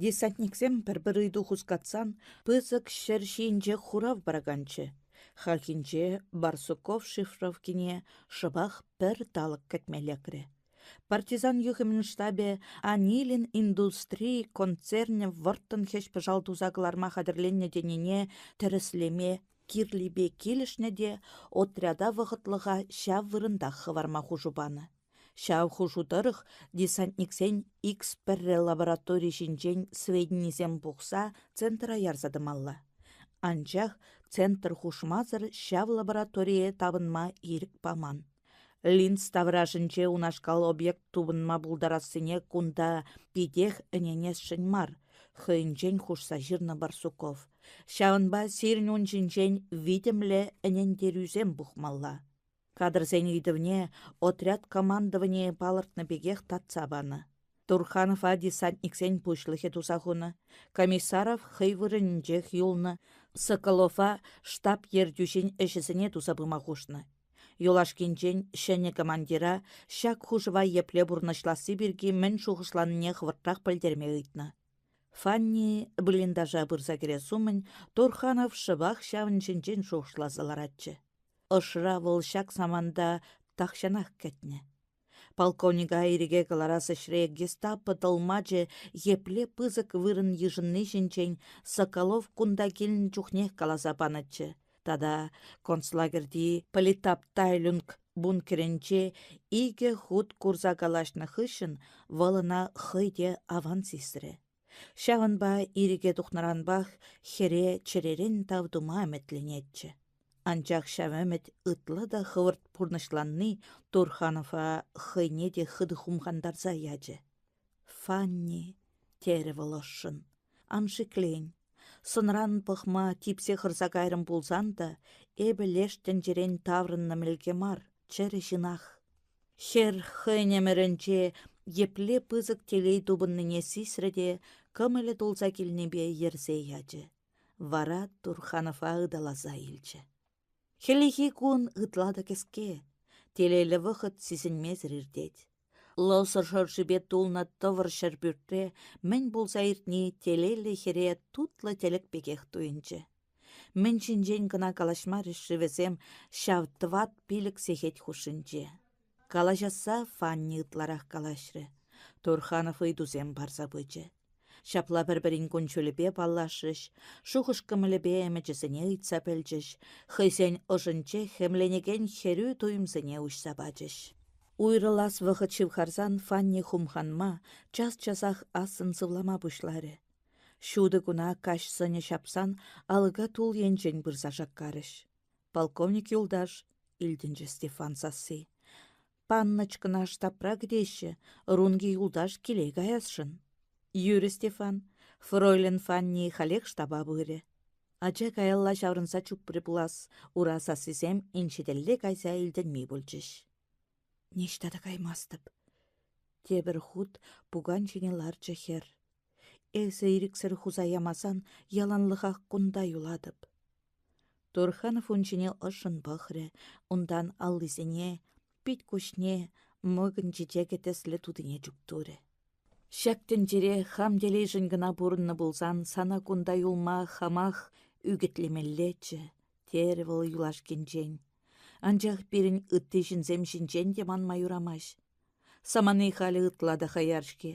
Десантниксем пӗр-пӗр ыйту хускатсан пысӑк ҫӗр ҫийӗнчех хурав параканччӗ. Хальхинче Барсуков шифровкине шӑпах пӗр талӑк кӗтме лекрӗ. Партизан юхӑмӗн штабӗ Анилин индустри концернӗ вӑрттӑн хӗҫ-пӑшал туса кӑларма хатӗрленнӗ тенине тӗрӗслеме кирлипе килӗшнӗ те отряда вӑхӑтлӑха ҫав вырӑнтах хӑварма хушу панӑ. Ҫав хушу тӑрӑх десантниксен X-1 лаборатори ҫинчен сведенисем пухса центра ярса тӑмалла. Анчах центр хушмасӑр ҫав лабораторие тапӑнма ирӗк паман. Линз таврашӗнче унашкал объект тупӑнма пултарассине кунта питех ӗненесшӗн мар, хӑйӗнчен хушса ҫырнӑ Барсуков. Ҫавӑнпа сирӗн ун ҫинчен витӗмлӗ ӗнентерӳсем пухмалла. Кадрсен ыйтӑвне отряд командованийӗ палӑртнӑ пекех татса панӑ. Турханова десантниксен пуҫлӑхӗ туса хунӑ. Комиссаров хӑй вырӑнӗнчех юлнӑ, Соколова штаб ертӳҫин ӗҫӗсене туса пыма хушнӑ. Юлашкинчен ҫӗнӗ командира ҫак хушӑва епле пурнӑҫласси пирки мӗн шухӑшланине хӑвӑртрах пӗлтерме ыйтнӑ. Фанни блиндажа пырса кӗрес умӗн Турханов шӑпах ҫавӑн ҫинчен шухӑшласа ларатчӗ. Ӑшра вӑл ҫак саманта тахҫанах кӗтнӗ. Полковника ирӗке кӑларас ӗҫре гестапо тӑлмачӗ епле пысӑк вырӑн йышӑнни ҫинчен Соколов кунта килнӗ чухнех каласа панӑччӗ тата концлагерьти Политаптайлунг бункерӗнче икӗ хут курса калаҫнӑ хыҫҫӑн вӑл ӑна хӑй те аван сисрӗ. Ҫавӑнпа ирӗке тухнӑранпах хӗре чӗререн тав тума ӗмӗтленетчӗ. Анчах ҫав ӗмӗт ытла та хӑвӑрт пурнӑҫланни Турханова хӑйне те хытӑ хумхантарса ячӗ. «Фанни», — терӗ вӑл ӑшшӑн, — «ан шиклен. Сӑнран пӑхма типсе хӑрса кайрӑм пулсан та эпӗ леш тӗнчерен таврӑннӑ мӗлке мар, чӗрӗ ҫынах. Хӗр хӑйӗн ӗмӗрӗнче епле пысӑк телей тупӑннине сисрӗ те кӑмӑлӗ тулса килнипе йӗрсе ячӗ. Вара Турханова ыталаса илчӗ. Хӗллехи кун ытла та кӗске, телейлӗ вӑхӑт сисӗнмесӗр иртет. Лӑсӑр шӑршипе тулнӑ тӑвӑр ҫӗрпӳртре мӗн пулса иртни телейлӗ хӗре тутлӑ тӗлӗк пекех туйӑнчӗ. Мӗн ҫинчен кӑна калаҫмарӗҫ-ши вӗсем ҫав тӑват-пилӗк сехет хушшинче? Калаҫасса Фанни ытларах калаҫрӗ. Турханов ыйтусем парса пычӗ. Ҫапла пӗр-пӗрин кун-ҫулӗпе паллашрӗҫ, шухӑш-кӑмӑлӗпе ӗмӗчӗсене ыйтса пӗлчӗҫ, хӑйсен ӑшӗнче хӗмленекен хӗрӳ туйӑмсене уҫса пачӗҫ. Уйрӑлас вӑхӑт ҫывхарсан Фанни хумханма, час-часах ассӑн сывлама пуҫларӗ. Ҫутӑ куна каҫ сӑнӗ ҫапсан алӑка тул енчен пырса шаккарӗҫ. «Полковник юлташ», — илтӗнчӗ Стефан сасси. «Панночкӑна штабра кӗтеҫҫӗ, Рунки юлташ киле каясшӑн». «Юрӗ, Стефан, фройлен Фанни халех штаба пырӗ». Ача каялла ҫаврӑнса чупрӗ пулас, ура сассисем инҫетелле кайса илтӗнми пулчӗҫ. Ниҫта та каймастӑп. Тепӗр хут пукан ҫине ларчӗ хӗр. Эсӗ ирӗксӗр хуса ямасан яланлӑхах кунта юлатӑп. Турханов ун ҫине ӑшшӑн пӑхрӗ, унтан аллисене, пит-куҫне, мӑкӑнь чечекӗ тӗслӗ тутине чуптурӗ. Ҫак тӗнчере хам телейшӗн кӑна пурӑннӑ пулсан сана кунта юлма хамах ӳкӗтлемеллеччӗ, терӗ вӑл юлашкинчен. Анчах пирӗн ытти ҫынсем ҫинчен те манма юрамасть. Самани халӗ ытла та хаяр-ҫке.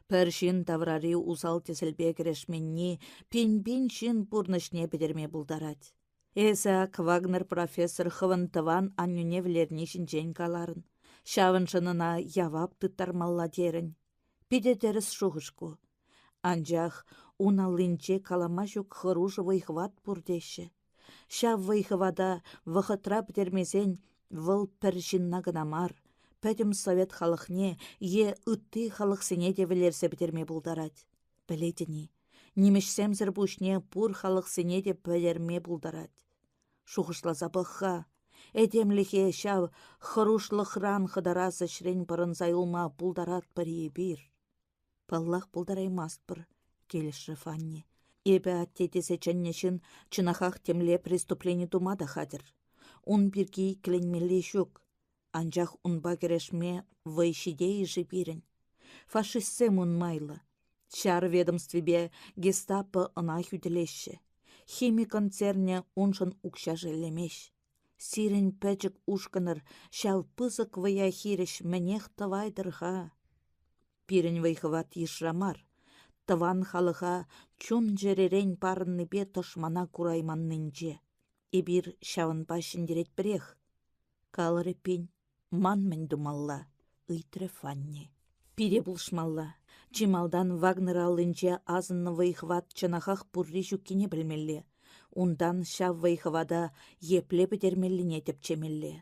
Пӗр ҫын таврари усал тӗсӗлпе кӗрешменни пин-пин ҫын пурнӑҫне пӗтерме пултарать. Эсӗ ак Вагнер профессор хӑвӑн тӑван аннӳне вӗлерни ҫинчен каларӑн. Ҫавӑншӑн ӑна явап тыттармалла терӗн. Питӗ тӗрӗс шухӑш ку. Анчах ун аллинче калама ҫук хӑрушӑ вӑй-хӑват пур теҫҫӗ. Ҫав вӑй-хӑвата вӑхӑтра пӗтермесен вӑл пӗр ҫынна кӑна мар, пӗтӗм совет халӑхне е ытти халӑхсене те вӗлерсе пӗтерме пултарать. Пӗлетӗн-и, нимӗҫсемсӗр пуҫне пур халӑхсене те пӗтерме пултарать. Шухӑшласа пӑх-ха, этемлӗхе ҫав хӑрушлӑхран хӑтарас ӗҫрен пӑрӑнса юлма пултаратпӑр-и эпир? Паллах, пултараймастпӑр, килӗшрӗ Фанни. Эпӗ атте тесе чӗннӗ ҫын чӑнахах темле преступлени тума та хатӗр. Ун пирки иккӗленмелли ҫук. Анчах унпа кӗрешме вӑй ҫитейӗ-ши пирӗн? Фашистсем ун майлӑ. Ҫар ведомствипе гестапо ӑна хӳтӗлеҫҫӗ. Хими концернӗ уншӑн укҫа шеллемест. Сирӗн пӗчӗк ушкӑнӑр ҫав пысӑк вӑя хирӗҫ мӗнех тӑвайтӑр-ха? Пирӗн вӑй-хӑват йышра мар, тӑван халӑха чун-чӗререн парӑннипе тӑшмана курайманнинче. Эпир ҫавӑнпа ҫӗнтеретпӗрех. Калӑр эппин, ман мӗн тумалла? ыйтрӗ Фанни. Пире пулӑшмалла. Чи малтан Вагнер аллинче асӑннӑ вӑй-хӑват чӑнахах пурри-ҫуккине пӗлмелле. Унтан ҫав вӑй-хӑвата епле пӗтермеллине тӗпчемелле.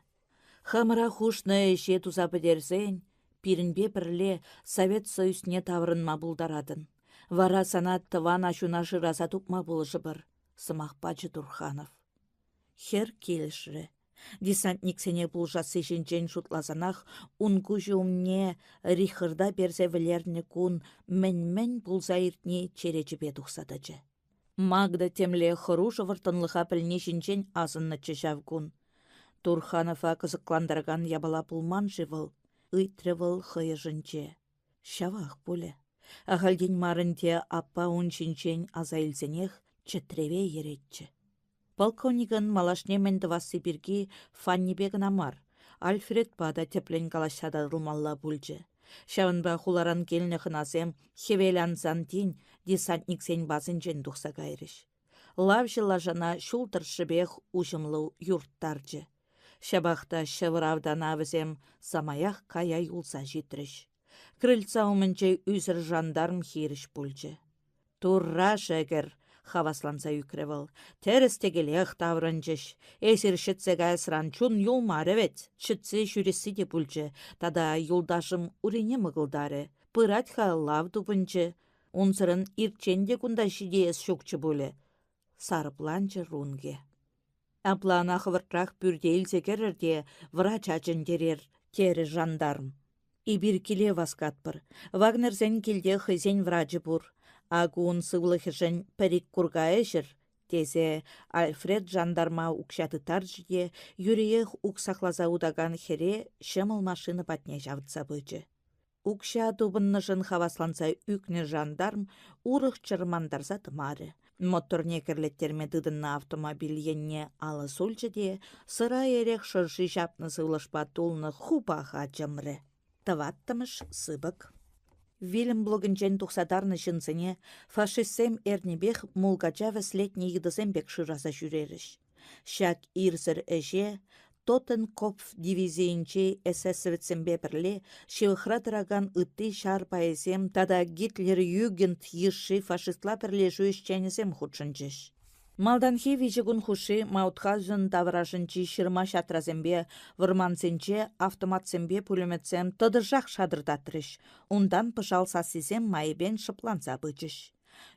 Хамӑра хушнӑ ӗҫе туса пӗтерсен, пирӗнпе пӗрле Совет Союзне таврӑнма пултаратӑн. Вара сана тӑван аҫуна шыраса тупма пулӑшӑпӑр, сӑмах пачӗ Турханов. Хӗр килӗшрӗ. Десантниксене пулӑшасси ҫинчен шутласанах ун куҫӗ умне Рихарда персе вӗлернӗ кун мӗн-мӗн пулса иртни черечӗпе тухса тӑчӗ. Магда темле хӑрушӑ вӑрттӑнлӑха пӗлни ҫинчен асӑннӑччӗ ҫав кун. Турханова кӑсӑклантаракан япала пулман-ши вӑл? ыйтрӗ вӑл хӑй ӑшӗнче. Ҫавах пулӗ. Ахальтен мар ӗнтӗ аппа ун ҫинчен аса илсенех чӗтреве еретчӗ. Полковникӑн малашне мӗн тӑвасси пирки Фаннипе кӑна мар, Альфредпа та тӗплӗн калаҫса татӑлмалла пулчӗ. Ҫавӑнпа хуларан килнӗ хӑнасем хӗвел ансан тин десантниксен базинчен тухса кайрӗҫ. Лавҫӑ лашана ҫул тӑршшӗпех уҫӑмлӑ юрттарчӗ. Ҫапах та ҫӑвӑр автана вӗсем самаях кая юлса ҫитрӗҫ. Крыльца умӗнче ӳсӗр жандарм хирӗҫ пулчӗ. Турра шӗкӗр! хавасланса ӳкрӗ вӑл. Тӗрӗс-тӗкелех таврӑнчӗҫ. Эсир ҫӗтсе каясран чун юлмарӗ вӗт. Ҫӗтсе ҫӳресси те пулчӗ. Тата юлташӑм урине мӑкӑлтарӗ. Пырать-ха лав тупӑнчӗ. Унсӑрӑн ирччен те кунта ҫитеес ҫукчӗ пулӗ. Сарӑпланчӗ Рунге. Апла ӑна хӑвӑртрах пӳрте илсе кӗрӗр те врача чӗнтерер, терӗ жандарм. Эпир киле васкатпӑр. Вагнерсен килте хӑйсен врачӗ пур. Ак ун сывлӑхӗшӗн пӗр-ик курка ӗҫӗр, тесе Альфред жандарма укҫа тыттарчӗ те юриех уксахласа утакан хӗре ҫӑмӑл машина патне ҫавӑтса пычӗ. Укҫа тупӑннӑшӑн хавасланса ӳкнӗ жандарм урӑх чӑрмантарса тӑмарӗ. Моторне кӗрлеттерме тытӑннӑ автомобиль енне алӑ сулчӗ те сӑра-эрех шӑрши ҫапнӑ сывлӑшпа тулнӑ хупаха чӑмрӗ. Тӑваттӑмӗш сыпӑк. Вилӗм блокӗнчен тухса тарнӑ ҫынсене фашистсем эрнипех мулкача вӗслетнӗ йытӑсем пек шыраса ҫӳрерӗҫ. Ҫак ирсӗр ӗҫе Тоттенкопф дивизийӗнчи эсэсовецсемпе пӗрле ҫывӑхра тӑракан ытти ҫар пайӗсем тата Гитлер-Югенд йышши фашистла пӗрлешӳ ӗҫченӗсем хутшӑнчӗҫ. Малтанхи виҫӗ кун хушши Маутхаузен таврашӗнчи ҫырма-ҫатрасемпе вӑрмансенче автоматсемпе пулеметсем тӑтӑшах шатӑртатрӗҫ, унтан пӑшал сассисем майӗпен шӑпланса пычӗҫ.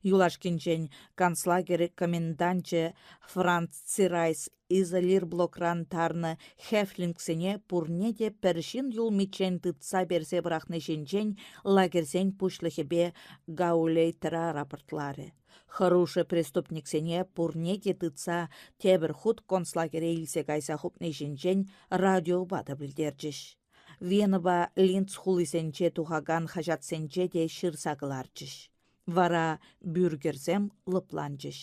Юлашкинчен концлагерь коменданчӗ Франц Цирайс изолирблокран тарнӑ хефлингсене пурне те пӗр ҫын юлмиччен тытса персе пӑрахни ҫинчен лагерьсен пуҫлӑхӗпе Гаулейтера рапортларӗ. Хӑрушӑ преступниксене пурне те тытса тепӗр хут концлагере илсе кайса хупни ҫинчен радиопа та пӗлтерчӗҫ. Венӑпа Линц хулисенче тухакан хаҫатсенче те ҫырса кӑларчӗҫ. Вара бюргерсем лӑпланчӗҫ.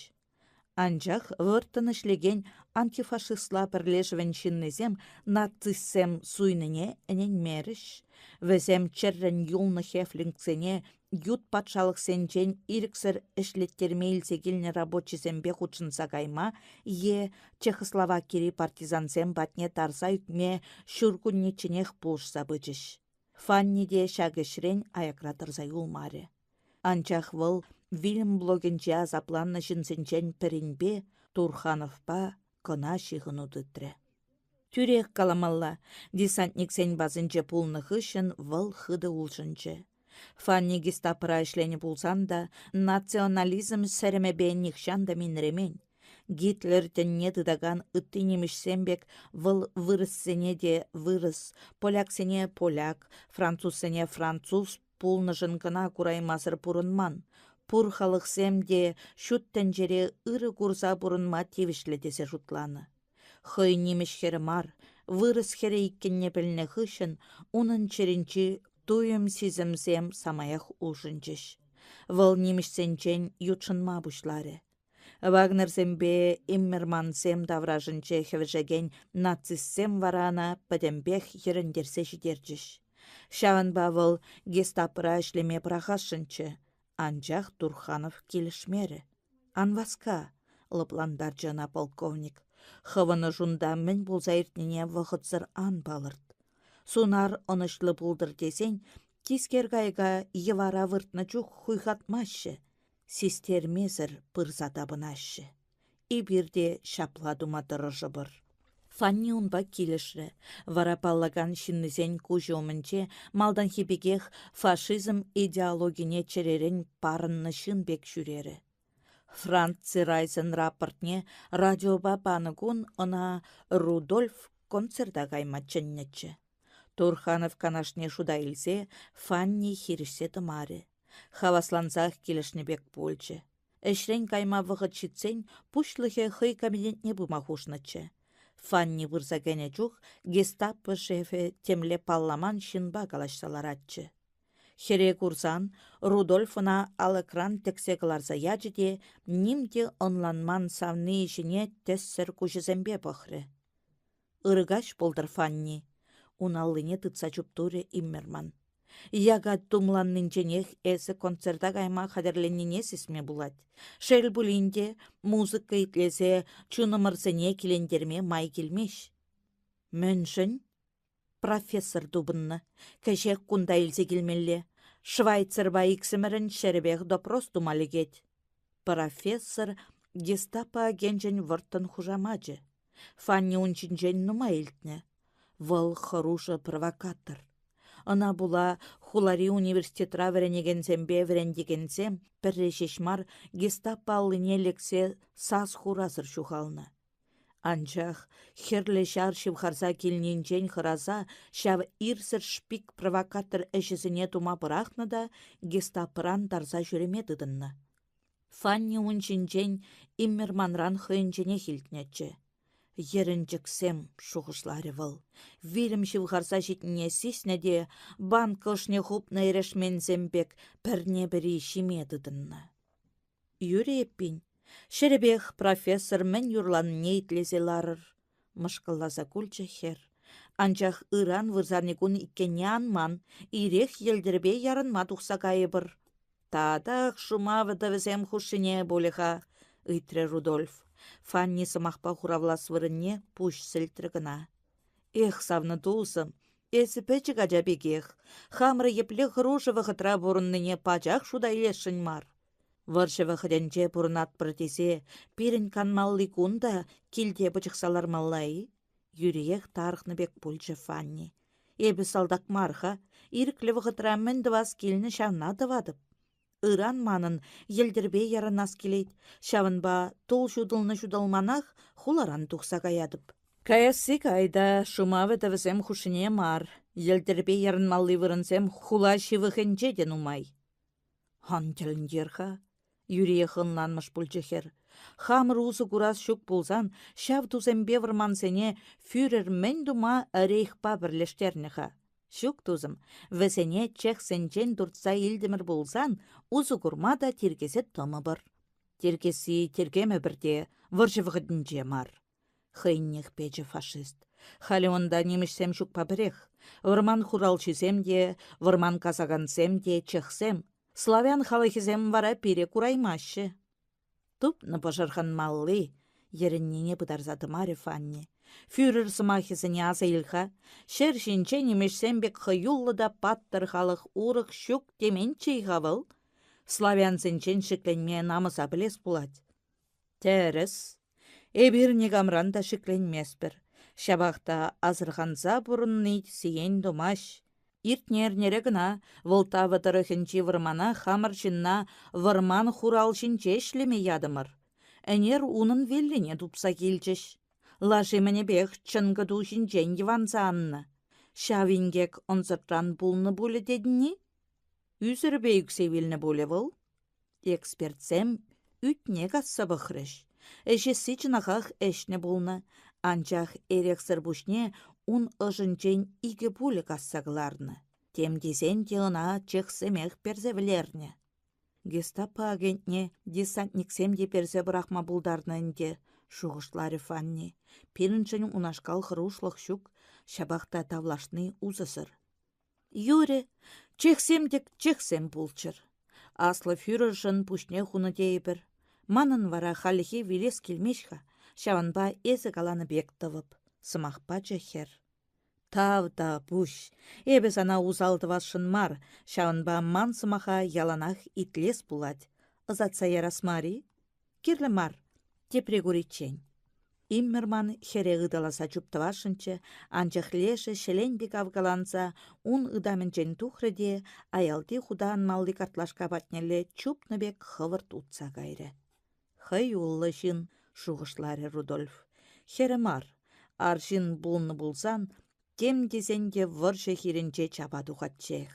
Анчах вӑрттӑн ӗҫлекен антифашистла пӗрлешӗвӗн ҫыннисем нацистсем суйнине ӗненмерӗҫ. Вӗсем чӗррӗн юлнӑ хефлингсене ют патшалӑхсенчен ирӗксӗр ӗҫлеттерме илсе килнӗ рабочисемпе хутшӑнса кайма е Чехословакири партизансем патне тарса ӳкме ҫуркуннечченех пулӑшса пычӗҫ. Фанни те ҫак ӗҫрен аякра тӑрса юлмарӗ. Анчах вӑл вилӗм блокӗнче асапланнӑ ҫынсенчен пӗринпе, Турхановпа, кӑна ҫыхӑну тытрӗ. Тӳрех каламалла, десантниксен базинче пулнӑ хыҫҫӑн вӑл хытӑ улшӑнчӗ. Фанни гестапӑра ӗҫленӗ пулсан та национализм сӗрӗмӗпе нихҫан та минремен. Гитлер тӗнне тытакан ытти нимӗҫсем пек вӑл вырӑссене те вырӑс, поляксене поляк, французсене француз пулнӑшӑн кӑна кураймасӑр пурӑнман, пур халӑхсем те ҫут тӗнчере ырӑ курса пурӑнма тивӗҫлӗ тесе шутланӑ. Хӑй нимӗҫ хӗрӗ мар, вырӑс хӗрӗ иккенне пӗлнӗ хыҫҫӑн унӑн чӗринчи туйӑм-сисӗмсем самаях улшӑнчӗҫ. Вӑл нимӗҫсенчен ютшӑнма пуҫларӗ. Вагнерсемпе Иммермансем таврашӗнче хӗвӗшекен нацистсем вара ӑна пӗтӗмпех йӗрӗнтерсе ҫитерчӗҫ. Ҫавӑнпа вӑл гестапӑра ӗҫлеме пӑрахасшӑнччӗ, анчах Турханов килӗшмерӗ. «Ан васка», — лӑплантарчӗ ӑна полковник. «Хӑвӑн ӑшунта мӗн пулса иртнине вӑхӑтсӑр ан палӑрт. Сунар ӑнӑҫлӑ пултӑр тесен тискер кайӑка йӑвара выртнӑ чух хуйхатмаҫҫӗ, систермесӗр пырса тапӑнаҫҫӗ. Эпир те ҫапла тума тӑрӑшӑпӑр. Фанни унпа килӗшрӗ. Вара паллакан ҫыннисен куҫӗ умӗнче малтанхи пекех фашизм идеологине чӗререн парӑннӑ ҫын пек ҫӳрерӗ. Франци Райсен рапортне радиопа панӑ кун ӑна Рудольф концерта кайма чӗннӗччӗ. Турханов канашне шута илсе Фанни хирӗҫсе тӑмарӗ. Хаваслансах килӗшнӗ пек пулчӗ. Ӗҫрен кайма вӑхӑт ҫитсен пуҫлӑхӗ хӑй кабинетне пыма хушнӑччӗ. Фанни пырса кӗнӗ чух гестапо шефӗ темле палламан ҫынпа калаҫса ларатчӗ. Хӗре курсан Рудольф ӑна алӑкран тӗксе кӑларса ячӗ те ним те ӑнланман савнийӗ ҫине тӗссӗр куҫӗсемпе пӑхрӗ. Ырӑ каҫ пултӑр, Фанни, ун аллине тытса чуптурӗ Иммерман. Яка тумланнинченех эсӗ концерта кайма хатӗрленнине сисме пулать. Шел пулин те, музыка итлесе чунӑмӑрсене килентерме май килмест. Мӗншӗн? Профессор тупӑннӑ. Кӗҫех кунта илсе килмелле. Швайцерпа иксӗмӗрӗн ҫӗрӗпех допрос тума лекет. Профессор гестапо агенчӗн вӑрттӑн хушамачӗ. Фанни ун ҫинчен нумай илтнӗ. Вӑл хӑрушӑ провокатор. Ӑна пула хулари университетра вӗренекенсемпе вӗрентекенсем пӗрре ҫеҫ мар гестапо аллине лексе сас-хурасӑр ҫухалнӑ. Анчах Хӗрлӗ Ҫар ҫывхарса килнинчен хӑраса ҫав ирсӗр шпик-провокатор ӗҫӗсене тума пӑрахнӑ та гестапӑран тарса ҫӳреме тытӑннӑ. Фанни ун ҫинчен Иммерманран хӑйӗнченех илтнӗччӗ. Йӗрӗнчӗксем, шухӑшларӗ вӑл. Вилӗм ҫывхарса ҫитнине сиснӗ те банк ӑшне хупнӑ эрешменсем пек пӗрне-пӗри ҫиме тытӑннӑ. Юрӗ эппин, ҫӗрӗпех профессор мӗн юрланине итлесе ларӑр, мӑшкӑлласа кулчӗ хӗр. Анчах ыран вырсарникун иккенне ан ман, ирех йӗлтӗрпе ярӑнма тухса кайӑпӑр. Татах шума вӗтӗвӗсем хушшине пулӗ-ха, ыйтрӗ Рудольф. Фанни сӑмахпа хуравлас вырӑнне пуҫ сӗлтрӗ кӑна. Эх, савнӑ тусӑм, эсӗ пӗчӗк ача пекех. Хамӑр епле хӑрушӑ вӑхӑтра пурӑннине пачах шута илесшӗн мар. Вӑрҫӑ вӑхӑтӗнче пурӑнатпӑр тесе пирӗн канмалли кун та килте пӑчӑхса лармалла-и? Юриех тарӑхнӑ пек пулчӗ Фанни. Эпӗ салтак мар-ха, ирӗклӗ вӑхӑтра мӗн тӑвас килнӗ ҫавна тӑватӑп. Ыран манӑн йӗлтӗрпе ярӑнас килет, ҫавӑнпа тул ҫутӑлнӑ-ҫутӑлманах хуларан тухса каятӑп. Каясси кай та, шума вӗтӗ хушшине мар, йӗлтӗрпе ярӑнмалли вырӑнсем хула ҫывӑхӗнче те нумай. Ан тӗлӗнтер-ха, юриех ӑнланмӑш пулчӗ хӗр. Хамӑр усӑ курас ҫук пулсан ҫав тусемпе вӑрмансене фюрер мӗн тума рейхпа пӗрлештернӗ-ха? Ҫук, тусӑм, вӗсене чехсенчен туртса илтӗмӗр пулсан усӑ курма та тиркесе тӑмӑпӑр. Тиркесси тиркемӗпӗр те вӑрҫӑ вӑхӑтӗнче мар. Хӑйӗннех печӗ фашист. Халӗ унта нимӗҫсем ҫукпа пӗрех. Вӑрман хуралҫисем те, вӑрман касакансем те чехсем. Славян халӑхӗсем вара пире кураймаҫҫӗ. Тупнӑ пӑшӑрханмалли, йӗрӗннине пытарса тӑмарӗ Фанни. Фюрер сӑмахӗсене аса ил-ха. Ҫӗр ҫинче нимӗҫсем пек хӑюллӑ та паттӑр халӑх урӑх ҫук теменччӗ-и-ха вӑл? Славянсенчен шикленме намӑса пӗлес пулать. Тӗрӗс. Эпир никамран та шикленместпӗр. Ҫапах та асӑрханса пурӑнни сиен тумасть. Иртнӗ эрнере кӑна Волтава тӑрӑхӗнчи вӑрмана хамӑр ҫынна вӑрман хуралҫинче ӗҫлеме ятӑмӑр. Ӗнер унӑн виллине тупса килчӗҫ. Лаши мӗнӗпех чӑнкӑ ту ҫинчен йӑванса аннӑ. Ҫав инкек ӑнсӑртран пулнӑ пулӗ тетӗн-и? Ӳсӗрпе ӳксе вилнӗ пулӗ вӑл. Экспертсем ӳтне касса пӑхрӗҫ. Ӗҫесси чӑнахах ӗҫнӗ пулнӑ, анчах эрехсӗр пуҫне ун ӑшӗнчен икӗ пуля касса кӑларнӑ. Тем тесен те ӑна чехсемех персе вӗлернӗ. Гестапо агентне десантниксем те персе пӑрахма пултарнӑ ӗнтӗ, шухӑшларӗ Фанни. Пирӗншӗн унашкал хӑрушлӑх ҫук, ҫапах та тавлашни усӑсӑр. Юрӗ, чехсем тӗк чехсем пулччӑр. Аслӑ фюрершӑн пуҫне хунӑ тейӗпӗр. Манӑн вара хальлӗхе вилес килмест-ха, ҫавӑнпа эсӗ каланӑ пек тӑвӑп, сӑмах пачӗ хӗр. Тав та пуҫ, эпӗ сана усал тӑвасшӑн мар, ҫавӑнпа ман сӑмаха яланах итлес пулать. Ӑсатса ярас мар-и? Кирлӗ мар, тепре куриччен. Иммерман хӗре ыталаса чуптӑвасшӑнччӗ, анчах лешӗ ҫӗлен пек авкаланса ун ытамӗнчен тухрӗ те аялти хута анмалли картлашка патнелле чупнӑ пек хӑвӑрт утса кайрӗ. «Хӑюллӑ ҫын», — шухӑшларӗ Рудольф. «Хӗрӗ мар, арҫын пулнӑ пулсан тем тесен те вӑрҫӑ хирӗнче чапа тухатчех.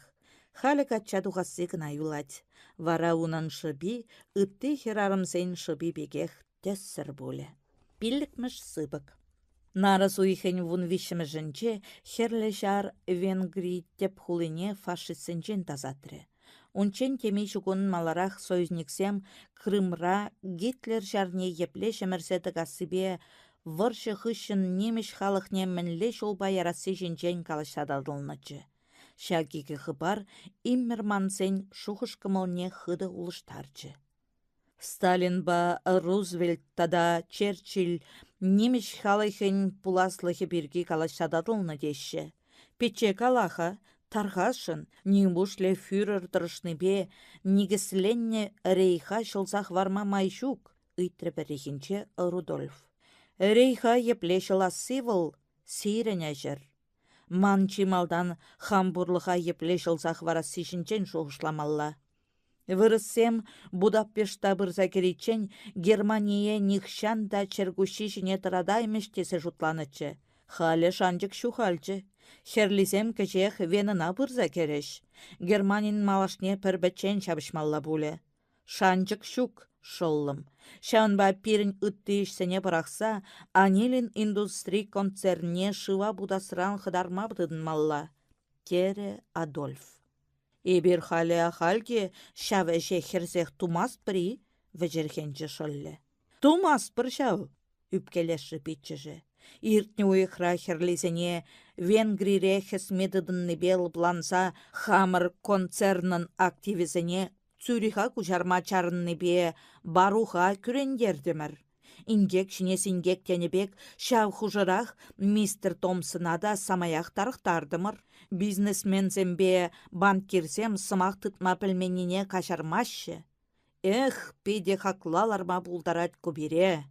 Халӗ качча тухасси кӑна юлать. Вара унӑн шӑпи ытти хӗрарӑмсен шӑпи пекех тӗссӗр пулӗ. Пиллӗкмӗш сыпӑк. Нарӑс уйӑхӗн вунвиҫҫӗмӗшӗнче Хӗрлӗ Ҫар Венгри тӗп хулине фашистсенчен тасатрӗ. Унччен темиҫе кун маларах союзниксем Крымра Гитлер ҫарне епле ҫӗмӗрсе тӑкассипе вӑрҫӑ хыҫҫӑн нимӗҫ халӑхне мӗнле ҫулпа ярасси ҫинчен калаҫса татӑлнӑччӗ. Ҫак икӗ хыпар Иммермансен шухӑш-кӑмӑлне хытӑ улӑштарчӗ. Сталинпа Рузвельт тата Черчилль нимӗҫ халӑхӗн пуласлӑхӗ пирки калаҫса татӑлнӑ теҫҫӗ. Пичче кала-ха, тархасшӑн, нивушлӗ фюрер тӑрӑшнипе никӗсленнӗ рейха ҫӑлса хӑварма май ҫук, ыйтрӗ пӗррехинче Рудольф. Рейха епле ҫӑласси вӑл сирӗн ӗҫӗр. Ман чи малтан хам пурлӑха епле ҫӑлса хӑварасси ҫинчен шухӑшламалла. Вырӑссем Будапешта пырса кӗриччен Германие нихҫан та чӗркуҫҫи ҫине тӑратаймӗҫ тесе шутланӑччӗ. Халӗ шанчӑк ҫухалчӗ. Хӗрлисем кӗҫех Венӑна пырса кӗрӗҫ. Германин малашне пӗр-пӗччен ҫапӑҫмалла пулӗ. Шанчӑк ҫук, шӑллӑм. Ҫавӑнпа пирӗн ытти ӗҫсене пӑрахса Анилин индустри концернне шыва путасран хӑтарма тытӑнмалла, терӗ Адольф. Эпир халӗ ахаль те ҫав ӗҫе хӗрсех тумастпӑр-и? вӗчӗрхенчӗ шӑллӗ. Тумастпӑр ҫав, ӳпкелешрӗ пиччӗшӗ. Иртнӗ уйӑхра хӗрлисене Венгрире хӗсме тытӑннипе лӑпланса хамӑр концернӑн активӗсене Цюриха куҫарма чарӑннипе Баруха кӳрентертӗмӗр. Инкек ҫине синкек тенӗ пек ҫав хушӑрах мистер Томпсона та самаях тарӑхтартӑмӑр. Бизнесменсемпе банкирсем сӑмах тытма пӗлменнине каҫармаҫҫӗ. Эх, питӗ хакла ларма пултарать ку пире.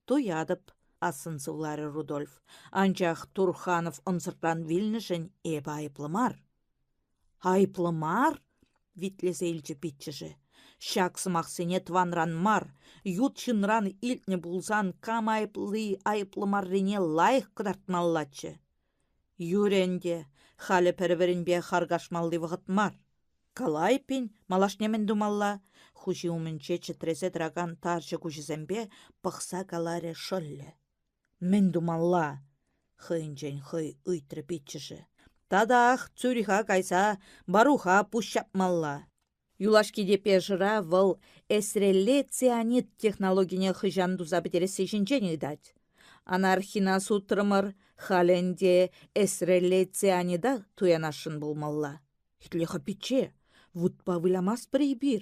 Туятӑп, ассӑн сывларӗ Рудольф. Анчах Турханов ӑнсӑртран вилнӗшӗн эпӗ айӑплӑ мар. Айӑплӑ мар? витлесе илчӗ пиччӗшӗ. Ҫак сӑмахсене тӑванран мар, ют ҫынран илтнӗ пулсан кам айӑпли айӑплӑ маррине лайӑх кӑтартмаллаччӗ. Юрӗ ӗнтӗ, халӗ пӗр-пӗринпе харкашмалли вӑхӑт мар. Кала эппин, малашне мӗн тумалла? Хуҫи умӗнче чӗтресе тӑракан тарҫӑ куҫӗсемпе пӑхса каларӗ шӑллӗ. Мӗн тумалла? хӑйӗнчен хӑй ыйтрӗ пиччӗшӗ. Татах Цюриха кайса Баруха пуҫ ҫапмалла. Юлашки депешӑра вӑл эсрелле цианид технологине хӑҫан туса пӗтересси ҫинчен ыйтать. Анархина сутрӑмӑр, халь ӗнтӗ эсрелле цианида туянасшӑн пулмалла. Итле-ха, пичче, вутпа вылямастпӑр эпир.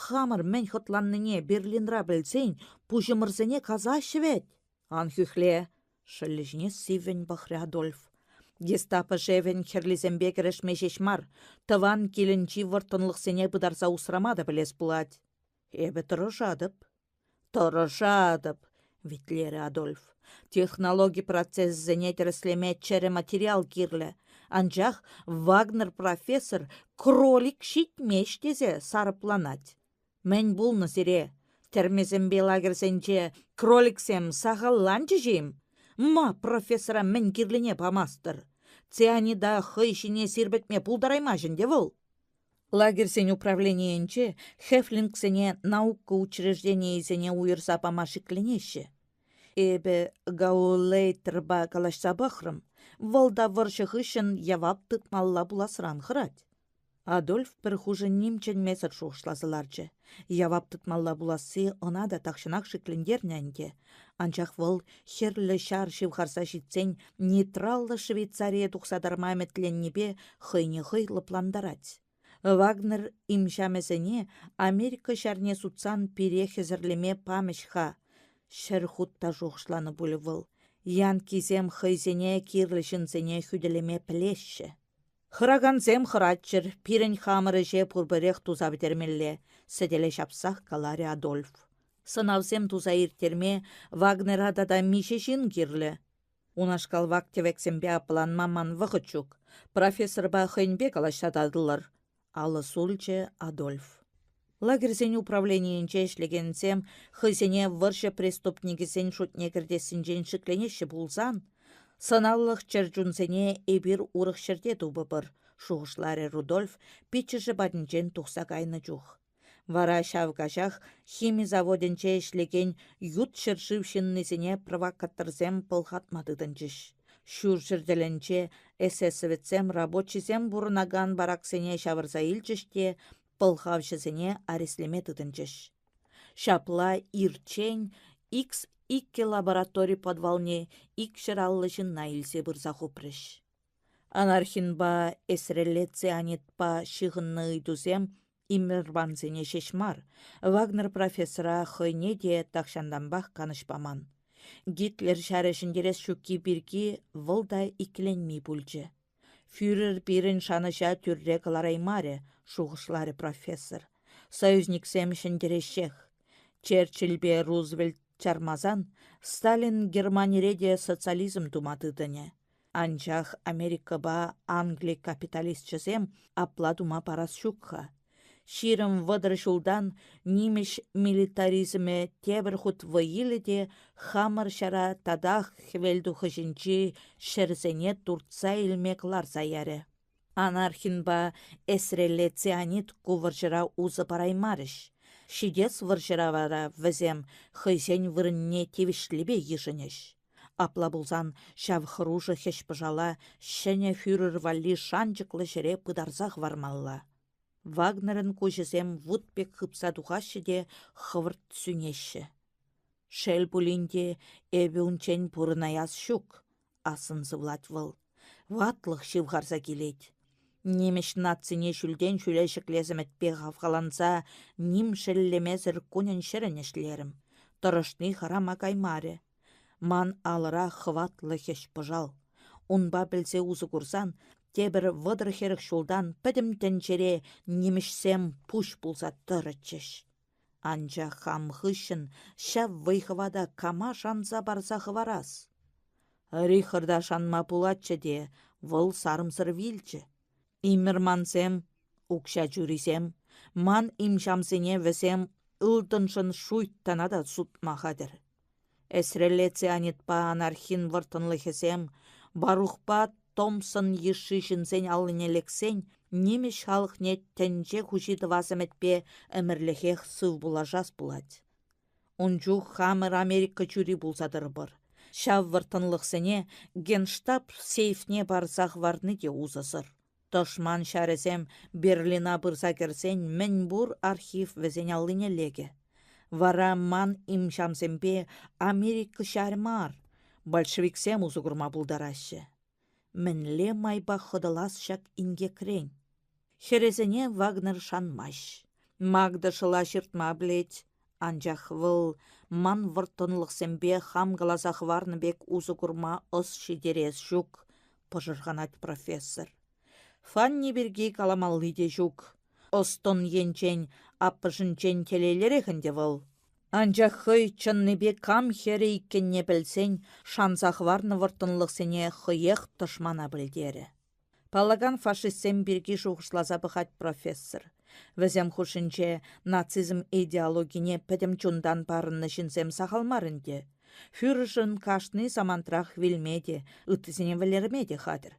Хамӑр мӗн хӑтланнине Берлинра пӗлсен пуҫӑмӑрсене касаҫҫӗ вӗт. Ан хӳхле, шӑллӗ ҫине сиввӗн пӑхрӗ Адольф. Гестапо шефӗн хӗрлисемпе кӗрешме ҫеҫ мар, тӑван килӗнчи вӑрттӑнлӑхсене пытарса усрама та пӗлес пулать. Эпӗ тӑрӑшатӑп. Тӑрӑшатӑп, витлерӗ Адольф. Технологи процесӗсене тӗрӗслеме чӗрӗ материал кирлӗ. Анчах Вагнер профессор кролик ҫитмест тесе сарӑпланать. Мӗн пулнӑ сире? Тӗрмесемпе лагерьсенче кроликсем сахалланчӗҫ-им? Ма профессора мӗн кирлине памастӑр? Цианида хӑй ҫине сирпӗтме пултараймасть ӗнтӗ вӑл. Лагерьсен управленийӗнче хефлингсене наука учрежденийӗсене уйӑрса пама шикленеҫҫӗ. Эпӗ Гаулейтерпа калаҫса пӑхрӑм, вӑл та вӑрҫӑ хыҫҫӑн явап тытмалла пуласран хӑрать. Адольф пӗр хушӑ ним чӗнмесӗр шухӑшласа ларчӗ. Явап тытмалла пуласси ӑна та тахҫанах шиклентернӗ ӗнтӗ. Анчах вӑл Хӗрлӗ Ҫар ҫывхарса ҫитсен нейтраллӑ Швейцарие тухса тарма ӗмӗтленнипе хӑйне хӑй лӑплантарать. Вагнер имҫамӗсене Америка ҫарне сутсан пире хӗсӗрлеме памӗҫ-ха, ҫӗр хут та шухӑшланӑ пулӗ вӑл. Янкисем хӑйсене кирлӗ ҫынсене хӳтӗлеме пӗлеҫҫӗ. Хӑракансем хӑраччӑр, пирӗн хамӑр ӗҫе пурпӗрех туса пӗтермелле, сӗтеле ҫапсах каларӗ Адольф. Сӑнавсем туса ирттерме Вагнера тата миҫе ҫын кирлӗ? Унашкал вак-тӗвексемпе аппаланма ман вӑхӑт ҫук. Профессорпа хӑйӗнпе калаҫса татӑлӑр, алӑ сулчӗ Адольф. Лагерьсен управленийӗнче ӗҫлекенсем хӑйсене вӑрҫӑ преступникӗсен шутне кӗртессинчен шикленеҫҫӗ пулсан, сӑнавлӑх чӗрчунсене эпир урӑх ҫӗрте тупӑпӑр, шухӑшларӗ Рудольф пиччӗшӗ патӗнчен тухса кайнӑ чух. Вара ҫав каҫах хими заводӗнче ӗҫлекен ют ҫӗршыв ҫыннисене провокаторсем пӑлхатма тытӑнчӗҫ. Ҫурҫӗр тӗлӗнче эсэсовецсем рабочисем пурӑнакан бараксене ҫавӑрса илчӗҫ те пӑлхавҫӑсене арестлеме тытӑнчӗҫ. Ҫапла ирччен X2 лаборатори подвалне 250 ҫынна илсе пырса хупрӗҫ. Анархинпа эсрелле цианидпа ҫыхӑннӑ ыйтусем иммервансене ҫеҫ мар, Вагнер профессора хӑйне те тахҫантанпах канӑҫ паман. Гитлер ҫарӗ ҫӗнтерес ҫукки пирки вӑл та иккӗленми пулчӗ. Фюрер пирӗн шанӑҫа тӳрре кӑлараймарӗ, шухӑшларӗ профессор. Союзниксем ҫӗнтереҫҫех. Черчилльпе Рузвельт чармасан Сталин Германире те социализм тума тытӑнӗ. Анчах Америкӑпа Англи капиталисчӗсем апла тума парас ҫук-ха. 20-30 ҫултан нимӗҫ милитаризмӗ тепӗр хут вӑй илӗ те хамӑр ҫара татах хӗвелтухӑҫӗнчи ҫӗрсене туртса илме кӑларса ярӗ. Анархинпа эсрелле цианид ку вӑрҫӑра усӑ параймарӗҫ. Ҫитес вӑрҫӑра вара вӗсем хӑйсен вырӑнне тивӗҫлипе йышӑнӗҫ. Апла пулсан ҫав хӑрушӑ хӗҫ-пӑшала ҫӗнӗ фюрер валли шанчӑклӑ ҫӗре пытарса хӑвармалла. Вагнерӑн куҫӗсем вут пек хыпса тухаҫҫӗ те хӑвӑрт сӳнеҫҫӗ. Шел пулин те, эпӗ унччен пурӑнаяс ҫук, ассӑн сывлать вӑл. Ватлӑх ҫывхарса килет. Нимӗҫ нацине ҫӳлтен ҫӳле ҫӗклес ӗмӗтпе хавхаланса ним шеллемесӗр кунӗн-ҫӗрӗн ӗҫлерӗм. Тӑрӑшни харама каймарӗ. Ман алӑра хӑватлӑ хӗҫ-пӑшал. Унпа пӗлсе усӑ курсан тепӗр вӑтӑр-хӗрӗх ҫултан пӗтӗм тӗнчере нимӗҫсем пуҫ пулса тӑрӗччӗҫ. Анчах хам хыҫҫӑн ҫав вӑй-хӑвата кама шанса парса хӑварас? Рихарда шанма пулатчӗ те, вӑл сарӑмсӑр вилчӗ. Иммермансем, укҫа чурисем, ман имҫамсене вӗсем ылтӑншӑн шуйттана та сутма хатӗр. Эсрелле цианидпа анархин вӑрттӑнлӑхӗсем, Барухпа Томпсон йышши ҫынсен аллине лексен нимӗҫ халӑхне тӗнче хуҫи тӑвас ӗмӗтпе ӗмӗрлӗхех сывпуллашас пулать. Ун чух хамӑр Америка чури пулса тӑрӑпӑр. Ҫав вӑрттӑнлӑхсене Генштаб сейфне парса хӑварни те усӑсӑр. Тӑшман ҫарӗсем Берлина пырса кӗрсен мӗнпур архив вӗсен аллине лекӗ. Вара ман имҫамсемпе Америка ҫарӗ мар, большевиксем усӑ курма пултараҫҫӗ. Мӗнле майпа хӑтӑлас ҫак инкекрен? Хӗрӗсене Вагнер шанмасть. Магда шӑла ҫыртма пӗлет, анчах вӑл ман вӑрттӑнлӑхсемпе хам каласа хӑварнӑ пек усӑ курма ӑс ҫитерес ҫук, пӑшӑрханать профессор. Фанни пирки каламалли те ҫук. Ӑс-тӑн енчен аппӑшӗнчен телейлӗрех ӗнтӗ вӑл. Анчах хӑй чӑннипе кам хӗрӗ иккенне пӗлсен шанса хӑварнӑ вӑрттӑнлӑхсене хӑех тӑшмана пӗлтерӗ. Паллакан фашистсем пирки шухӑшласа пӑхать профессор. Вӗсем хушшинче нацизм идеологине пӗтӗм чунтан парӑннӑ ҫынсем сахал мар ӗнтӗ. Фюрершӑн кашни самантрах вилме те, ыттисене вӗлерме те хатӗр.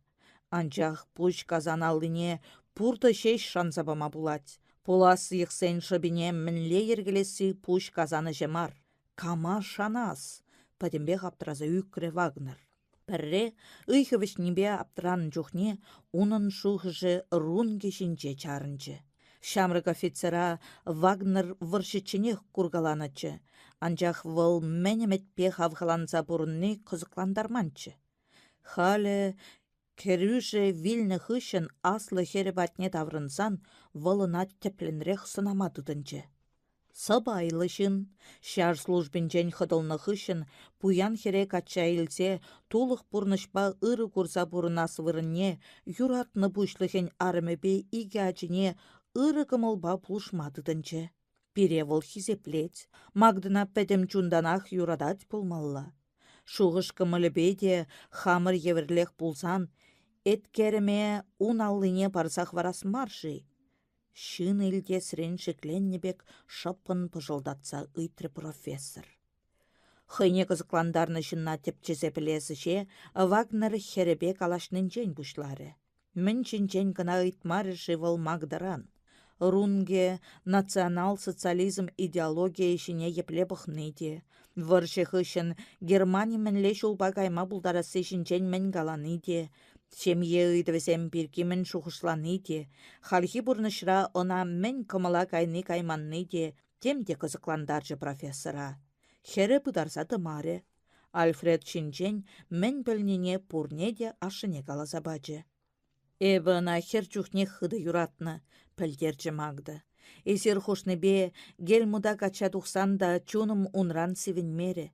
Анчах пуҫ касан аллине пуртӑ ҫеҫ шанса пама пулать. Пулас йӑхсен шӑпине мӗнле йӗркелесси пуҫ касан ӗҫӗ мар. Кама шанас? Пӗтӗмпех аптраса ӳкрӗ Вагнер. Пӗрре ыйхӑ вӗҫнипе аптранӑ чухне унӑн шухӑшӗ Рункӗ ҫинче чарӑнчӗ. Ҫамрӑк офицера Вагнер вӑрҫӑчченех куркаланӑччӗ, анчах вӑл мӗн ӗмӗтпе хавхаланса пурӑнни кӑсӑклантарманччӗ. Халӗ кӗрӳшӗ вилнӗ хыҫҫӑн аслӑ хӗрӗ патне таврӑнсан вӑл ӑна тӗплӗнрех сӑнама тытӑнчӗ. Сӑпайлӑ ҫын, ҫар службинчен хӑтӑлнӑ хыҫҫӑн пуян хӗре качча илсе тулӑх пурнӑҫпа ырӑ курса пурӑнас вырӑнне юратнӑ пуҫлӑхӗн арӑмӗпе икӗ ачине ырӑ кӑмӑлпа пулӑшма тытӑнчӗ. Пире вӑл хисеплет, Магдӑна пӗтӗм чунтанах юратать пулмалла. Шухӑш-кӑмӑлӗпе те хамӑр евӗрлех пулсан, еткерӗме ун аллине парса хӑварас мар-ши? Ҫын илтесрен шикленнӗ пек шӑппӑн пӑшӑлтатса ыйтрӗ профессор. Хӑйне кӑсӑклантарнӑ ҫынна тӗпчесе пӗлес ӗҫе Вагнер хӗрӗпе калаҫнинчен пуҫларӗ. Мӗн ҫинчен кӑна ыйтмарӗ-ши вӑл Магдӑран? Рунге национал-социализм идеологийӗ ҫине епле пӑхни те, вӑрҫӑ хыҫҫӑн Германи мӗнле ҫулпа кайма пултарасси ҫинчен мӗн калани те, ҫемье ыйтӑвӗсем пирки мӗн шухӑшлани те, хальхи пурнӑҫра ӑна мӗн кӑмӑла кайни-кайманни те тем те кӑсӑклантарчӗ профессора. Хӗрӗ пытарса тӑмарӗ. Альфред ҫинчен мӗн пӗлнине пурне те ашшӗне каласа пачӗ. «Эпӗ ӑна хӗр чухнех хытӑ юратнӑ», — пӗлтерчӗ Магда. «Эсир хушнипе Гельмута качча тухсан та чунӑм унран сивӗнмерӗ.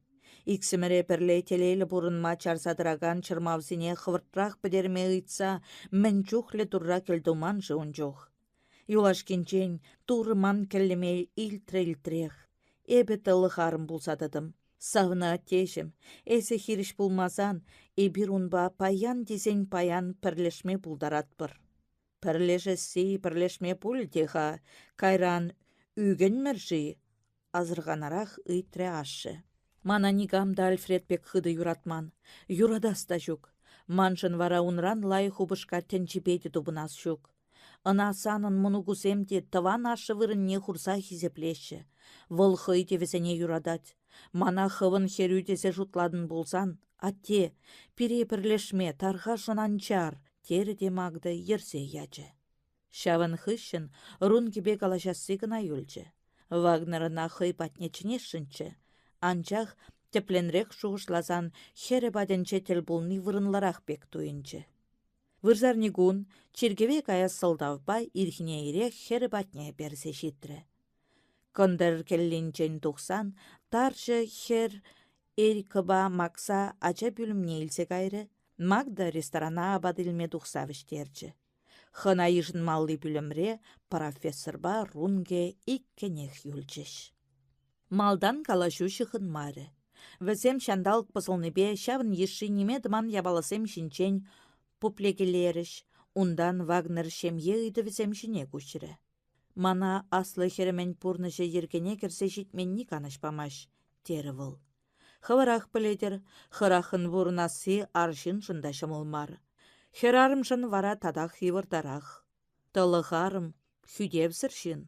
Иксӗмӗре пӗрле телейлӗ пурӑнма чарса тӑракан чӑрмавсене хӑвӑртрах пӗтерме ыйтса мӗн чухлӗ турра кӗлтуман-ши ун чух? Юлашкинчен Турӑ ман кӗллӗме илтрӗ-илтрех. Эпӗ тӑлӑх арӑм пулса тӑтӑм. Савнӑ аттеҫӗм, эсӗ хирӗҫ пулмасан эпир унпа паян тесен паян пӗрлешме пултаратпӑр. Пӗрлешесси пӗрлешме пуль те-ха, кайран ӳкӗнмӗр-ши? асӑрханарах ыйтрӗ ашшӗ. Мана никам та Альфред пек хытӑ юратман. Юратас та ҫук. Маншӑн вара унран лайӑх упӑшка тӗнчипе те тупӑнас ҫук. Ӑна санӑн мӑнукусем те тӑван ашшӗ вырӑнне хурса хисеплеҫҫӗ. Вӑл хӑй те вӗсене юратать. Мана хӑвӑн хӗрӳ тесе шутлатӑн пулсан, атте, пире пӗрлешме тархасшӑн ан чар, терӗ те Магда йӗрсе ячӗ. Ҫавӑн хыҫҫӑн Рункипе калаҫасси кӑна юлчӗ. Вагнер ӑна хӑй патне чӗнесшӗнччӗ, анчах тӗплӗнрех шухӑшласан хӗрӗ патӗнче тӗл пулни вырӑнлӑрах пек туйӑнчӗ. Вырсарникун чиркӗве каяс сӑлтавпа ирхине ирех хӗрӗ патне персе ҫитрӗ. Кӑнтӑр кӗллинчен тухсан тарҫӑ хӗр Эрикӑпа Макса ача пӳлӗмне илсе кайрӗ, Магда ресторана апат илме тухса вӗҫтерчӗ. Хӑна йышӑнмалли пӳлӗмре профессорпа Рунге иккӗнех юлчӗҫ. Малтан калаҫу ҫыхӑнмарӗ. Вӗсем ҫанталӑк пӑсӑлнипе ҫавӑн йышши ниме тӑман япаласем ҫинчен пуплекелерӗҫ, унтан Вагнер ҫемье ыйтӑвӗсем ҫине куҫрӗ. Мана аслӑ хӗрӗмӗн пурнӑҫӗ йӗркене кӗрсе ҫитменни канӑҫ памасть, терӗ вӑл. Хӑвӑрах пӗлетӗр, хӑраххӑн пурӑнасси арҫыншӑн та ҫӑмӑл мар. Хӗрарӑмшӑн вара татах йывӑртарах. Тӑлӑх арӑм, хӳтевсӗр ҫын.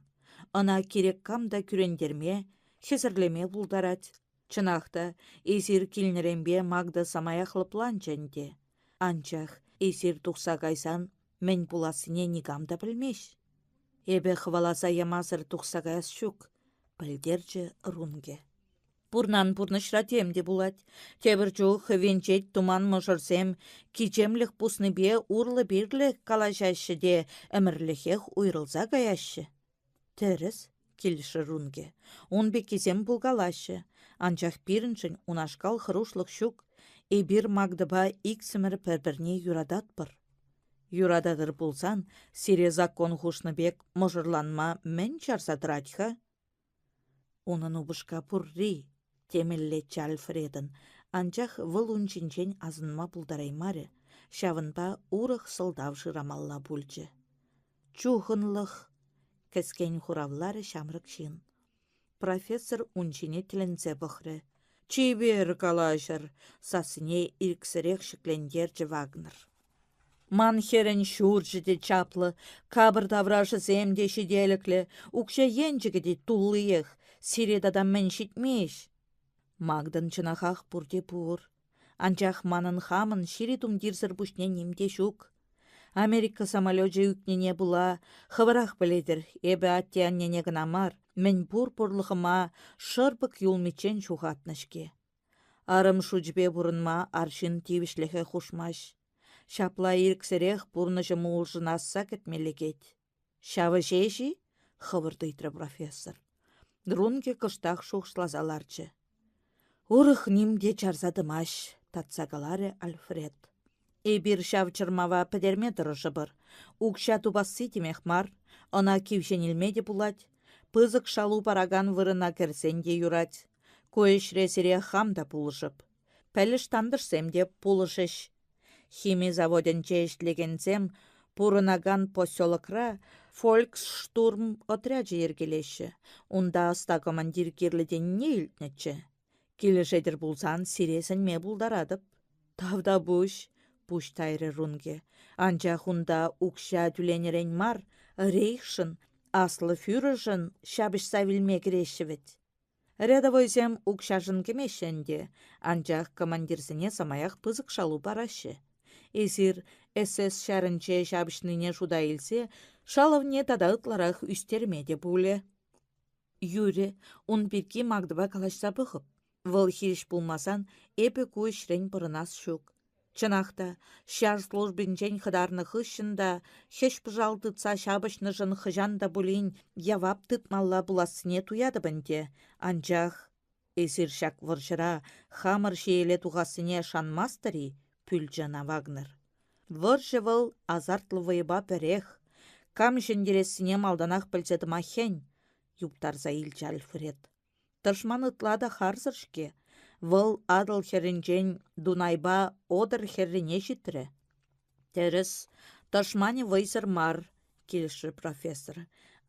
Ӑна кирек кам та кӳрентерме, хӗсӗрлеме пултарать. Чӑнах та, эсир килнӗренпе Магда самаях лӑпланчӗ ӗнтӗ. Анчах эсир тухса кайсан мӗн пулассине никам та пӗлмест. Эпӗ хӑваласа ямасӑр тухса каяс ҫук, пӗлтерчӗ Рунге. Пурнан пурнӑҫра тем те пулать. Тепӗр чух венчет туман мӑшӑрсем кичемлӗх пуснипе урлӑ-пирлӗ калаҫаҫҫӗ те ӗмӗрлӗхех уйрӑлса каяҫҫӗ. Тӗрӗс, килӗшрӗ Рунге. Ун пеккисем пулкалаҫҫӗ. Анчах пирӗншӗн унашкал хӑрушлӑх ҫук. Эпир Магдӑпа иксӗмӗр пӗр-пӗрне юрататпӑр. Юрататӑр пулсан сире закон хушнӑ пек мӑшӑрланма мӗн чарса тӑрать-ха? Унӑн упӑшка пурри, темеллеччӗ Альфредӑн, анчах вӑл ун ҫинчен асӑнма пултараймарӗ, ҫавӑнпа урӑх сӑлтав шырамалла пулчӗ. Чухӑнлӑх, кӗскен хуравларӗ ҫамрӑк ҫын. Профессор ун ҫине тӗлӗнсе пӑхрӗ. Чипер калаҫӑр, сассине ирӗксӗрех ҫӗклентерчӗ Вагнер. Ман хӗрӗн ҫурчӗ те чаплӑ, капӑр таврашӗсем те ҫителӗклӗ, укҫа енчӗкӗ те туллиех. Сире тата мӗн ҫитмест? Магдӑн чӑнахах пурте пур. Анчах манӑн хамӑн ҫири тумтирсӗр пуҫне ним те ҫук. Америка самолечӗ ӳкнине пула, хӑвӑрах пӗлетӗр, эпӗ атте-аннене кӑна мар, мӗнпур пурлӑхӑма шӑрпӑк юлмиччен ҫухатнӑ-ҫке. Арӑм шучӗпе пурӑнма арҫын тивӗҫлӗхӗ хушмасть. Ҫапла ирӗксӗрех пурнӑҫӑм улшӑнасса кӗтме лекет. Ҫавӑ ҫеҫ-и? хӑвӑрт ыйтрӗ профессор. Рункӗ кӑштах шухӑшласа ларчӗ. Урӑх ним те чарса тӑмасть, татса каларӗ Альфред. Эпир ҫав чӑрмава пӗтерме тӑрӑшӑпӑр. Укҫа тупасси темех мар, ӑна кивҫен илме те пулать. Пысӑк шалу паракан вырӑна кӗрсен те юрать. Ку ӗҫре сире хам та пулӑшӑп. Пӗлӗш-тантӑшсем те пулӑшӗҫ. Хими заводӗнче ӗҫлекенсем пурӑнакан поселокра «Фольксштурм» отрячӗ йӗркелеҫҫӗ. Унта ӑста командир кирлӗ тенине илтнӗччӗ. Килӗшетӗр пулсан сире сӗнме пултаратӑп. Тавтапуҫ, пуҫ тайрӗ Рунге. Анчах унта укҫа тӳленӗрен мар, рейхшӑн, аслӑ фюрершӑн ҫапӑҫса вилме кӗреҫҫӗ вӗт. Рядовойсем укҫашӑн кӗмеҫҫӗ ӗнтӗ, анчах командирсене самаях пысӑк шалу параҫҫӗ. Эсир СС ҫарӗнче ҫапӑҫнине шута илсе шалӑвне тата ытларах ӳстерме те пулӗ. Юрӗ, ун пирки Магдӑпа калаҫса пӑхӑп. Вӑл хирӗҫ пулмасан эпӗ ку ӗҫрен пӑрӑнас ҫук. Чӑнах та, ҫар службинчен хӑтарнӑ хыҫҫӑн та хӗҫ-пӑшал тытса ҫапӑҫнӑшӑн хӑҫан та пулин явап тытмалла пулассине туятӑп ӗнтӗ, анчах эсир ҫак вӑрҫӑра хамӑр ҫиеле тухассине шанмастӑр-и? пӳлчӗ ӑна Вагнер. Вӑрҫӑ вӑл азартлӑ вӑйӑпа пӗрех. Кам ҫӗнтерессине малтанах пӗлсе тӑма хӗн, юптарса илчӗ Альфред. Тӑшман ытла та харсӑр-ҫке. Вӑл Атӑл хӗрринчен Дунайпа Одер хӗррине ҫитрӗ. Тӗрӗс, тӑшманӗ вӑйсӑр мар, килӗшрӗ профессор.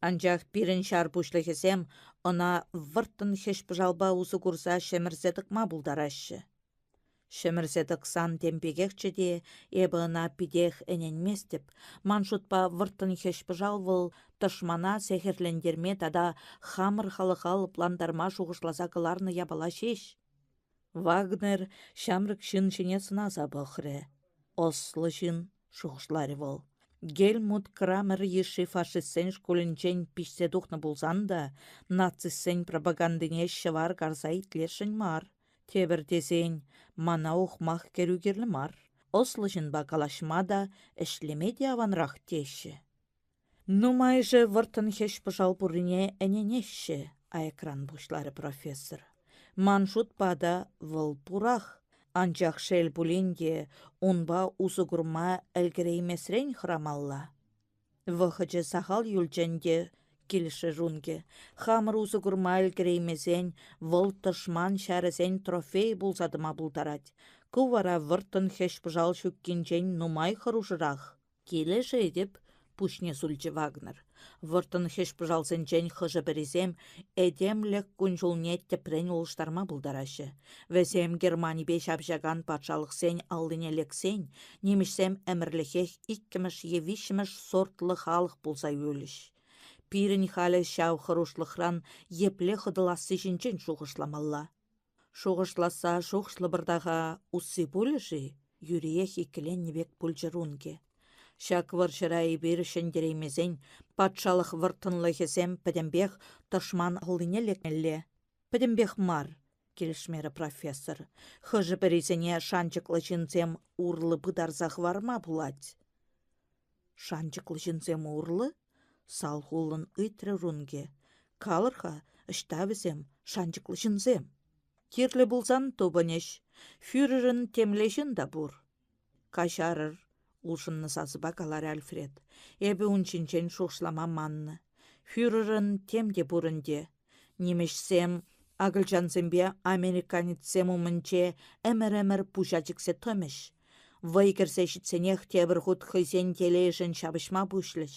Анчах пирӗн ҫар пуҫлӑхӗсем ӑна вӑрттӑн хӗҫ-пӑшалпа усӑ курса ҫӗмӗрсе тӑкма пултараҫҫӗ. Ҫӗмӗрсе тӑксан тем пекехчӗ те, эпӗ ӑна питех ӗненместӗп. Ман шутпа, вӑрттӑн хӗҫ-пӑшал вӑл тӑшмана сехӗрлентерме тата хамӑр халӑха лӑплантарма шухӑшласа кӑларнӑ япала ҫеҫ. Вагнер ҫамрӑк ҫын ҫине сӑнаса пӑхрӗ. Ӑслӑ ҫын, шухӑшларӗ вӑл. Гельмут Крамер йышши фашистсен шкулӗнчен пиҫсе тухнӑ пулсан та нацистсен пропагандине ҫӑвар карса итлесшӗн мар. Тепӗр тесен, мана ухмах кӗрӳ кирлӗ мар. Ӑслӑ ҫынпа калаҫма та, ӗҫлеме те аванрах теҫҫӗ. Нумайӑшӗ вӑрттӑн хӗҫ-пӑшал пуррине ӗненеҫҫӗ, аякран пуҫларӗ профессор. Ман шутпа та вӑл пурах, анчах шел пулин те унпа усӑ курма ӗлкӗреймесрен хӑрамалла. Вӑхӑчӗ сахал юлчӗ ӗнтӗ, килӗшрӗ Рункӗ. Хамӑр усӑ курма ӗлкӗреймесен вӑл тӑшман ҫарӗсен трофейӗ пулса тӑма пултарать. Ку вара вӑрттӑн хӗҫ-пӑшал ҫуккинчен нумай хӑрушӑрах. Килӗшетӗп, пуҫне сулчӗ Вагнер. Вӑрттӑн хӗҫ-пӑшалсенчен хӑшӗ-пӗрисем этемлӗх кун-ҫулне тӗпрен улӑштарма пултараҫҫӗ. Вӗсем Германипе ҫапӑҫакан патшалӑхсен аллине лексен нимӗҫсем ӗмӗрлӗхех иккӗмӗш е виҫҫӗмӗш сортлӑ халӑх пулса юлӗҫ. Пирӗн халӗ ҫав хӑрушлӑхран епле хӑтӑласси ҫинчен шухӑшламалла. Шухӑшласса шухӑшлӑпӑр та-ха, усси пулӗ-ши? юриех иккӗленнӗ пек пулчӗ Рунки. Ҫак вӑрҫӑра эпир ҫӗнтереймесен патшалӑх вӑрттӑнлӑхӗсем пӗтӗмпех тӑшман аллине лекмелле. Пӗтӗмпех мар, килӗшмерӗ профессор. Хӑшӗ-пӗрисене шанчӑклӑ ҫынсем урлӑ пытарса хӑварма пулать. Шанчӑклӑ ҫынсем урлӑ? салхуллӑн ыйтрӗ Рунке. Калӑр-ха, ӑҫта вӗсем, шанчӑклӑ ҫынсем? Кирлӗ пулсан тупӑнӗҫ. Фюрерӑн темле ҫын та пур. Каҫарӑр, улшӑннӑ сасӑпа каларӗ Альфред. Эпӗ ун ҫинчен шухӑшлама маннӑ. Фюрерӑн тем те пур ӗнтӗ. Нимӗҫсем акӑлчансемпе американецсем умӗнче ӗмӗр-ӗмӗр пуҫа чиксе тӑмӗҫ. Вӑй кӗрсе ҫитсенех тепӗр хут хӑйсен телейӗшӗн ҫапӑҫма пуҫлӗҫ.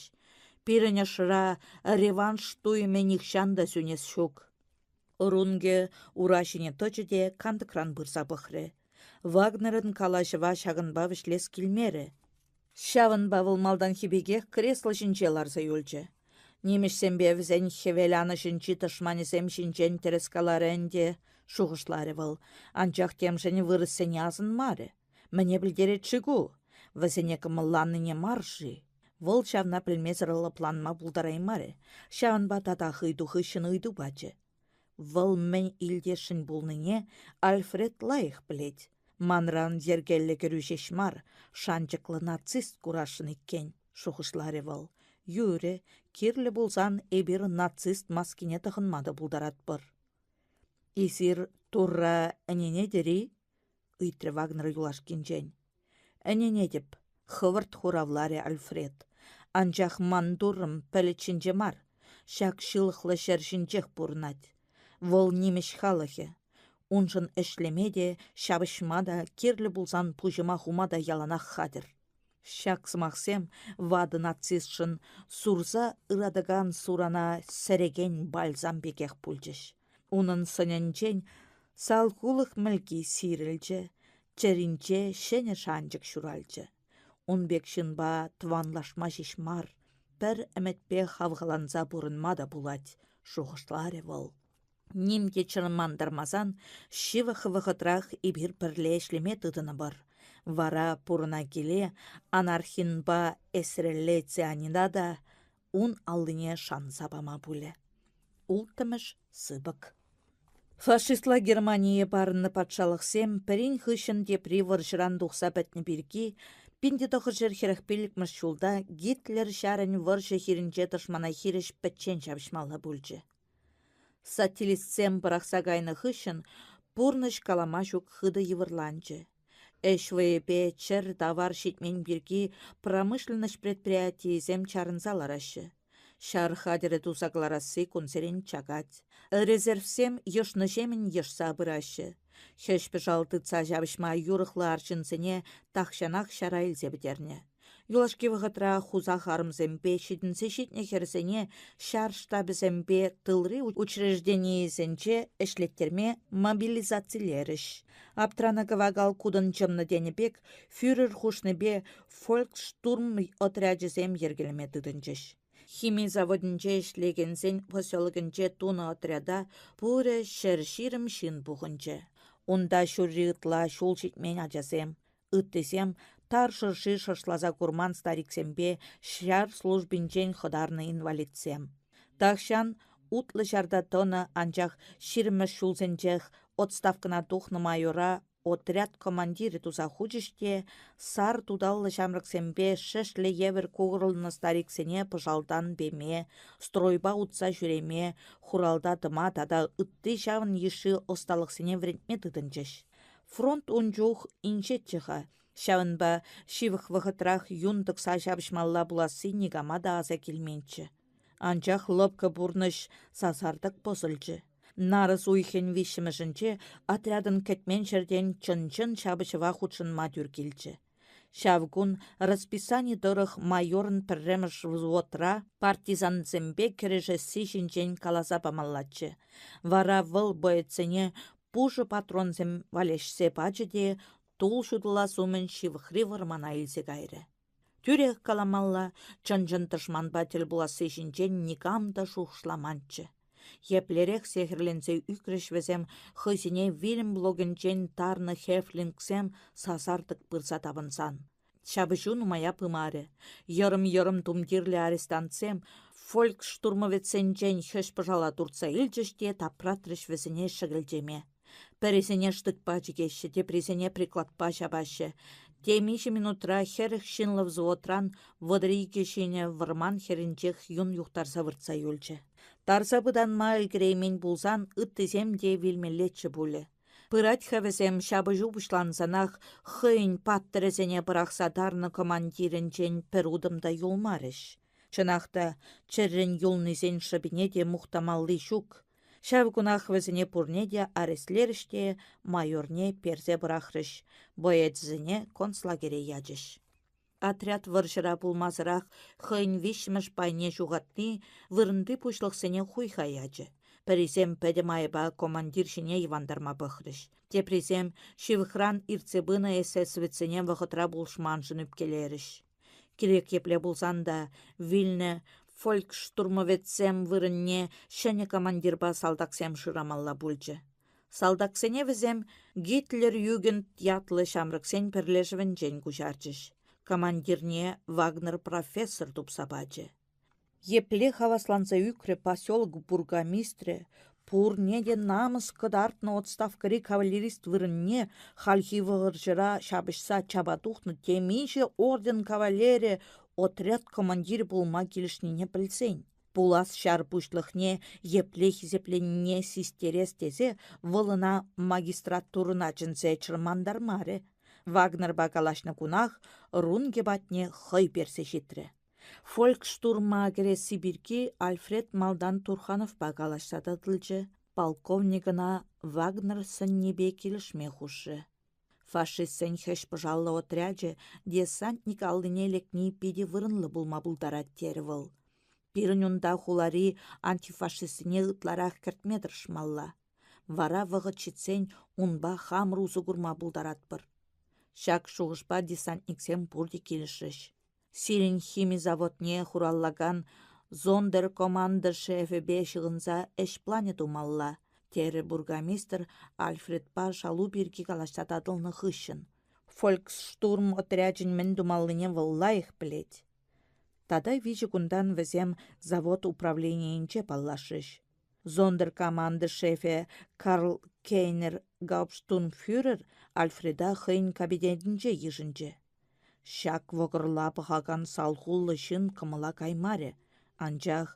Пирӗн ӑшра реванш туйӑмӗ нихҫан та сӳнес ҫук. Рунге ура ҫине тӑчӗ те кантӑкран пырса пӑхрӗ. Вагнерӑн калаҫӑва ҫакӑнпа вӗҫлес килмерӗ. Ҫавӑнпа вӑл малтанхи пекех кресло ҫинче ларса юлчӗ. Нимӗҫсемпе вӗсен хӗвел анӑҫӗнчи тӑшманӗсем ҫинчен тӗрӗс каларӗ ӗнтӗ, шухӑшларӗ вӑл, анчах темшӗн вырӑссене асӑнмарӗ. Мӗне пӗлтерет-ши ку? Вӗсене кӑмӑлланине мар-ши? Вӑл ҫавна пӗлмесӗр лӑпланма пултараймарӗ, ҫавӑнпа татах ыйту хыҫҫӑн ыйту пачӗ. Вӑл мӗн илтесшӗн пулнине Альфред лайӑх пӗлет. Манран йӗркеллӗ кӗрӳ ҫеҫ мар, шанчӑклӑ нацист курасшӑн иккен, шухӑшларӗ вӑл. Юрӗ, кирлӗ пулсан эпир нацист маскине тӑхӑнма та пултаратпӑр. Эсир Турра ӗненетӗр-и? ыйтрӗ Вагнер юлашкинчен. Ӗненетӗп, хӑвӑрт хуравларӗ Альфред. Анчах ман туррӑм пӗлӗт ҫинче мар, ҫак ҫылӑхлӑ ҫӗр ҫинчех пурӑнать. Вӑл нимӗҫ халӑхӗ. Уншӑн ӗҫлеме те, ҫапӑҫма та, кирлӗ пулсан пуҫӑма хума та яланах хатӗр. Ҫак сӑмахсем ватӑ нацистшӑн сурса ыратакан сурана сӗрекен бальзам пекех пулчӗҫ. Унӑн сӑнӗнчен салхулӑх мӗлки сирӗлчӗ, чӗринче ҫӗнӗ шанчӑк ҫуралчӗ. Ун пек ҫынпа тӑванлашма ҫеҫ мар, пӗр ӗмӗтпе хавхаланса пурӑнма та пулать, шухӑшларӗ вӑл. Ним те чӑрмантармасан ҫывӑх вӑхӑтрах эпир пӗрле ӗҫлеме тытӑнӑпӑр. Вара пурӑна киле анархинпа эсрелле цианида та ун аллине шанса пама пулӗ. Улттӑмӗш сыпӑк. Фашистла Германие парӑннӑ патшалӑхсем пӗрин хыҫҫӑн тепри вӑрҫӑран тухса пӗтнӗ пирки 1945 ҫулта Гитлер ҫарӗн вӑрҫӑ хирӗнче тӑшмана хирӗҫ пӗччен ҫапӑҫмалла пулчӗ. Сателлитсем пӑрахса кайнӑ хыҫҫӑн пурнӑҫ калама ҫук хытӑ йывӑрланчӗ. Ӗҫ вӑйӗпе чӗр тавар ҫитмен пирки промышленноҫ предприятийӗсем чарӑнса лараҫҫӗ. Ҫар хатӗрӗ туса кӑларасси кунсерен чакать. Резервсем йӑшнӑҫемӗн йӑшса пыраҫҫӗ. Хӗҫ-пӑшал тытса ҫапӑҫма юрӑхлӑ арҫынсене тахҫанах ҫара илсе пӗтернӗ. Юлашки вӑхӑтра хусах арӑмсемпе ҫитӗнсе ҫитнӗ хӗрсене ҫар штабӗсемпе тылри учрежденийӗсенче ӗҫлеттерме мобилизацилерӗҫ. Аптранӑ кӑвакал кутӑн чӑмнӑ тенӗ пек фюрер хушнипе фольксштурм отрячӗсем йӗркелеме тытӑнчӗҫ. Хими заводӗнче ӗҫлекенсен поселокӗнче тунӑ отряда пурӗ 120 ҫын пухӑнчӗ. Унта ҫурри ытла ҫул ҫитмен ачасем, ыттисем тар шӑрши шӑршласа курман стариксемпе ҫар службинчен хӑтарнӑ инвалидсем. Тахҫан утлӑ ҫарта тӑнӑ, анчах ҫирӗммӗш ҫулсенчех отставкӑна тухнӑ майора отряд командирӗ туса хучӗҫ те сар туталлӑ ҫамрӑксемпе шӗшлӗ евӗр кукӑрӑлнӑ стариксене пӑшалтан пеме, стройпа утса ҫӳреме, хуралта тӑма тата ытти ҫавӑн йышши ӑсталӑхсене вӗрентме тытӑнчӗҫ. Фронт ун чух инҫетчӗ-ха, ҫавӑнпа ҫывӑх вӑхӑтрах юн тӑкса ҫапӑҫмалла пуласси никама та аса килменччӗ. Анчах лӑпкӑ пурнӑҫ сасартӑк пӑсӑлчӗ. Нарӑс уйӑхӗн виҫҫӗмӗшӗнче отрядӑн кӗтмен ҫӗртен чӑн-чӑн ҫапӑҫӑва хутшӑнма тӳр килчӗ. Ҫав кун расписани тӑрӑх майорӑн пӗрремӗш взводра партизансемпе кӗрешесси ҫинчен каласа памаллаччӗ. Вара вӑл боецсене пушӑ патронсем валеҫсе пачӗ те тул ҫутӑлас умӗн ҫывӑхри вӑрмана илсе кайрӗ. Тӳрех каламалла, чӑн-чӑн тӑшманпа тӗл пуласси ҫинчен никам та шухӑшламанччӗ. Еплерех сехӗрленсе ӳкрӗҫ вӗсем хӑйсене вилӗм блокӗнчен тарнӑ хефлингсем сасартӑк пырса тапӑнсан. Ҫапӑҫу нумая пымарӗ. Йӑрӑм-йӑрӑм тумтирлӗ арестантсем фольксштурмовецсенчен хӗҫ-пӑшала туртса илчӗҫ те тапратрӗҫ вӗсене шӗкӗлчеме. Пӗрисене штыкпа чикеҫҫӗ, теприсене прикладпа ҫапаҫҫӗ. Темиҫе минутра 40 ҫынлӑ взводран 32 ҫынӗ вӑрман хӗрринчех юн юхтарса выртса юлчӗ. Тарса пытанма ӗлкӗреймен пулсан ыттисем те вилмеллеччӗ пулӗ. Пырать-ха вӗсем ҫапӑҫу пуҫлансанах хӑйӗн паттӑрӗсене пӑрахса тарнӑ командирӗнчен пӗр утӑм та юлмарӗҫ. Чӑнах та, чӗррӗн юлнисен шӑпине те мухтамалли ҫук. Ҫав кунах вӗсене пурне те арестлерӗҫ те майорне персе пӑрахрӗҫ, боецсене концлагере ячӗҫ. Отряд вӑрҫӑра пулмасӑрах хӑйӗн виҫҫӗмӗш пайне ҫухатни вырӑнти пуҫлӑхсене хуйха ячӗ. Пӗрисем пӗтӗм айӑпа командир ҫине йӑвантарма пӑхрӗҫ. Теприсем ҫывӑхран иртсе пынӑ эсэсовецсене вӑхӑтра пулӑшманшӑн ӳпкелерӗҫ. Кирек епле пулсан та вилнӗ фольксштурмовецсем вырӑнне ҫӗнӗ командирпа салтаксем шырамалла пулчӗ. Салтаксене вӗсем Гитлер-Югенд ятлӑ ҫамрӑксен пӗрлешӗвӗнчен куҫарчӗҫ. Командирне Вагнер профессор тупса пачӗ. Епле хавасланса ӳкрӗ поселок бургомистрӗ, пурне те намӑс кӑтартнӑ отставкӑри кавалерист вырӑнне хальхи вӑрҫӑра ҫапӑҫса чапа тухнӑ темиҫе орден кавалерӗ отряд командирӗ пулма килӗшнине пӗлсен. Пулас ҫар пуҫлӑхне епле хисепленине систерес тесе вӑл ӑна магистратурӑна чӗнсе чӑрмантармарӗ. Вагнерпа калаҫнӑ кунах Рунге патне хӑй персе ҫитрӗ. Фольксштурма кӗресси пирки Альфред малтан Турхановпа калаҫса татӑлчӗ, полковник ӑна Вагнер сӗннипе килӗшме хушрӗ. Фашистсен хӗҫ-пӑшаллӑ отрячӗ десантник аллине лекни питӗ вырӑнлӑ пулма пултарать, терӗ вӑл. Пирӗн унта хулари антифашистсене ытларах кӗртме тӑрӑшмалла. Вара вӑхӑт ҫитсен унпа хамӑр усӑ курма пултаратпӑр. Ҫак шухӑшпа десантниксем пурте килӗшрӗҫ. Сирӗн хими заводне хураллакан зондеркоманда шефӗпе ҫыхӑнса ӗҫ планӗ тумалла, терӗ бургомистр Альфредпа шалу пирки калаҫса татӑлнӑ хыҫҫӑн. Фольксштурм отрячӗн мӗн тумаллине вӑл лайӑх пӗлет. Тата виҫӗ кунтан вӗсем завод управленийӗнче паллашрӗҫ. Зондеркоманда шефӗ Карл Кейнер гауптштурмфюрер Альфреда хӑйӗн кабинетӗнче йышӑнчӗ. Ҫак вӑкӑрла пӑхакан салхуллӑ ҫын кӑмӑла каймарӗ, анчах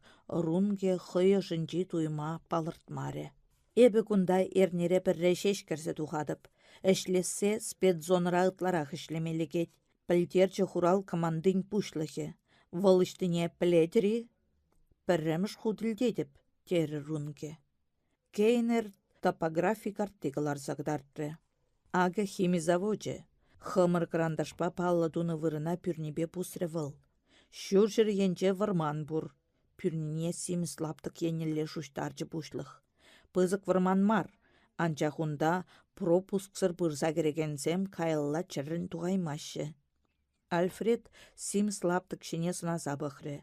Рунге хӑй ӑшӗнчи туйӑма палӑртмарӗ. Эпӗ кунта эрнере пӗрре ҫеҫ кӗрсе тухатӑп. Ӗҫлессе спецзонӑра ытларах ӗҫлеме лекет, пӗлтерчӗ хурал командин пуҫлӑхӗ. Вӑл ӑҫтине пӗлетӗр-и? Пӗрремӗш хут илтетӗп, терӗ Рунге. Кейнер топографи картти кӑларса кӑтартрӗ. Акӑ хими завочӗ. Хӑмӑр кӑранташпа паллӑ тунӑ вырӑна пӳрнипе пусрӗ вӑл. Ҫурҫӗр енче вӑрман пур. Пӳрнине симӗс лаптӑк еннелле шуҫтарчӗ пуҫлӑх. Пысӑк вӑрман мар, анчах унта пропусксӑр пырса кӗрекенсем каялла чӗррӗн тухаймаҫҫӗ. Альфред симӗс лаптӑк ҫине сӑнаса пӑхрӗ.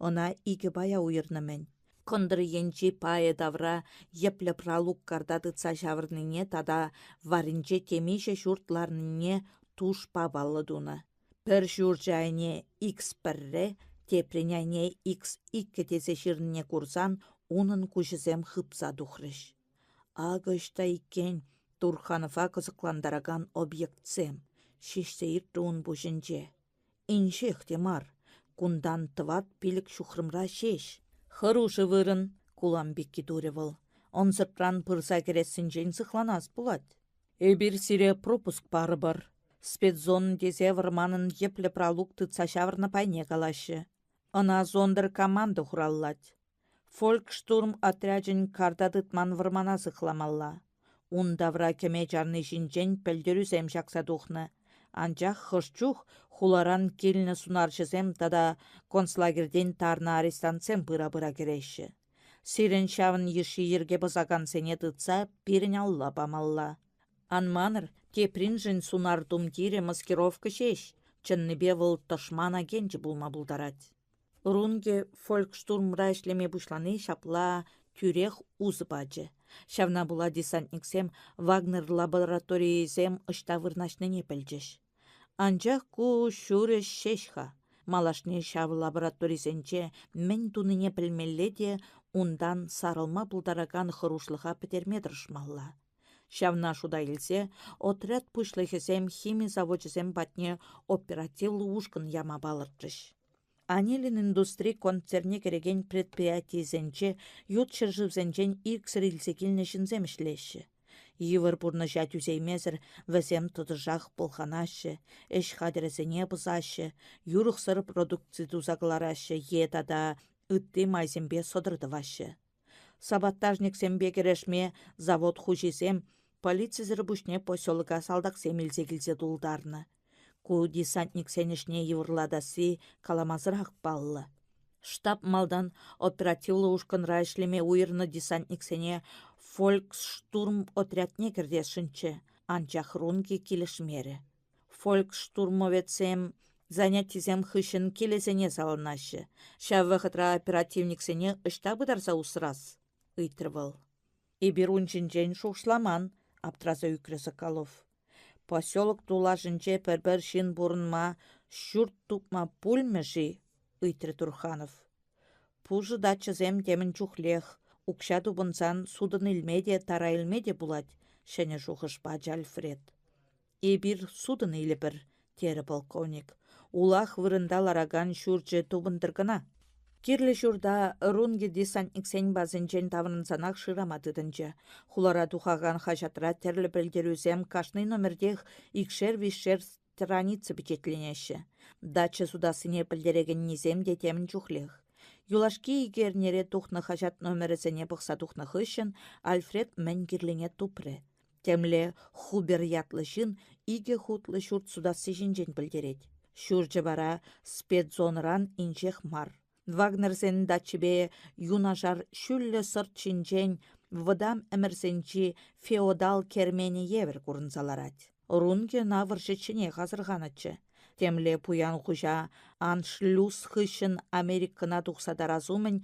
Ӑна икӗ пая уйӑрнӑ-мӗн. Кӑнтӑр енчи пайӗ тавра йӗплӗ пралук карта тытса ҫавӑрнине тата варринче темиҫе ҫурт ларнине тушпа паллӑ тунӑ. Пӗр ҫурчӗ айне X1, теприн айне X2 тесе ҫырнине курсан унӑн куҫӗсем хыпса тухрӗҫ. Акӑ ӑҫта иккен Турханова кӑсӑклантаракан объектсем, ҫиҫсе иртрӗ ун пуҫӗнче. Инҫех те мар, кунтан тӑват-пилӗк ҫухрӑмра ҫеҫ. Хӑрушӑ вырӑн, кулам пекки турӗ вӑл. Ӑнсӑртран пырса кӗрессинчен сыхланас пулать. Эпир сире пропуск парӑпӑр. Спецзона тесе вӑрманӑн йӗплӗ пралук тытса ҫавӑрнӑ пайне калаҫҫӗ. Ӑна зондеркоманда хураллать. Фолькштурм отрячӗн карта тытман вӑрмана сыхламалла. Ун тавра кӗме чарни ҫинчен пӗлтерӳсем ҫакса тухнӑ. Анчах хӑш чух хуларан килнӗ сунарҫӑсем тата концлагерьтен тарнӑ арестантсем пыра-пыра кӗреҫҫӗ. Сирӗн ҫавӑн йышши йӗрке пӑсакансене тытса пирӗн алла памалла. Ан манӑр, теприншӗн сунар тумтирӗ маскировка ҫеҫ, чӑннипе вӑл тӑшман агенчӗ пулма пултарать. Рунге фолькштурмра ӗҫлеме пуҫлани ҫапла тӳрех усӑ пачӗ. Ҫавна пула десантниксем Вагнер лабораторийӗсем ӑҫта вырнаҫнине пӗлчӗҫ. Анчах ку ҫур ӗҫ ҫеҫ-ха. Малашне ҫав лабораторисенче мӗн тунине пӗлмелле те унтан сарӑлма пултаракан хӑрушлӑха пӗтерме тӑрӑшмалла. Ҫавна шута илсе отряд пуҫлӑхӗсем хими завочӗсем патне оперативлӑ ушкӑн яма палӑртрӗҫ. Анилин индустри концерне кӗрекен предприятийӗсенче ют ҫӗршывсенчен ирӗксӗр илсе килнӗ ҫынсем ӗҫлеҫҫӗ. Йывӑр пурнӑҫа тӳсеймесӗр вӗсем тӑтӑшах пӑлханаҫҫӗ, ӗҫ хатӗрӗсене пӑсаҫҫӗ, юрӑхсӑр продукци туса кӑлараҫҫӗ е тата ытти майсемпе сӑтӑр тӑваҫҫӗ. Саботажниксемпе кӗрешме завод хуҫисем полицисӗр пуҫне поселока салтаксем илсе килсе тултарнӑ. Ку десантниксен ӗҫне йывӑрлатасси каламасӑрах паллӑ. Штаб малтан оперативлӑ ушкӑнра ӗҫлеме уйӑрнӑ десантниксене фольксштурм отрядне кӗртесшӗнччӗ, анчах Рунки килӗшмерӗ. Фолькштурмовецсем занятисем хыҫҫӑн килӗсене саланаҫҫӗ. Ҫав вӑхӑтра оперативниксене ӑҫта пытарса усрас? ыйтрӗ вӑл. Эпир ун ҫинчен шухӑшламан, аптраса ӳкрӗ Соколов. Поселок тулашӗнче пӗр-пӗр ҫын пурӑнма ҫурт тупма пулмӗ-ши? ыйтрӗ Турханов. Пушӑ дачӑсем темӗн чухлех, укҫа тупӑнсан сутӑн илме те, тара илме те пулать, ҫӗнӗ шухӑш пачӗ Альфред. Эпир сутӑн илӗпӗр, терӗ полковник. Улах вырӑнта ларакан ҫурчӗ тупӑнтӑр кӑна. Кирлӗ ҫурта Рунги десантниксен базинчен таврӑнсанах шырама тытӑнчӗ. Хулара тухакан хаҫатра тӗрлӗ пӗлтерӳсем кашни номертех икшер-виҫшер страница пичетленеҫҫӗ. Дача сутассине пӗлтерекеннисем те темӗн чухлех. Юлашки икӗ эрнере тухнӑ хаҫат номерӗсене пӑхса тухнӑ хыҫҫӑн Альфред мӗн кирлине тупрӗ. Темле Хубер ятлӑ ҫын икӗ хутлӑ ҫурт сутасси ҫинчен пӗлтерет. Ҫурчӗ вара спецзонӑран инҫех мар. Вагнерсен дачипе юнашар ҫӳллӗ сӑрт ҫинчен вӑтам ӗмӗрсенчи феодал керменӗ евӗр курӑнса ларать. Рункӗ ӑна вӑрҫӑчченех асӑрханӑччӗ. Темле пуян хуҫа аншлюз хыҫҫӑн Америкӑна тухса тарас умӗн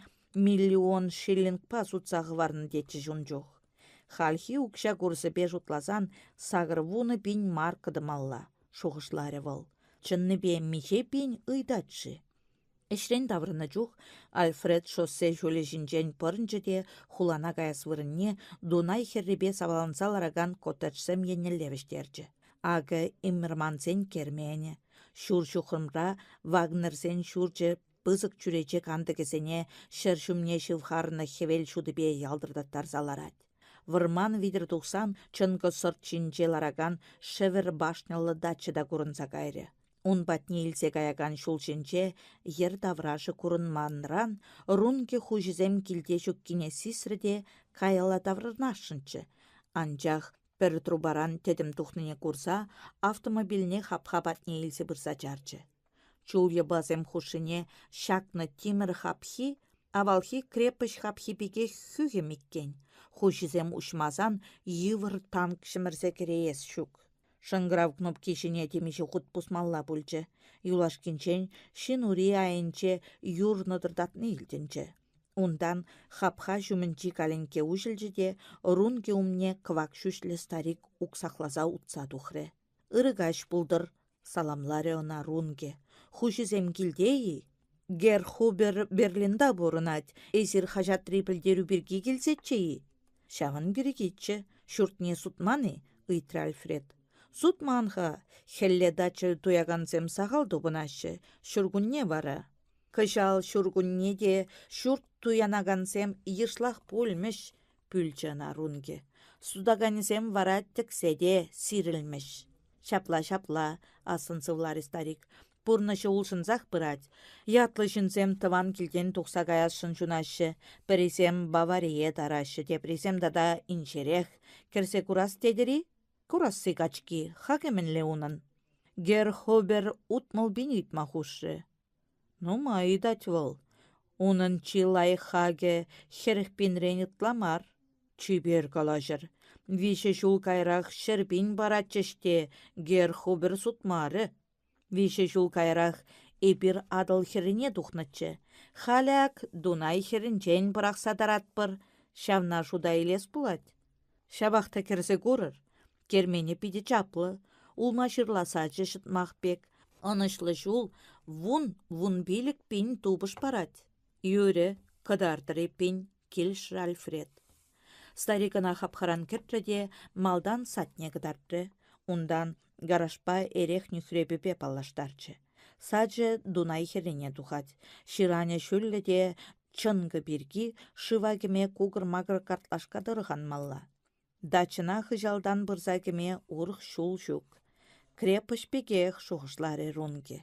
миллион шиллингпа сутса хӑварнӑ тетчӗҫ ун чух. Хальхи укҫа курсӗпе шутласан 80 пин марка тӑмалла, шухӑшларӗ вӑл. Чӑннипе миҫе пин ыйтать-ши? Ӗҫрен таврӑннӑ чух Альфред шоссе ҫулӗ ҫинчен пӑрӑнчӗ те хулана каяс вырӑнне Дунай хӗррипе саваланса ларакан коттеджсем еннелле вӗҫтерчӗ. Акӑ Иммермансен керменӗ. Ҫур ҫухрӑмра Вагнерсен ҫурчӗ пысӑк чӳрече кантӑкӗсене ҫӗр ҫумне ҫывхарнӑ хӗвел ҫутипе ялтӑртаттарса ларать. Вӑрман витӗр тухсан чӑнкӑ сӑрт ҫинче ларакан шӗвӗр башньӑллӑ дача та курӑнса кайрӗ. Ун патне илсе каякан ҫул ҫинче йӗр таврашӗ курӑнманран Рункӗ хуҫисем килте ҫуккине сисрӗ те каялла таврӑнасшӑнччӗ. Анчах. Пӗр трубаран тӗтӗм тухнине курса автомобильне хапха патне илсе пырса чарчӗ. Чул юпасем хушшине ҫакнӑ тимӗр хапхи авалхи крепоҫ хапхи пекех хӳхӗм иккен, хуҫисем уҫмасан йывӑр танк ҫӗмӗрсе кӗреес ҫук. Шӑнкӑрав кнопки ҫине темиҫе хут пусмалла пулчӗ. Юлашкинчен ҫын ури айӗнче юр нӑтӑртатни илтӗнчӗ. Унтан хапха ҫумӗнчи калинкке уҫӑлчӗ те Рунки умне кӑвак ҫӳҫлӗ старик уксахласа утса тухрӗ. «Ырӑ каҫ пултӑр», — саламларӗ ӑна Рунке. «Хуҫисем килте-и?» «Герр Хубер Берлинта пурӑнать. Эсир хаҫатри пӗлтерӳ пирки килсеччӗ-и?» «Ҫавӑн пиркиччӗ. Ҫуртне сутман-и?» — ыйтрӗ Альфред. «Сутман-ха. Хӗлле дача туякансем сахал тупӑнаҫҫӗ. Ҫуркунне вара. Кӑҫал ҫуркунне те ҫурт туянакансем йышлах пулмӗҫ, пӳлчӗ ӑна Рунки. Сутаканӗсем вара тӗксе те сирӗлмӗҫ. Ҫапла-ҫапла, ассӑн сывларӗ старик. Пурнӑҫӗ улшӑнсах пырать. Ятлӑ ҫынсем тӑван килтен тухса каясшӑн ҫунаҫҫӗ. Пӗрисем Баварие тараҫҫӗ, теприсем тата инҫерех. Кӗрсе курас тетӗр-и? Курасси качки, хакӗ мӗнле унӑн? Герр Хобер 60 пин ыйтма хушрӗ. Нумай ыйтать вӑл. Унӑн чи лайӑх хакӗ 40 пинрен ытла мар. Чипер калаҫӑр. Виҫӗ ҫул каярах 100 пин паратчӗҫ те Герр Хубер сутмарӗ. Виҫӗ ҫул каярах эпир Атӑл хӗррине тухнӑччӗ. Халӗ ак Дунай хӗрринчен пӑрахса таратпӑр. Ҫавна шута илес пулать. Ҫапах та кӗрсе курӑр. Керменӗ питӗ чаплӑ. Улма-ҫырла сачӗ ҫӑтмах пек. Ӑнӑҫлӑ ҫул вун-вунпилӗк пин тупӑш парать. Юрӗ, кӑтартӑр эппин, килӗшрӗ Альфред. Старик ӑна хапхаран кӗртрӗ те малтан садне кӑтартрӗ. Унтан гаражпа эрех нӳхрепӗпе паллаштарчӗ. Сачӗ Дунай хӗррине тухать. Ҫыранӗ ҫӳллӗ те чӑнкӑ пирки шыва кӗме кукӑр-макӑр картлашка тӑрӑх анмалла. Дачӑна хыҫалтан пырса кӗме урӑх ҫул ҫук. Крепоҫ пекех, шухӑшларӗ Рунки.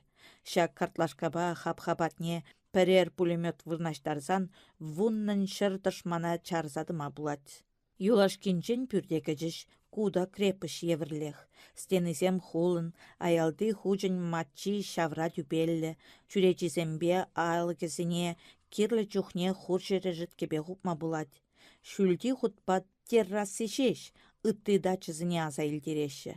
Ҫак картлашкапа хапха патне пӗрер пулемет вырнаҫтарсан вуннӑн ҫӗр тӑшмана чарса тӑма пулать. Юлашкинчен пӳрте кӗчӗҫ. Ку та крепоҫ евӗрлех. Стенисем хулӑн, аялти хучӗн маччи ҫавра тӳпеллӗ, чӳречисемпе алӑкӗсене кирлӗ чухне хурҫӑ решеткепе хупма пулать. Ҫӳлти хутпа террасси ҫеҫ, ытти дачӑсене аса илтереҫҫӗ.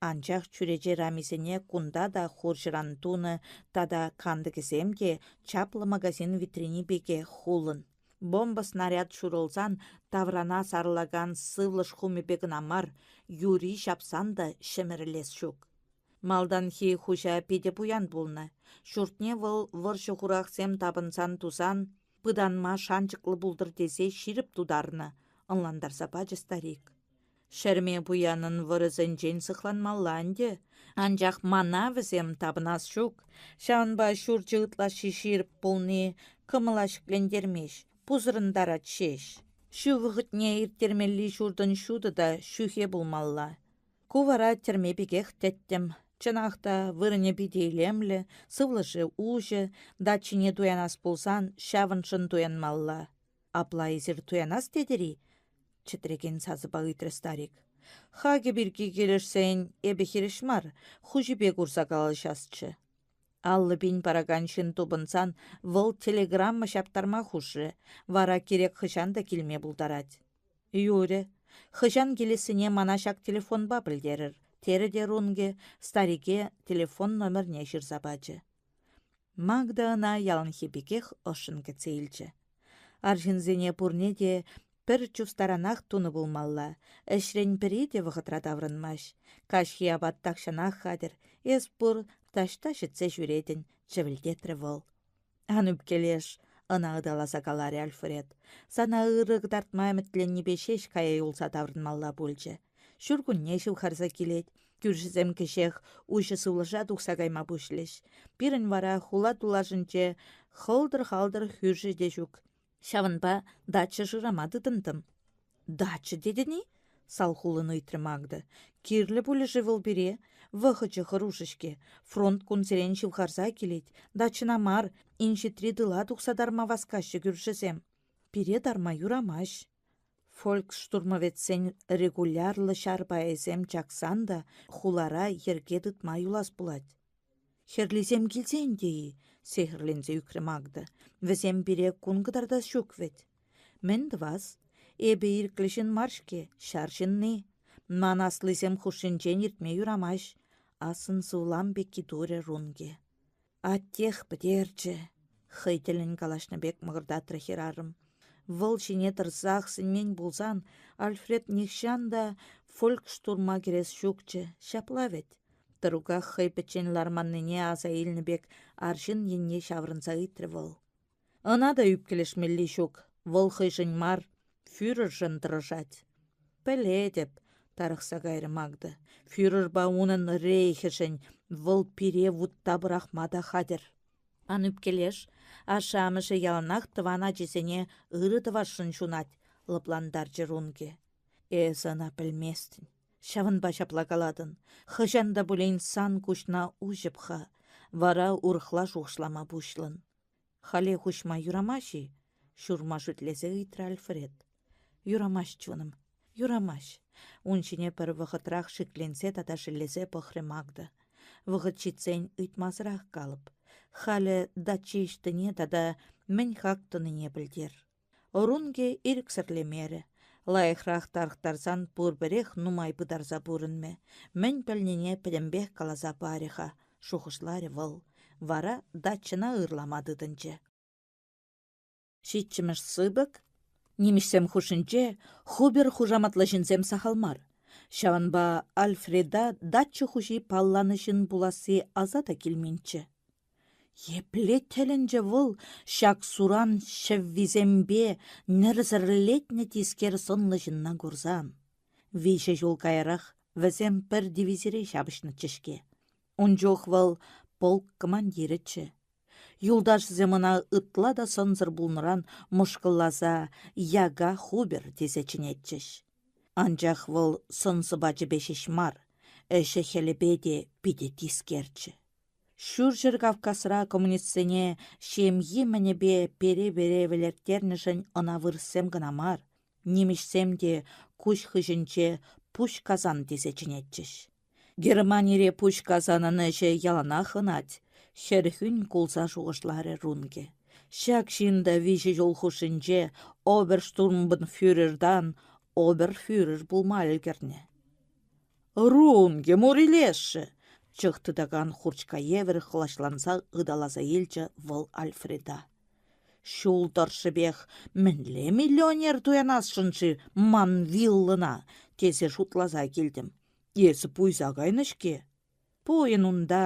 Анчах чӳрече рамисене кунта та хурҫӑран тунӑ тата кантӑкӗсем те чаплӑ магазин витрини пекех хулӑн. Бомба-снаряд ҫурӑлсан таврана сарӑлакан сывлӑш хумӗпе кӑна мар, юри ҫапсан та ҫӗмӗрӗлес ҫук. Малтанхи хуҫа питӗ пуян пулнӑ. Ҫуртне вӑл вӑрҫӑ-хурахсем тапӑнсан тусан пытанма шанчӑклӑ пултӑр тесе ҫирӗп тутарнӑ, ӑнлантарса пачӗ старик. Ҫӗрме пуянӑн вӑрӑсенчен сыхланмалла ӗнтӗ. Анчах мана вӗсем тапӑнас ҫук. Ҫавӑнпа ҫурчӗ ытлашши ҫирӗп пулни кӑмӑла ҫӗклентермест, пусӑрӑнтарать ҫеҫ. Ҫу вӑхӑтне ирттермелли ҫуртӑн ҫутӑ та ҫӳхе пулмалла. Ку вара тӗрме пекех тӗттӗм. Чӑнах та, вырӑнӗ питӗ илемлӗ, сывлӑшӗ уҫӑ, дачине туянас пулсан ҫавӑншӑн туянмалла. Апла эсир туянас тетӗр-и? чӗтрекен сасӑпа ыйтрӗ старик. Хакӗ пирки килӗшсен эпӗ хирӗҫ мар, хуҫипе курса калаҫасчӗ. 50 пин паракан ҫын тупӑнсан вӑл телеграмма ҫаптарма хушрӗ, вара кирек хӑҫан та килме пултарать. Юрӗ, хӑҫан килессине мана ҫак телефонпа пӗлтерӗр, терӗ те Рунге старике телефон номерне ҫырса пачӗ. Магда ӑна яланхи пекех ӑшшӑн кӗтсе илчӗ. Арҫынсене пурне те пӗр чустаранах тунӑ пулмалла, ӗҫрен пӗри те вӑхӑтра таврӑнмасть. Каҫхи апат тахҫанах хатӗр, эс пур, таҫта ҫӗтсе ҫӳретӗн, чӗвӗлтетрӗ вӑл. Ан ӳпкелеш, ӑна ыталаса каларӗ Альфред. Сана ырӑ кӑтартма ӗмӗтленнипе ҫеҫ кая юлса таврӑнмалла пулчӗ. Ҫуркунне ҫывхарса килет. Кӳршӗсем кӗҫех уҫӑ сывлӑша тухса кайма пуҫлӗҫ. Пирӗн вара хула тулашӗнче хӑлтӑр-халтӑр хӳшӗ те ҫук. Ҫавӑнпа дача шырама тытӑнтӑм. Дача тетӗн-и? салхуллӑн ыйтрӗ Магда. Кирлӗ пулӗ-ши вӑл пире? Вӑхӑчӗ хӑрушӑ-ҫке. Фронт кунсерен ҫывхарса килет. Дачӑна мар, инҫетри тыла тухса тарма васкаҫҫӗ кӳршӗсем. Пире тарма юрамасть. Фольксштурмовецсен регулярлӑ ҫар пайӗсем чаксан та хулара йӗрке тытма юлас пулать. Хӗрлисем килсен те-и? сехӗрленсе ӳкрӗ Магда. Вӗсем пире кун кӑтартас ҫук вӗт. Мӗн тӑвас? Эпӗ ирӗклӗ ҫын мар-ҫке, ҫар ҫынни. Ман аслисем хушшинчен иртме юрамасть, ассӑн сывлам пекки турӗ Рунге. Аттех пӗтерчӗ, хӑй тӗллӗн калаҫнӑ пек мӑкӑртатрӗ хӗрарӑм. Вӑл ҫине тӑрсах сӗнмен пулсан Альфред нихҫан та фолькштурма кӗрес ҫукчӗ, ҫапла вӗт. Тӑруках хӑй пӗччен ларманнине аса илнӗ пек арҫын енне ҫаврӑнса ыйтрӗ вӑл. Ӑна та ӳпкелешмелли ҫук, вӑл хӑйшӗн мар, фюрершӑн тӑрӑшать. Пӗлетӗп, тарӑхса кайрӗ Магда. Фюрерпа унӑн рейхӗшӗн вӑл пире вутта пӑрахма та хатӗр. Ан ӳпкелеш, ашшӗ-амӑшӗ яланах тӑван ачисене ырӑ тӑвасшӑн ҫунать, лӑплантарчӗ Рунке. Эсӗ ӑна пӗлместӗн. Ҫавӑнпа ҫапла калатӑн. Хӑҫан та пулин сан куҫна уҫӑп-ха, вара урӑхла шухӑшлама пуҫлӑн. Халех уҫма юрамасть-и? ҫурма шӳтлесе ыйтрӗ Альфред. Юрамасть, чунӑм, юрамасть. Ун ҫине пӗр вӑхӑтрах шикленсе тата шеллесе пӑхрӗ Магда. Вӑхӑт ҫитсен ыйтмасӑрах калӑп. Халӗ дачи ӑҫтине тата мӗн хак тӑнине пӗлтер. Рунге ирӗксӗрлемерӗ. Лайӑхрах тарӑхтарсан пурпӗрех нумай пытарса пурӑнмӗ. Мӗн пӗлнине пӗтӗмпех каласа парӗ-ха, шухӑшларӗ вӑл. Вара дачӑна ырлама тытӑнчӗ. Ҫиччӗмӗш сыпӑк. Нимӗҫсем хушшинче Хубер хушаматлӑ ҫынсем сахал мар. Ҫавӑнпа Альфреда дача хуҫи палланӑ ҫын пуласси аса та килменччӗ. Епле тӗлӗнчӗ вӑл ҫак суран ҫӗввисемпе нӗрсӗрлетнӗ тискер сӑнлӑ ҫынна курсан. Виҫӗ ҫул каярах вӗсем пӗр дивизире ҫапӑҫнӑччӗ-ҫке. Ун чух вӑл полк командирӗччӗ. Юлташӗсем ӑна ытла та сӑнсӑр пулнӑран мӑшкӑлласа «Яга Хубер» тесе чӗнетчӗҫ. Анчах вӑл сӑн-сӑпачӗпе ҫеҫ мар, ӗҫӗ-хӗлӗпе те питӗ тискерччӗ. Ҫурҫӗр Кавказра коммунистсене ҫемйи-мӗнӗпе пере-пере вӗлерттернӗшӗн ӑна вырӑссем кӑна мар, нимӗҫсем те куҫ хыҫӗнче пуҫ касан тесе чӗнетчӗҫ. Германире пуҫ касанӑн ӗҫӗ яланах ӑнать, хӗрхӳн кулса шухӑшларӗ Рунге. Ҫак ҫын та виҫӗ ҫул хушшинче оберштурмбанфюрертан оберфюрер пулма ӗлкӗрнӗ. Рунге мур илесшӗ! чӑх тытакан хурчка евӗр хӑлаҫланса ыталаса илчӗ вӑл Альфреда. Ҫул тӑршшӗпех мӗнле миллионер туянасшӑн-ши ман виллӑна тесе шутласа килтӗм. Эсӗ пуйса кайнӑ-ҫке. Пуйӑн унта,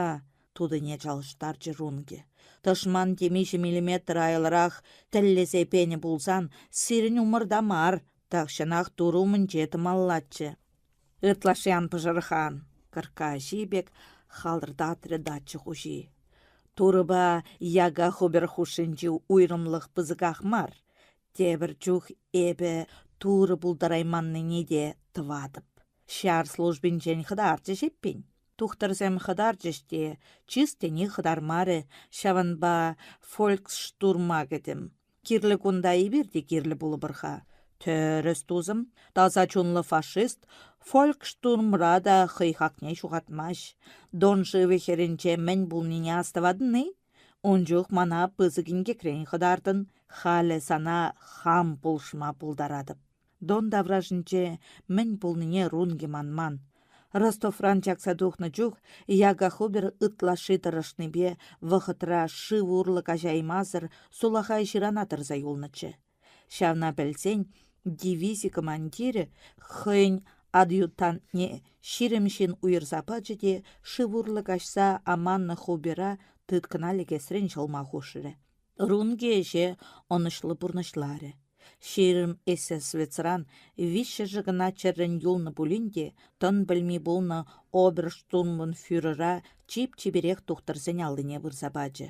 тутине чалӑштарчӗ Рунге. Тӑшман темиҫе миллиметр аяларах тӗллесе пенӗ пулсан сирӗн умӑрта мар, тахҫанах Турӑ умӗнче тӑмаллаччӗ. Ытлашши ан пӑшӑрхан, кӑркка аҫи пек халтӑртатрӗ дача хуҫи. Турӑпа Яка Хубер хушшинчи уйрӑмлӑх пысӑках мар. Тепӗр чух эпӗ Турӑ пултарайманнине те тӑватӑп. Ҫар службинчен хӑтарчӗҫ эппин. Тухтӑрсем хӑтарчӗҫ те, чыс тени хӑтармарӗ, ҫавӑнпа фольксштурма кӗтӗм. Кирлӗ кунта эпир те кирлӗ пулӑпӑр-ха. Тӗрӗс, тусӑм, таса чунлӑ фашист фолькштурмра та хӑй хакне ҫухатмасть. Дон шывӗ хӗрринче мӗн пулнине астӑватӑн-и? Ун чух мана пысӑк инкекрен хӑтартӑн, халӗ сана хам пулӑшма пултаратӑп. Дон таврашӗнче мӗн пулнине Рунге манман. Ростовран чакса тухнӑ чух Яка Хубер ытлашши тӑрӑшнипе вӑхӑтра шыв урлӑ каҫаймасӑр сулахай ҫырана тӑрса юлнӑччӗ. Ҫавна пӗлсен дивизи командирӗ хӑйӗн адъютантне 20 ҫын уйӑрса пачӗ те шыв урлӑ каҫса аманнӑ Хубера тыткӑна лекесрен ҫӑлма хушрӗ. Рунге ӗҫе ӑнӑҫлӑ пурнӑҫларӗ. 20 эсэсовецран виҫҫӗшӗ кӑна чӗррӗн юлнӑ пулин те тӑн пӗлми пулнӑ оберштурмбанфюрера чип-чиперех тухтӑрсен аллине пырса пачӗ.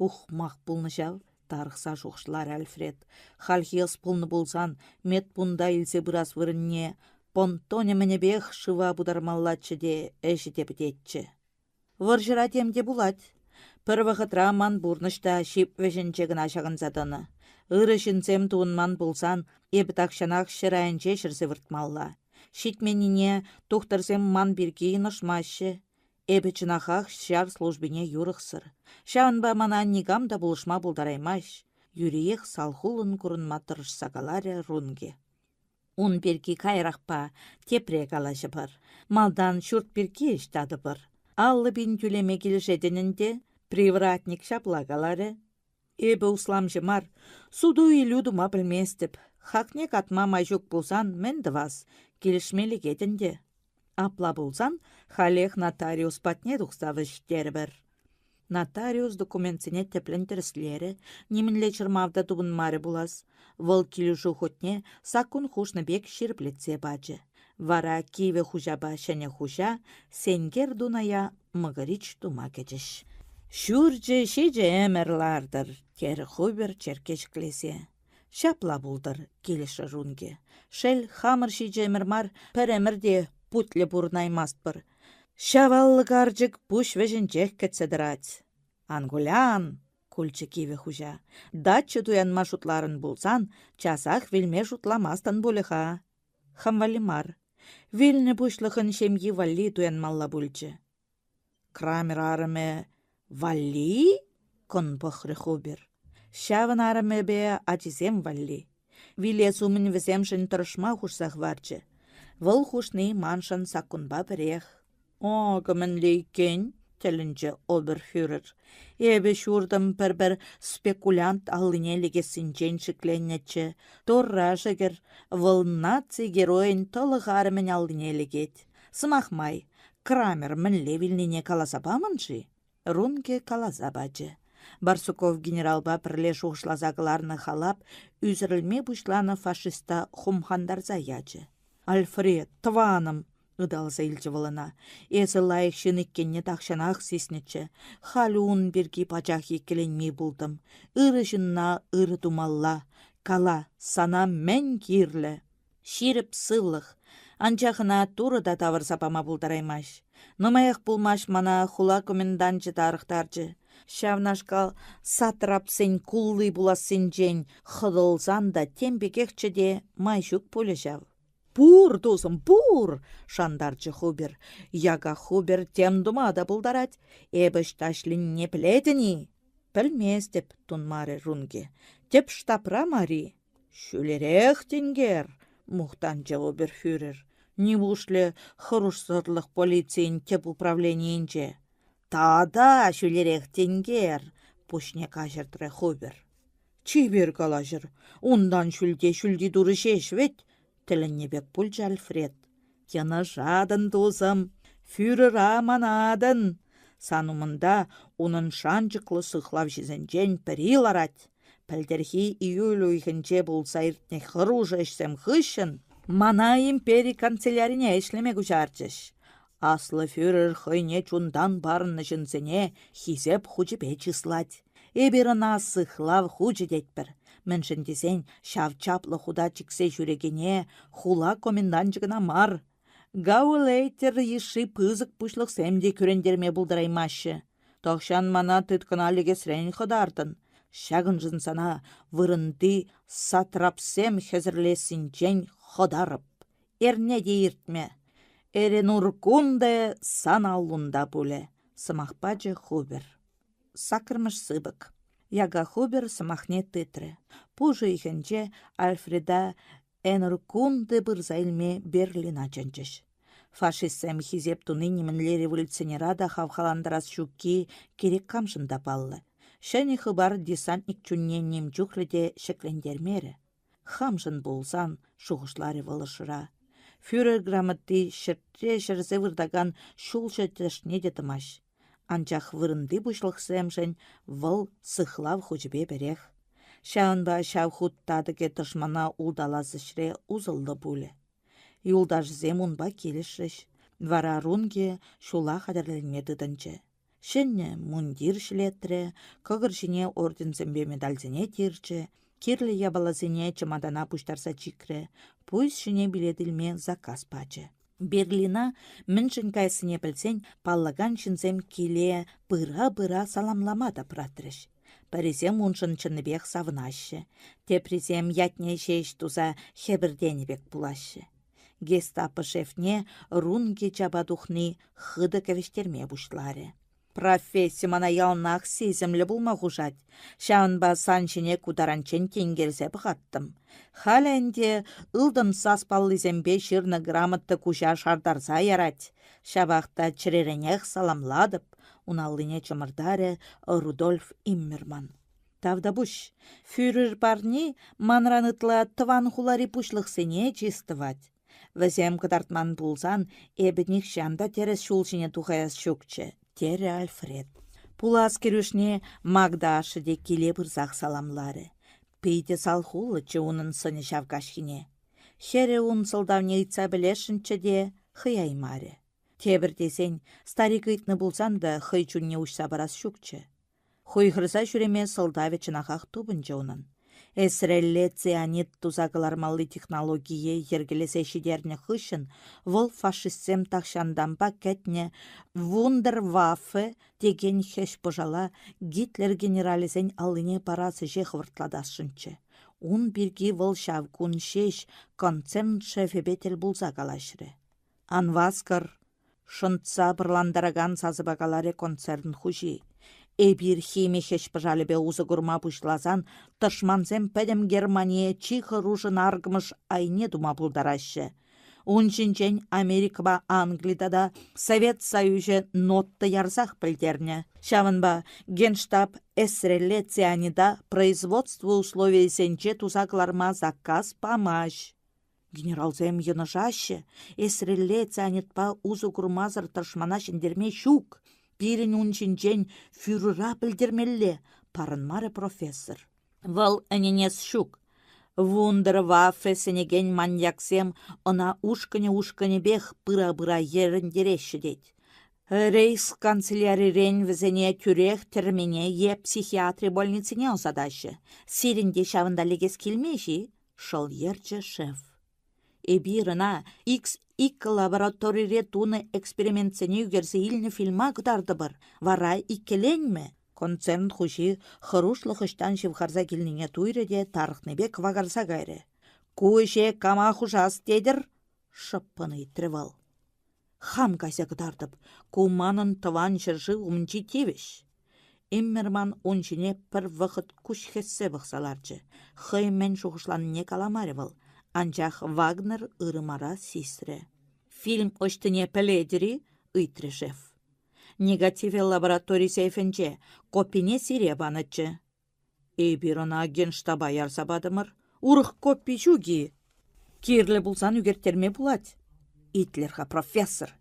Ухмах пулнӑ ҫав, тарӑхса шухӑшларӗ Альфред. Хальхи ӑс пулнӑ пулсан медпункта илсе пырас вырӑнне понтонӗ-мӗнӗпех шыва путармаллаччӗ те ӗҫӗ те пӗтетчӗ. Вӑрҫӑра тем те пулать. Пӗр вӑхӑтра ман пурнӑҫ та ҫип вӗҫӗнче кӑна ҫакӑнса тӑнӑ. Ырӑ ҫынсем тупӑнман пулсан эпӗ тахҫанах ҫӗр айӗнче ҫӗрсе выртмалла. Ҫитменнине тухтӑрсем ман пирки йӑнӑшмаҫҫӗ. Эпӗ чӑнахах ҫар службине юрӑхсӑр. Ҫавӑнпа мана никам та пулӑшма пултараймасть, юриех салхуллӑн курӑнма тӑрӑшса каларӗ Рунге. Ун пирки каярахпа тепре калаҫӑпӑр. Малтан ҫурт пирки ӗҫ татӑпӑр. 50 пин тӳлеме килӗшетӗн ӗнтӗ, привратник ҫапла каларӗ. Эпӗ усламҫӑ мар, суту-илӳ тума пӗлместӗп. Хакне катма май ҫук пулсан мӗн тӑвас, килӗшме лекет ӗнтӗ. Апла пулсан халех нотариус патне тухса вӗҫтерӗпӗр. Нотариус документсене тӗплӗн тӗрӗслерӗ, нимӗнле чӑрмав та тупӑнмарӗ пулас. Вӑл килӗшӳ хутне саккун хушнӑ пек ҫирӗплетсе пачӗ. Вара кивӗ хуҫапа ҫӗнӗ хуҫа сенкер Дуная мӑкӑрич тума кӗчӗҫ. Ҫурчӗ ҫичӗ ӗмӗр лартӑр, терӗ Хубер черкке ҫӗклесе. Ҫапла пултӑр, килӗшрӗ Рунке. Шел, хамӑр ҫичӗ ӗмӗр мар, пӗр ӗмӗр те путлӗ пурӑнаймастпӑр. Ҫаваллӑ карчӑк пуҫ вӗҫӗнчех кӗтсе тӑрать. Ан кулян, кулчӗ кивӗ хуҫа. Дача туянма шутларӑн пулсан, часах вилме шутламастӑн пулӗ-ха. Хам валли мар. Вилнӗ пуҫлӑхӑн ҫемйи валли туянмалла пулчӗ. Крамер арӑмӗ валли? кӑн пӑхрӗ Хубер. Ҫавӑн арӑмӗпе ачисем валли. Вилес умӗн вӗсемшӗн тӑрӑшма хушса хӑварчӗ. Вӑл хушни маншӑн саккунпа пӗрех. Акӑ мӗнле иккен, тӗлӗнчӗ оберфюрер. Эпӗ ҫуртӑм пӗр-пӗр спекулянт аллине лекессинчен шикленнӗччӗ. Турра шӗкӗр, вӑл наци геройӗн тӑлӑх арӑмӗн аллине лекет. Сӑмах май, Крамер мӗнле вилнине каласа памӑн-ши? Рунке каласа пачӗ. Барсуков генералпа пӗрле шухӑшласа кӑларнӑ халап ӳсӗрӗлме пуҫланӑ фашиста хумхантарса ячӗ. «Альфред, тӑванӑм!» ыталаса илчӗ вӑл ӑна. «Эсӗ лайӑх ҫын иккенне тахҫанах сиснӗччӗ. Халӗ ун пирки пачах иккӗленми пултӑм. Ырӑ ҫынна ырӑ тумалла. Кала, сана мӗн кирлӗ?» Ҫирӗп сывлӑх. Анчах ӑна Турӑ та тавӑрса пама пултараймасть. Нумаях пулмасть мана хула коменданчӗ тарӑхтарчӗ. Ҫавнашкал сатрапсен кулли пулассинчен хӑтӑлсан та тем пекехчӗ те май ҫук пулӗ ҫав. «Пур, тусӑм, пур!» — шантарчӗ Хубер. «Яка Хубер тем тума та пултарать. Эпӗ ӑҫта ӗҫленине пӗлетӗн-и?» «Пӗлместӗп», — тунмарӗ Рунке. «Тӗп штабра мар-и?» Ҫӳлерех тинкер, мухтанчӗ оберфюрер. Нивушлӗ хӑрушсӑрлӑх полицийӗн тӗп управленийӗнче? Тата ҫӳлерех тинкер, пуҫне каҫӑртрӗ Хубер. Чипер калаҫӑр, унтан ҫӳлте ҫӳлти турӑ ҫеҫ вӗт, тӗлӗннӗ пек пулчӗ Альфред. Йӑнӑшатӑн, тусӑм, фюрера манатӑн. Сан умӑнта унӑн шанчӑклӑ сыхлавҫисенчен пӗри ларать. Пӗлтӗрхи июль уйӑхӗнче пулса иртнӗ хӑрушӑ ӗҫсем хыҫҫӑн мана импери канцелярине ӗҫлеме куҫарчӗҫ. Аслӑ фюрер хӑйне чунтан парӑннӑ ҫынсене хисеп хучӗпе чыслать. Эпир ӑна сыхлав хучӗ тетпӗр, мӗншӗн тесен ҫав чаплӑ хута чиксе ҫӳрекене хула коменданчӗ кӑна мар, Гаулейтер йышши пысӑк пуҫлӑхсем те кӳрентерме пултараймаҫҫӗ. Тахҫан мана тыткӑна лекесрен хӑтартӑн. Ҫакӑншӑн сана вырӑнти сатрапсем хӗсӗрлессинчен хӑтарӑп. Эрне те иртмӗ. Эренуркун та сан аллунта пулӗ, сӑмах пачӗ Хубер. Саккӑрмӗш сыпӑк. Яка Хубер сӑмахне тытрӗ. Пуш уйӑхӗнче Альфреда Энркунте пырса илме Берлина чӗнчӗҫ. Фашистсем хисеп туни нимӗнле революционера та хавхалантарас ҫукки кирек камшӑн та паллӑ. Ҫӗнӗ хыпар десантник чунне ним чухлӗ те ҫӗклентермерӗ. Хамшӑн пулсан, шухӑшларӗ вӑл ӑшра, фюрер грамоти ҫӗртре ҫӗрсе выртакан ҫулҫӑ тӗшне те тӑмасть. Анчах вырӑнти пуҫлӑхсемшӗн вӑл сыхлав хучӗпе пӗрех. Ҫавӑнпа ҫав хут татӑкӗ тӑшмана улталас ӗҫре усӑллӑ пулӗ. Юлташӗсем унпа килӗшрӗҫ. Вара Рунке ҫула хатӗрленме тытӑнчӗ. Ҫӗнӗ мундир ҫӗлетрӗ, кӑкӑр ҫине орденсемпе медальсене тирчӗ, кирлӗ япаласене чӑматана пуҫтарса чикрӗ, пуйӑс ҫине билет илме заказ пачӗ. Берлина мӗншӗн каяссине пӗлсен паллакан ҫынсем киле пыра-пыра саламлама тапратрӗҫ. Пӗрисем уншӑн чӑннипех савӑнаҫҫӗ, теприсем ятне ҫеҫ туса хӗпӗртенӗ пек пулаҫҫӗ. Гестапо шефне Рунки чапа тухни хытӑ кӗвӗҫтерме пуҫларӗ. Професси мана яланах сисӗмлӗ пулма хушать. Ҫавӑнпа сан ҫине ку таранччен тинкерсе пӑхаттӑм. Халӗ ӗнтӗ ылтӑн сас паллисемпе ҫырнӑ грамота куҫа шартарса ярать. Ҫавах та чӗреренех саламлатӑп, ун аллине чӑмӑртарӗ Рудольф Иммерман. Тавтапуҫ. Фюрер парни манран ытла тӑван хулари пуҫлӑхсене чыс тӑвать. Вӗсем кӑтартман пулсан эпӗ нихҫан та тӗрӗс ҫул ҫине тухаяс ҫукчӗ, терӗ Альфред. Пулас кӗрӳшне Магда ашшӗ те киле пырсах саламларӗ. Питӗ салхуллӑччӗ унӑн сӑнӗ ҫав каҫхине. Хӗрӗ ун сӑлтавне ыйтса пӗлесшӗнччӗ те хӑяймарӗ. Тепӗр тесен, старик ыйтнӑ пулсан та хӑй чунне уҫса парас ҫукчӗ. Хуйхӑрса ҫӳреме сӑлтавӗ чӑнахах тупӑнчӗ унӑн. Эсрелле цианид туса кӑлармалли технологие йӗркелесе ҫитернӗ хыҫҫӑн вӑл фашистсем тахҫантанпа кӗтнӗ «Вундерваффе» текен хӗҫ-пӑшала Гитлер генералӗсен аллине парас ӗҫе хӑвӑртлатасшӑнччӗ. Ун пирки вӑл ҫав кун ҫеҫ концерн шефӗпе тӗл пулса калаҫрӗ. «Ан васкӑр, Шӑнтса пӑрлантаракан сасӑпа каларӗ концерн хуҫи. Эпир хими хӗҫ-пӑшалӗпе усӑ курма пуҫласан тӑшмансем пӗтӗм Германие чи хӑрушӑ наркӑмӑш айне тума пултараҫҫӗ. Ун ҫинчен Америкӑпа Англи тата Совет Союзӗ нота ярсах пӗлтернӗ. Ҫавӑнпа Генштаб эсрелле цианида производство условийӗсенче туса кӑларма заказ памасть. Генералсем йӑнӑшаҫҫӗ, эсрелле цианидпа усӑ курмасӑр тӑшмана ҫӗнтерме ҫук. Пирӗн ун ҫинчен фюрера пӗлтермелле, парӑнмарӗ профессор. Вӑл ӗненес ҫук. Вундерваффе сӗнекен маньяксем ӑна ушкӑнӗ-ушкӑнӗпех пыра-пыра йӗрӗнтереҫҫӗ тет. Рейхсканцелярирен вӗсене тӳрех тӗрмене е психиатри больницине ӑсатаҫҫӗ. Сирӗн те ҫавӑнта лекес килмест-и? Шӑл йӗрчӗ шеф. Эпир ӑна X-2 лабораторире тунӑ экспериментсене ӳкерсе илнӗ фильма кӑтартӑпӑр. Вара иккӗленмӗ. Концерн хуҫи хӑрушлӑх ӑҫтан ҫывхарса килнине туйрӗ те тарӑхнипе кӑвакарса кайрӗ. «Ку ӗҫе кама хушас тетӗр?» — шӑппӑн ыйтрӗ вӑл. Хам кайса кӑтартӑп, ку манӑн тӑван ҫӗршыв умӗнчи тивӗҫ. Иммерман ун ҫине пӗр вӑхӑт куҫ хӗссе пӑхса ларчӗ. Хӑй мӗн шухӑшланине каламарӗ вӑл, анчах Вагнер ырӑ мара сисрӗ. «Фильм ӑҫтине пӗлетӗр-и?» — ыйтрӗ шеф. «Негативе лаборатори сейфӗнче, копине сире панӑччӗ». Эпир ӑна генштаба ярса патӑмӑр. Урӑх копи ҫук-и? Кирлӗ пулсан ӳкерттерме пулать. Итлӗр-ха, профессор.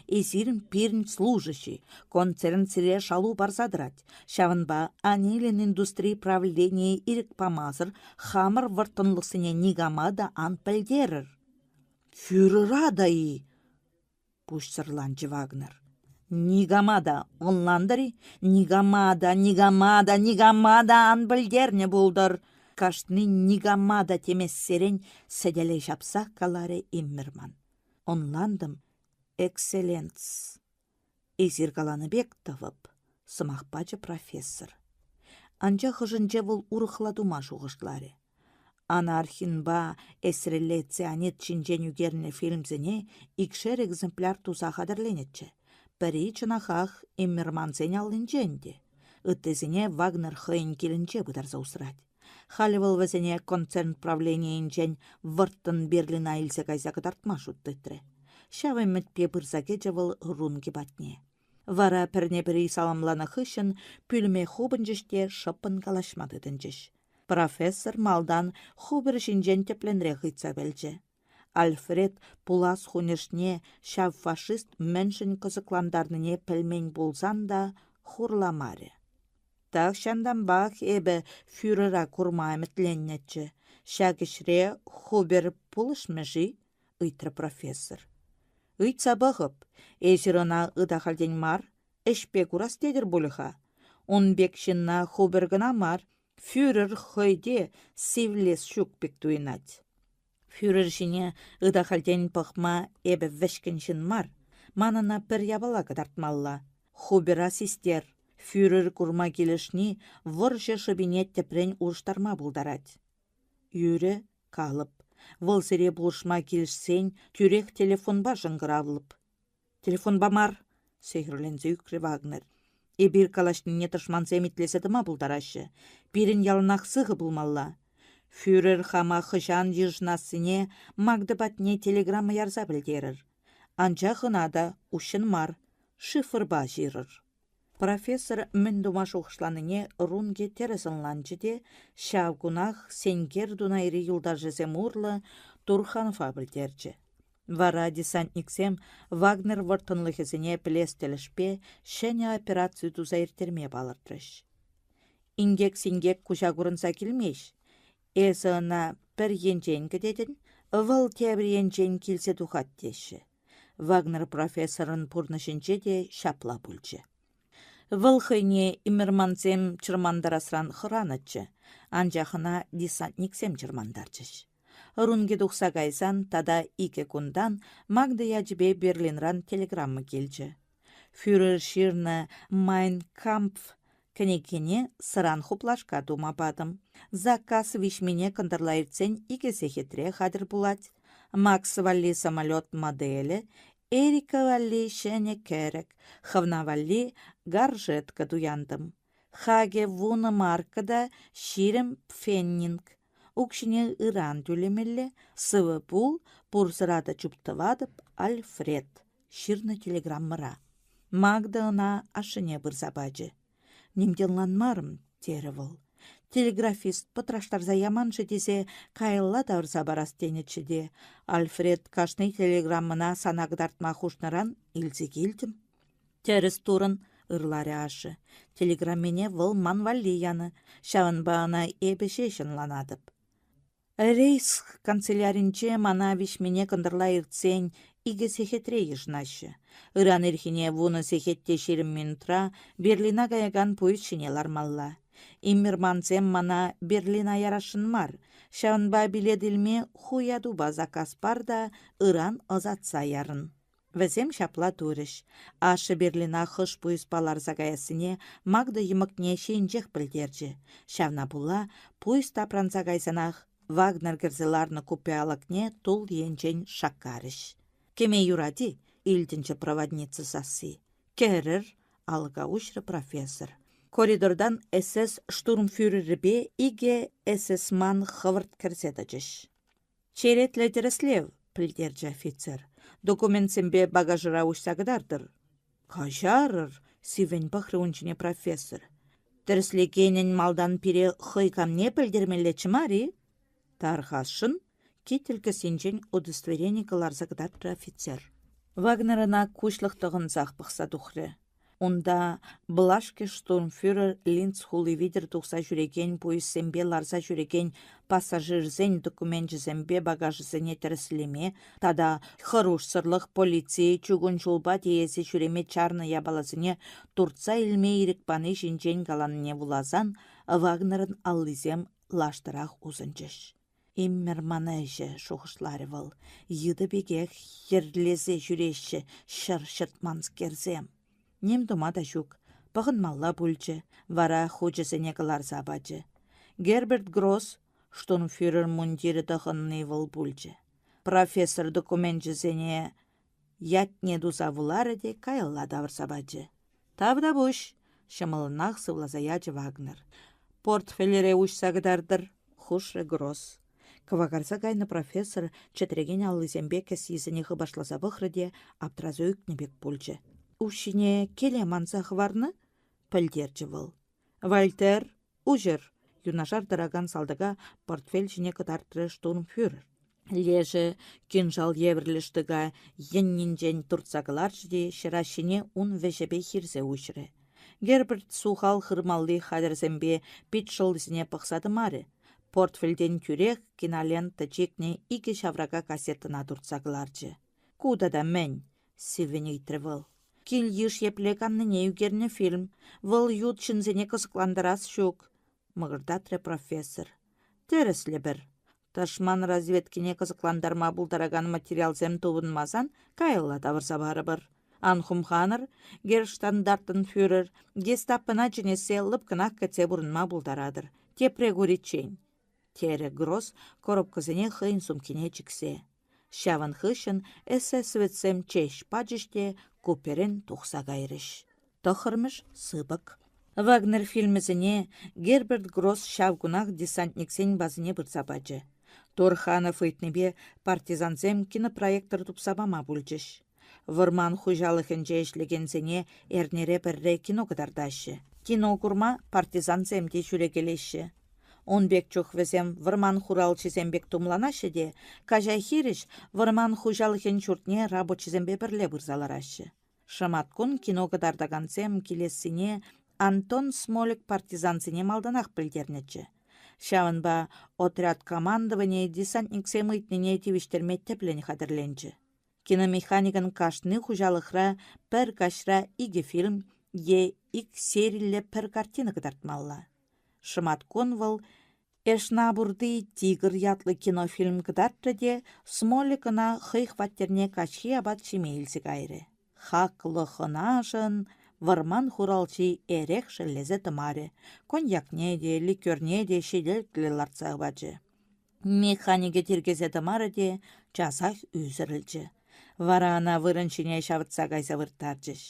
Эсир пирӗн служащи, концерн сире шалу парса тӑрать. Ҫавӑнпа Анилин индустри правленийӗ ирӗк памасӑр хамӑр вӑрттӑнлӑхсене никама та ан пӗлтерӗр. Фюрера та-и? Пуҫсӑрланчӗ Вагнер. Никама та ӑнлантӑр-и? Никама та, никама та, никама та ан пӗлтернӗ пултӑр. Кашни никама та темессерен сӗтеле ҫапса каларӗ Иммерман. Ӑнлантӑм, экселленц. Эсир каланӑ пек тӑвӑп, сӑмах пачӗ профессор. Анчах ӑшӗнче вӑл урӑхла тума шухӑшларӗ. Анархинпа эсрелле цианид ҫинчен ӳкернӗ фильмсене икшер экземпляр туса хатӗрленӗччӗ. Пӗри, чӑнахах, Иммермансен аллинче ӗнтӗ. Ыттисене Вагнер хӑйӗн килӗнче пытарса усрать. Халӗ вӑл вӗсене концерн правленийӗнчен вӑрттӑн Берлина илсе кайса кӑтартма шут тытрӗ. Ҫав ӗмӗтпе пырса кӗчӗ вӑл Рунки патне. Вара пӗрне-пӗри саламланӑ хыҫҫӑн пӳлӗме хупӑнчӗҫ те шӑппӑн калаҫма тытӑнчӗҫ. Профессор малтан Хупӑр ҫинчен тӗплӗнрех ыйтса пӗлчӗ. Альфред пулас хунӗшне ҫав фашист мӗншӗн кӑсӑклантарнине пӗлмен пулсан та хурламарӗ. Тахҫантанпах эпӗ фюрера курма ӗмӗтленнӗччӗ. Ҫак ӗҫре Хубер пулӑшмӗ-ши? ыйтрӗ профессор. Ыйтса пӑхӑп, эсир ӑна ытахальтен мар, ӗҫпе курас тетӗр пулӗ-ха. Ун пек ҫынна Хубер кӑна мар, фюрер хӑй те сивлес ҫук пек туйӑнать. Фюрер ҫине ытахальтен пӑхма эпӗ вӗҫкӗн ҫын мар. Ман ӑна пӗр япала кӑтартмалла. Хубера систер. Фюрер курма килӗшни вӑрҫӑ шӑпине тӗпрен улӑштарма пултарать. Юрӗ, калӑп. Вӑл сире пулӑшма килӗшсен тӳрех телефонпа шӑнкӑравлӑп. Телефонпа мар, сехӗрленсе ӳкрӗ Вагнер. Эпир калаҫнине тӑшмансем итлесе тӑма пултараҫҫӗ. Пирӗн яланах сыхӑ пулмалла. Фюрер хама хӑҫан йышӑнассине Магда патне телеграмма ярса пӗлтерӗр. Анчах ӑна та уҫҫӑн мар, шифрпа ҫырӑр. Профессор мӗн тума шухӑшланине Рунге тӗрӗс ӑнланчӗ те ҫав кунах Сенкер Дунайри юлташӗсем урлӑ Турханова пӗлтерчӗ. Вара десантниксем Вагнер вӑрттӑнлӑхӗсене пӗлес тӗлӗшпе ҫӗнӗ операци туса ирттерме палӑртрӗҫ. Инкек-синкек куҫа курӑнса килмест. Эсӗ ӑна пӗр енчен кӗтетӗн, вӑл тепӗр енчен килсе тухать теҫҫӗ. Вагнер профессорӑн пурнӑҫӗнче те ҫапла пулчӗ. Вӑл хӑйне иммермансем чӑрмантарасран хӑранӑччӗ, анчах ӑна десантниксем чӑрмантарчӗҫ. Рунки тухса кайсан тата икӗ кунтан Магда ячӗпе Берлинран телеграмма килчӗ. Фюрер ҫырнӑ «Mein Kampf» кӗнекене сӑран хуплашка тума патӑм. Заказ виҫмине кӑнтӑрла иртсен икӗ сехетре хатӗр пулать. Макс валли самолет моделӗ, Эрика валли ҫӗнӗ кӗрӗк, хӑвна валли горжетка туянтӑм. Хакӗ вунӑ марка та 20 пфеннинг. Укҫине ыран тӳлемелле, сывӑ пул, пурсӑра та чуптӑватӑп, Альфред, ҫырнӑ телеграммӑра. Магда ӑна ашшӗне пырса пачӗ. Ним те ӑнланмарӑм, терӗ вӑл. Телеграфист пӑтраштарса яман-ши тесе каялла тавӑрса парас тенӗччӗ те, Альфред кашни телеграммӑна сана кӑтартма хушнӑран илсе килтӗм. Тӗрӗс турӑн, ырларӗ ашшӗ. Телеграммине вӑл ман валли янӑ, ҫавӑнпа ӑна эпӗ ҫеҫ ӑнланатӑп. Рейс канцеляринче мана виҫмине кӑнтӑрла иртсен икӗ сехетре йышӑнаҫҫӗ. Ыран ирхине вунӑ сехет те 20 минутра Берлина каякан пуйӑс ҫине лармалла. Иммермансем мана Берлина ярасшӑн мар, ҫавӑнпа билет илме ху ятупа заказ пар та ыран ӑсатса ярӑн. Вӗсем ҫапла турӗҫ. Ашшӗ Берлина хӑш пуйӑспа ларса каяссине Магда йӑмӑкне ҫийӗнчех пӗлтерчӗ. Ҫавна пула пуйӑс тапранса кайсанах Вагнер кӗрсе ларнӑ купе алӑкне тул енчен шаккарӗҫ. «Кӗме юрать-и?» — илтӗнчӗ проводница сасси. «Кӗрӗр!» — алӑка уҫрӗ профессор. Коридортан СС штурмфюрерӗпе икӗ ССман хӑвӑрт кӗрсе тӑчӗҫ. Черетлӗ тӗрӗслев, пӗлтерчӗ офицер. Документсемпе багажра уҫса кӑтартӑр. Каҫарӑр, сиввӗн пӑхрӗ ун ҫине профессор. Тӗрӗслекенӗн малтан пире хӑй камне пӗлтермеллеччӗ мар-и? Тархасшӑн, китель кӗсйинчен удостоверени кӑларса кӑтартрӗ офицер. Вагнер ӑна куҫлӑх тӑхӑнсах пӑхса тухрӗ. Унта Блашке штурмфюрер Линц хули витӗр тухса ҫӳрекен пуйӑссемпе ларса ҫӳрекен пассажирсен докуменчӗсемпе багажӗсене тӗрӗслеме тата хӑрушсӑрлӑх полицийӗ чукун ҫулпа тиесе ҫӳреме чарнӑ япаласене туртса илме ирӗк пани ҫинчен каланине вуласан Вагнерӑн аллисем лаштӑрах усӑнчӗҫ. Иммӗр ман ӗҫӗ, шухӑшларӗ вӑл, йытӑ пекех йӗрлесе ҫӳреҫҫӗ ҫӗр ҫӑтманскерсем. Ним тума та ҫук, пӑхӑнмалла пулчӗ, вара хучӗсене кӑларса пачӗ. Герберт Гросс, штурмфюрер мундирӗ тӑхӑнни вӑл пулчӗ. Профессор докуменчӗсене ятне туса вуларӗ те каялла тавӑрса пачӗ. Тавтапуҫ, ҫӑмӑллӑнах сывласа ячӗ Вагнер. Портфелӗре уҫса кӑтартӑр, хушрӗ Гросс. Кӑвакарса кайнӑ профессор чӗтрекен аллисемпе кӗсйисене хыпашласа пӑхрӗ те аптраса ӳкнӗ пек пулчӗ. Уҫҫине киле манса хӑварнӑ, пӗлтерчӗ вӑл. Вальтер, уҫӑр! юнашар тӑракан салтака портфель ҫине кӑтартрӗ штурмфюрер. Лешӗ кинжал евӗрлӗ штыка йӗннинчен туртса кӑларчӗ те ҫӑраҫҫине ун вӗҫӗпе хирсе уҫрӗ. Герберт сухал хырмалли хатӗрсемпе пит шӑллисене пӑхса тӑмарӗ. Портфельтен тӳрех кинолента чикнӗ икӗ ҫаврака кассетӑна туртса кӑларчӗ. «Ку тата мӗн?» сиввӗн ыйтрӗ вӑл. Кил-йыш епле каннине ӳкернӗ фильм. Вӑл ют ҫынсене кӑсӑклантарас ҫук, мӑкӑртатрӗ профессор. Тӗрӗслӗпӗр. Тӑшман разведкине кӑсӑклантарма пултаракан материалсем тупӑнмасан каялла тавӑрса парӑпӑр. Ан хумханӑр, герштандартенфюрер, гестапӑна чӗнессе лӑпкӑнах кӗтсе пурӑнма пултаратӑр. Тепре куриччен, терӗ Гросс коробкӑсене хӑйӗн сумкине чиксе. Ҫавӑн хыҫҫӑн эсэсовецсем чеҫ пачӗҫ те куперен тухса кайрӗҫ. Тӑххӑрмӗш сыпӑк. Вагнер фильмӗсене Герберт Гросс ҫав кунах десантниксен базине пырса пачӗ. Турханов ыйтнипе партизансем кинопроектор тупса пама пулчӗҫ. Вӑрман хуҫалӑхӗнче ӗҫлекенсене эрнере пӗрре кино кӑтартаҫҫӗ. Кино курма партизансем те ҫӳрекелеҫҫӗ. Ун пек чух вӗсем вӑрман хуралҫисем пек тумланаҫҫӗ те каҫа хирӗҫ вӑрман хуҫалӑхӗн ҫуртне рабочисемпе пӗрле пырса лараҫҫӗ. Шӑматкун кино кӑтартакансем килессине Антон Смолик партизансене малтанах пӗлтернӗччӗ. Ҫавӑнпа отряд командованийӗ десантниксем ыйтнине тивӗҫтерме тӗплӗн хатӗрленчӗ. Киномеханикӑн кашни хуҫалӑхра пӗр каҫра икӗ фильм е ик сериллӗ пӗр картина кӑтартмалла. Шӑматкун вӑл Эшнабурти «Тигр» ятлӑ кинофильм кӑтартрӗ те Смолик ӑна хӑй хваттерне каҫхи апат ҫиме илсе кайрӗ. Хаклӑ хӑнашӑн вӑрман хуралҫи эрех шеллесе тӑмарӗ, коньякне те, ликерне те ҫителӗклӗ лартса пачӗ. Механикӗ тиркесе тӑмарӗ те часах ӳсӗрӗлчӗ. Вара ӑна вырӑн ҫине ҫавӑтса кайса вырттарчӗҫ.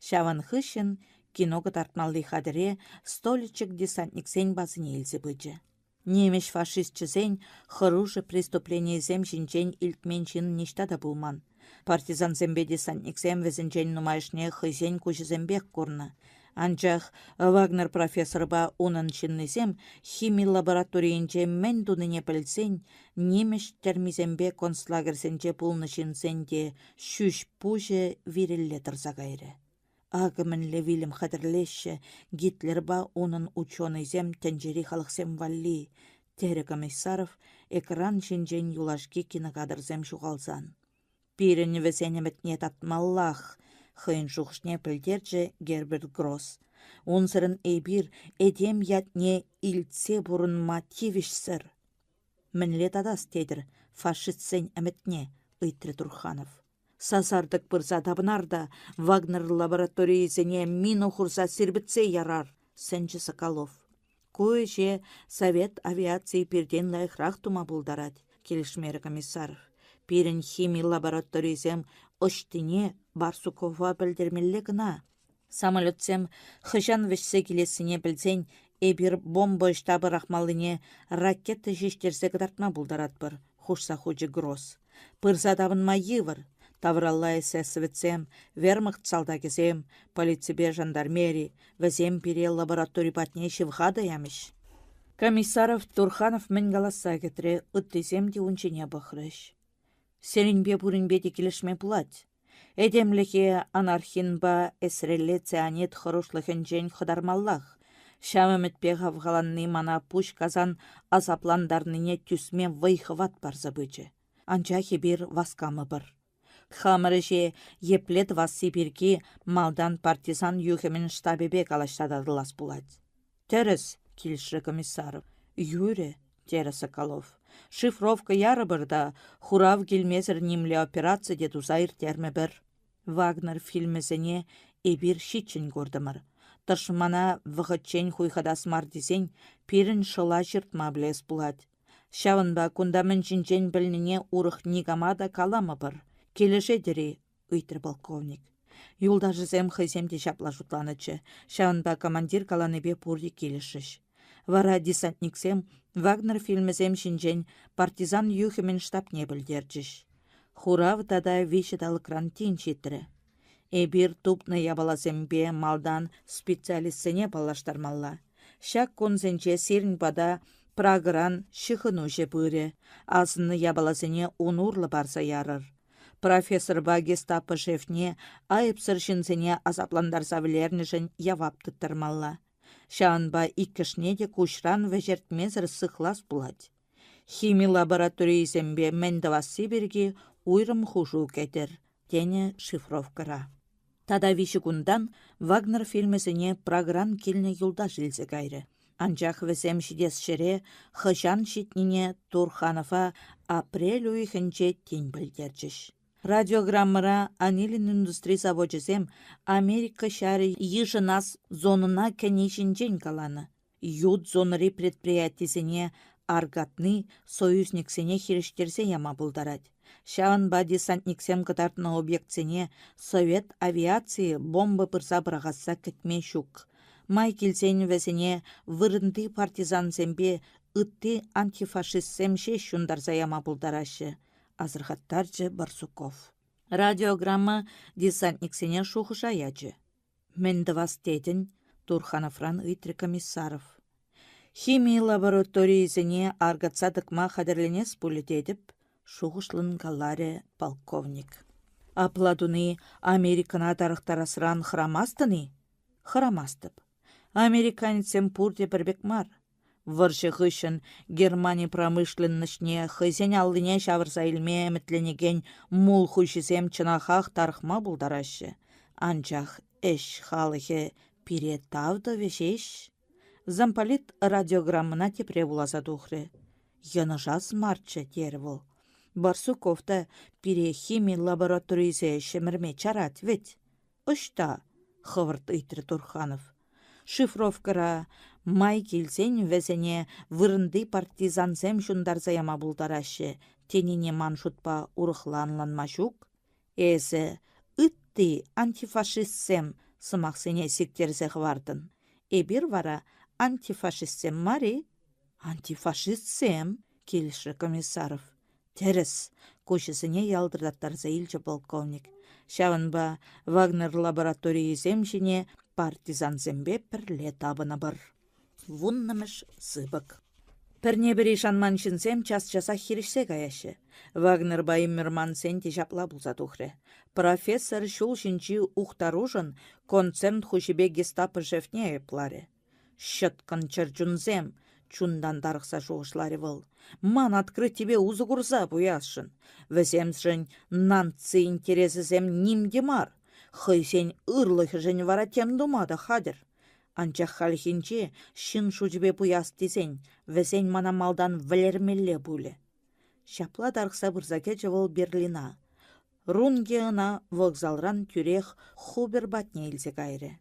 Ҫавӑн хыҫҫӑн кино кӑтартмалли хатӗре столичек десантниксен базине илсе пычӗ. Нимӗҫ фашисчӗсен хӑрушӑ преступленийӗсем ҫинчен илтмен ҫын ниҫта та пулман. Партизансемпе десантниксем вӗсенчен нумайӑшне хӑйсен куҫӗсемпех курнӑ. Анчах Вагнер профессорпа унӑн ҫыннисем хими лабораторийӗнче мӗн тунине пӗлсен нимӗҫ тӗрмисемпе концлагерьсенче пулнӑ ҫынсен те ҫӳҫ-пуҫӗ вирелле тӑрса кайрӗ. Акӑ мӗнле вилӗм хатӗрлеҫҫӗ Гитлерпа унӑн ученӑйсем тӗнчери халӑхсем валли, терӗ Комиссаров экран ҫинчен юлашки кинокадрсем ҫухалсан. Пирӗн вӗсен ӗмӗтне татмаллах, хӑйӗн шухӑшне пӗлтерчӗ Герберт Гросс. Унсӑрӑн эпир этем ятне илтсе пурӑнма тивӗҫсӗр. Мӗнле татас тетӗр фашистсен ӗмӗтне? ыйтрӗ Турханов. Сасартӑк пырса тапӑнар та Вагнер лабораторийӗсене мина хурса сирпӗтсе ярар, сӗнчӗ Соколов. Ку ӗҫе совет авиацийӗ пиртен лайӑхрах тума пултарать, килӗшмерӗ комиссар. Пирӗн хими лабораторийӗсем ӑҫтине Барсукова пӗлтермелле кӑна. Самолетсем хӑҫан вӗҫсе килессине пӗлсен эпир бомба ӑҫта пӑрахмаллине ракета ҫиҫтерсе кӑтартма пултаратпӑр, хушса хучӗ Гросс. Пырса тапӑнма йывӑр. Тавралла эсэсовецсем, вермахт салтакӗсем, полиципе жандармери, вӗсем пире лаборатори патне ҫывха та ямӗҫ. Комиссаров Турханов мӗн каласса кӗтрӗ, ыттисем те ун ҫине пӑхрӗҫ. Сирӗнпе пуринпе те килӗшме пулать. Этемлӗхе анархинпа эсрелле цианид хӑрушлӑхӗнчен хӑтармаллах. Ҫав ӗмӗтпе хавхаланни мана пуҫ касан асаплантарнине тӳсме вӑй-хӑват парса пычӗ. Анчах эпир васкамӑпӑр. Хамӑр ӗҫе епле тӑвасси пирки малтан партизан юхӑмӗн штабӗпе калаҫса татӑлас пулать. Тӗрӗс, килӗшрӗ Комиссаров. Юрӗ, терӗ Соколов. Шифровка ярӑпӑр та хурав килмесӗр нимле операци те туса ирттермӗпӗр. Вагнер фильмӗсене эпир ҫиччӗн куртӑмӑр. Тӑшмана вӑхӑтчен хуйхӑтас мар тесен пирӗн шӑла ҫыртма пӗлес пулать. Ҫавӑнпа кунта мӗн ҫинчен пӗлнине урӑх никама та каламӑпӑр. Килӗшетӗр-и? ыйтрӗ полковник. Юлташӗсем хӑйсем те ҫапла шутланӑччӗ, ҫавӑнпа командир каланипе пурте килӗшрӗҫ. Вара десантниксем Вагнер фильмӗсем ҫинчен партизан юхӑмӗн штабне пӗлтерчӗҫ. Хурав тата виҫӗ талӑкран тин ҫитрӗ. Эпир тупнӑ япаласемпе малтан специалистсене паллаштармалла. Ҫак кунсенче сирӗн пата Прагӑран ҫыхӑнуҫӑ пырӗ, асӑннӑ япаласене ун урлӑ парса ярӑр. Профессорпа гестапо шефне айӑпсӑр ҫынсене асаплантарса вӗлернӗшӗн явап тыттармалла. Ҫавӑнпа иккӗшне те куҫран вӗҫертмесӗр сыхлас пулать. Хими лабораторийӗсемпе мӗн тӑвасси пирки уйрӑм хушу кӗтӗр, тенӗ шифровкӑра. Тата виҫӗ кунтан Вагнер фильмӗсене Прагӑран килнӗ юлташ илсе кайрӗ. Анчах вӗсем ҫитес ҫӗре хӑҫан ҫитнине Турханова апрель уйӑхӗнче тин пӗлтерчӗҫ. Радиограммӑра анилин индустри завочӗсем Америка ҫарӗ йышӑнас зонӑна кӗни ҫинчен каланӑ. Ют зонӑри предприятисене аркатни союзниксене хирӗҫтерсе яма пултарать. Ҫавӑнпа десантниксем кӑтартнӑ объектсене совет авиацийӗ бомба пырса пӑрахасса кӗтме ҫук. Май килсен вӗсене вырӑнти партизансемпе ытти антифашистсем ҫеҫ ҫунтарса яма пултараҫҫӗ, асӑрхаттарчӗ Барсуков. Радиограмма десантниксене шухӑша ячӗ. Мӗн тӑвас тетӗн? Турхановран ыйтрӗ Комиссаров. Хими лабораторийӗсене аркатса тӑкма хатӗрленес пулӗ тетӗп, шухӑшлӑн каларӗ полковник. Апла туни Америкӑна тарӑхтарасран хӑрамастӑн-и? Хӑрамастӑп. Американецсем пурте пӗр пек мар. Вӑрҫӑ хыҫҫӑн Германи промышленноҫне хӑйсен аллине ҫавӑрса илме ӗмӗтленекен мул хуҫисем чӑнахах тарӑхма пултараҫҫӗ. Анчах ӗҫ халӑхӗ пире тав тӑвӗ ҫеҫ. Замполит радиограммӑна тепре вуласа тухрӗ. Йӑнӑшас марччӗ, терӗ вӑл. Барсуков та пире хими лабораторийӗсе ҫӗмӗрме чарать вӗт. Ӑҫта? хӑвӑрт ыйтрӗ Турханов. Шифровкӑра май килсен вӗсене вырӑнти партизансем ҫунтарса яма пултараҫҫӗ тенине ман шутпа урӑхла ӑнланма ҫук. Эсӗ ытти антифашистсем сӑмахсене сиктерсе хӑвартӑн. Эпир вара антифашистсем мар-и? Антифашистсем, килӗшрӗ Комиссаров. Тӗрӗс, куҫӗсене ялтӑртаттарса илчӗ полковник. Ҫавӑнпа Вагнер лабораторийӗсем ҫине партизансемпе пӗрле тапӑнӑпӑр. Вуннӑмӗш сыпӑк. Пӗрне-пӗри шанман ҫынсем час-часах хирӗҫсе каяҫҫӗ. Вагнерпа Иммермансен те ҫапла пулса тухрӗ. Профессор ҫул ҫинчи ухтарушӑн концерн хуҫипе гестапо шефне айӑпларӗ. Ҫӑткӑн чӗрчунсем, чунтан тарӑхса шухӑшларӗ вӑл. Ман открытипе усӑ курса пуясшӑн. Вӗсемшӗн наци интересӗсем ним те мар. Хӑйсен ырлӑхӗшӗн вара тем тума та хатӗр. Анчах хальхинче ҫын шучӗпе пуяс тесен вӗсен мана малтан вӗлермелле пулӗ. Ҫапла тарӑхса пырса кӗчӗ вӑл Берлина. Рунге ӑна вокзалран тӳрех Хубер патне илсе кайрӗ.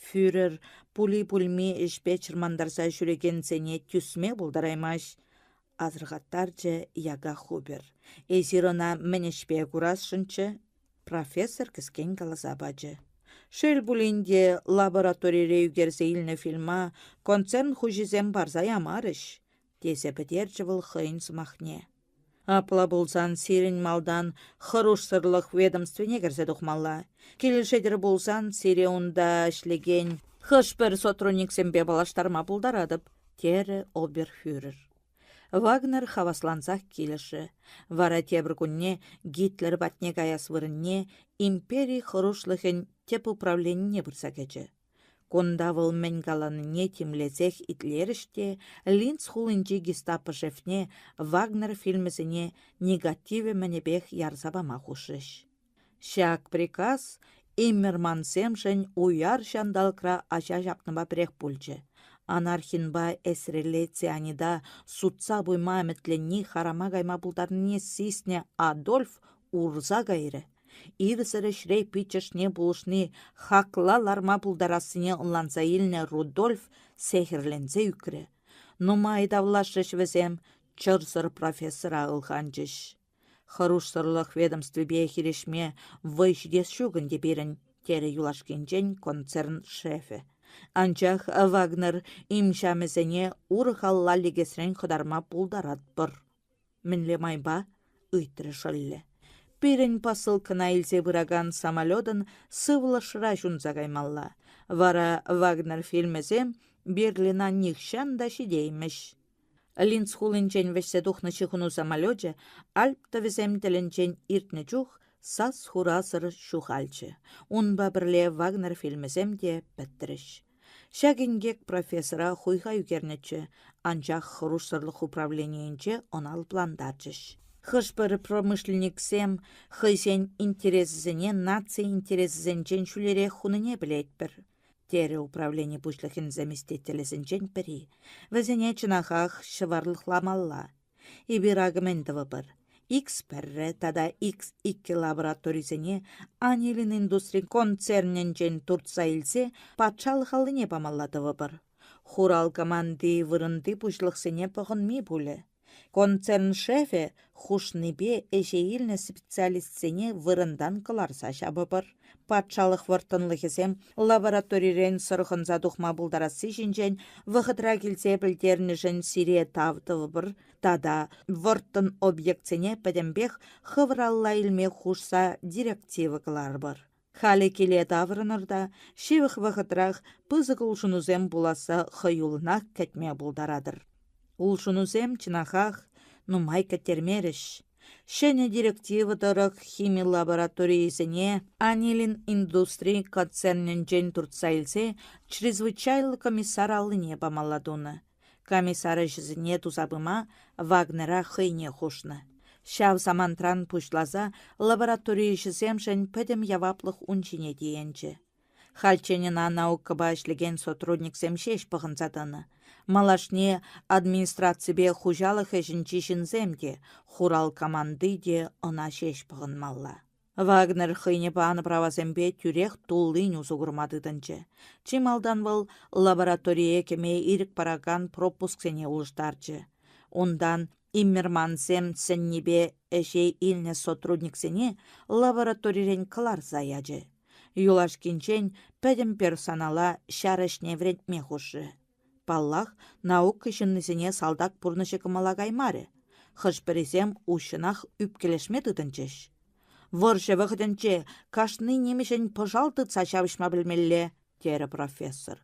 Фюрер пули-пулми ӗҫпе чӑрмантарса ҫӳрекенсене тӳсме пултараймасть, асӑрхаттарчӗ Яка Хубер. Эсир ӑна мӗн ӗҫпе курасшӑнччӗ? Профессор кӗскен каласа пачӗ. Шел пулин те, лабораторире ӳкерсе илнӗ фильма концерн хуҫисем парса ямарӗҫ, тесе пӗтерчӗ вӑл хӑйӗн сӑмахне. Апла пулсан сирӗн малтан хӑрушсӑрлӑх ведомствине кӗрсе тухмалла. Килӗшетӗр пулсан сире унта ӗҫлекен хӑш-пӗр сотрудниксемпе паллаштарма пултаратӑп, терӗ оберфюрер. Вагнер хаваслансах килӗшрӗ. Вара тепӗр кунне Гитлер патне каяс вырӑнне импери хӑрушлӑхӗн тӗп управленине пырса кӗчӗ. Кунта вӑл мӗн каланине тимлесех итлерӗҫ те Линц хулинчи гестапо шефне Вагнер фильмӗсене негативӗ-мӗнӗпех ярса пама хушрӗҫ. Ҫак приказ Иммермансемшӗн уяр ҫанталӑкра аҫа ҫапнӑпа пӗрех пулчӗ. Анархинпа эсреле цианида сутса пуйма ӗмӗтленни харама кайма пултарнине сиснӗ Адольф урса кайрӗ. Ирсӗр ӗҫре пиччӗшне пулӑшни хакла ларма пултарассине ӑнланса илнӗ Рудольф сехӗрленсе ӳкрӗ. Нумай тавлашрӗҫ вӗсем, чӑрсӑр профессора ылханчӗҫ. Хӑрушсӑрлӑх ведомствипе хирӗҫме вӑй ҫитес ҫук ӗнтӗ пирӗн, терӗ юлашкинчен концерн шефӗ. Анчах Вагнер имҫамӗсене урӑх алла лекесрен хӑтарма пултаратпӑр. Мӗнле майпа? ыйтрӗ шӑллӗ. Пирӗн посылкӑна илсе пыракан самолетӑн сывлӑшра ҫунса каймалла. Вара Вагнер фильмӗсем Берлина нихҫан та ҫитеймӗҫ. Линц хулинчен вӗҫсе тухнӑ ҫыхӑну самолечӗ Альп тӑвӗсем тӗлӗнчен иртнӗ чух сас-хурасӑр ҫухалчӗ. Унпа пӗрле Вагнер фильмӗсем те пӗтрӗҫ. Ҫак инкек профессора хуйха ӳкернӗччӗ, анчах хӑрушсӑрлӑх управленийӗнче ӑна лӑплантарчӗҫ. Хӑш-пӗр промышленниксем хӑйсен интересӗсене наци интересӗсенчен ҫӳлерех хунине пӗлетпӗр, терӗ управлени пуҫлӑхӗн заместителӗсенчен пӗри. Вӗсене чӑнахах ҫӑварлӑхламалла. Эпир акӑ мӗн тӑвӑпӑр. X1 тата X2 лабораторисене Анилин индустри концернӗнчен туртса илсе патшалӑх аллине памалла тӑвӑпӑр. Хурал команди вырӑнти пуҫлӑхсене пӑхӑнми пулӗ. Концерн шефӗ хушнипе ӗҫе илнӗ специалистсене вырӑнтан кӑларса ҫапӑпӑр. Патшалӑх вӑрттӑнлӑхӗсем лабораторирен сӑрхӑнса тухма пултарасси ҫинчен вӑхӑтра килсе пӗлтернӗшӗн сире тав тӑвӑпӑр тата вӑрттӑн объектсене пӗтӗмпех хӑвӑр алла илме хушса директива кӑларӑпӑр. Халӗ киле таврӑнӑр та ҫывӑх вӑхӑтрах пысӑк улшӑнусем пуласса хӑюллӑнах кӗтме пултаратӑр. Улшӑнусем, чӑнахах, нумай кӗттермерӗҫ. Ҫӗнӗ директива тӑрӑх хими лабораторийӗсене Анилин индустри концернӗнчен туртса илсе чрезвычайлӑ комиссар аллине памалла тунӑ. Комиссар ӗҫӗсене туса пыма Вагнера хӑйне хушнӑ. Ҫав самантран пуҫласа лаборатори ӗҫӗсемшӗн пӗтӗм яваплӑх ун ҫине тиенчӗ. Хальччен ӑна наукӑпа ӗҫлекен сотрудниксем ҫеҫ пӑхӑнса тӑнӑ. Малашне администраципе хуҫалӑх ӗҫӗнчи ҫынсем те, хурал команди те ӑна ҫеҫ пӑхӑнмалла. Вагнер хӑйне панӑ правасемпе тӳрех туллин усӑ курма тытӑнчӗ. Чи малтан вӑл лабораторие кӗме ирӗк паракан пропусксене улӑштарчӗ. Унтан Иммермансем сӗннипе ӗҫе илнӗ сотрудниксене лабораторирен кӑларса ячӗ. Юлашкинчен пӗтӗм персонала ҫар ӗҫне вӗрентме хушрӗ. Паллах, наука ҫыннисене салтак пурнӑҫӗ кӑмӑла каймарӗ. Хӑш-пӗрисем уҫҫӑнах ӳпкелешме тытӑнчӗҫ. Вӑрҫӑ вӑхӑтӗнче кашни нимӗҫӗн пӑшал тытса ҫапӑҫма пӗлмелле, терӗ профессор.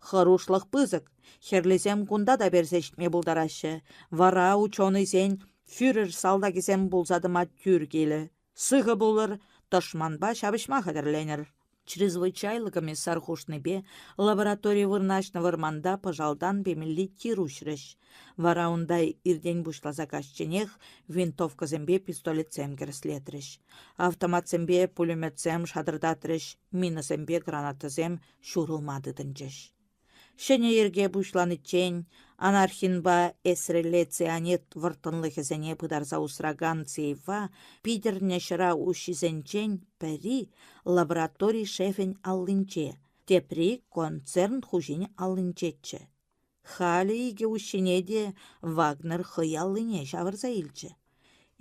Хӑрушлӑх пысӑк, хӗрлисем кунта та персе ҫитме пултараҫҫӗ. Вара ученӑйсен фюрер салтакӗсем пулса тӑма тӳр килӗ. Сыхӑ пулӑр, тӑшманпа ҫапӑҫма хатӗрленӗр. Чрезвычайлӑ комиссар хушнипе лаборатори вырнаҫнӑ вӑрманта пӑшалтан пемелли тир уҫрӗҫ. Вара унта иртен пуҫласа каҫченех винтовкӑсемпе пистолетсем кӗрӗслетрӗҫ. Автоматсемпе пулеметсем шатӑртатрӗҫ, минӑсемпе гранатӑсем ҫурӑлма тытӑнчӗҫ. Ҫӗнӗ йӗрке пуҫланиччен анархинпа эсрелле цианид вӑрттӑнлӑхӗсене пытарса усракан сейфа питӗрнӗ ҫӑра уҫҫисенчен пӗри лаборатори шефӗн аллинче, тепри концерн хуҫин аллинчеччӗ. Халӗ икӗ уҫҫине те Вагнер хӑй аллине ҫавӑрса илчӗ.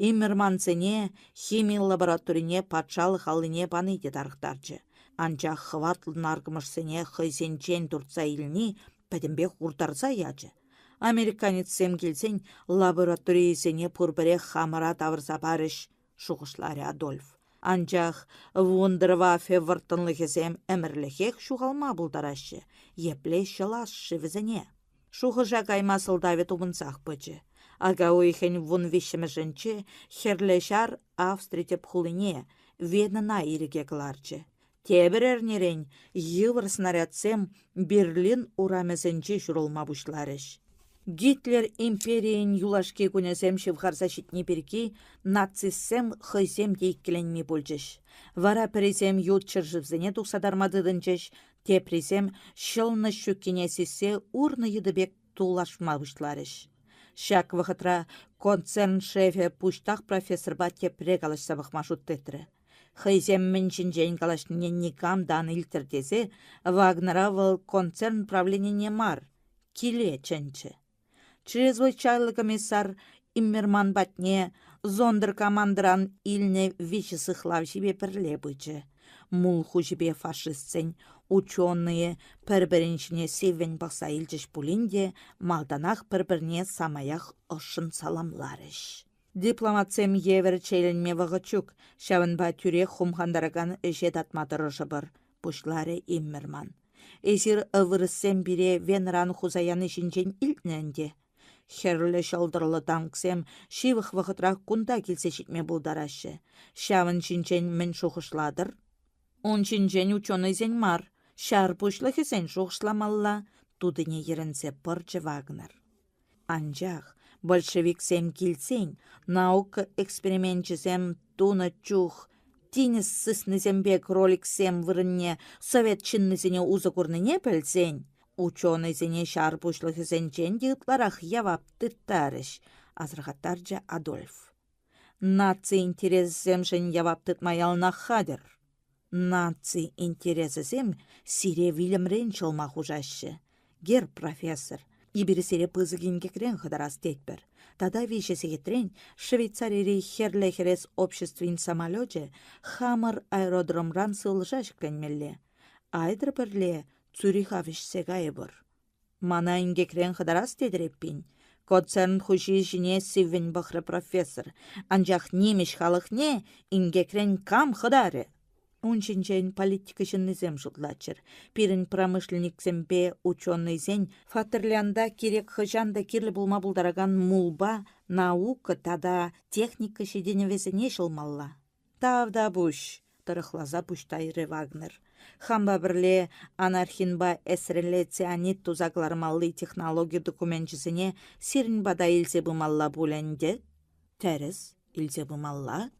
Иммермансене хими лабораторине патшалӑх аллине пани те тарӑхтарчӗ. Анчах хӑватлӑ наркӑмӑшсене хӑйсенчен туртса илни пӗтӗмпех уртарса ячӗ. Американецсем килсен лабораторийӗсене пурпӗрех хамӑра тавӑрса парӗҫ, шухӑшларӗ Адольф. Анчах вундерваффе вӑрттӑнлӑхӗсем ӗмӗрлӗхех ҫухалма пултараҫҫӗ. Епле ҫӑлас-ши вӗсене? Шухӑша кайма сӑлтавӗ тупӑнсах пычӗ. Ака уйӑхӗн вунвиҫҫӗмӗшӗнче Хӗрлӗ Ҫар Австри тӗп хулине, Венӑна ирӗке кӑларчӗ. Тепӗр эрнерен йывӑр снарядсем Берлин урамӗсенче ҫурӑлма пуҫларӗҫ. Гитлер империйӗн юлашки кунӗсем ҫывхарса ҫитни пирки нацистсем хӑйсем те иккӗленми пулчӗҫ. Вара пӗрисем ют ҫӗршывсене тухса тарма тытӑнчӗҫ, Теприсем ҫӑлнӑ ҫуккине сиссе урнӑ йытӑ пек тулашма пуҫларӗҫ. Ҫак вӑхӑтра концерн шефӗ пуҫтах профессорпа тепре калаҫса пӑхма шут тытрӗ. Хӑйсем мӗн ҫинчен калаҫнине никам та ан илттӗр тесе Вагнера вӑл концерн правленине мар, киле чӗнчӗ. Чрезвычайлӑ комиссар Иммерман патне зондеркомандӑран илнӗ виҫӗ сыхлавҫипе пӗрле пычӗ. Мул хуҫипе фашистсен ученӑйӗ пӗр-пӗрин ҫине сиввӗн пӑхса илчӗҫ пулин те малтанах пӗр-пӗрне самаях ӑшшӑн саламларӗҫ. Дипломатсем евӗр чейленме вӑхӑт ҫук, ҫавӑнпа тӳрех хумхантаракан ӗҫе татма тӑрӑшӑпӑр, пуҫларӗ Иммерман. Эсир вырӑссем пире Венӑран хуса яни ҫинчен илтнӗ ӗнтӗ. Хӗрлӗ ҫӑлтӑрлӑ танксем ҫывӑх вӑхӑтрах кунта килсе ҫитме пултараҫҫӗ. Ҫавӑн ҫинчен мӗн шухӑшлатӑр? Ун ҫинчен ученӑйсен мар, ҫар пуҫлӑхӗсен шухӑшламалла, тутине йӗрӗнсе пӑрчӗ Вагнер. Анчах большевиксем килсен наука эксперименчӗсем тунӑ чух тинӗс сыснисемпе кроликсем вырӑнне совет ҫыннисене усӑ курнине пӗлсен, ученӑйсене ҫар пуҫлӑхӗсенчен те ытларах явап тыттарӗҫ, асӑрхаттарчӗ Адольф. Наци интересӗсемшӗн явап тытма яланах хатӗр. Наци интересӗсем сире вилӗмрен ҫӑлма хушаҫҫӗ. Герр профессор, эпир сире пысӑк инкекрен хӑтарас тетпӗр. Тата виҫӗ сехетрен Швейцарири Хӗрлӗ Хӗрес обществин самолечӗ хамӑр аэродромран сывлӑша ҫӗкленмелле. Айтӑр пӗрле Цюриха вӗҫсе кайӑпӑр. Мана инкекрен хӑтарас тетӗр эппин? Концерн хуҫи ҫине сиввӗн пӑхрӗ профессор. Анчах нимӗҫ халӑхне инкекрен кам хӑтарӗ? Ун ҫинчен политика ҫыннисем шутлаччӑр. Пирӗн промышленниксемпе ученӑйсен Фатерлянда кирек хӑҫан та кирлӗ пулма пултаракан мулпа наука тата техника ҫитӗнӗвӗсене ҫӑлмалла. Тавтапуҫ, тӑрӑхласа пуҫ тайрӗ Вагнер. Хампа пӗрле анархинпа эсрелле цианид туса кӑлармалли технологи докуменчӗсене сирӗн пата илсе пымалла пуль ӗнтӗ? Тӗрӗс, илсе пымалла.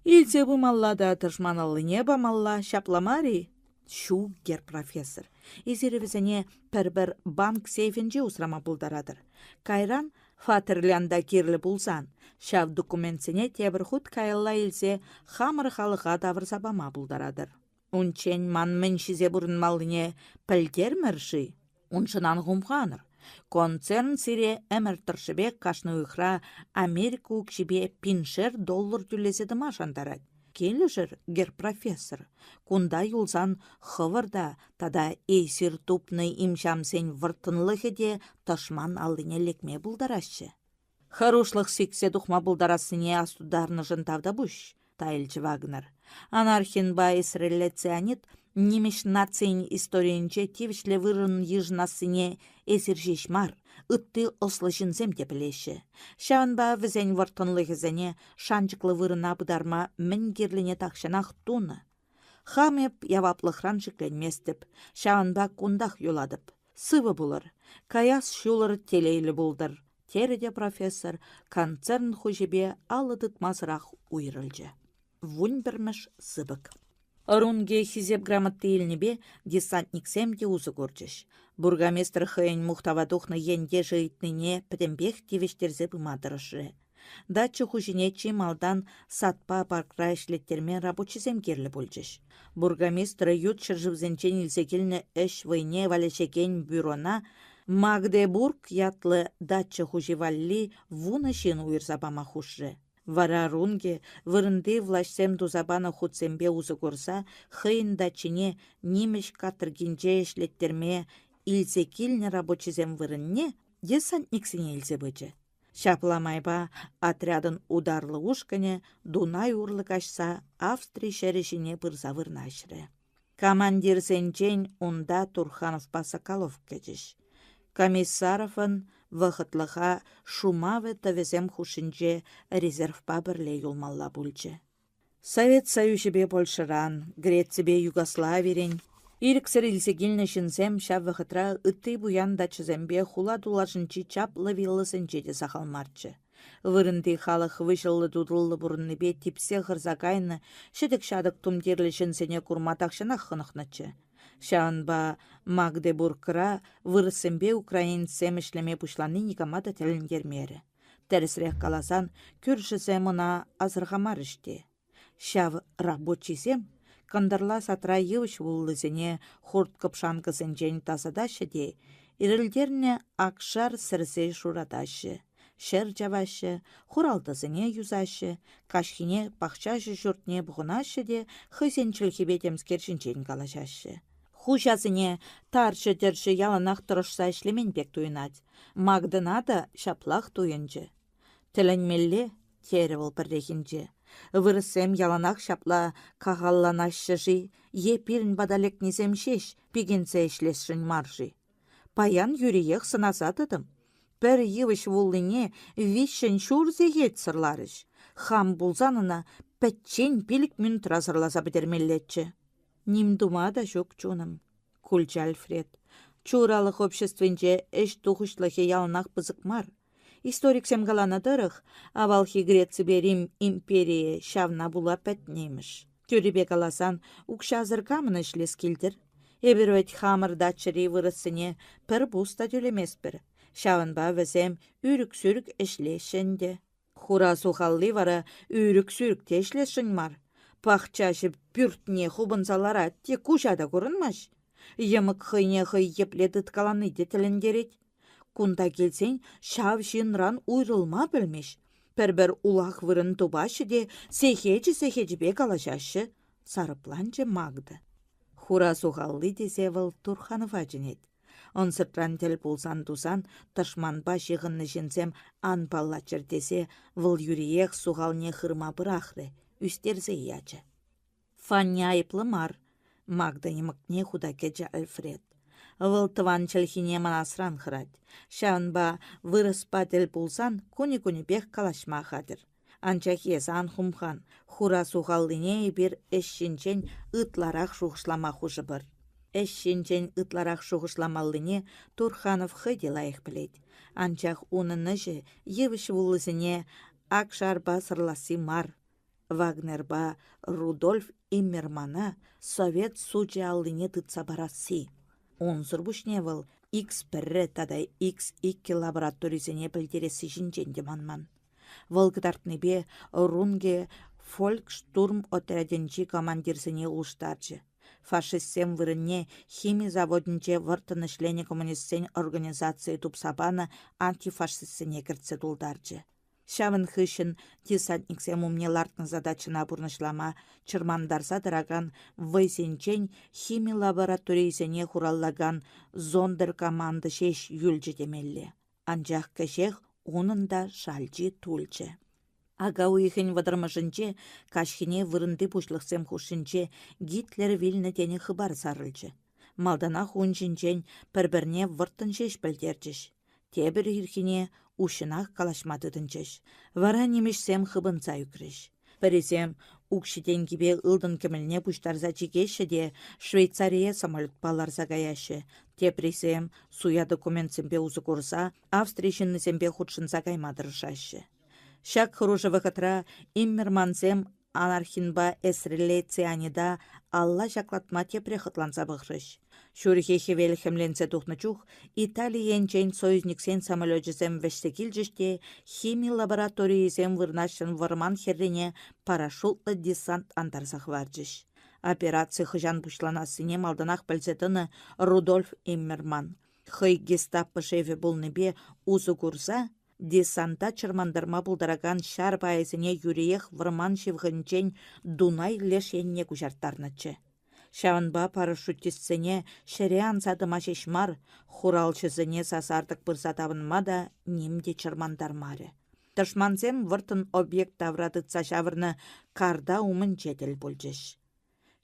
Илсе пымалла та тӑшман аллине памалла, ҫапла мар-и? Ҫук, герр профессор, эсир вӗсене пӗр-пӗр банк сейфӗнче усрама пултаратӑр. Кайран Фатерлянда кирлӗ пулсан, ҫав документсене тепӗр хут каялла илсе хамӑр халӑха тавӑрса пама пултаратӑр. Унччен ман мӗн ҫисе пурӑнмаллине пӗлтермӗр-ши? Уншӑн ан хумханӑр. Концерн сире ӗмӗр тӑршшӗпе кашни уйӑхра Америка укҫипе пиншер доллар тӳлесе тӑма шантарать. Килӗшӗр, герр профессор, кунта юлсан хӑвӑр та тата эсир тупнӑ имҫамсен вӑрттӑнлӑхӗ те тӑшман аллине лекме пултараҫҫӗ. Хӑрушлӑх сиксе тухма пултарассине астутарнӑшӑн тавтапуҫ, тайӑлчӗ Вагнер. Анархинпа эсрелле цианид нимӗҫ нацийӗн историйӗнче тивӗҫлӗ вырӑн йышӑнассине эсир ҫеҫ мар, ытти ӑслӑ ҫынсем те пӗлеҫҫӗ. Ҫавӑнпа вӗсен вӑрттӑнлӑхӗсене шанчӑклӑ вырӑна пытарма мӗн кирлине тахҫанах тунӑ. Хам эп яваплӑхран шикленместӗп, ҫавӑнпа кунтах юлатӑп. Сывӑ пулӑр, каяс ҫулӑр телейлӗ пултӑр, терӗ те профессор концерн хуҫипе алӑ тытмасӑрах уйрӑлчӗ. Вунпӗрмӗш сыпӑк. Рунге Хисеп грамоти илнипе десантниксем те усӑ курчӗҫ. Бургомистр хӑйӗн мухтава тухнӑ ентешӗ ыйтнине пӗтӗмпех тивӗҫтерсе пыма тӑрӑшрӗ. Дача хуҫине чи малтан садпа паркра ӗҫлеттерме рабочисем кирлӗ пулчӗҫ. Бургомистр ют ҫӗршывсенчен илсе килнӗ ӗҫ вӑйне валеҫекен бюрона Магдебург ятлӑ дача хуҫи валли вунӑ ҫын уйӑрса пама хушрӗ. Вара Рунге вырӑнти влаҫсем туса панӑ хутсемпе усӑ курса хӑйӗн дачине нимӗҫ каторгинче ӗҫлеттерме илсе килнӗ рабочисем вырӑнне десантниксене илсе пычӗ. Ҫапла майпа отрядӑн ударлӑ ушкӑнӗ Дунай урлӑ каҫса Австри ҫӗрӗ ҫине пырса вырнаҫрӗ. Командирсенчен унта Турхановпа Соколов кӗчӗҫ. Комиссаровӑн вӑхӑтлӑха Шумавӗ тӑвӗсем хушшинче резервпа пӗрле юлмалла пулчӗ. Совет Союзӗпе Польшӑран, Греципе Югославирен ирӗксӗр илсе килнӗ ҫынсем ҫав вӑхӑтра ытти пуян дачӑсемпе хула тулашӗнчи чаплӑ виллӑсенче те сахал марччӗ. Вырӑнти халӑх выҫӑллӑ-тутӑллӑ пурӑннипе типсе хӑрса кайнӑ ҫӗтӗк-ҫатӑк тумтирлӗ ҫынсене курма тахҫанах хӑнӑхнӑччӗ. Ҫавӑнпа Магдебургра вырӑссемпе украинцсем ӗҫлеме пуҫлани никама та тӗлӗнтермерӗ. Тӗрӗсрех каласан, кӳршӗсем ӑна асӑрхамарӗҫ те. Ҫав рабочисем кӑнтӑрла садра йывӑҫ вуллисене хурт-кӑпшанкӑсенчен тасатаҫҫӗ те ирӗлтернӗ акшар сӗрсе шуратаҫҫӗ, ҫӗр чаваҫҫӗ, хуралтӑсене юсаҫҫӗ, каҫхине пахчаҫӑ ҫуртне пухӑнаҫҫӗ те хӑйсен чӗлхипе темскер ҫинчен калаҫаҫҫӗ. Хуҫасене тарҫӑ-тӗрҫӗ яланах тӑрӑшса ӗҫлемен пек туйӑнать. Магдӑна та ҫаплах туйӑнчӗ. Тӗлӗнмелле, терӗ вӑл пӗррехинче. Вырӑссем яланах ҫапла кахалланаҫҫӗ-ши е пирӗн пата лекнисем ҫеҫ пикенсе ӗҫлесшӗн мар-ши? Паян юриех сӑнаса тӑтӑм. Пӗр йывӑҫ вуллине виҫҫӗн ҫур сехет сӑрларӗҫ. Хам пулсан ӑна пӗччен пилӗк минутра сӑрласа пӗтермеллеччӗ. Ним тума та ҫук чунӑм, кулчӗ Альфред. Чуралӑх обществинче ӗҫ тухӑҫлӑхӗ яланах пысӑк мар. Историксем каланӑ тӑрӑх, авалхи Греципе Рим империйӗ ҫавна пула пӗтнӗ имӗш. Тӳррипе каласан, укҫасӑр камӑн ӗҫлес килтӗр? Эпир вӗт хамӑр дачӑри вырӑссене пӗр пус та тӳлеместпӗр. Ҫавӑнпа вӗсем ӳрӗк-сӳрӗк ӗҫлеҫҫӗ ӗнтӗ. Хура сухалли вара ӳрӗк-сӳрӗк те ӗҫлесшӗн мар. Пахчаҫӑ пӳртне хупӑнса ларать те куҫа та курӑнмасть. Йӑмӑк хӑйне хӑй епле тыткалани те тӗлӗнтерет. Кунта килсен ҫав ҫынран уйрӑлма пӗлмест. Пӗр-пӗр улах вырӑн тупаҫҫӗ те сехечӗ-сехечӗпе калаҫаҫҫӗ, сарӑпланчӗ Магда. Хура сухалли тесе вӑл Турханова чӗнет. Ӑнсӑртран тӗл пулсан-тусан тӑшманпа ҫыхӑннӑ ҫынсем ан паллаччӑр тесе вӑл юриех сухалне хырма пӑрахрӗ, ӳстерсе ячӗ. Фанни айӑплӑ мар, Магда йӑмӑкне хута кӗчӗ Альфред. Вӑл тӑван чӗлхине манасран хӑрать. Ҫавӑнпа вырӑспа тӗл пулсан кунӗ-кунӗпех калаҫма хатӗр. Анчах эс ан хумхан, хура сухаллине эпир ӗҫ ҫинчен ытларах шухӑшлама хушӑпӑр. Ӗҫ ҫинчен ытларах шухӑшламаллине Турханов хӑй те лайӑх пӗлет. Анчах унӑн ӗҫӗ йывӑҫ вулӑсене акшарпа сӑрласси мар. Вагнерпа Рудольф Иммермана совет сучӗ аллине тытса парасси. Унсӑр пуҫне вӑл X1 тата X2 лабораторисене пӗлтересси ҫинчен те манман. Вӑл кӑтартнипе Рунге фолькштурм отрядӗнчи командирсене улӑштарчӗ. Фашистсем вырӑнне хими заводӗнче вӑрттӑн ӗҫленӗ коммунистсен организацийӗ тупса панӑ антифашистсене кӗртсе тултарчӗ. Ҫавӑн хыҫҫӑн десантниксем умне лартнӑ задачӑна пурнӑҫлама чӑрмантарса тӑракан вӑйсенчен хими лабораторийӗсене хураллакан зондеркоманда ҫеҫ юлчӗ темелле. Анчах кӗҫех унӑн та шалчи тулчӗ. Ака уйӑхӗн вӑтӑрмӑшӗнче каҫхине вырӑнти пуҫлӑхсем хушшинче Гитлер вилнӗ тенӗ хыпар сарӑлчӗ. Малтанах ун ҫинчен пӗр-пӗрне вӑрттӑн ҫеҫ пӗлтерчӗҫ. Тепӗр ирхине уҫҫӑнах калаҫма тытӑнчӗҫ. Вара нимӗҫсем хыпӑнса ӳкрӗҫ. Пӗрисем укҫи-тенкипе ылтӑн-кӗмӗлне пуҫтарса чикеҫҫӗ те Швейцарие самолетпа ларса каяҫҫӗ, теприсем суя документсемпе усӑ курса Австри ҫыннисемпе хутшӑнса кайма тӑрӑшаҫҫӗ. Ҫак хӑрушӑ вӑхӑтра Иммермансем Анархинпа Эсреле цианида алла ҫаклатма тепре хӑтланса пӑхрӗҫ. Ҫурхи хӗвел хӗмленсе тухнӑ чух Итали енчен союзниксен самолечӗсем вӗҫсе килчӗҫ те хими лабораторийӗсем вырнаҫнӑ вӑрман хӗррине парашютлӑ десант антарса хӑварчӗҫ. Операци хӑҫан пуҫланассине малтанах пӗлсе тӑнӑ Рудольф Иммерман хӑй гестапо шефӗ пулнипе усӑ курса Десанта чӑрмантарма пултаракан ҫар пайӗсене юриех вӑрман ҫывӑхӗнчен Дунай леш енне куҫарттарнӑччӗ. Ҫавӑнпа парашютистсене ҫӗре анса тӑма ҫеҫ мар, хуралҫӑсене сасартӑк пырса тапӑнма та ним те чӑрмантармарӗ. Тӑшмансем вӑрттӑн объект тавра тытса ҫавӑрнӑ карта умӗнче тӗл пулчӗҫ.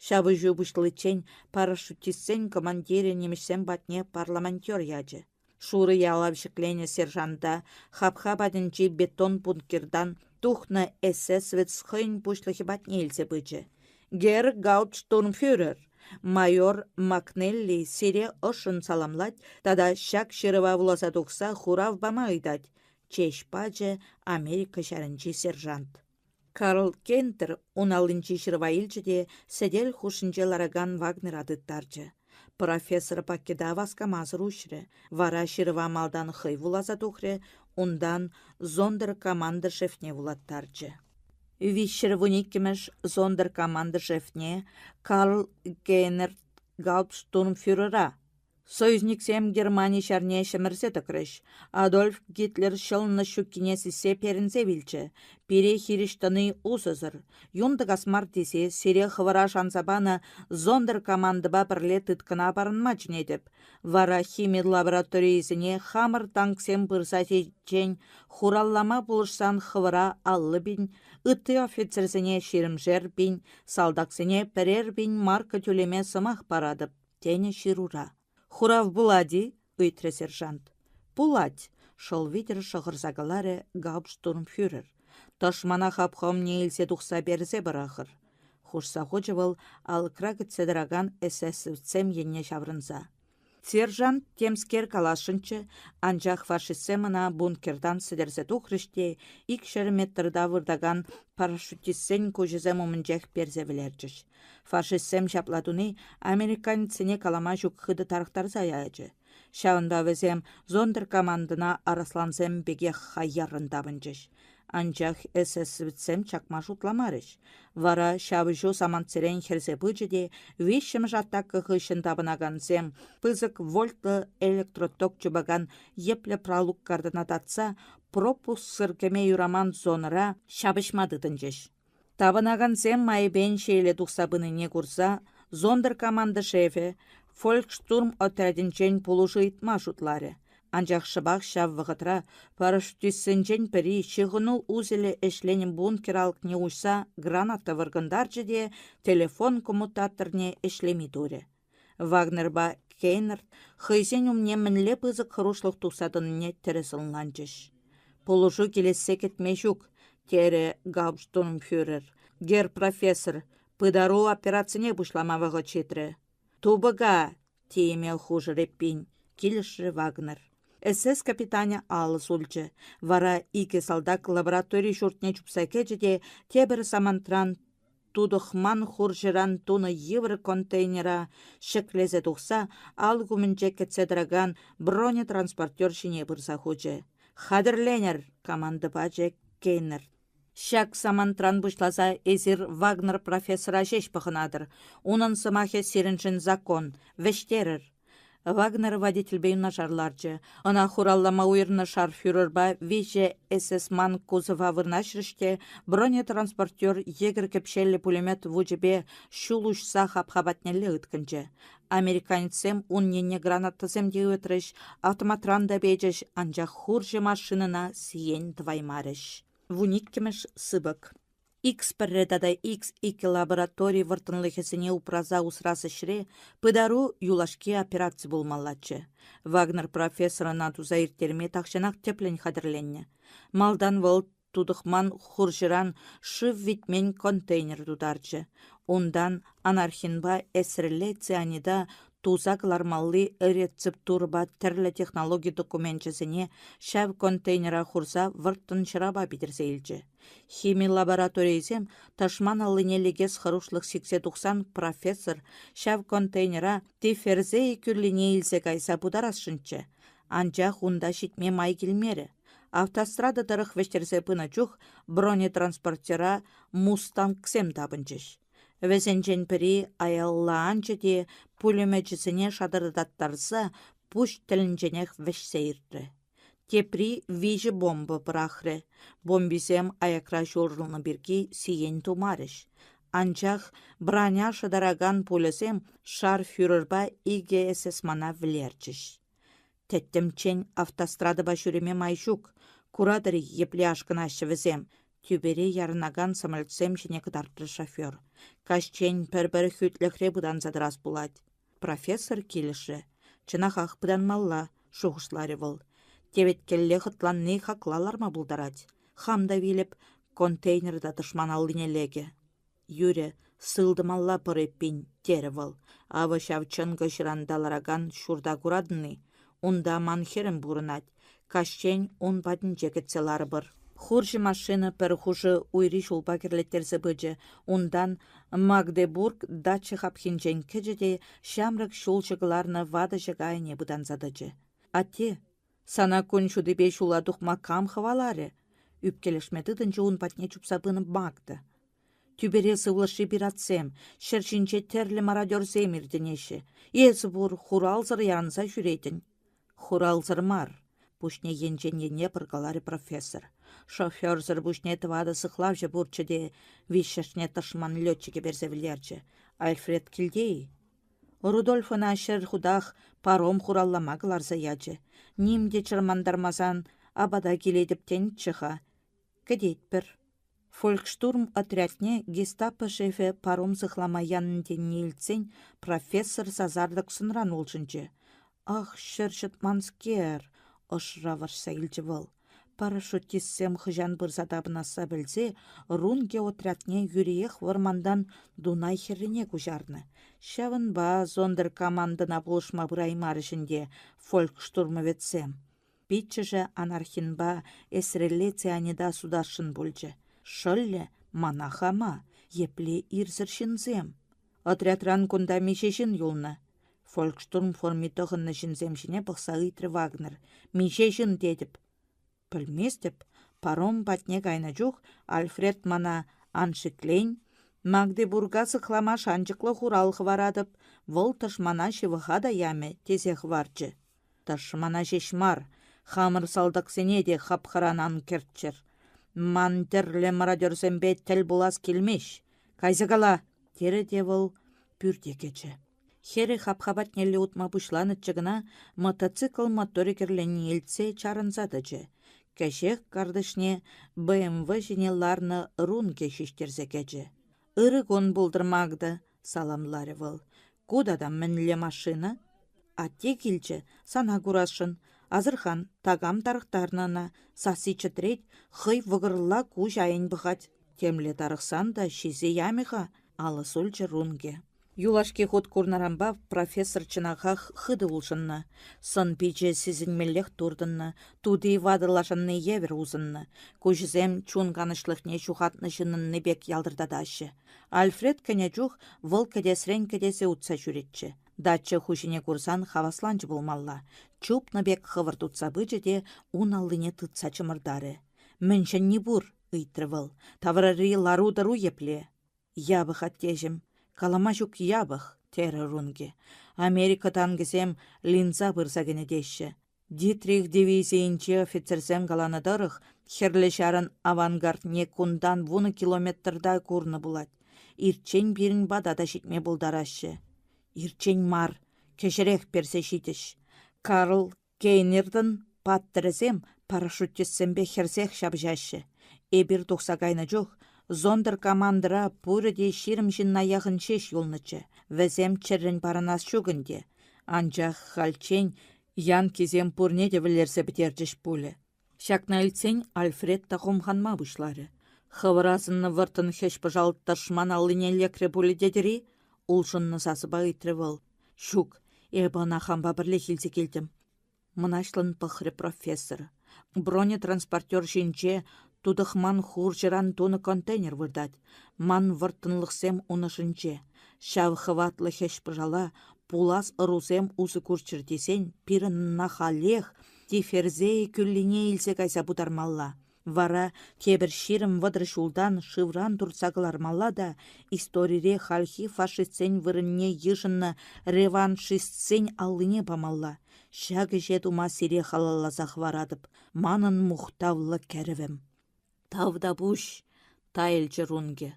Ҫапӑҫу пуҫличчен парашютистсен командирӗ нимӗҫсем патне парламентер ячӗ. Шурӑ ялав ҫӗкленӗ сержанта хапха патӗнчи бетон бункертан тухнӑ эсэсовец хӑйӗн пуҫлӑхӗ патне илсе пычӗ. «Герр гауптштурмфюрер, майор Макнелли сире ӑшшӑн саламлать тата ҫак ҫырӑва вуласа тухса хурав пама ыйтать», чеҫ пачӗ Америка ҫарӗнчи сержант. Карл Кентер ун аллинчи ҫырӑва илчӗ те сӗтел хушшинче ларакан Вагнера тыттарчӗ. Профессор пакета васкамасӑр уҫрӗ, вара ҫырӑва малтан хӑй вуласа тухрӗ, унтан зондеркоманда шефне вулаттарчӗ. 312-мӗш зондеркоманда шефне Карл Гейнерт гауптштурмфюрера Союзниксем Германи ҫарне ҫӗмӗрсе тӑкрӗҫ. Адольф Гитлер ҫӑлӑнӑҫ ҫуккине сиссе перӗнсе вилчӗ. Пире хирӗҫ тӑни усӑсӑр. Юн тӑкас мар тесе сире хӑвӑра шанса панӑ зондеркомандӑпа пӗрле тыткӑна парӑнма чӗнетӗп. Вара хими лабораторийӗсене хамӑр танксем пырса ҫитиччен хураллама пулӑшсан хӑвӑра 50 пин, ытти офицерсене ҫирӗмшер пин, салтаксене пӗрер пин марка тӳлеме сӑмах паратӑп. тенӗ ҫырура. «Хурав пулать-и?» — ыйтрӗ сержант. «Пулать», — шӑл витӗр шӑхӑрса каларӗ гауптштурмфюрер. «Тӑшмана хапха умне илсе тухса персе пӑрахӑр», — хушса хучӗ вӑл алӑкра кӗтсе тӑракан эсэсовцсем енне ҫаврӑнса. Сержант темскер каласшӑнччӗ, анчах фашистсем ӑна бункертан сӗтӗрсе тухрӗҫ те икҫӗр метрта выртакан парашютистсен куҫӗсем умӗнчех персе вӗлерчӗҫ. Фашистсем ҫапла туни американецсене калама ҫук хытӑ тарӑхтарса ячӗ. Ҫавӑнпа вӗсем зондеркомандӑна арӑслансем пекех хаяррӑн тапӑнчӗҫ. Анчах эсэсовецсем чакма шутламарӗҫ. Вара ҫапӑҫу самантсерен хӗрсе пычӗ те виҫҫӗмӗш атака хыҫҫӑн тапӑнакансем пысӑк вольтлӑ электроток чупакан йӗплӗ пралук картана татса пропусксӑр кӗме юраман зонӑра ҫапӑҫма тытӑнчӗҫ. Тапӑнакансем майӗпен ҫиеле тухса пынине курса зондеркоманда шефӗ «Фольксштурм» отрядӗнчен пулӑшу ыйтма шутларӗ. Анчах шӑпах ҫав вӑхӑтра парашютистсенчен пӗри ҫыхӑну узелӗ ӗҫленӗ бункер алӑкне уҫса граната вӑркӑнтарчӗ те телефон коммутаторне ӗҫлеми турӗ. Вагнерпа Кейнерт хӑйсен умне мӗнле пысӑк хӑрушлӑх тухса тӑнине тӗрӗс ӑнланчӗҫ. Пулӑшу килессе кӗтме ҫук, терӗ гауптштурмфюрер. Герр профессор, пытару операцине пуҫлама вӑхӑт ҫитрӗ. Тупӑка! тееме хушӑр эппин, килӗшрӗ Вагнер. СС капитанӗ алӑ сулчӗ. Вара икӗ салтак лаборатори ҫуртне чупса кӗчӗ те тепӗр самантран тутӑхман хурҫӑран тунӑ йывӑр контейнера ҫӗклесе тухса алӑк умӗнче кӗтсе тӑракан бронетранспортер ҫине пырса хучӗ. «Хатӗрленӗр!» — команда пачӗ Кейнер. Ҫак самантран пуҫласа эсир Вагнер профессора ҫеҫ пӑхӑнатӑр. Унӑн сӑмахӗ сирӗншӗн закон. Вӗҫтерӗр. Вагнер водительпе юнашар ларчӗ. Ӑна хураллама уйӑрнӑ шарфюрерпа виҫӗ СС-ман кузова вырнаҫрӗҫ те бронетранспортер йӗкӗр кӗпҫеллӗ пулемет вучӗпе ҫул уҫса хапха патнелле ыткӑнчӗ. Американецсем ун енне гранатӑсем те ывӑтрӗҫ, автоматран та печӗҫ, анчах хурҫӑ машинӑна сиен тӑваймарӗҫ. Вуниккӗмӗш сыпӑк. X1 тата X2 лаборатори вӑрттӑнлӑхӗсене упраса усрас ӗҫре пытару юлашки операци пулмаллаччӗ. Вагнер профессор ӑна туса ирттерме тахҫанах тӗплӗн хатӗрленнӗ. Малтан вӑл тутӑхман хурҫӑран шыв витмен контейнер тутарчӗ. Унтан анархинпа эсрелле цианида туса кӑлармалли рецептурӑпа тӗрлӗ технологи докуменчӗсене ҫав контейнера хурса вӑрттӑн ҫӑрапа питӗрсе илчӗ. Хими лабораторийӗсем тӑшман аллине лекес хӑрушлӑх сиксе тухсан профессор ҫав контейнера Тиферзей кӳллине илсе кайса путарасшӑнччӗ. Анчах унта ҫитме май килмерӗ. Автострада тӑрӑх вӗҫтерсе пынӑ чух бронетранспортера «Мустангсем» тапӑнчӗҫ. Вӗсенчен пӗри аялла анчӗ те пулемечӗсене шатӑртаттарса пуҫ тӗлӗнченех вӗҫсе иртрӗ. Тепри виҫӗ бомба пӑрахрӗ. Бомбисем аякра ҫурӑлнӑ пирки сиен тумарӗҫ. Анчах броня шӑтаракан пульӑсем шарфюрерпа икӗ эсэсмана вӗлерчӗҫ. Тӗттӗмччен автострадӑпа ҫӳреме май ҫук. Куратӑр-и, епле ашкӑнаҫҫӗ вӗсем, тӳпере ярӑнакан самолетсем ҫине кӑтартрӗ шофер. Каҫчен пӗр-пӗр хӳтлӗхре пытанса тӑрас пулать. Профессор килӗшрӗ. Чӑнахах пытанмалла, шухӑшларӗ вӑл. Теветкелле хӑтланни хакла ларма пултарать. Хам та вилӗп, контейнер та тӑшман аллине лекӗ. Юрӗ, сылтӑмалла пӑр эппин, терӗ вӑл. Авӑ ҫав чӑнкӑ ҫыранта ларакан ҫурта куратӑн-и? Унта ман хӗрӗм пурӑнать. Каҫчен ун патӗнче кӗтсе ларӑпӑр. Хурҫӑ машина пӗр хушӑ уйри ҫулпа кӗрлеттерсе пычӗ, унтан Магдебург дача хапхинчен кӗчӗ те ҫамрӑк ҫулҫӑ кӑларнӑ ватӑ ҫӑка айне пытанса тӑчӗ. Атте, сана кун ҫутипе ҫула тухма кам хӑваларӗ? ӳпкелешме тытӑнчӗ ун патне чупса пынӑ Магда. Тӳпере сывлӑшри пиратсем, ҫӗр ҫинче тӗрлӗ мародерсем иртӗнеҫҫӗ. Эсӗ пур, хуралсӑр ярӑнса ҫӳретӗн. Хуралсӑр мар, пуҫне енчен енне пӑркаларӗ профессор. Шоферсӑр пуҫне тӑватӑ сыхлавҫӑ пурччӗ те виҫҫӗшне тӑшман летчикӗ персе вӗлерчӗ. Альфред килте-и? Рудольф ӑна ҫӗр хутах паром хураллама кӑларса ячӗ. Ним те чӑрмантармасан апата килетӗп тенӗччӗ-ха. Кӗтетпӗр. Фолькштурм отрядне гестапо шефӗ паром сыхлама янӑ тенине илтсен профессор сасартӑк сӑнран улшӑнчӗ. «Ах, ҫӗр ҫӑтманскер!» — ӑшра вӑрҫса илчӗ вӑл. Парашютистсем хӑҫан пырса тапӑнасса пӗлсе Рунге отрядне юриех вӑрмантан Дунай хӗррине куҫарнӑ. Ҫавӑнпа зондеркомандӑна пулӑшма пыраймарӗҫ ӗнтӗ фолькштурмовецсем. Пиччӗшӗ анархинпа эсрелле цианида сутасшӑн пулчӗ. Шӑллӗ мана хама, епле ирсӗр ҫынсем. Отрядран кунта миҫе ҫын юлнӑ? Фолькштурм форми тӑхӑннӑ ҫынсем ҫине пӑхса ыйтрӗ Вагнер. Миҫе ҫын тетӗп. Пӗлместӗп. Паром патне кайнӑ чух Альфред мана ан шиклен, Магдебурга сыхлама шанчӑклӑ хурал хӑваратӑп, вӑл тӑшмана ҫывӑха та ямӗ, тесе хӑварчӗ. Тӑшмана ҫеҫ мар, хамӑр салтаксене те хапхаран ан кӗртчӗр. Ман тӗрлӗ мародерсемпе тӗл пулас килмест. Кайса кала, терӗ те вӑл пӳрте кӗчӗ. Хӗрӗ хапха патнелле утма пуҫланӑччӗ кӑна, мотоцикл моторӗ кӗрленине илтсе чарӑнса тӑчӗ. Кӗҫех картишне БМВ ҫине ларнӑ Рунке ҫиҫтерсе кӗчӗ. «Ырӑ кун пултӑр, Магда!» — саламларӗ вӑл. «Ку тата мӗнле машина?» «Атте килчӗ, сана курасшӑн. Асӑрхан, такам тарӑхтарнӑ ӑна. Сасси чӗтрет, хӑй вӑкӑрла куҫ айӗн пӑхать. Темле тарӑхсан та ҫисе ямӗ-ха, алӑ сулчӗ Рунке. Юлашки хут курнӑранпа профессор чӑнахах хытӑ улшӑннӑ. Сӑн-пичӗ сисӗнмеллех туртӑннӑ, тути ватӑлашӑнни евӗр усӑннӑ. Куҫӗсем чун канӑҫлӑхне ҫухатнӑ ҫыннӑнни пек ялтӑртатаҫҫӗ. Альфред кӗнӗ чух вӑл кӗтесрен кӗтесе утса ҫӳретчӗ. Дача хуҫине курсан хавасланчӗ пулмалла. Чупнӑ пек хӑвӑрт утса пычӗ те ун аллине тытса чӑмӑртарӗ. «Мӗн ҫӗнни пур?» ыйтрӗ вӑл. Таврари лару-тӑру епле? Япӑх, аттеҫӗм, калама ҫук япӑх, терӗ Рунки. Америка танкӗсем линза пырса кӗнӗ теҫҫӗ. Дитрих дивизийӗнчи офицерсем каланӑ тӑрӑх, Хӗрлӗ Ҫарӑн авангардне кунтан вунӑ километрта курнӑ пулать. Ирччен пирӗн пата та ҫитме пултараҫҫӗ. Ирччен мар, кӗҫӗрех персе ҫитӗҫ. Карл Кейнертӑн паттӑрӗсем парашютистсемпе хӗрсех ҫапӑҫаҫҫӗ. Эпир тухса кайнӑ чух зондеркомандӑра пурӗ те 20 ҫынна яхӑн ҫеҫ юлнӑччӗ. Вӗсем чӗррӗн парӑнас ҫук ӗнтӗ. Анчах хальччен янкисем пурне те вӗлерсе пӗтерчӗҫ пулӗ. Ҫакна илтсен Альфред та хумханма пуҫларӗ. Хӑвӑр асӑннӑ вӑрттӑн хӗҫ-пӑшал тӑшман аллине лекрӗ пулӗ тетӗр-и? улшӑннӑ сасӑпа ыйтрӗ вӑл. Ҫук, эпӗ ӑна хампа пӗрлех илсе килтӗм. Мӑнаҫлӑн пӑхрӗ профессор. Бронетранспортер ҫинче тутӑхман хурҫӑран тунӑ контейнер выртать. Ман вӑрттӑнлӑхсем ун ӑшӗнче. Ҫав хӑватлӑ хӗҫ-пӑшала пулас ӑрусем усӑ курччӑр тесен пирӗн ӑна халех Тиферзей кӳллине илсе кайса пытармалла. Вара тепӗр 20-30 ҫултан шывран туртса кӑлармалла та историре хальхи фашистсен вырӑнне йышӑннӑ реваншистсен аллине памалла. Ҫак ӗҫе тума сире халалласа хӑваратӑп, манӑн мухтавлӑ кӗрӗвӗм. Тавтапуҫ, тайӑлчӗ Рунге.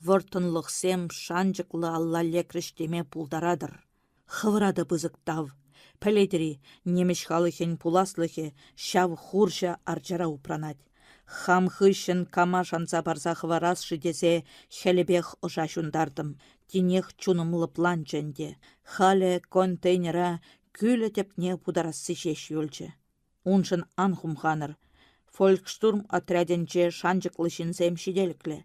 Вӑрттӑнлӑхсем шанчӑклӑ алла лекрӗҫ теме пултаратӑр. Хӑвӑра та пысӑк тав. Пӗлетӗр-и, нимӗҫ халӑхӗн пуласлӑхӗ ҫав хурҫӑ арчара упранать. Хам хыҫҫӑн кама шанса парса хӑварас-ши тесе хӗлӗпех ӑша ҫунтартӑм. Тинех чунӑм лӑпланчӗ ӗнтӗ. Халӗ контейнера кӳлӗ тӗпне путарасси ҫеҫ юлчӗ. Уншӑн ан хумханӑр. Фолькштурм отрядӗнче шанчӑклӑ ҫынсем ҫителӗклӗ.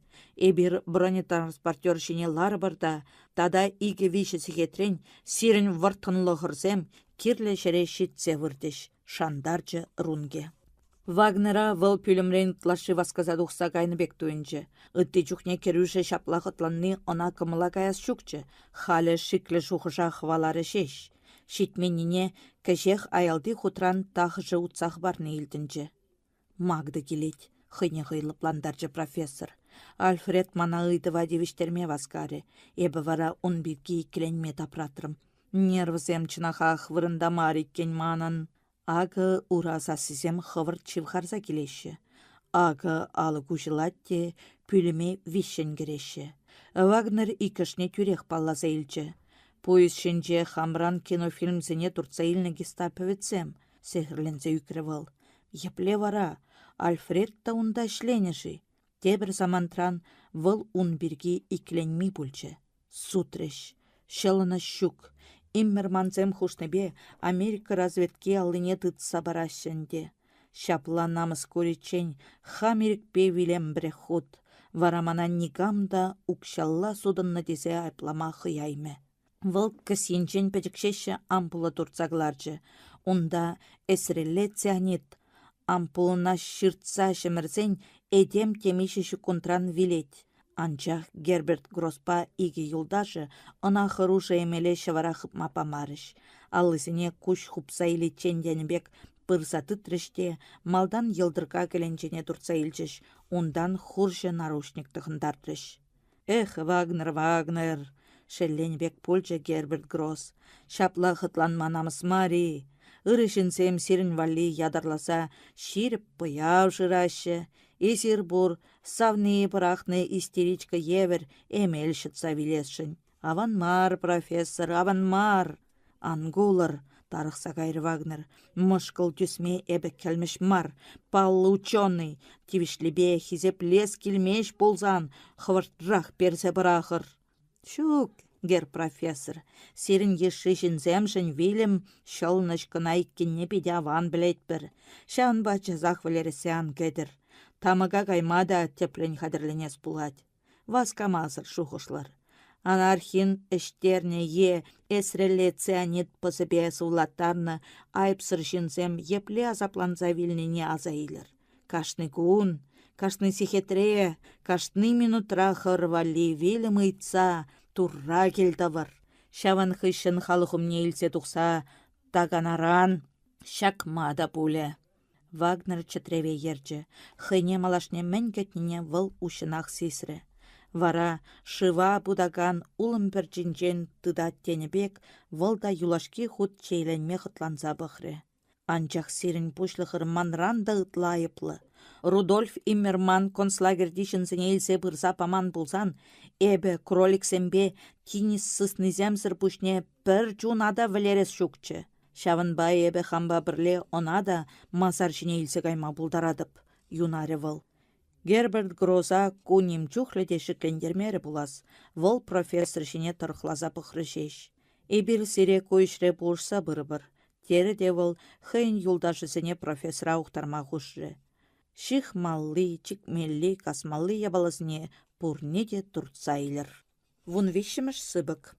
Эпир бронетранспортер ҫине ларӑпӑр та тата икӗ-виҫӗ сехетрен сирӗн вӑрттӑнлӑхӑрсем кирлӗ ҫӗре ҫитсе выртӗҫ, шантарчӗ Рунге. Вагнера вӑл пӳлӗмрен ытлашши васкаса тухса кайнӑ пек туйӑнчӗ. Ытти чухне кӗрӳшӗ ҫапла хӑтланни ӑна кӑмӑла каяс ҫукчӗ, халӗ шиклӗ шухӑша хӑваларӗ ҫеҫ. Ҫитменнине, кӗҫех аялти хутран тахӑшӗ утса хӑпарни илтӗнчӗ. «Магда килет», — хӑйне хӑй лӑплантарчӗ профессор. Альфред мана ыйтӑва тивӗҫтерме васкарӗ. Эпӗ вара ун пирки иккӗленме тапратрӑм. Нервсем чӑнахах вырӑнта мар иккен манӑн. Акӑ ура сассисем хӑвӑрт ҫывхарса килеҫҫӗ. Акӑ алӑк уҫӑлать те пӳлӗме виҫҫӗн кӗреҫҫӗ. Вагнер иккӗшне тӳрех палласа илчӗ. Пуйӑс ҫинче хамран кинофильмсене туртса илнӗ гестаповецсем, сехӗрленсе ӳкрӗ вӑл. Епле вара? Альфред та унта ӗҫленӗ-ши? Тепӗр самантран вӑл ун пирки иккӗленми пулчӗ. Сутрӗҫ. Ҫӑлӑнӑҫ ҫук. Иммермансем хушнипе Америка разведки аллине тытса параҫҫӗ ӗнтӗ. Ҫапла намӑс куриччен хам ирӗкпе вилем пӗрех хут. Вара мана никам та укҫалла сутӑннӑ тесе айӑплама хӑяймӗ. Вӑл кӗсйинчен пӗчӗкҫеҫҫӗ ампула туртса кӑларчӗ. Унта эсрелле цианид. Ампулӑна ҫыртса ҫӗмӗрсен этем темиҫе ҫеккунтран вилет. Анчах Герберт Гроспа икӗ юлташӗ ӑна хӑрушӑ эмеле ҫӑвара хыпма памарӗҫ. Аллисене куҫ хупса иличчен тенӗ пек. Пырса тытрӗҫ те малтан йӑлтӑркка кӗленчене туртса илчӗҫ, унтан хурҫӑ наручник тӑхӑнтартрӗҫ. Эх, Вагнер, Вагнер, шелленӗ пек пулчӗ Герберт Гросс. Ҫапла хӑтланма намӑс мар-и? Ырӑ ҫынсем сирӗн валли ятарласа ҫирӗп пӑяв шыраҫҫӗ. Эсир пур, савнийӗ пӑрахнӑ истеричка евӗр эмел ҫӑтса вилесшӗн. Аван мар, профессор, аван мар. Ан кулӑр, тарӑхса кайрӗ Вагнер. Мӑшкӑл тӳсме эпӗ кӗлмӗҫ мар, паллӑ ученӑй. Тивӗҫлипе хисеплес килмест пулсан хӑвӑртрах персе пӑрахӑр. Ҫук, гер профессор, сирӗн йышши ҫынсемшӗн вилӗм ҫӑлӑнӑҫ кӑна иккенне питӗ аван пӗлетпӗр. Ҫавӑнпа часах вӗлерессе ан кӗтӗр. Тамӑка кайма та тӗплӗн хатӗрленес пулать. Васкамасӑр шухӑшлӑр. Анархин ӗҫтернӗ е эсрелле цианид пӑсӗпе сывлаттарнӑ айӑпсӑр ҫынсем епле асапланса вилнине аса илӗр. Кашни кун, кашни сехетре, кашни минутра хӑр валли вилӗм ыйтса Турра кӗлтӑвӑр. Ҫавӑн хыҫҫӑн халӑх умне илсе тухса таканаран ҫакма та пулӗ. Вагнер чӗтреве ерчӗ, хӑйне малашне мӗн кӗтнине вӑл уҫҫӑнах сисрӗ. Вара шыва путакан улӑм пӗрчинчен тытать тенӗ пек, вӑл та юлашки хут чееленме хӑтланса пӑхрӗ. Анчах сирӗн пуҫлӑхӑр манран та ытла айӑплӑ. Рудольф Иммерман концлагерьти ҫынсене илсе пырса паман пулсан, эпӗ кроликсемпе тинӗс сыснисемсӗр пуҫне пӗр чуна та вӗлерес ҫукчӗ. Ҫавӑнпа эпӗ хампа пӗрле ӑна та масар ҫине илсе кайма пултаратӑп, юнарӗ вӑл. Герберт Гроза ку ним чухлӗ те шиклентермерӗ пулас, вӑл профессор ҫине тӑрӑхласа пӑхрӗ ҫеҫ. Эпир сире ку ӗҫре пулӑшса пырӑпӑр, терӗ те вӑл хӑйӗн юлташӗсене профессора ухтарма хушрӗ. Ҫыхмалли, чикмелли, касмалли япаласене пурне те туртса илӗр. Вунвиҫҫӗмӗш сыпӑк.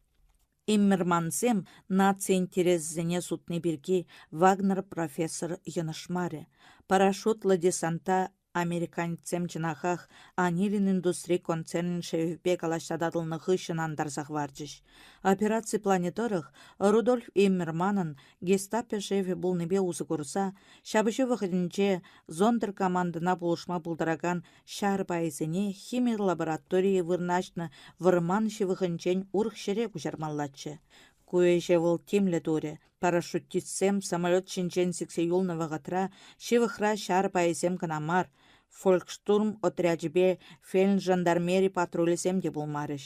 Иммермансем наци интересӗсене сутни пирки Вагнер профессор йӑнӑшмарӗ. Парашютлӑ десанта американецсем чӑнахах Анилин индустри концернӗн шефӗпе калаҫса татӑлнӑ хыҫҫӑн антарса хӑварчӗҫ. Операци планӗ тӑрӑх, Рудольф Иммерманӑн гестапо шефӗ пулнипе усӑ курса ҫапӑҫу вӑхӑтӗнче зондеркомандӑна пулӑшма пултаракан ҫар пайӗсене хими лабораторийӗ вырнаҫнӑ вӑрман ҫывӑхӗнчен урӑх ҫӗре куҫармаллаччӗ. Ку ӗҫе вӑл тимлӗ турӗ. Парашютистсем самолет ҫинчен сиксе юлнӑ вӑхӑтра ҫывӑхра ҫар пайӗсем кӑна мар, фолькштурм отрячӗпе фельджандармери патрулӗсем те пулмарӗҫ.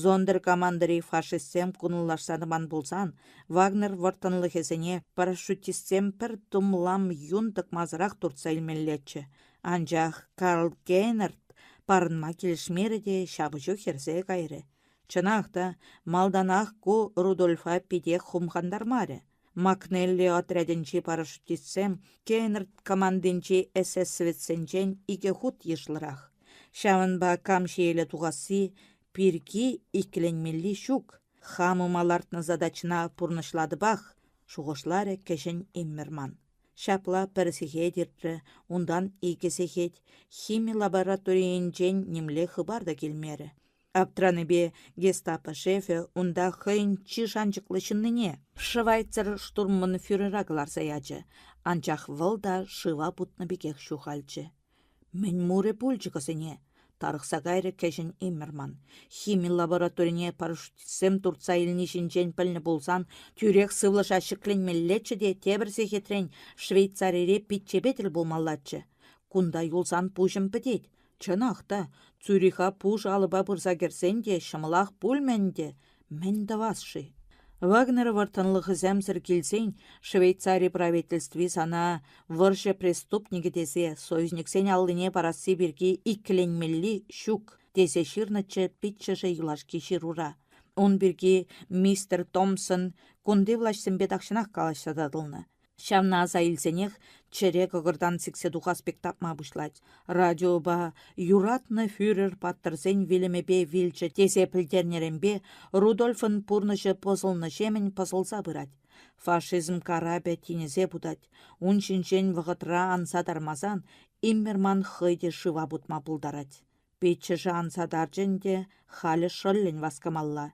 Зондеркомандӑри фашистсем кунлашса тӑман пулсан Вагнер вӑрттӑнлӑхӗсене парашютистсем пӗр тумлам юн тӑкмасӑрах туртса илмеллеччӗ. Анчах Карл Гейнард парӑнма килӗшмерӗ те ҫапӑҫу хӗрсе кайрӗ. Чӑнах та, малтанах ку Рудольфа питех хумхантармарӗ. Макнелли отрядӗнчи парашютистсем Кейнард командинчи эсэсовецсенчен икӗ хут йышлӑрах. Ҫавӑнпа кам ҫиеле тухасси пирки иккӗленмелли ҫук. Хам ума лартнӑ задачӑна пурнӑҫлатӑпах, шухӑшларӗ кӗҫӗн Иммерман. Ҫапла пӗр сехет иртрӗ, унтан икӗ сехет. Хими лабораторийӗнчен нимле хыпар та килмерӗ. Аптранипе гестапо шефӗ унта хӑйӗн чи шанчӑклӑ ҫыннине, Швайцер штурманфюрера кӑларса ячӗ, анчах вӑл та шыва путнӑ пекех ҫухалчӗ. Мӗн мурӗ пулчӗ кӑсене? Тарӑхса кайрӗ кӗҫӗн Иммерман. Хими лабораторине парашютистсем туртса илни ҫинчен пӗлнӗ пулсан тӳрех сывлӑша ҫӗкленмеллеччӗ те тепӗр сехетрен Швейцарире пиччепе тӗл пулмаллаччӗ. Кунта юлсан пуҫӑм пӗтет. Чӑнах та, Цюриха пуш алӑпа пырса кӗрсен те ҫӑмӑлах пулмӗ ӗнтӗ. Мӗн тӑвас-ши? Вагнер вӑрттӑнлӑхӗсемсӗр килсен Швейцари правительстви сана вӑрҫӑ преступникӗ тесе союзниксен аллине парасси пирки иккӗленмелли ҫук, тесе ҫырнӑччӗ пиччӗшӗ юлашки ҫырура. Ун пирки мистер Томпсон кунти влаҫсемпе тахҫанах калаҫса татӑлнӑ. Ҫавна аса илсенех чӗре кӑкӑртан сиксе тухас пек тапма пуҫлать. Радиопа «Юратнӑ фюрер паттӑрсен вилӗмӗпе вилчӗ» тесе пӗлтернӗренпе Рудольфӑн пурнӑҫӗ пӑсӑлнӑҫемӗн пӑсӑлса пырать. Фашизм карапӗ тинӗсе путать. Ун ҫинчен вӑхӑтра анса тармасан Иммерман хӑй те шыва путма пултарать. Пиччӗшӗ анса тарчӗ ӗнтӗ, халӗ шӑллӗн васкамалла.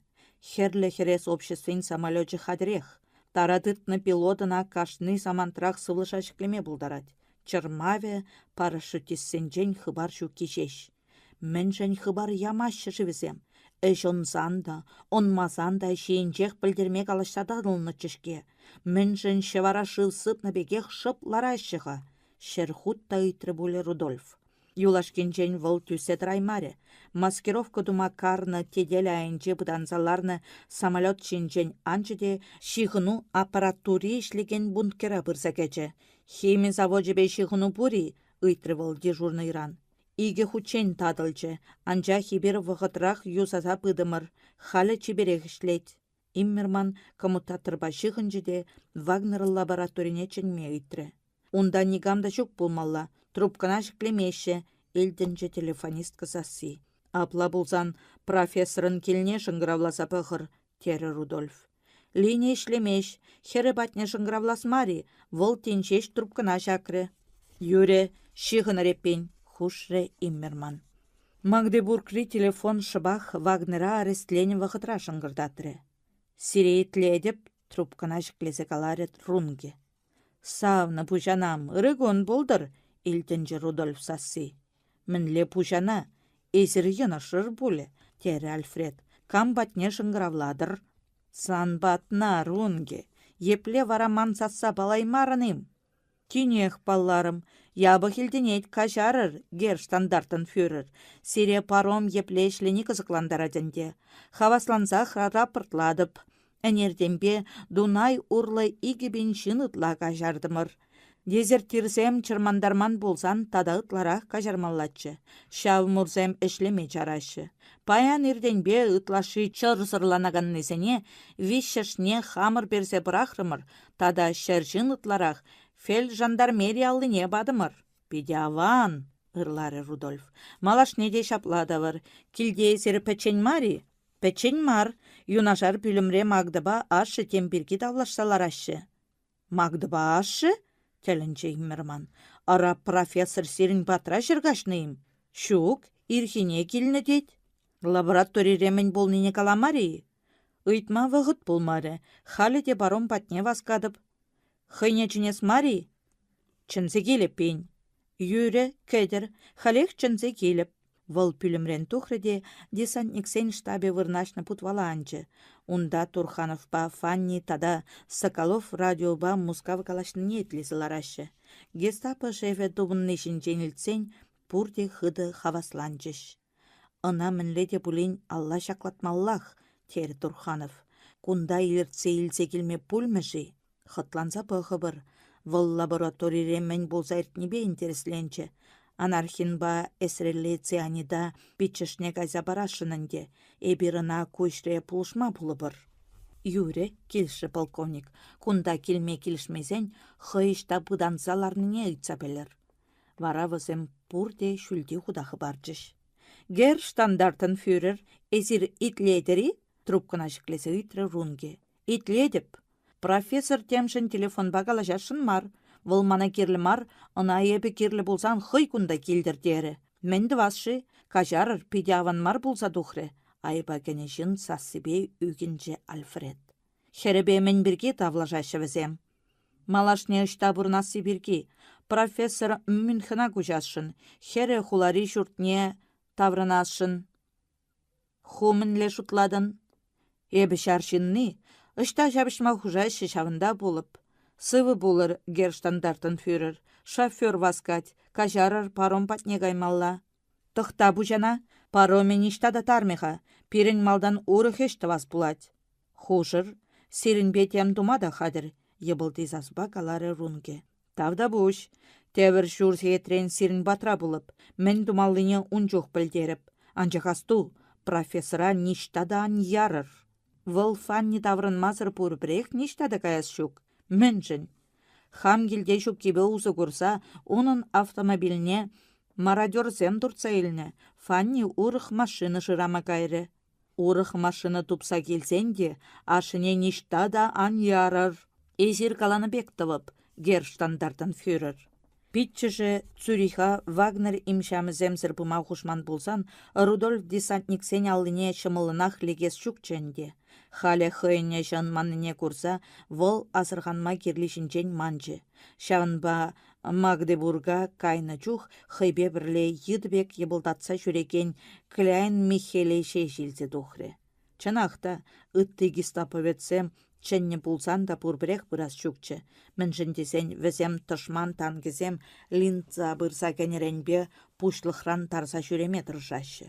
Хӗрлӗ Хӗрес обществин самолечӗ хатӗрех. Тара тытнӑ пилот ӑна кашни самантрах сывлӑша ҫӗклеме пултарать. Чӑрмавӗ парашютистсенчен хыпар ҫукки ҫеҫ. Мӗншӗн хыпар ямаҫҫӗ-ши вӗсем? Ӗҫ ӑнсан та, ӑнмасан та ҫийӗнчех пӗлтерме калаҫса татӑлнӑччӗ-ҫке. Мӗншӗн ҫӑвара шыв сыпнӑ пекех шӑп лараҫҫӗ-ха? Ҫӗрхут та ыйтрӗ пулӗ Рудольф. Юлашкинчен вӑл тӳссе тӑраймарӗ. Маскировка тума карнӑ тетел айӗнче пытанса ларнӑ самолет ҫинчен анчӗ те ҫыхӑну аппаратури ӗҫлекен бункера пырса кӗчӗ. «Хими завочӗпе ҫыхӑну пур-и?» ыйтрӗ вӑл дежурнӑйран. Икӗ хутчен татӑлчӗ, анчах эпир вӑхӑтрах юсаса пытӑмӑр, халӗ чиперех ӗҫлет. Иммерман коммутаторпа ҫыхӑнчӗ те Вагнер лабораторине чӗнме ыйтрӗ. Унта никам та ҫук пулмалла, трубкӑна ҫӗклемеҫҫӗ, илтӗнчӗ телефонистка сасси. Апла пулсан профессорӑн килне шӑнкӑравласа пӑхӑр, терӗ Рудольф. Лини ӗҫлемест, хӗрӗ патне шӑнкӑравлас мар-и, вӑл тин ҫеҫ трубкӑна ҫакрӗ. Юрӗ, ҫыхӑнӑр эппин, хушрӗ Иммерман. Магдебургри телефон шӑпах Вагнера арестленӗ вӑхӑтра шӑнкӑртатрӗ. Сире итлетӗп, трубкӑна ҫӗклесе каларӗ Рунге. Савнӑ пуҫанам, ырӑ кун пултӑр, илтӗнчӗ Рудольф сасси. Мӗнле пуҫана? Эсир йӑнӑшрӑр пулӗ, терӗ Альфред. Кам патне шӑнкӑравлатӑр? Сан патна, Рунге. Епле вара ман сасса палаймарӑн-им? Тинех палларӑм. Япӑх илтӗнет, каҫарӑр, герштандартенфюрер. Сире паром епле ӗҫлени кӑсӑклантарать ӗнтӗ. Хаваслансах рапортлатӑп. Ӗнертенпе Дунай урлӑ 2000 ҫын ытла каҫартӑмӑр. Дезертирсем чӑрмантарман пулсан тата ытларах каҫармаллаччӗ. Ҫав мурсем ӗҫлеме чараҫҫӗ. Паян иртенпе ытлашши чӑрсӑрланаканнисене виҫҫӗшне хамӑр персе пӑрахрӑмӑр тата 100 ҫын ытларах фельджандармери аллине патӑмӑр. Питӗ аван, ырларӗ Рудольф. Малашне те ҫапла тӑвӑр. Килте эсир пӗччен мар-и? Пӗччен мар, юнашар пӳлӗмре Магдӑпа ашшӗ тем пирки тавлашса лараҫҫӗ. Магдӑпа ашшӗ? тӗлӗнчӗ Иммерман. Ара, профессор сирӗн патра ҫӗр каҫнӑ-им? Ҫук, ирхине килнӗ тет. Лабораторире мӗн пулнине каламарӗ-и? Ыйтма вӑхӑт пулмарӗ. Халӗ те паром патне васкатӑп. Хӑйне чӗнес мар-и? Чӗнсе килӗп, пин. Юрӗ, кӗтӗр, халех чӗнсе килӗп. Вӑл пӳлӗмрен тухрӗ те десантниксен штабӗ вырнаҫнӑ путвала анчӗ. Унта Турхановпа Фанни тата Соколов радиопа Мускав калаҫнине итлесе лараҫҫӗ. Гестапо шефӗ тупӑнни ҫинчен илтсен пурте хытӑ хавасланчӗҫ. Ӑна мӗнле те пулин алла ҫаклатмаллах, терӗ Турханов. Кунта илӗртсе илсе килме пулмӗ-ши? Хӑтланса пӑхӑпӑр. Вӑл лабораторире мӗн пулса иртнипе интересленчӗ. Анархинпа эсрелле цианида пиччӗшне кайса парасшӑн ӗнтӗ. Эпир ӑна ку ӗҫре пулӑшма пулӑпӑр. Юрӗ, килӗшрӗ полковник. Кунта килме килӗшмесен хӑй ӑҫта пытанса ларнине ыйтса пӗлӗр. Вара вӗсем пурте ҫӳлти хута хӑпарчӗҫ. Герштандартенфюрер, эсир итлетӗр-и? трубкӑна ҫӗклесе ыйтрӗ Рунге. Итлетӗп. Профессор темшӗн телефонпа калаҫасшӑн мар. Вӑл мана кирлӗ мар, ӑна эпӗ кирлӗ пулсан хӑй кунта килтӗр терӗ. Мӗн тӑвас-ши? Каҫарӑр, питӗ аван мар пулса тухрӗ, айӑпа кӗнӗ ҫын сассипе ӳкӗнчӗ Альфред. Хӗрӗпе мӗн пирки тавлашаҫҫӗ вӗсем? Малашне ӑҫта пурӑнасси пирки. Профессор Мюнхена куҫасшӑн, хӗрӗ хулари ҫуртне таврӑнасшӑн. Ху мӗнле шутлатӑн? Эпӗ ҫар ҫынни. Ӑҫта ҫапӑҫма хушаҫҫӗ, ҫавӑнта пулӑп. Сывӑ пулӑр, герштандартенфюрер. Шофер васкать. Каҫарӑр, паром патне каймалла. Тӑхта пуҫана. Паромӗ ниҫта та тармӗ-ха. Пирӗн малтан урӑх ӗҫ тӑвас пулать. Хушӑр, сирӗнпе тем тума та хатӗр, йӑпӑлти сасӑпа каларӗ Рунке. Тавтапуҫ. Тепӗр ҫур сехетрен сирӗн патра пулӑп. Мӗн тумаллине ун чух пӗлтерӗп. Анчах асту, профессора ниҫта та ан ярӑр. Вӑл Фанни таврӑнмасӑр пурпӗрех ниҫта та каяс ҫук. Мӗншӗн? Хам килте ҫуккипе усӑ курса унӑн автомобильне мародерсем туртса илнӗ. Фанни урӑх машина шырама кайрӗ. Урӑх машина тупса килсен те ашшӗне ниҫта та ан ярӑр. Эсир каланӑ пек тӑвӑп, герштандартенфюрер. Пиччӗшӗ Цюриха Вагнер имҫамӗсемсӗр пыма хушман пулсан Рудольф десантниксен аллине ҫӑмӑллӑнах лекес ҫукчӗ ӗнтӗ. Халӗ хӑйӗн ӗҫӗ ӑнманнине курса вӑл асӑрханма кирли ҫинчен манчӗ. Ҫавӑнпа Магдебурга кайнӑ чух хӑйпе пӗрле йытӑ пек йӑпӑлтатса ҫӳрекен Кляйн Михеле ҫеҫ илсе тухрӗ. Чӑнах та, ытти гестаповецсем чӗннӗ пулсан та пурпӗрех пырас ҫукчӗ, мӗншӗн тесен вӗсем тӑшман танкӗсем Линца пырса кӗнӗренпе пуҫлӑхран тарса ҫӳреме тӑрӑшаҫҫӗ.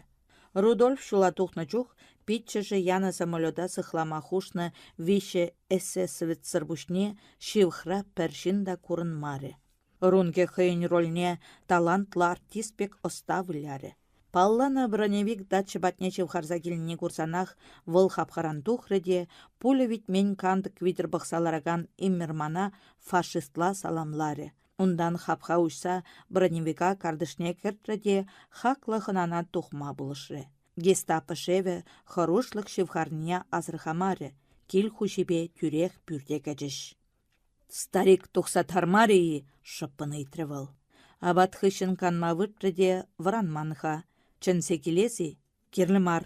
Рудольф ҫула тухнӑ чух пиччӗшӗ янӑ самолета сыхлама хушнӑ виҫӗ эсэсовецсӑр пуҫне ҫывӑхра пӗр ҫын та курӑнмарӗ. Рунге хӑйӗн рольне талантлӑ артист пек ӑста вылярӗ. Палланӑ броневик дача патне ҫывхарса килнине курсанах вӑл хапхаран тухрӗ те пуля витмен кантӑк витӗр пӑхса ларакан Иммермана фашистла саламларӗ. Унтан хапха уҫса броневика картишне кӗртрӗ те хаклӑ хӑнана тухма пулӑшрӗ. Гестапо шефӗ хӑрушлӑх ҫывхарнине асӑрхамарӗ, кил хуҫипе тӳрех пӳрте кӗчӗҫ. Старик тухса тармарӗ-и? шӑппӑн ыйтрӗ вӑл. Апат хыҫҫӑн канма выртрӗ те вӑранман-ха. Чӗнсе килес-и? Кирлӗ мар.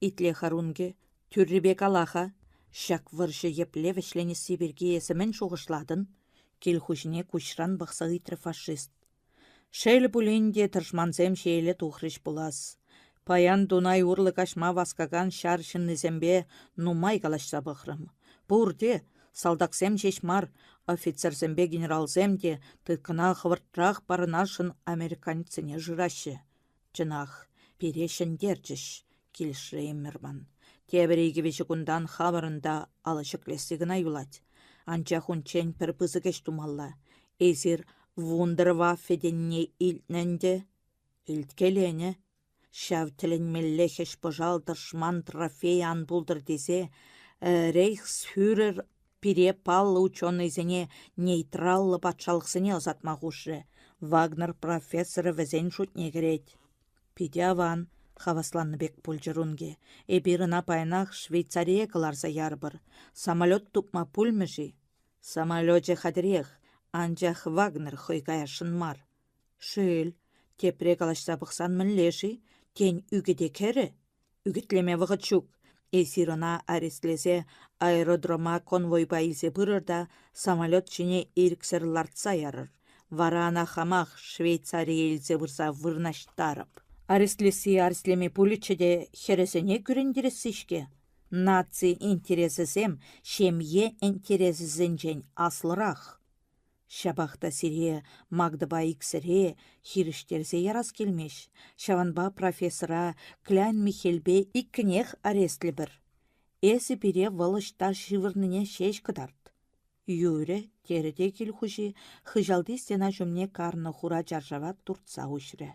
Итле-ха, Рункӗ, тӳррипе кала-ха. Ҫак вӑрҫӑ епле вӗҫленесси пирки эсӗ мӗн шухӑшлатӑн? Кил хуҫине куҫран пӑхса ыйтрӗ фашист. Шел пулин те тӑшмансем ҫиеле тухрӗҫ пулас. Паян Дунай урлӑ каҫма васкакан ҫар ҫыннисемпе нумай калаҫса пӑхрӑм. Пурте, салтаксем ҫеҫ мар, офицерсемпе генералсем те тыткӑна хӑвӑртрах парӑнасшӑн американецсене шыраҫҫӗ. Чӑнах, пире ҫӗнтерчӗҫ, килӗшрӗ Эммерман. Тепӗр икӗ-виҫӗ кунтан хамӑрӑн та алӑ ҫӗклесси кӑна юлать. Анчах унччен пӗр пысӑк ӗҫ тумалла. Эсир вундерваффе тенине илтнӗ ӗнтӗ? Илткеленӗ. Ҫав тӗлӗнмелле хӗҫ-пӑшал тӑшман трофейӗ ан пултӑр тесе рейхсфюрер пире паллӑ ученӑйсене нейтраллӑ патшалӑхсене ӑсатма хушрӗ. Вагнер профессорӗ вӗсен шутне кӗрет. Питӗ аван, хавасланнӑ пек пулчӗ Рунге. Эпир ӑна паянах Швейцарие кӑларса ярӑпӑр. Самолет тупма пулмӗ-ши? Самолечӗ хатӗрех, анчах Вагнер хӑй каясшӑн мар. Шел, тепре калаҫса пӑхсан мӗнле-ши? Тен, ӳкӗте кӗрӗ? Ӳкӗтлеме вӑхӑт ҫук. Эсир ӑна арестлесе аэродрома конвойпа илсе пырӑр та самолет ҫине ирӗксӗр лартса ярӑр. Вара ӑна хамах Швейцарие илсе пырса вырнаҫтарӑп. Арестлесси арестлеме пулӗччӗ те хӗрӗсене кӳрентересси-ҫке. Наци интересӗсем ҫемье интересӗсенчен аслӑрах. Ҫапах та сире, Магдӑпа иксӗре, хирӗҫтерсе ярас килмест. Ҫавӑнпа профессора Кляйн Михельпе иккӗнех арестлӗпӗр. Эсӗ пире вӑл ӑҫта ҫывӑрнине ҫеҫ кӑтарт. Юрӗ, терӗ те кил хуҫи, хыҫалти стена ҫумне карнӑ хура чаршава туртса уҫрӗ.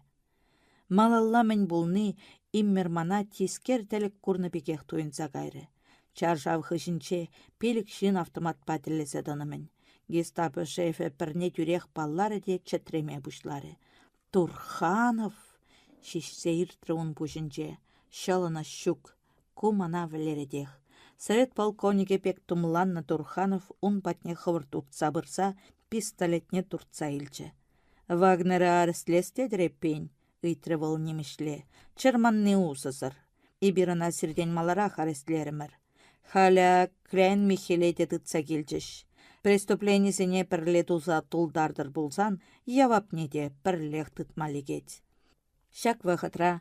Малалла мӗн пулни Иммермана тискер тӗлӗк курнӑ пекех туйӑнса кайрӗ. Чаршав хыҫӗнче пилӗк ҫын автоматпа тӗллесе тӑнӑ-мӗн. Гестапо шефӗ пӗрне тӳрех палларӗ те чӗтреме пуҫларӗ. «Турханов!» — ҫиҫсе иртрӗ ун пуҫӗнче. «Ҫӑлӑнӑҫ ҫук. Ку мана вӗлеретех». Совет полковникӗ пек тумланнӑ Турханов ун патне хӑвӑрт утса пырса пистолетне туртса илчӗ. Вагнера арестлес тетӗр эппин? ыйтрӗ вӑл нимӗҫле. Чӑрманни усӑсӑр. Эпир ӑна сиртен маларах арестлерӗмӗр. Халӗ Крен Михеле те тытса килчӗҫ. Преступленисене пӗрле туса тултартӑр пулсан явапне те пӗрлех тытма лекет. Ҫак вӑхӑтра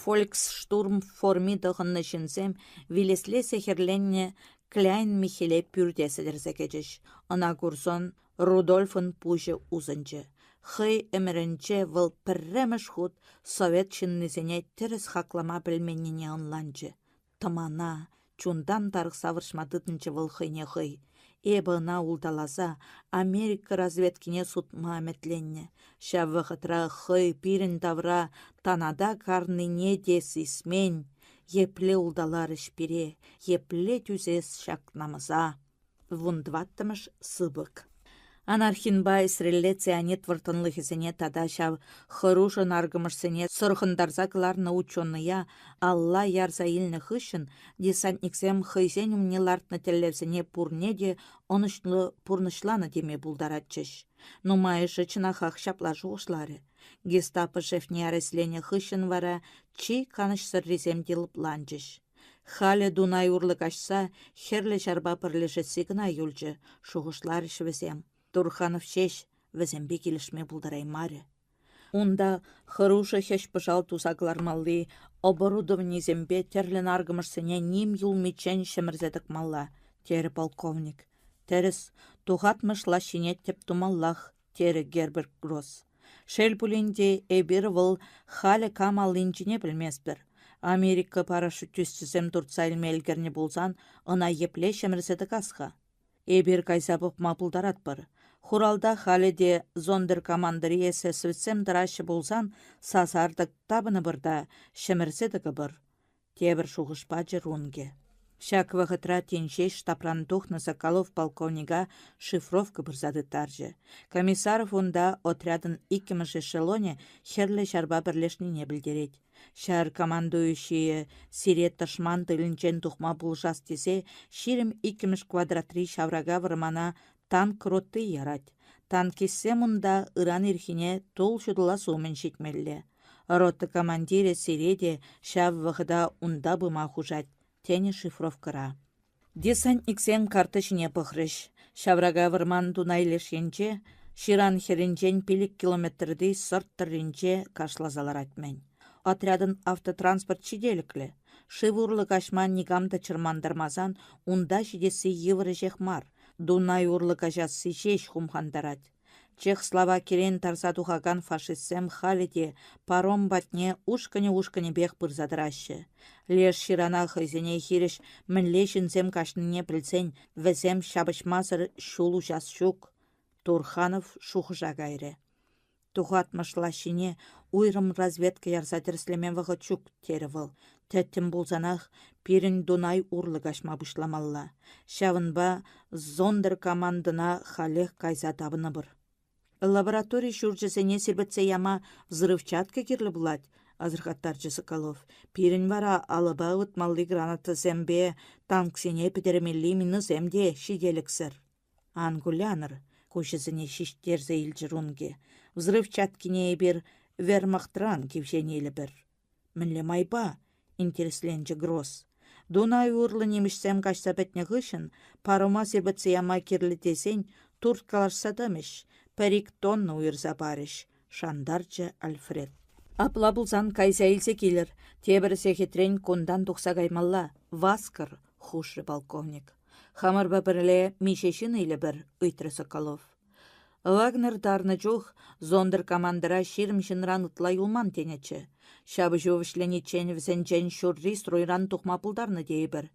фольксштурм форми тӑхӑннӑ ҫынсем вилесле сехӗрленнӗ Кляйн Михеле пӳрте сӗтӗрсе кӗчӗҫ. Ӑна курсан Рудольфӑн пуҫӗ усӑнчӗ. Хӑй ӗмӗрӗнче вӑл пӗрремӗш хут совет ҫыннисене тӗрӗс хаклама пӗлменнине ӑнланчӗ. Тӑмана, чунтан тарӑхса вӑрҫма тытӑнчӗ вӑл хӑйне хӑй. Эпӗ ӑна улталаса Америка разведкине сутма ӗмӗтленнӗ. Ҫав вӑхӑтра хӑй пирӗн тавра таната карнине те сисмен. Епле улталарӗҫ пире, епле тӳсес ҫак намӑса. Вунтӑваттӑмӗш сыпӑк. Анархинпа ӗсрелле цианид вӑрттӑнлӑхӗсене тата ҫав хӑрушӑ наркӑмӑшсене сӑрхӑнтарса кӑларнӑ ученӑя алла ярса илнӗ хыҫҫӑн десантниксем хӑйсен умне лартнӑ тӗллевсене пурне те ӑнӑҫлӑ пурнӑҫланӑ теме пултаратчӗҫ. Нумайӑшӗ чӑнахах ҫапла шухӑшларӗ. Гестапо шефне арестленӗ хыҫҫӑн вара чи канӑҫсӑррисем те лӑпланчӗҫ. Халӗ Дунай урлӑ каҫса Хӗрлӗ Ҫарпа пӗрлешесси кӑна юлчӗ, шухӑшларӗҫ вӗсем. Турханов ҫеҫ вӗсемпе килӗшме пултараймарӗ. Унта хӑрушӑ хӗҫ-пӑшал туса кӑлармалли оборудованисемпе тӗрлӗ наркӑмӑшсене ним юлмиччен ҫӗмӗрсе тӑкмалла, терӗ полковник. Тӗрӗс, тухатмӑш лаҫҫине тӗп тумаллах, терӗ Герберт Гросс. Шел пулин те, эпир вӑл халӗ кам аллинчине пӗлместпӗр. Америка парашютисчӗсем туртса илме ӗлкӗрнӗ пулсан ӑна епле ҫӗмӗрсе тӑкас-ха? Эпир кайса пӑхма пултаратпӑр. Хуралта халӗ те зондеркомандӑри эсэсовецсем тӑраҫҫӗ пулсан сасартӑк тапӑнӑпӑр та ҫӗмӗрсе тӑкӑпӑр. Тепӗр шухӑш пачӗ Рунге. Ҫак вӑхӑтра тин ҫеҫ штабран тухнӑ Соколов полковника шифровка пырса тыттарчӗ. Комиссаров унта отрядӑн иккӗмӗш эшелонӗ Хӗрлӗ Ҫарпа пӗрлешнине пӗлтерет. Ҫар командующийӗ сире тӑшман тылӗнчен тухма пулӑшас тесе 22-мӗш квадратри ҫаврака вӑрмана танк роти ярать. Танкистсем унта ыран ирхине тул ҫутӑлас умӗн ҫитмелле. Рота командирӗ сире те ҫав вӑхӑта унта пыма хушать, тенӗ шифровкӑра. Десантниксем карта ҫине пӑхрӗҫ. Ҫаврака вӑрман Дунай леш енче, ҫыран хӗрринчен 5 километрти сӑрт тӑрринче кашласа ларать-мӗн. Отрядӑн автотранспорт ҫителӗклӗ. Шыв урлӑ каҫма никам та чӑрмантармасан унта ҫитесси йывӑр ӗҫех мар, Дунай урлӑ каҫасси ҫеҫ хумхантарать. Чехословакирен тарса тухакан фашистсем халӗ те паром патне ушкӑнӗ-ушкӑнӗпех пырса тӑраҫҫӗ. Леш ҫырана хӑйсене хирӗҫ мӗнле ҫынсем каҫнине пӗлсен вӗсем ҫапӑҫмасӑр ҫул уҫас ҫук. Турханов шухӑша кайрӗ. Тухатмӑш лаҫҫине уйрӑм разведка ярса тӗрӗслеме вӑхӑт ҫук, терӗ вӑл. Тӗттӗм пулсанах пирӗн Дунай урлӑ каҫма пуҫламалла. Ҫавӑнпа зондеркомандӑна халех кайса тапӑнӑпӑр. Лаборатори ҫурчӗсене сирпӗтсе яма взрывчатка кирлӗ пулать, асӑрхаттарчӗ Соколов. Пирӗн вара алӑпа ывӑтмалли гранатӑсемпе танксене пӗтермелли минӑсем те ҫителӗксӗр. Ан кулянӑр, куҫӗсене ҫиҫтерсе илчӗ Рунге. Взрывчаткине эпир вермахтран кивҫен илӗпӗр. Мӗнле майпа? интересленчӗ Гросс. Дунай урлӑ нимӗҫсем каҫса пӗтнӗ хыҫҫӑн парома сирпӗтсе яма кирлӗ тесен турткалашса тӑмӗҫ, пӗр-ик тонна уйӑрса парӗҫ, шантарчӗ Альфред. Апла пулсан кайса илсе килӗр, тепӗр сехетрен кунтан тухса каймалла, васкӑр, хушрӗ полковник. Хамӑрпа пӗрле миҫе ҫын илӗпӗр? ыйтрӗ Соколов. Вагнер тарнӑ чух зондеркомандӑра 20 ҫынран ытла юлман тенӗччӗ. Ҫапӑҫу вӗҫлениччен вӗсенчен ҫурри стройран тухма пултарнӑ тейӗпӗр.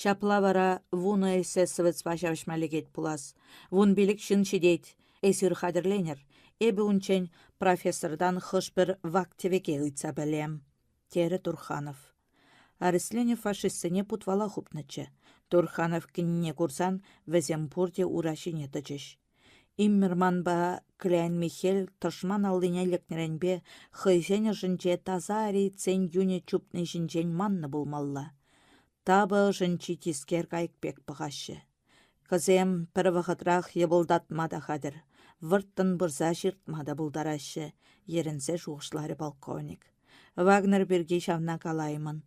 Ҫапла вара вунӑ эсэсовецпа ҫапӑҫма лекет пулас. 15 ҫын ҫитет. Эсир хатӗрленӗр. Эпӗ унччен профессортан хӑш-пӗр вак-тӗвеке ыйтса пӗлем, терӗ Турханов. Арестленӗ фашистсене путвала хупнӑччӗ. Турханов кӗнине курсан вӗсем пурте ура ҫине тӑчӗҫ. Иммерманпа Кляйн Михель тӑшман аллине лекнӗренпе хӑйсен ӑшӗнче таса арийцсен юнӗ чупни ҫинчен маннӑ пулмалла. Тапӑ ӑшӗнчи тискер кайӑк пек пӑхаҫҫӗ. Кӑсем пӗр вӑхӑтрах йӑпӑлтатма та хатӗр, вӑрттӑн пырса ҫыртма та пултараҫҫӗ, йӗрӗнсе шухӑшларӗ полковник. Вагнер пирки ҫавна калаймӑн.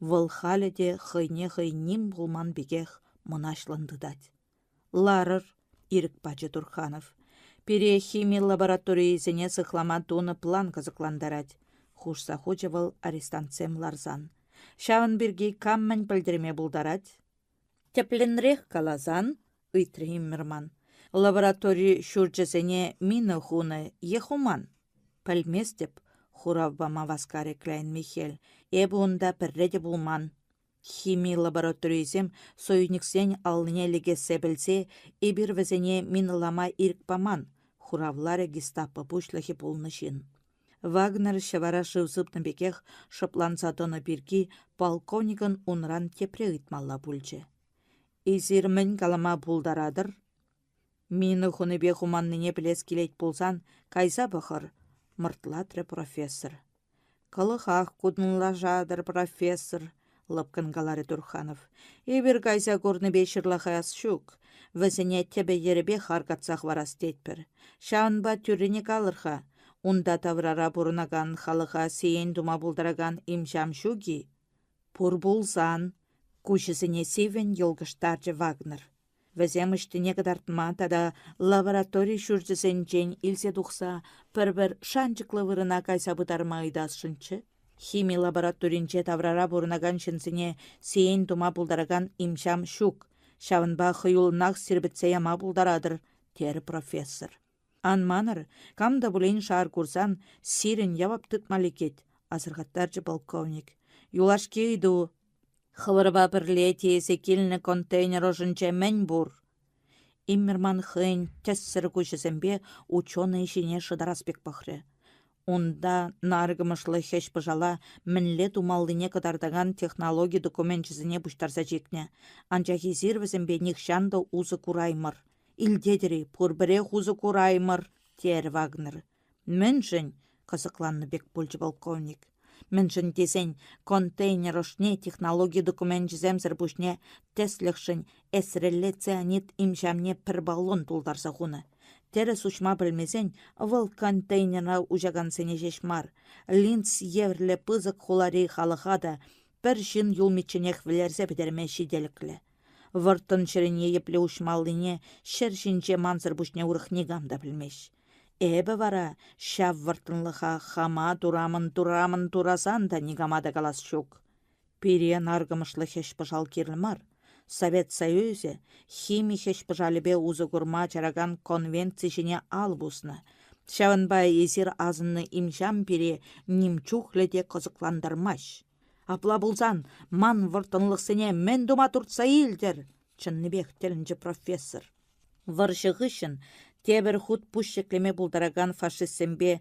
Вӑл халӗ те хӑйне хӑй ним пулман пекех мӑнаҫлӑн тытать. Ларӑр, ирӗк пачӗ Турханов. Пире хими лабораторийӗсене сыхлама тунӑ план кӑсӑклантарать, хушса хучӗ вӑл арестантсем ларсан. Ҫавӑн пирки кам мӗн пӗлтерме пултарать? Тӗплӗнрех каласан, ыйтрӗ Иммерман, лаборатори ҫурчӗсене мина хунӑ е хуман? Пӗлместӗп, хурав пама васкарӗ Кляйн Михель. Эпӗ унта пӗрре те пулман. Хими лабораторийӗсем союзниксен аллине лекессе пӗлсе эпир вӗсене минӑлама ирӗк паман, хуравларӗ гестапо пуҫлӑхӗ пулнӑ ҫын. Вагнер ҫӑвара шыв сыпнӑ пекех шӑпланса тӑнӑ пирки полковникӑн унран тепре ыйтмалла пулчӗ. «Эсир мӗн калама пултаратӑр?» «Мина хунипе хуманнине пӗлес килет пулсан кайса пӑхӑр», — мӑртлатрӗ профессор. «Кӑлӑхах кутӑнлашатӑр, профессор», — лӑпкӑн каларӗ Турханов. «Эпир кайса курнипе ҫырлахаяс ҫук. Вӗсене тӗпӗ-йӗрӗпех аркатса хӑварас тетпӗр. Ҫавӑнпа тӳррине калӑр-ха, унта таврара пурӑнакан халӑха сиен тума пултаракан им-ҫам ҫук-и? Пур пулсан. Куҫӗсене сиввӗн йӑлкӑштарчӗ Вагнер. Вӗсем ӑҫтине кӑтартма тата лаборатори ҫурчӗсенчен илсе тухса пӗр-пӗр шанчӑклӑ вырӑна кайса пытарма ыйтасшӑнччӗ. Хими лабораторинче таврара пурӑнакан ҫынсене сиен тума пултаракан имҫам ҫук, ҫавӑнпа хӑюллӑнах сирпӗтсе яма пултаратӑр, терӗ профессор. Ан манӑр, кам та пулин шар курсан сирӗн явап тытма лекет, асӑрхаттарчӗ полковник. Юлашки ыйту. Хӑвӑрпа пӗрле тиесе килнӗ контейнер ӑшӗнче мӗн пур? Иммерман хӑйӗн тӗссӗр куҫӗсемпе ученӑй ҫине шӑтарас пек пӑхрӗ. Унта наркӑмӑшлӑ хӗҫ-пӑшала мӗнле тумаллине кӑтартакан технологи докуменчӗсене пуҫтарса чикнӗ, анчах эсир вӗсемпе нихҫан та усӑ кураймӑр. Илтетӗр-и, пурпӗрех усӑ кураймӑр, терӗ Вагнер. Мӗншӗн? кӑсӑкланнӑ пек пулчӗ полковник. Мӗншӗн тесен контейнер ӑшне технологи докуменчӗсемсӗр пуҫне тӗслӗхшӗн эсрелле цианид имҫамне пӗр баллон тултарса хунӑ. Тӗрӗс уҫма пӗлмесен вӑл контейнера уҫакансене ҫеҫ мар, Линц евӗрлӗ пысӑк хулари халӑха та пӗр ҫын юлмичченех вӗлерсе пӗтерме ҫителӗклӗ. Вӑрттӑн чӗрене епле уҫмаллине ҫӗр ҫинче мансӑр пуҫне урӑх никам та пӗлмест. Эпӗ вара ҫав вӑрттӑнлӑха хама турамӑн-турамӑн турасан та никама та калас ҫук. Пире наркӑмӑшлӑ хӗҫ-пӑшал кирлӗ мар. Совет Союзӗ хими хӗҫ-пӑшалӗпе усӑ курма чаракан конвенци ҫине ал пуснӑ. Ҫавӑнпа эсир асӑннӑ имҫам пире ним чухлӗ те кӑсӑклантармасть. Апла пулсан ман вӑрттӑнлӑхсене мӗн тума туртса илтӗр? чӑннипех тӗлӗнчӗ профессор. Вӑрҫӑ хыҫҫӑн тепӗр хут пуҫ ҫӗклеме пултаракан фашистсемпе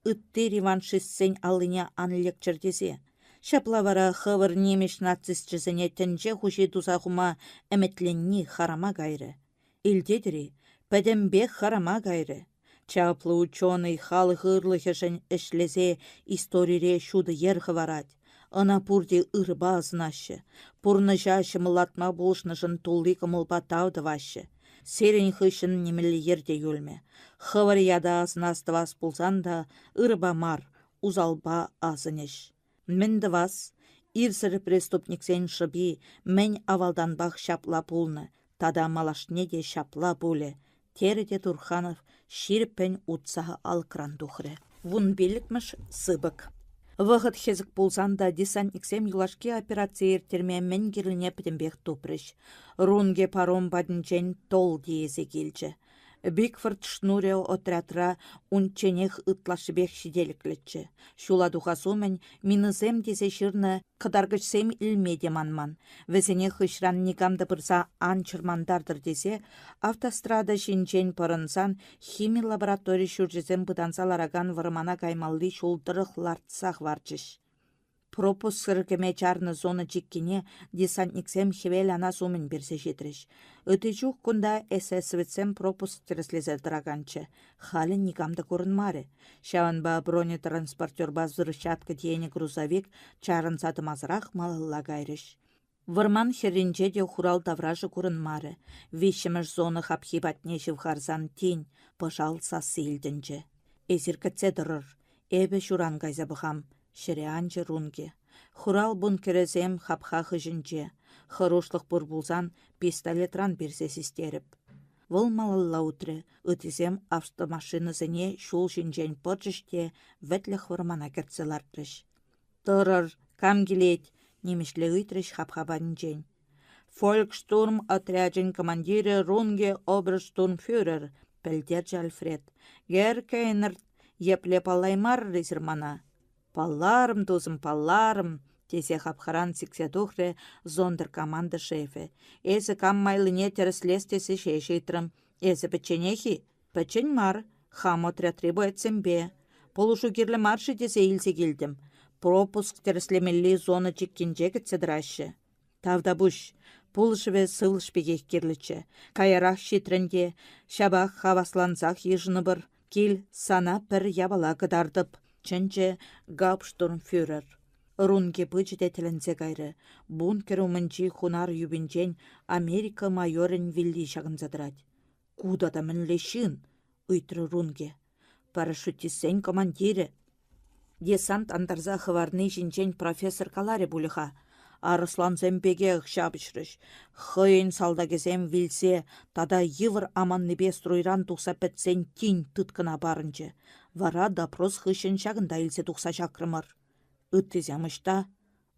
ытти реваншистсен аллине ан лекчӗр тесе. Ҫапла вара хӑвӑр нимӗҫ нацисчӗсене тӗнче хуҫи туса хума ӗмӗтленни харама кайрӗ. Илтетӗр-и, пӗтӗмпех харама кайрӗ. Чаплӑ ученӑй халӑх ырлӑхӗшӗн ӗҫлесе историре ҫутӑ йӗр хӑварать. Ӑна пурте ырӑпа асӑнаҫҫӗ, пурнӑҫа ҫӑмӑллатма пулӑшнӑшӑн тулли кӑмӑлпа тав тӑваҫҫӗ. Сирӗн хыҫҫӑн нимӗнле йӗр те юлмӗ. Хӑвӑр ята асӑнас-тӑвас пулсан та ырӑпа мар, усалпа асӑнӗҫ. Мӗн тӑвас? Ирсӗр преступниксен шӑпи мӗн авалтанпах ҫапла пулнӑ тата малашне те ҫапла пулӗ, терӗ те Турханов ҫирӗппӗн утса алӑкран тухрӗ. Вунпиллӗкмӗш сыпӑк. Вӑхӑт хӗсӗк пулсан та десантниксем юлашки операцие ирттерме мӗн кирлине пӗтӗмпех тупрӗҫ. Рунге паром патӗнчен тол тиесе килчӗ. Бикфорд шнурӗ отрядра унчченех ытлашшипех ҫителӗклӗччӗ. Ҫула тухас умӗн минӑсем тесе ҫырнӑ кӑтаркӑчсем илме те манман. Вӗсене хыҫран никам та пырса ан чӑрмантартӑр тесе автострада ҫинчен пӑрӑнсан хими лаборатори ҫурчӗсем пытанса ларакан вӑрмана каймалли ҫул тӑрӑх лартса хӑварчӗҫ. Пропусксӑр кӗме чарнӑ зона чиккине десантниксем хӗвел анас умӗн персе ҫитрӗҫ. Ытти чух кунта эсэсовецсем пропуск тӗрӗслесе тӑраканччӗ. Халӗ никам та курӑнмарӗ. Ҫавӑнпа бронетранспортерпа взрывчатка тиенӗ грузовик чарӑнса тӑмасӑрах малалла кайрӗҫ. Вӑрман хӗрринче те хурал таврашӗ курӑнмарӗ. Виҫҫӗмӗш зона хапхи патне ҫывхарсан тин пӑшал сасси илтӗнчӗ. «Эсир кӗтсе тӑрӑр, эпӗ ҫуран кайса пӑхам», ҫӗре анчӗ Рунки. Хурал бункерӗсем хапха хыҫӗнче. Хӑрушлӑх пур пулсан пистолетран персе систерӗп. Вӑл малалла утрӗ, ыттисем автомашинӑсене ҫул ҫинчен пӑрчӗҫ те вӗтлӗх вӑрмана кӗртсе лартрӗҫ. «Тӑрӑр, кам килет?» — нимӗҫле ыйтрӗҫ хапха патӗнчен. «Фолькштурм отрячӗн командирӗ Рунге оберштурмфюрер», — пӗлтерчӗ Альфред. «Герр Кейнерт, епле паллаймарӑр эсир мана?» «Палларӑм, тусӑм, палларӑм», — тесе хапхаран сиксе тухрӗ зондеркоманда шефӗ. «Эсӗ кам майлине тӗрӗслес тесе ҫеҫ ыйтрӑм. Эсӗ пӗчченех-и?» Пӗччен мар, хам отрядри боецсемпе. Пулӑшу кирлӗ мар-ши тесе илсе килтӗм. Пропуск тӗрӗслемелли зона чиккинче кӗтсе тӑраҫҫӗ. Тавтапуҫ, пулӑшӑвӗ сывлӑш пекех кирлӗччӗ. Каярах ҫитрӗн те, ҫапах хаваслансах йышӑнӑпӑр. Кил, сана пӗр япала кӑтартӑп, чӗнчӗ гауптштурмфюрер. Рунки пычӗ те тӗлӗнсе кайрӗ. Бункер умӗнчи хунар юпинчен Америка майорӗн вилли ҫакӑнса тӑрать. Ку тата мӗнле ҫын? ыйтрӗ Рунке. Парашютистсен командирӗ. Десант антарса хӑварни ҫинчен профессор каларӗ пулӗ-ха. Арӑслансем пекех ҫапӑҫрӗҫ. Хӑйӗн салтакӗсем вилсе тата йывӑр аманнипе стройран тухса пӗтсен тин тыткӑна парӑнчӗ. Вара допрос хыҫҫӑн ҫакӑнта илсе тухса ҫакрӑмӑр. Ыттисем ӑҫта?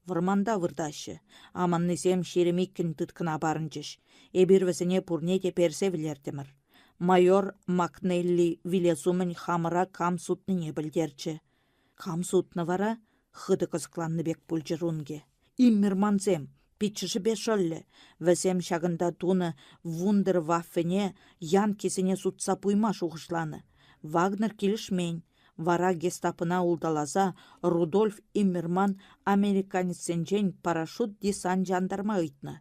Вӑрманта выртаҫҫӗ. Аманнисем 22-н тыткӑна парӑнчӗҫ. Эпир вӗсене пурне те персе вӗлертӗмӗр. Майор Макнелли вилес умӗн хамӑра кам сутнине пӗлтерчӗ. Кам сутнӑ вара? Хытӑ кӑсӑкланнӑ пек пулчӗ Рунге. Иммермансем, пиччӗшӗпе шӑллӗ. Вӗсем ҫакӑнта тунӑ вундерваффене янкисене сутса пуйма шухӑшланӑ. Вагнер килӗшмен. Вара гестапӑна улталаса Рудольф Иммерман американецсенчен парашют десанчӗ антарма ыйтнӑ.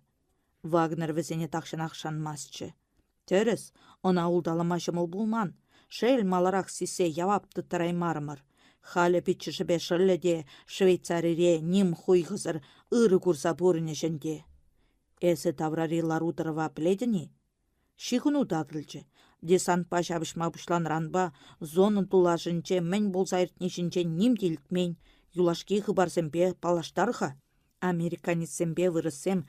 Вагнер вӗсене тахҫанах шанмастчӗ. Тӗрӗс, ӑна улталама ҫӑмӑл пулман. Шел, маларах сиссе явап тыттараймарӑмӑр. Халӗ пиччӗшӗпе шӑллӗ те Швейцарире ним хуйхӑсӑр ырӑ курса пурӑнӗҫ ӗнтӗ. Эсӗ таврари лару-тӑрӑва пӗлетӗн-и? Ҫыхӑну татӑлчӗ. Десантпа ҫапӑҫма пуҫланӑранпа зона тулашӗнче мӗн пулса иртни ҫинчен ним те илтмен. Юлашки хыпарсемпе паллаштар-ха. Американецсемпе вырӑссем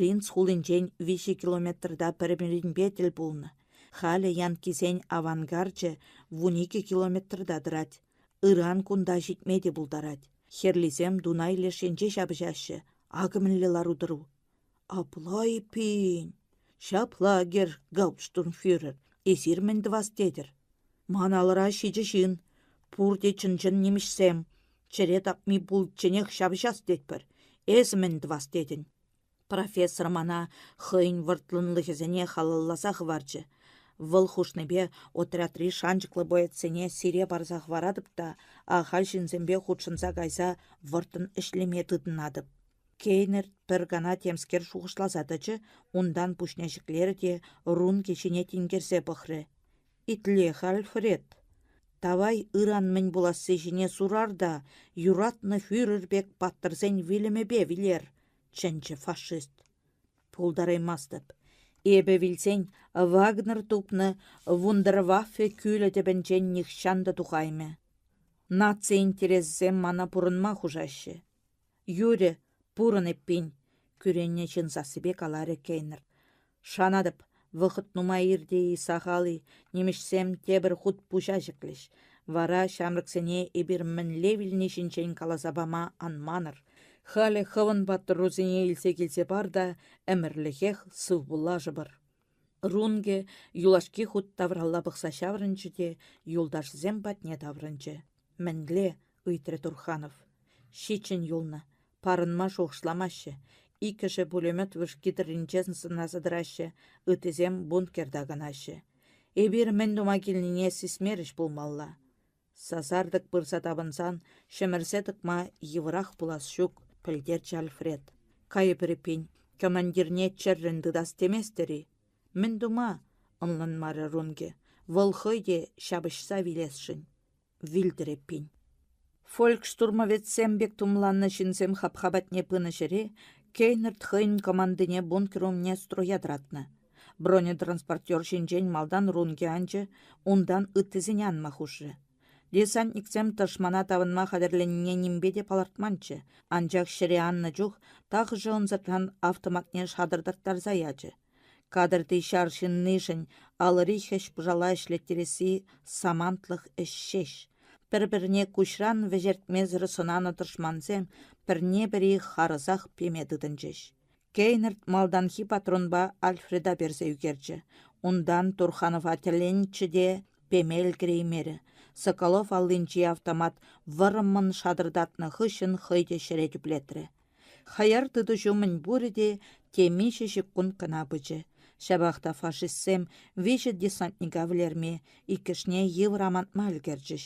Линц хулинчен 3 километрта пӗр-пӗринпе тӗл пулнӑ. Халӗ янккисен авангарчӗ 12 километрта тӑрать. Ыран кунта ҫитме те пултарать. Хӗрлисем Дунай леш енче ҫапӑҫаҫҫӗ. Акӑ мӗнле лару-тӑру. Апла эппин. Ҫапла, герр гауптштурмфюрер, эсир мӗн тӑвас тетӗр? Ман алӑра ҫичӗ ҫын. Пурте чӑн-чӑн нимӗҫсем. Чӗре тапми пулчченех ҫапӑҫас тетпӗр. Эсӗ мӗн тӑвас тетӗн? Профессор мана хӑйӗн вӑрттӑнлӑхӗсене халалласа хӑварчӗ. Вӑл хушнипе отрядри шанчӑклӑ боецсене сире парса хӑваратӑп та ахаль ҫынсемпе хутшӑнса кайса вӑрттӑн ӗҫлеме тытӑнатӑп. Кейнер пӗр кана темскер шухӑшласа тӑчӗ, унтан пуҫне ҫӗклерӗ те Рунки ҫине тинкерсе пӑхрӗ. «Итле-ха, Альфред, тавай ыран мӗн пуласси ҫине сурар та юратнӑ фюрер пек паттӑрсен вилӗмӗпе вилер», — чӗнчӗ фашист. «Пултараймастӑп. Эпӗ вилсен Вагнер тупнӑ вундерваффе кӳлӗ тӗпӗнчен нихҫан та тухаймӗ. Наци интересӗсем мана пурӑнма хушаҫҫӗ. Юрӗ, пурӑн эппин, кӳреннӗ ҫын сассипе каларӗ Кейнер. Шанатӑп, вӑхӑт нумай иртӗ-и, сахал-и, нимӗҫсем тепӗр хут пуҫа ҫӗклӗҫ. Вара ҫамрӑксене эпир мӗнле вилни ҫинчен каласа пама ан манӑр. Халӗ хӑвӑн паттӑрусене илсе килсе пар та ӗмӗрлӗхех сывпуллашӑпӑр. Рунге юлашки хут тавралла пӑхса ҫаврӑнчӗ те юлташӗсем патне таврӑнчӗ. «Мӗнле?» — ыйтрӗ Турханов. Ҫиччӗн юлнӑ. Парӑнма шухӑшламаҫҫӗ. Иккӗшӗ пулемет вышки тӑрринче сӑнаса тӑраҫҫӗ, ыттисем бункерта канаҫҫӗ. Эпир мӗн тума килнине сисмерӗҫ пулмалла. Сасартӑк пырса тапӑнсан ҫӗмӗрсе тӑкма йывӑрах пулас ҫук, пӗлтерчӗ Альфред. Кайӑпӑр эппин, командирне чӗррӗн тытас теместӗр-и? Мӗн тума? ӑнланмарӗ Рунге. Вӑл хӑй те ҫапӑҫса вилесшӗн. Вилтӗр эппин. Фолькштурмовецсем пек тумланнӑ ҫынсем хапха патне пынӑ ҫӗре Кейнерт хӑйӗн командине бункер умне строя тӑратнӑ. Бронетранспортер ҫинчен малтан Рунге анчӗ, унтан ыттисене анма хушрӗ. Десантниксем тӑшмана тапӑнма хатӗрленнине нимпе те палӑртманччӗ, анчах ҫӗре аннӑ чух тахӑшӗ ӑнсӑртран автоматне шатӑртаттарса ячӗ. Кадрти ҫар ҫыннишӗн алӑри хӗҫ-пӑшала ӗҫлеттересси самантлӑх ӗҫ ҫеҫ. Пӗр-пӗрне куҫран вӗҫертмесӗр сӑнанӑ тӑшмансем пӗрне-пӗри харӑсах пеме тытӑнчӗҫ. Кейнерт малтанхи патронпа Альфреда персе ӳкерчӗ. Унтан Турханова тӗлленчӗ те пеме ӗлкӗреймерӗ. Соколов аллинчи автомат вӑрӑммӑн шатӑртатнӑ хыҫҫӑн хӑй те ҫӗре тӳплетрӗ. Хаяр тытӑҫу мӗнпурӗ те темиҫе ҫеккунт кӑна пычӗ. Ҫапах та фашистсем виҫӗ десантника вӗлерме, иккӗшне йывӑр амантма ӗлкӗрчӗҫ.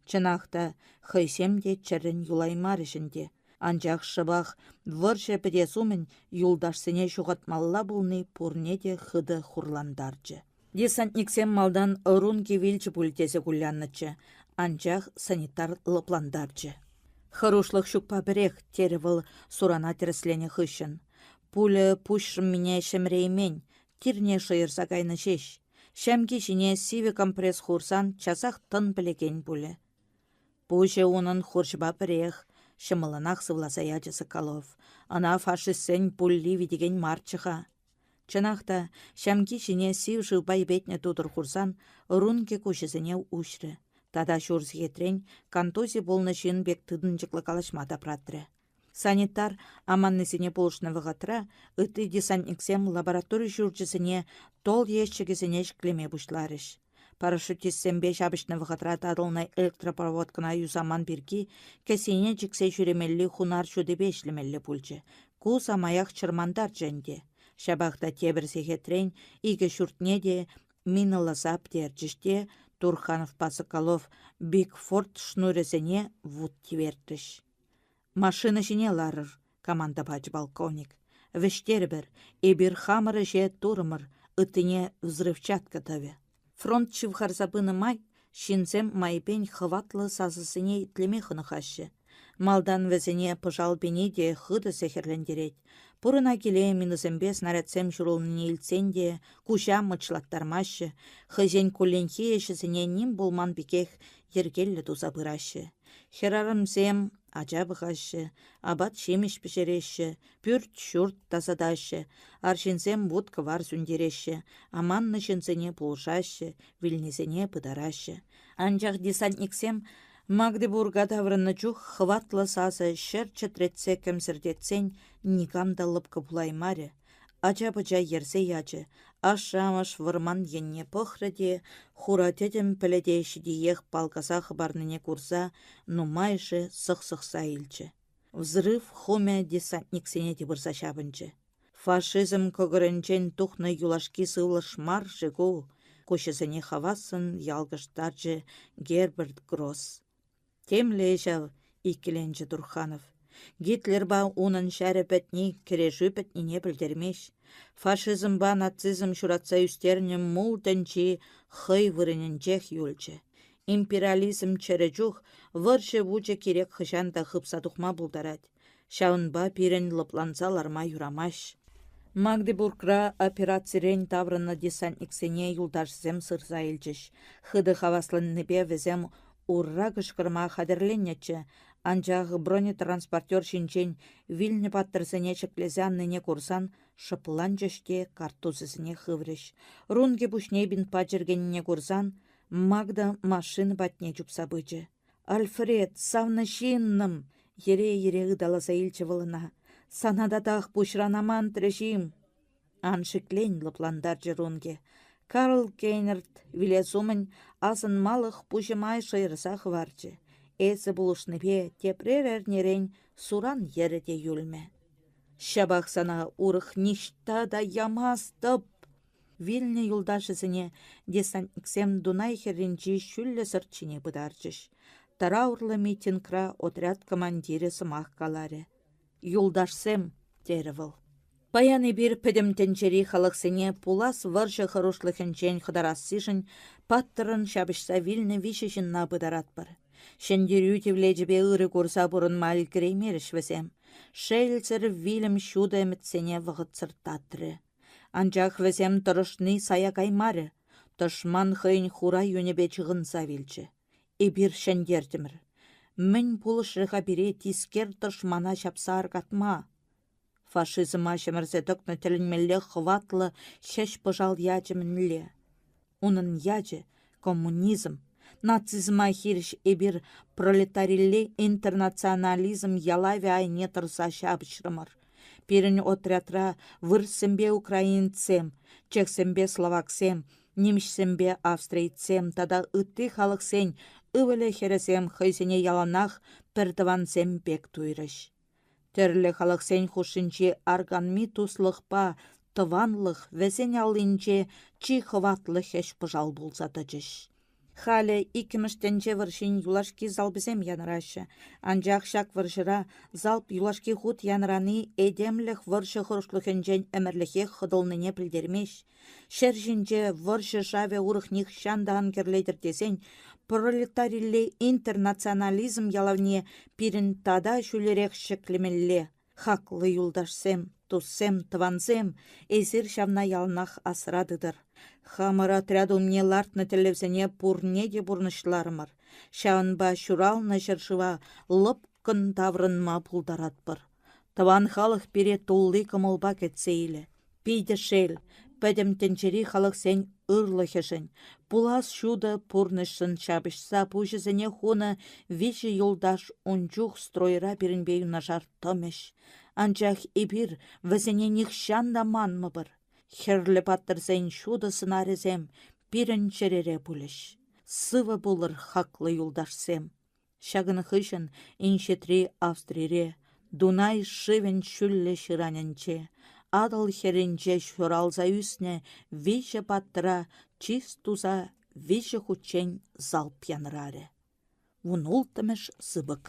Чӑнах та, хӑйсем те чӗррӗн юлаймарӗҫ ӗнтӗ. Анчах шӑпах вӑрҫӑ пӗтес умӗн юлташсене ҫухатмалла пулни пурне те хытӑ хурлантарчӗ. Десантниксем малтан Рунки вилчӗ пуль тесе куляннӑччӗ, анчах санитар лӑплантарчӗ. Хӑрушлӑх ҫукпа пӗрех, терӗ вӑл сурана тӗрӗсленӗ хыҫҫӑн. Пуля пуҫ шӑммине ҫӗмӗреймен, тирне шӑйӑрса кайнӑ ҫеҫ. Ҫамки ҫине сивӗ компресс хурсан часах тӑн пӗлекен пулӗ. Пуҫӗ унӑн хурҫӑпа пӗрех. Ҫӑмӑллӑнах сывласа ячӗ Соколов. Ӑна фашистсен пулли витекен марччӗ-ха. Чӑнах та, ҫамки ҫине сив шывпа йӗпетнӗ тутӑр хурсан Рункӗ куҫӗсене уҫрӗ. Тата ҫур сехетрен контузи пулнӑ ҫын пек тытӑнчӑклӑ калаҫма тапратрӗ. Санитар аманнисене пулӑшнӑ вӑхӑтра ытти десантниксем лаборатори ҫурчӗсене тол ещӗкӗсене ҫӗклеме пуҫларӗҫ. Парашютистсемпе ҫапӑҫнӑ вӑхӑтра татӑлнӑ электропроводкӑна юсаман пирки кӗсьене чиксе ҫӳремелли хунар ҫутипе ӗҫлемелле пулчӗ. Ку самаях чӑрмантарчӗ ӗнтӗ. Ҫапах та тепӗр сехетрен икӗ ҫуртне те минӑласа пӗтерчӗҫ те Турхановпа Соколов Бигфорд шнурӗсене вут тивертрӗҫ. «Машина ҫине ларӑр», команда пачӗ полковник. Вӗҫтерӗпӗр, эпир хамӑр ӗҫе турӑмӑр, ыттине взрывчатка тӑвӗ. Фронт ҫывхарса пынӑ май ҫынсем майӗпен хӑватлӑ сасӑсене итлеме хӑнӑхаҫҫӗ. Малтан вӗсене пӑшал пени те хытӑ сехӗрлентерет. Пурӑна киле минӑсемпе снарядсем ҫурӑлнине илтсен те куҫа мӑчлаттармаҫҫӗ, хӑйсен кулленхи ӗҫӗсене ним пулман пекех йӗркеллӗ туса пыраҫҫӗ. Хӗрарӑмсем ача пӑхаҫҫӗ, апат-ҫимӗҫ пӗҫереҫҫӗ, пӳрт-ҫурт тасатаҫҫӗ, арҫынсем вут-кӑвар сӳнтереҫҫӗ, аманнӑ ҫынсене пулӑшаҫҫӗ, вилнисене пытараҫҫӗ. Анчах десантниксем Магдебурга таврӑннӑ чух хӑватлӑ сасӑ ҫӗр чӗтретсе кӗмсӗртетсен никам та лӑпкӑ пулаймарӗ. Ача-пӑча йӗрсе ячӗ, ашшӗ-амӑш вӑрман енне пӑхрӗ те хура тӗтӗм пӗлӗте ҫитиех палкаса хӑпарнине курса нумайӑшӗ сӑхсӑхса илчӗ. Взрыв хумӗ десантниксене те пырса ҫапӑнчӗ. Фашизм кӑкӑрӗнчен тухнӑ юлашки сывлӑш мар-ши ку? Куҫӗсене хавассӑн ялкӑштарчӗ Герберт Гросс. Темле ҫав, иккӗленчӗ Турханов. Гитлерпа унӑн ҫарӗ пӗтни кӗрешӳ пӗтнине пӗлтермест. Фашизмпа нацизм ҫуратса ӳстернӗ мул тӗнчи хӑй вырӑнӗнчех юлчӗ. Империализм чӗрӗ чух вӑрҫӑ вучӗ кирек хӑҫан та хыпса тухма пултарать. Ҫавӑнпа пирӗн лӑпланса ларма юрамасть. Магдебургра операцирен таврӑннӑ десантниксене юлташӗсем сырса илчӗҫ. Хытӑ хавасланнипе вӗсем Ура кӑшкӑрма хатӗрленнӗччӗ, анчах бронетранспортер ҫинчен вилнӗ паттӑрсене ҫӗклесе аннине курсан шӑпланчӗҫ те карттусӗсене хыврӗҫ. Рунки пуҫне бинтпа чӗркенине курсан Магда машина патне чупса пычӗ. «Альфред, савнӑ ҫыннӑм!» — йӗре-йӗре ыталаса илчӗ вӑл ӑна. «Сана татах пуҫран амантрӗҫ-им?» Ан шиклен, лӑплантарчӗ Рунге. Карл Кеннерт вилес умӗн асӑнмалӑх пуҫӑма шӑйӑрса хӑварчӗ. Эсӗ пулӑшнипе тепрер эрнерен суран йӗрӗ те юлмӗ. Ҫапах сана урӑх ниҫта та ямастӑп. Вилнӗ юлташӗсене десантниксем Дунай хӗрринчи ҫӳллӗ сӑрт ҫине пытарчӗҫ. Тӑраурлӑ митингра отряд командирӗ сӑмах каларӗ. Юлташсем, терӗ вӑл. Паян эпир пӗтӗм тӗнчери халӑхсене пулас вӑрҫӑ хӑрушлӑхӗнчен хӑтарассишӗн паттӑррӑн ҫапӑҫса вилнӗ виҫӗ ҫынна пытаратпӑр. Ҫӗнтерӳ тивлечӗпе ырӑ курса пурӑнма ӗлкӗреймерӗҫ вӗсем. Шелсӗр вилӗм ҫутӑ ӗмӗтсене вӑхӑтсӑр татрӗ. Анчах вӗсем тӑрӑшни сая каймарӗ. Тӑшман хӑйӗн хура юнӗпе чыхӑнса вилчӗ. Эпир ҫӗнтертӗмӗр. Мӗн пулӑшрӗ-ха пире тискер тӑшмана ҫапса аркатма? Фашизма ҫӗмӗрсе тӑкнӑ тӗлӗнмелле хӑватлӑ хӗҫ-пӑшал ячӗ мӗнле? Унӑн ячӗ — коммунизм. Нацизма хирӗҫ эпир пролетарилле интернационализм ялавӗ айне тӑрса ҫапӑҫрӑмӑр. Пирӗн отрядра вырӑссемпе украинцсем, чехсемпе словаксем, нимӗҫсемпе австрийцсем тата ытти халӑхсен ывӑлӗ-хӗрӗсем хӑйсене яланах пӗртӑвансем пек туйрӗҫ. Тӗрлӗ халӑхсен хушшинчи арканми туслӑхпа тӑванлӑх вӗсен аллинче чи хӑватлӑ хӗҫ-пӑшал пулса тӑчӗҫ. Халӗ иккӗмӗш тӗнче вӑрҫин юлашки залпӗсем янӑраҫҫӗ, анчах ҫак вӑрҫӑра залп юлашки хут янӑрани этемлӗх вӑрҫӑ хӑрушлӑхӗнчен ӗмӗрлӗхех хӑтӑлнине пӗлтермест. Ҫӗр ҫинче вӑрҫӑ шавӗ урӑх нихҫан та ан кӗрлетӗр тесен пролетарилле интернационализм ялавне пирӗн тата ҫӳлерех ҫӗклемелле. Хаклӑ юлташсем, туссем, тӑвансем, эсир ҫавна яланах асра тытӑр. Хамӑр отряд умне лартнӑ тӗллевсене пурне те пурнӑҫларӑмӑр. Ҫавӑнпа ҫуралнӑ ҫӗршыва лӑпкӑ. Лӑпкӑн таврӑнма пултаратпӑр. Тӑван халӑх пире тулли кӑмӑлпа кӗтсе илӗ. Питӗ шел, пӗтӗм тӗнчери халӑхсен ырлӑхӗшӗн, пулас ҫутӑ пурнӑҫшӑн ҫапӑҫса пуҫӗсене хунӑ виҫӗ юлташ ун чух стройра пирӗнпе юнашар тӑмӗҫ. Анчах эпир вӗсене нихҫан та манмӑпӑр. Хӗрлӗ паттӑрсен ҫутӑ сӑнарӗсем пирӗн чӗрере пулӗҫ. Сывӑ пулӑр, хаклӑ юлташсем! Ҫакӑн хыҫҫӑн инҫетри Австрире, Дунай шывӗн ҫӳллӗ ҫыранӗнче, Атӑл хӗрринче ҫуралса ӳснӗ виҫӗ паттӑра чыс туса виҫӗ хутчен залп янӑрарӗ. Вунулттӑмӗш сыпӑк.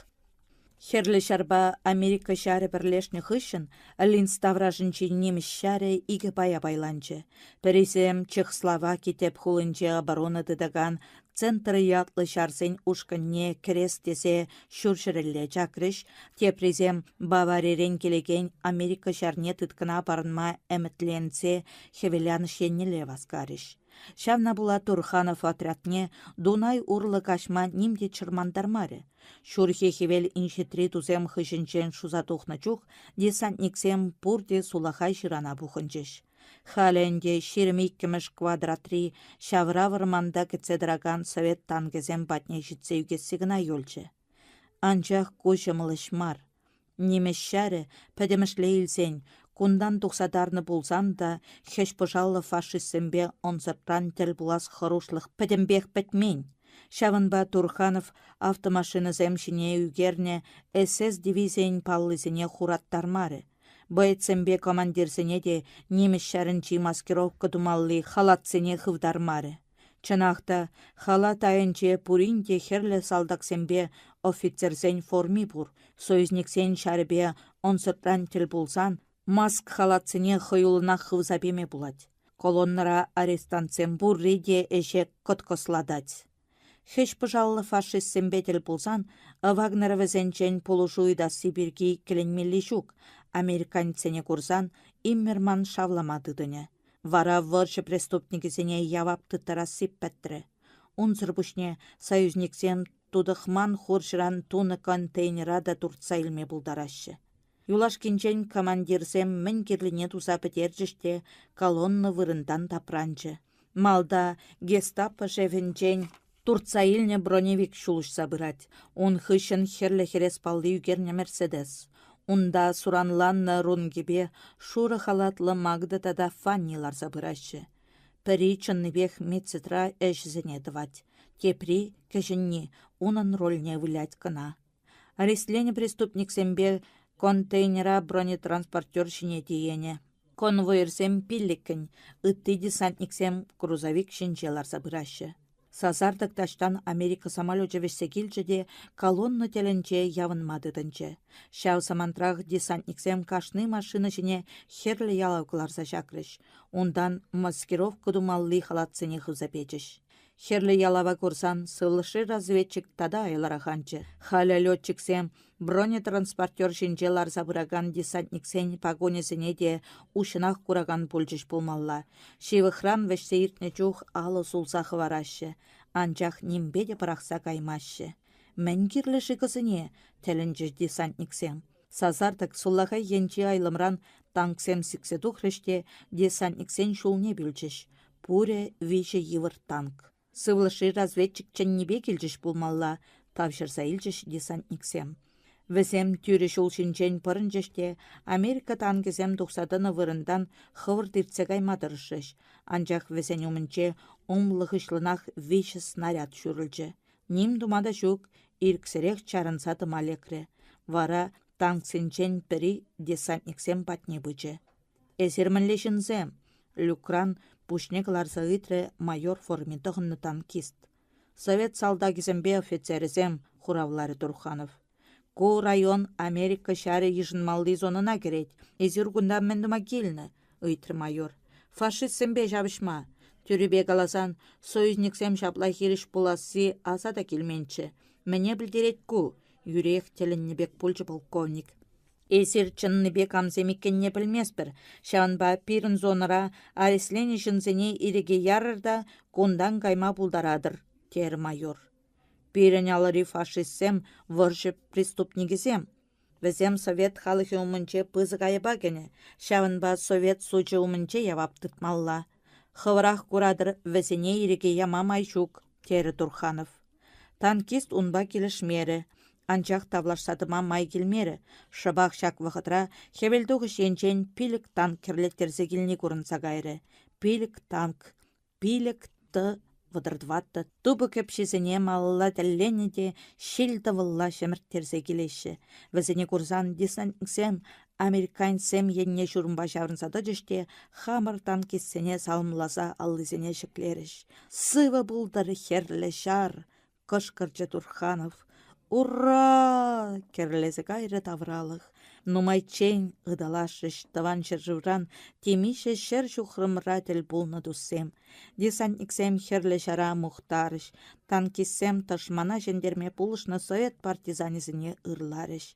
Хӗрлӗ ҫарпа Америка ҫарӗ пӗрлешнӗ хыҫҫӑн Линц таврашӗнчи нимӗҫ ҫарӗ икӗ пая пайланчӗ. Пӗрисем Чехословаки тӗп хулинче оборона тытакан Центр ятлӑ ҫарсен ушкӑнне кӗрес тесе ҫурҫӗрелле чакрӗҫ, теприсем Баварирен килекен Америка ҫарне тыткӑна парӑнма ӗмӗтленсе хӗвеланӑҫ еннелле васкарӗҫ. Ҫавна пула Турханов отрядне Дунай урлӑ каҫма ним те чӑрмантармарӗ. Ҫурхи хӗвел инҫетри тусем хыҫӗнчен шуса тухнӑ чух десантниксем пурте сулахай ҫырана пухӑнчӗҫ. Халӗ ӗнтӗ 22-мӗш квадратри ҫавра вӑрманта кӗтсе тӑракан совет танкӗсем патне ҫитсе ӳкесси кӑна юлчӗ. Анчах ку ҫӑмӑл ӗҫ мар. Нимӗҫ ҫарӗ, пӗтӗмӗшле илсен, кунтан тухса тарнӑ пулсан та хӗҫ-пӑшаллӑ фашистсемпе ӑнсӑртран тӗл пулас хӑрушлӑх пӗтӗмпех пӗтмен. Ҫавӑнпа Турханов автомашинӑсем ҫине ӳкернӗ СС дивизийӗн паллисене хураттармарӗ. Боецсемпе командирсене те нимӗҫ ҫарӗнчи маскировка тумалли халатсене хывтармарӗ. Чӑнах та, халат айӗнче пурин те хӗрлӗ салтаксемпе офицерсен форми пур, союзниксен ҫарӗпе ӑнсӑртран тӗл пулсан маск-халатсене хӑюллӑнах хывса пеме пулать. Колоннӑра арестантсем пурри те ӗҫе кӑткӑслатать. Хӗҫ-пӑшаллӑ фашистсемпе тӗл пулсан Вагнер вӗсенчен пулӑшу ыйтасси пирки иккӗленмелли ҫук, американецсене курсан Иммерман шавлама тытӑнӗ. Вара вӑрҫӑ преступникӗсене явап тыттарасси пӗтрӗ. Унсӑр пуҫне союзниксем тутӑхман хурҫӑран тунӑ контейнера та туртса илме пултараҫҫӗ. Юлашкинчен командирсем мӗн кирлине туса пӗтерчӗҫ те колонна вырӑнтан тапранчӗ. Малта гестапо шефӗнчен туртса илнӗ броневик ҫул уҫса пырать. Ун хыҫҫӑн хӗрлӗ хӗрес палли ӳкернӗ «Мерседес». Унта суранланнӑ Рунгипе шурӑ халатлӑ Магда тата Фанни ларса пыраҫҫӗ. Пӗри чӑннипех медсестра ӗҫӗсене тӑвать, тепри, кӗҫӗнни, унӑн рольне вылять кӑна. Арестленӗ преступниксемпе контейнера бронетранспортер ҫине тиенӗ. Конвоирсем пиллӗккӗн, ытти десантниксем грузовик ҫинче ларса пыраҫҫӗ. Сасартӑк таҫтан Америка самолечӗ вӗҫсе килчӗ те колонна тӗлӗнче явӑнма тытӑнчӗ. Ҫав самантрах десантниксем кашни машина ҫине хӗрлӗ ялав кӑларса ҫакрӗҫ, унтан маскировка тумалли халатсене хывса печӗҫ. Хӗрлӗ ялава курсан сывлӑшри разведчик тата айларах анчӗ. Халӗ летчиксем бронетранспортер ҫинче ларса пыракан десантниксен пакунӗсене те уҫҫӑнах куракан пулчӗҫ пулмалла. Ҫывӑхран вӗҫсе иртнӗ чух алӑ сулса хӑвараҫҫӗ, анчах нимпе те пӑрахса каймаҫҫӗ. Мӗн кирлӗ-ши кӑсене? тӗлӗнчӗҫ десантниксем. Сасартӑк сулахай енчи айлӑмран танксем сиксе тухрӗҫ те десантниксен ҫулне пӳлчӗҫ. Пурӗ виҫӗ йывӑр танк. Сывлӑшри разведчик чӗннипе килчӗҫ пулмалла, тавҫӑрса илчӗҫ десантниксем. Вӗсем тӳрӗ ҫул ҫинчен пӑрӑнчӗҫ те Америка танкӗсем тухса тӑнӑ вырӑнтан хӑвӑрт иртсе кайма тӑрӑшрӗҫ, анчах вӗсен умӗнче умлӑ-хыҫлӑнах виҫӗ снаряд ҫурӑлчӗ. Ним тума та ҫук, ирӗксӗрех чарӑнса тӑма лекрӗ. Вара танксенчен пӗри десантниксем патне пычӗ. «Эсир мӗнле ҫынсем?» — люкран пуҫне кӑларса ыйтрӗ майор форми тӑхӑннӑ танкист. «Совет салтакӗсемпе офицерӗсем», — хуравларӗ Турханов. «Ку район Америка ҫарӗ йышӑнмалли зонӑна кӗрет. Эсир кунта мӗн тума килнӗ?» — ыйтрӗ майор. «Фашистсемпе ҫапӑҫма. Тӳррипе каласан, союзниксем ҫапла хирӗҫ пуласси аса та килменччӗ. Мӗне пӗлтерет ку?» — юриех тӗлӗннӗ пек пулчӗ полковник. Эсир чӑннипе камсем иккенне пӗлместпӗр, ҫавӑнпа пирӗн зонӑра арестленӗ ҫынсене ирӗке ярӑр та кунтан кайма пултаратӑр, терӗ майор. Пирӗн алӑри фашистсем вӑрҫӑ преступникӗсем. Вӗсем совет халӑхӗ умӗнче пысӑк айӑпа кӗнӗ, ҫавӑнпа совет сучӗ умӗнче явап тытмалла. Хӑвӑрах куратӑр, вӗсене ирӗке яма май ҫук, терӗ Турханов. Танкист унпа килӗшмерӗ, анчах тавлашса тӑма май килмерӗ. Шӑпах ҫак вӑхӑтра хӗвелтухӑҫ енчен пилӗк танк кӗрлеттерсе килни курӑнса кайрӗ. Пилӗк танк, пилӗк Т вӑтӑртӑваттӑ тупӑ кӗпҫисене малалла тӗлленӗ те ҫил-тӑвӑлла ҫӗмӗрттерсе килеҫҫӗ. Вӗсене курсан десантниксем американцсем енне ҫурӑмпа ҫаврӑнса тӑчӗҫ те хамӑр танкистсене саламласа аллисене ҫӗклерӗҫ. «Сывӑ пултӑр Хӗрлӗ Ҫар!» кӑшкӑрчӗ Турханов. «Ура!» кӗрлесе кайрӗ тавралӑх. Нумайччен ыталашрӗҫ тӑван ҫӗршывран темиҫе ҫӗр ҫухрӑмра тӗл пулнӑ туссем. Десантниксем Хӗрлӗ Ҫара мухтарӗҫ, танкистсем тӑшмана ҫӗнтерме пулӑшнӑ совет партизанӗсене ырларӗҫ.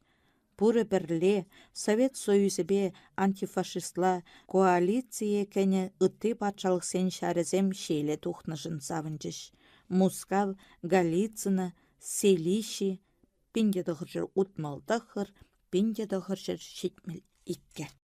Пурӗ пӗрле Совет Союзӗпе антифашистла коалицие кӗнӗ ытти патшалӑхсен ҫарӗсем ҫиеле тухнӑшӑн савӑнчӗҫ. Мускав, Голицыно, Селищи 1969, 1972.